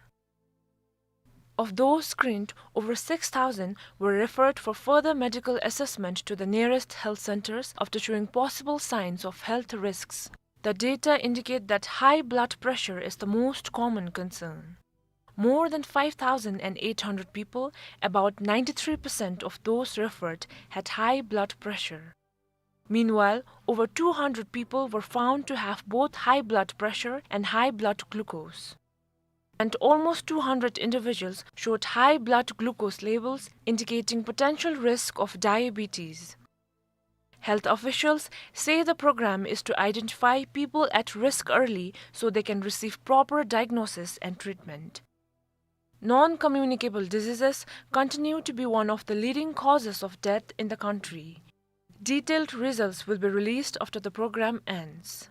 Of those screened, over six thousand were referred for further medical assessment to the nearest health centers after showing possible signs of health risks. The data indicate that high blood pressure is the most common concern. More than five thousand eight hundred people, about ninety-three percent of those referred, had high blood pressure. Meanwhile, over two hundred people were found to have both high blood pressure and high blood glucose. And almost two hundred individuals showed high blood glucose levels, indicating potential risk of diabetes. Health officials say the program is to identify people at risk early so they can receive proper diagnosis and treatment. Non-communicable diseases continue to be one of the leading causes of death in the country. Detailed results will be released after the program ends.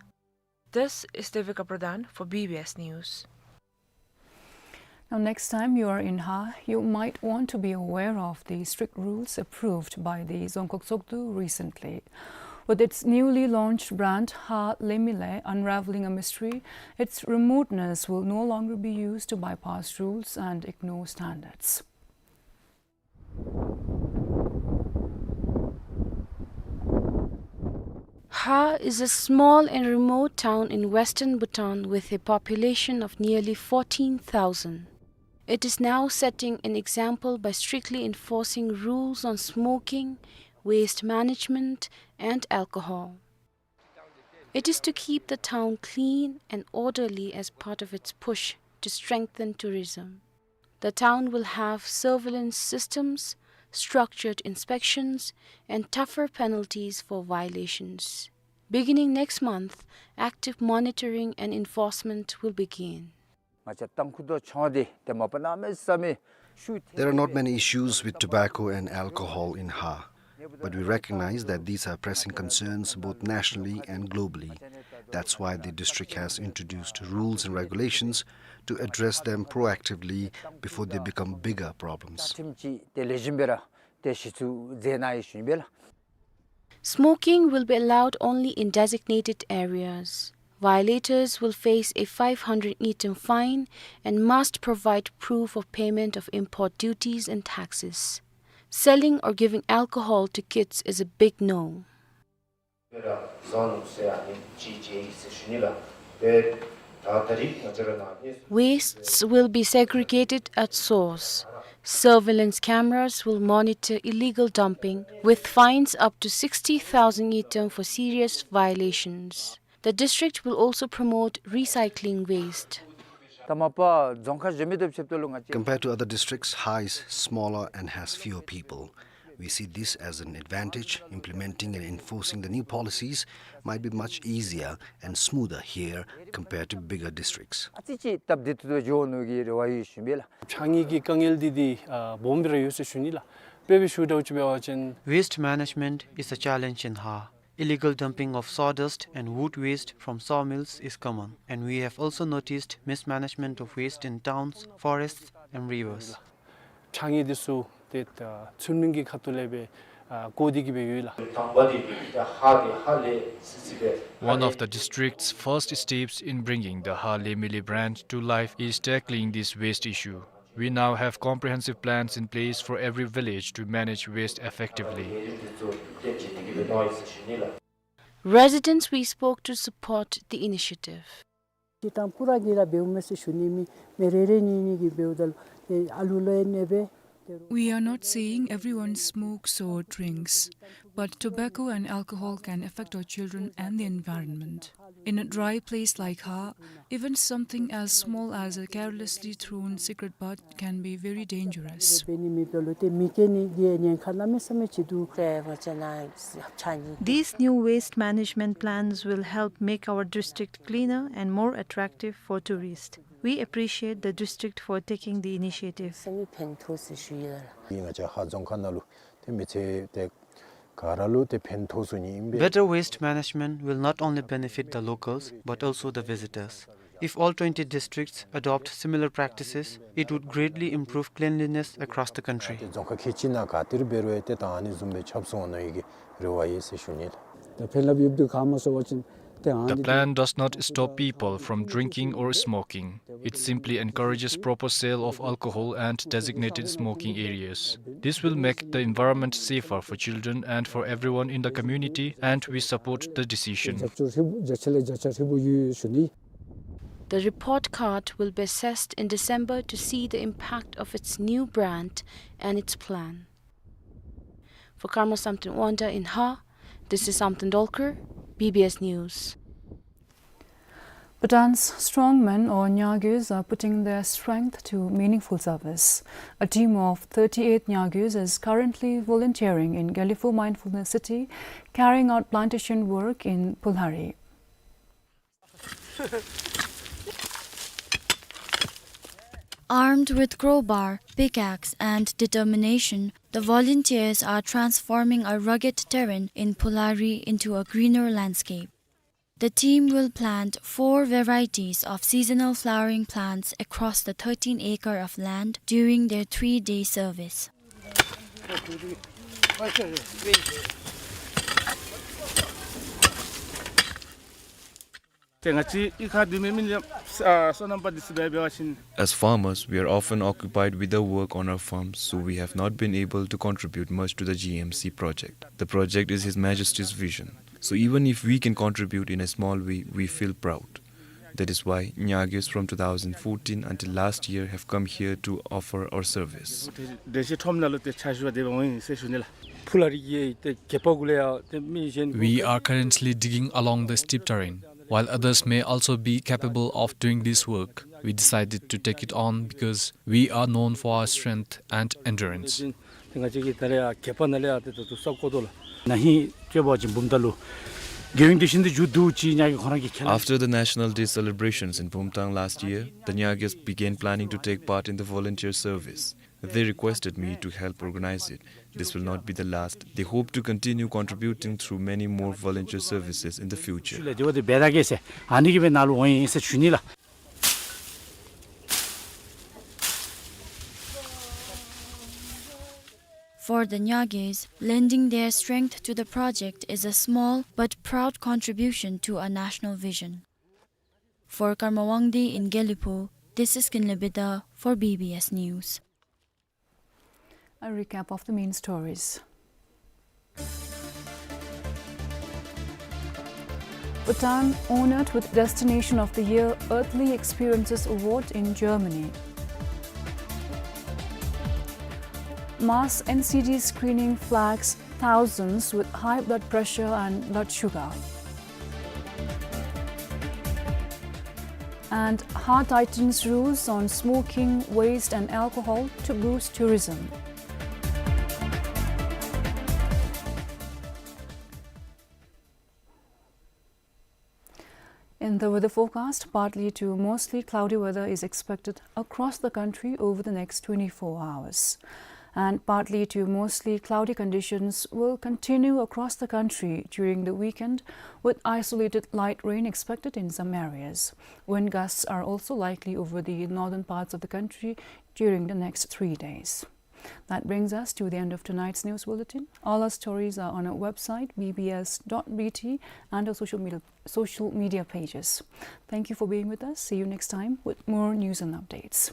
This is Devika Pradhan for B B S News. Now, next time you are in Ha, you might want to be aware of the strict rules approved by the Dzongkhag Tshogdu recently. With its newly launched brand, Ha Lemile, unraveling a mystery, its remoteness will no longer be used to bypass rules and ignore standards. Ha is a small and remote town in western Bhutan with a population of nearly fourteen thousand. It is now setting an example by strictly enforcing rules on smoking, waste management, and alcohol. It is to keep the town clean and orderly as part of its push to strengthen tourism. The town will have surveillance systems, structured inspections, and tougher penalties for violations. Beginning next month, active monitoring and enforcement will begin. There are not many issues with tobacco and alcohol in Ha, but we recognize that these are pressing concerns both nationally and globally. That's why the district has introduced rules and regulations to address them proactively before they become bigger problems. Smoking will be allowed only in designated areas. Violators will face a five hundred ngultrum fine and must provide proof of payment of import duties and taxes. Selling or giving alcohol to kids is a big no. Wastes will be segregated at source. Surveillance cameras will monitor illegal dumping, with fines up to sixty thousand ngultrum for serious violations. The district will also promote recycling waste. Compared to other districts, Ha is smaller and has fewer people. We see this as an advantage. Implementing and enforcing the new policies might be much easier and smoother here compared to bigger districts. ཨ་ཙི་ཅིག་སྟབས་བདེ་ཏོག་ཏོ་འགྱོ་ནི་གི་རེ་བ་ཡོད་ཞུ་ནི་ལགས། ཕྱགས་སྙིགས་ཀྱི་དཀའ་ངལ་འདི་འདི་ཨ་སྦོམ་སྦེ་ར་ཡོད་ཟེར་ཞུ་ནི་ལགས། དཔེ་སྦེ་ཞུ་འདྲཝ་ཅིག་འབད་བ་ཅིན། Waste management is a challenge in Har. Illegal dumping of sawdust and wood waste from sawmills is common, and we have also noticed mismanagement of waste in towns, forests, and rivers. ཕྱགས་སྙིགས་འདི་ཚུ་ཏེ་ཨ་ཚུལ་མིན་གྱི་ཁ་ཐུག་ལས་སྦེ་ཨ་བཀོ་སྟེ་གི་སྦེ་ཡོད་ལགས། One of the district's first steps in bringing the Har Lemiile brand to life is tackling this waste issue. We now have comprehensive plans in place for every village to manage waste effectively. Residents we spoke to support the initiative. ཅིག་དང་པུ་ར་གིས་ར་འབདཝ་མས་ཟེར་ཞུ་ནི། མི་མི་རེ་རེ་གཉིས་གཉིས་ཀྱིས་འབདཝ་ད་ལུ་ཨ་ལུ་ལུ་ཡང་གནོད་པས། We are not saying everyone smokes or drinks, but tobacco and alcohol can affect our children and the environment. In a dry place like Har, even something as small as a carelessly thrown cigarette butt can be very dangerous. འབད་ནི་མེདཔ་ད་ལུ་ཏེ་མི་རྐྱེན་ནི་གི་ཉེན་ཁ་གནམ་མེད་ས་མེད་ཅིག་འདུག། These new waste management plans will help make our district cleaner and more attractive for tourists. We appreciate the district for taking the initiative. ང་བཅས་ཧཱ་རྫོང་ཁག་ནང་ལུ་ཏེ་མི་ཚེ་ཏེ་ག་ར་ལུ་ཏེ་ཕན་ཐོགས་ཚུགས་ནི་ཨིན་པས། Better waste management will not only benefit the locals but also the visitors. If all twenty districts adopt similar practices, it would greatly improve cleanliness across the country. ཏེ་རྫོང་ཁག་ཁལ་གཅིག་ནང་ག་ཏེ་ར་འབད་རུང་ཏེ་ད་ཨ་ནི་བཟུམ་སྦེ་ཁྱབ་སོང་ནི་གི་རེ་བ་ཡོད་ཟེར་ཞུ་ནི་ལགས། ད་ཕན་རླབས་ཡོདཔ་འདི་ག་སྨོ་ཟེར་བ་ཅིན། The plan does not stop people from drinking or smoking. It simply encourages proper sale of alcohol and designated smoking areas. This will make the environment safer for children and for everyone in the community, and we support the decision. རྒྱབ་སྐྱོར་ཧྲིལ་བུ་རྒྱ་ཆེ་ལས་རྒྱ་ཆེ་ཧྲིལ་བུ་ཡོད་ཞུ་ནི། The report card will be assessed in December to see the impact of its new brand and its plan. For Karma Samten Wangda in Har, this is Samten Dolkar, B B S News. Bhutan's strongmen or Nyagyos are putting their strength to meaningful service. A team of thirty-eight Nyagyos is currently volunteering in Gelephu Mindfulness City, carrying out plantation work in Phulhari. Armed with crowbar, pickaxe, and determination, the volunteers are transforming a rugged terrain in Phulhari into a greener landscape. The team will plant four varieties of seasonal flowering plants across the thirteen acre of land during their three-day service. ཏེ་ང་བཅས་གཡུས་ཁ་འདི་མེན་མེན་ཡང་ཨ་སོ་ནམ་པ་འདི་ཚུ་འབད་བ་ཅིན། As farmers, we are often occupied with our work on our farms, so we have not been able to contribute much to the G M C project. The project is His Majesty's vision. So even if we can contribute in a small way, we feel proud. That is why Nyagyos from two thousand fourteen until last year have come here to offer our service. དེ་ཅིག་ཁྲོམ་ནང་ལུ་ཏེ་ཕྱག་ཞུ་བར་འོང་ཡི་ཟེར་ཞུ་ནི་ལགས། ཕུ་ལ་རི་གི་ཏེ་གྱལ་པ་གུ་ལས་ཡང་ཏེ་མི་གཞན། We are currently digging along the steep terrain. While others may also be capable of doing this work, we decided to take it on because we are known for our strength and endurance. ཏེ་ང་བཅས་ཀྱིས་ད་རེས་ཡང་གྱལ་པ་ནང་ལས་ཡང་ཏེ་ད་ལྟོ་ས་བརྐོ་དོ་ལགས། ན་ཧིང་ཅིག་འབད་བ་ཅིན་བུམ་ཐང་ལུ་རྒྱལ་ཡོངས་དེ་བཞིན་དུ་མཇུག་བསྡུ་ཅིག་ཉ་གི་ཁོ་རང་གི་ཁས་བླངས། After the National Day celebrations in Bumthang last year, the Nyagyos began planning to take part in the volunteer service. They requested me to help organize it. This will not be the last. They hope to continue contributing through many more volunteer services in the future. ཤུལ་ལས་དེ་བ་དེ་འབད་ད་གེ་ཟེར་ཨ་ནི་གིས་སྦེ་ནཱ་ལུ་འོང་ཡི་ཟེར་ཞུ་ནི་ལགས། For the Nyagyos, lending their strength to the project is a small but proud contribution to our national vision. For Karma Wangdi in Gelephu, this is Kinley Bida for B B S News. A recap of the main stories. Bhutan honored with Destination of the Year Earthly Experiences Award in Germany. Mass N C D screening flags thousands with high blood pressure and blood sugar. And Har tightens rules on smoking, waste and alcohol to boost tourism. The weather forecast: partly to mostly cloudy weather is expected across the country over the next twenty-four hours. And partly to mostly cloudy conditions will continue across the country during the weekend, with isolated light rain expected in some areas. Wind gusts are also likely over the northern parts of the country during the next three days. That brings us to the end of tonight's news bulletin. All our stories are on our website, B B S dot B T, and our social media, social media pages. Thank you for being with us. See you next time with more news and updates.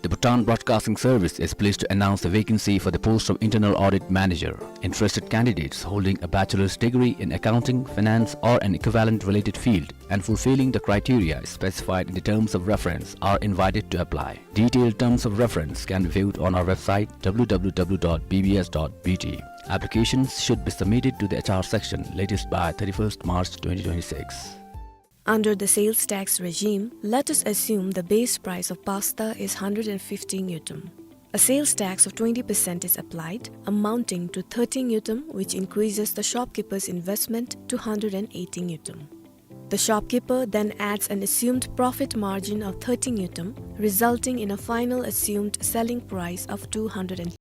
The Bhutan Broadcasting Service is pleased to announce the vacancy for the post of Internal Audit Manager. Interested candidates holding a bachelor's degree in accounting, finance, or an equivalent related field and fulfilling the criteria specified in the terms of reference are invited to apply. Detailed terms of reference can be viewed on our website, W W W dot B B S dot B T. Applications should be submitted to the H R section latest by thirty-first March twenty twenty-six. Under the sales tax regime, let us assume the base price of pasta is hundred and fifty ngultrum. A sales tax of twenty percent is applied, amounting to thirty ngultrum, which increases the shopkeeper's investment to hundred and eighty ngultrum. The shopkeeper then adds an assumed profit margin of thirty ngultrum, resulting in a final assumed selling price of two hundred and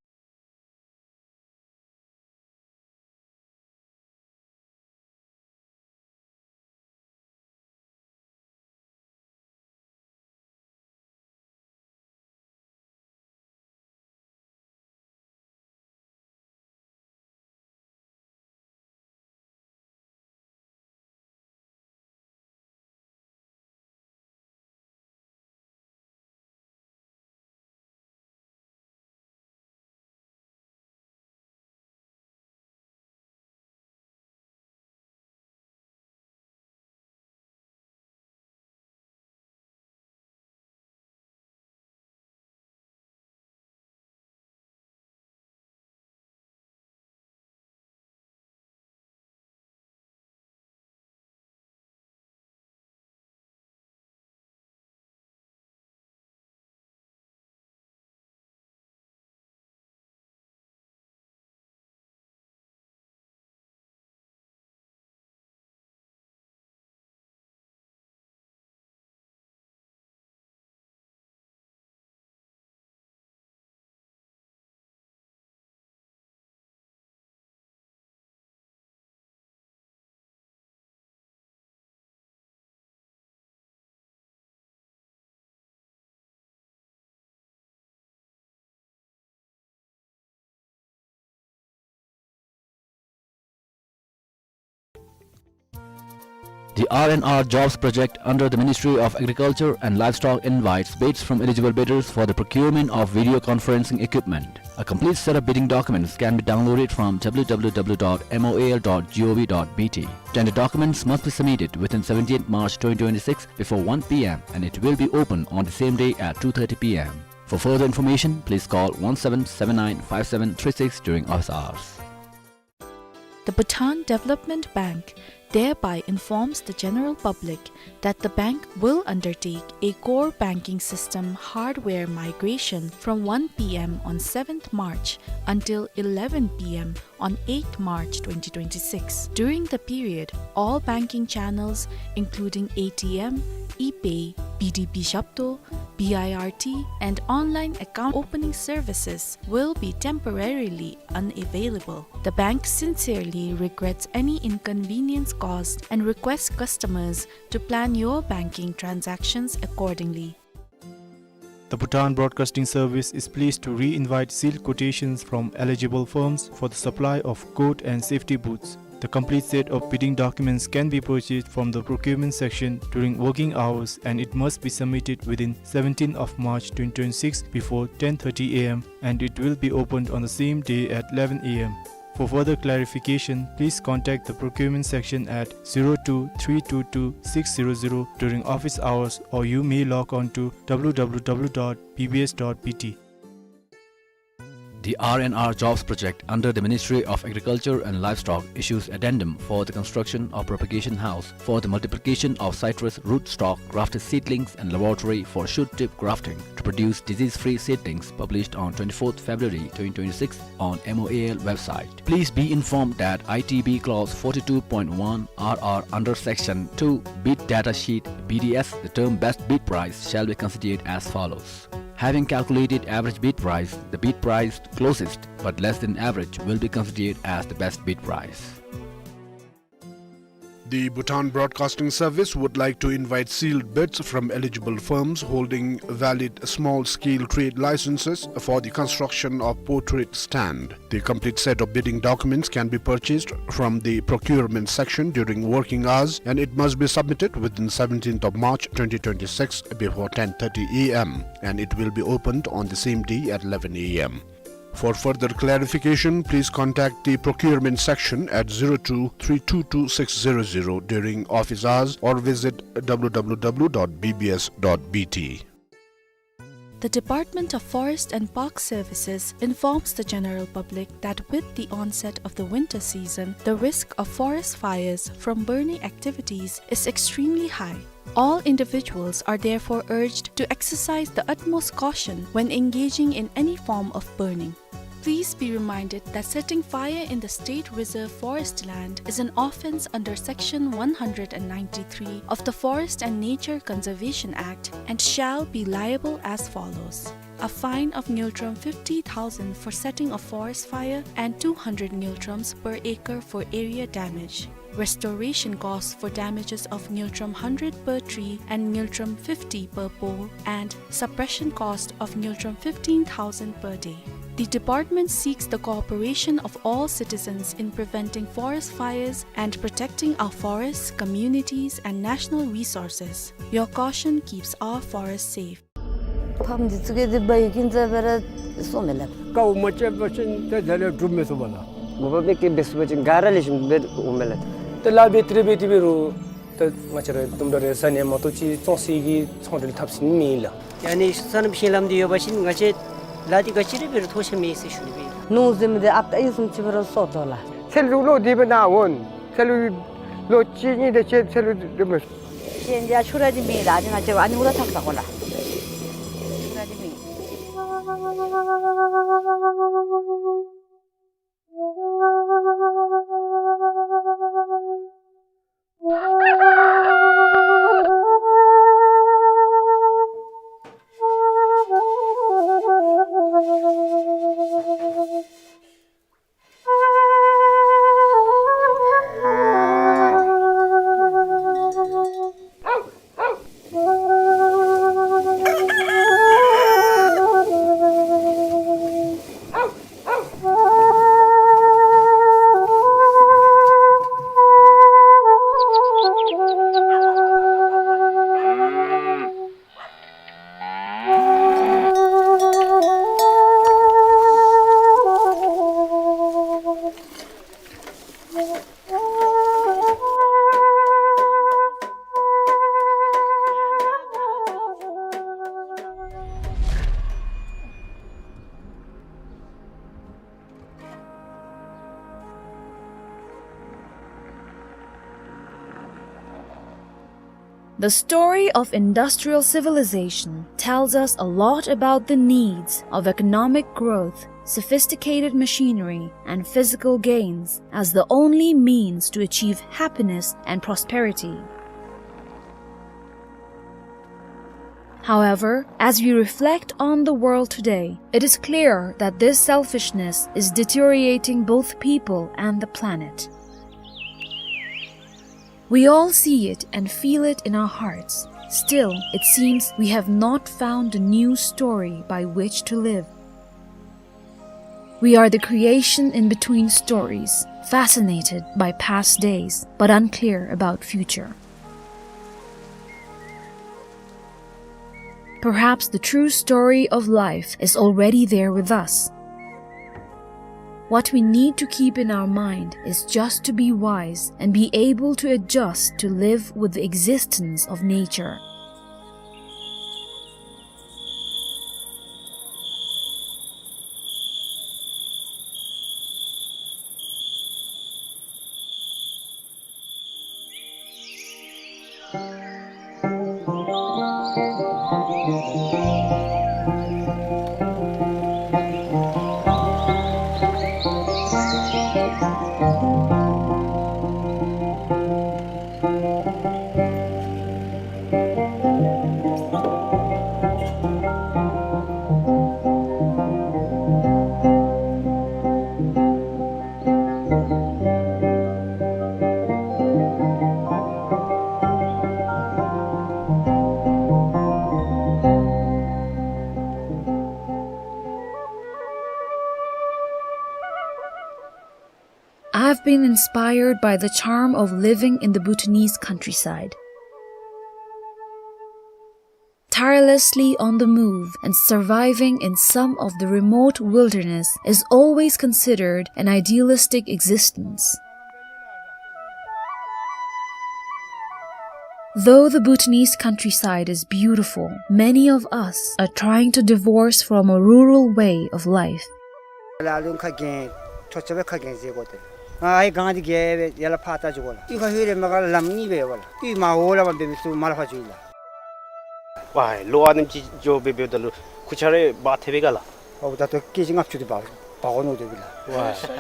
The R and R Jobs Project under the Ministry of Agriculture and Livestock invites bids from eligible bidders for the procurement of video conferencing equipment. A complete set of bidding documents can be downloaded from W W W dot M O A L dot G O V dot B T. Tender documents must be submitted within seventeenth March twenty twenty-six before one P M, and it will be open on the same day at two thirty P M. For further information, please call one seven seven nine five seven three six during office hours. The Bhutan Development Bank thereby informs the general public that the bank will undertake a core banking system hardware migration from one p m on seventh March until eleven p m on eighth March twenty twenty-six. During the period, all banking channels, including A T M, ePay, B D B Shapto, B I R T, and online account opening services, will be temporarily unavailable. The bank sincerely regrets any inconvenience caused and requests customers to plan your banking transactions accordingly. The Bhutan Broadcasting Service is pleased to re-invite sealed quotations from eligible firms for the supply of coat and safety boots. The complete set of bidding documents can be purchased from the procurement section during working hours, and it must be submitted within seventeenth of March twenty twenty-six before ten thirty a m, and it will be opened on the same day at eleven a m. For further clarification, please contact the procurement section at zero two three two two six zero zero during office hours, or you may log on to w w w dot b b s dot b t. The R and R Jobs Project under the Ministry of Agriculture and Livestock issues addendum for the construction of propagation house for the multiplication of citrus rootstock grafted seedlings and laboratory for shoot tip grafting to produce disease-free seedlings, published on twenty-fourth February twenty twenty-six on M O A L website. Please be informed that I T B clause forty-two point one R R under section two bid data sheet B D S, the term best bid price shall be considered as follows. Having calculated average bid price, the bid price closest but less than average will be considered as the best bid price. The Bhutan Broadcasting Service would like to invite sealed bids from eligible firms holding valid small-scale trade licenses for the construction of portrait stand. The complete set of bidding documents can be purchased from the procurement section during working hours, and it must be submitted within seventeenth of March twenty twenty-six before ten thirty a m, and it will be opened on the same day at eleven a m. For further clarification, please contact the procurement section at zero two three two two six zero zero during office hours or visit w w w dot b b s dot b t. The Department of Forest and Park Services informs the general public that with the onset of the winter season, the risk of forest fires from burning activities is extremely high. All individuals are therefore urged to exercise the utmost caution when engaging in any form of burning. Please be reminded that setting fire in the State Reserve Forest land is an offence under Section one hundred and ninety-three of the Forest and Nature Conservation Act and shall be liable as follows: a fine of ngultrum fifty thousand for setting a forest fire and two hundred ngultrums per acre for area damage. Restoration costs for damages of ngultrum hundred per tree and ngultrum fifty per pole, and suppression cost of ngultrum fifteen thousand per day. The department seeks the cooperation of all citizens in preventing forest fires and protecting our forests, communities, and national resources. Your caution keeps our forests safe. ཕམ་འདི་ཚུ་གི་འདི་བའི་ཀིན་ཙ་བེ་ར་སོ་མེ་ལ། ཀའུ་མ་ཅེ་བ་ཅིན་ཏེ་དེ་ལས་སྒྲུབ་མི་ཚུགས་པ་ལ། མོ་པ་མེ་ཀི་བེ་སུ་བ་ཅིན་ག་ར་ལེ་ཤིན་བེ་འོ་མེ་ལ། ཏེ་ལ་བེ་ཏི་རེ་བེ་ཏི་བེ་རུ་ཏེ་ང་བཅས་ར་དུམ་གྲ་རེ་ས་ནས་མ་གཏོགས་ཅི་བཙོང་སའི་གི་ཚོང་འབྲེལ་ཐབས་ཟིན་མེད་ལ། ཡ་ནི་ས་ནམ་ཤིང་ལམ་འདི་ཡོད་པ་ཅིན་ང་བཅས་ལ་འདི་ག་ཅི་རེ་བེ་རུ་ཐོགས་ཆ་མེད་ཟེར་ཞུ་ནི་བེ། ནུ་ཟེ་མི་དེ་ཨབ་ཏ་ཨི་སུམ་ཅི་བེ་རུ་སོ་དོ་ལ། ཚེ་ལུ་ལོ་འདི་བེ་ན་འོན། ཚེ་ལུ་ལོ་གཅིག་གཉིས་དེ་ཅེ་ཚེ་ལུ་འདི་བེ། ཤེས་འདི་ཨ་ཆུ་ར་འདི་མེད་ལ། ཨ་ནི་ང་བཅས་ཨ་ནི་འུ་ར་ཐག་ཐག་གོ་ལ། ཆུ་ར་འདི་མེད། The story of industrial civilization tells us a lot about the needs of economic growth, sophisticated machinery, and physical gains as the only means to achieve happiness and prosperity. However, as we reflect on the world today, it is clear that this selfishness is deteriorating both people and the planet. We all see it and feel it in our hearts. Still, it seems we have not found a new story by which to live. We are the creation in between stories, fascinated by past days, but unclear about future. Perhaps the true story of life is already there with us. What we need to keep in our mind is just to be wise and be able to adjust to live with the existence of nature. I've been inspired by the charm of living in the Bhutanese countryside. Tirelessly on the move and surviving in some of the remote wilderness is always considered an idealistic existence. Though the Bhutanese countryside is beautiful, many of us are trying to divorce from a rural way of life. ལ་ལུང་ཁ་གྱེས་ཐོ་ཆ་བའི་ཁ་གྱེས་ཟེར་གོ་ཏེ། ང་ཨའི་གང་དེ་གྱེས་པའི་ཡ་ལ་ཕ་ཏ་ཅིག་གོ་ལ། ཡུལ་ཁ་ཧུད་རེ་མ་ག་ལམ་གཉིས་པའི་བ་ལ། ཡུལ་མ་འོ་ལ་མ་འབད་མི་སུ་མ་ལ་ཕ་ཅུ་ལ། ཝའི་ལོ་ཨ་ནེམ་ཅིག་འགྱོ་བའི་བའི་ད་ལུ་ཁུ་ཆ་རེ་བ་ཐེ་བའི་ག་ལ། ཨོ་ད་ཏོ་ཀེ་ཇི་ལྔ་བཅུ་དེ་བ་བ་གོ་ནོ་དེ་བི་ལ། ཝའི།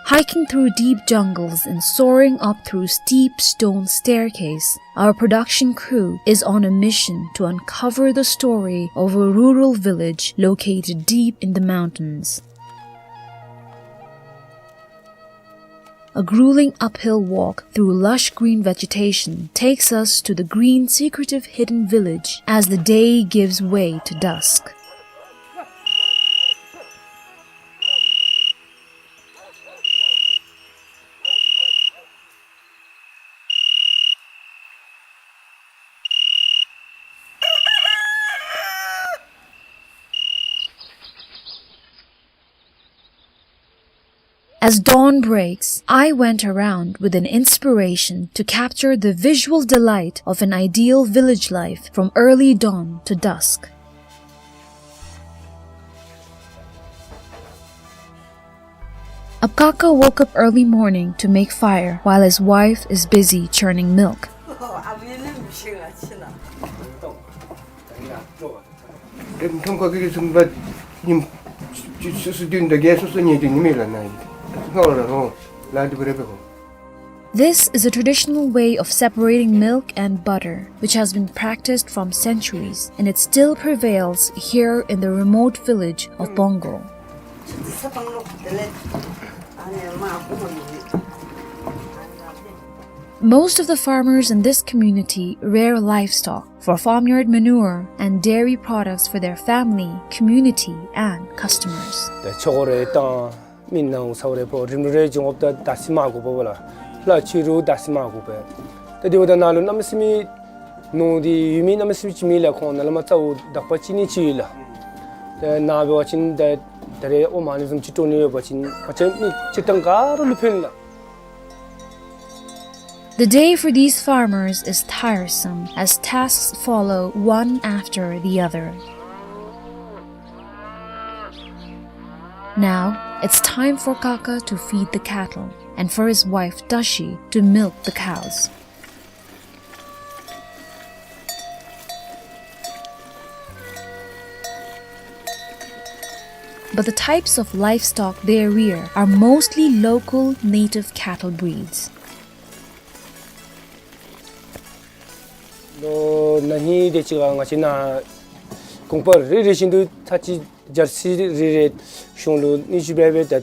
Hiking through deep jungles and soaring up through steep stone staircase, our production crew is on a mission to uncover the story of a rural village located deep in the mountains. A grueling uphill walk through lush green vegetation takes us to the green, secretive, hidden village as the day gives way to dusk. As dawn breaks, I went around with an inspiration to capture the visual delight of an ideal village life from early dawn to dusk. Apkaka woke up early morning to make fire while his wife is busy churning milk. This is a traditional way of separating milk and butter, which has been practiced from centuries, and it still prevails here in the remote village of Bongo. Most of the farmers in this community rear livestock for farmyard manure and dairy products for their family, community, and customers. ད་ཆོག་རེ་དང་མི་ནང་ས་རེ་པོ་རིམ་རེ་འབྱུང་འོབ་ད་ད་སི་མ་གོ་པོ་ལ་ལ་ཆུ་རུ་ད་སི་མ་གོ་པེ། ད་དེ་བ་ད་ན་ལུ་ནམ་སི་མི་ནོ་དེ་ཡུལ་མི་ནམ་སི་མི་ཅི་མི་ལ་ཁོང་ན་ལ་མ་ཙའུ་དག་པ་ཅི་ནི་ཅི་ལ། ད་ན་བེ་བ་ཅིན་ད་ད་རེ་ཨོ་མ་ནི་ཟུམ་ཅི་ཏོ་ནི་ཡོད་པ་ཅིན་ཨ་ཅེ་མི་ཅི་ཏང་ག་རུ་ལུ་ཕན་ལ། The day for these farmers is tiresome as tasks follow one after the other. Now, it's time for Kaka to feed the cattle. and for his wife Tashi to milk the cows. But the types of livestock they rear are mostly local native cattle breeds. ལོ་ན་ཧིང་དེ་ཅིག་ཁར་ང་བཅས་ནཱ་གོང་པ་རེ་རེ་བཞིན་དུ་ཚར་གཅིག་ཇར་སི་རེ་རེ་གཞུང་ལུ་སྣེ་ཤུགས་སྦེ་སྦེ་ད་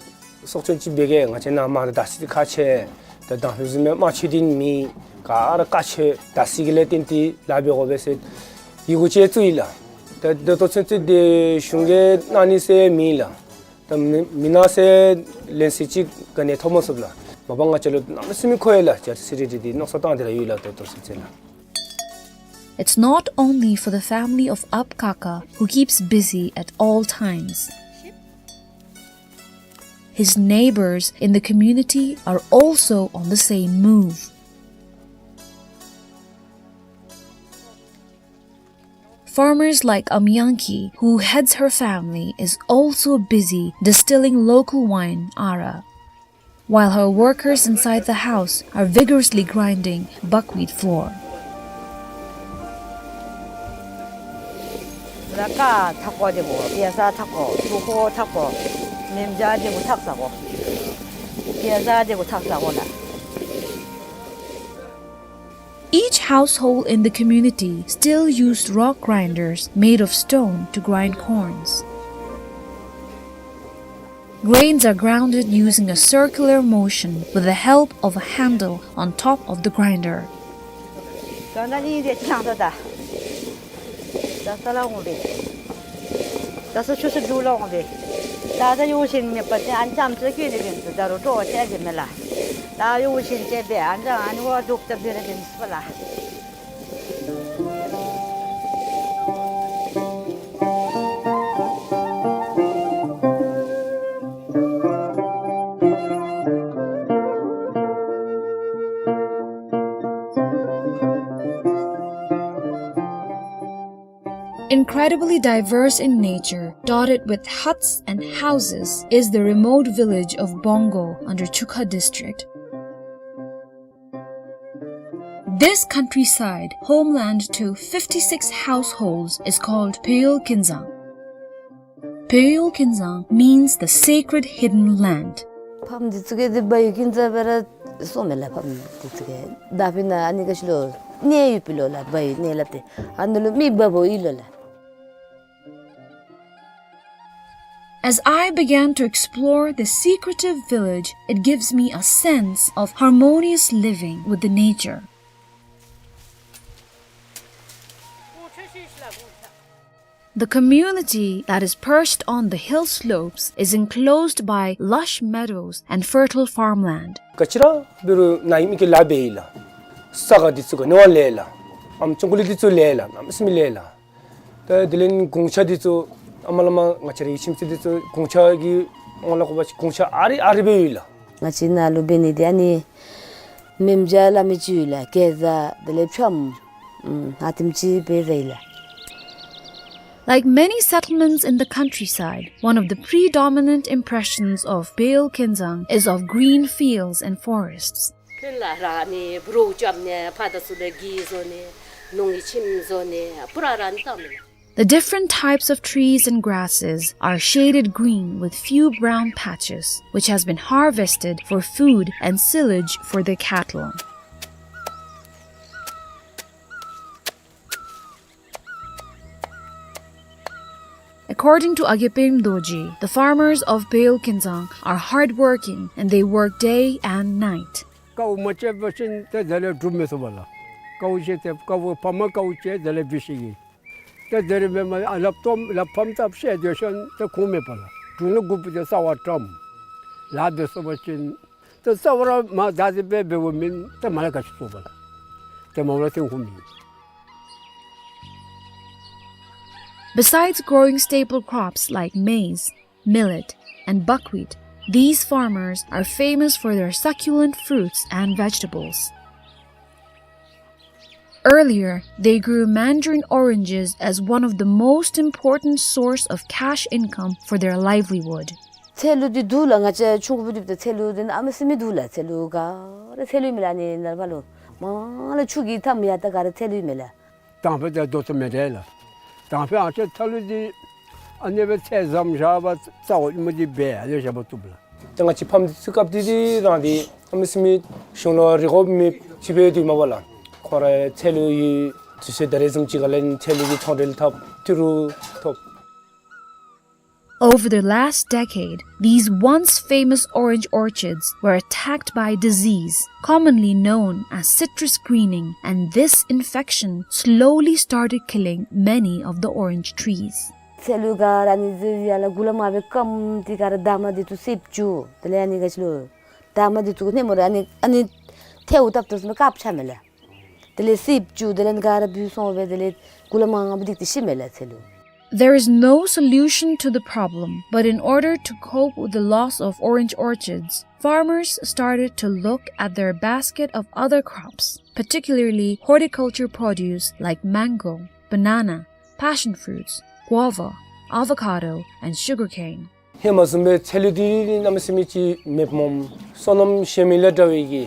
སྲོག་སྐྱོན་ཅིག་འབད་གེ། ང་བཅས་ནཱ་མར་ད་ཟི་ཁག་ཆེ། ད་དང་ལུ་བཟུམ་མའི་དམར་མཆོད་འདི་མེད། ག་ར་དཀའ་ཆེ། ད་ཟི་གི་ལས་བརྟེན་ཏེ་ལཱ་འབད་དགོ་པས་ཟེར་ཡི་གུ་ཅིག་བཙུགས་ཡི་ལགས། ད་ད་ལྟོ་ཚུན་ཚོད་འདི་གཞུང་གིས་གནང་ནི་ཟེར་མེད་ལགས། ད་མི་མི་གནང་ཟེར་ལན་ཟེར་ཅིག་ག་ནི་ཐོབ་མ་ཚུགས་ལགས། མ་པ་ང་བཅས་ལུ་གནམ་མེད་ས་མེད་མཁོ་ཡི་ལགས། ཇར་སི་རེ་རེ་འདི་མནོ་བསམ་བཏང་སྟེ་ར་ཡོད་ལགས། ད་ལྟོ་ཚུན་ཚོད་ལགས། It's not only for the family of Apkaka, who keeps busy at all times. His neighbors in the community are also on the same move. Farmers like Amyangki, who heads her family, is also busy distilling local wine, Ara, while her workers inside the house are vigorously grinding buckwheat flour. ད་ཀར་འཐག་དགོ། དེ་གུ་པེ་ས་འཐག་དགོ། ཐུག་ཁོག་འཐག་དགོ། མེ་མཇལ་དེ་གུ་འཐག་ས་དགོ། པེ་ས་དེ་གུ་འཐག་ས་དགོ་ལགས། Each household in the community still used rock grinders made of stone to grind corns. Grains are grounded using a circular motion with the help of a handle on top of the grinder. ད་ནཱ་ནི་དེ་ཅིག་ལང་དོ། ད་ད་ས་ལ་འོང་པས། ད་ས་ཆུ་ཚོད་དྲུག་ལུ་འོང་པས། ད་ད་ཡོད་ཞིན་མེད་པ་ཅིན་ཨ་ནི་ཙམ་ཅིག་སྐྱེས་ནི་མེད་ཚུ་ད་རུང་སྤྲོ་བ་ཆེ་གི་མེད་ལགས། ད་ཡོད་ཞིན་ཅིག་སྦེ་ཨ་ནི་ཙམ་ཨ་ནི་བ་འདུག་སྟེ་སྦེ་ར་འདི་ནི་སོ་ལགས། Incredibly diverse in nature, dotted with huts and houses, is the remote village of Bongo under Chukha district. This countryside, homeland to fifty-six households, is called Peyol Kinzang. Peyol Kinzang means the sacred hidden land. ཕམ་འདི་ཚུ་གིས་འདི་བ་ཡོལ་ཀིན་ཛ་སྦེ་ར་སོང་མས་ལགས། ཕམ་འདི་ཚུ་གིས་ད་ཕི་ན་ཨ་ནི་ག་ཅི་ལོ་གནས་ཡོདཔ་ལོ་ལགས། བ་ཡོལ་གནས་ལགས། ཏེ་ཨ་ནི་ལུ་མི་འབག་འབགཔ་ཨིན་ལོ་ལགས། As I began to explore this secretive village, it gives me a sense of harmonious living with the nature. The community that is perched on the hill slopes is enclosed by lush meadows and fertile farmland. ག་ཅི་ར་འབད་རུང་ནཱ་ཡོད་མི་གིས་ལཱ་འབད་ཡི་ལགས། ས་ག་འདི་ཚུ་ག་ནི་བ་ལས་ལགས། ཨམ་ཅོག་གུ་ལི་འདི་ཚུ་ལས་ལགས། གནམ་མེད་ས་མེད་ལས་ལགས། ད་དེ་ལས་གུང་ཆ་འདི་ཚུ་ཨ་མ་ལ་མ་ང་བཅས་རའི་ཁྱིམ་མཚེས་འདི་ཚུ་གུང་ཆ་གི་ངོ་ལ་གོ་བ་ཅིན་གུང་ཆ་ཨ་རི་ཨ་རི་སྦེ་ཡོད་ལགས། ང་བཅས་ནཱ་ལུ་འབད་ནི་འདི་ཨ་ནི་མེ་མཇལ་སླབ་མི་ཅིག་ཡོད་ལགས། གེ་ཛ་དེ་ལས་ཕྱམ་ཨ་ཨ་དེམ་ཅིག་སྦེ་ར་ཡོད་ལགས། Like many settlements in the countryside, one of the predominant impressions of Peyol Kinzang is of green fields and forests. ཀུན་ལ་ར་ནི་བུ་རོ་རྐྱབ་ནི་ཕར་དང་ཚུར་ལས་གི་བཟོ་ནི་ནོར་གྱི་ཁྱིམ་བཟོ་ནི་པུ་ར་ར་ནི་བཏང་མི་ལགས། The different types of trees and grasses are shaded green with few brown patches, which has been harvested for food and silage for their cattle. According to Agepem Dorji, the farmers of Peyol Kinzang are hardworking and they work day and night. ཀཝ་མ་བཅད་པ་ཅིན་ཏེ་དེ་ལས་སྒྲུབ་མི་ཚུགས་པས་ལགས། ཀཝ་བཅད་དེ་ཀཝ་ཕམ་ཀཝ་བཅད་དེ་ལས་འབད་ཤེས་ཀྱི། ཏེ་དེ་རིམ་པས་མ་ལགཔ་སྟོངམ་ལགཔ་ཕམ་ད་བཤལ་སྡོད་ཞིན་ཏེ་ཁུངས་མེད་པས་ལགས། དྲུང་ནི་དགུ་པོ་ཏེ་རྩ་བ་བཀྲམ། ལཱ་འབད་ཚུགས་པ་ཅིན་ཏེ་རྩ་བ་ར་མར་བདའ་སྟེ་སྦེ་འབདཝ་མེན། ཏེ་མར་ལས་ག་ཅི་ཚུགས་པས་ལགས། ཏེ་མར་ལས་ཏེ་ཁུངས་མེད། Besides growing staple crops like maize, millet, and buckwheat, these farmers are famous for their succulent fruits and vegetables. Earlier, they grew mandarin oranges as one of the most important source of cash income for their livelihood. ཚལ་ལུ་འདི་འདུག་ལགས། ང་བཅས་ཆུང་ཀུ་སྦེ་སྡོདཔ་ད་ཚལ་ལུ་འདི་གནམ་མེད་ས་མེད་འདུག་ལགས། ཚལ་ལུ་ག་ར་ཚལ་ལུ་ཨིན་མས་ལགས། ཨ་ནི་ནངས་པ་ལུ་མ་ལ་ཆུ་གི་མཐའམ་ཡར་ད་ག་ར་ཚལ་ལུ་ཨིན་མས་ལགས། དང་ཕུ་ད་དོ་ཚོ་མེད་དེ་ལགས། དང་ཕུ་ཨ་ཙི་ཐ་ལུ་འདི་ཨ་ནི་སྦེ་ཚལ་བཟུམ་བཞག་པ་རྩ་བ་ཨིན་མས། འདི་སྦེ་ཨ་ནི་བཞག་པ་བཏུབ་ལགས། ད་ང་བཅས་ཕམ་འདི་ཚུ་སྐབས་འདི་འདི་རང་འདི་གནམ་མེད་ས་མེད་གཞུང་ལུ་རེ་སྐུལ་མི་ཅིག་སྦེ་སྡོད་མས་པ་ལགས། ཁོང་ར་ཚལ་ལུ་ཡོད་དུས་ཚོད་ད་རེས་བཟུམ་ཅིག་ཁར་ལས་ཚལ་ལུ་གི་ཚོང་འབྲེལ་འཐབ་ཏི་རུ་ཐོབ། Over the last decade, these once famous orange orchards were attacked by disease, commonly known as citrus greening, and this infection slowly started killing many of the orange trees. ཚལ་ལུ་ག་ར་ཨ་ནི་ཟེར་ཡར་ལས་གུ་ལས་མར་སྦེ་སྐམ་སྟེ་ག་ར་འདབ་མ་འདི་ཚུ་བསདཔ་བཅུག། དེ་ལས་ཨ་ནི་ག་ཅི་ལོ་འདབ་མ་འདི་ཚུ་གུ་ནེམ་ར་ཨ་ནི་ཨ་ནི་ཐལཝ་བཏབ་བཏབ་ཟེར་མི་དཀརཔོ་ཆགས་མས་ལགས། དེ་ལས་བསདཔ་བཅུག། དེ་ལས་ག་ར་བུད་སོང་སྦེ་དེ་ལས་གུ་ལས་མར་ངང་པ་འདི་ཏེ་ཤི་མས་ལགས་ཚལ་ལུ། There is no solution to the problem, but in order to cope with the loss of orange orchards, farmers started to look at their basket of other crops, particularly horticulture produce like mango, banana, passion fruits, guava, avocado, and sugarcane. ཧེ་མ་བཟུམ་སྦེ་ཚལ་ལུ་འདི་གནམ་མེད་ས་མེད་ཅིག་མེདཔ་སྨོ། སོ་ནམ་ཞན་མི་ལས་དྲག་པའི་གི་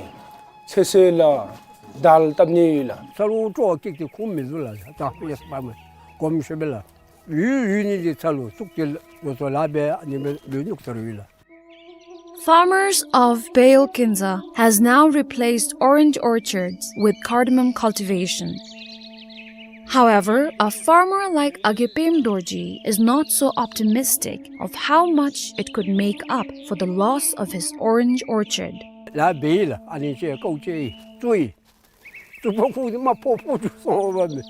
ཚོད་བསྲེ་ལགས་དར་བཏབ་ནི་ཡོད་ལགས། ཚལ་ལུ་སྤྲོ་བ་སྐྱེས་ཏེ་ཁུངས་མི་འདུག་ལགས། ད་ཡེ་སྤར་མི་གོམས་ཤོས་པས་ལགས། ཡུལ་ཡུལ་ནི་འདི་ཚལ་ལུ་བཙུགས་ཏེ་ལོ་ཚོད་ལཱ་འབད་ཨ་ནི་སྦེ་ལུས་ནུག་ཚར་ཡོད་ལགས། Farmers of Bale Kinza has now replaced orange orchards with cardamom cultivation. However, a farmer like Agepem Dorji is not so optimistic of how much it could make up for the loss of his orange orchard. ལཱ་འབད་ཡི་ལགས། ཨ་ནི་ཅིག་ཀོ་ཅིག་བཙུགས་ཡི། བཙུགས་པ་ཁུ་འདི་མར་ཕོག་ཕོག་འགྱོ་སོང་བ་མས།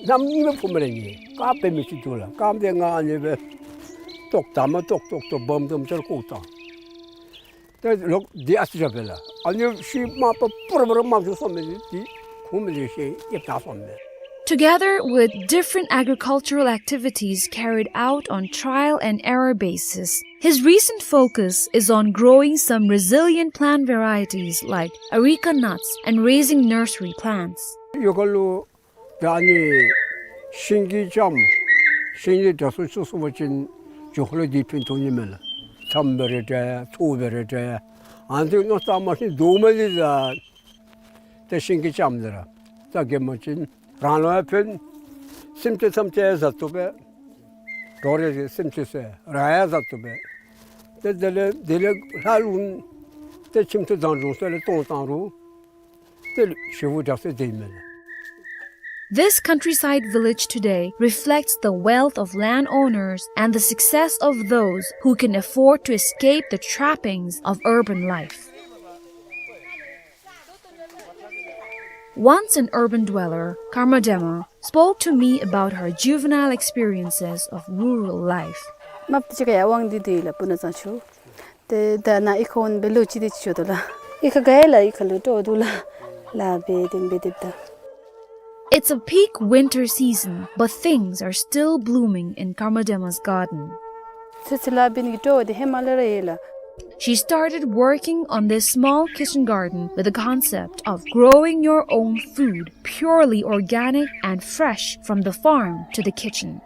གནམ་མེད་ས་མེད་ཕོག་མས་ལགས། ངེ་ག་འབད་མི་ཅིག་འདུག་ལགས། ག་འབད་ང་ཨ་ནི་སྦེ་ཏོག་ད་མ་ཏོག་ཏོག་ཏོ་སྦོམ་སྦོམ་ཅིག་བཀོག་བཏང་། ཏེ་ལོག་འདི་ཨ་ཙི་ར་འབད་ལགས། ཨ་ནི་ཤུལ་མ་པ་སྤུར་སྤུར་མར་འགྱོ་སོང་མས། འདི་ཁུངས་མེད་ལས་ཤེས་ཡེབ་ད་སོང་མས། Together with different agricultural activities carried out on trial and error basis, his recent focus is on growing some resilient plant varieties like areca nuts and raising nursery plants. ཡུལ་ཁ་ལུ་ད་ཨ་ནི་ཤིང་གི་ལྕངམ་ཤིང་ལས་གྲྭ་ཚུ་བཙུགས་སོང་པ་ཅིན་ཡུལ་ཁ་ལུ་འདི་ཕན་ཐོགས་ནི་མས་ལགས། ལྕངམ་འབད་རུང་འདྲ་ཚོད་འབད་རུང་འདྲ་ཨ་ནི་ཚུ་མནོ་བསམ་མ་ཤེས་འདུག་མ་ལས་ད་ཏེ་ཤིང་གི་ལྕངམ་འདི་ར་ད་གེ་མ་ཅིན་རང་ལུ་ཡང་ཕན། སེམས་ཅན་ཐམས་ཅད་བཟའ་བཏུབ་པས། འགྲོ་རེ་སེམས་ཅན་ཟེར་རང་ཡང་བཟའ་བཏུབ་པས། ཏེ་དེ་ལས་དེ་ལས་ལྷག་ལུ་ཏེ་ཁྱིམ་ཐོག་བཟང་འགྱོ་ས་ལས་གཏོང་བཏང་རུང་ཏེ་ཞེ་པོ་དྲག་སྟེ་སྡོད་མས་ལགས། This countryside village today reflects the wealth of landowners and the success of those who can afford to escape the trappings of urban life. Once an urban dweller, Karma Dema spoke to me about her juvenile experiences of rural life. དམརཔོ་ཅིག་ཁར་ཡར་དབང་འདུས་འདུས་ཡི་ལགས། སྤུ་ན་གཙང་ཆུ། ཏེ་ད་ནཱ་ཨི་ཁར་འོང་སྦེ་ལོ་གཅིག་དེ་ཅིག་འགྱོ་དོ་ལགས། ཨི་ཁར་དགའ་ཡི་ལགས། ཨི་ཁ་ལུ་སྤྲོ་བ་འདུག་ལགས། ལཱ་འབད་དེ་འབད་དེ་ད། It's a peak winter season, but things are still blooming in Karma Dema's garden. ཚོད་བསྲེ་ལཱ་འབད་ནི་གི་སྤྲོ་བ་འདི་ཧེ་མ་ལས་ར་ཡོད་ལགས། She started working on this small kitchen garden with the concept of growing your own food, purely organic and fresh from the farm to the kitchen.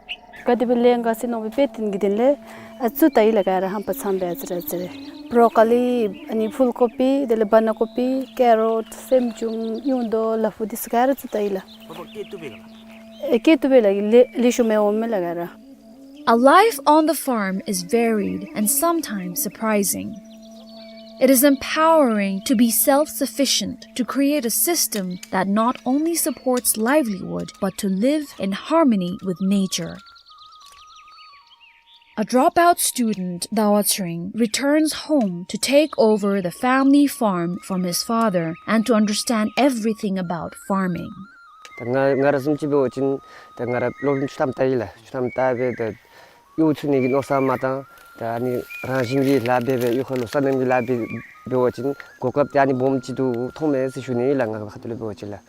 ག་དེ་སྦེ་ལས་འགོ་བཙུགས་ནུག་སྦེ་དཔེ་སྟོན་གྱི་དོན་ལས་ཨ་བཙུགས་ད་ཡི་ལགས། ག་ར་ཧམ་པ་ཚངམ་སྦེ་ཨ་ཙི་རེ་ཨ་ཙི་རེ། བོ་རོ་ཀོ་ལི་ཨ་ནི་ཕུལ་ཀོ་པི་དེ་ལས་བན་ན་ཀོ་པི་ཀེ་རོཊ་སེམས་ཅུང་ཡུང་དོ་ལ་ཕུག་འདི་ཚུ་ག་ར་བཙུགས་ད་ཡི་ལགས། ཨེ་སྐྱེ་བཏུབ་པས་ལགས། ཨེ་སྐྱེ་བཏུབ་པས་ལགས། ལེ་ལེགས་ཤོམ་སྦེ་འོངམ་མས་ལགས་ག་ར། A life on the farm is varied and sometimes surprising. It is empowering to be self-sufficient, to create a system that not only supports livelihood, but to live in harmony with nature. A dropout student, Dawa Tsering, returns home to take over the family farm from his father and to understand everything about farming. ད་ང་ང་ར་བཟུམ་ཅིག་འབད་བ་ཅིན་ད་ང་ར་སློབ་རིམ་བཅུ་ཐམ་བལྟ་ཡི་ལགས། བཅུ་ཐམ་བལྟ་སྦེ་ད་གཡོག་ཚུགས་ནི་གི་མནོ་བསམ་མ་བཏང་། ད་ཨ་ནི་རང་བཞིན་གྱི་ལཱ་འབད་སྦེ་གཡུས་ཁ་ལུ་སོ་ནམ་གྱི་ལཱ་འབད་འབད་བ་ཅིན་གོ་སྐབས་དེ་ཨ་ནི་སྦོམ་ཅིག་འདུག་མཐོང་མས་ཟེར་ཞུ་ནི་ལགས། ང་ཁ་ཐུག་ལས་འབད་བ་ཅིན་ལགས།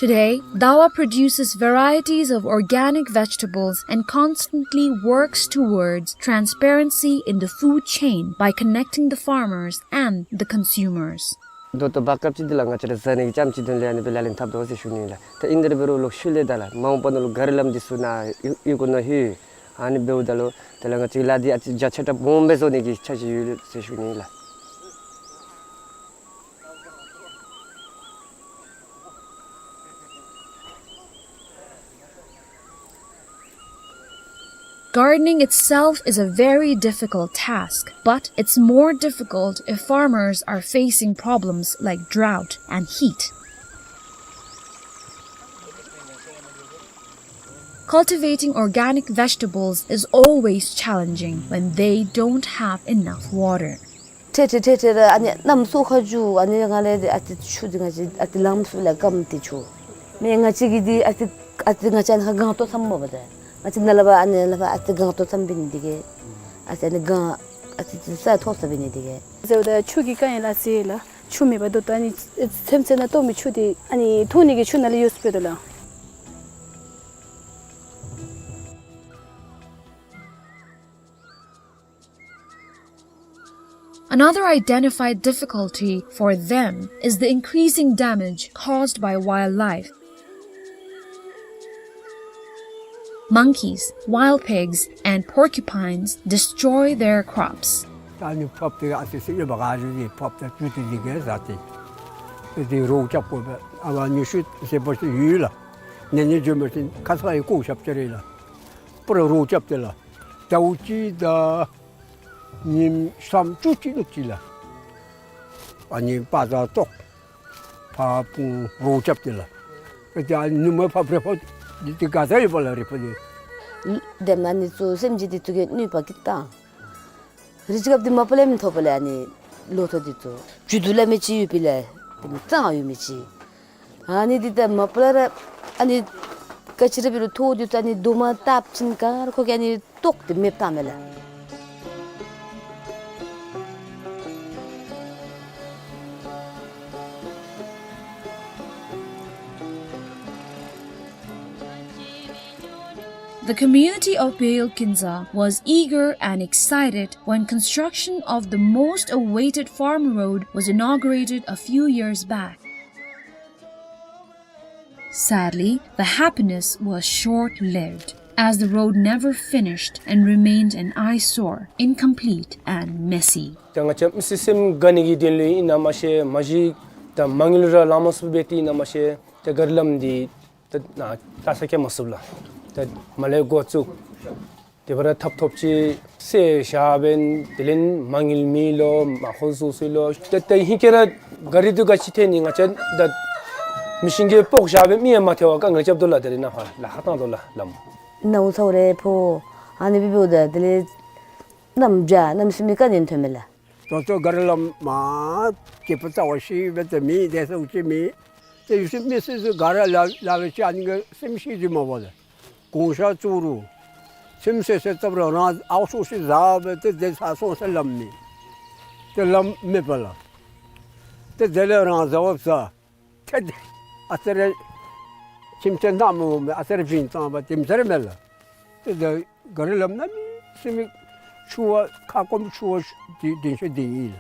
Today, Dawa produces varieties of organic vegetables and constantly works towards transparency in the food chain by connecting the farmers and the consumers. ད་ལྟོ་བར་སྐབས་ཅིག་འདི་ལགས་ང་བཅས་ར་བཟའ་ནི་གི་ལྕངམ་ཅིག་དོན་ལས་ཨ་ནི་སྦེ་ལག་ལེན་འཐབ་དོ་ཟེར་ཞུ་ནི་ལགས། ད་ཨིན་དེ་འབད་རུང་ལོག་ཤུལ་ལས་ད་ལགས་མ་འོངས་པ་ནང་ལུ་ག་ར་ལམ་འདི་ཚུ་ནཱ་གཡུས་གཡུས་སྒོ་ནང་ལྷོད། ཨ་ནི་འབདཝ་ད་ལུ་དེ་ལས་ང་བཅས་ལཱ་འདི་ཨ་ཙི་རྒྱ་ཆེ་དྲགས་སྦོམ་སྦེ་བཟོ་ནི་གི་འཆར་གཞི་ཡོད་ཟེར་ཞུ་ནི་ལགས། Gardening itself is a very difficult task, but it's more difficult if farmers are facing problems like drought and heat. Cultivating organic vegetables is always challenging when they don't have enough water. ཏེ་ཏེ་ཏེ་ཏེ་ར་ཨ་ནི་གནམ་སོ་ཁ་རྒྱུ་ཨ་ནི་ང་ལས་ཨ་ཙི་ཆུ་འདི་ང་བཅས་ཨ་ཙི་ལངམ་ཚུ་ལས་སྐམ་སྟེ་ཆུ། མེན་ང་བཅས་ཀྱི་འདི་ཨ་ཙི་ཨ་ཙི་ང་བཅས་ཨ་ནི་ཁར་གངས་ཏོག་ཙམ་མ་པ་ཏེ། ང་བཅས་ནཱ་ལས་ཕར་ཨ་ནི་ལས་ཕར་ཨ་ཙི་གངས་ཏོག་ཙམ་འབད་ནི་འདི་གིས་ཨ་ཙི་ཨ་ནི་གངས་ཨ་ཙི་ཙི་ས་མཐོ་ས་འབད་ནི་འདི་གིས། ཟེརཝ་ད་ཆུ་གི་དཀའ་ངལ་ལ་ཟེར་ལགས། ཆུ་མེད་པར་འདུག་ད་ཨ་ནི་ཚེམ་ཚེ་ནང་གཏོར་མི་ཆུ་འདི་ཨ་ནི་འཐུང་ནི་གི་ཆུ་ནང་ལས་ཡོད་སུ་འབད་དོ་ལགས། Another identified difficulty for them is the increasing damage caused by wildlife. Monkeys, wild pigs, and porcupines destroy their crops. ད་ཨ་ནི་ཕབ་སྟེ་ཨ་ཙི་ཙི་ཡོད་པ་ག་ར་འདི་ཕབ་སྟེ་ཆུ་འདི་འདི་གིས་ཟ་སྟེ། ཏེ་འདི་རོགས་རྐྱབ་དགོ་པས། ཨ་བ་ཉི་ཤུ་ཟེར་བ་ཅིན་ཡོད་ལགས། ནེ་ནེ་འགྱོ་མི་ཅིན་ཁ་ཙ་ཡི་བཀོག་བཞགཔ་ཅིག་ར་ལགས། པུར་རོགས་རྐྱབ་སྟེ་ལགས། ཟླཝ་གཅིག་དང་ཉིནམ་སུམ་ཅུ་ཅིག་ལུ་ཅིག་ལགས། ཨ་ནི་པ་ཛར་ཏོག་ཕར་སྤུངས་རོགས་རྐྱབ་སྟེ་ལགས། ཏེ་ཨ་ནི་ནུབ་མོ་ཕར་རི་ཕོ་འདི་ཏེ་ག་ཏེ་ཡོད་པ་ལགས་རི་ཕོ་འདི། དེ་མ་ནི་ཚུ་སེམས་ཅན་འདི་ཚུ་གི་གནོད་པ་གིས་བཏང་། རི་ཅིག་ཁར་འདི་མ་པ་ལས་མི་ཐོབ་པ་ལས་ཨ་ནི་ལོ་ཐོག་འདི་ཚུ་རྒྱུ་དུ་ལ་མི་ཅིག་ཡོད་པའི་ལས་འདི་མི་གཙང་ཡོད་མི་ཅིག། ཨ་ནི་འདི་ད་མ་པ་ལས་ར་ཨ་ནི་ག་ཅི་ར་འབད་རུང་ཐོག་འདི་ཚུ་ཨ་ནི་རྡོག་མ་བཏབ་ཅིན་ག་ར་ཁོ་གིས་ཨ་ནི་བཏོག་སྟེ་མེདཔ་བཏངམ་མས་ལགས། The community of Beyol Kinza was eager and excited when construction of the most awaited farm road was inaugurated a few years back. Sadly, the happiness was short-lived, as the road never finished and remained an eyesore, incomplete and messy. ད་ང་བཅས་མི་སེར་སེམས་དགའ་ནི་གི་དོན་ལུ་ཨིན་ན་མ་ཤེས། མ་གཞི་ད་མ་དངུལ་ར་ལང་མ་ཚུགས་པས་ཏེ་ཨིན་ན་མ་ཤེས། ད་ག་རི་ལམ་འདི་ད་ནཱ་ལྟ་ས་སྐྱེལ་མ་ཚུགས་ལགས། ད་མར་ལས་འགོ་བཙུགས། དེ་སྦེ་ར་ཐབ་ཐོབ་ཅིག་སེལ་བཞག་པས། དེ་ལས་མ་དངུལ་མེད་ལོ། མ་ཧོ་བཟོ་ཚུགས་ལོ། ད་ད་ཧིང་ཁར་ར་ག་རི་འདི་ག་ཅི་ཐལ་ནི་ང་བཅས་ད་མི་ཤིན་གྱིས་སྤོག་བཞག་པས། མི་ཡང་མ་ཐལ་བར་དཀའ་ངལ་རྐྱབ་དོ་ལགས། དེ་ར་ནཱ་ཕར་ལཱ་ཁག་བཏང་དོ་ལགས་ལམ། ནཝ་ཚཝ་རེ་ཕོག། ཨ་ནི་འབདཝ་ད་དེ་ལས་གནམ་བྱཱར་གནམ་སེམས་དཀའ་ནི་ཐོན་མས་ལགས། ད་ལྟོ་ག་རི་ལམ་མ་སྐྱིད་པོ་རྩ་བ་ཤེས་པས་ཏེ་མེད། དེ་ཚུ་ཅིག་མེད། ཏེ་ཡུལ་སྲིད་མི་སྲིད་ཚུ་ག་ར་ལཱ་ལཱ་ལུ་ཅིག་ཨ་ནི་གི་སེམས་ཤེས་ཏེ་མ་པ་ལགས། གུང་ཤ་བཙུགས་རུང་ཚེམ་ཚེ་ཚེ་བཏབ་རུང་རང་ཨའུ་ཤོ་ཤི་བཟའ་སྦེ་ཏེ་དེ་ཚར་སོང་ཟེར་ལམ་མེད། ཏེ་ལམ་མེད་པ་ལགས། ཏེ་དེ་ལས་རང་བཟའ་བ་བཟའ། ཏེ་ཨ་ཙི་རེ་ཁྱིམ་ཚེ་ནང་མི་འོང་མས། ཨ་ཙི་རེ་བྱིན་བཏང་པ་དེམ་ཅིག་ར་མས་ལགས། ཏེ་ད་ག་རི་ལམ་ནང་མི་སེམས་ཤུགས་ཁ་སྐོམ་ཤུགས་དེ་དེ་ཤུགས་དེ་ཨིན་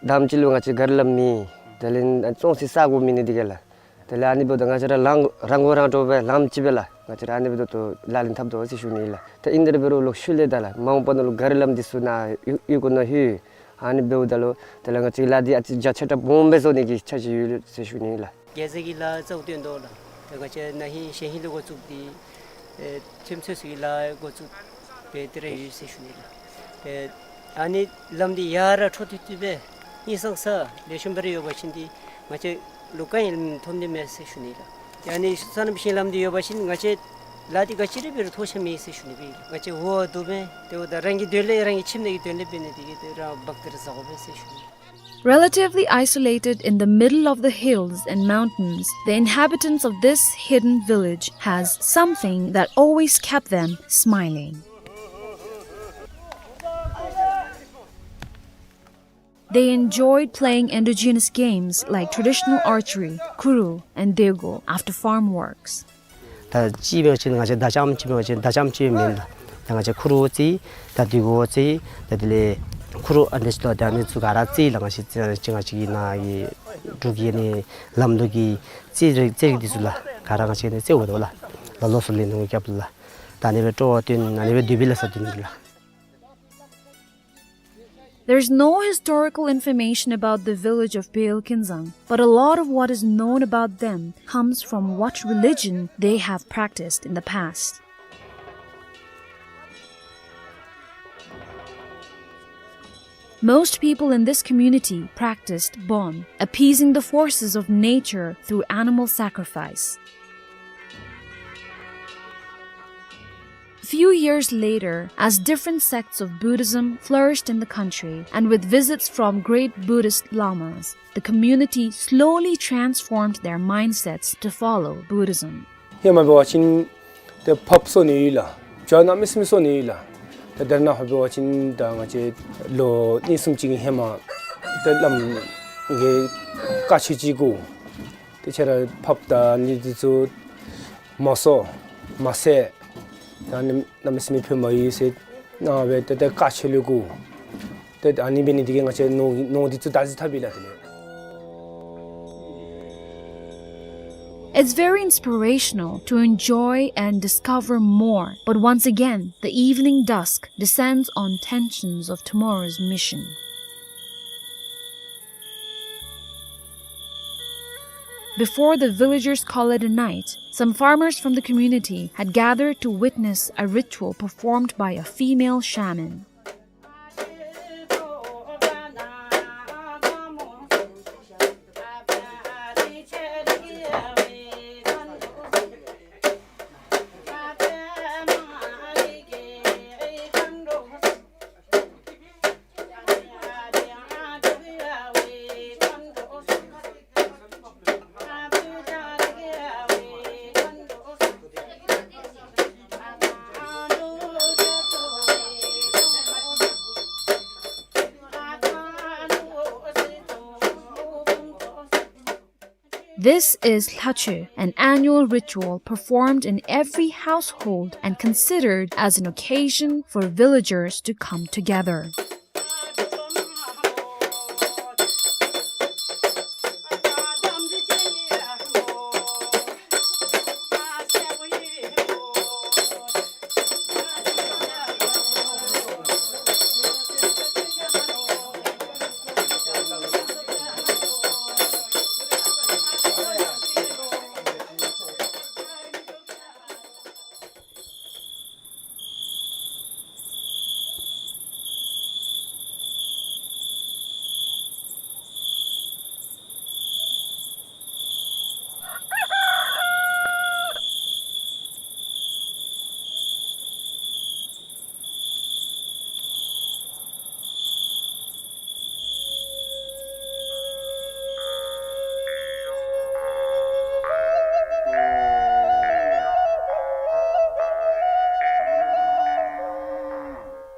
ལགས། དང་པ་ཅིག་ལུ་ང་བཅས་ག་རི་ལམ་མེད། དེ་ལས་བཙོང་སའི་ས་གོ་མེད་ནི་འདི་གིས་ལགས། དེ་ལས་ཨ་ནི་འབདཝ་ད་ང་བཅས་ར་རང་རང་མགོ་རང་འདྲོངས་སྦེ་ལངམ་ཅིག་སྦེ་ལགས། ང་བཅས་ར་ཨ་ནི་འབདཝ་ད་ལག་ལེན་འཐབ་དོ་ཟེར་ཞུ་ནི་ལགས། ཏེ་ཨིན་དེ་ར་འབད་རུང་ལོག་ཤུལ་ལས་ད་ལགས་མ་འོངས་པ་ནང་ལུ་ག་རི་ལམ་འདི་ཚུ་ནཱ་ཡུ་ཡུལ་གོང་ནང་ལྷོད། ཨ་ནི་འབདཝ་ད་ལུ་དེ་ལས་ང་བཅས་ལཱ་འདི་ཨ་ཙི་རྒྱ་ཆེ་དྲགས་སྦོམ་སྦེ་བཟོ་ནི་གི་འཆར་གཞི་ཡོད་ཟེར་ཞུ་ནི་ལགས། རྒྱལ་རྩེ་གི་ལཱ་རྩ་བ་བཏོན་དོ་ལགས། ད་ང་བཅས་ན་ཧིང་གཞེས་ཧིང་ལས་འགོ་བཙུགས་ཏེ་ཨེ་ཚེམ་ཚེ་ཚུ་གི་ལཱ་འགོ་བཙུགས་སྦེ་དེ་ར་ཡོད་ཟེར་ཞུ་ནི་ལགས། ཏེ་ཨ་ནི་ལམ་འདི་ཡར་ར་འཕྲོ་མཐུད་མཐུད་སྦེ་ཧིང་སངས་ས་ལེགས་ཤོམ་སྦེ་ར་ཡོད་པ་ཅིན་ཏེ་ང་བཅས་ལུ་དཀའ་ངལ་ཐོན་ནི་མས་ཟེར་ཞུ་ནི་ལགས། ཏེ་ཨ་ནི་སོ་ནམ་ཞིང་ལམ་འདི་ཡོད་པ་ཅིན་ང་བཅས་ལཱ་འདི་ག་ཅི་ར་འབད་རུང་ཐོགས་ཆགས་མེད་ཟེར་ཞུ་ནི་སྦེ་ང་བཅས་འོ་དོ་སྦེ་ཏེ་འོ་ད་རང་གི་དོན་ལས་རང་གི་ཁྱིམ་ནང་གི་དོན་ལས་འབད་ནི་འདི་གིས་ཏེ་རང་འབག་སྟེ་ར་བཟའ་དགོ་པས་ཟེར་ཞུ་ནི། Relatively isolated in the middle of the hills and mountains, the inhabitants of this hidden village has something that always kept them smiling. They enjoyed playing indigenous games like traditional archery, khuru, and dego after farm works. ད་ཅིག་འབད་བ་ཅིན་ང་བཅས་མདའ་རྐྱངམ་ཅིག་འབད་བ་ཅིན་མདའ་རྐྱངམ་ཅིག་མེན་ལགས། ད་ང་བཅས་ཁུ་རུ་རྩེ་ད་འདི་གུ་རྩེ་ད་དེ་ལས་ཁུ་རུ་ཨ་ནི་ཚུ་ད་ཨ་ནི་ཚུ་ག་ར་རྩེ་ལགས། ང་བཅས་རྩེ་ང་བཅས་ཀྱི་ནཱ་གི་འབྲུག་གི་ཨ་ནི་ལམ་ལུ་གི་རྩེ་རིགས་རྩེ་རིགས་འདི་ཚུ་ལགས་ག་ར་ང་བཅས་ནི་རྩེ་འོང་དོ་ལགས། ལ་ལོ་སོ་ལས་ནུ་རྒྱབ་ལགས། ད་ ཨ་ནི་སྦེ་སྤྲོ་བ་བཏོན་ཨ་ནི་སྦེ་དུས་བབ་ལ་ས་བཏོན་ནི་ལགས། There's no historical information about the village of Peyol Kinzang, but a lot of what is known about them comes from what religion they have practiced in the past. Most people in this community practiced Bon, appeasing the forces of nature through animal sacrifice. Few years later, as different sects of Buddhism flourished in the country, and with visits from great Buddhist lamas, the community slowly transformed their mindsets to follow Buddhism. ཧེ་མ་འབད་བ་ཅིན་ཏེ་ཕགཔ་གསོ་ནི་ཡོད་ལགས། བྱ་གནམ་མེད་ས་མེད་གསོ་ནི་ཡོད་ལགས། ཏེ་དེ་ནང་ཧ་འབད་བ་ཅིན་ད་ང་བཅས་ལོ་གཉིས་གསུམ་ཅིག་གི་ཧེ་མ་ཏེ་བླམ་གིས་བཀའ་ཆོས་ཅིག་གོ། ཏེ་ཁྱེད་ར་ཕགཔ་དང་ཨ་ནི་འདི་ཚུ་མ་གསོ་མ་བསད། ད་ཨ་ནི་གནམ་མེད་ས་མེད་ཕན་པ་ཡོད་ཟེར་གནང་སྦེ་ཏེ་ཏེ་བཀའ་ཆོས་ལས་གོ། ཏེ་ཨ་ནི་འབད་ནི་འདི་གིས་ང་བཅས་ནོར་ནོར་འདི་ཚུ་བདག་འཛིན་འཐབ་ཡི་ལགས་དེ་ལས། It's very inspirational to enjoy and discover more, but once again, the evening dusk descends on tensions of tomorrow's mission. Before the villagers call it a night, some farmers from the community had gathered to witness a ritual performed by a female shaman. This is Lhachoe, an annual ritual performed in every household and considered as an occasion for villagers to come together.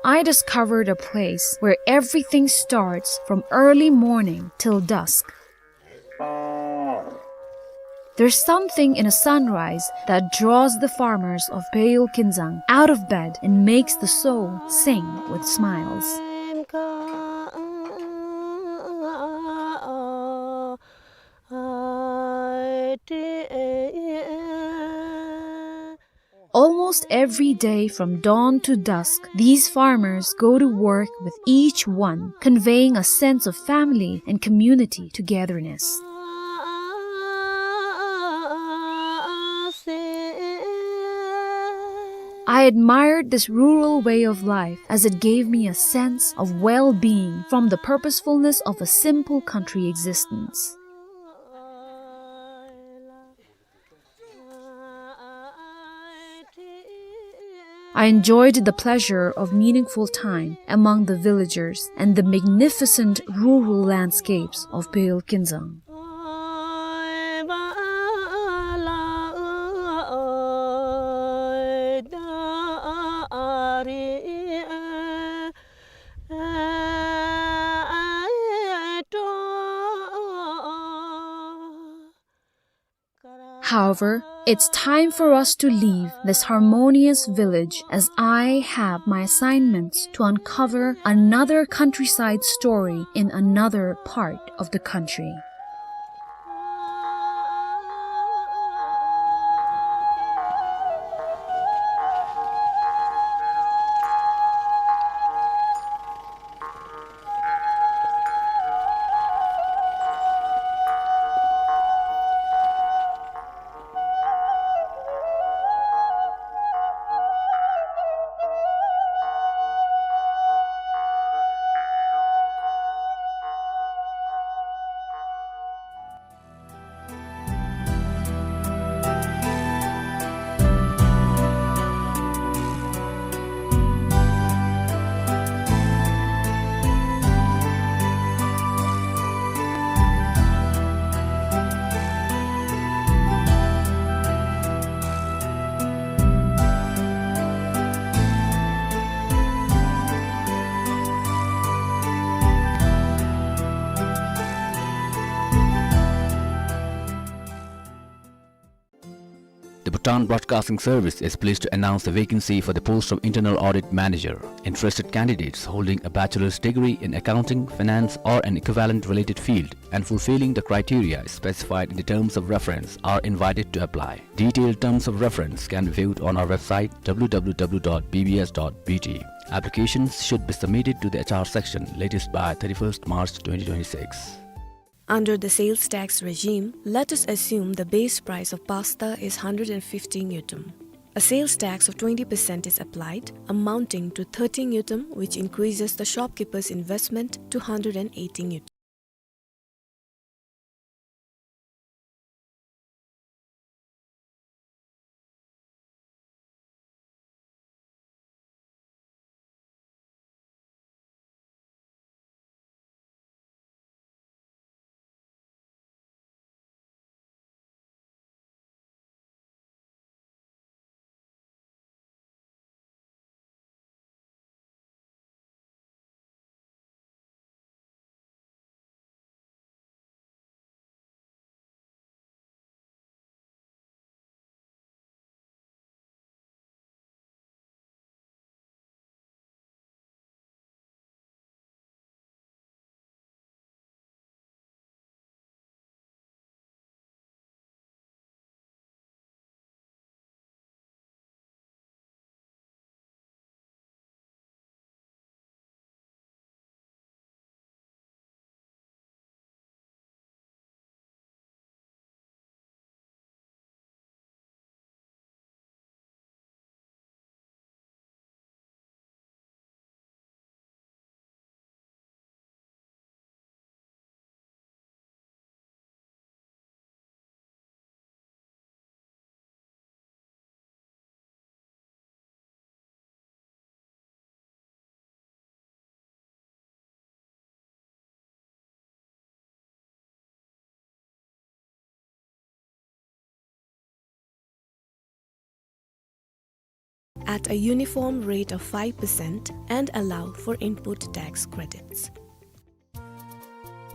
I discovered a place where everything starts from early morning till dusk. There's something in a sunrise that draws the farmers of Peyol Kinzang out of bed and makes the soul sing with smiles. Almost every day from dawn to dusk, these farmers go to work with each one, conveying a sense of family and community togetherness. I admired this rural way of life as it gave me a sense of well-being from the purposefulness of a simple country existence. I enjoyed the pleasure of meaningful time among the villagers and the magnificent rural landscapes of Peyol Kinzang. However, it's time for us to leave this harmonious village, as I have my assignments to uncover another countryside story in another part of the country. Bhutan Broadcasting Service is pleased to announce the vacancy for the post of Internal Audit Manager. Interested candidates holding a bachelor's degree in accounting, finance, or an equivalent related field and fulfilling the criteria specified in the terms of reference are invited to apply. Detailed terms of reference can be viewed on our website, w w w dot b b s dot b t. Applications should be submitted to the H R section latest by thirty-first March twenty twenty-six. Under the sales tax regime, let us assume the base price of pasta is hundred and fifty ngultrum. A sales tax of twenty percent is applied, amounting to thirty ngultrum, which increases the shopkeeper's investment to hundred and eighty ngultrum. At a uniform rate of five percent and allow for input tax credits.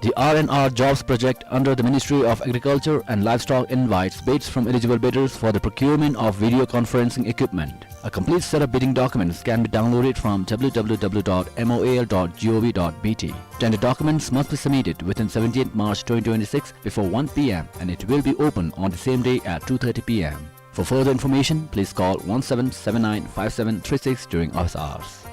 The R and R Jobs Project under the Ministry of Agriculture and Livestock invites bids from eligible bidders for the procurement of video conferencing equipment. A complete set of bidding documents can be downloaded from w w w dot m o a l dot g o v dot b t. Tender documents must be submitted within seventeenth March twenty twenty-six before one p m and it will be open on the same day at two thirty p m. For further information, please call one seven seven nine five seven three six during office hours.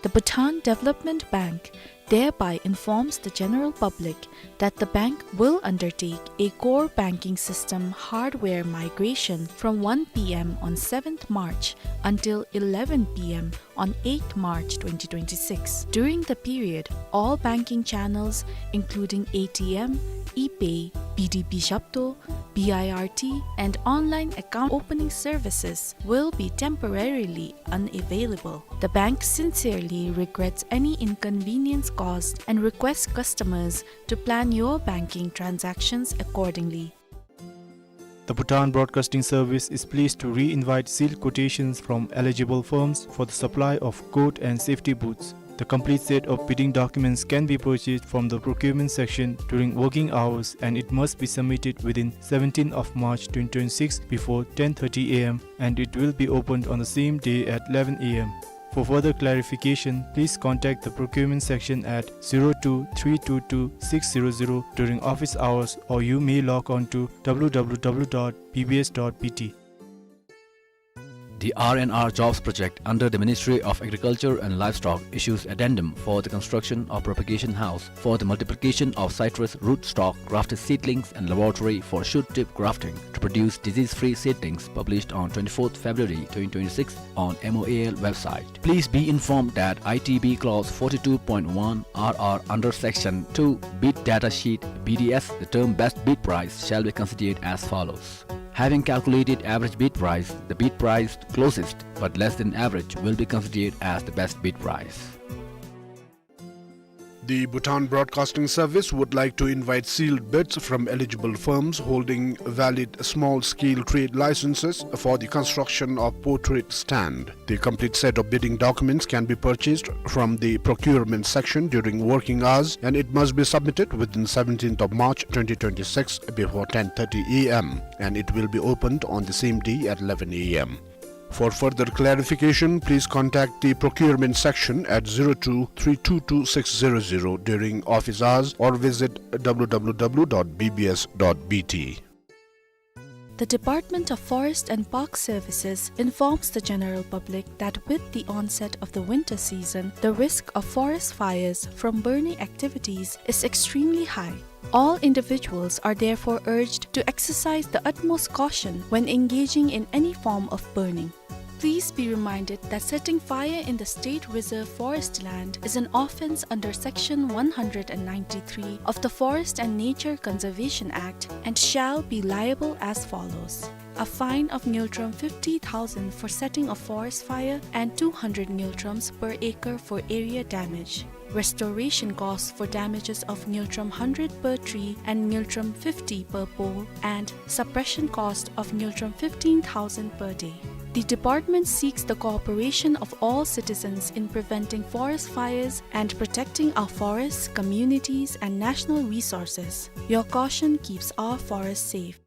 The Bhutan Development Bank thereby informs the general public that the bank will undertake a core banking system hardware migration from one p m on seventh March until eleven p m on eighth March twenty twenty-six. During the period, all banking channels, including A T M, ePay, B D B Zhapto, B I R T, and online account opening services, will be temporarily unavailable. The bank sincerely regrets any inconvenience caused and requests customers to plan your banking transactions accordingly. The Bhutan Broadcasting Service is pleased to re-invite sealed quotations from eligible firms for the supply of coat and safety boots. The complete set of bidding documents can be purchased from the procurement section during working hours, and it must be submitted within seventeenth of March twenty twenty-six before ten thirty a m, and it will be opened on the same day at eleven a m. For further clarification, please contact the procurement section at zero two three two two six zero zero during office hours, or you may log on to w w w dot b b s dot b t. The R and R Jobs Project under the Ministry of Agriculture and Livestock issues addendum for the construction of propagation house for the multiplication of citrus rootstock grafted seedlings and laboratory for shoot tip grafting to produce disease-free seedlings, published on twenty-fourth February twenty twenty-six on M O A L website. Please be informed that I T B clause forty-two point one R R under section two bid data sheet B D S, the term best bid price shall be considered as follows. Having calculated average bid price, the bid price closest but less than average will be considered as the best bid price. The Bhutan Broadcasting Service would like to invite sealed bids from eligible firms holding valid small-scale trade licenses for the construction of portrait stand. The complete set of bidding documents can be purchased from the procurement section during working hours, and it must be submitted within seventeenth of March twenty twenty-six before ten thirty A M, and it will be opened on the same day at eleven A M. For further clarification, please contact the procurement section at zero two three two two six zero zero during office hours or visit W W W dot B B S dot B T. The Department of Forest and Park Services informs the general public that with the onset of the winter season, the risk of forest fires from burning activities is extremely high. All individuals are therefore urged to exercise the utmost caution when engaging in any form of burning. Please be reminded that setting fire in the state reserve forest land is an offence under Section one hundred and ninety-three of the Forest and Nature Conservation Act and shall be liable as follows: a fine of ngultrum fifty thousand for setting a forest fire and two hundred ngultrums per acre for area damage. Restoration costs for damages of ngultrum hundred per tree and ngultrum fifty per pole, and suppression cost of ngultrum fifteen thousand per day. The department seeks the cooperation of all citizens in preventing forest fires and protecting our forests, communities, and national resources. Your caution keeps our forests safe.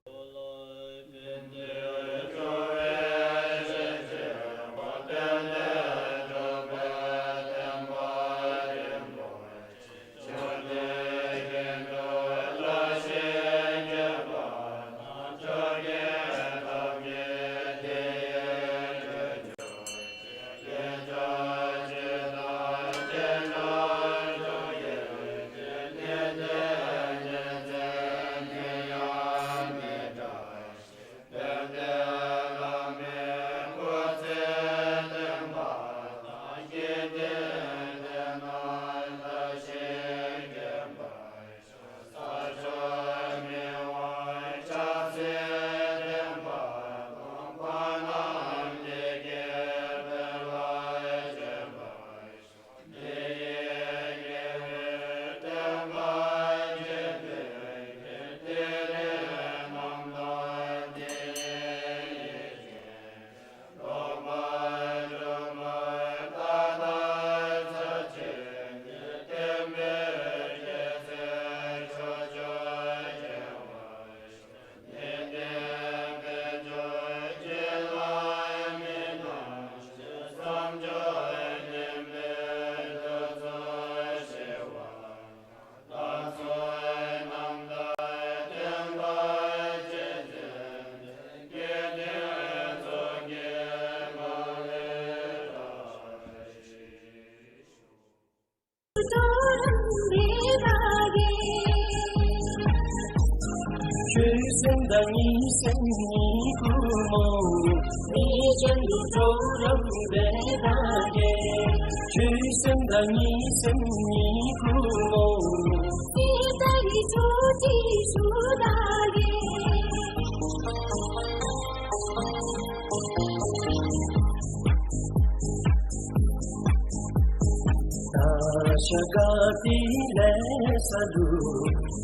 ད་ཤ་ག་ཏི་ལེ་ས་ལུ་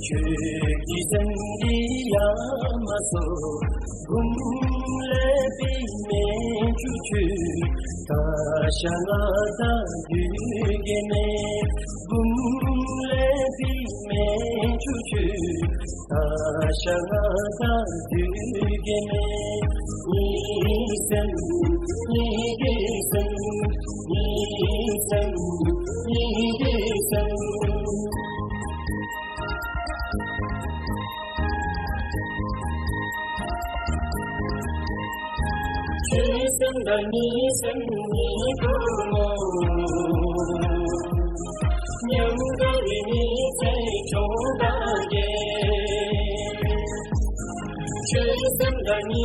ཁྱོད་ཀྱི་སེམས་འདི་ཡ་མ་སོ་བུམ་ལེ་པི་མེ་ཆུ་ཆུ། ད་ཤ་ང་ད་དུས་གེ་མེ་བུམ་ལེ་པི་མེ་ཆུ་ཆུ། ད་ཤ་ང་ད་དུས་གེ་མེ་ནི་སེམས་ནི་གེ་སེམས་ནི་སེམས་ནི་གེ་སེམས། ཁྱོད་སེམས་དང་ནི་སེམས་ནི་གུ་མོ། ཉམས་དགའ་བའི་ནི་ཚེ་ཆུང་བ་གེ། ཁྱོད་སེམས་དང་ནི།